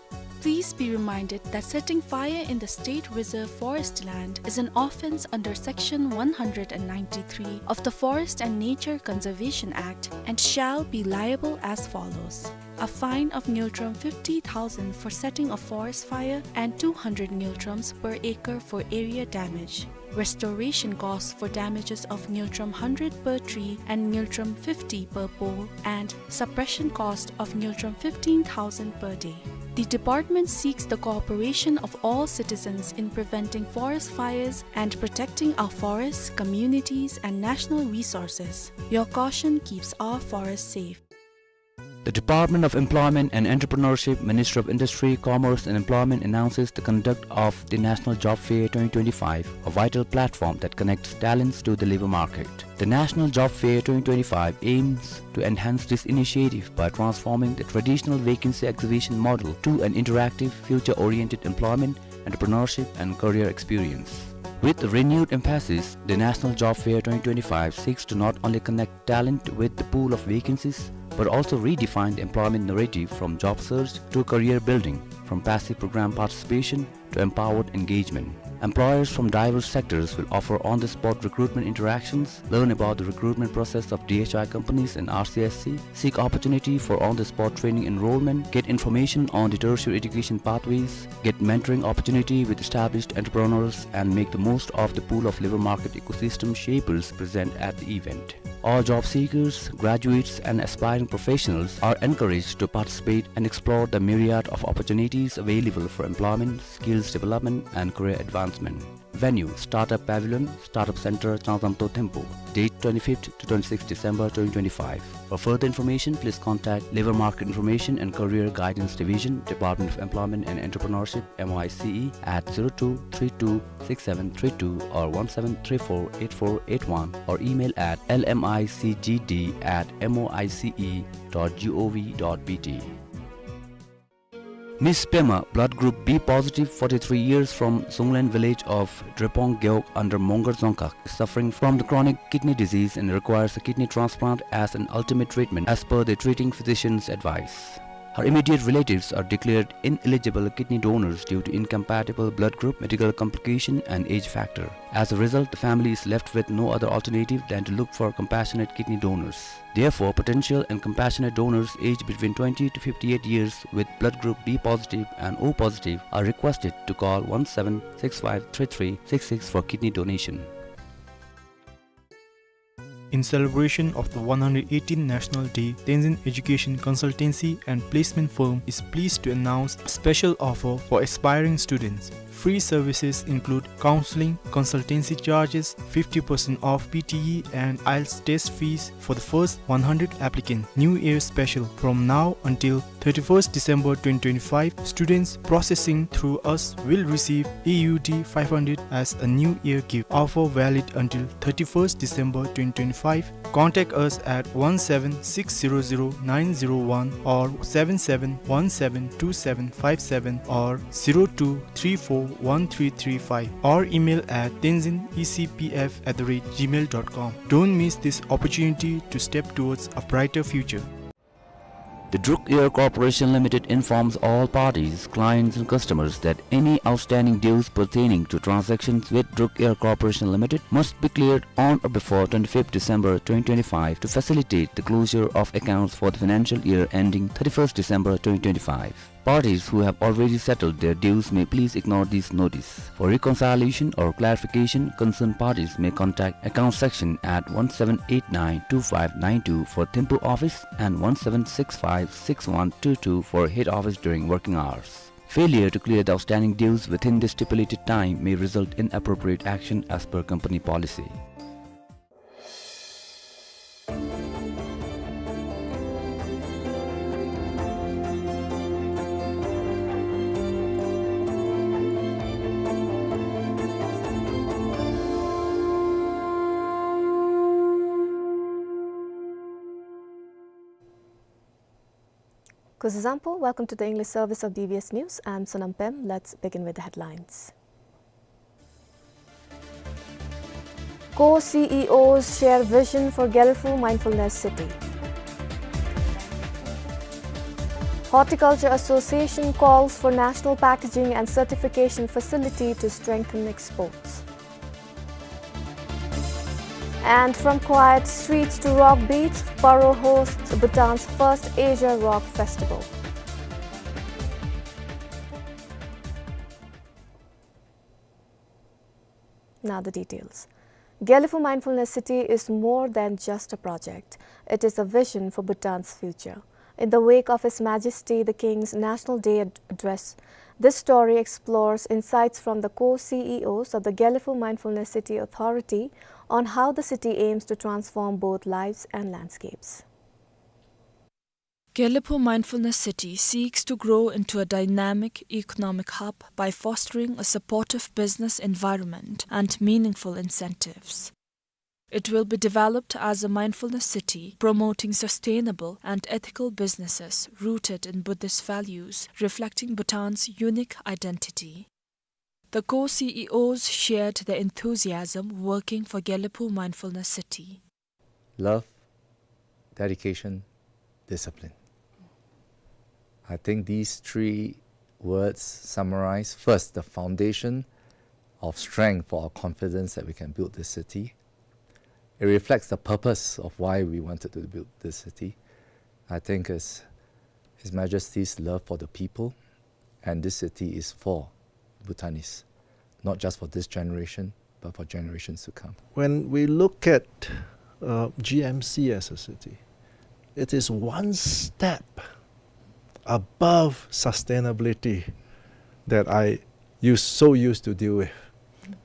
Please be reminded that setting fire in the state reserve forest land is an offense under Section one hundred ninety-three of the Forest and Nature Conservation Act and shall be liable as follows. A fine of ngultrum fifty thousand for setting a forest fire and two hundred ngultrums per acre for area damage. Restoration costs for damages of ngultrum hundred per tree and ngultrum fifty per pole, and suppression cost of ngultrum fifteen thousand per day. The department seeks the cooperation of all citizens in preventing forest fires and protecting our forests, communities, and national resources. Your caution keeps our forests safe. The Department of Employment and Entrepreneurship, Ministry of Industry, Commerce and Employment announces the conduct of the National Job Fair twenty twenty-five, a vital platform that connects talents to the labor market. The National Job Fair twenty twenty-five aims to enhance this initiative by transforming the traditional vacancy exhibition model to an interactive, future-oriented employment, entrepreneurship, and career experience. With a renewed emphasis, the National Job Fair twenty twenty-five seeks to not only connect talent with the pool of vacancies, but also redefine the employment narrative from job search to career building, from passive program participation to empowered engagement. Employers from diverse sectors will offer on-the-spot recruitment interactions, learn about the recruitment process of D H I companies and R C S C, seek opportunity for on-the-spot training enrollment, get information on the tertiary education pathways, get mentoring opportunity with established entrepreneurs, and make the most of the pool of labor market ecosystem shapers present at the event. All job seekers, graduates, and aspiring professionals are encouraged to participate and explore the myriad of opportunities available for employment, skills development, and career advancement. Venue, Startup Pavilion, Startup Center, Changzamto, Thimphu. Date, twenty-fifth to twenty-sixth December twenty twenty-five. For further information, please contact Labor Market Information and Career Guidance Division, Department of Employment and Entrepreneurship, M O I C E, at zero two three two six seven three two or one seven three four eight four eight one, or email at L M I C G D at M O I C E dot G O V dot B T. Miss Pema, blood group B positive, forty-three years, from Zunglen village of Drepong Gewog under Mongar Dzongkhag, is suffering from the chronic kidney disease and requires a kidney transplant as an ultimate treatment as per the treating physician's advice. Her immediate relatives are declared ineligible kidney donors due to incompatible blood group, medical complication, and age factor. As a result, the family is left with no other alternative than to look for compassionate kidney donors. Therefore, potential and compassionate donors aged between twenty to fifty-eight years with blood group B positive and O positive are requested to call one seven six five three three six six for kidney donation. In celebration of the one hundred eighteenth National Day, Tenzin Education Consultancy and Placement Firm is pleased to announce a special offer for aspiring students. Free services include counseling, consultancy charges, fifty percent off P T E and IELTS test fees for the first one hundred applicants. New Year special. From now until thirty-first December twenty twenty-five, students processing through us will receive A U D five hundred as a New Year gift. Offer valid until thirty-first December twenty twenty-five. Contact us at one seven six zero zero nine zero one or seven seven one seven two seven five seven or zero two three four one three three five, or email at tenzin E C P F at the rate gmail dot com. Don't miss this opportunity to step towards a brighter future. The Druk Air Corporation Limited informs all parties, clients and customers that any outstanding dues pertaining to transactions with Druk Air Corporation Limited must be cleared on or before twenty-fifth December twenty twenty-five to facilitate the closure of accounts for the financial year ending thirty-first December twenty twenty-five. Parties who have already settled their dues may please ignore this notice. For reconciliation or clarification, concerned parties may contact account section at one seven eight nine two five nine two for Thimphu office and one seven six five six one two two for head office during working hours. Failure to clear the outstanding dues within the stipulated time may result in appropriate action as per company policy. Kuzuzangpo, welcome to the English service of D B S News. I'm Sonam Pem. Let's begin with the headlines. Core C E Os share vision for Gelephu Mindfulness City. Horticulture Association calls for National Packaging and Certification Facility to strengthen exports. And from quiet streets to rock beats, Paro hosts Bhutan's first Asia Rock Festival. Now the details. Gelephu Mindfulness City is more than just a project. It is a vision for Bhutan's future. In the wake of His Majesty the King's National Day ad-, address, this story explores insights from the co-C E Os of the Gelephu Mindfulness City Authority on how the city aims to transform both lives and landscapes. Gelephu Mindfulness City seeks to grow into a dynamic economic hub by fostering a supportive business environment and meaningful incentives. It will be developed as a mindfulness city, promoting sustainable and ethical businesses rooted in Buddhist values, reflecting Bhutan's unique identity. The co-C E Os shared their enthusiasm working for Gelephu Mindfulness City. Love, dedication, discipline. I think these three words summarize, first, the foundation of strength for our confidence that we can build this city. It reflects the purpose of why we wanted to build this city. I think it's His Majesty's love for the people, and this city is for Bhutanese, not just for this generation, but for generations to come. When we look at, uh, G M C as a city, it is one step above sustainability that I used, so used to deal with.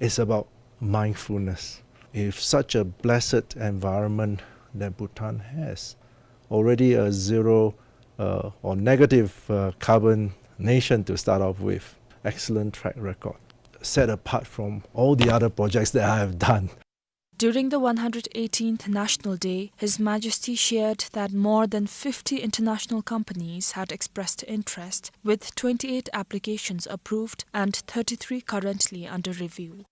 It's about mindfulness. If such a blessed environment that Bhutan has, already a zero, uh, or negative, uh, carbon nation to start off with, excellent track record, set apart from all the other projects that I have done. During the one hundred eighteenth National Day, His Majesty shared that more than fifty international companies had expressed interest, with twenty-eight applications approved and thirty-three currently under review.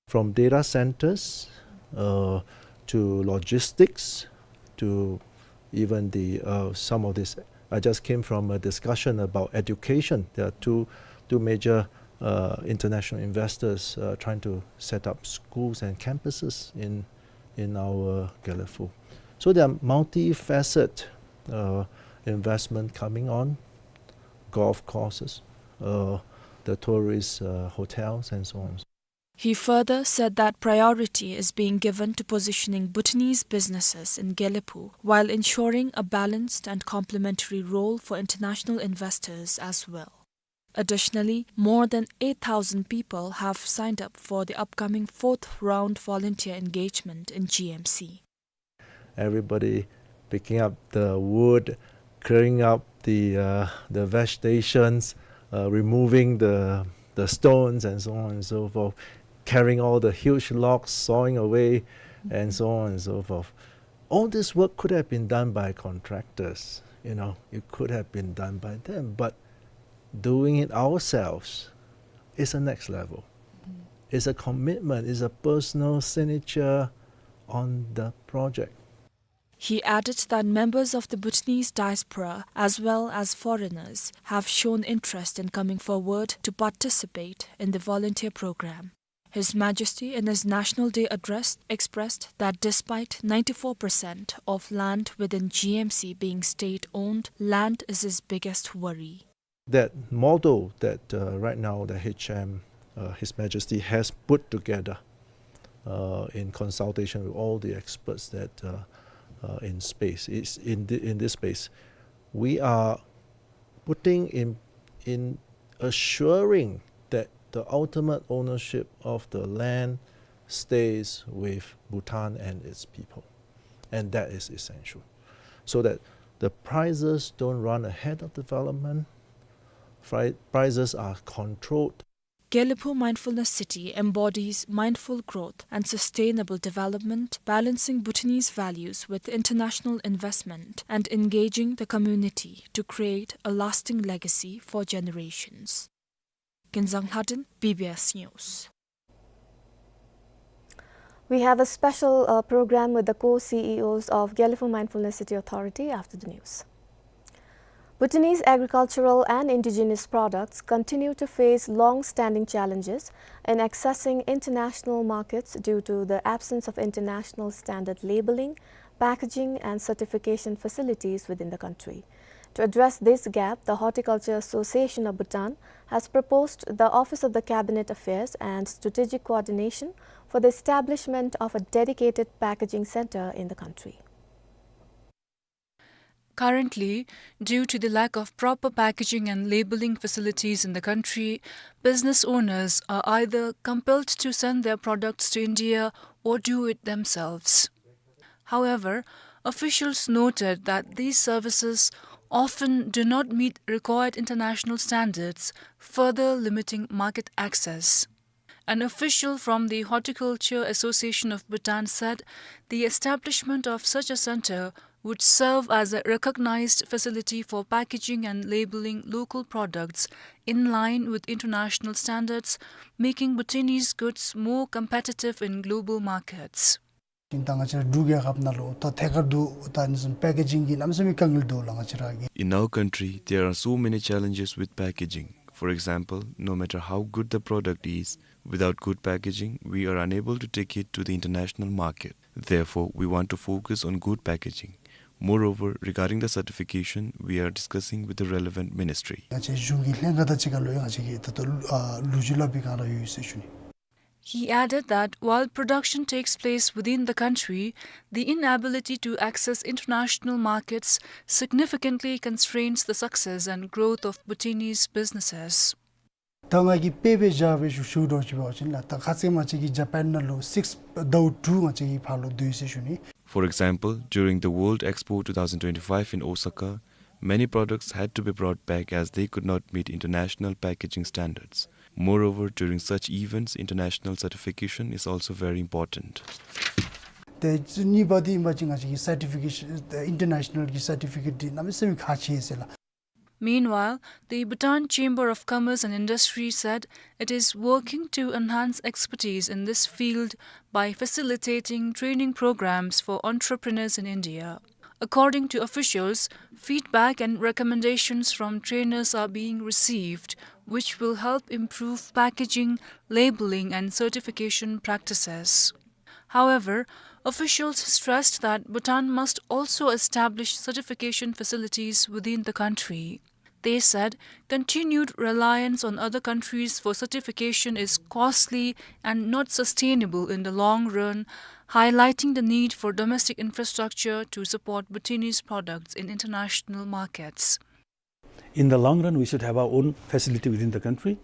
From data centers, uh, to logistics, to even the, uh, some of this. I just came from a discussion about education. There are two, two major, uh, international investors, uh, trying to set up schools and campuses in, in our Gelephu. So there are multifaceted, uh, investment coming on, golf courses, uh, the tourist, uh, hotels, and so on. He further said that priority is being given to positioning Bhutanese businesses in Gelephu while ensuring a balanced and complementary role for international investors as well. Additionally, more than eight thousand people have signed up for the upcoming fourth round volunteer engagement in G M C. Everybody picking up the wood, clearing up the, uh, the vegetations, uh, removing the, the stones and so on and so forth, carrying all the huge logs, sawing away, and so on and so forth. All this work could have been done by contractors, you know, it could have been done by them, but doing it ourselves is a next level. It's a commitment, it's a personal signature on the project. He added that members of the Bhutanese diaspora, as well as foreigners, have shown interest in coming forward to participate in the volunteer program. His Majesty, in his National Day address, expressed that despite ninety-four percent of land within G M C being state-owned, land is his biggest worry. That model that, uh, right now the H M, uh, His Majesty has put together, uh, in consultation with all the experts that, uh, uh, in space, is in the, in this space, we are putting in, in assuring that the ultimate ownership of the land stays with Bhutan and its people. And that is essential, so that the prices don't run ahead of development. Fri-, prices are controlled. Gelephu Mindfulness City embodies mindful growth and sustainable development, balancing Bhutanese values with international investment and engaging the community to create a lasting legacy for generations. Kinzang Lhadon, B B S News. We have a special, uh, program with the co-C E Os of Gelephu Mindfulness City Authority after the news. Bhutanese agricultural and indigenous products continue to face long-standing challenges in accessing international markets due to the absence of international standard labeling, packaging, and certification facilities within the country. To address this gap, the Horticulture Association of Bhutan has proposed the Office of the Cabinet Affairs and Strategic Coordination for the establishment of a dedicated packaging center in the country. Currently, due to the lack of proper packaging and labeling facilities in the country, business owners are either compelled to send their products to India or do it themselves. However, officials noted that these services often do not meet required international standards, further limiting market access. An official from the Horticulture Association of Bhutan said the establishment of such a center would serve as a recognized facility for packaging and labeling local products in line with international standards, making Bhutanese goods more competitive in global markets. ཨིན། ད་ང་བཅས་ར་འབྲུག་རྒྱལ་ཁབ་ནང་ལུ་ད་ཐད་ཀར་དུ་ད་ཨ་ནི་བཟུམ་པེ་ཀེ་ཇིང་གི་གནམ་མེད་ས་མེད་དཀའ་ངལ་འདུག་ལགས། ང་བཅས་ར་གི། In our country, there are so many challenges with packaging. For example, no matter how good the product is, without good packaging, we are unable to take it to the international market. Therefore, we want to focus on good packaging. Moreover, regarding the certification, we are discussing with the relevant ministry. ང་བཅས་གཞུང་གི་ལྷན་ཁག་དང་གཅིག་ཁར་ལུ་ཡང་ང་བཅས་ཀྱིས་ད་ལྟོ་ཨ་ལོ་རྒྱུས་སླབ་པའི་སྒང་ར་ཡོད་ཟེར་ཞུ་ནི། He added that while production takes place within the country, the inability to access international markets significantly constrains the success and growth of Bhutanese businesses. ད་ང་གིས་དཔེ་སྦེ་བཞག་སྦེ་ཞུ་ཞུ་དོ་ཅིག་འབད་བ་ཅིན་ལགས། ད་ཁ་ཙ་ང་བཅས་ཀྱི་ཇ་པཱན་ནང་ལུ་སིགསི་ཌའོ་ཊུ་ང་བཅས་ཀྱི་ཕར་ལུ་སྡོད་ཡི་ཟེར་ཞུ་ནི། For example, during the World Expo two thousand twenty-five in Osaka, many products had to be brought back as they could not meet international packaging standards. Moreover, during such events, international certification is also very important. ཏེ་གཉིས་པ་འདི་ཨིན་པ་ཅིན་ང་བཅས་ཀྱི་སར་ཊི་ཕི་ཀེ་ཤཱན་ཨིན་ཊར་ནེ་ཤ་ནཱལ་གྱི་སར་ཊི་ཕི་ཀེཊ་འདི་གནམ་མེད་ས་མེད་ཁག་ཆེ་ཟེར་ལགས། Meanwhile, the Bhutan Chamber of Commerce and Industry said it is working to enhance expertise in this field by facilitating training programs for entrepreneurs in India. According to officials, feedback and recommendations from trainers are being received, which will help improve packaging, labeling, and certification practices. However, officials stressed that Bhutan must also establish certification facilities within the country. They said continued reliance on other countries for certification is costly and not sustainable in the long run, highlighting the need for domestic infrastructure to support Bhutanese products in international markets. In the long run, we should have our own facility within the country.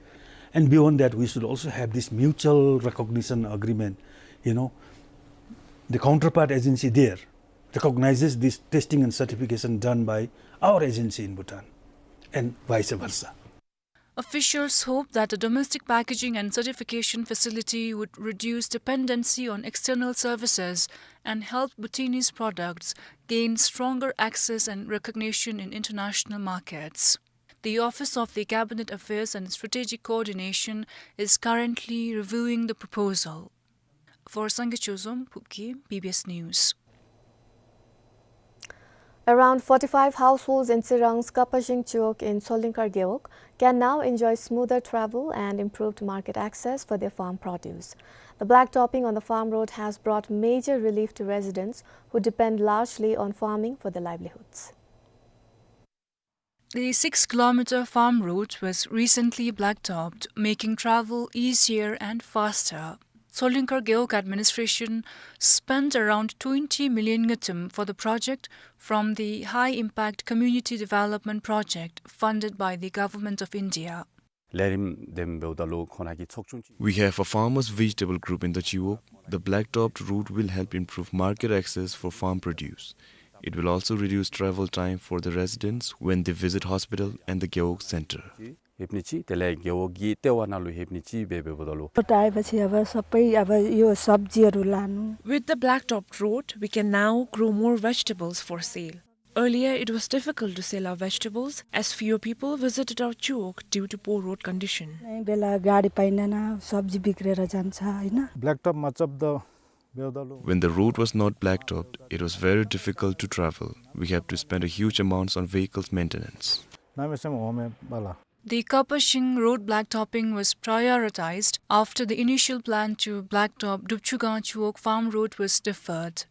And beyond that, we should also have this mutual recognition agreement. You know, the counterpart agency there recognizes this testing and certification done by our agency in Bhutan, and vice versa. Officials hope that a domestic packaging and certification facility would reduce dependency on external services and help Bhutanese products gain stronger access and recognition in international markets. The Office of the Cabinet Affairs and Strategic Coordination is currently reviewing the proposal. For Sangay Chozom, Phubkey, B B S News. Around forty-five households in Tsirang's Kapajing Chiwog in Tsolingkhar Gewog can now enjoy smoother travel and improved market access for their farm produce. The blacktopping on the farm road has brought major relief to residents who depend largely on farming for their livelihoods. The six-kilometer farm road was recently blacktopped, making travel easier and faster. Tsolingkhar Gewog administration spent around twenty million ngultrum for the project from the High Impact Community Development Project funded by the Government of India. ལས་རིམ་འདི་འབདཝ་ད་ལུ་ཁོང་ར་གི་ཚོགས་ཆུང་ཅིག We have a farmers' vegetable group in the Chiwog. The blacktopped route will help improve market access for farm produce. It will also reduce travel time for the residents when they visit hospital and the Gewog center. ལྷོདཔ་ནི་ཅིག་དེ་ལས་རྒེད་འོག་གི་ལྟེ་བ་ནང་ལུ་ལྷོདཔ་ནི་ཅིག་སྦེ་འབདཝ་ད་ལུ། Road ཨའི་བ་ཅིན་ཡ་བ་སོག་པའི་ཡ་བ་ཡོད་སབ་ཇི་རུ་ལང་། With the blacktopped road, we can now grow more vegetables for sale. Earlier, it was difficult to sell our vegetables as fewer people visited our Chiwog due to poor road condition. ནཱ་འབདཝ་ལས་གཱ་རི་པའི་ནང་ན་སབ་ཇི་བིཀ་རེ་ར་ཅན་ཆ་ཨིན་ན། Blacktop མ་རྐྱབ་ད་ When the road was not blacktopped, it was very difficult to travel. We have to spend a huge amounts on vehicles maintenance. The Kapashing road blacktopping was prioritized after the initial plan to blacktop Dupchugang Chuok Farm Road was deferred.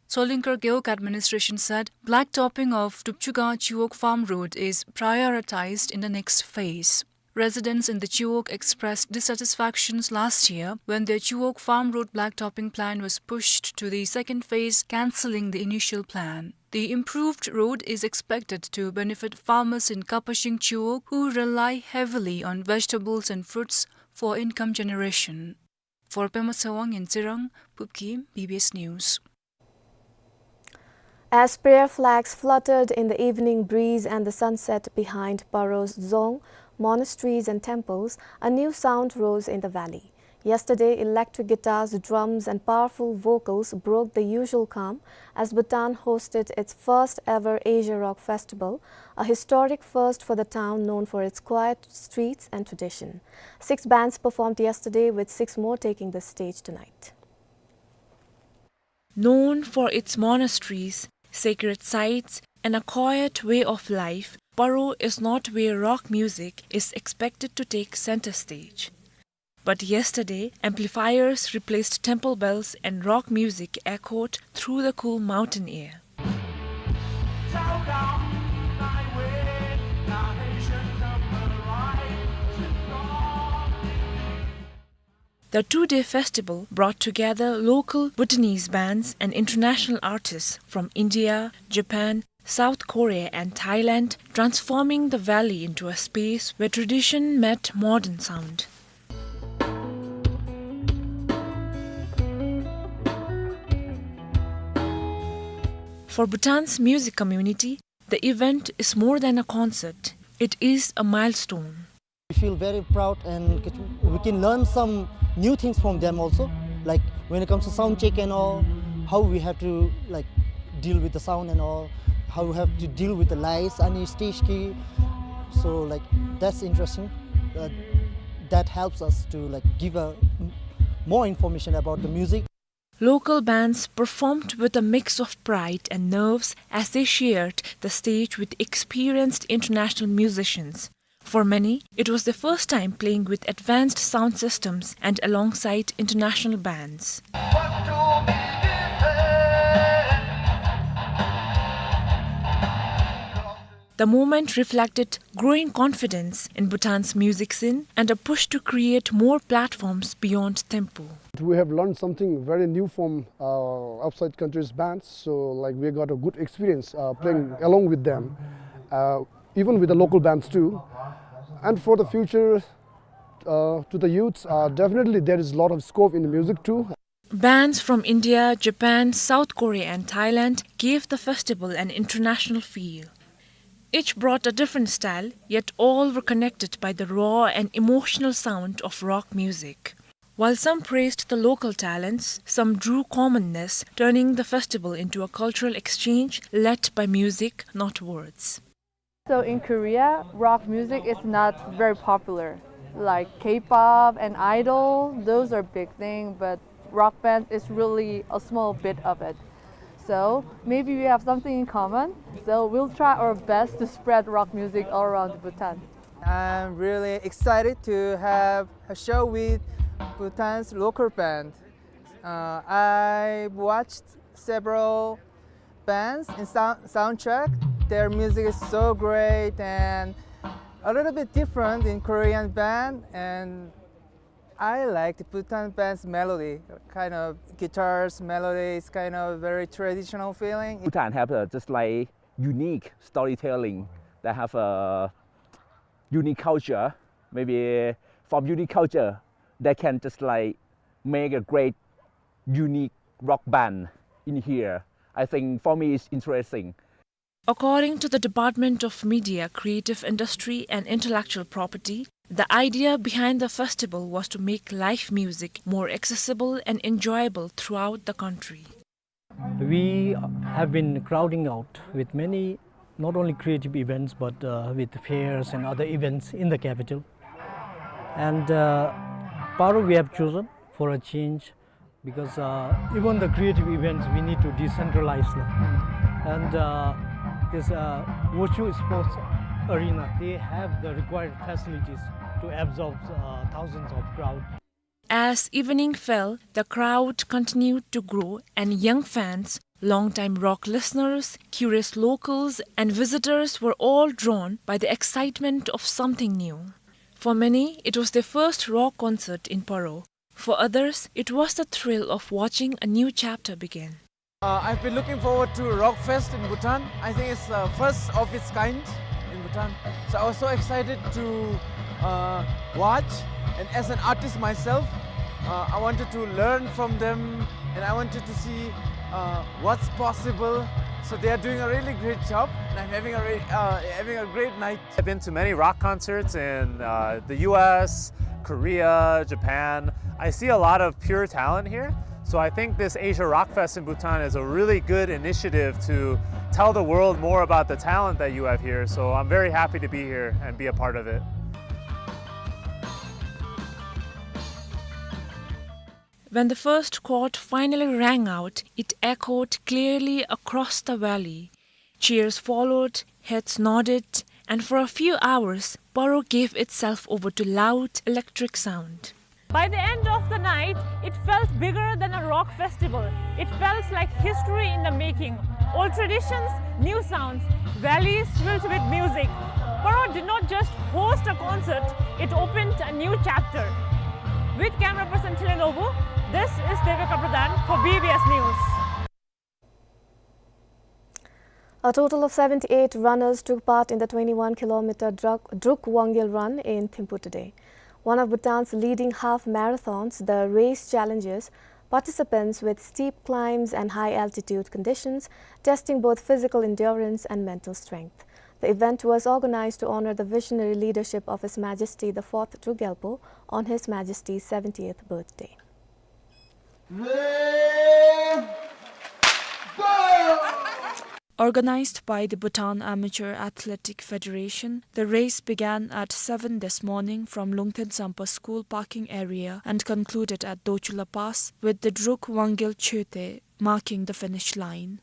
Tsolingkar Gewog administration said blacktopping of Dupchugang Chuok Farm Road is prioritized in the next phase. Residents in the Chuok expressed dissatisfactions last year when their Chuok Farm Road blacktopping plan was pushed to the second phase, cancelling the initial plan. The improved road is expected to benefit farmers in Kapashing Chuok, who rely heavily on vegetables and fruits for income generation. For Pema Tsewang in Tsirang, Pupkim, B B S News. As prayer flags fluttered in the evening breeze and the sunset behind Paro's dzong, monasteries and temples, a new sound rose in the valley. Yesterday, electric guitars, drums, and powerful vocals broke the usual calm as Bhutan hosted its first ever Asia Rock Festival, a historic first for the town known for its quiet streets and tradition. Six bands performed yesterday, with six more taking the stage tonight. Known for its monasteries, sacred sites, and a quiet way of life, Paro is not where rock music is expected to take center stage. But yesterday, amplifiers replaced temple bells and rock music echoed through the cool mountain air. The two-day festival brought together local Bhutanese bands and international artists from India, Japan, South Korea and Thailand, transforming the valley into a space where tradition met modern sound. For Bhutan's music community, the event is more than a concert. It is a milestone. We feel very proud and we can learn some new things from them also. Like when it comes to sound check and all, how we have to, like, deal with the sound and all, how we have to deal with the lights and stage key. So, like, that's interesting. Uh, that helps us to, like, give a m-, more information about the music. Local bands performed with a mix of pride and nerves as they shared the stage with experienced international musicians. For many, it was the first time playing with advanced sound systems and alongside international bands. The moment reflected growing confidence in Bhutan's music scene and a push to create more platforms beyond Thimphu. We have learned something very new from, uh, outside countries bands, so, like, we got a good experience, uh, playing along with them, uh, even with the local bands too. And for the future, uh, to the youths, uh, definitely there is a lot of scope in the music too. Bands from India, Japan, South Korea and Thailand gave the festival an international feel. Each brought a different style, yet all were connected by the raw and emotional sound of rock music. While some praised the local talents, some drew commonness, turning the festival into a cultural exchange led by music, not words. So in Korea, rock music is not very popular. Like K-pop and idol, those are big thing, but rock band is really a small bit of it. So maybe we have something in common. So we'll try our best to spread rock music all around Bhutan. I'm really excited to have a show with Bhutan's local band. Uh, I watched several bands in sound, soundtrack. Their music is so great and a little bit different in Korean band, and I like the Bhutan band's melody, kind of guitars melody. It's kind of very traditional feeling. Bhutan have a just like unique storytelling. They have a unique culture. Maybe from unique culture, they can just like make a great unique rock band in here. I think for me it's interesting. According to the Department of Media, Creative Industry and Intellectual Property, the idea behind the festival was to make live music more accessible and enjoyable throughout the country. We have been crowding out with many, not only creative events, but, uh, with fairs and other events in the capital. And, uh, Paro we have chosen for a change because, uh, even the creative events we need to decentralize them. And, uh, this, uh, Wushu Sports Arena, they have the required facilities to absorb, uh, thousands of crowd. As evening fell, the crowd continued to grow, and young fans, long-time rock listeners, curious locals, and visitors were all drawn by the excitement of something new. For many, it was their first rock concert in Paro. For others, it was the thrill of watching a new chapter begin. Uh, I've been looking forward to Rockfest in Bhutan. I think it's the first of its kind in Bhutan. So I was so excited to, uh, watch. And as an artist myself, uh, I wanted to learn from them, and I wanted to see, uh, what's possible. So they are doing a really great job, and I'm having a re-, uh, having a great night. I've been to many rock concerts in, uh, the U S, Korea, Japan. I see a lot of pure talent here. So I think this Asia Rock Fest in Bhutan is a really good initiative to tell the world more about the talent that you have here. So I'm very happy to be here and be a part of it. When the first chord finally rang out, it echoed clearly across the valley. Cheers followed, heads nodded, and for a few hours, Paro gave itself over to loud, electric sound. By the end of the night, it felt bigger than a rock festival. It felt like history in the making. Old traditions, new sounds, valleys filled with music. Paro did not just host a concert, it opened a new chapter. With camera person Thile Nobu, this is Devika Pradhan for B B S News. A total of seventy-eight runners took part in the twenty-one kilometer Druk, Druk Wangil Run in Thimphu today. One of Bhutan's leading half marathons, the race challenges participants with steep climbs and high altitude conditions, testing both physical endurance and mental strength. The event was organized to honor the visionary leadership of His Majesty the fourth Druk Gyalpo on His Majesty's seventieth birthday. Organized by the Bhutan Amateur Athletic Federation, the race began at seven this morning from Lungten Sampa School parking area and concluded at Dochula Pass, with the Druk Wangil Choetey marking the finish line.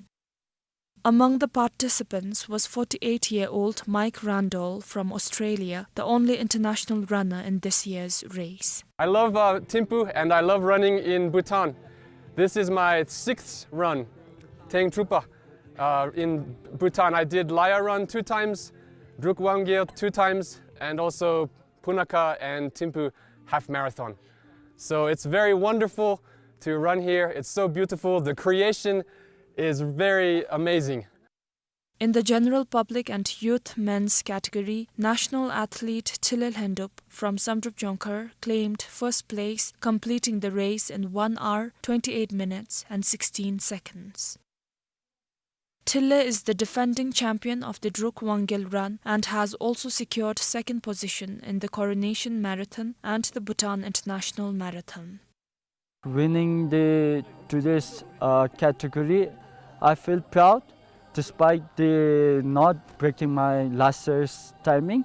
Among the participants was forty-eight-year-old Mike Randall from Australia, the only international runner in this year's race. I love, uh, Thimphu, and I love running in Bhutan. This is my sixth run, Teng Trupa, uh, in Bhutan. I did Laya Run two times, Druk Wangil two times, and also Punakha and Thimphu half marathon. So it's very wonderful to run here. It's so beautiful. The creation is very amazing. In the general public and youth men's category, national athlete Thile Lhendup from Samdrup Jongkhar claimed first place, completing the race in one hour, twenty-eight minutes and sixteen seconds. Thile is the defending champion of the Druk Wangil Run and has also secured second position in the Coronation Marathon and the Bhutan International Marathon. Winning the today's, uh, category, I feel proud despite the not breaking my last year's timing,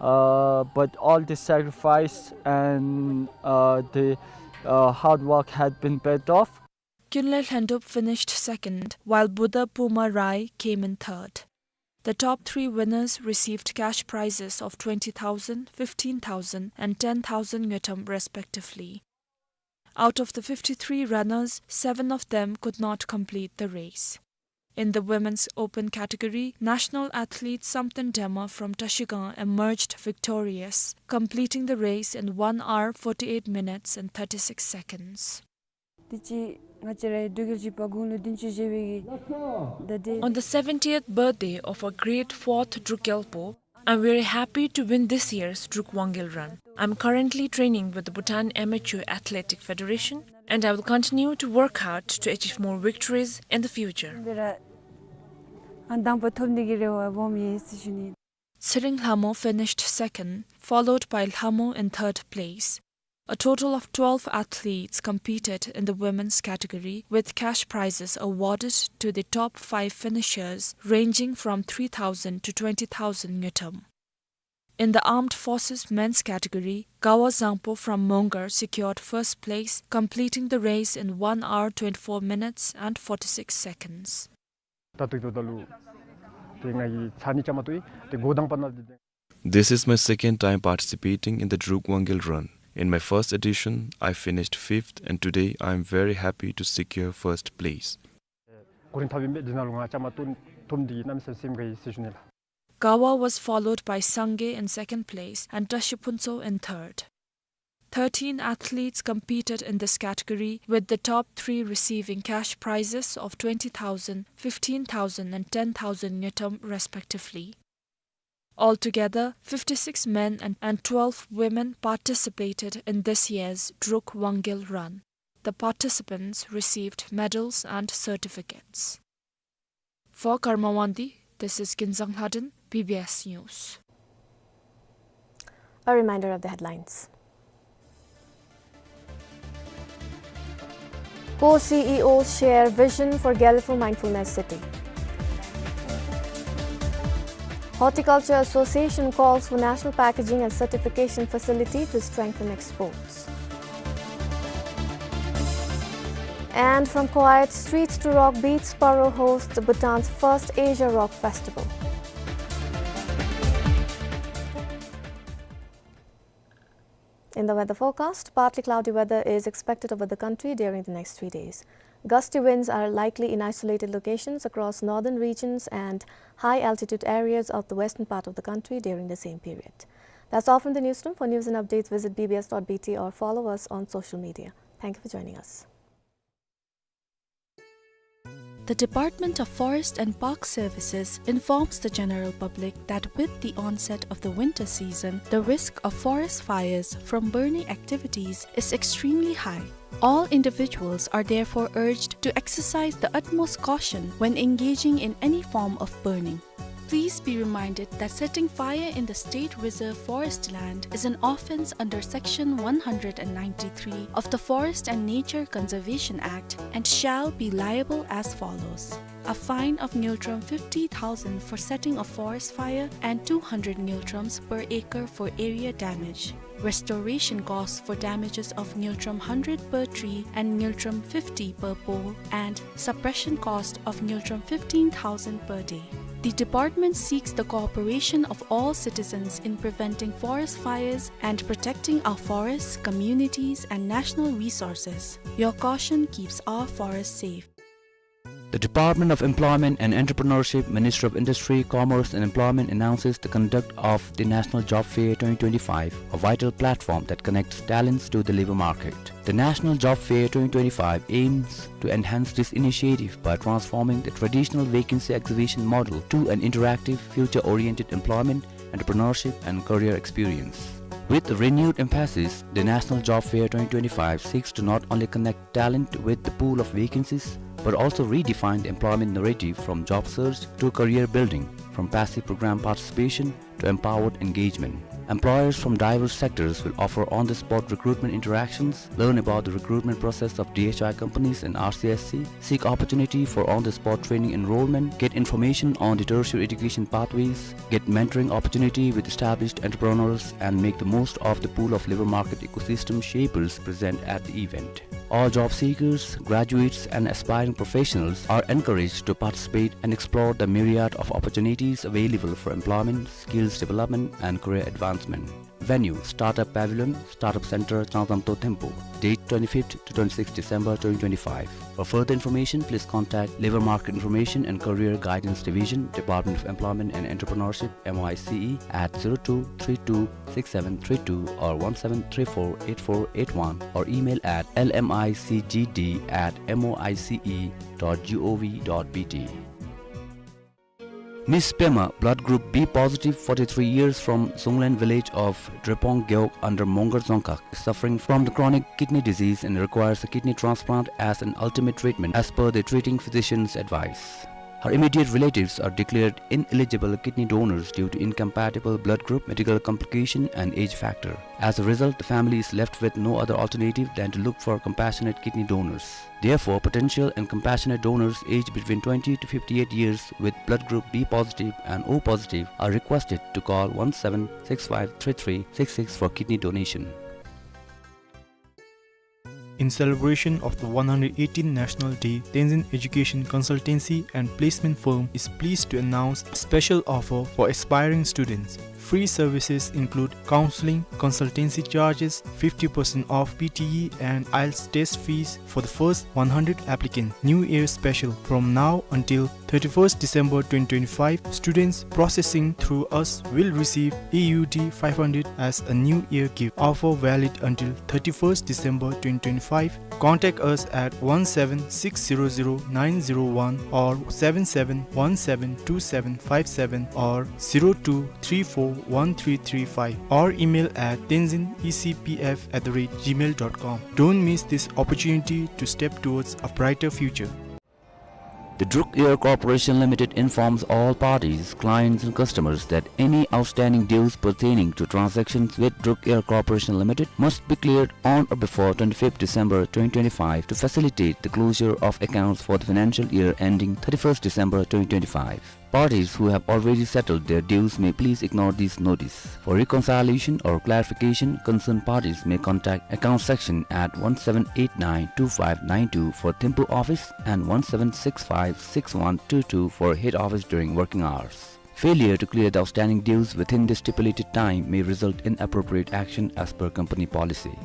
uh, but all the sacrifice and, uh, the, uh, hard work had been paid off. Khyunley Lhendup finished second, while Buddha Puma Rai came in third. The top three winners received cash prizes of twenty thousand, fifteen thousand and ten thousand ngultrum respectively. Out of the fifty-three runners, seven of them could not complete the race. In the women's open category, national athlete Samten Dema from Trashigang emerged victorious, completing the race in one hour, forty-eight minutes and thirty-six seconds. དེ་ཅིག་ང་བཅས་རའི་འབྲུག་རྒྱལ་གཅིག་པ་དགུང་ལོ་བདུན་ཅུ་བཞེས་པའི་གི་ཟླ་དེ། On the seventieth birthday of our great fourth Druk Gyalpo, I'm very happy to win this year's Druk Wangil Run. I'm currently training with the Bhutan Amateur Athletic Federation, and I will continue to work hard to achieve more victories in the future. འདི་ར་ཨ་དང་པོ་ཐོབ་ནི་གི་རེ་བ་སྦོམ་ཡོད་ཟེར་ཞུ་ནི། Tsering Lhamo finished second, followed by Lhamo in third place. A total of twelve athletes competed in the women's category, with cash prizes awarded to the top five finishers, ranging from three thousand to twenty thousand ngultrum. In the Armed Forces men's category, Gawa Zangpo from Mongar secured first place, completing the race in one hour, twenty-four minutes and forty-six seconds. ད་ལྟོ་ད་ལུ་ཏེ་ང་གིས་ཚར་གཉིས་བཅའ་མར་གཏོགས་ཡི། ཏེ་འགོ་དང་པ་ནང་ཏེ། This is my second time participating in the Druk Wangel Run. In my first edition, I finished fifth, and today I am very happy to secure first place. འགོ་རིམ་འཐབ་ཨིན་པས། འདི་ནང་ལུ་ང་བཅའ་མར་གཏོགས་ཐོབ་མི་འདི་གིས་གནམ་མེད་ས་མེད་སེམས་དགའ་ཡི་ཟེར་ཞུ་ནི་ལགས། Gawa was followed by Sangay in second place and Tashi Phuntsho in third. Thirteen athletes competed in this category, with the top three receiving cash prizes of twenty thousand, fifteen thousand and ten thousand ngultrum respectively. Altogether, fifty-six men and, and twelve women participated in this year's Druk Wangel Run. The participants received medals and certificates. For Karma Wangdi, this is Kinzang Lhaden, B B S News. A reminder of the headlines. Co-C E Os share vision for Gelephu Mindfulness City. Horticulture Association calls for National Packaging and Certification Facility to strengthen exports. And from quiet streets to rock beats, Paro hosts Bhutan's first Asia Rock Festival. In the weather forecast, partly cloudy weather is expected over the country during the next three days. Gusty winds are likely in isolated locations across northern regions and high altitude areas of the western part of the country during the same period. That's all from the newsroom. For news and updates, visit B B S dot B T or follow us on social media. Thank you for joining us. The Department of Forest and Park Services informs the general public that with the onset of the winter season, the risk of forest fires from burning activities is extremely high. All individuals are therefore urged to exercise the utmost caution when engaging in any form of burning. Please be reminded that setting fire in the State Reserve Forest land is an offence under Section one hundred and ninety-three of the Forest and Nature Conservation Act and shall be liable as follows: a fine of ngultrum fifty thousand for setting a forest fire and two hundred ngultrums per acre for area damage. Restoration costs for damages of ngultrum hundred per tree and ngultrum fifty per pole, and suppression cost of ngultrum fifteen thousand per day. The department seeks the cooperation of all citizens in preventing forest fires and protecting our forests, communities, and national resources. Your caution keeps our forests safe. The Department of Employment and Entrepreneurship, Ministry of Industry, Commerce and Employment announces the conduct of the National Job Fair twenty twenty-five, a vital platform that connects talents to the labor market. The National Job Fair twenty twenty-five aims to enhance this initiative by transforming the traditional vacancy exhibition model to an interactive, future-oriented employment, entrepreneurship, and career experience. With a renewed emphasis, the National Job Fair twenty twenty-five seeks to not only connect talent with the pool of vacancies, but also redefine the employment narrative from job search to career building, from passive program participation to empowered engagement. Employers from diverse sectors will offer on-the-spot recruitment interactions, learn about the recruitment process of D H I companies and R C S C, seek opportunity for on-the-spot training enrollment, get information on the tertiary education pathways, get mentoring opportunity with established entrepreneurs, and make the most of the pool of labor market ecosystem shapers present at the event. All job seekers, graduates, and aspiring professionals are encouraged to participate and explore the myriad of opportunities available for employment, skills development, and career advancement. Venue: Startup Pavilion, Startup Center, Changzamto Thimphu. Date: twenty-fifth to twenty-sixth December twenty twenty-five. For further information, please contact Labour Market Information and Career Guidance Division, Department of Employment and Entrepreneurship, M O I C E, at zero two three two six seven three two or one seven three four eight four eight one, or email at L M I C G D at M O I C E dot G O V dot B T. Miss Pema, blood group B positive, forty-three years, from Zunglen village of Drepong Gewog under Mongar Dzongkhag, is suffering from the chronic kidney disease and requires a kidney transplant as an ultimate treatment as per the treating physician's advice. Her immediate relatives are declared ineligible kidney donors due to incompatible blood group, medical complication, and age factor. As a result, the family is left with no other alternative than to look for compassionate kidney donors. Therefore, potential and compassionate donors aged between twenty to fifty-eight years with blood group B positive and O positive are requested to call one seven six five three three six six for kidney donation. In celebration of the one hundred eighteenth National Day, Tenzin Education Consultancy and Placement Firm is pleased to announce a special offer for aspiring students. Free services include counseling, consultancy charges, fifty percent off P T E and IELTS test fees for the first one hundred applicants. New Year special. From now until thirty-first December twenty twenty-five, students processing through us will receive A U D five hundred as a New Year gift. Offer valid until thirty-first December twenty twenty-five. Contact us at one seven six zero zero nine zero one or seven seven one seven two seven five seven or zero two three four one three three five, or email at tenzin E C P F at the rate gmail dot com. Don't miss this opportunity to step towards a brighter future. The Druk Air Corporation Limited informs all parties, clients and customers that any outstanding dues pertaining to transactions with Druk Air Corporation Limited must be cleared on or before twenty-fifth December twenty twenty-five to facilitate the closure of accounts for the financial year ending thirty-first December twenty twenty-five. Parties who have already settled their dues may please ignore this notice. For reconciliation or clarification, concerned parties may contact account section at one seven eight nine two five nine two for Thimphu office and one seven six five six one two two for head office during working hours. Failure to clear the outstanding dues within the stipulated time may result in appropriate action as per company policy.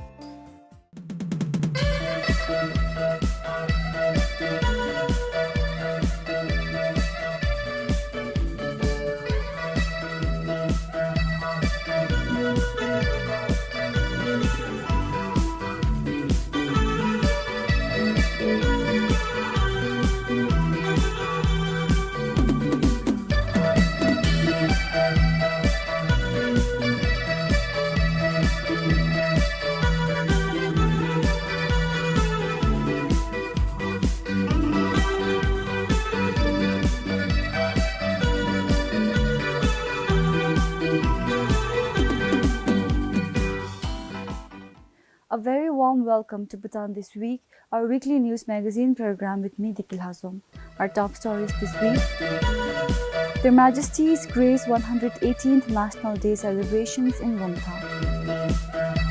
A very warm welcome to Bhutan This Week, our weekly news magazine program with me, Diki Lhazom. Our top stories this week. Their Majesties grace one hundred eighteenth National Day celebrations in Wungtha.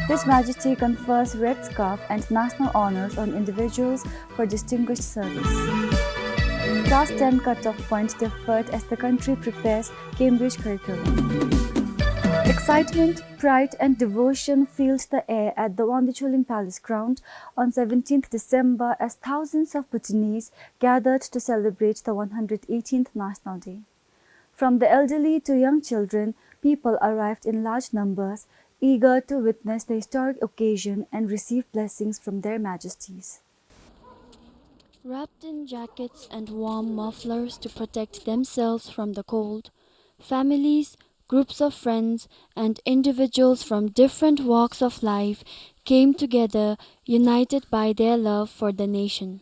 His Majesty confers Red Scarf and national honors on individuals for distinguished service. Class ten cutoff point deferred as the country prepares Cambridge curriculum. Excitement, pride and devotion filled the air at the Wangdecholing Palace ground on seventeenth December as thousands of Bhutanese gathered to celebrate the one hundred eighteenth National Day. From the elderly to young children, people arrived in large numbers, eager to witness the historic occasion and receive blessings from their majesties. Wrapped in jackets and warm mufflers to protect themselves from the cold, families, groups of friends, and individuals from different walks of life came together, united by their love for the nation.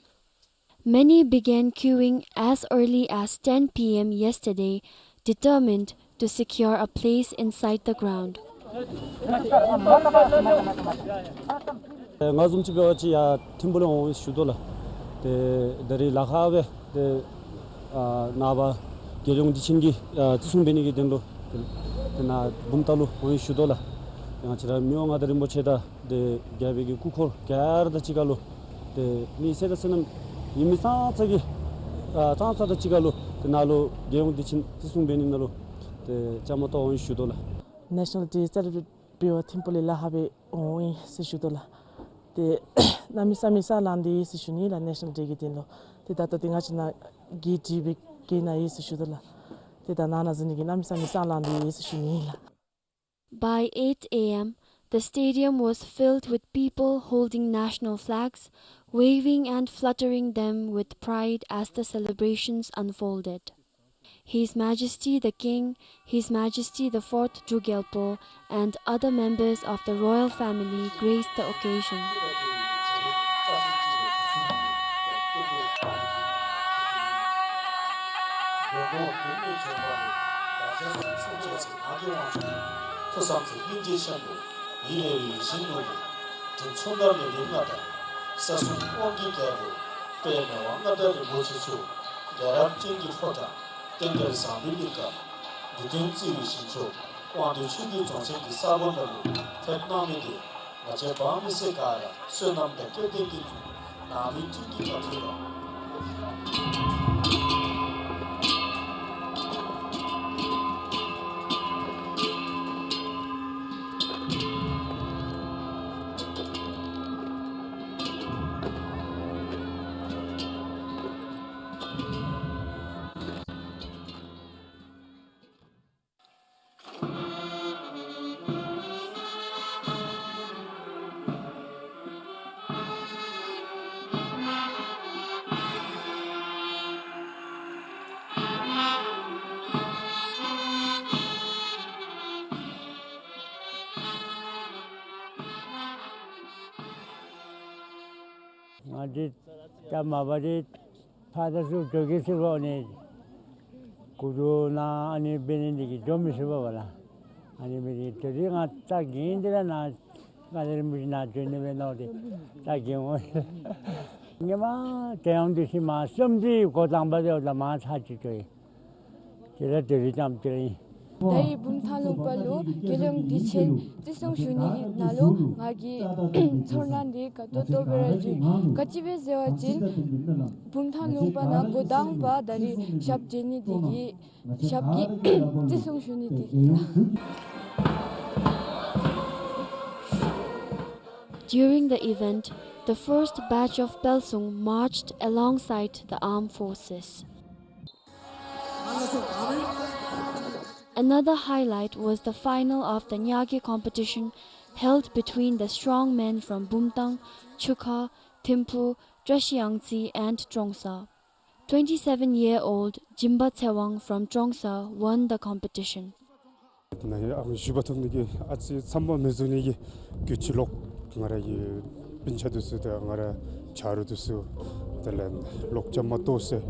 Many began queuing as early as ten P M yesterday, determined to secure a place inside the ground. ང་བཟུམ་ཅིག་འབད་བ་ཅིན་ཡར་ཐིམ་ཕུག་ལས་འོང་ཞུ་དོ་ལགས། ཏེ་ད་རིས་ལ་ཁ་སྦེ་ཏེ་ཨ་ནངས་པ་རྒྱལ་ཡོངས་དུས་ཆེན་གྱི་ཨ་བརྩི་སྲུང་འབད་ནི་གི་དོན་ལུ་ཏེ་ནཱ་བུམ་ཐང་ལུ་འོང་ཞུ་དོ་ལགས། ཏེ་ང་བཅས་ར་མི་དབང་མངའ་བདག་རིན་པོ་ཆེ་དང་ཏེ་རྒྱལ་པོའི་གི་སྐུ་འཁོར་ག་ར་དང་གཅིག་ཁར་ལུ་ཏེ་མི་སེར་དང་སོ་ནམ་ཡིན་མི་ཙང་ཙ་གི་ཨ་ཙང་ཙ་དང་གཅིག་ཁར་ལུ་ཏེ་ནཱ་ལུ་རྒྱལ་ཡོངས་དུས་ཆེན་བརྩི་སྲུང་འབད་ནི་ནང་ལུ་ཏེ་བཅའ་མར་གཏོགས་འོང་ཞུ་དོ་ལགས། National Day celebrate འབད་བར་ཐིམ་ཕུག་ལས་ལ་ཁ་སྦེ་འོང་ཡི་ཟེར་ཞུ་དོ་ལགས། ཏེ་གནམ་མེད་ས་མེད་ས་ལང་སྟེ་ཡོད་ཟེར་ཞུ་ནི་ལགས། National Day གི་དོན་ལུ་ཏེ་ད་ལྟོ་ཏེ་ང་བཅས་ནཱ་གི་དྲི་བའི་གི་ནང་ཡོད་ཟེར་ཞུ་དོ་ལགས། ཏེ་ད་ནཱ་ནཱ་འཛུལ་ནི་གི་གནམ་མེད་ས་མེད་ས་ལང་སྟེ་ཡོད་ཟེར་ཞུ་ནི་ལགས། By eight A M, the stadium was filled with people holding national flags, waving and fluttering them with pride as the celebrations unfolded. His Majesty the King, His Majesty the Fourth Druk Gyalpo, and other members of the royal family graced the occasion. ཐུགས་བསམ་གྱིས་སྙིང་རྗེ་ཆེན་པོས་ཡིད་བརྟན་ཡིད་བཞིན་ནོར་བུ་དྲིན་མཚོ་མཐའ་མེད་རིགས་ལྔ་དང་། ས་གསུམ་དབང་གི་རྒྱལ་པོ་དཔལ་མི་དབང་མངའ་བདག་རིན་པོ་ཆེ་མཆོག། རྒྱལ་རབས་ཅན་གྱི་ཕོ་བྲང་རྟེན་འབྲེལ་བཟང་པོའི་གླིང་ག་འབྲུ་སྟོན་རྩེ་བའི་གཞིས་ཆགས་དབང་འདུས་ཆོས་རྒྱལ་རྫོང་ཆེན་གྱི་ས་སྒོ་ནང་ལུ་ཕེབས་གནང་མི་འདི་ང་བཅས་འབངས་མི་སེར་ག་ར་བསོད་ནམས་དང་སྐལ་ལྡན་གྱི་ནང་མི་སྤྲིན་གྱི་བཀའ་དྲིན་དང་། ང་འདི་ད་མ་པ་འདི་ཕར་ད་ཚུར་འགྲོ་གེ་ཟེར་བ་ནི་གུ་རུ་ནང་ཨ་ནི་འབད་ནི་འདི་གིས་འགྲོ་མི་ཚུགས་པས་ལགས། ཨ་ནི་འབད་ནི་དེ་རིང་ང་རྩ་འགེངས་ཏེ་ར་ནཱ་མངའ་བདག་རིན་པོ་ཆེ་ནཱ་འབྱོན་ནི་འབད་ནོ་དེ་རྩ་འགེངས་འོང་། ངེ་མ་དེ་ཡང་དུས་ཤིག་མ་བསམ་ཚུལ་འགོ་དང་པ་དེ་ལ་མ་ཚར་གཅིག་འགྱོ་ཡི། དེ་ལས་དེ་རིང་ཙམ་དེ་ལས་ཨིན། ད་རིས་བུམ་ཐང་ལུང་པ་ལུ་རྒྱལ་ཡོངས་དུས་ཆེན་བརྩི་སྲུང་ཞུ་ནི་གི་ནང་ལུ་ང་གི་ཚོར་སྣང་འདི་ག་ཏོག་ཏོ་སྦེ་ར་ཞུ་ཡི། ག་ཅི་སྦེ་ཟེར་བ་ཅིན་བུམ་ཐང་ལུང་པ་ནང་འགོ་དང་པ་ད་རིས་ཞབས་འདྲེན་ནི་འདི་གིས་ཞབས་ཀྱིས་བརྩི་སྲུང་ཞུ་ནི་འདི་གིས། During the event, the first batch of Pelsung marched alongside the armed forces. Another highlight was the final of the Nyage competition held between the strongmen from Bumthang, Chukha, Thimphu, Trashiyangtse and Trongsa. Twenty-seven-year-old Jimba Tsewang from Trongsa won the competition. ནཱ་ཨ་ཞུ་བ་ཐོབ་ནི་གི་ཨ་ཙི་ཚམས་པ་མི་བཟོ་ནི་གི་རྒྱུ་ཅིག་ལོག་ང་ར་གི་སྤུན་ཆ་འདི་ཚུ་དང་ང་ར་ཆ་རོགས་འདི་ཚུ་དེ་ལས་ལོག་བཅའ་མར་གཏོགས་ཟེར་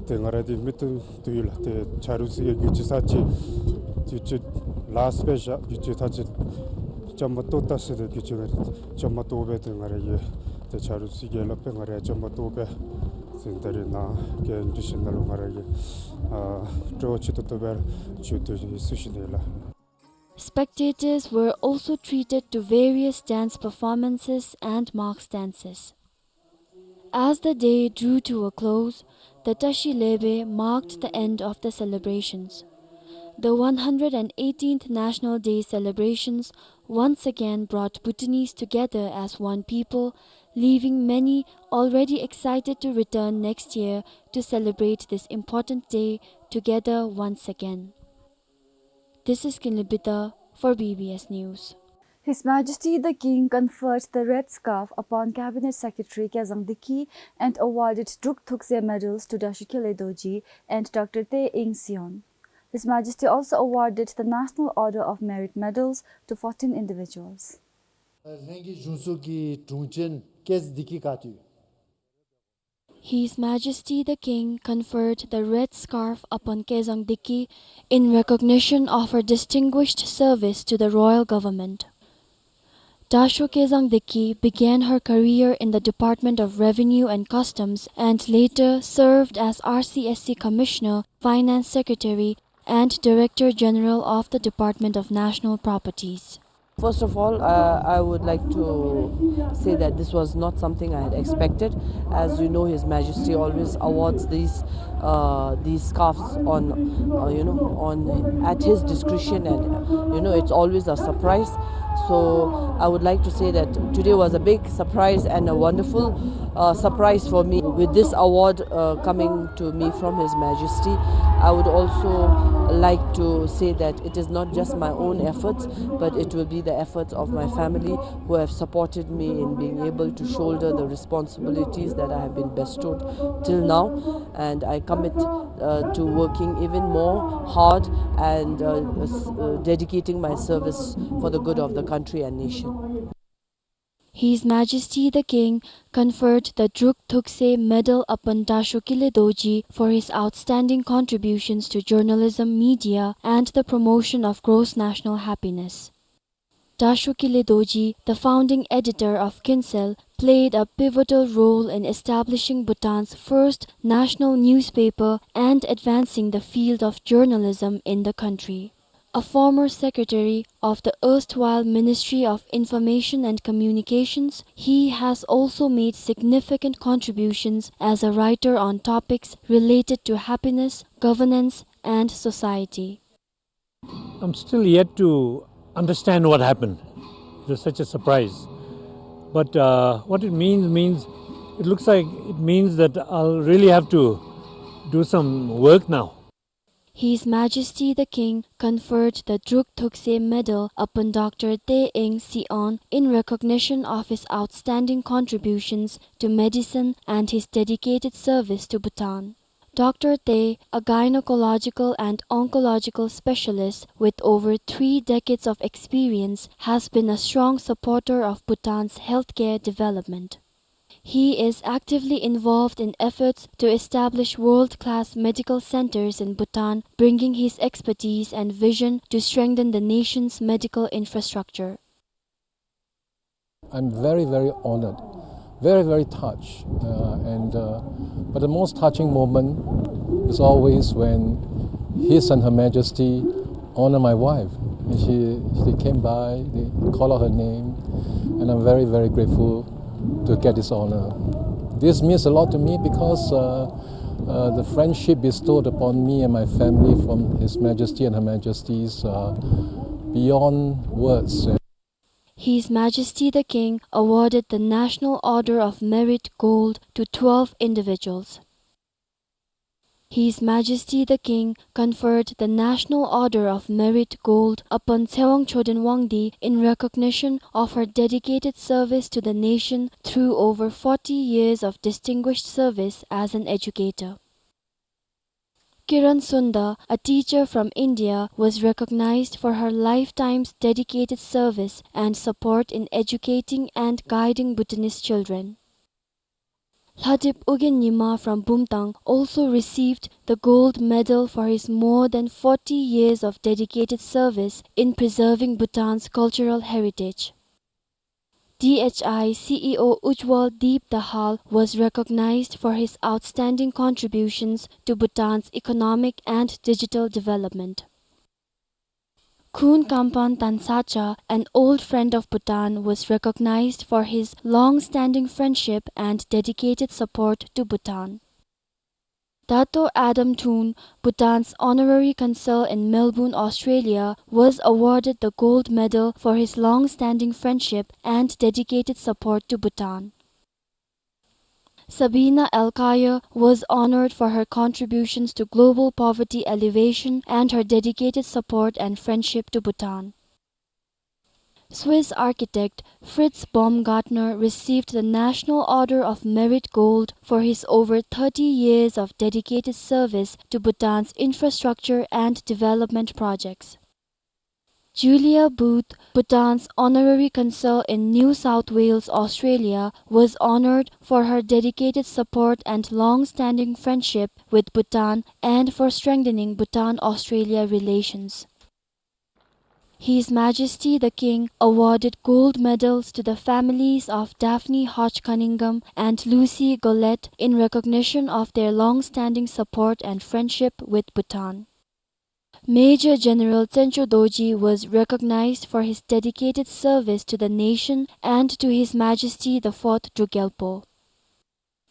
ཏེ་ང་ར་འདི་མི་སྟོན་དོ་ཡོད་ལགས། ཏེ་ཆ་རོགས་ཚུ་གིས་རྒྱུ་ཅིག་ས་ཅིག་རྒྱུ་ཅིག་ལཱསཊ་སྦེ་བཞག་རྒྱུ་ཅིག་ད་ཅིག་བཅའ་མར་གཏོགས་ད་ཟེར་ཏེ་རྒྱུ་ཅིག་བཅའ་མར་གཏོགས་སྦེ་ཏེ་ང་ར་གི་ཏེ་ཆ་རོགས་ཚུ་གིས་སླབ་སྦེ་ང་ར་བཅའ་མར་གཏོགས་སྦེ་ཏེ་ད་རིས་ནཱ་གི་འདི་ཚུ་ནང་ལུ་ང་ར་གི་ཨ་སྤྲོ་བ་ཆེ་ཏོག་ཏོ་སྦེ་བྱོན་ཏེ་ཡོད་ཟེར་ཞུ་ནི་ལགས། Spectators were also treated to various dance performances and mask dances. As the day drew to a close, the Tashi Lebe marked the end of the celebrations. The one hundred eighteenth National Day celebrations once again brought Bhutanese together as one people, leaving many already excited to return next year to celebrate this important day together once again. This is Kinley Bidha for B B S News. His Majesty the King conferred the Red Scarf upon Cabinet Secretary Kezang Dikki and awarded Druk Thukse medals to Dasho Khyele Dorji and Doctor Te Ing Seon. His Majesty also awarded the National Order of Merit medals to fourteen individuals. ལྷན་རྒྱས་གཞུང་ཚོགས་ཀྱི་དྲུང་ཆེན་ཀེས་དིག་གི་བཀའ་བསྡུ། His Majesty the King conferred the red scarf upon Kezang Dikki in recognition of her distinguished service to the royal government. Dasho Kezang Dikki began her career in the Department of Revenue and Customs and later served as R C S C Commissioner, Finance Secretary, and Director General of the Department of National Properties. First of all, uh, I would like to say that this was not something I had expected. As you know, His Majesty always awards these, uh, these scarves on, uh, you know, on, at his discretion, and, you know, it's always a surprise. So I would like to say that today was a big surprise and a wonderful, uh, surprise for me with this award, uh, coming to me from His Majesty. I would also like to say that it is not just my own efforts, but it will be the efforts of my family who have supported me in being able to shoulder the responsibilities that I have been bestowed till now. And I commit, uh, to working even more hard and, uh, s-, uh, dedicating my service for the good of the country and nation. His Majesty the King conferred the Druk Thukse Medal upon Dasho Kile Dorji for his outstanding contributions to journalism, media, and the promotion of gross national happiness. Dasho Kile Dorji, the founding editor of Kinsel, played a pivotal role in establishing Bhutan's first national newspaper and advancing the field of journalism in the country. A former secretary of the erstwhile Ministry of Information and Communications, he has also made significant contributions as a writer on topics related to happiness, governance, and society. I'm still yet to understand what happened. It was such a surprise. But, uh, what it means, means, it looks like it means that I'll really have to do some work now. His Majesty the King conferred the Druk Thukse Medal upon Doctor Te Eng Seon in recognition of his outstanding contributions to medicine and his dedicated service to Bhutan. Doctor Te, a gynecological and oncological specialist with over three decades of experience, has been a strong supporter of Bhutan's healthcare development. He is actively involved in efforts to establish world-class medical centers in Bhutan, bringing his expertise and vision to strengthen the nation's medical infrastructure. I'm very, very honored, very, very touched. Uh, and, uh, but the most touching moment is always when His and Her Majesty honor my wife. And she, she came by, they call out her name, and I'm very, very grateful to get this honor. This means a lot to me because, uh, uh, the friendship bestowed upon me and my family from His Majesty and Her Majesty is, uh, beyond words. His Majesty the King awarded the National Order of Merit Gold to twelve individuals. His Majesty the King conferred the National Order of Merit Gold upon Tsewang Choden Wangdi in recognition of her dedicated service to the nation through over forty years of distinguished service as an educator. Kiran Sundar, a teacher from India, was recognized for her lifetime's dedicated service and support in educating and guiding Bhutanese children. Lhadip Ugyen Nyima from Bumtang also received the gold medal for his more than forty years of dedicated service in preserving Bhutan's cultural heritage. D H I C E O Ujjwal Deep Dahal was recognized for his outstanding contributions to Bhutan's economic and digital development. Khun Kampan Tansacha, an old friend of Bhutan, was recognized for his long-standing friendship and dedicated support to Bhutan. Dato Adam Thun, Bhutan's honorary consul in Melbourne, Australia, was awarded the gold medal for his long-standing friendship and dedicated support to Bhutan. Sabina Alkaya was honored for her contributions to global poverty alleviation and her dedicated support and friendship to Bhutan. Swiss architect Fritz Baumgartner received the National Order of Merit Gold for his over thirty years of dedicated service to Bhutan's infrastructure and development projects. Julia Booth, Bhutan's honorary consul in New South Wales, Australia, was honored for her dedicated support and long-standing friendship with Bhutan and for strengthening Bhutan-Australia relations. His Majesty the King awarded gold medals to the families of Daphne Hodge Cunningham and Lucy Gollett in recognition of their long-standing support and friendship with Bhutan. Major General Tsencho Dorji was recognized for his dedicated service to the nation and to His Majesty the Fourth Druk Gyalpo.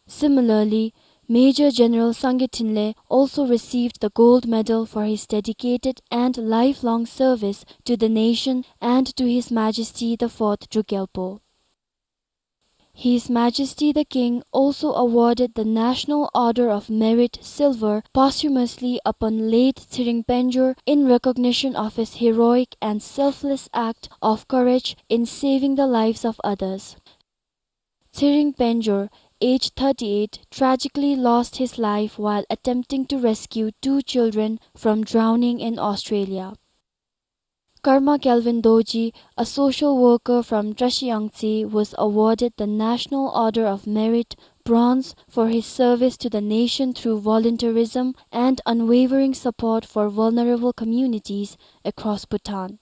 Similarly, Major General Sangay Thinley also received the gold medal for his dedicated and lifelong service to the nation and to His Majesty the Fourth Druk Gyalpo. His Majesty the King also awarded the National Order of Merit Silver posthumously upon late Tshering Penjor in recognition of his heroic and selfless act of courage in saving the lives of others. Tshering Penjor, age thirty-eight, tragically lost his life while attempting to rescue two children from drowning in Australia. Karma Kelvin Dorji, a social worker from Trashi Yangtse, was awarded the National Order of Merit, Bronze, for his service to the nation through volunteerism and unwavering support for vulnerable communities across Bhutan.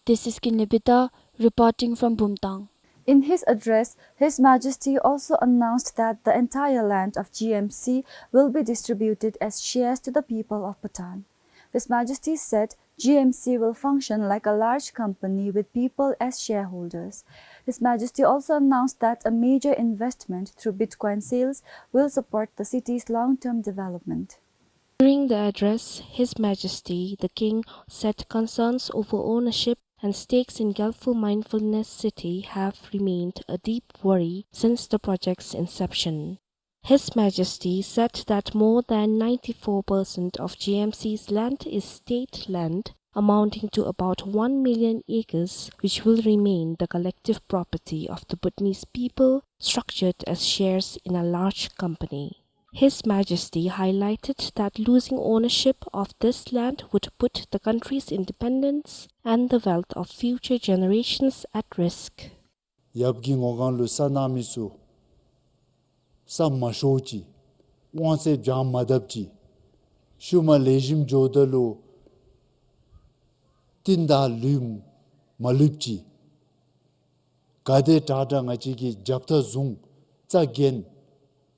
This is Kinley Bida reporting from Bumtang. In his address, His Majesty also announced that the entire land of G M C will be distributed as shares to the people of Bhutan. His Majesty said G M C will function like a large company with people as shareholders. His Majesty also announced that a major investment through Bitcoin sales will support the city's long-term development. During the address, His Majesty the King said concerns over ownership and stakes in Gyalfu Mindfulness City have remained a deep worry since the project's inception. His Majesty said that more than ninety-four percent of G M C's land is state land, amounting to about one million acres, which will remain the collective property of the Bhutanese people, structured as shares in a large company. His Majesty highlighted that losing ownership of this land would put the country's independence and the wealth of future generations at risk. ཡབ་ཀྱི་ངོ་གང་ལུ་ས་གནང་མི་ཚུ་ས་མ་ཤོར་ཅིག། དབང་ཚད་བྱང་མ་བཏབ་ཅིག། ཤུལ་མ་ལེགས་ཤོམ་འགྱོཝ་ད་ལུ་རྟིང་བདའ་ལུས་མ་ལུསཔ་ཅིག། ག་དེ་དྲག་དྲག་ང་བཅས་ཀྱིས་རྒྱབ་ཐག་བཟུང་རྩ་འགེངས་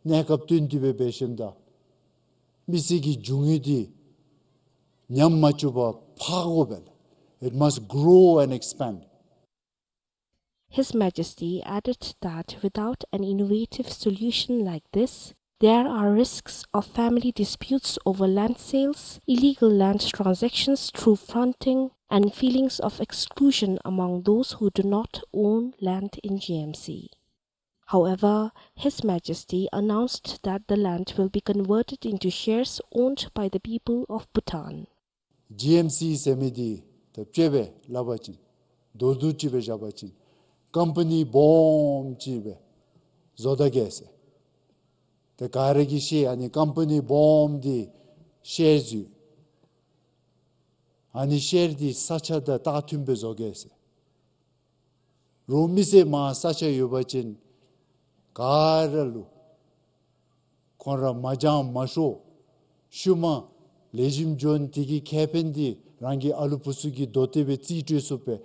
གནས་སྐབས་བསྟུན་ཏེ་སྦེ་འབད་ཞིནམ་ད་མི་སེར་གྱི་རྒྱུ་དངོས་འདི་ཉམས་མ་བཅུག་པར་འཕར་དགོ་པས་ལགས། It must grow and expand. His Majesty added that without an innovative solution like this, there are risks of family disputes over land sales, illegal land transactions through fronting, and feelings of exclusion among those who do not own land in G M C. However, His Majesty announced that the land will be converted into shares owned by the people of Bhutan. ཇི་ཨེམ་སི་ཟེར་མི་འདི་ད་དཔྱེ་སྦེ་སླབ་པ་ཅིན་མདོར་བསྡུས་ཅིག་སྦེ་བཞག་པ་ཅིན་ཀམ་པ་ནི་སྦོམ་ཅིག་སྦེ་བཟོ་ད་གེ་ཟེར། ཏེ་ག་ར་གིས་ཤེས། ཨ་ནི་ཀམ་པ་ནི་སྦོམ་འདི་ཤེར་ཡོད། ཨ་ནི་ཤེར་འདི་ས་ཆ་དང་ལྟག་མཐུན་སྦེ་བཟོ་གེ་ཟེར། རོགས་མི་སེར་མར་ས་ཆ་ཡོད་པ་ཅིན་ག་ར་ལུ་ཁོང་ར་མ་བྱང་མ་ཤོར། ཤུལ་མ་ལེགས་ཤོམ་འགྱོ་ནི་དེ་གི་ཁེ་ཕན་འདི་རང་གི་ཨ་ལུ་བུ་ཚུ་གི་དོ་ཏེ་སྦེ་རྩིས་སྤྲོད་ཚུགསཔ་སྦེ།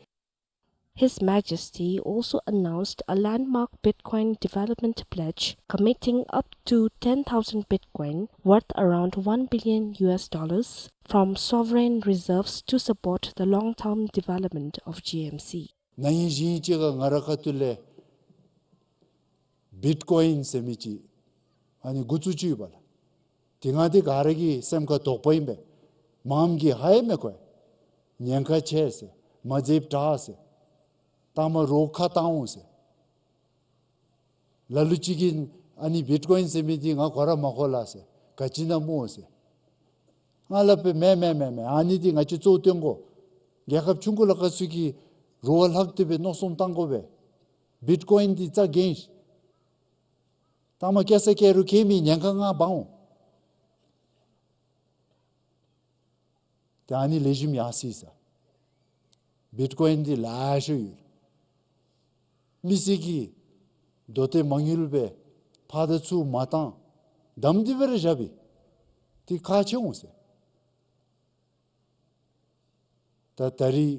His Majesty also announced a landmark Bitcoin development pledge committing up to ten thousand Bitcoin, worth around one billion U S dollars, from sovereign reserves to support the long-term development of G M C. ན་ཧིང་གཞེས་ཧིང་ཅིག་ཁར་ང་རའི་ཁ་ཐུག་ལས་བིཊ་ཀོ་ཡིན་ཟེར་མི་ཅིག་ཨ་ནི་འགོ་བཙུགས་ཅི་ཡོད་པ་ལགས། དེ་སྒང་འདི་ག་ར་གི་སེམས་ཁར་དོགས་པ་ཨིན་པས། མངམ་གིས་ཧ་ཡང་མི་གོ་བས། ཉེན་ཁ་ཆེ་ཟེར། མ་མཛདཔ་དྲག་ཟེར། ལྟག་མ་རོགས་ཁ་བཏང་འོང་ཟེར། ལ་ལུ་ཅིག་གིས་ཨ་ནི་བིཊ་ཀོ་ཡིན་ཟེར་མི་འདི་ང་གོ་ར་མ་གོ་ལགས་ཟེར། ག་ཅི་ཨིན་ན་སྨོ་ཟེར། ང་སླབ་པས། མེན་མེན་མེན་མེན། ཨ་ནི་འདི་ང་བཅས་གཙོ་བོ་སྟོན་དགོ། རྒྱལ་ཁབ་ཆུང་ཀུ་ལ་ཁ་ཚུད་ཀྱི་རོགས་ལྷག་སྟེ་སྦེ་མནོ་བསམ་བཏང་དགོ་པས། བིཊ་ཀོ་ཡིན་འདི་རྩ་འགེངས། ལྟག་མ་སྐྱེ་ས་སྐྱེ་རུང་ཁྱད་མེད། ཉེན་ཁ་ང་འབག་འོང་། ཏེ་ཨ་ནི་ལེགས་ཤོམ་ཡར་སོ་ཡི་ཟེར། བིཊ་ཀོ་ཡིན་འདི་ལེ་ཤ་ཡོད། མི་སེར་གྱིས་དོ་ཏེ་མ་དངུལ་སྦེ་ཕར་དང་ཚུར་མ་བཏང་བསྡམས་ཏེ་སྦེ་ར་བཞག་པས། ཏེ་ཁག་ཆེ་འོང་ཟེར། ད་ད་རིས་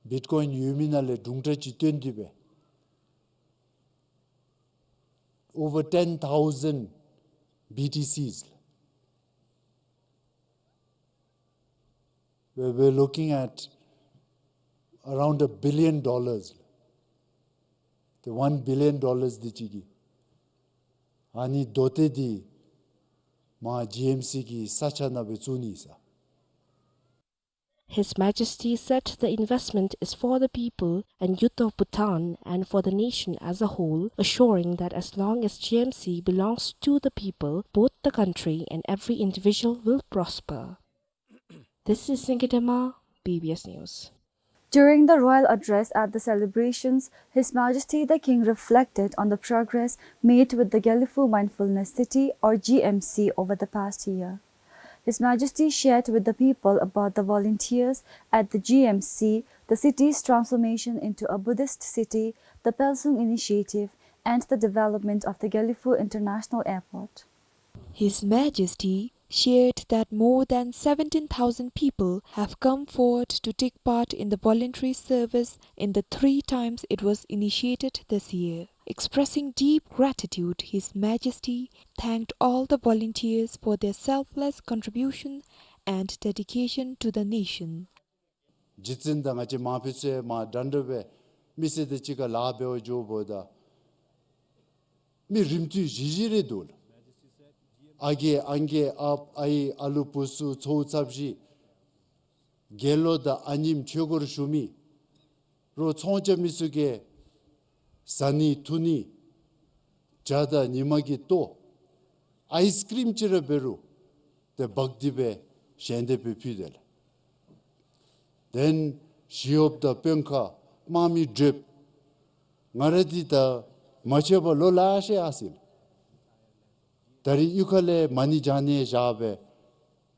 བིཊ་ཀོ་ཡིན་ཡོད་མི་ནང་ལས་དྲུང་འདྲ་ཅིག་བཏོན་ཏེ་སྦེ་over ten thousand B T Cs. We're, we're looking at around a billion dollars. ཏེ་one billion dollars འདི་ཅིག་གིས་ཨ་ནི་དོ་ཏེ་འདི་མར་ཇི་ཨེམ་སི་གི་ས་ཆ་ནང་སྦེ་བཙུགས་ནི་ཟེར། His Majesty said the investment is for the people and youth of Bhutan and for the nation as a whole, assuring that as long as G M C belongs to the people, both the country and every individual will prosper. This is Singidema, B B S News. During the royal address at the celebrations, His Majesty the King reflected on the progress made with the Gelephu Mindfulness City, or G M C, over the past year. His Majesty shared with the people about the volunteers at the G M C, the city's transformation into a Buddhist city, the Pelsung initiative, and the development of the Gelephu International Airport. His Majesty shared that more than seventeen thousand people have come forward to take part in the voluntary service in the three times it was initiated this year. Expressing deep gratitude, His Majesty thanked all the volunteers for their selfless contribution and dedication to the nation. རྗེ་བཙུན་དང་ང་བཅས་མང་ཕུད་ཚུ་མ་འདྲན་འདྲ་སྦེ་མི་སེར་དང་གཅིག་ཁར་ལཱ་འབད་བར་འགྱོཝ་ད་མི་རིམ་འདི་བཞི་བཞི་རེ་འདུག་ལགས། ཨ་རྒས་ཨང་རྒས་ཨ་ཨའི་ཨ་ལུ་བུ་ཚུ་ཚ་བོ་ཚ་བོ་བཞི་རྒྱལ་ལོ་དང་ཨ་ནེམོ་ཆོས་སྒོར་ཞུགས་མི་རོགས་ཚོང་རྐྱབ་མི་ཚུ་གིས་བཟའ་ནི་འཐུང་ནི་ཇ་དང་ཉི་མ་གི་ལྟོ་ཨའིས་ཀྲིམ་ཅིག་ར་འབད་རུང་ཏེ་འབག་སྟེ་སྦེ་བཞེས་ཏེ་སྦེ་ཕུལ་དེས་ལགས། དེ་ལས་ཞི་གཡོགཔ་དང་དཔོན་ཁག་དམག་མི་བགྲེསཔ་ང་ར་འདི་ད་མ་ཆད་པར་ལོ་ལེ་ཤ་ཡར་སོ་ཡི་ལགས། ད་རིས་གཡུས་ཁ་ལས་མ་ཎི་བགྱང་ནི་བཞག་སྦེ་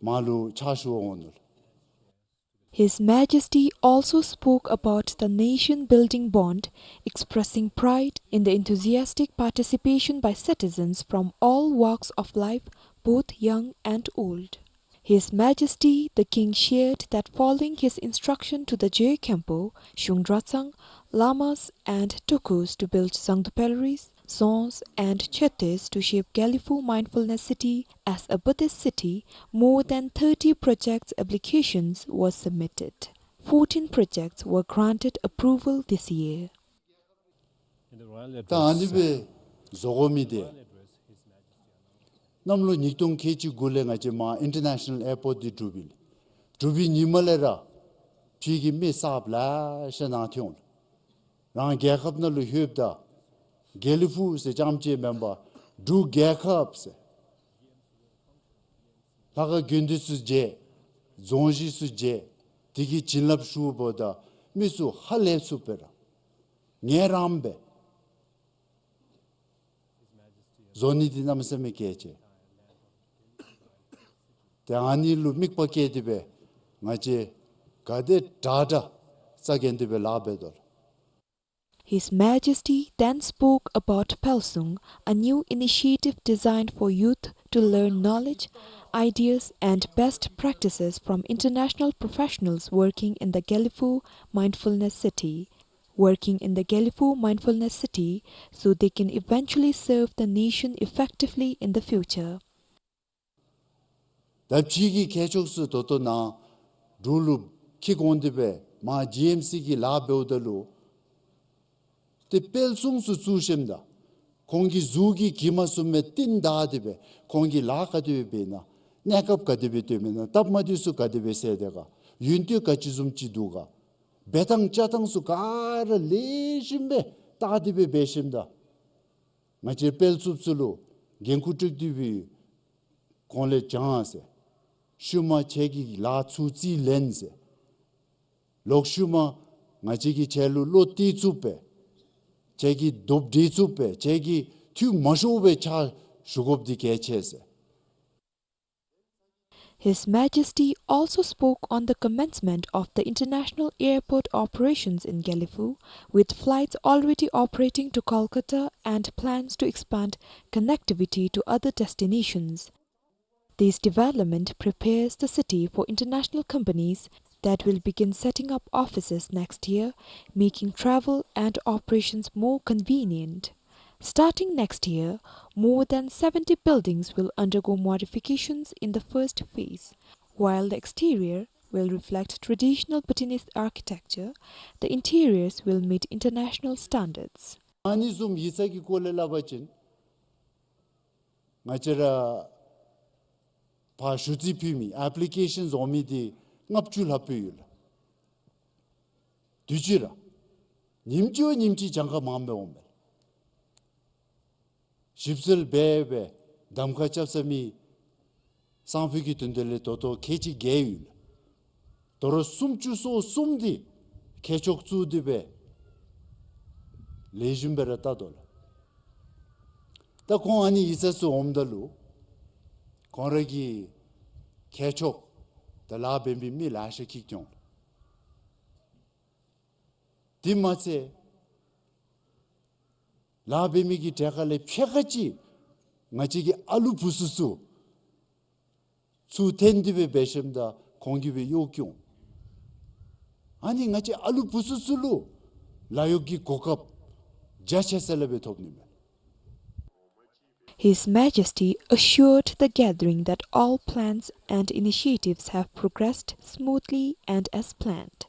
མར་ལུ་ཕྱག་ཞུ་བར་འོང་ནུག་ལགས། His Majesty also spoke about the nation building bond, expressing pride in the enthusiastic participation by citizens from all walks of life, both young and old. His Majesty the King shared that following his instruction to the Je Khenpo, Shung Dratshang, Lamas and Tukus to build Zangdu Palaris, Dzongs and Cheddes to shape Gelephu Mindfulness City as a Buddhist city, more than thirty projects applications was submitted. Fourteen projects were granted approval this year. ད་ཨ་ནི་སྦེ་བཟོ་དགོ་མི་འདི་གནམ་ལོ་ཉིས་སྟོང་ཁལ་གཅིག་དགུ་ལས་ང་བཅས་མར་ཨིན་ཊར་ནེ་ཤ་ནཱལ་ཨེར་པོརཊ་འདི་གྲུབ་ཡི་ལགས། གྲུབ་པའི་ཉིནམ་ལས་ར་ཕྱི་གི་མི་གསརཔ་ལེ་ཤ་ནཱ་ཐོན་འོང་ལགས། རང་རྒྱལ་ཁབ་ནང་ལུ་ལྷོདཔ་ད་དགེ་ལེགས་ཟེར་རྐྱངམ་ཅིག་མེན་པར་འབྲུག་རྒྱལ་ཁབ་ཟེར་ལྷ་ཁང་དགོན་སྡེ་ཚུ་མཇལ། རྫོང་གཞིས་ཚུ་མཇལ། དེ་གི་བྱིན་རླབས་ཞུཝ་ད་མི་ཚུ་ཧ་ལས་ཚུགསཔ་སྦེ་ར་ངལ་རངམ་སྦེ་བཟོ་ནི་འདི་གནམ་མེད་ས་མེད་གལ་ཆེ། ཏེ་ཨ་ནི་ལུ་དམིགས་པ་བསྐྱེད་དེ་སྦེ་ང་བཅས་ག་དེ་དྲག་དྲག་རྩ་འགེངས་ཏེ་སྦེ་ལཱ་འབད་དོ་ལགས། His Majesty then spoke about Pelsung, a new initiative designed for youth to learn knowledge, ideas, and best practices from international professionals working in the Gelephu Mindfulness City. Working in the Gelephu Mindfulness City so they can eventually serve the nation effectively in the future. ད་ཕྱི་གི་མཁས་མཆོག་ཚུ་ད་ལྟོ་ནཱ་འབྲུག་ལུ་འཁྱིད་འོང་སྟེ་སྦེ་མར་ཇི་ཨེམ་སི་གི་ལཱ་འབདཝ་ད་ལུ་ཏེ་དཔལ་སྲུང་ཚུ་བཙུགས་ཞིནམ་ད་ཁོང་གི་གཟུགས་ཀྱི་གྱིབ་མ་ཚུ་མར་བཏོན་ད་དེ་སྦེ་ཁོང་གིས་ལཱ་ག་དེ་སྦེ་འབད་ན་གནས་སྐབས་ག་དེ་སྦེ་སྡོདཔ་མས་ན་སྟབས་མ་བདེཝ་ཚུ་ག་དེ་སྦེ་སེལ་དེས་ག་ཡོན་ཏན་ག་ཅི་བཟུམ་ཅིག་འདུག་ག་འབད་ཐངས་བཅའ་ཐངས་ཚུ་ག་ར་ལེགས་ཤོམ་སྦེ་བལྟ་སྟེ་སྦེ་འབད་ཞིནམ་ད་ང་བཅས་དཔལ་འཚུབ་ཚུ་ལུ་འགན་ཁུར་སྤྲོད་དེ་སྦེ་ཁོང་ལས་སྦྱངས་ཟེར། ཤུལ་མ་ཁྱེད་ཀྱི་ལཱ་ཚུར་རྩིས་ལེན་ཟེར། ལོག་ཤུལ་མ་ང་བཅས་ཀྱིས་ཁྱེད་ལུ་བློ་གཏད་ཚུགསཔ་སྦེ་ཁྱེད་ཀྱི་རྡོབ་འདྲེན་ཚུགསཔ་སྦེ་ཁྱེད་ཀྱི་འཐུས་མ་ཤོར་བའི་ཕྱག་ཞུ་དགོཔ་འདི་གལ་ཆེ་ཟེར། His Majesty also spoke on the commencement of the international airport operations in Gelephu, with flights already operating to Kolkata and plans to expand connectivity to other destinations. This development prepares the city for international companies that will begin setting up offices next year, making travel and operations more convenient. Starting next year, more than seventy buildings will undergo modifications in the first phase. While the exterior will reflect traditional Bhutanese architecture, the interiors will meet international standards. ཨ་ནི་བཟུམ་ཡིག་ཚང་གི་སྐོར་ལས་སླབ་པ་ཅིན་ང་བཅས་ར་ཕར་ཞུ་རྩིས་ཕུལ་མི་ཨེཔ་ལི་ཀེ་ཤཱན་འོང་མི་འདི་ལྔ་བཅུ་ལྷགཔ་ཡོད་ལགས། དུས་ཅི་ར་ཉིནམ་གཅིག་བ་ཉིནམ་གཅིག་གྱངས་ཁ་མངམ་སྦེ་འོངམ་མས། ཞིབ་འཚོལ་འབད་སྦེ་གདམ་ཁ་རྐྱབ་ཚར་མི་སང་ཕོད་ཀྱི་དོན་དག་ལས་ད་ལྟོ་ཁལ་གཅིག་བརྒལ་ཡོད་ལགས། དོ་རུང་སུམ་ཅུ་སོ་གསུམ་འདི་མཁས་མཆོག་བཙུགས་ཏེ་སྦེ་ལེགས་ཤོམ་སྦེ་ར་བལྟ་དོ་ལགས། ད་ཁོང་ཨ་ནི་ཡིག་ཚང་ཚུ་འོངམ་ད་ལུ་ཁོང་ར་གི་ མཁས་མཆོག་དང་ལཱ་འབད་མི་མི་ལེ་ཤ་འཁྱིད་འོང་། དེ་མ་ཚད་ལཱ་འབད་མི་གི་གྲས་ཁ་ལས་ཕྱེད་ཀ་ཅིག་ང་བཅས་ཀྱི་ཨ་ལུ་བུ་ཚ་ཚུ་ཚུར་འཐོན་ཏེ་སྦེ་འབད་ཞིནམ་ད་ཁོང་གིས་སྦེ་གཡོག་བཀོལ་འོང་། ཨ་ནི་ང་བཅས་ཨ་ལུ་བུ་ཚ་ཚུ་ལུ་ལཱ་གཡོག་གི་གོ་སྐབས་རྒྱ་ཆེ་ས་ལས་སྦེ་ཐོབ་ནི་མས། His Majesty assured the gathering that all plans and initiatives have progressed smoothly and as planned.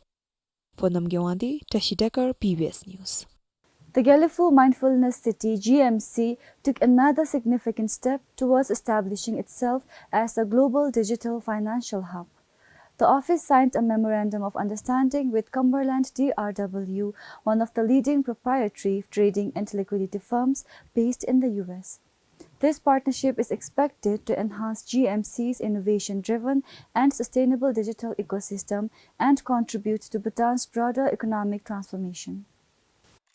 For Namgay Wangdi, Tashi Dekar, B B S News. The Gelephu Mindfulness City, G M C, took another significant step towards establishing itself as a global digital financial hub. The office signed a memorandum of understanding with Cumberland D R W, one of the leading proprietary trading and liquidity firms based in the U S. This partnership is expected to enhance G M C's innovation-driven and sustainable digital ecosystem and contribute to Bhutan's broader economic transformation.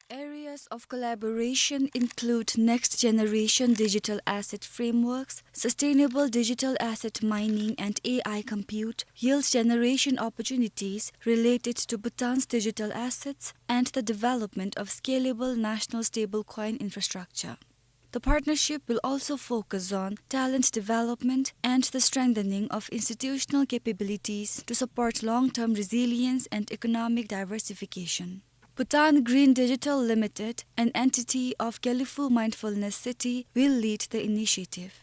Areas of collaboration include next-generation digital asset frameworks, sustainable digital asset mining, and A I compute yield generation opportunities related to Bhutan's digital assets and the development of scalable national stablecoin infrastructure. The partnership will also focus on talent development and the strengthening of institutional capabilities to support long-term resilience and economic diversification. Bhutan Green Digital Limited, an entity of Gelephu Mindfulness City, will lead the initiative.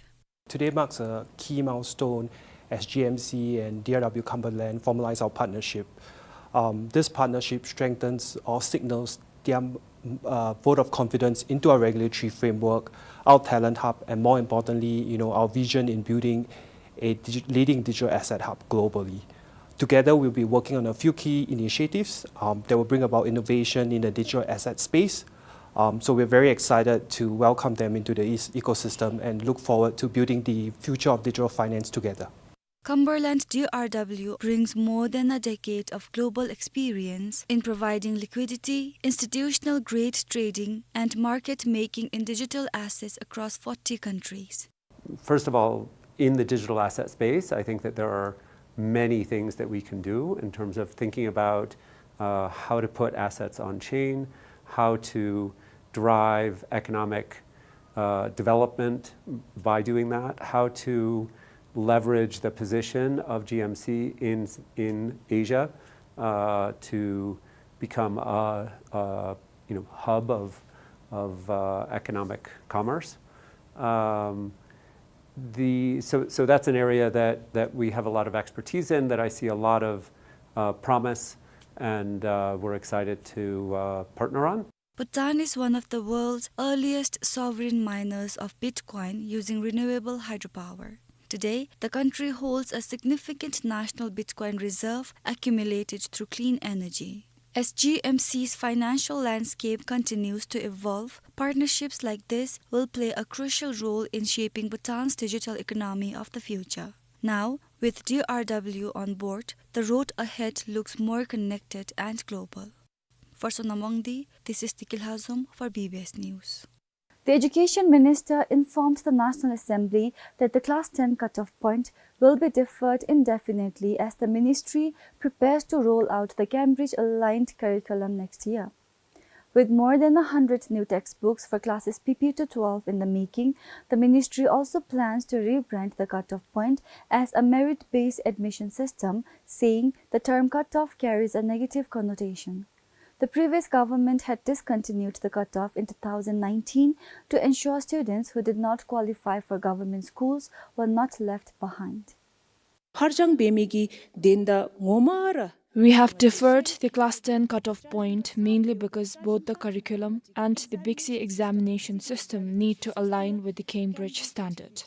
Today marks a key milestone as G M C and D R W Cumberland formalize our partnership. Um, this partnership strengthens or signals their, uh, vote of confidence into our regulatory framework, our talent hub, and more importantly, you know, our vision in building a digi-, leading digital asset hub globally. Together, we'll be working on a few key initiatives, um, that will bring about innovation in the digital asset space. Um, so we're very excited to welcome them into the ecosystem and look forward to building the future of digital finance together. Cumberland D R W brings more than a decade of global experience in providing liquidity, institutional-grade trading, and market making in digital assets across forty countries. First of all, in the digital asset space, I think that there are many things that we can do in terms of thinking about, uh, how to put assets on chain, how to drive economic, uh, development by doing that, how to leverage the position of G M C in, in Asia, uh, to become a, a, you know, hub of, of, uh, economic commerce. Um, the, so, so that's an area that, that we have a lot of expertise in, that I see a lot of, uh, promise, and, uh, we're excited to, uh, partner on. Bhutan is one of the world's earliest sovereign miners of Bitcoin using renewable hydropower. Today, the country holds a significant national Bitcoin reserve accumulated through clean energy. As G M C's financial landscape continues to evolve, partnerships like this will play a crucial role in shaping Bhutan's digital economy of the future. Now, with D R W on board, the road ahead looks more connected and global. For Sonam Wangdi, this is Tikil Hazom for B B S News. The Education Minister informed the National Assembly that the Class ten cutoff point will be deferred indefinitely as the ministry prepares to roll out the Cambridge-aligned curriculum next year. With more than a hundred new textbooks for classes P P to twelve in the making, the ministry also plans to rebrand the cutoff point as a merit-based admission system, saying the term cutoff carries a negative connotation. The previous government had discontinued the cutoff in two thousand nineteen to ensure students who did not qualify for government schools were not left behind. ཧར་སྦྱང་འབད་མི་གི་དོན་དག་ངོ་མ་ར། We have deferred the class ten cutoff point mainly because both the curriculum and the BICSI examination system need to align with the Cambridge standard.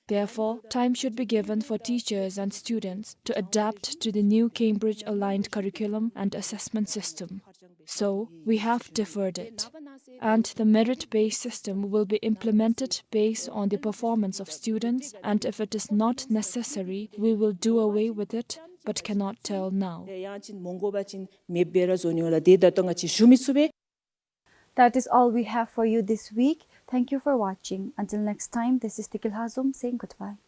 Therefore, time should be given for teachers and students to adapt to the new Cambridge-aligned curriculum and assessment system. So, we have deferred it. And the merit-based system will be implemented based on the performance of students, and if it is not necessary, we will do away with it, but cannot tell now. ཡང་ཅིན་མོང་གོ་བ་ཅིན་མེདཔ་སྦེ་ར་བཟོ་ནི་ཡོད་ལགས། དེ་ད་ལྟོ་ང་བཅས་ཞུ་མི་ཚུགས་པས། That is all we have for you this week. Thank you for watching. Until next time, this is Tikil Hazom saying goodbye.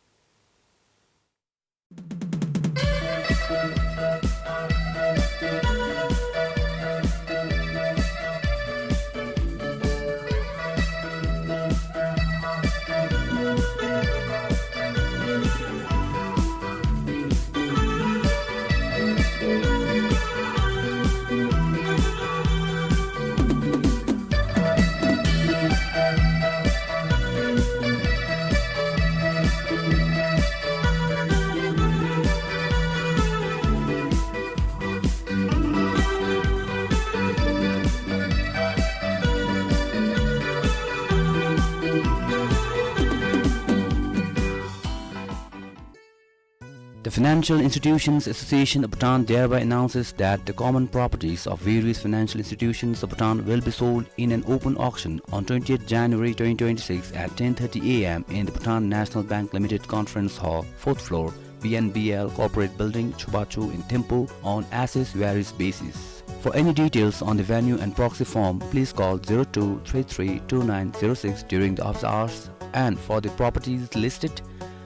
Financial Institutions Association of Bhutan thereby announces that the common properties of various financial institutions of Bhutan will be sold in an open auction on twentieth January twenty twenty-six at ten thirty A M in the Bhutan National Bank Limited Conference Hall, fourth floor, B N B L Corporate Building, Chubachu in Thimphu on as is varies basis. For any details on the venue and proxy form, please call zero two three three two nine zero six during the office hours, and for the properties listed,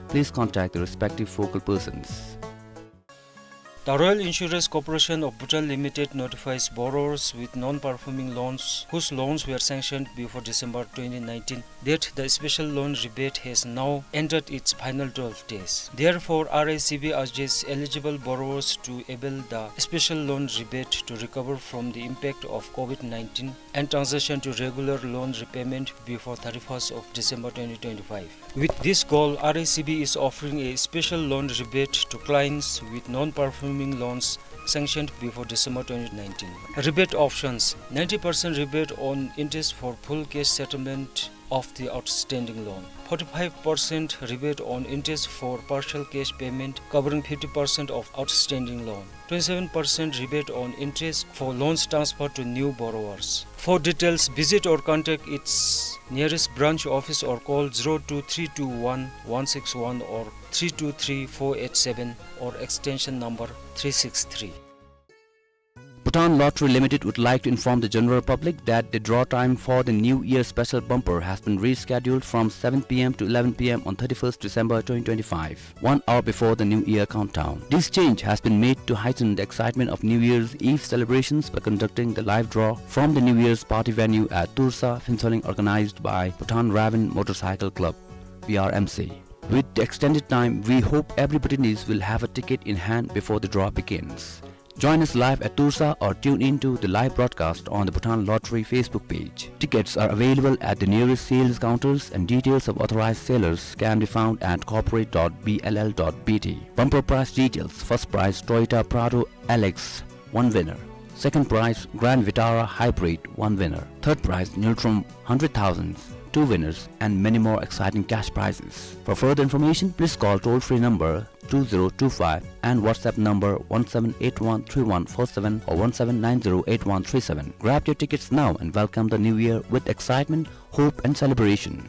please contact the respective focal persons. The Royal Insurance Corporation of Bhutan Limited notifies borrowers with non-performing loans whose loans were sanctioned before December twenty nineteen that the special loan rebate has now entered its final twelve days. Therefore, R I C B urges eligible borrowers to avail the special loan rebate to recover from the impact of COVID nineteen and transition to regular loan repayment before thirty-first of December twenty twenty-five. With this goal, R I C B is offering a special loan rebate to clients with non-performing loans sanctioned before December twenty nineteen. Rebate options: ninety percent rebate on interest for full cash settlement of the outstanding loan, forty-five percent rebate on interest for partial cash payment covering fifty percent of outstanding loan, twenty-seven percent rebate on interest for loans transfer to new borrowers. For details, visit or contact its nearest branch office or call zero two three two one one six one or three two three four eight seven or extension number three six three. Bhutan Lottery Limited would like to inform the general public that the draw time for the New Year special bumper has been rescheduled from seven P M to eleven P M on thirty-first December twenty twenty-five, one hour before the New Year countdown. This change has been made to heighten the excitement of New Year's Eve celebrations by conducting the live draw from the New Year's party venue at Tulsa, Phuentsholing, organized by Bhutan Raven Motorcycle Club, B R M C. With the extended time, we hope every Bhutanese will have a ticket in hand before the draw begins. Join us live at Tulsa or tune in to the live broadcast on the Bhutan Lottery Facebook page. Tickets are available at the nearest sales counters and details of authorized sellers can be found at corporate dot B L L dot B T. Bumper prize details: first prize Toyota Prado L X, one winner. Second prize Grand Vitara Hybrid, one winner. Third prize Neutrum hundred thousand, two winners, and many more exciting cash prizes. For further information, please call toll-free number two zero two five and WhatsApp number one seven eight one three one four seven or one seven nine zero eight one three seven. Grab your tickets now and welcome the new year with excitement, hope and celebration.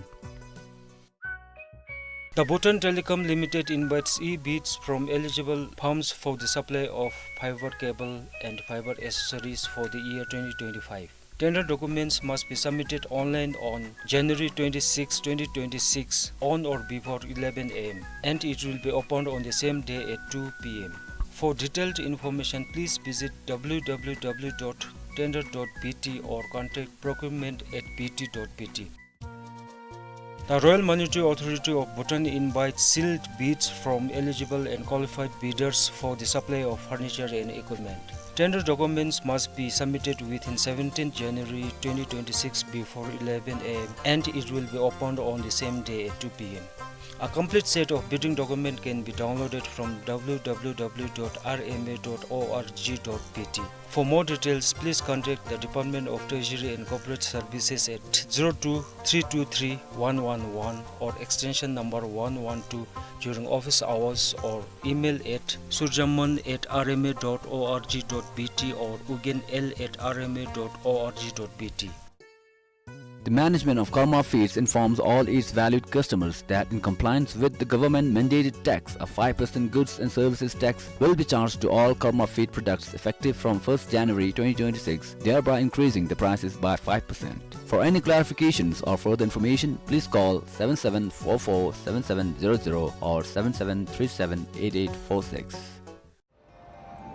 The Bhutan Telecom Limited invites e-bids from eligible firms for the supply of fiber cable and fiber accessories for the year twenty twenty-five. Tender documents must be submitted online on January twenty-sixth, twenty twenty-six, on or before eleven A M, and it will be opened on the same day at two P M. For detailed information, please visit W W W dot tender dot B T or contact procurement at B T dot B T. The Royal Monetary Authority of Bhutan invites sealed bids from eligible and qualified bidders for the supply of furniture and equipment. Tender documents must be submitted within seventeenth January twenty twenty-six before eleven A M, and it will be opened on the same day at two P M. A complete set of bidding document can be downloaded from W W W dot R M A dot O R G dot B T. For more details, please contact the Department of Treasury and Corporate Services at zero two three two three one one one or extension number one one two during office hours, or email at surjaman at R M A dot O R G dot B T or ugenl at R M A dot O R G dot B T. The management of Karma Feeds informs all its valued customers that in compliance with the government-mandated tax of five percent goods and services tax will be charged to all Karma Feed products effective from first January twenty twenty-six, thereby increasing the prices by five percent. For any clarifications or further information, please call seven seven four four seven seven zero zero or seven seven three seven eight eight four six.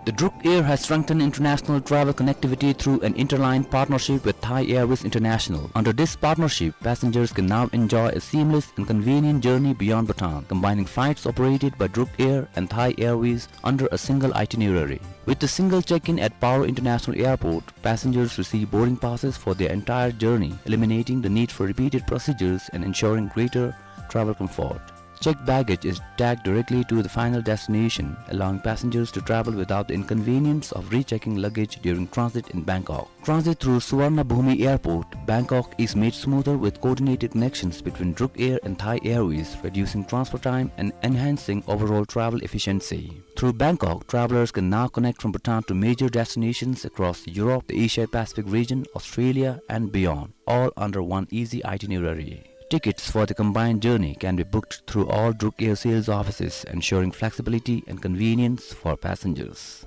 The Druk Air has strengthened international travel connectivity through an interline partnership with Thai Airways International. Under this partnership, passengers can now enjoy a seamless and convenient journey beyond Bhutan, combining flights operated by Druk Air and Thai Airways under a single itinerary. With a single check-in at Paro International Airport, passengers receive boarding passes for their entire journey, eliminating the need for repeated procedures and ensuring greater travel comfort. Checked baggage is tagged directly to the final destination, allowing passengers to travel without the inconvenience of rechecking luggage during transit in Bangkok. Transit through Suvarnabhumi Airport, Bangkok is made smoother with coordinated connections between Druk Air and Thai Airways, reducing transport time and enhancing overall travel efficiency. Through Bangkok, travelers can now connect from Bhutan to major destinations across Europe, the Asia-Pacific region, Australia, and beyond, all under one easy itinerary. Tickets for the combined journey can be booked through all Druk Air sales offices, ensuring flexibility and convenience for passengers.